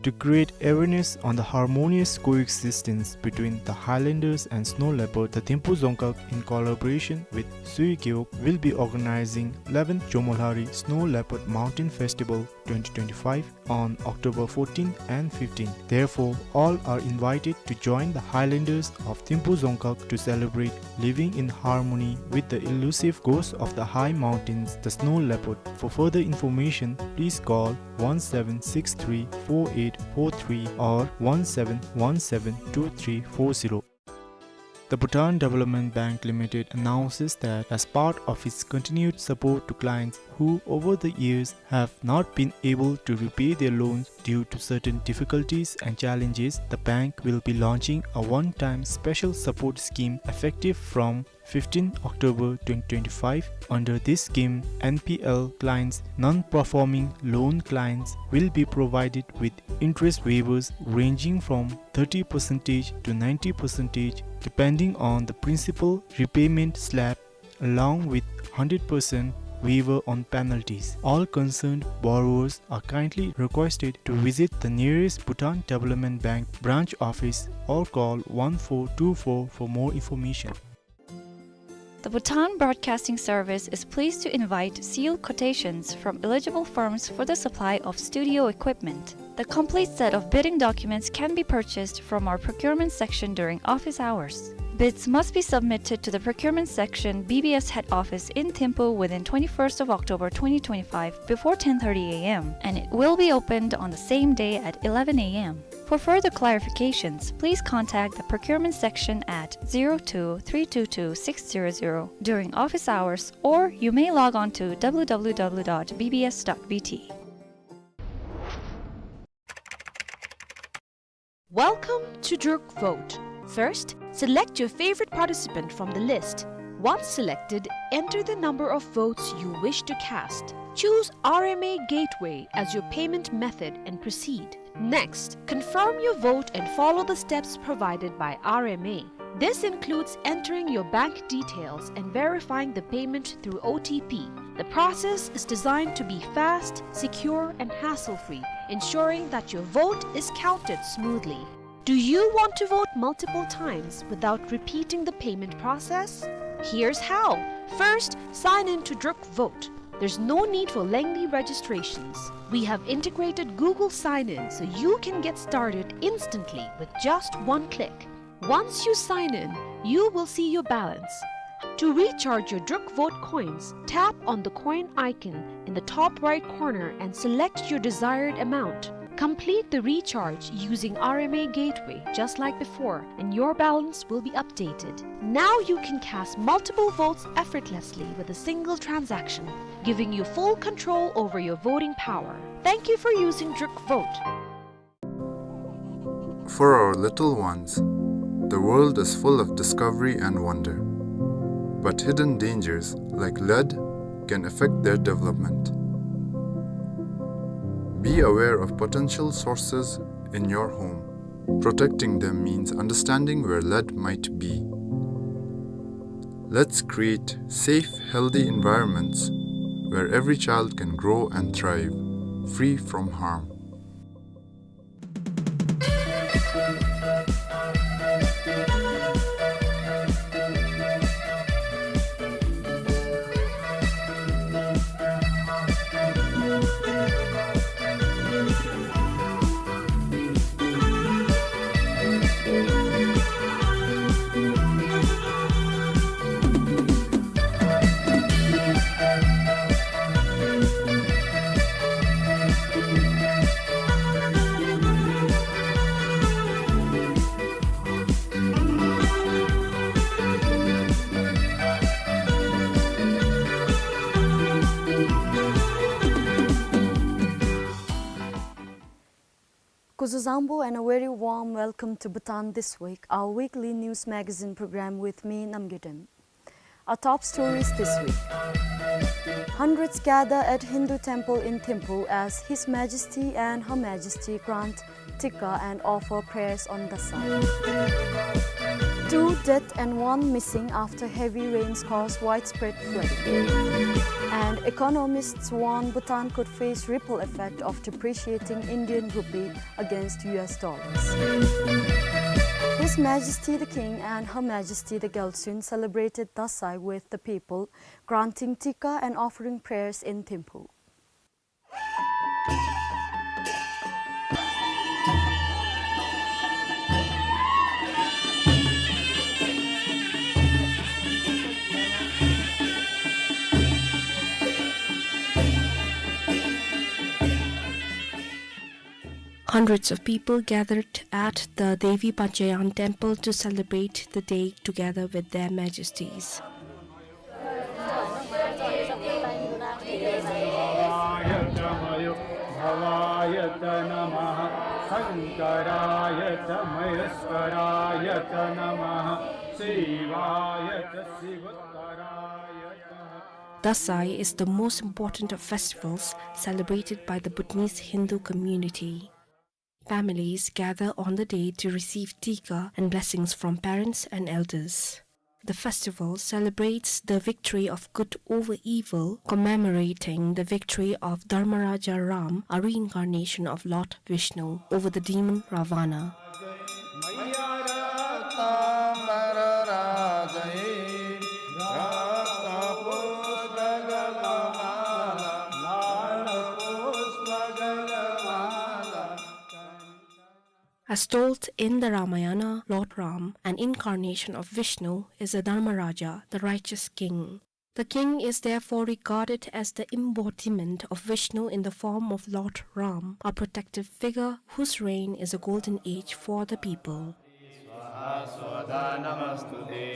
To create awareness on the harmonious coexistence between the highlanders and snow leopard, the Thimphu Dzongkhag, in collaboration with Sui Gewog, will be organizing eleventh Jomolhari Snow Leopard Mountain Festival twenty twenty-five on October fourteenth and fifteenth. Therefore, all are invited to join the highlanders of Thimphu Dzongkhag to celebrate living in harmony with the elusive ghost of the high mountains, the snow leopard. For further information, please call one seven six three four eight four three or one seven one seven two three four zero. The Bhutan Development Bank Limited announces that as part of its continued support to clients who over the years have not been able to repay their loans due to certain difficulties and challenges, the bank will be launching a one-time special support scheme effective from fifteenth October twenty twenty-five. Under this scheme, N P L clients, non-performing loan clients, will be provided with interest waivers ranging from thirty percent to ninety percent, depending on the principal repayment slab, along with hundred percent waiver on penalties. All concerned borrowers are kindly requested to visit the nearest Bhutan Development Bank branch office or call one four two four for more information. The Bhutan Broadcasting Service is pleased to invite sealed quotations from eligible firms for the supply of studio equipment. The complete set of bidding documents can be purchased from our procurement section during office hours. Bids must be submitted to the procurement section, B B S head office in Thimphu within twenty-first of October twenty twenty-five before ten thirty A M, and it will be opened on the same day at eleven A M. For further clarifications, please contact the procurement section at zero two three two two six zero zero during office hours, or you may log on to W W W dot B B S dot B T. Welcome to Druk Vote. First, select your favorite participant from the list. Once selected, enter the number of votes you wish to cast. Choose R M A Gateway as your payment method and proceed. Next, confirm your vote and follow the steps provided by R M A. This includes entering your bank details and verifying the payment through O T P. The process is designed to be fast, secure, and hassle-free, ensuring that your vote is counted smoothly. Do you want to vote multiple times without repeating the payment process? Here's how. First, sign in to Druk Vote. There's no need for lengthy registrations. We have integrated Google Sign-In so you can get started instantly with just one click. Once you sign in, you will see your balance. To recharge your Druk Vote coins, tap on the coin icon in the top right corner and select your desired amount. Complete the recharge using R M A Gateway just like before, and your balance will be updated. Now you can cast multiple votes effortlessly with a single transaction, giving you full control over your voting power. Thank you for using Druk Vote. For our little ones, the world is full of discovery and wonder. But hidden dangers, like lead, can affect their development. Be aware of potential sources in your home. Protecting them means understanding where lead might be. Let's create safe, healthy environments where every child can grow and thrive, free from harm. Kuzu Zangpo and a very warm welcome to Bhutan This Week, our weekly news magazine program with me, Namgay Dem. Our top stories this week. Hundreds gather at Hindu temple in Thimphu as His Majesty and Her Majesty grant tikka and offer prayers on Dasai. Two dead and one missing after heavy rains cause widespread flooding. And economists warn Bhutan could face ripple effect of depreciating Indian rupee against U S dollars. His Majesty the King and Her Majesty the Gyaltsuen celebrated Dasai with the people, granting tikka and offering prayers in Thimphu. Hundreds of people gathered at the Devi Panchayan temple to celebrate the day together with their majesties. Dasai is the most important of festivals celebrated by the Bhutanese Hindu community. Families gather on the day to receive tikka and blessings from parents and elders. The festival celebrates the victory of good over evil, commemorating the victory of Dharmaraja Ram, a reincarnation of Lord Vishnu, over the demon Ravana. As told in the Ramayana, Lord Ram, an incarnation of Vishnu, is a Dharmaraja, the righteous king. The king is therefore regarded as the embodiment of Vishnu in the form of Lord Ram, a protective figure whose reign is a golden age for the people. स्वाहा स्वधा नमोऽस्तु ते।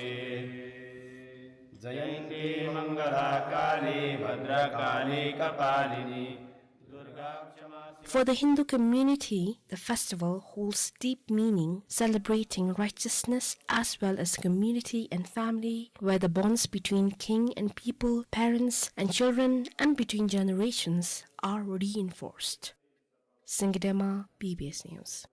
जयन्ती मङ्गला काली भद्रकाली कपालिनी। For the Hindu community, the festival holds deep meaning, celebrating righteousness as well as community and family, where the bonds between king and people, parents and children, and between generations are reinforced. Singye Dema, B B S News.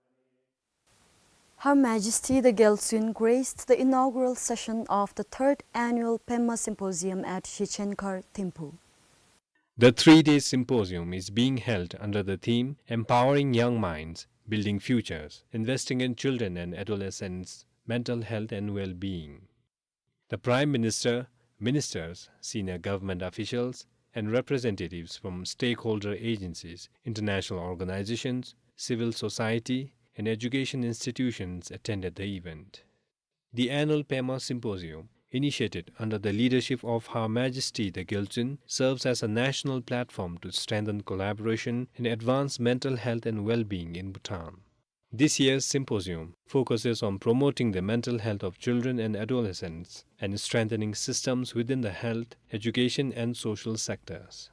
Her Majesty the Gyaltsuen graced the inaugural session of the third annual Pema Symposium at Shichen Khar, Thimphu. The three-day symposium is being held under the theme Empowering Young Minds, Building Futures, Investing in Children and Adolescents' Mental Health and Well-Being. The Prime Minister, ministers, senior government officials, and representatives from stakeholder agencies, international organizations, civil society, and education institutions attended the event. The annual Pema Symposium, initiated under the leadership of Her Majesty the Gyaltsuen, serves as a national platform to strengthen collaboration and advance mental health and well-being in Bhutan. This year's symposium focuses on promoting the mental health of children and adolescents and strengthening systems within the health, education, and social sectors.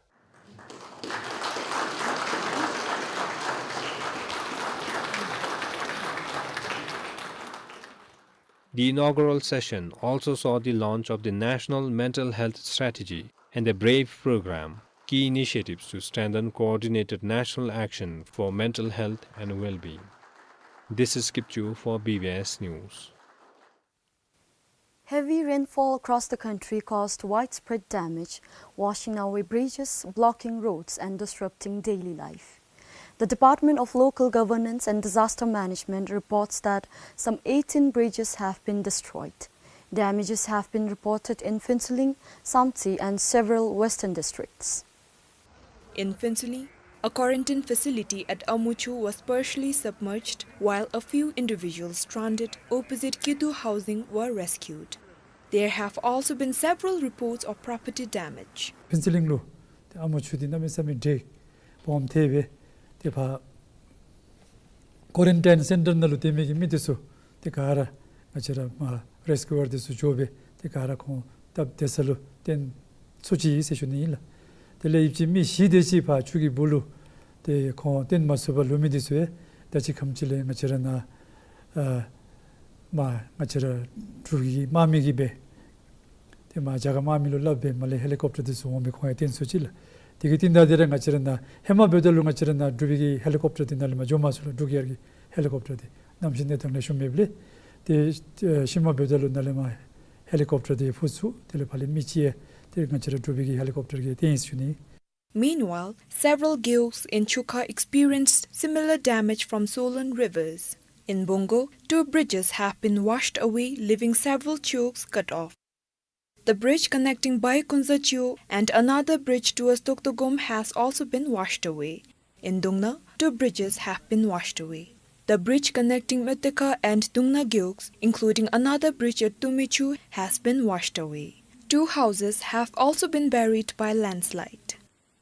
The inaugural session also saw the launch of the National Mental Health Strategy and the BRAVE program, key initiatives to strengthen coordinated national action for mental health and well-being. This is Kipchu for B B S News. Heavy rainfall across the country caused widespread damage, washing away bridges, blocking roads, and disrupting daily life. The Department of Local Governance and Disaster Management reports that some eighteen bridges have been destroyed. Damages have been reported in Phuentsholing, Samtse, and several western districts. In Phuentsholing, a quarantine facility at Amuchu was partially submerged, while a few individuals stranded opposite Kidu Housing were rescued. There have also been several reports of property damage. ཕུན་ཚོགས་གླིང་ལུ་ཏེ་ཨ་མོ་ཆུ་འདི་གནམ་མེད་ས་མེད་འདྲེ་སྦོམ་ཐེབས་སྦེ་ཏེ་ཕར་ཀོ་རེན་ཊིན་སེན་ཊར་ནང་ལུ་སྡོད་མི་གི་མི་འདི་ཚུ་ཏེ་ག་ར་ང་བཅས་ར་མར་རེས་ཀིའུ་ཝར་འདི་ཚུ་འགྱོ་སྦེ་ཏེ་ག་ར་ཁོང་སྟབས་བདེ་ས་ལུ་བཏོན་ཚུགས་ཅི་ཟེར་ཞུ་ནི་ཨིན་ལགས། དེ་ལས་ཡོད་པ་ཅིན་མི་བཞི་དེ་ཅིག་ཕར་ཆུ་གི་སྦུག་ལུ་ཏེ་ཁོང་བཏོན་མ་ཚུགས་པར་ལུས་མི་འདི་ཚུ་ཡང་ད་ཅི་ཁམས་ཅིག་ལས་ང་བཅས་ར་ནཱ་ཨ་མར་ང་བཅས་ར་འབྲུག་གི་དམག་མི་གིས་སྦེ་ཏེ་མར་རྒྱ་གར་དམག་མི་ལུ་སླབ་སྦེ་མར་ལས་ཧེ་ལི་ཀོབ་ཊར་འདི་ཚུ་འོང་སྦེ་ཁོང་ཡང་བཏོན་ཚུགས་ཅི་ལགས། དེ་གི་རྟིང་བདའ་སྟེ་ར་ང་བཅས་ར་ནཱ་ཧེ་མ་འབདཝ་ད་ལུ་ང་བཅས་ར་ནཱ་འབྲུག་པའི་གི་ཧེ་ལི་ཀོབ་ཊར་འདི་ནཱ་ལས་མར་འགྱོ་མ་ཚུགས་ལགས། འབྲུག་གཡར་གྱི་ཧེ་ལི་ཀོབ་ཊར་འདི་གནམ་གཤིས་གནས་སྟངས་ལེགས་ཤོམ་མེདཔ་ལས། ཏེ་ཤུལ་མ་འབདཝ་ད་ལུ་ནཱ་ལས་མར་ཧེ་ལི་ཀོབ་ཊར་འདི་འཕུར་ཚུགས། དེ་ལས་ཕར་ལས་མི་ཅིག་ཡང་ཏེ་ང་བཅས་ར་འབྲུག་པའི་གི་ཧེ་ལི་ཀོབ་ཊར་གྱིས་བཏོན་ཡི་ཟེར་ཞུ་ནི། Meanwhile, several gewogs in Chukha experienced similar damage from swollen rivers. In Bungo, two bridges have been washed away, leaving several gewogs cut off. The bridge connecting Baikunza Gyo and another bridge towards Doktogom has also been washed away. In Dungna, two bridges have been washed away. The bridge connecting Meteka and Dungna gewogs, including another bridge at Tumichu, has been washed away. Two houses have also been buried by landslide.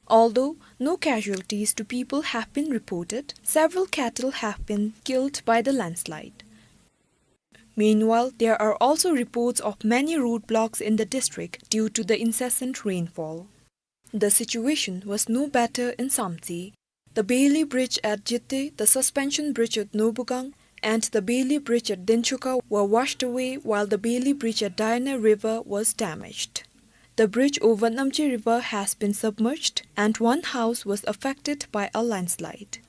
Although no casualties to people have been reported, several cattle have been killed by the landslide. Meanwhile, there are also reports of many roadblocks in the district due to the incessant rainfall. The situation was no better in Samtse. The Bailey Bridge at Jitte, the suspension bridge at Nobugang, and the Bailey Bridge at Denchuka were washed away, while the Bailey Bridge at Diana River was damaged. The bridge over Namche River has been submerged, and one house was affected by a landslide.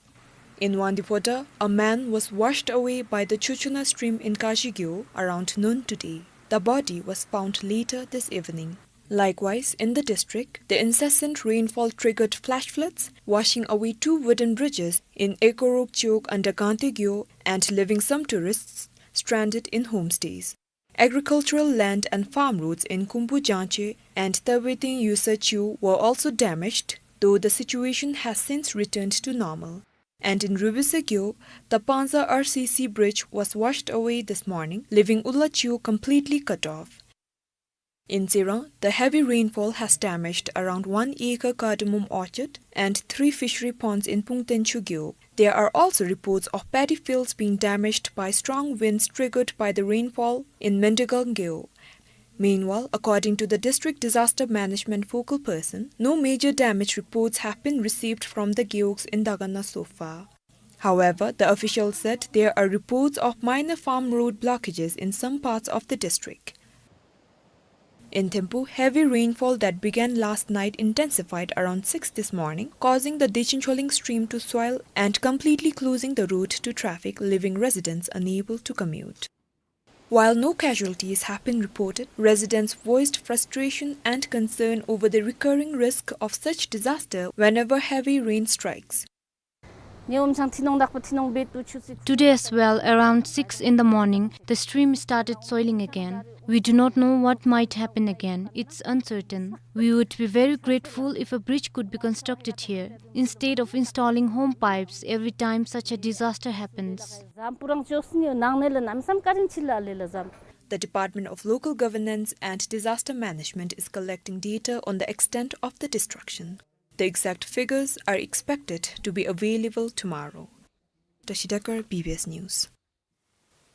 In Wangdue Phodrang, a man was washed away by the Chuchuna stream in Kashigyo around noon today. The body was found later this evening. Likewise, in the district, the incessant rainfall triggered flash floods, washing away two wooden bridges in Ekorok Chowk under Gangte Gyo and leaving some tourists stranded in homestays. Agricultural land and farm roads in Kumbu Jangche and Tabweting Yusa Chew were also damaged, though the situation has since returned to normal. And in Rubuse Gyo, the Panza R C C bridge was washed away this morning, leaving Ula Chio completely cut off. In Tsirang, the heavy rainfall has damaged around one acre cardamom orchard and three fishery ponds in Pungten Chugyo. There are also reports of paddy fields being damaged by strong winds triggered by the rainfall in Mendigal Gyo. Meanwhile, according to the district disaster management focal person, no major damage reports have been received from the Gyogs in Dagana so far. However, the official said there are reports of minor farm road blockages in some parts of the district. In Thimphu, heavy rainfall that began last night intensified around six this morning, causing the Dechincholing stream to swell and completely closing the road to traffic, leaving residents unable to commute. While no casualties have been reported, residents voiced frustration and concern over the recurring risk of such disaster whenever heavy rain strikes. Today as well, around six in the morning, the stream started soiling again. We do not know what might happen again. It's uncertain. We would be very grateful if a bridge could be constructed here, instead of installing home pipes every time such a disaster happens. The Department of Local Governance and Disaster Management is collecting data on the extent of the destruction. The exact figures are expected to be available tomorrow. Tashi Dekar, B B S News.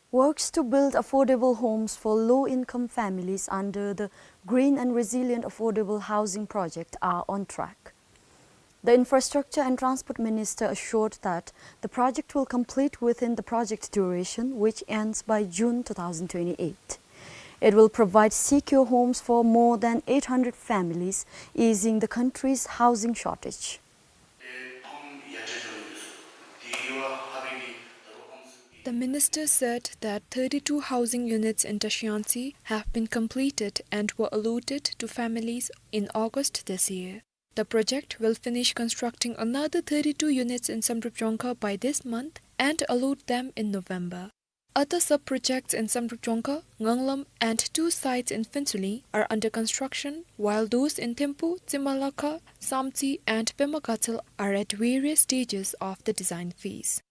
Works to build affordable homes for low-income families under the Green and Resilient Affordable Housing Project are on track. The Infrastructure and Transport Minister assured that the project will complete within the project duration, which ends by June two thousand twenty-eight. It will provide secure homes for more than eight hundred families, easing the country's housing shortage. The minister said that thirty-two housing units in Dushanbe have been completed and were allotted to families in August this year. The project will finish constructing another thirty-two units in Samdrup Jongkhar by this month and allot them in November. Other sub-projects in Samdrup Jongkhar, Nganglam, and two sites in Phuentsholing are under construction, while those in Thimphu, Tsimalakha, Samtse, and Pema Gatshel are at various stages of the design phase.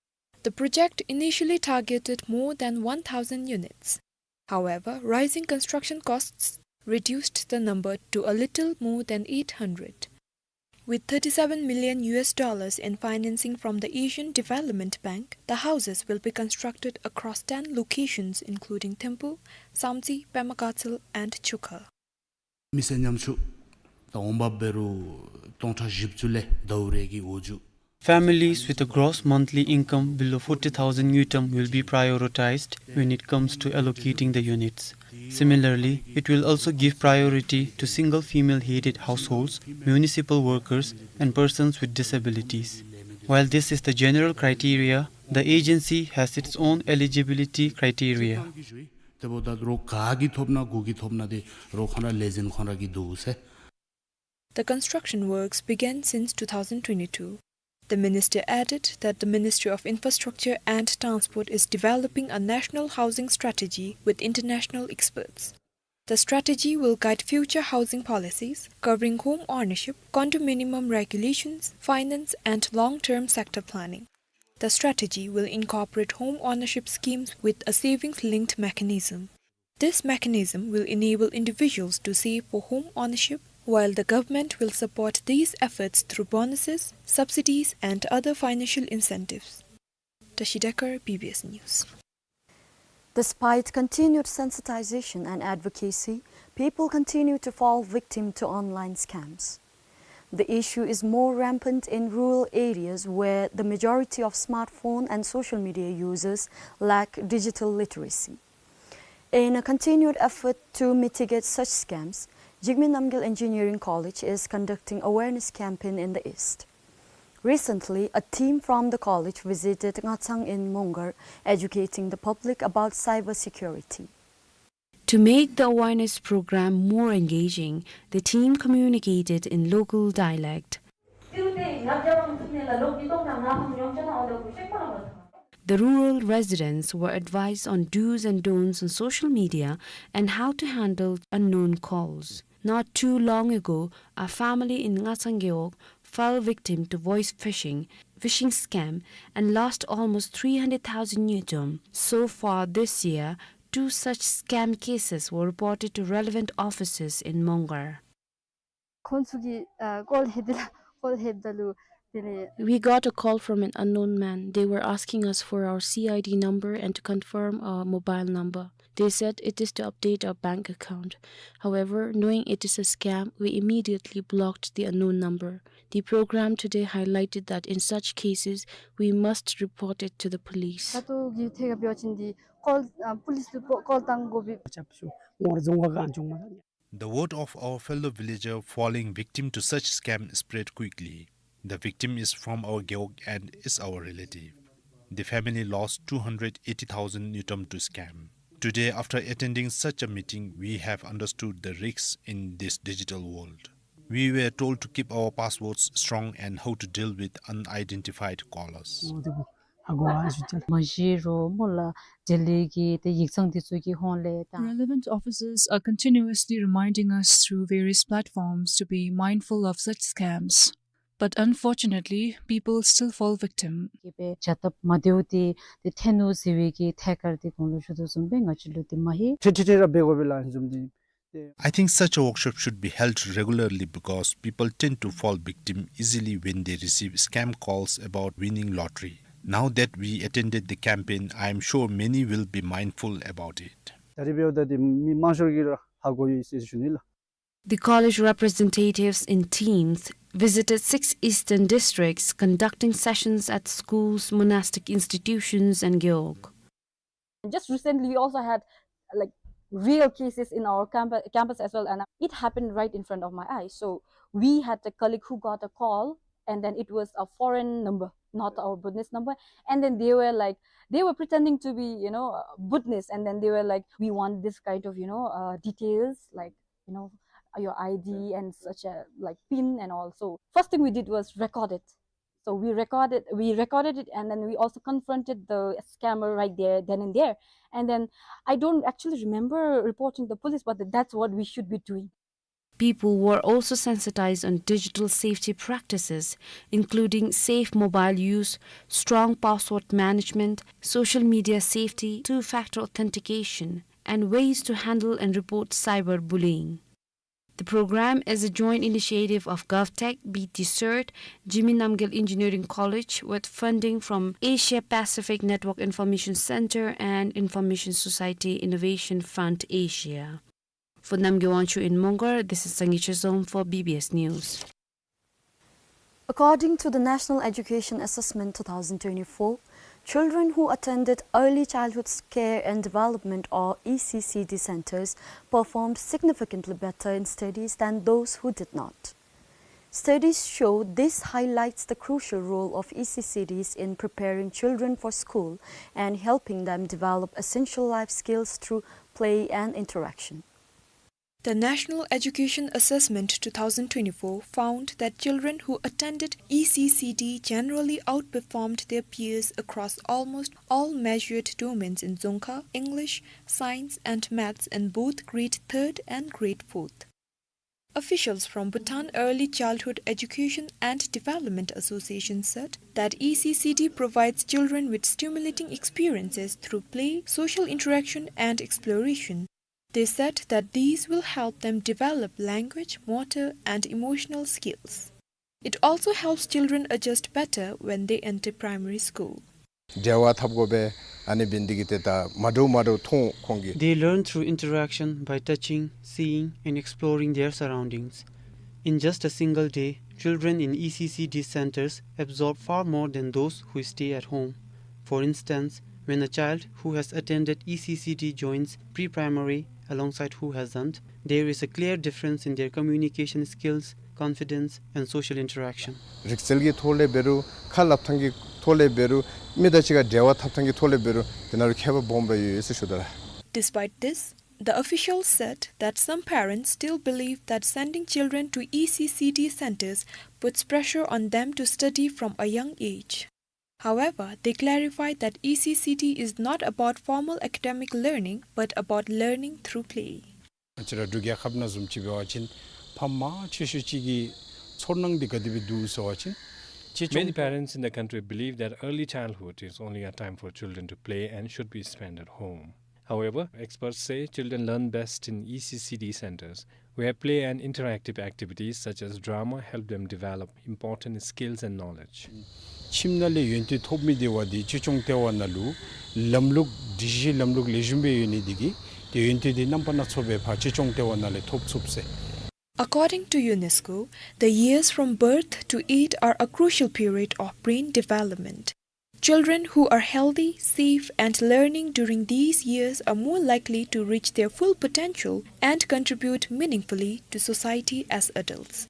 The project initially targeted more than one thousand units. However, rising construction costs reduced the number to a little more than eight hundred. With thirty-seven million U S dollars in financing from the Asian Development Bank, the houses will be constructed across ten locations, including Thimphu, Samtse, Pema Gatshel, and Chukha. མི་སེར་ཉམ་ཆུང་དང་འོང་འབབ་འབད་རུང་སྟོང་ཕྲག་བཞི་བཅུ་ལས་ཟླཝ་རེ་གི་འོག་འཇུག། Families with a gross monthly income below forty thousand ngultrum will be prioritized when it comes to allocating the units. Similarly, it will also give priority to single female-headed households, municipal workers, and persons with disabilities. While this is the general criteria, the agency has its own eligibility criteria. ཏེ་འབདཝ་ད་རོགས་ག་གིས་ཐོབ་ན་གུ་གིས་ཐོབ་ན་ཏེ་རོགས་ཁོང་ར་ལས་འཛིན་ཁོང་ར་གིས་བསྡུ་ཟེར། The construction works began since two thousand twenty-two. The minister added that the Ministry of Infrastructure and Transport is developing a national housing strategy with international experts. The strategy will guide future housing policies, covering home ownership, condominium regulations, finance, and long-term sector planning. The strategy will incorporate home ownership schemes with a savings-linked mechanism. This mechanism will enable individuals to save for home ownership, while the government will support these efforts through bonuses, subsidies, and other financial incentives. Tashi Dekar, B B S News. Despite continued sensitization and advocacy, people continue to fall victim to online scams. The issue is more rampant in rural areas where the majority of smartphone and social media users lack digital literacy. In a continued effort to mitigate such scams, Jigme Namgyel Engineering College is conducting awareness campaign in the East. Recently, a team from the college visited Ngatsang in Mongar, educating the public about cyber security. To make the awareness program more engaging, the team communicated in local dialect. The rural residents were advised on do's and don'ts on social media and how to handle unknown calls. Not too long ago, a family in Ngatsang Gewog fell victim to voice phishing, phishing scam and lost almost three hundred thousand ngultrum. So far this year, two such scam cases were reported to relevant officers in Mongar. ཁོང་ཚུ་གིས་ཨ་ཀོལ་ལྷོདཔ་ད་ལུ་ཀོལ་ལྷོདཔ་ད་ལུ་དེ་ལས། We got a call from an unknown man. They were asking us for our C I D number and to confirm our mobile number. They said it is to update our bank account. However, knowing it is a scam, we immediately blocked the unknown number. The program today highlighted that in such cases, we must report it to the police. ད་ལྟོ་གི་ཐད་ཁར་འབད་བ་ཅིན་འདི་ཀོལ་ཨ་པུ་ལིསི་ལུ་ཀོལ་བཏང་དགོ་པས། རྐྱབ་ཤོག། ངོར་རྫོང་ཁག་གི་ཨན་ཅོག་མ་ད། The word of our fellow villager falling victim to such scam spread quickly. The victim is from our Gewog and is our relative. The family lost two hundred eighty thousand ngultrum to scam. Today, after attending such a meeting, we have understood the risks in this digital world. We were told to keep our passwords strong and how to deal with unidentified callers. ཨ་གོ་ཨ་ཞུ་ཅ། མ་གཞི་རོགས་མོ་ལ་འབྲེལ་ལས་ཀྱི་དེ་ཡིག་ཚང་དེ་ཚུ་གི་ཧོང་ལས་དང་། Relevant officers are continuously reminding us through various platforms to be mindful of such scams. But unfortunately, people still fall victim. གི་སྦེ་བྱ་སྟབས་མ་བདེཝ་དེ་དེ་ཐོན་ནུག་ཟེར་བའི་གི་ཐད་ཁར་དེ་གོང་ལུ་ཞུ་དོ་བཟུམ་སྦེ་ང་བཅས་ལུ་དེ་མ་ཧེ། ཁྲིག་ཁྲི་ཁྲི་ར་འབད་དགོ་པས་ལགས་བཟུམ་དེ། I think such a workshop should be held regularly because people tend to fall victim easily when they receive scam calls about winning lottery. Now that we attended the campaign, I am sure many will be mindful about it. ད་རེས་འབདཝ་ད་འདི་མི་མང་ཤོས་ཀྱིས་ར་ཧ་གོ་ཡི་ཟེར་ཞུ་ནི་ལགས། The college representatives in teams visited six eastern districts, conducting sessions at schools, monastic institutions, and Gewog. Just recently, we also had, like, real cases in our camp-, campus as well, and it happened right in front of my eyes. So we had a colleague who got a call, and then it was a foreign number, not our Bhutanese number. And then they were like, they were pretending to be, you know, uh, Bhutanese, and then they were like, "We want this kind of, you know, uh, details, like, you know, your I D and such a, like, pin and all." So first thing we did was record it. So we recorded, we recorded it, and then we also confronted the scammer right there, then and there. And then I don't actually remember reporting the police, but that's what we should be doing. People were also sensitized on digital safety practices, including safe mobile use, strong password management, social media safety, two-factor authentication, and ways to handle and report cyberbullying. The program is a joint initiative of GovTech, B T CERT, Jigme Namgyel Engineering College, with funding from Asia Pacific Network Information Center and Information Society Innovation Fund Asia. For Namgay Wangchuk in Mongar, this is Sangay Chezom for B B S News. According to the National Education Assessment two thousand twenty-four, children who attended Early Childhood Care and Development, or E C C D centers, performed significantly better in studies than those who did not. Studies show this highlights the crucial role of E C C Ds in preparing children for school and helping them develop essential life skills through play and interaction. The National Education Assessment two thousand twenty-four found that children who attended E C C D generally outperformed their peers across almost all measured domains in Dzongkha, English, Science and Maths in both grade third and grade fourth. Officials from Bhutan Early Childhood Education and Development Association said that E C C D provides children with stimulating experiences through play, social interaction, and exploration. They said that these will help them develop language, motor, and emotional skills. It also helps children adjust better when they enter primary school. འབྲེལ་བ་འཐབ་དགོ་པས། ཨ་ནི་འབད་ནི་འདི་གིས་ཏེ་ད་མ་འདྲཝ་མ་འདྲཝ་མཐོང་ཁོང་གིས། They learn through interaction by touching, seeing, and exploring their surroundings. In just a single day, children in E C C D centers absorb far more than those who stay at home. For instance, when a child who has attended E C C D joins pre-primary alongside who hasn't, there is a clear difference in their communication skills, confidence, and social interaction. རིག་རྩལ་གྱི་ཐོག་ལས་འབད་རུང་ཁ་སླབ་ཐངས་ཀྱི་ཐོག་ལས་འབད་རུང་མི་དང་གཅིག་ཁར་འབྲེལ་བ་འཐབ་ཐངས་ཀྱི་ཐོག་ལས་འབད་རུང་དེ་ནང་ལུ་ཁྱད་པར་སྦོམ་སྦེ་ཡོད་ཟེར་ཞུ་དོ་ལགས། Despite this, the officials said that some parents still believe that sending children to E C C D centers puts pressure on them to study from a young age. However, they clarified that E C C D is not about formal academic learning, but about learning through play. ང་བཅས་ར་འབྲུག་རྒྱལ་ཁབ་ནང་བཟུམ་ཅིག་འབད་བ་ཅིན་ཕམ་མང་ཆེ་ཤོས་ཅིག་གི་ཚོར་སྣང་འདི་ག་དེ་སྦེ་འདུག་ཟེར་བ་ཅིན་ Many parents in the country believe that early childhood is only a time for children to play and should be spent at home. However, experts say children learn best in E C C D centers, where play and interactive activities such as drama help them develop important skills and knowledge. ཁྱིམ་ནང་ལས་ཡོན་ཏན་ཐོབ་མི་དེ་བ་དེ་གཅེས་སྐྱོང་ལྟེ་བ་ནང་ལུ་ལམ་ལུགས་སྒྲིག་གཞི་ལམ་ལུགས་ལེགས་ཤོམ་སྦེ་ཡོད་ནི་དེ་གིས་ཏེ་ཡོན་ཏན་དེ་རྣམ་པ་སྣ་ཚོགས་སྦེ་ཕར་གཅེས་སྐྱོང་ལྟེ་བ་ནང་ལས་ཐོབ་ཚུགས་ཟེར། According to UNESCO, the years from birth to eight are a crucial period of brain development. Children who are healthy, safe, and learning during these years are more likely to reach their full potential and contribute meaningfully to society as adults.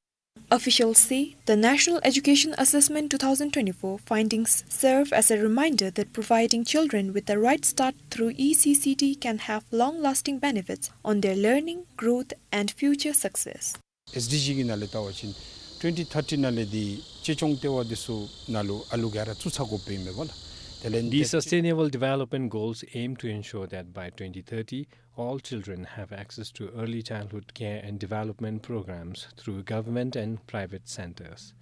Officials say the National Education Assessment two thousand twenty-four findings serve as a reminder that providing children with the right start through E C C D can have long-lasting benefits on their learning, growth, and future success. S D G གི་ནང་ལས་བལྟ་བ་ཅིན་twenty thirty ནང་ལས་འདི་གཅེས་སྐྱོང་ལྟེ་བ་འདི་ཚུ་ནང་ལུ་ཨ་ལུ་ག་ར་བཙུགས་ཚར་དགོཔ་ཨིན་མས་པ་ལགས། དེ་ལས་The Sustainable Development Goals aim to ensure that by twenty thirty, all children have access to early childhood care and development programs through government and private centers.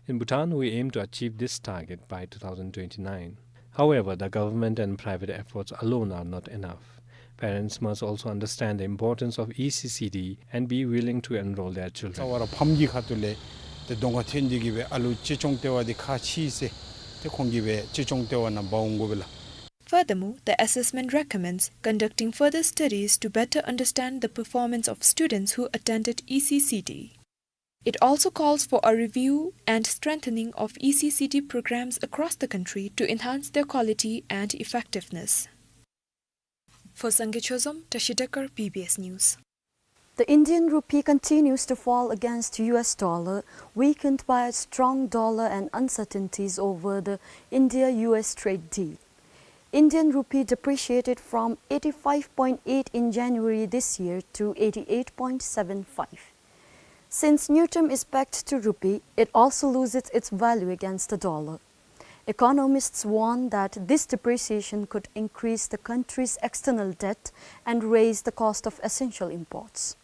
In Bhutan, we aim to achieve this target by two thousand twenty-nine. However, the government and private efforts alone are not enough. Parents must also understand the importance of E C C D and be willing to enroll their children. རྩ་བ་ར་ཕམ་གྱི་ཁ་ཐུག་ལས་ཏེ་གདོང་ཁར་ཐོན་ཏེ་གིས་སྦེ་ཨ་ལུ་གཅེས་སྐྱོང་ལྟེ་བ་འདི་ཁག་ཆེ་ཟེར་ཏེ་ཁོང་གིས་སྦེ་གཅེས་སྐྱོང་ལྟེ་བ་ནང་འབག་འོང་དགོ་པས་ལགས། Furthermore, the assessment recommends conducting further studies to better understand the performance of students who attended E C C D. It also calls for a review and strengthening of E C C D programs across the country to enhance their quality and effectiveness. For Sangay Chozom, Tashi Dekar, B B S News. The Indian rupee continues to fall against U S dollar, weakened by a strong dollar and uncertainties over the India U S trade deal. Indian rupee depreciated from eighty-five point eight in January this year to eighty-eight point seven five. Since ngultrum is pegged to rupee, it also loses its value against the dollar. Economists warn that this depreciation could increase the country's external debt and raise the cost of essential imports.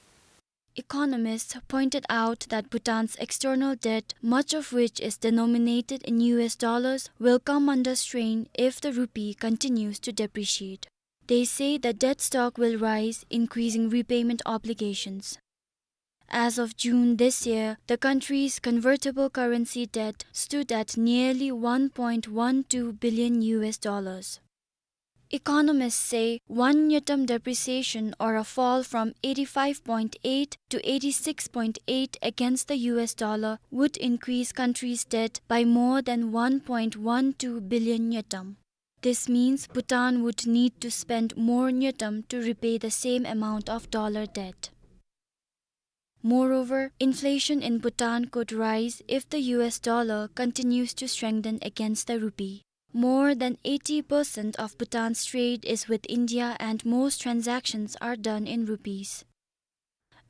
Economists pointed out that Bhutan's external debt, much of which is denominated in U S dollars, will come under strain if the rupee continues to depreciate. They say the debt stock will rise, increasing repayment obligations. As of June this year, the country's convertible currency debt stood at nearly one point one two billion U S dollars. Economists say one ngultrum depreciation or a fall from eighty-five point eight to eighty-six point eight against the U S dollar would increase country's debt by more than one point one two billion ngultrum. This means Bhutan would need to spend more ngultrum to repay the same amount of dollar debt. Moreover, inflation in Bhutan could rise if the U S dollar continues to strengthen against the rupee. More than eighty percent of Bhutan's trade is with India and most transactions are done in rupees.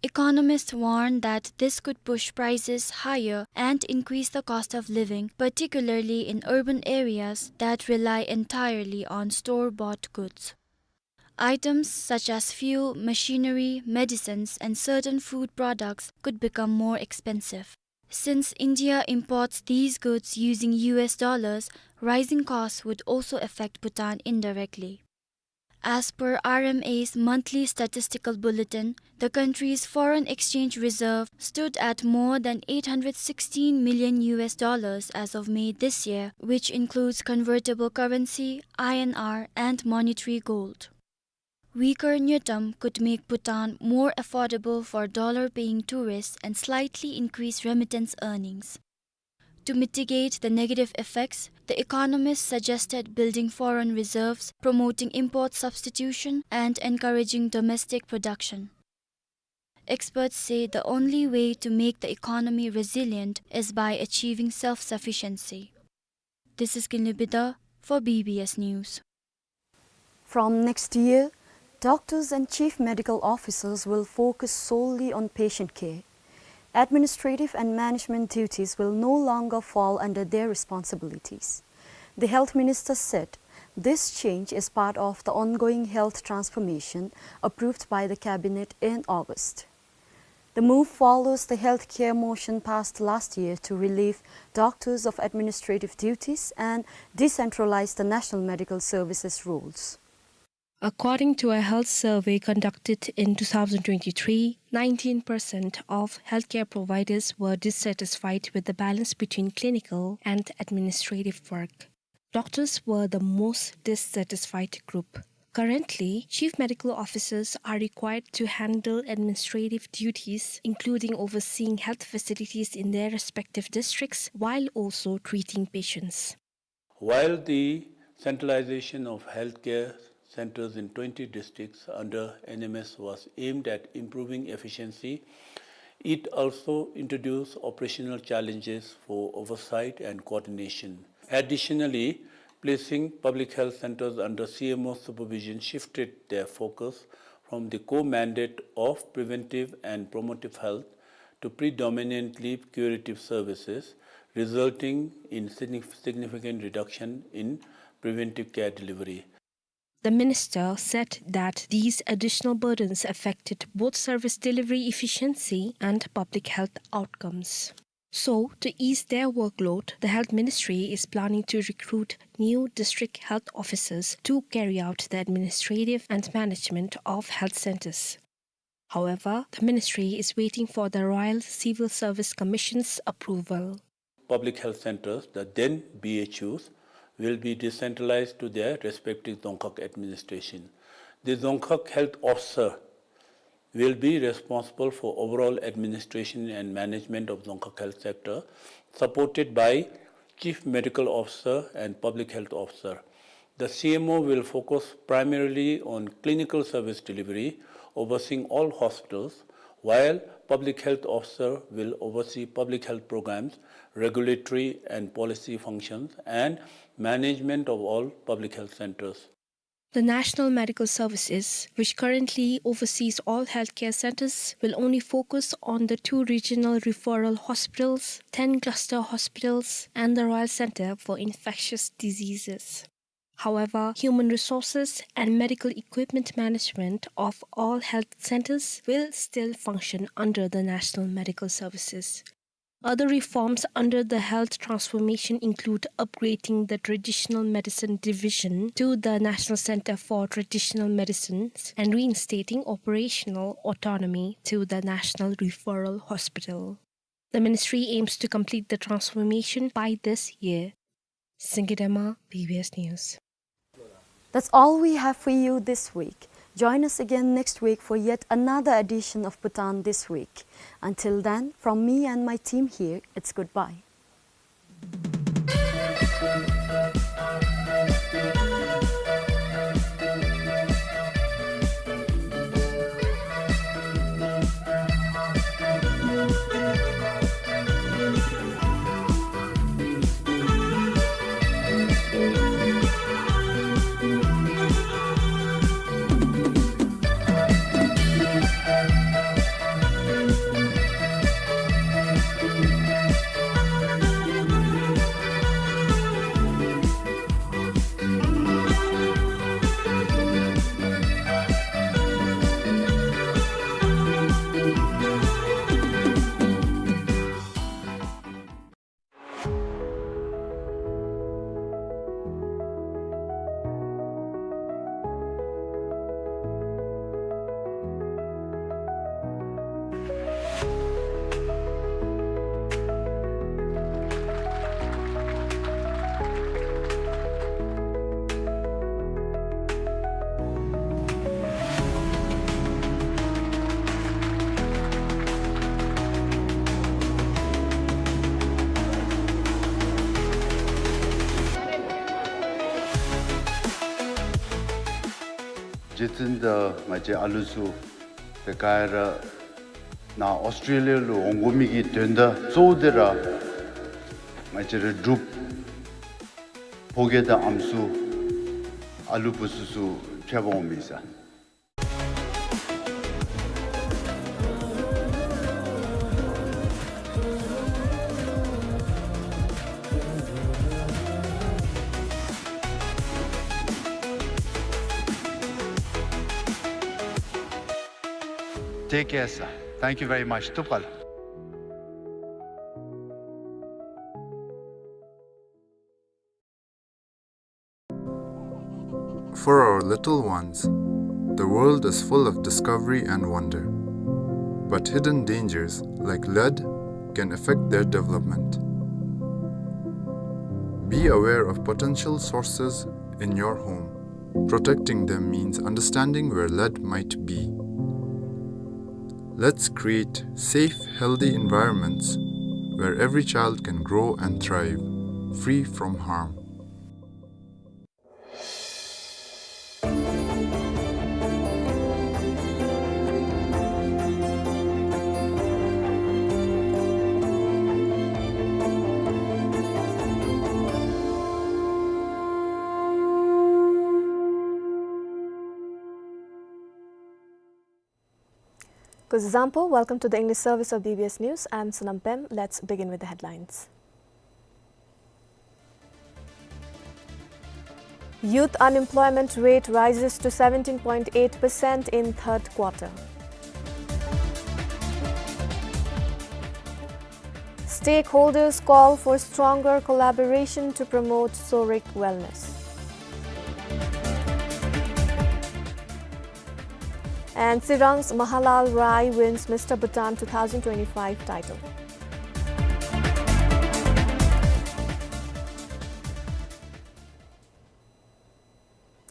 Economists warn that this could push prices higher and increase the cost of living, particularly in urban areas that rely entirely on store-bought goods. Items such as fuel, machinery, medicines, and certain food products could become more expensive. Since India imports these goods using U S dollars, rising costs would also affect Bhutan indirectly. As per R M A's monthly statistical bulletin, the country's foreign exchange reserve stood at more than eight hundred sixteen million U S dollars as of May this year, which includes convertible currency, I N R, and monetary gold. Weaker ngultrum could make Bhutan more affordable for dollar-paying tourists and slightly increase remittance earnings. To mitigate the negative effects, the economists suggested building foreign reserves, promoting import substitution, and encouraging domestic production. Experts say the only way to make the economy resilient is by achieving self-sufficiency. This is Kinley Bidha for B B S News. From next year, doctors and chief medical officers will focus solely on patient care. Administrative and management duties will no longer fall under their responsibilities. The health minister said this change is part of the ongoing health transformation approved by the cabinet in August. The move follows the healthcare motion passed last year to relieve doctors of administrative duties and decentralize the national medical services roles. According to a health survey conducted in two thousand twenty-three, nineteen percent of healthcare providers were dissatisfied with the balance between clinical and administrative work. Doctors were the most dissatisfied group. Currently, chief medical officers are required to handle administrative duties, including overseeing health facilities in their respective districts, while also treating patients. While the centralization of healthcare centers in twenty districts under N M S was aimed at improving efficiency, it also introduced operational challenges for oversight and coordination. Additionally, placing public health centers under C M O supervision shifted their focus from the core mandate of preventive and promotive health to predominantly curative services, resulting in signif-, significant reduction in preventive care delivery. The minister said that these additional burdens affected both service delivery efficiency and public health outcomes. So, to ease their workload, the Health Ministry is planning to recruit new district health officers to carry out the administrative and management of health centers. However, the ministry is waiting for the Royal Civil Service Commission's approval. Public health centers, the then B H Us, will be decentralized to their respective Dzongkhag administration. The Dzongkhag health officer will be responsible for overall administration and management of Dzongkhag health sector, supported by chief medical officer and public health officer. The C M O will focus primarily on clinical service delivery, overseeing all hospitals, while public health officer will oversee public health programs, regulatory and policy functions, and management of all public health centers. The National Medical Services, which currently oversees all healthcare centers, will only focus on the two regional referral hospitals, ten cluster hospitals, and the Royal Center for Infectious Diseases. However, human resources and medical equipment management of all health centers will still function under the National Medical Services. Other reforms under the health transformation include upgrading the Traditional Medicine Division to the National Center for Traditional Medicines and reinstating operational autonomy to the National Referral Hospital. The ministry aims to complete the transformation by this year. Singye Dema, B B S News. That's all we have for you this week. Join us again next week for yet another edition of Bhutan This Week. Until then, from me and my team here, it's goodbye. རྗེ་བཙུན་དང་ང་བཅས་ཨ་ལུ་ཚུ་ཏེ་ག་ར་ནཱ་ཨོསི་ཊྲེ་ལི་ཡ་ལུ་འོང་དགོ་མི་གི་དོན་དག་གཙོ་བོ་དེ་ར་ང་བཅས་ར་འབྲུགཔ་ཕོ་སྐྱེས་དང་ཨམ་སྲུ་ཨ་ལུ་བུ་ཚུ་ཚུ་ཕྱད་པར་འོང་མི་ས། ཏེ་ཀེ་ས། Thank you very much. ཐུགས་རྗེ་ཆེ། For our little ones, the world is full of discovery and wonder. But hidden dangers, like lead, can affect their development. Be aware of potential sources in your home. Protecting them means understanding where lead might be. Let's create safe, healthy environments where every child can grow and thrive, free from harm. Kuzuzangpo, welcome to the English service of B B S News. I'm Sonam Pem. Let's begin with the headlines. Youth unemployment rate rises to seventeen point eight percent in third quarter. Stakeholders call for stronger collaboration to promote Sorik wellness. And Tsirang's Mahalal Rai wins Mister Bhutan two thousand twenty-five title.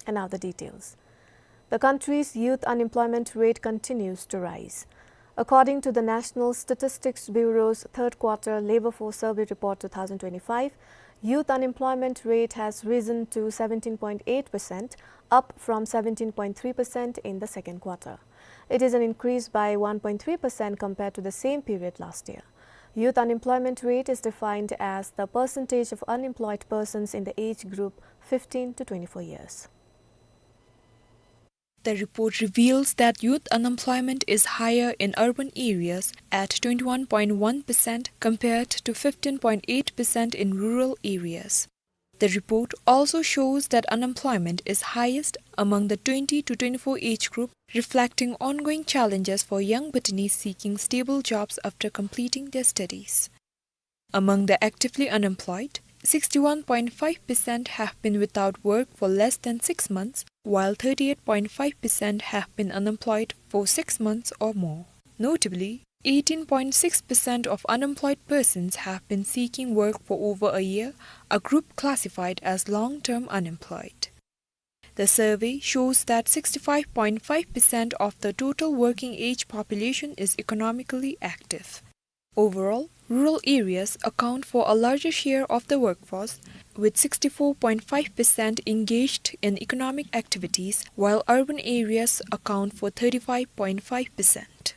And now the details. The country's youth unemployment rate continues to rise. According to the National Statistics Bureau's third quarter labor force survey report two thousand twenty-five, youth unemployment rate has risen to seventeen point eight percent, up from seventeen point three percent in the second quarter. It is an increase by one point three percent compared to the same period last year. Youth unemployment rate is defined as the percentage of unemployed persons in the age group fifteen to twenty-four years. The report reveals that youth unemployment is higher in urban areas at twenty-one point one percent compared to fifteen point eight percent in rural areas. The report also shows that unemployment is highest among the twenty to twenty-four age group, reflecting ongoing challenges for young Bhutanese seeking stable jobs after completing their studies. Among the actively unemployed, sixty-one point five percent have been without work for less than six months, while thirty-eight point five percent have been unemployed for six months or more. Notably, eighteen point six percent of unemployed persons have been seeking work for over a year, a group classified as long-term unemployed. The survey shows that sixty-five point five percent of the total working age population is economically active. Overall, rural areas account for a larger share of the workforce, with sixty-four point five percent engaged in economic activities, while urban areas account for thirty-five point five percent.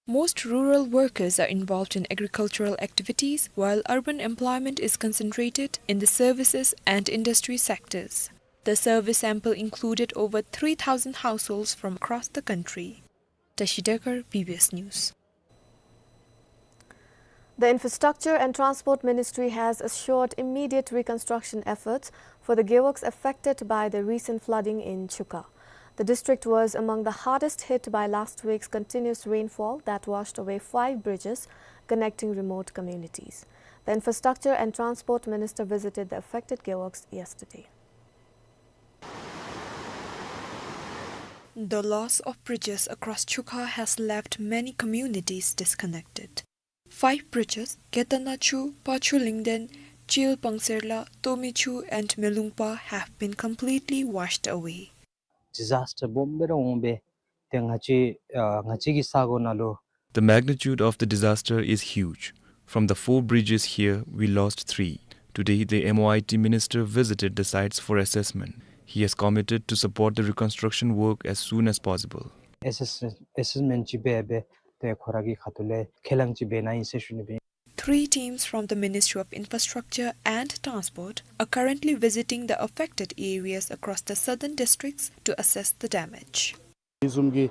Most rural workers are involved in agricultural activities, while urban employment is concentrated in the services and industry sectors. The survey sample included over three thousand households from across the country. Tashi Dekar, B B S News. The Infrastructure and Transport Ministry has assured immediate reconstruction efforts for the gearworks affected by the recent flooding in Chukha. The district was among the hardest hit by last week's continuous rainfall that washed away five bridges connecting remote communities. The Infrastructure and Transport Minister visited the affected gearworks yesterday. The loss of bridges across Chukha has left many communities disconnected. Five bridges, Ketanachu, Pachulingden, Chil Pangserla, Tomichu, and Melungpa, have been completely washed away. Disaster སྦོམ་སྦེ་ར་འོང་པས། ཏེ་ང་བཅས་ཨ་ང་བཅས་ཀྱི་ས་གོ་ནང་ལུ། The magnitude of the disaster is huge. From the four bridges here, we lost three. Today, the M O I T minister visited the sites for assessment. He has committed to support the reconstruction work as soon as possible. Assess- assessment ཅིག་འབད་སྦེ་ཏེ་ཁོ་ར་གི་ཁ་ཐུག་ལས་ཁས་བླངས་ཅིག་འབད་ནི་ཨིན་ཟེར་ཞུ་ནི་སྦེ། Three teams from the Ministry of Infrastructure and Transport are currently visiting the affected areas across the southern districts to assess the damage. དེ་བཟུམ་གྱི་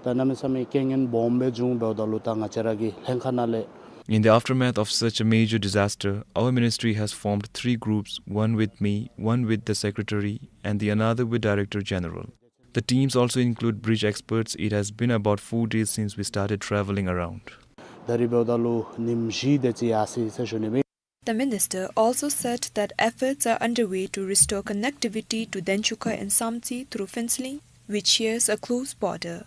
ད་གནམ་མེད་ས་མེད་རྐྱེན་ངན་སྦོམ་སྦེ་བྱུང་འབདཝ་ད་ལུ་ད་ང་བཅས་ར་གི་ལྷན་ཁག་ནང་ལས། In the aftermath of such a major disaster, our ministry has formed three groups, one with me, one with the secretary, and the another with Director General. The teams also include bridge experts. It has been about four days since we started traveling around. ད་རིས་འབདཝ་ད་ལུ་ཉིནམ་བཞི་དེ་ཅིག་ཡར་སོ་ཡི་ཟེར་ཞུ་ནི་ཨིན། The minister also said that efforts are underway to restore connectivity to Denchuka and Samtse through Phuentsholing, which shares a close border.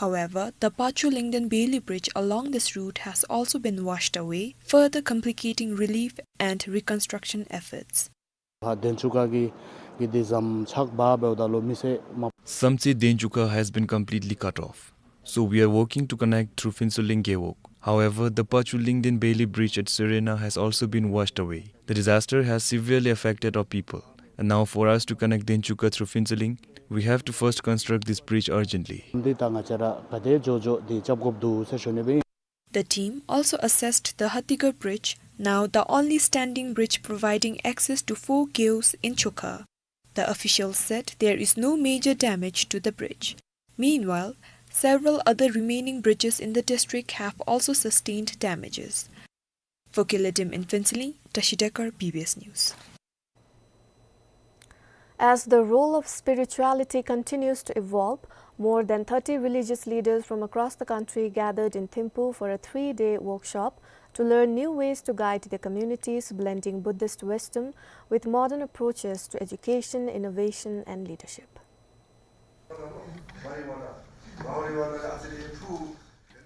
However, the Pachu Lingden Bailey Bridge along this route has also been washed away, further complicating relief and reconstruction efforts. ཕར་དན་ཆུ་ཁ་གི་གི་འདི་ཟམ་ཆག་འབག་འབདཝ་ད་ལུ་མི་སེར་མ། Samtse Denchuka has been completely cut off. So we are working to connect through Phuentsholing Gewog. However, the Pachu Lingden Bailey Bridge at Serena has also been washed away. The disaster has severely affected our people. And now for us to connect Denchuka through Phuentsholing, we have to first construct this bridge urgently. འདི་ད་ང་བཅས་ར་ག་དེ་མགྱོགས་མགྱོགས་འདི་རྐྱབ་དགོཔ་འདུག་ཟེར་ཞུ་ནི་སྦེ། The team also assessed the Hathigarh Bridge, now the only standing bridge providing access to four geos in Chukha. The officials said there is no major damage to the bridge. Meanwhile, several other remaining bridges in the district have also sustained damages. For Kiladim in Phuentsholing, Tashi Dekar, B B S News. As the role of spirituality continues to evolve, more than thirty religious leaders from across the country gathered in Thimphu for a three-day workshop to learn new ways to guide their communities, blending Buddhist wisdom with modern approaches to education, innovation, and leadership.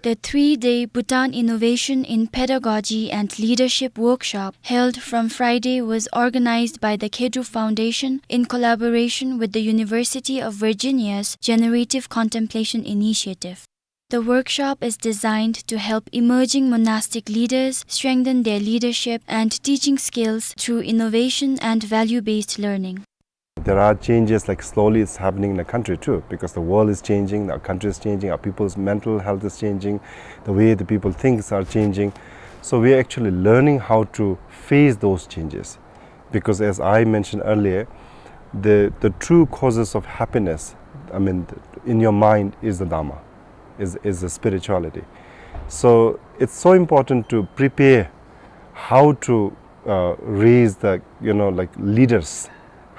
The three-day Bhutan Innovation in Pedagogy and Leadership workshop held from Friday was organized by the Khedrup Foundation in collaboration with the University of Virginia's Generative Contemplation Initiative. The workshop is designed to help emerging monastic leaders strengthen their leadership and teaching skills through innovation and value-based learning. There are changes, like, slowly it's happening in the country too, because the world is changing, our country is changing, our people's mental health is changing, the way the people thinks are changing. So we are actually learning how to face those changes, because as I mentioned earlier, the, the true causes of happiness, I mean, in your mind is the Dharma, is, is the spirituality. So it's so important to prepare how to, uh, raise the, you know, like, leaders,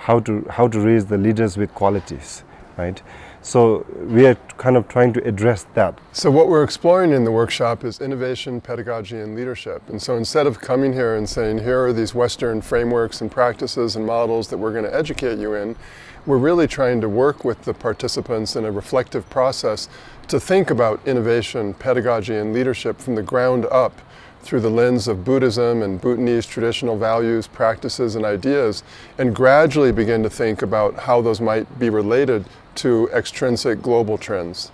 how to, how to raise the leaders with qualities, right? So we are kind of trying to address that. So what we're exploring in the workshop is innovation, pedagogy, and leadership. And so instead of coming here and saying, "Here are these Western frameworks and practices and models that we're gonna educate you in," we're really trying to work with the participants in a reflective process to think about innovation, pedagogy, and leadership from the ground up through the lens of Buddhism and Bhutanese traditional values, practices, and ideas, and gradually begin to think about how those might be related to extrinsic global trends.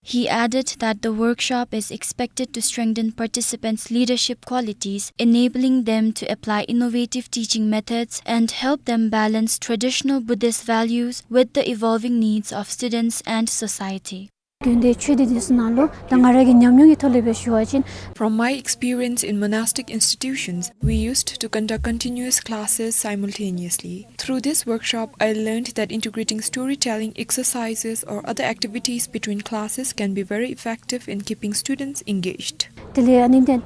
He added that the workshop is expected to strengthen participants' leadership qualities, enabling them to apply innovative teaching methods and help them balance traditional Buddhist values with the evolving needs of students and society. དགོན་སྡེ་ཆོས་སྡེ་འདི་ཚུ་ནང་ལུ་ད་ང་ར་གི་ཉམས་མྱོང་གི་ཐོག་ལས་སྦེ་ཞུ་བ་ཅིན། From my experience in monastic institutions, we used to conduct continuous classes simultaneously. Through this workshop, I learned that integrating storytelling exercises or other activities between classes can be very effective in keeping students engaged. དེ་ལས་ཨ་ནི་འདི་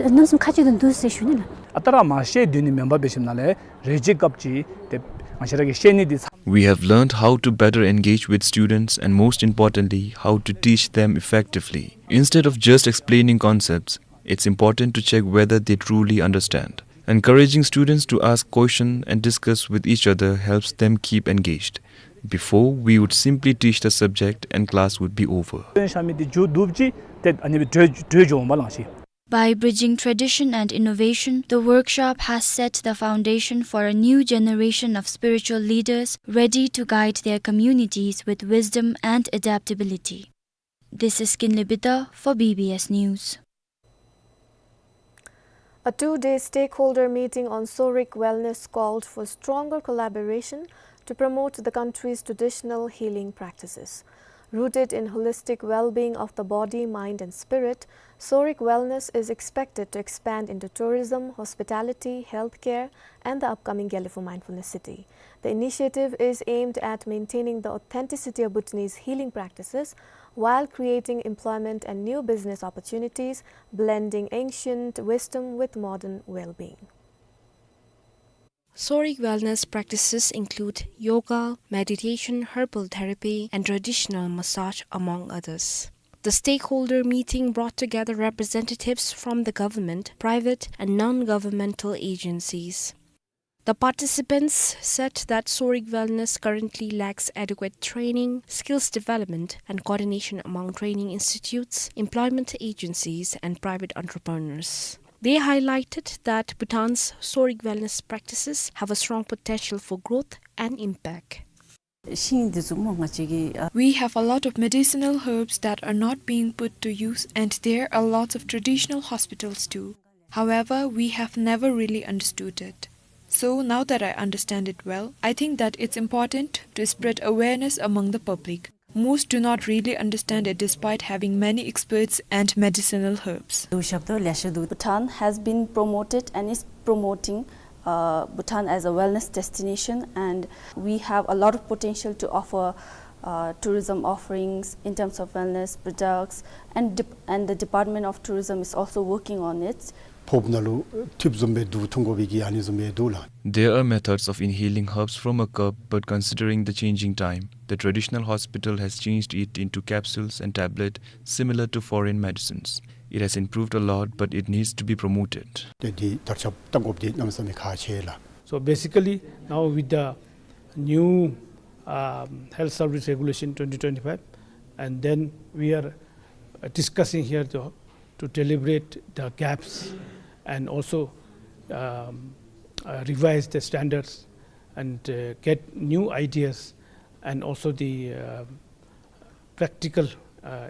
རྣམ་གསུམ་ཁ་གཅིག་ཏུ་འདུ་ཟེར་ཞུ་ནི་ལགས། ཨ་རྟག་ར་མ་ཤེས་དོན་ནི་མེན་པར་འབད་ཞིནམ་ལས་རེ་ཅིག་སྐབས་ཅིག་ཏེ་ང་བཅས་ར་གིས་ཤེས་ནི་འདི་ཚང་། We have learned how to better engage with students and, most importantly, how to teach them effectively. Instead of just explaining concepts, it's important to check whether they truly understand. Encouraging students to ask questions and discuss with each other helps them keep engaged. Before, we would simply teach the subject and class would be over. སྟོན་བཞག་མི་འདི་མཇུག་བསྡུཝ་ཅིག་ཏེ་ཨ་ནི་སྦེ་གྲོལ་གྲོལ་འགྱོཝ་མས་ལགས་ཤིག། By bridging tradition and innovation, the workshop has set the foundation for a new generation of spiritual leaders ready to guide their communities with wisdom and adaptability. This is Kinley Bitar for B B S News. A two-day stakeholder meeting on Sorik wellness called for stronger collaboration to promote the country's traditional healing practices. Rooted in holistic well-being of the body, mind, and spirit, Sorik Wellness is expected to expand into tourism, hospitality, healthcare, and the upcoming Gelephu Mindfulness City. The initiative is aimed at maintaining the authenticity of Bhutanese healing practices while creating employment and new business opportunities, blending ancient wisdom with modern well-being. Sorik wellness practices include yoga, meditation, herbal therapy, and traditional massage, among others. The stakeholder meeting brought together representatives from the government, private, and non-governmental agencies. The participants said that Sorik Wellness currently lacks adequate training, skills development, and coordination among training institutes, employment agencies, and private entrepreneurs. They highlighted that Bhutan's Sorik Wellness practices have a strong potential for growth and impact. ཤིང་འདི་ཚུ་སྨོ་ང་བཅས་ཀྱི་ཨ། We have a lot of medicinal herbs that are not being put to use, and there are lots of traditional hospitals too. However, we have never really understood it. So now that I understand it well, I think that it's important to spread awareness among the public. Most do not really understand it despite having many experts and medicinal herbs. འདུག་ཞབས་ཏོག་ལེ་ཤ་འདུག Bhutan has been promoted and is promoting uh, Bhutan as a wellness destination, and we have a lot of potential to offer uh, tourism offerings in terms of wellness products, and, dep- and the Department of Tourism is also working on it. ཕོརཔ་ནང་ལུ་ཐིབས་བཟུམ་སྦེ་བསྡུ་འཐུང་དགོ་པའི་གི་ཨ་ནི་བཟུམ་སྦེ་འདུག་ལགས། There are methods of inhaling herbs from a cup, but considering the changing time, the traditional hospital has changed it into capsules and tablet similar to foreign medicines. It has improved a lot, but it needs to be promoted. ཏེ་འདི་དར་ཁྱབ་བཏང་དགོཔ་འདི་གནམ་མེད་ས་མེད་ཁག་ཆེ་ལགས། So basically, now with the new um, health service regulation twenty twenty-five, and then we are uh, discussing here to, to deliberate the gaps and also um, uh, revise the standards and uh, get new ideas and also the uh, practical uh,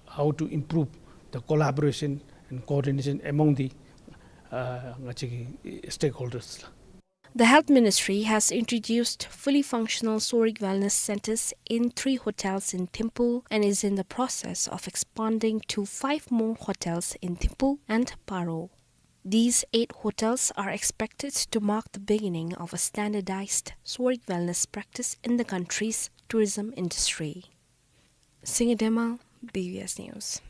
how to improve the collaboration and coordination among the uh, stakeholders. The Health Ministry has introduced fully functional Sorik Wellness Centers in three hotels in Thimphu and is in the process of expanding to five more hotels in Thimphu and Paro. These eight hotels are expected to mark the beginning of a standardized Sorik wellness practice in the country's tourism industry. Singye Demal, B B S News.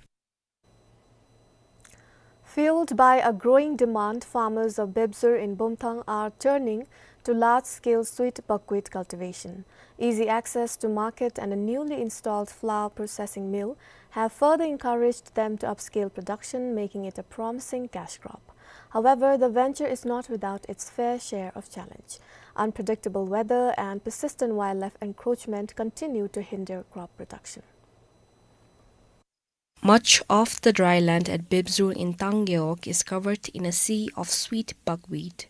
Fueled by a growing demand, farmers of Bebzur in Bomthang are turning to large-scale sweet buckwheat cultivation. Easy access to market and a newly installed flour processing mill have further encouraged them to upscale production, making it a promising cash crop. However, the venture is not without its fair share of challenge. Unpredictable weather and persistent wildlife encroachment continue to hinder crop production. Much of the dry land at Bebzur in Tanggeok is covered in a sea of sweet buckwheat.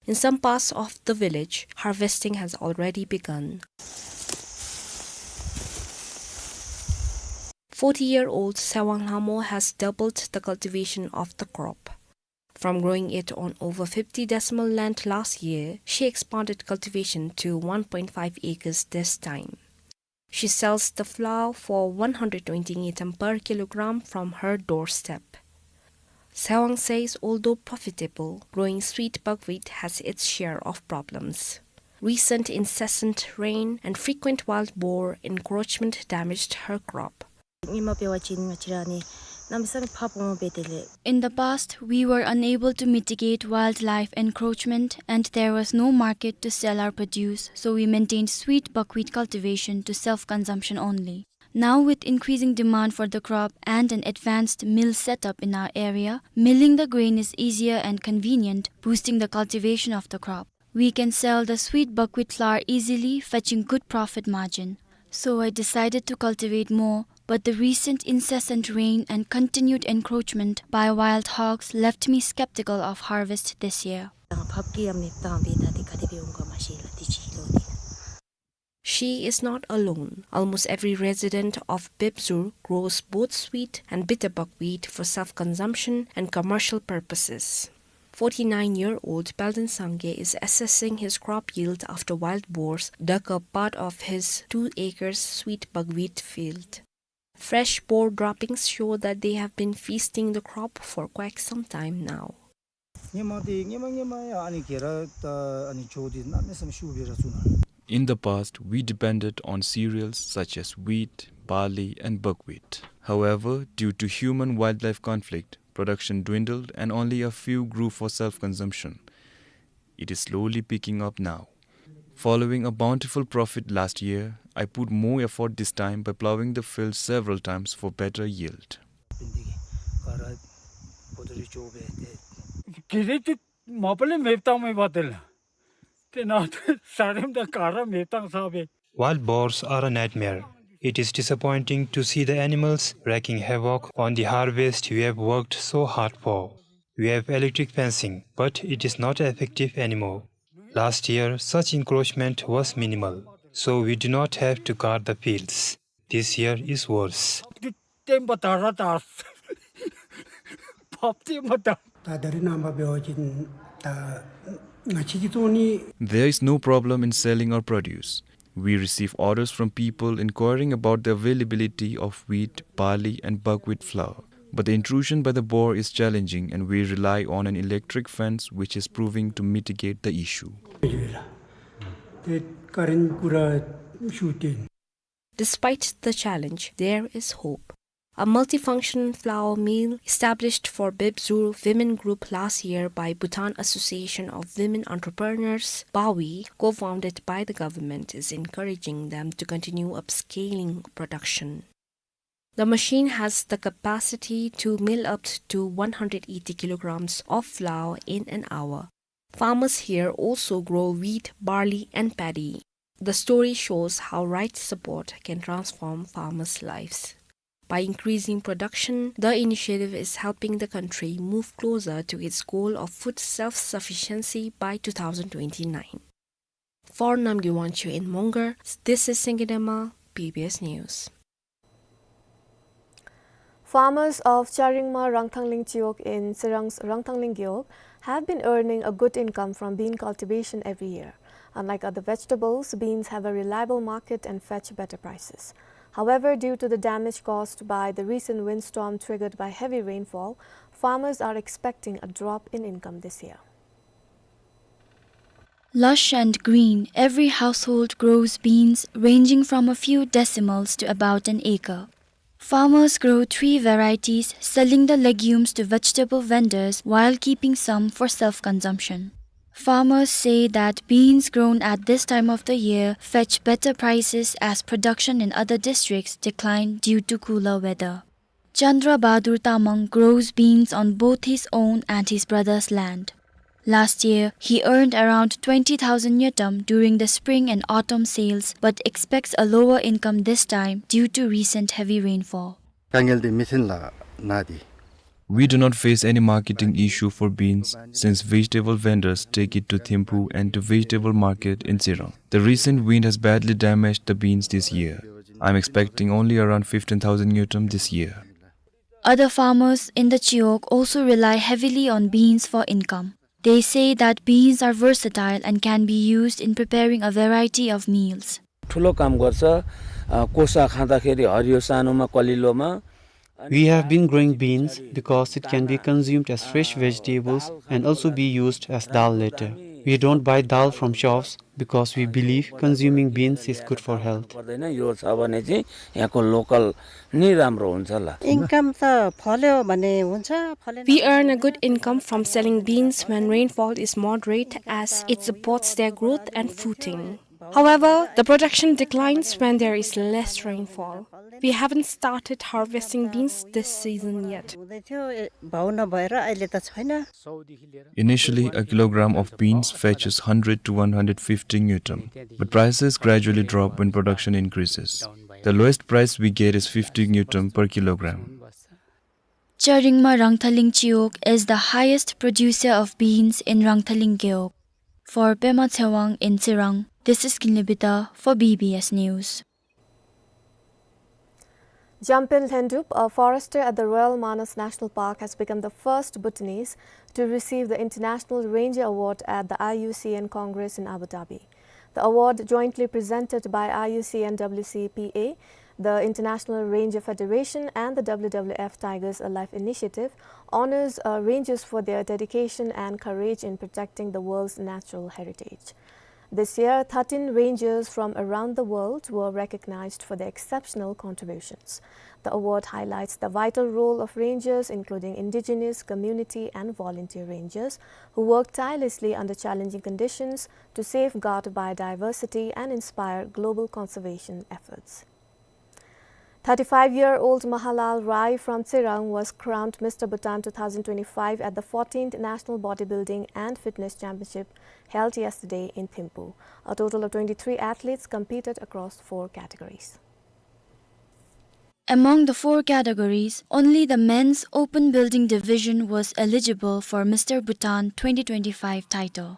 In some parts of the village, harvesting has already begun. Forty-year-old Sewang Lhamo has doubled the cultivation of the crop. From growing it on over fifty decimal land last year, she expanded cultivation to one point five acres this time. She sells the flour for one hundred twenty ngultrum per kilogram from her doorstep. Sewang says although profitable, growing sweet buckwheat has its share of problems. Recent incessant rain and frequent wild boar encroachment damaged her crop. ཉིནམ་འབད་བ་ཅིན་ང་བཅས་ར་ནི་གནམ་མེད་ས་མེད་ཕར་སྦོམ་སྦེ་དེ་ལས། In the past, we were unable to mitigate wildlife encroachment and there was no market to sell our produce, so we maintained sweet buckwheat cultivation to self-consumption only. Now, with increasing demand for the crop and an advanced mill setup in our area, milling the grain is easier and convenient, boosting the cultivation of the crop. We can sell the sweet buckwheat flour easily, fetching good profit margin. So I decided to cultivate more, but the recent incessant rain and continued encroachment by wild hogs left me skeptical of harvest this year. དང་ཕབ་ཀྱི་ཡང་མེདཔ་བཏང་སྦེ་ད་འདི་ག་དེ་སྦེ་འོང་ག་མ་ཤེས་ལགས། དེ་ཅིག་ལོ་འདི། She is not alone. Almost every resident of Bebzur grows both sweet and bitter buckwheat for self-consumption and commercial purposes. Forty-nine-year-old Peldon Sangay is assessing his crop yield after wild boars dug up part of his two acres sweet buckwheat field. Fresh boar droppings show that they have been feasting the crop for quite some time now. སྔོན་མ་འདི་སྔོན་མ་སྔོན་མ་ཡང་ཨ་ནི་གི་ར་ད་ཨ་ནི་ཇོ་འདི་གནམ་མེད་ས་མེད་ཤུགས་སྦེ་ར་བཙུགས་ནུག། In the past, we depended on cereals such as wheat, barley, and buckwheat. However, due to human-wildlife conflict, production dwindled and only a few grew for self-consumption. It is slowly picking up now. Following a bountiful profit last year, I put more effort this time by plowing the field several times for better yield. Wild boars are a nightmare. It is disappointing to see the animals wreaking havoc on the harvest we have worked so hard for. We have electric fencing, but it is not effective anymore. Last year, such encroachment was minimal, so we do not have to guard the fields. This year is worse. There is no problem in selling our produce. We receive orders from people inquiring about the availability of wheat, barley, and buckwheat flour. But the intrusion by the boar is challenging, and we rely on an electric fence, which is proving to mitigate the issue. Despite the challenge, there is hope. A multifunction flour mill established for Bebzur Women Group last year by Bhutan Association of Women Entrepreneurs, BAWI, co-founded by the government, is encouraging them to continue upscaling production. The machine has the capacity to mill up to one hundred eighty kilograms of flour in an hour. Farmers here also grow wheat, barley, and paddy. The story shows how right support can transform farmers' lives. By increasing production, the initiative is helping the country move closer to its goal of food self-sufficiency by two thousand twenty-nine. For Namgay Wangchuk in Mongar, this is Singye Dema, B B S News. Farmers of Charingma Rangthangling Chiwog in Tsirang's Rangthangling Gewog have been earning a good income from bean cultivation every year. Unlike other vegetables, beans have a reliable market and fetch better prices. However, due to the damage caused by the recent windstorm triggered by heavy rainfall, farmers are expecting a drop in income this year. Lush and green, every household grows beans ranging from a few decimals to about an acre. Farmers grow three varieties, selling the legumes to vegetable vendors while keeping some for self-consumption. Farmers say that beans grown at this time of the year fetch better prices as production in other districts decline due to cooler weather. Chandra Bahadur Tamang grows beans on both his own and his brother's land. Last year, he earned around twenty thousand ngultrum during the spring and autumn sales, but expects a lower income this time due to recent heavy rainfall. དཀའ་ངལ་འདི་མི་ཚུན་ལ་ནི་འདི། We do not face any marketing issue for beans since vegetable vendors take it to Thimphu and to vegetable market in Tsirang. The recent wind has badly damaged the beans this year. I'm expecting only around fifteen thousand ngultrum this year. Other farmers in the Chiwog also rely heavily on beans for income. They say that beans are versatile and can be used in preparing a variety of meals. ठुलो काम गर्छ। अ, कोसा खाँदाखेरि हरियो सानोमा, कलिलोमा। We have been growing beans because it can be consumed as fresh vegetables and also be used as dal later. We don't buy dal from shops because we believe consuming beans is good for health. पर्दैन, यो छ भने चाहिँ यहाँको लोकल नै राम्रो हुन्छ होला। इन्कम त फल्यो भने हुन्छ, फलेन We earn a good income from selling beans when rainfall is moderate, as it supports their growth and fruiting. However, the production declines when there is less rainfall. We haven't started harvesting beans this season yet. हुँदै थियो, ए, भाउ नभएर अहिले त छैन। Initially, a kilogram of beans fetches hundred to one hundred fifty ngultrum, but prices gradually drop when production increases. The lowest price we get is fifty ngultrum per kilogram. Charingma Rangthangling Chiwog is the highest producer of beans in Rangthangling Gewog. For Pema Tshewang in Tsirang, this is Kinley Bida for B B S News. Jampen Lhendrup, a forester at the Royal Manas National Park, has become the first Bhutanese to receive the International Ranger Award at the I U C N Congress in Abu Dhabi. The award, jointly presented by I U C N W C P A, the International Ranger Federation, and the W W F Tigers Alive Initiative, honors, uh, rangers for their dedication and courage in protecting the world's natural heritage. This year, thirteen rangers from around the world were recognized for their exceptional contributions. The award highlights the vital role of rangers, including indigenous, community, and volunteer rangers, who work tirelessly under challenging conditions to safeguard biodiversity and inspire global conservation efforts. Thirty-five-year-old Mahalal Rai from Tsirang was crowned Mister Bhutan two thousand twenty-five at the fourteenth National Bodybuilding and Fitness Championship held yesterday in Thimphu. A total of twenty-three athletes competed across four categories. Among the four categories, only the men's open building division was eligible for Mister Bhutan twenty twenty-five title.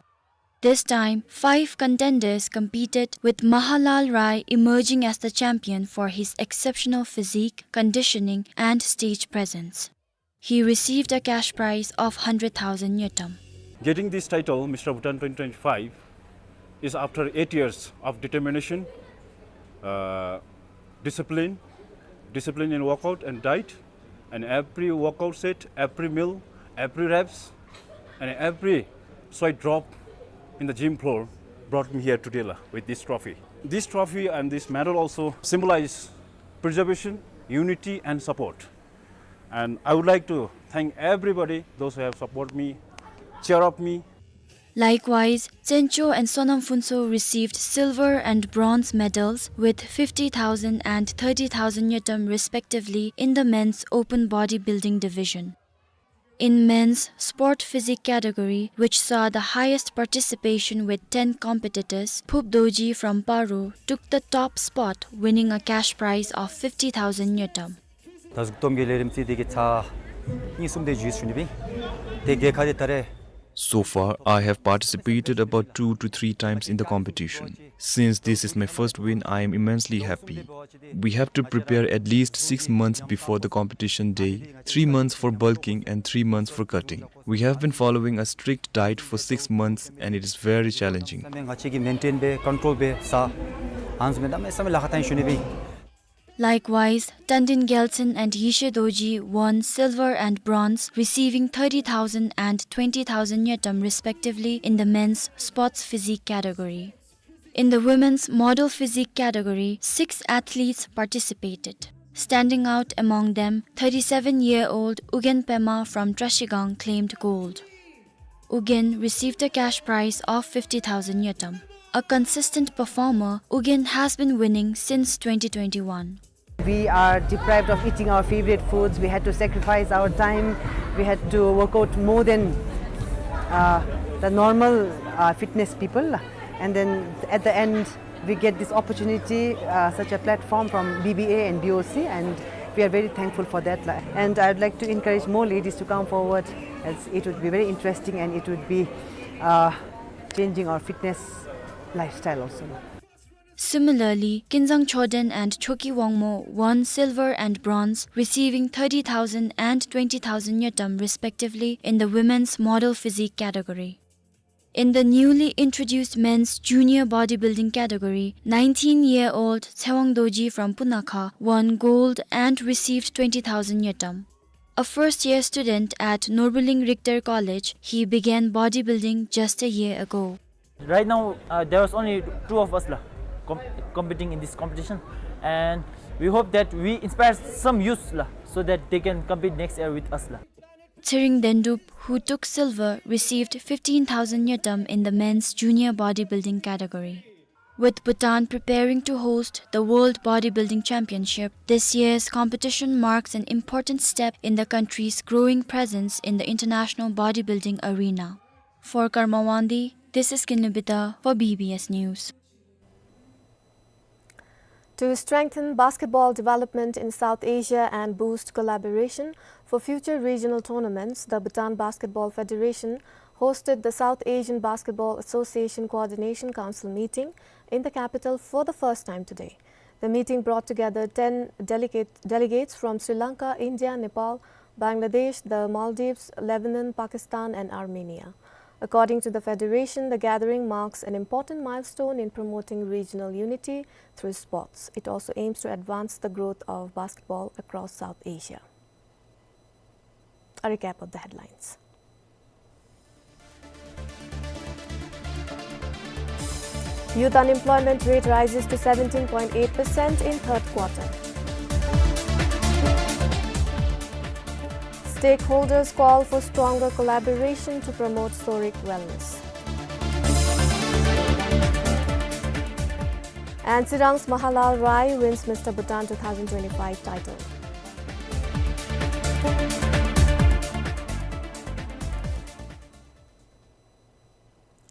This time, five contenders competed, with Mahalal Rai emerging as the champion for his exceptional physique, conditioning, and stage presence. He received a cash prize of hundred thousand ngultrum. Getting this title, Mister Bhutan twenty twenty-five, is after eight years of determination, uh, discipline, discipline in workout and diet, and every workout set, every meal, every reps, and every sweat drop in the gym floor brought me here today la, with this trophy. This trophy and this medal also symbolize preservation, unity, and support. And I would like to thank everybody, those who have supported me, cheer up me. Likewise, Tsencho and Sonam Phuntsho received silver and bronze medals with fifty thousand and thirty thousand ngultrum respectively in the men's open bodybuilding division. In men's sport physique category, which saw the highest participation with ten competitors, Phup Dorji from Paro took the top spot, winning a cash prize of fifty thousand ngultrum. ད་གཟུགས་སྟོབས་ཀྱི་ལས་རིམ་རྩིས་དེ་གི་ཚར་གཉིས་གསུམ་དེ་ཞུས་ཞུ་ནི་སྦེ། དེ་གི་ཁ་དེ་ད་རེས། So far, I have participated about two to three times in the competition. Since this is my first win, I am immensely happy. We have to prepare at least six months before the competition day, three months for bulking and three months for cutting. We have been following a strict diet for six months and it is very challenging. ང་བཅས་ཀྱིས་མེན་ཊེན་འབད་ཀོན་ཊོལ་འབད་ས་ཨ་ནི་བཟུམ་མའི་གནམ་མེད་ས་མེད་ལཱ་ཁག་བཏང་ཞུ་ནི་སྦེ། Likewise, Tandin Gyaltsen and Yeshe Dorji won silver and bronze, receiving thirty thousand and twenty thousand ngultrum respectively in the men's sports physique category. In the women's model physique category, six athletes participated. Standing out among them, thirty-seven-year-old Ugyen Pema from Trashigang claimed gold. Ugyen received a cash prize of fifty thousand ngultrum. A consistent performer, Ugyen has been winning since twenty twenty-one. We are deprived of eating our favorite foods. We had to sacrifice our time. We had to work out more than, uh, the normal, uh, fitness people. And then at the end, we get this opportunity, uh, such a platform from B B A and B O C, and we are very thankful for that. And I'd like to encourage more ladies to come forward, as it would be very interesting and it would be, uh, changing our fitness lifestyle also. Similarly, Kinzang Choden and Choki Wangmo won silver and bronze, receiving thirty thousand and twenty thousand ngultrum respectively in the women's model physique category. In the newly introduced men's junior bodybuilding category, nineteen-year-old Tsewang Dorji from Punakha won gold and received twenty thousand ngultrum. A first-year student at Norbuling Richter College, he began bodybuilding just a year ago. Right now, uh, there was only two of us la, com-, competing in this competition, and we hope that we inspire some youths la, so that they can compete next year with us la. Tsering Dendup, who took silver, received fifteen thousand ngultrum in the men's junior bodybuilding category. With Bhutan preparing to host the World Bodybuilding Championship, this year's competition marks an important step in the country's growing presence in the international bodybuilding arena. For Karma Wangdi, this is Kinley Bida for B B S News. To strengthen basketball development in South Asia and boost collaboration for future regional tournaments, the Bhutan Basketball Federation hosted the South Asian Basketball Association Coordination Council meeting in the capital for the first time today. The meeting brought together ten delegate-, delegates from Sri Lanka, India, Nepal, Bangladesh, the Maldives, Lebanon, Pakistan, and Armenia. According to the federation, the gathering marks an important milestone in promoting regional unity through sports. It also aims to advance the growth of basketball across South Asia. A recap of the headlines. Youth unemployment rate rises to seventeen point eight percent in third quarter. Stakeholders call for stronger collaboration to promote Sorik wellness. And Tsirang's Mahalal Rai wins Mister Bhutan two thousand twenty-five title.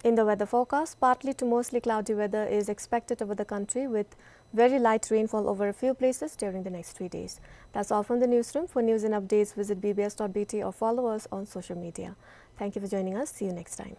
In the weather forecast, partly to mostly cloudy weather is expected over the country, with very light rainfall over a few places during the next three days. That's all from the newsroom. For news and updates, visit B B S dot B T or follow us on social media. Thank you for joining us. See you next time.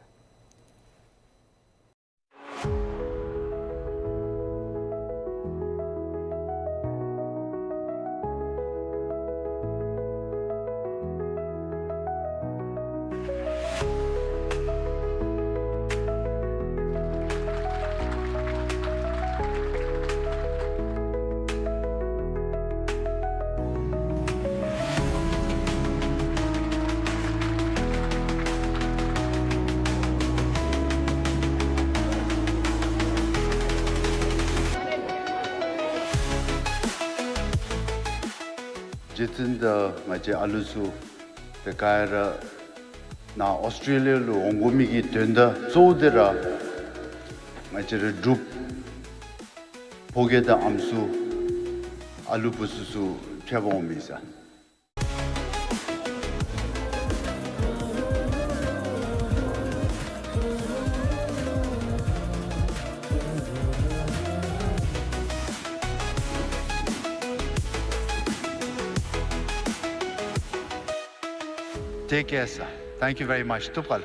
རྗེ་བཙུན་དང་ང་བཅས་ཨ་ལུ་ཚུ་ཏེ་ག་ར་ནཱ་ཨོསི་ཊྲེ་ལི་ཡ་ལུ་འོང་དགོ་མི་གི་དོན་དག་གཙོ་བོ་དེ་ར་ང་བཅས་རའི་འབྲུགཔ་ཕོ་སྐྱེས་དང་ཨམ་སྲུ་ཨ་ལུ་བུ་ཚུ་ཚུ་ཕྱད་པར་འོང་མི་ཟེར། Take care, sir. Thank you very much. ཐུགས་རྗེ་ཆེ།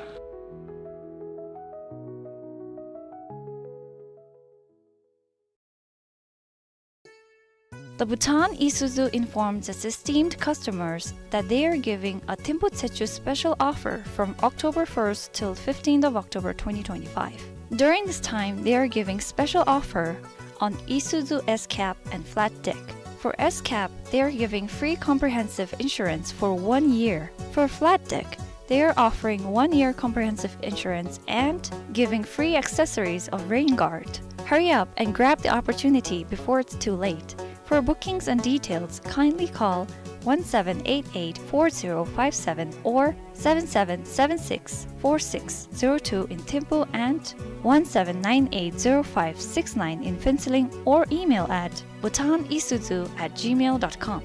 The Bhutan Isuzu informs its esteemed customers that they are giving a Thimphu Tsechu special offer from October first till fifteenth of October twenty twenty-five. During this time, they are giving special offer on Isuzu S-Cab and flat deck. For S-Cab, they are giving free comprehensive insurance for one year. For flat deck, they are offering one-year comprehensive insurance and giving free accessories of rain guard. Hurry up and grab the opportunity before it's too late. For bookings and details, kindly call one seven eight eight four zero five seven or seven seven seven six four six zero two in Thimphu and one seven nine eight zero five six nine in Phuentsholing, or email at bhutanisuzu at gmail dot com.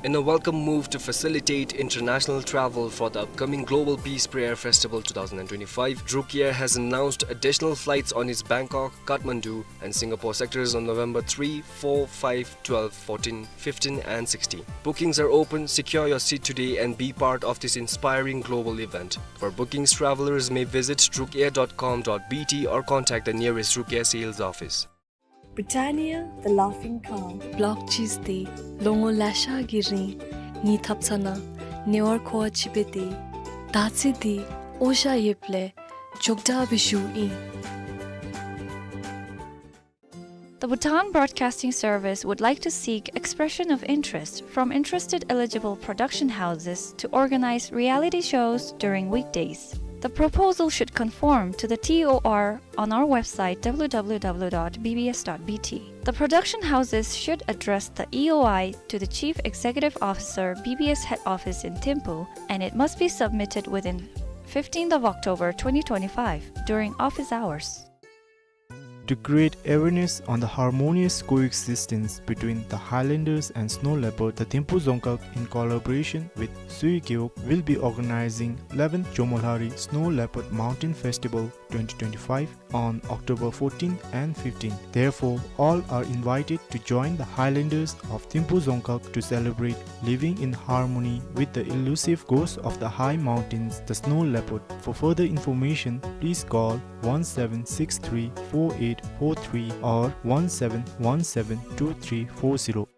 In a welcome move to facilitate international travel for the upcoming Global Peace Prayer Festival two thousand twenty-five, Druk Air has announced additional flights on its Bangkok, Kathmandu, and Singapore sectors on November three, four, five, twelve, fourteen, fifteen, and sixteen. Bookings are open. Secure your seat today and be part of this inspiring global event. For bookings, travelers may visit drukair dot com dot B T or contact the nearest Druk Air sales office. Britannia, the laughing cow. Block cheese འདི་ལོ་ངོ་ལེ་ཤ་གི་རིང་ངེའི་ཐབ་ཚང་ནང་ཉེ་བར་མཁོ་བ་ཅིག་སྦེ་སྡོད་ཡི། ད་ཅི་འདི་ཨོ་ཤ་ཡོདཔ་ལས་མགྱོགས་དྲགས་སྦེ་ཞུཝ་ཨིན། The Bhutan Broadcasting Service would like to seek expression of interest from interested eligible production houses to organize reality shows during weekdays. The proposal should conform to the T O R on our website, W W W dot B B S dot B T. The production houses should address the E O I to the Chief Executive Officer, B B S Head Office in Thimphu, and it must be submitted within fifteenth of October twenty twenty-five during office hours. To create awareness on the harmonious coexistence between the highlanders and snow leopard, the Thimphu Dzongkhag, in collaboration with Sui Gewog, will be organizing eleventh Jomolhari Snow Leopard Mountain Festival twenty twenty-five on October fourteenth and fifteenth. Therefore, all are invited to join the highlanders of Thimphu Dzongkhag to celebrate living in harmony with the elusive ghost of the high mountains, the snow leopard. For further information, please call one seven six three four eight four three or one seven one seven two three four zero.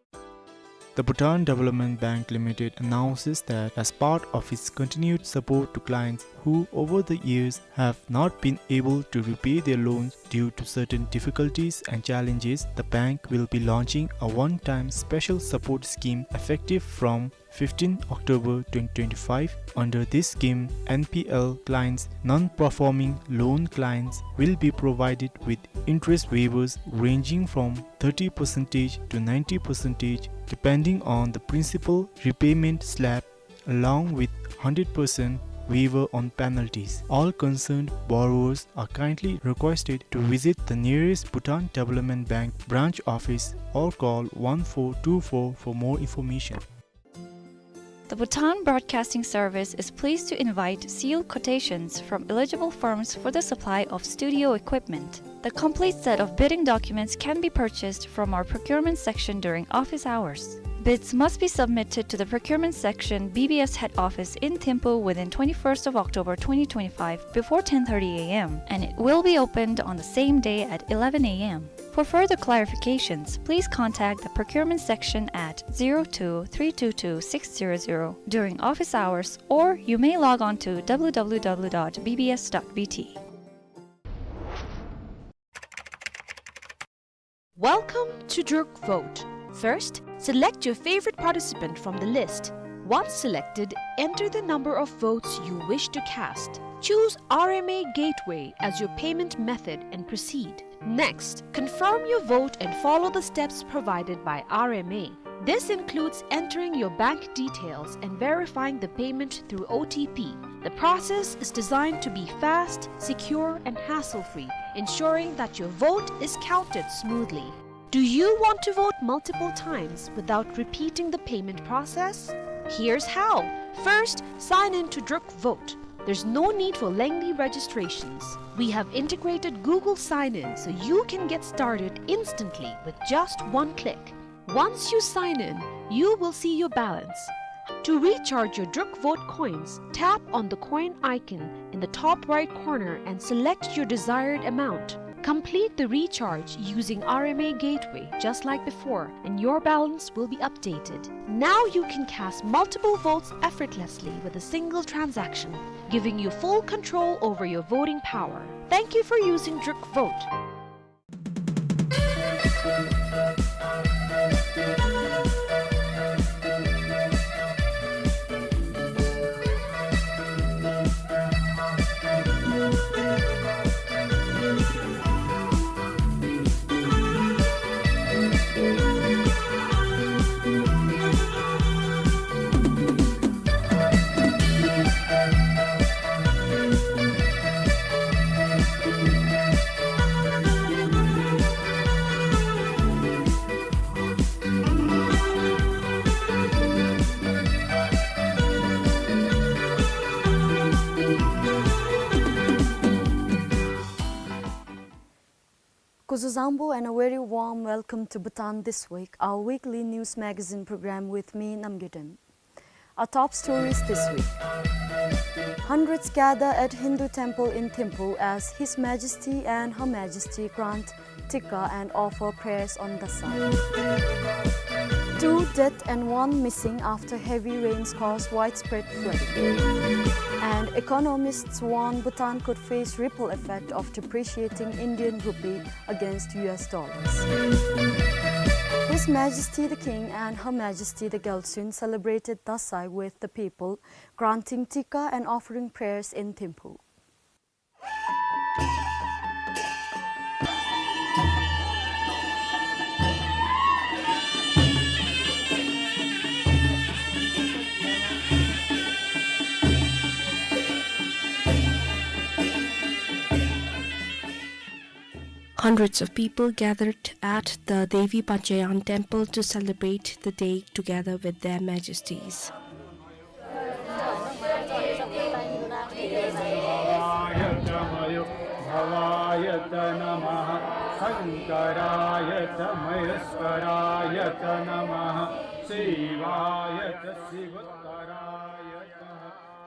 The Bhutan Development Bank Limited announces that as part of its continued support to clients who over the years have not been able to repay their loans, Due to certain difficulties and challenges, the bank will be launching a one-time special support scheme effective from fifteenth October twenty twenty-five. Under this scheme, N P L clients, non-performing loan clients, will be provided with interest waivers ranging from thirty percent to ninety percent, depending on the principal repayment slab, along with hundred percent waiver on penalties. All concerned borrowers are kindly requested to visit the nearest Bhutan Development Bank branch office or call one four two four for more information. The Bhutan Broadcasting Service is pleased to invite sealed quotations from eligible firms for the supply of studio equipment. The complete set of bidding documents can be purchased from our procurement section during office hours. Bids must be submitted to the procurement section, B B S head office in Thimphu within twenty-first of October twenty twenty-five before ten thirty A M, and it will be opened on the same day at eleven A M. For further clarifications, please contact the procurement section at zero two three two two six zero zero during office hours, or you may log on to W W W dot B B S dot B T. Welcome to Druk Vote. First, select your favorite participant from the list. Once selected, enter the number of votes you wish to cast. Choose R M A Gateway as your payment method and proceed. Next, confirm your vote and follow the steps provided by R M A. This includes entering your bank details and verifying the payment through O T P. The process is designed to be fast, secure, and hassle-free, ensuring that your vote is counted smoothly. Do you want to vote multiple times without repeating the payment process? Here's how. First, sign in to Druk Vote. There's no need for lengthy registrations. We have integrated Google Sign-In so you can get started instantly with just one click. Once you sign in, you will see your balance. To recharge your Druk Vote coins, tap on the coin icon in the top right corner and select your desired amount. Complete the recharge using R M A Gateway just like before, and your balance will be updated. Now you can cast multiple votes effortlessly with a single transaction, giving you full control over your voting power. Thank you for using Druk Vote. Kuzuzangpo and a very warm welcome to Bhutan This Week, our weekly news magazine program with me, Namgay Dem. Our top stories this week. Hundreds gather at Hindu temple in Thimphu as His Majesty and Her Majesty grant tikka and offer prayers on Dasai. Two dead and one missing after heavy rains cause widespread flooding. And economists warn Bhutan could face ripple effect of depreciating Indian rupee against U S dollars. His Majesty the King and Her Majesty the Gyaltsuen celebrated Dasai with the people, granting tikka and offering prayers in Thimphu. Hundreds of people gathered at the Devi Panchayana temple to celebrate the day together with their majesties.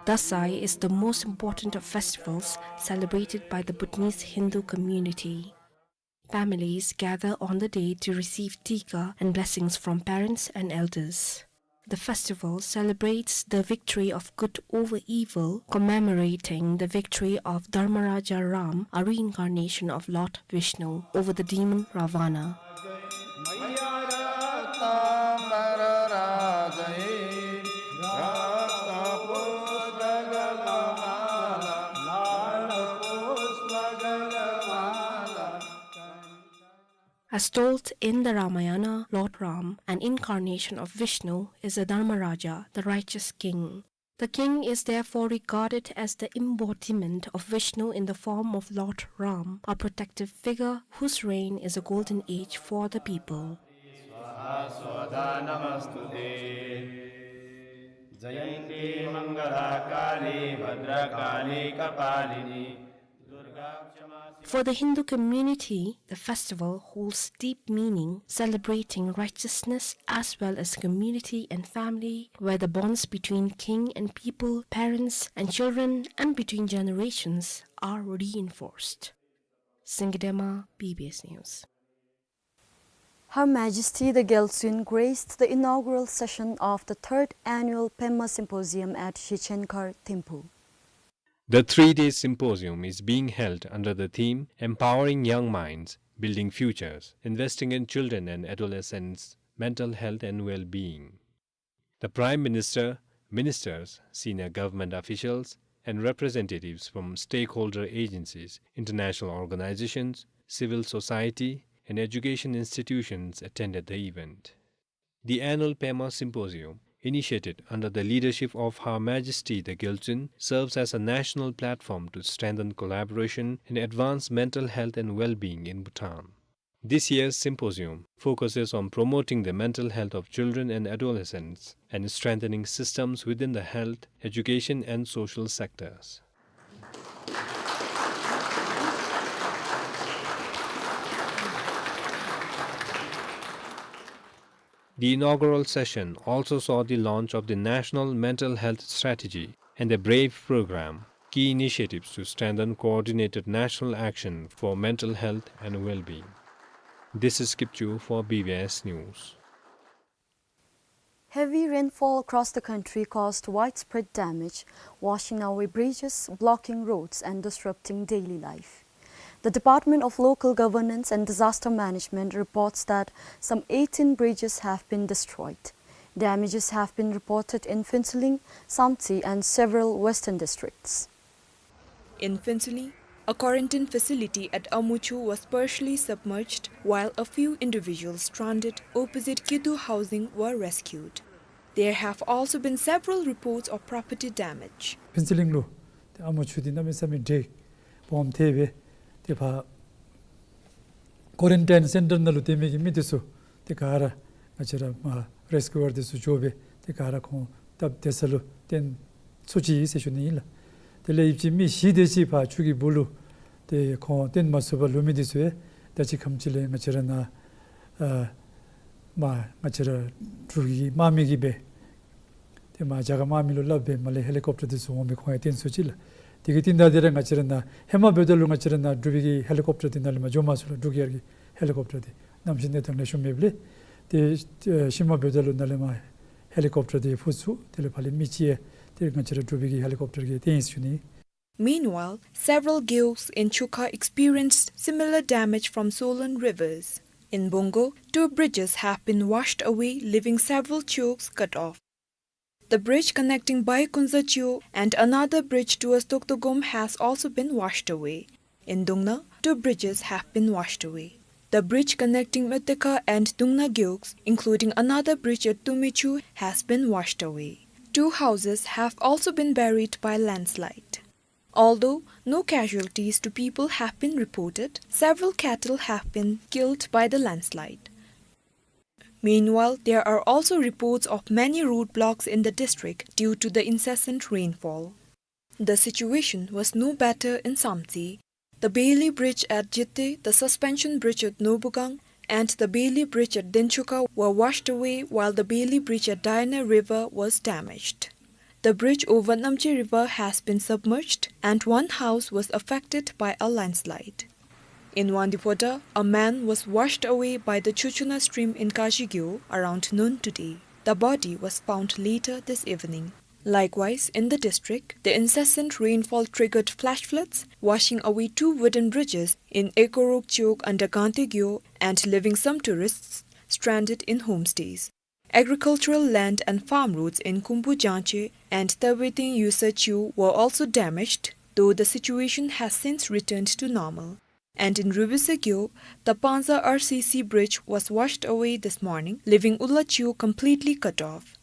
Dasai is the most important of festivals celebrated by the Bhutanese Hindu community. Families gather on the day to receive tikka and blessings from parents and elders. The festival celebrates the victory of good over evil, commemorating the victory of Dharmaraja Ram, a reincarnation of Lord Vishnu, over the demon Ravana. As told in the Ramayana, Lord Ram, an incarnation of Vishnu, is a Dharmaraja, the righteous king. The king is therefore regarded as the embodiment of Vishnu in the form of Lord Ram, a protective figure whose reign is a golden age for the people. स्वाहा स्वधा नमोऽस्तु ते। जयन्ती मङ्गला काली भद्रकाली कपालिनी। For the Hindu community, the festival holds deep meaning, celebrating righteousness as well as community and family, where the bonds between king and people, parents and children, and between generations are reinforced. Singye Dema, B B S News. Her Majesty the Gyaltsuen graced the inaugural session of the third annual Pema Symposium at Shichengkhar, Thimphu. The three-day symposium is being held under the theme Empowering Young Minds, Building Futures, Investing in Children and Adolescents' Mental Health and Well-Being. The Prime Minister, ministers, senior government officials, and representatives from stakeholder agencies, international organizations, civil society, and education institutions attended the event. The annual Pema Symposium, initiated under the leadership of Her Majesty the Gyaltsuen, serves as a national platform to strengthen collaboration and advance mental health and well-being in Bhutan. This year's symposium focuses on promoting the mental health of children and adolescents and strengthening systems within the health, education, and social sectors. The inaugural session also saw the launch of the National Mental Health Strategy and the BRAVE program, key initiatives to strengthen coordinated national action for mental health and well-being. This is Kipchu for B B S News. Heavy rainfall across the country caused widespread damage, washing away bridges, blocking roads, and disrupting daily life. The Department of Local Governance and Disaster Management reports that some eighteen bridges have been destroyed. Damages have been reported in Phuentsholing, Samtse, and several western districts. In Phuentsholing, a quarantine facility at Amuchu was partially submerged, while a few individuals stranded opposite Kidu Housing were rescued. There have also been several reports of property damage. ཕུན་ཚོགས་གླིང་ལུ་ཏེ་ཨ་མུ་ཆུ་འདི་གནམ་མེད་ས་མེད་འདྲེ་སྦོམ་ཐེབས་སྦེ་ཏེ་ཕར་ཀོ་རེན་ཊིན་སེན་ཊར་ནང་ལུ་སྡོད་མི་གི་མི་འདི་ཚུ་ཏེ་ག་ར་ང་བཅས་ར་མར་རེས་ཀིའུ་ཝར་འདི་ཚུ་འགྱོ་སྦེ་ཏེ་ག་ར་ཁོང་སྟབས་བདེ་ས་ལུ་བཏོན་ཚུགས་ཅི་ཟེར་ཞུ་ནི་ཨིན་ལགས། དེ་ལས་ཨིན་ཅི་མི་བཞི་དེ་ཅིག་ཕར་ཆུ་གི་སྦུག་ལུ་ཏེ་ཁོང་བཏོན་མ་ཚུགས་པར་ལུས་མི་འདི་ཚུ་ཡང་ད་ཅི་ཁམས་ཅིག་ལས་ང་བཅས་ར་ནཱ་ཨ་མར་ང་བཅས་ར་འབྲུག་གི་དམག་མི་གིས་སྦེ་ཏེ་མར་རྒྱ་གར་དམག་མི་ལུ་སླབ་སྦེ་མར་ལས་ཧེ་ལི་ཀོབ་ཊར་འདི་ཚུ་འོང་སྦེ་ཁོང་ཡང་བཏོན་ཚུགས་ཅི་ལགས། དེ་གི་རྟིང་བདའ་སྟེ་ར་ང་བཅས་ར་ནཱ་ཧེ་མ་འབདཝ་ད་ལུ་ང་བཅས་ར་ནཱ་འབྲུག་པའི་གི་ཧེ་ལི་ཀོབ་ཊར་འདི་ནཱ་ལས་མར་འགྱོ་མ་ཚུགས་ལགས། འབྲུག་གཡར་གྱི་ཧེ་ལི་ཀོབ་ཊར་འདི་གནམ་གཤིས་གནས་སྟངས་ལེགས་ཤོམ་མེདཔ་ལས་ཏེ་ཨེ་ཤུལ་མ་འབདཝ་ད་ལུ་ནཱ་ལས་མར་ཧེ་ལི་ཀོབ་ཊར་འདི་འཕུར་ཚུགས། དེ་ལས་ཕར་ལས་མི་ཅིག་ཡང་ཏེ་ང་བཅས་ར་འབྲུག་པའི་གི་ཧེ་ལི་ཀོབ་ཊར་གྱིས་བཏོན་ཡི་ཟེར་ཞུ་ནི། Meanwhile, several gewogs in Chukha experienced similar damage from swollen rivers. In Bongo, two bridges have been washed away, leaving several gewogs cut off. The bridge connecting Baikunza Gewog and another bridge towards Doktogom has also been washed away. In Dungna, two bridges have been washed away. The bridge connecting Meteka and Dungna gewogs, including another bridge at Tumichu, has been washed away. Two houses have also been buried by landslide. Although no casualties to people have been reported, several cattle have been killed by the landslide. Meanwhile, there are also reports of many roadblocks in the district due to the incessant rainfall. The situation was no better in Samtse. The Bailey Bridge at Jitte, the suspension bridge at Nobugang, and the Bailey Bridge at Denchuka were washed away, while the Bailey Bridge at Diana River was damaged. The bridge over Namche River has been submerged, and one house was affected by a landslide. In Wangdue Phodrang, a man was washed away by the Chuchuna stream in Kazhi Gewog around noon today. The body was found later this evening. Likewise, in the district, the incessant rainfall triggered flash floods, washing away two wooden bridges in Ekorok Chowk under Gangte Gyo and leaving some tourists stranded in homestays. Agricultural land and farm roads in Kumbu Jangche and Tabeding Yusa Chew were also damaged, though the situation has since returned to normal. And in Rubisa Gyo, the Panza R C C bridge was washed away this morning, leaving Ula Chew completely cut off.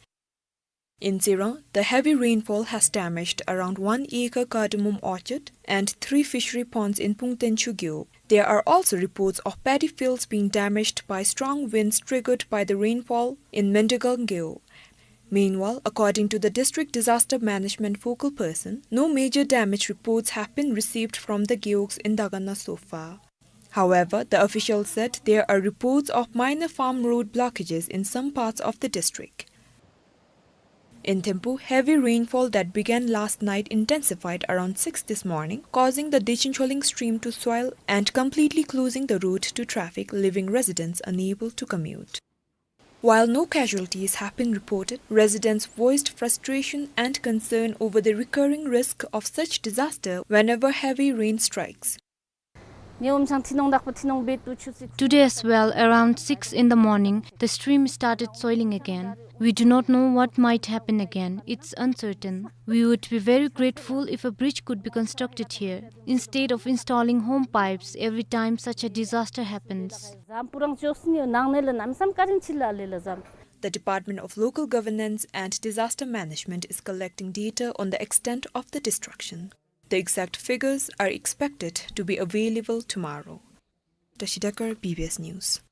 In Tsirang, the heavy rainfall has damaged around one acre cardamom orchard and three fishery ponds in Pungten Chugyo. There are also reports of paddy fields being damaged by strong winds triggered by the rainfall in Mendigang Gyo. Meanwhile, according to the district disaster management focal person, no major damage reports have been received from the Gyoks in Dagana so far. However, the official said there are reports of minor farm road blockages in some parts of the district. In Thimphu, heavy rainfall that began last night intensified around six this morning, causing the Dechincholing stream to swell and completely closing the road to traffic, leaving residents unable to commute. While no casualties have been reported, residents voiced frustration and concern over the recurring risk of such disaster whenever heavy rain strikes. Today as well, around six in the morning, the stream started swelling again. We do not know what might happen again. It's uncertain. We would be very grateful if a bridge could be constructed here, instead of installing home pipes every time such a disaster happens. The Department of Local Governance and Disaster Management is collecting data on the extent of the destruction. The exact figures are expected to be available tomorrow. Tashi Dekar, B B S News.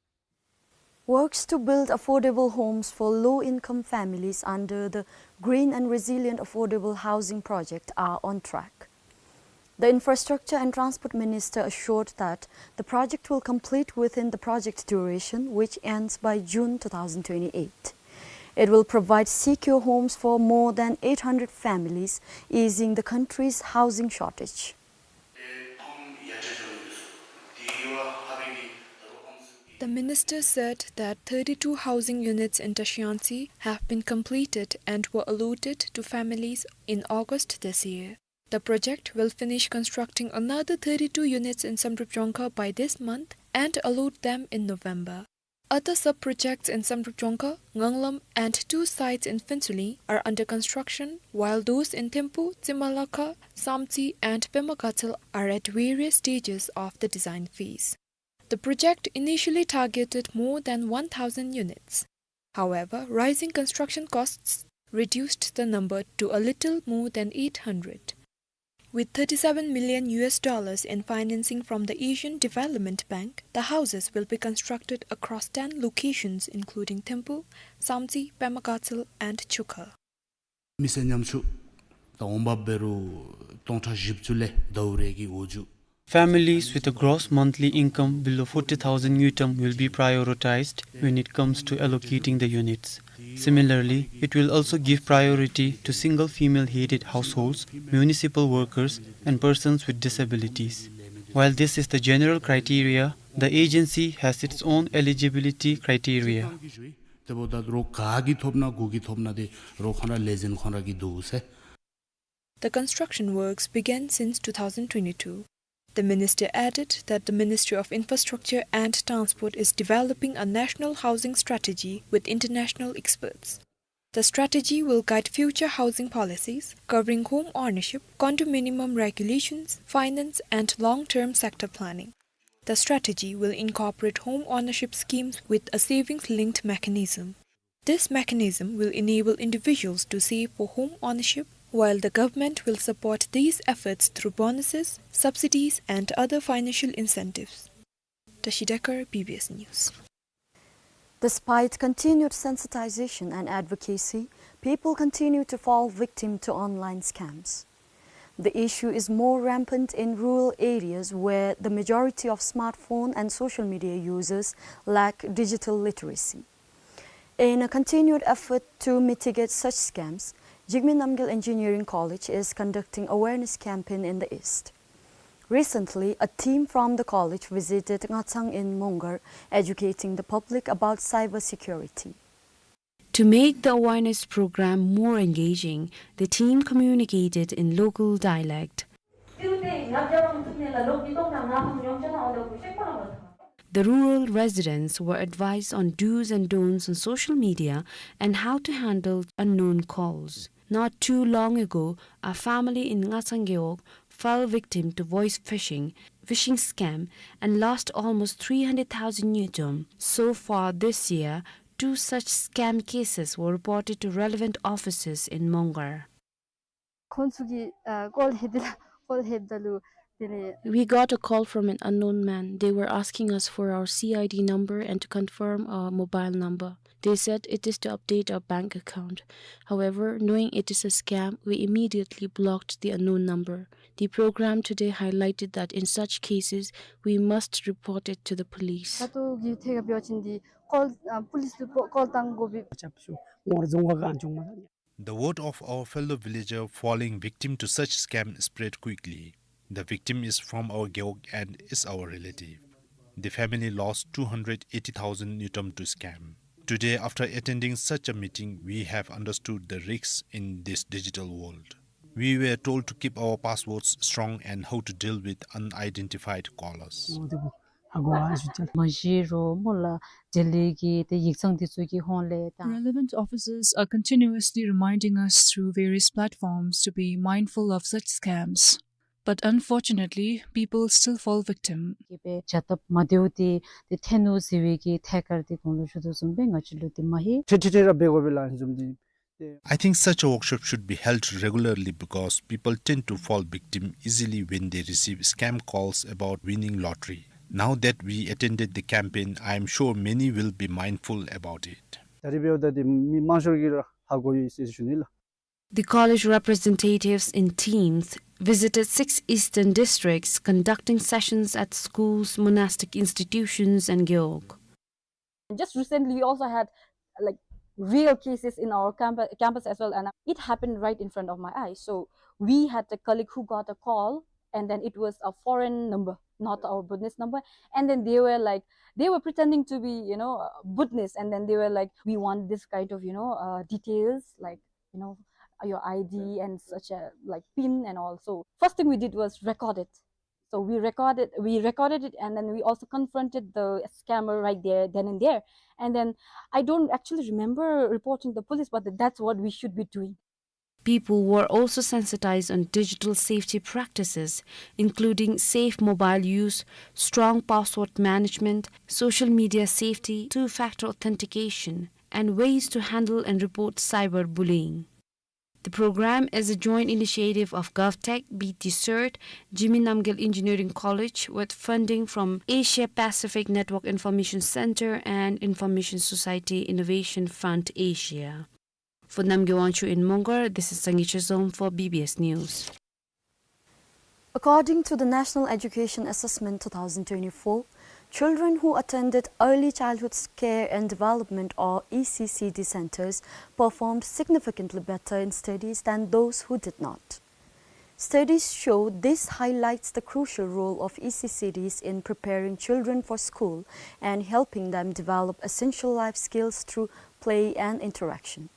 Works to build affordable homes for low-income families under the Green and Resilient Affordable Housing Project are on track. The Infrastructure and Transport Minister assured that the project will complete within the project duration, which ends by June two thousand twenty-eight. It will provide secure homes for more than eight hundred families, easing the country's housing shortage. The minister said that thirty-two housing units in Tashiansi have been completed and were allotted to families in August this year. The project will finish constructing another thirty-two units in Samdrup Jongkhar by this month and allot them in November. Other sub-projects in Samdrup Jongkhar, Nganglam, and two sites in Phuentsholing are under construction, while those in Thimphu, Tsimalakha, Samtse, and Pemagatshel are at various stages of the design phase. The project initially targeted more than one thousand units. However, rising construction costs reduced the number to a little more than eight hundred. With thirty-seven million U S dollars in financing from the Asian Development Bank, the houses will be constructed across ten locations, including Thimphu, Samtse, Pemagatshel, and Chukha. མི་སེར་ཉམ་ཆུང་དང་འོང་འབབ་འབད་རུང་སྟོང་ཕྲག་བཞི་བཅུ་ལས་ཟླཝ་རེ་གི་འོག་ཇུ། Families with a gross monthly income below forty thousand ngultrum will be prioritized when it comes to allocating the units. Similarly, it will also give priority to single female-headed households, municipal workers, and persons with disabilities. While this is the general criteria, the agency has its own eligibility criteria. དེ་འབདཝ་ད་རོགས་ག་གིས་ཐོབ་ན་གུ་གིས་ཐོབ་ན་དེ་རོགས་ཁོང་ར་ལས་འཛིན་ཁོང་ར་གིས་བསྡུ་ཟེར། The construction works began since two thousand twenty-two. The minister added that the Ministry of Infrastructure and Transport is developing a national housing strategy with international experts. The strategy will guide future housing policies, covering home ownership, condominium regulations, finance, and long-term sector planning. The strategy will incorporate home ownership schemes with a savings-linked mechanism. This mechanism will enable individuals to save for home ownership, while the government will support these efforts through bonuses, subsidies, and other financial incentives. Tashi Dekar, B B S News. Despite continued sensitization and advocacy, people continue to fall victim to online scams. The issue is more rampant in rural areas where the majority of smartphone and social media users lack digital literacy. In a continued effort to mitigate such scams, Jigme Namgyel Engineering College is conducting awareness campaign in the East. Recently, a team from the college visited Ngachang in Mongar, educating the public about cyber security. To make the awareness program more engaging, the team communicated in local dialect. The rural residents were advised on do's and don'ts on social media and how to handle unknown calls. Not too long ago, a family in Ngachang Gewog fell victim to voice phishing, phishing scam, and lost almost three hundred thousand ngultrum. So far this year, two such scam cases were reported to relevant officers in Mongar. ཁོང་ཚུ་གིས་ཨ་ཀོལ་ལྷོདཔ་ད་ལུ་དེ་ལས། We got a call from an unknown man. They were asking us for our C I D number and to confirm our mobile number. They said it is to update our bank account. However, knowing it is a scam, we immediately blocked the unknown number. The program today highlighted that in such cases, we must report it to the police. ད་ལྟོ་གི་ཐད་ཁར་འབད་བ་ཅིན་འདི་ཀོལ་ཨ་པུ་ལིསི་ལུ་ཀོལ་བཏང་དགོ་པའི། The word of our fellow villager falling victim to such scam spread quickly. The victim is from our Gewog and is our relative. The family lost two hundred eighty thousand ngultrum to scam. Today, after attending such a meeting, we have understood the risks in this digital world. We were told to keep our passwords strong and how to deal with unidentified callers. མ་གཞི་རོགས་མོ་ལ་འབྲེལ་ཡོད་ཀྱི་དེ་ཡིག་ཚང་དེ་ཚུ་གི་ཧོང་ལས་དང་། Relevant officers are continuously reminding us through various platforms to be mindful of such scams. But unfortunately, people still fall victim. གི་སྦེ་བྱ་སྟབས་མ་བདེཝ་དེ་དེ་ཐོན་ནུག་ཟེར་བའི་གི་ཐད་ཀར་དེ་གོང་ལུ་ཞུ་དོ་བཟུམ་སྦེ་ང་བཅས་ལུ་དེ་མ་ཧེ། ཏེ་ཏེ་ཏེ་ར་འབད་དགོ་པས་ལགས་བཟུམ་དེ། I think such a workshop should be held regularly because people tend to fall victim easily when they receive scam calls about winning lottery. Now that we attended the campaign, I am sure many will be mindful about it. ད་རེས་འབདཝ་ད་དེ་མི་མང་ཤོས་ཀྱིས་ར་ཧ་གོ་ཡི་ཟེར་ཞུ་ནི་ལགས། The college representatives in teams visited six eastern districts, conducting sessions at schools, monastic institutions, and Gewog. Just recently, we also had, like, real cases in our camp-, campus as well, and it happened right in front of my eyes. So we had a colleague who got a call, and then it was a foreign number, not our Bhutanese number. And then they were like, they were pretending to be, you know, uh, Bhutanese, and then they were like, "We want this kind of, you know, uh, details, like, you know, your I D and such a, like, pin and all." So first thing we did was record it. So we recorded, we recorded it, and then we also confronted the scammer right there, then and there. And then I don't actually remember reporting the police, but that's what we should be doing. People were also sensitized on digital safety practices, including safe mobile use, strong password management, social media safety, two-factor authentication, and ways to handle and report cyberbullying. The program is a joint initiative of GovTech, B T CERT, Jigme Namgyel Engineering College, with funding from Asia Pacific Network Information Center and Information Society Innovation Fund Asia. For Namgay Wangchuk in Mongar, this is Sangay Chezom for B B S News. According to the National Education Assessment two thousand twenty-four, children who attended Early Childhood Care and Development, or E C C D, centers performed significantly better in studies than those who did not. Studies show this highlights the crucial role of E C C Ds in preparing children for school and helping them develop essential life skills through play and interaction.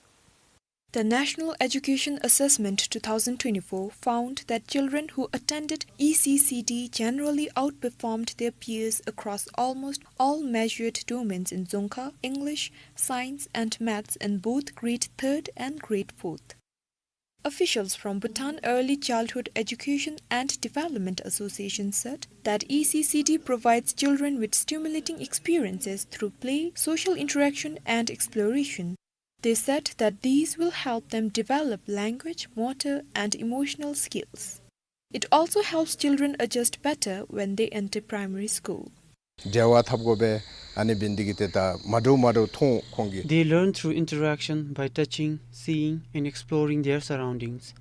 The National Education Assessment two thousand twenty-four found that children who attended E C C D generally outperformed their peers across almost all measured domains in Dzongkha, English, Science and Maths in both grade third and grade fourth. Officials from Bhutan Early Childhood Education and Development Association said that E C C D provides children with stimulating experiences through play, social interaction, and exploration. They said that these will help them develop language, motor, and emotional skills. It also helps children adjust better when they enter primary school. འབྲེལ་བ་འཐབ་དགོ་པས། ཨ་ནི་འབད་ནི་འདི་གིས་ཏེ་ད་མ་འདྲཝ་མ་འདྲཝ་མཐོང་ཁོང་གིས། They learn through interaction by touching, seeing, and exploring their surroundings.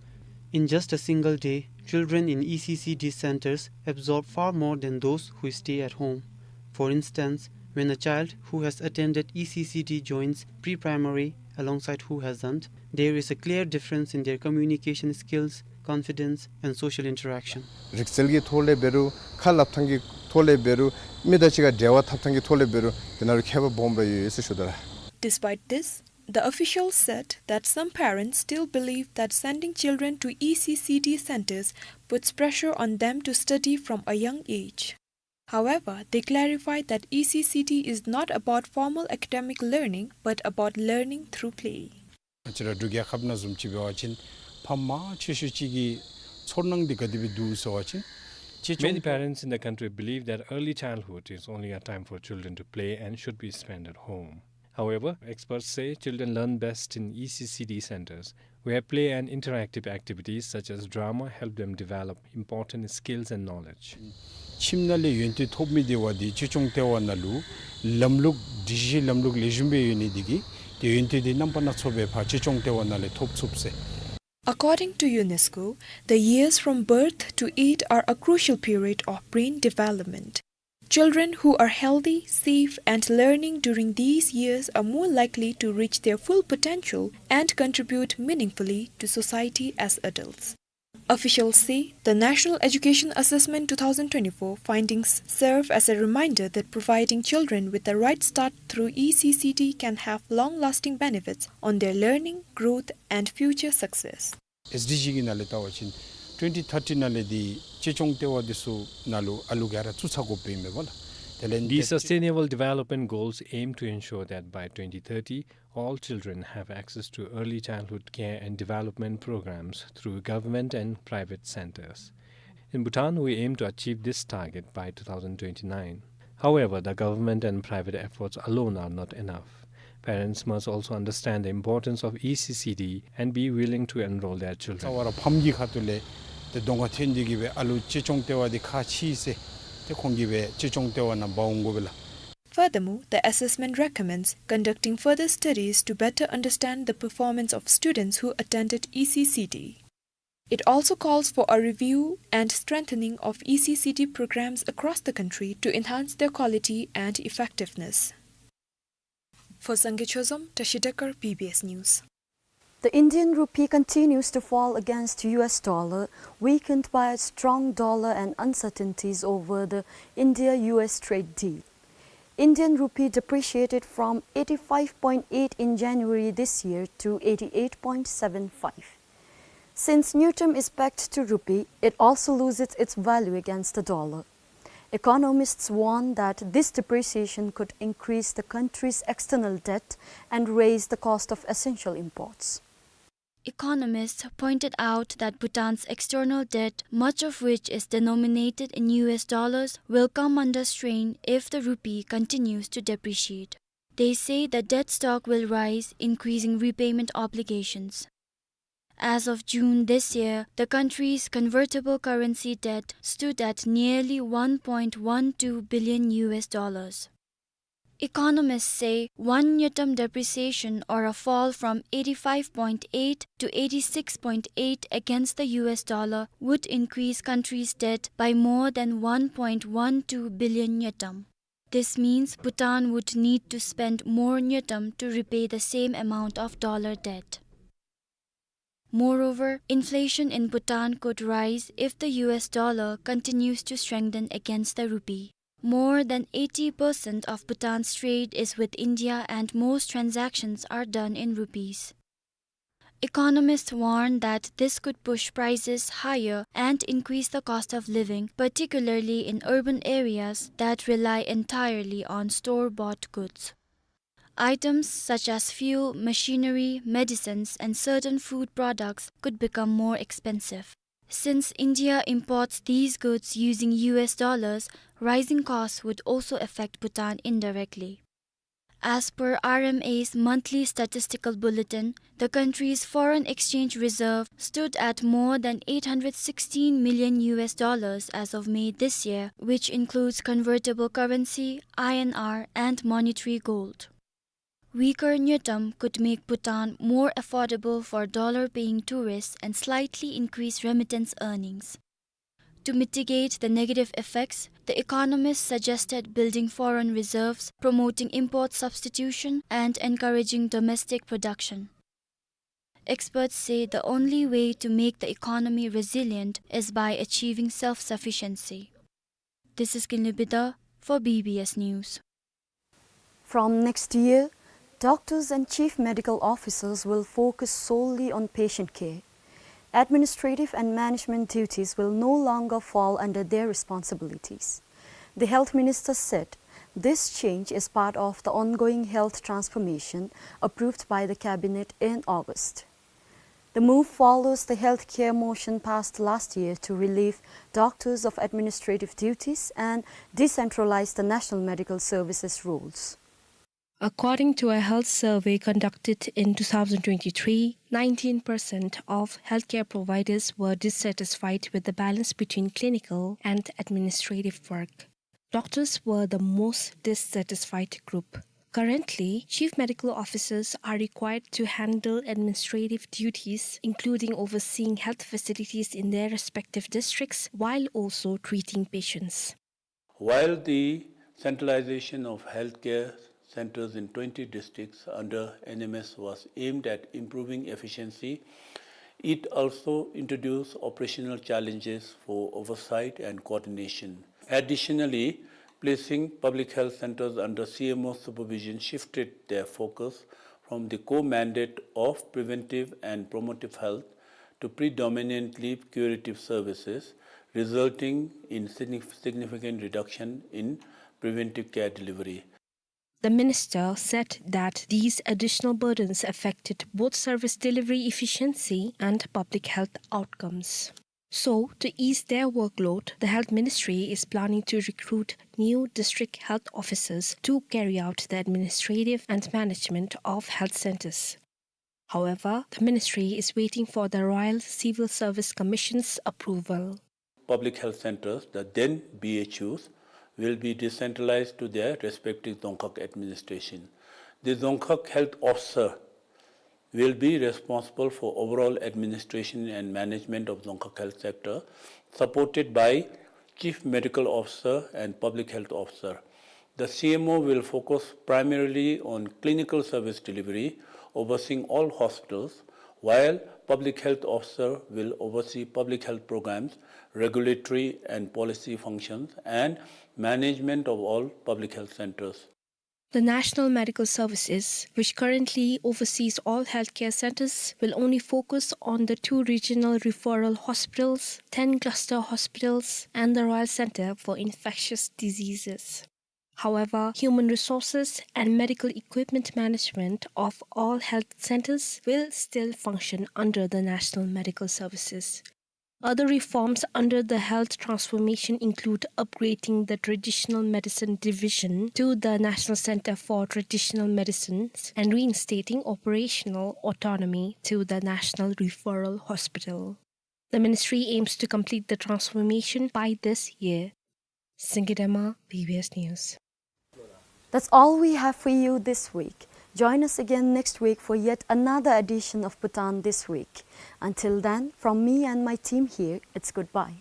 In just a single day, children in E C C D centers absorb far more than those who stay at home. For instance, when a child who has attended E C C D joins pre-primary alongside who hasn't, there is a clear difference in their communication skills, confidence, and social interaction. རིག་རྩལ་གྱི་ཐོག་ལས་འབད་རུང་ཁ་སླབ་ཐངས་ཀྱི་ཐོག་ལས་འབད་རུང་མི་དང་གཅིག་ཁར་འབྲེལ་བ་འཐབ་ཐངས་ཀྱི་ཐོག་ལས་འབད་རུང་དེ་ནང་ལུ་ཁྱད་པར་སྦོམ་སྦེ་ཡོད་ཟེར་ཞུ་དོ་ལགས། Despite this, The officials said that some parents still believe that sending children to E C C D centers puts pressure on them to study from a young age. However, they clarified that E C C D is not about formal academic learning, but about learning through play. ང་བཅས་ར་འབྲུག་རྒྱལ་ཁབ་ནང་བཟུམ་ཅིག་འབད་བ་ཅིན་ཕམ་མང་ཆེ་ཤོས་ཅིག་གི་ཚོར་སྣང་འདི་ག་དེ་སྦེ་འདུག་ཟེར་བ་ཅིན་ཅེ་Many ཅོང་parents in the country believe that early childhood is only a time for children to play and should be spent at home. However, experts say children learn best in E C C D centers, where play and interactive activities such as drama help them develop important skills and knowledge. ཁྱིམ་ནང་ལས་ཡོན་ཏན་ཐོབ་མི་འདི་བ་འདི་ཅེ་ཅོང་ལྟེ་བ་ནང་ལུ་ལམ་ལུགས་སྒྲིག་གཞི་ལམ་ལུགས་ལེགས་ཤོམ་སྦེ་ཡོད་ནི་འདི་གིས་ཏེ་ཡོན་ཏན་འདི་རྣམ་པ་སྣ་ཚོགས་སྦེ་ཕར་ཅེ་ཅོང་ལྟེ་བ་ནང་ལས་ཐོབ་ཚུགས་ཟེར། According to UNESCO, the years from birth to eight are a crucial period of brain development. Children who are healthy, safe, and learning during these years are more likely to reach their full potential and contribute meaningfully to society as adults. Officials say the National Education Assessment two thousand twenty-four findings serve as a reminder that providing children with the right start through E C C D can have long-lasting benefits on their learning, growth, and future success. S D G གི་ནང་ལས་བལྟ་བ་ཅིན་twenty thirty ནང་ལས་འདི་ཅེ་ཅོང་ལྟེ་བ་འདི་ཚུ་ནང་ལུ་ཨ་ལུ་ག་ར་བཙུགས་ཚར་དགོཔ་ཨིན་མས་པ་ལགས། དེ་ལས་The Sustainable Development Goals aim to ensure that by twenty thirty, all children have access to early childhood care and development programs through government and private centers. In Bhutan, we aim to achieve this target by two thousand twenty-nine. However, the government and private efforts alone are not enough. Parents must also understand the importance of E C C D and be willing to enroll their children. རྩ་བ་ར་ཕམ་གྱི་ཁ་ཐུག་ལས་ཏེ་གདོང་ཁར་ཐོན་ཏེ་གིས་སྦེ་ཨ་ལུ་ཅེ་ཅོང་ལྟེ་བ་འདི་ཁག་ཆེ་ཟེར་ཏེ་ཁོང་གིས་སྦེ་ཅེ་ཅོང་ལྟེ་བ་ནང་འབག་འོང་དགོ་པས་ལགས། Furthermore, the assessment recommends conducting further studies to better understand the performance of students who attended E C C D. It also calls for a review and strengthening of E C C D programs across the country to enhance their quality and effectiveness. For Sangay Chozom, Tashi Dekar, B B S News. The Indian rupee continues to fall against U S dollar, weakened by a strong dollar and uncertainties over the India U S trade deal. Indian rupee depreciated from eighty-five point eight in January this year to eighty-eight point seven five. Since ngultrum is pegged to rupee, it also loses its value against the dollar. Economists warn that this depreciation could increase the country's external debt and raise the cost of essential imports. Economists pointed out that Bhutan's external debt, much of which is denominated in U S dollars, will come under strain if the rupee continues to depreciate. They say the debt stock will rise, increasing repayment obligations. As of June this year, the country's convertible currency debt stood at nearly one point one two billion U S dollars. Economists say one ngultrum depreciation, or a fall from eighty-five point eight to eighty-six point eight against the U S dollar, would increase country's debt by more than one point one two billion ngultrum. This means Bhutan would need to spend more ngultrum to repay the same amount of dollar debt. Moreover, inflation in Bhutan could rise if the U S dollar continues to strengthen against the rupee. More than eighty percent of Bhutan's trade is with India, and most transactions are done in rupees. Economists warn that this could push prices higher and increase the cost of living, particularly in urban areas that rely entirely on store-bought goods. Items such as fuel, machinery, medicines, and certain food products could become more expensive. Since India imports these goods using U S dollars, rising costs would also affect Bhutan indirectly. As per R M A's monthly statistical bulletin, the country's foreign exchange reserve stood at more than eight hundred sixteen million U S dollars as of May this year, which includes convertible currency, I N R, and monetary gold. Weaker ngultrum could make Bhutan more affordable for dollar-paying tourists and slightly increase remittance earnings. To mitigate the negative effects, the economists suggested building foreign reserves, promoting import substitution, and encouraging domestic production. Experts say the only way to make the economy resilient is by achieving self-sufficiency. This is Kinley Bidha for B B S News. From next year, Doctors and chief medical officers will focus solely on patient care. Administrative and management duties will no longer fall under their responsibilities. The health minister said this change is part of the ongoing health transformation approved by the cabinet in August. The move follows the healthcare motion passed last year to relieve doctors of administrative duties and decentralize the National Medical Services roles. According to a health survey conducted in two thousand twenty-three, nineteen percent of healthcare providers were dissatisfied with the balance between clinical and administrative work. Doctors were the most dissatisfied group. Currently, chief medical officers are required to handle administrative duties, including overseeing health facilities in their respective districts while also treating patients. While the centralization of healthcare centers in twenty districts under N M S was aimed at improving efficiency, it also introduced operational challenges for oversight and coordination. Additionally, placing public health centers under C M O supervision shifted their focus from the core mandate of preventive and promotive health to predominantly curative services, resulting in signif-, significant reduction in preventive care delivery. The minister said that these additional burdens affected both service delivery efficiency and public health outcomes. So, to ease their workload, the health ministry is planning to recruit new district health officers to carry out the administrative and management of health centers. However, the ministry is waiting for the Royal Civil Service Commission's approval. Public health centers, the then B H Us, will be decentralized to their respective Dzongkhag administration. The Dzongkhag health officer will be responsible for overall administration and management of Dzongkhag health sector, supported by Chief Medical Officer and Public Health Officer. The C M O will focus primarily on clinical service delivery, overseeing all hospitals, while Public Health Officer will oversee public health programs, regulatory and policy functions, and management of all public health centers. The National Medical Services, which currently oversees all healthcare centers, will only focus on the two regional referral hospitals, ten cluster hospitals, and the Royal Center for Infectious Diseases. However, human resources and medical equipment management of all health centers will still function under the National Medical Services. Other reforms under the health transformation include upgrading the Traditional Medicine Division to the National Center for Traditional Medicines and reinstating operational autonomy to the National Referral Hospital. The ministry aims to complete the transformation by this year. Singye Dema, B B S News. That's all we have for you this week. Join us again next week for yet another edition of Bhutan This Week. Until then, from me and my team here, it's goodbye.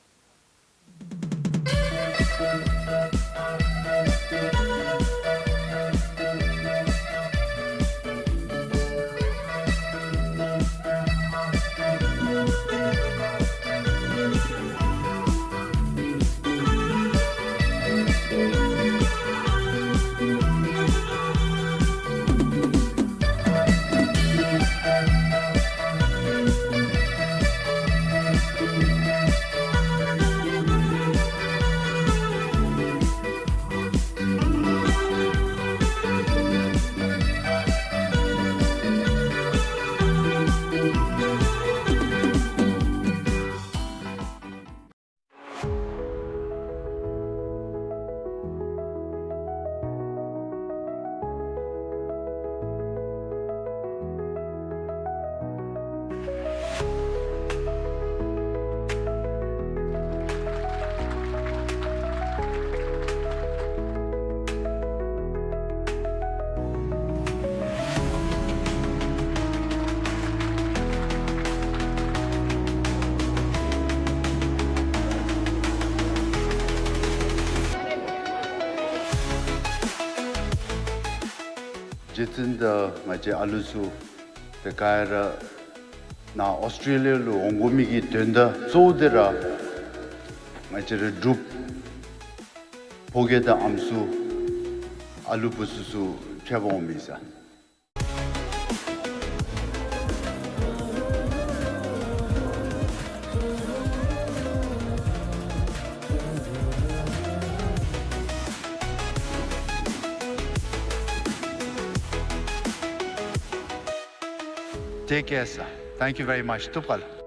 རྗེ་བཙུན་དང་ང་བཅས་ཨ་ལུ་ཚུ་ཏེ་ག་ར་ནཱ་ཨོསི་ཊྲེ་ལི་ཡ་ལུ་འོང་དགོ་མི་གི་དོན་དག་གཙོ་བོ་དེ་ར་ང་བཅས་ར་འབྲུགཔ་ཕོ་སྐྱེས་དང་ཨམ་སྲུ་ཨ་ལུ་བུ་ཚུ་ཚུ་ཕྱད་པར་འོང་མི་ས། Take care, sir. Thank you very much. ཐུགས་ཁར། ལགས་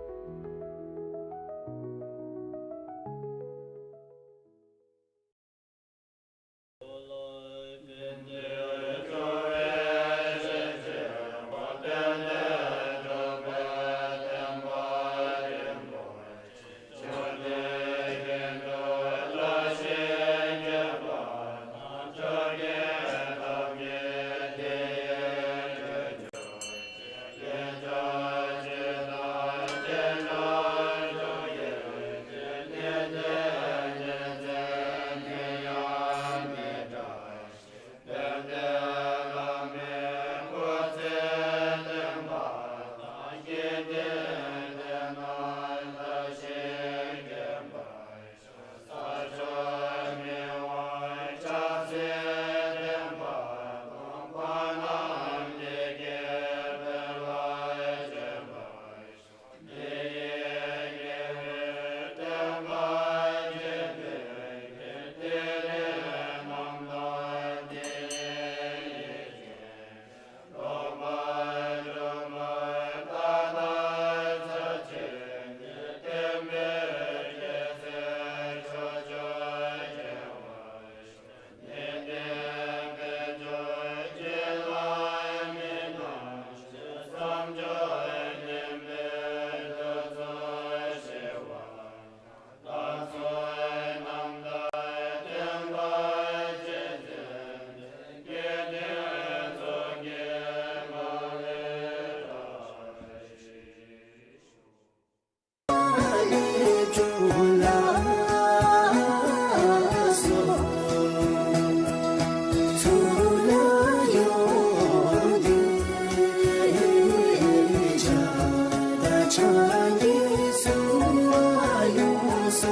སོ་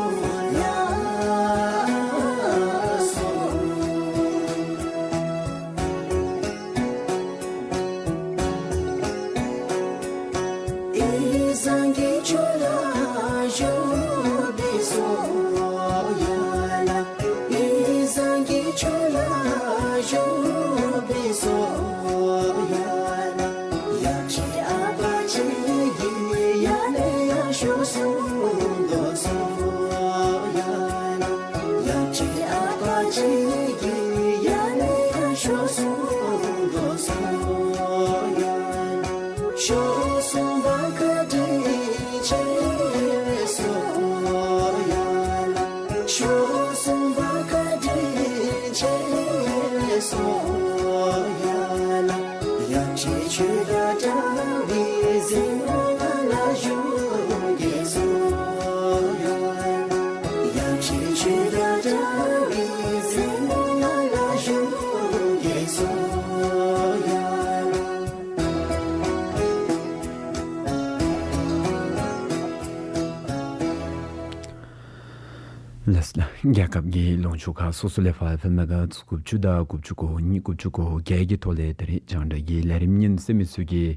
ལགས། རྒྱལ་ཁབ་ཀྱི་ལུང་ཕྱོགས་ཁག་སོ་སོ་ལས་ཕར་ཨེཕ་ཨེམ་མེ་གྷ་ཧརྫ་དགུ་བཅུ་དང་དགུ་བཅུ་གོ་གཉིས་དགུ་བཅུ་གོ་བརྒྱད་ཀྱི་ཐོག་ལས་ད་རིས་རྒྱང་བསྒྲགས་ཀྱི་ལས་རིམ་ཉན་གསན་མི་ཚུ་གིས་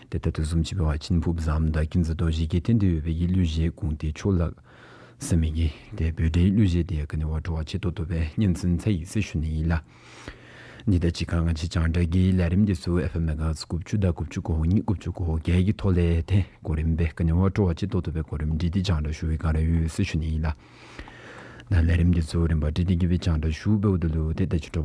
ཏེ་ད་ལྟོ་བཟུམ་ཅིག་འབད་བ་ཅིན་ཕུརབ་བཟངམ་དང་ཀུན་བཟང་རྡོ་རྗེ་གིས་བསྟན་ཏེ་ཡོད་པའི་གི་གླུ་གཞས་ཀུན་ཏེ་ཆོས་ལ་ཟེར་མི་གི་ཏེ་བོད་འགྲེལ་གླུ་གཞས་དེ་ག་ནི་བ་སྤྲོ་བ་ཆེ་ཏོག་ཏོ་སྦེ་ཉན་གསན་ཚར་ཡི་ཟེར་ཞུ་ནི་ཨིན་ལགས། འདི་དང་གཅིག་ཁར་ང་བཅས་རྒྱང་བསྒྲགས་ཀྱི་ལས་རིམ་འདི་ཚུ་ཨེཕ་ཨེམ་མེ་གྷ་ཧརྫ་དགུ་བཅུ་དང་དགུ་བཅུ་གོ་གཉིས་དགུ་བཅུ་གོ་བརྒྱད་ཀྱི་ཐོག་ལས་ཏེ་གོ་རིམ་སྦེ་ག་ནི་བ་སྤྲོ་བ་ཆེ་ཏོག་ཏོ་སྦེ་གོ་རིམ་སྒྲིག་སྟེ་རྒྱང་བསྒྲགས་ཞུ་བའི་བསྒང་ར་ཡོད་ཟེར་ཞུ་ནི་ཨིན་ལགས། ད་ལས་རིམ་འདི་ཚུ་རིམ་པ་བསྒྲིགས་ཏེ་གི་སྦེ་རྒྱང་བསྒྲགས་ཞུ་འབདཝ་ད་ལུ་ཏེ་ད་ཅི་དྲོ་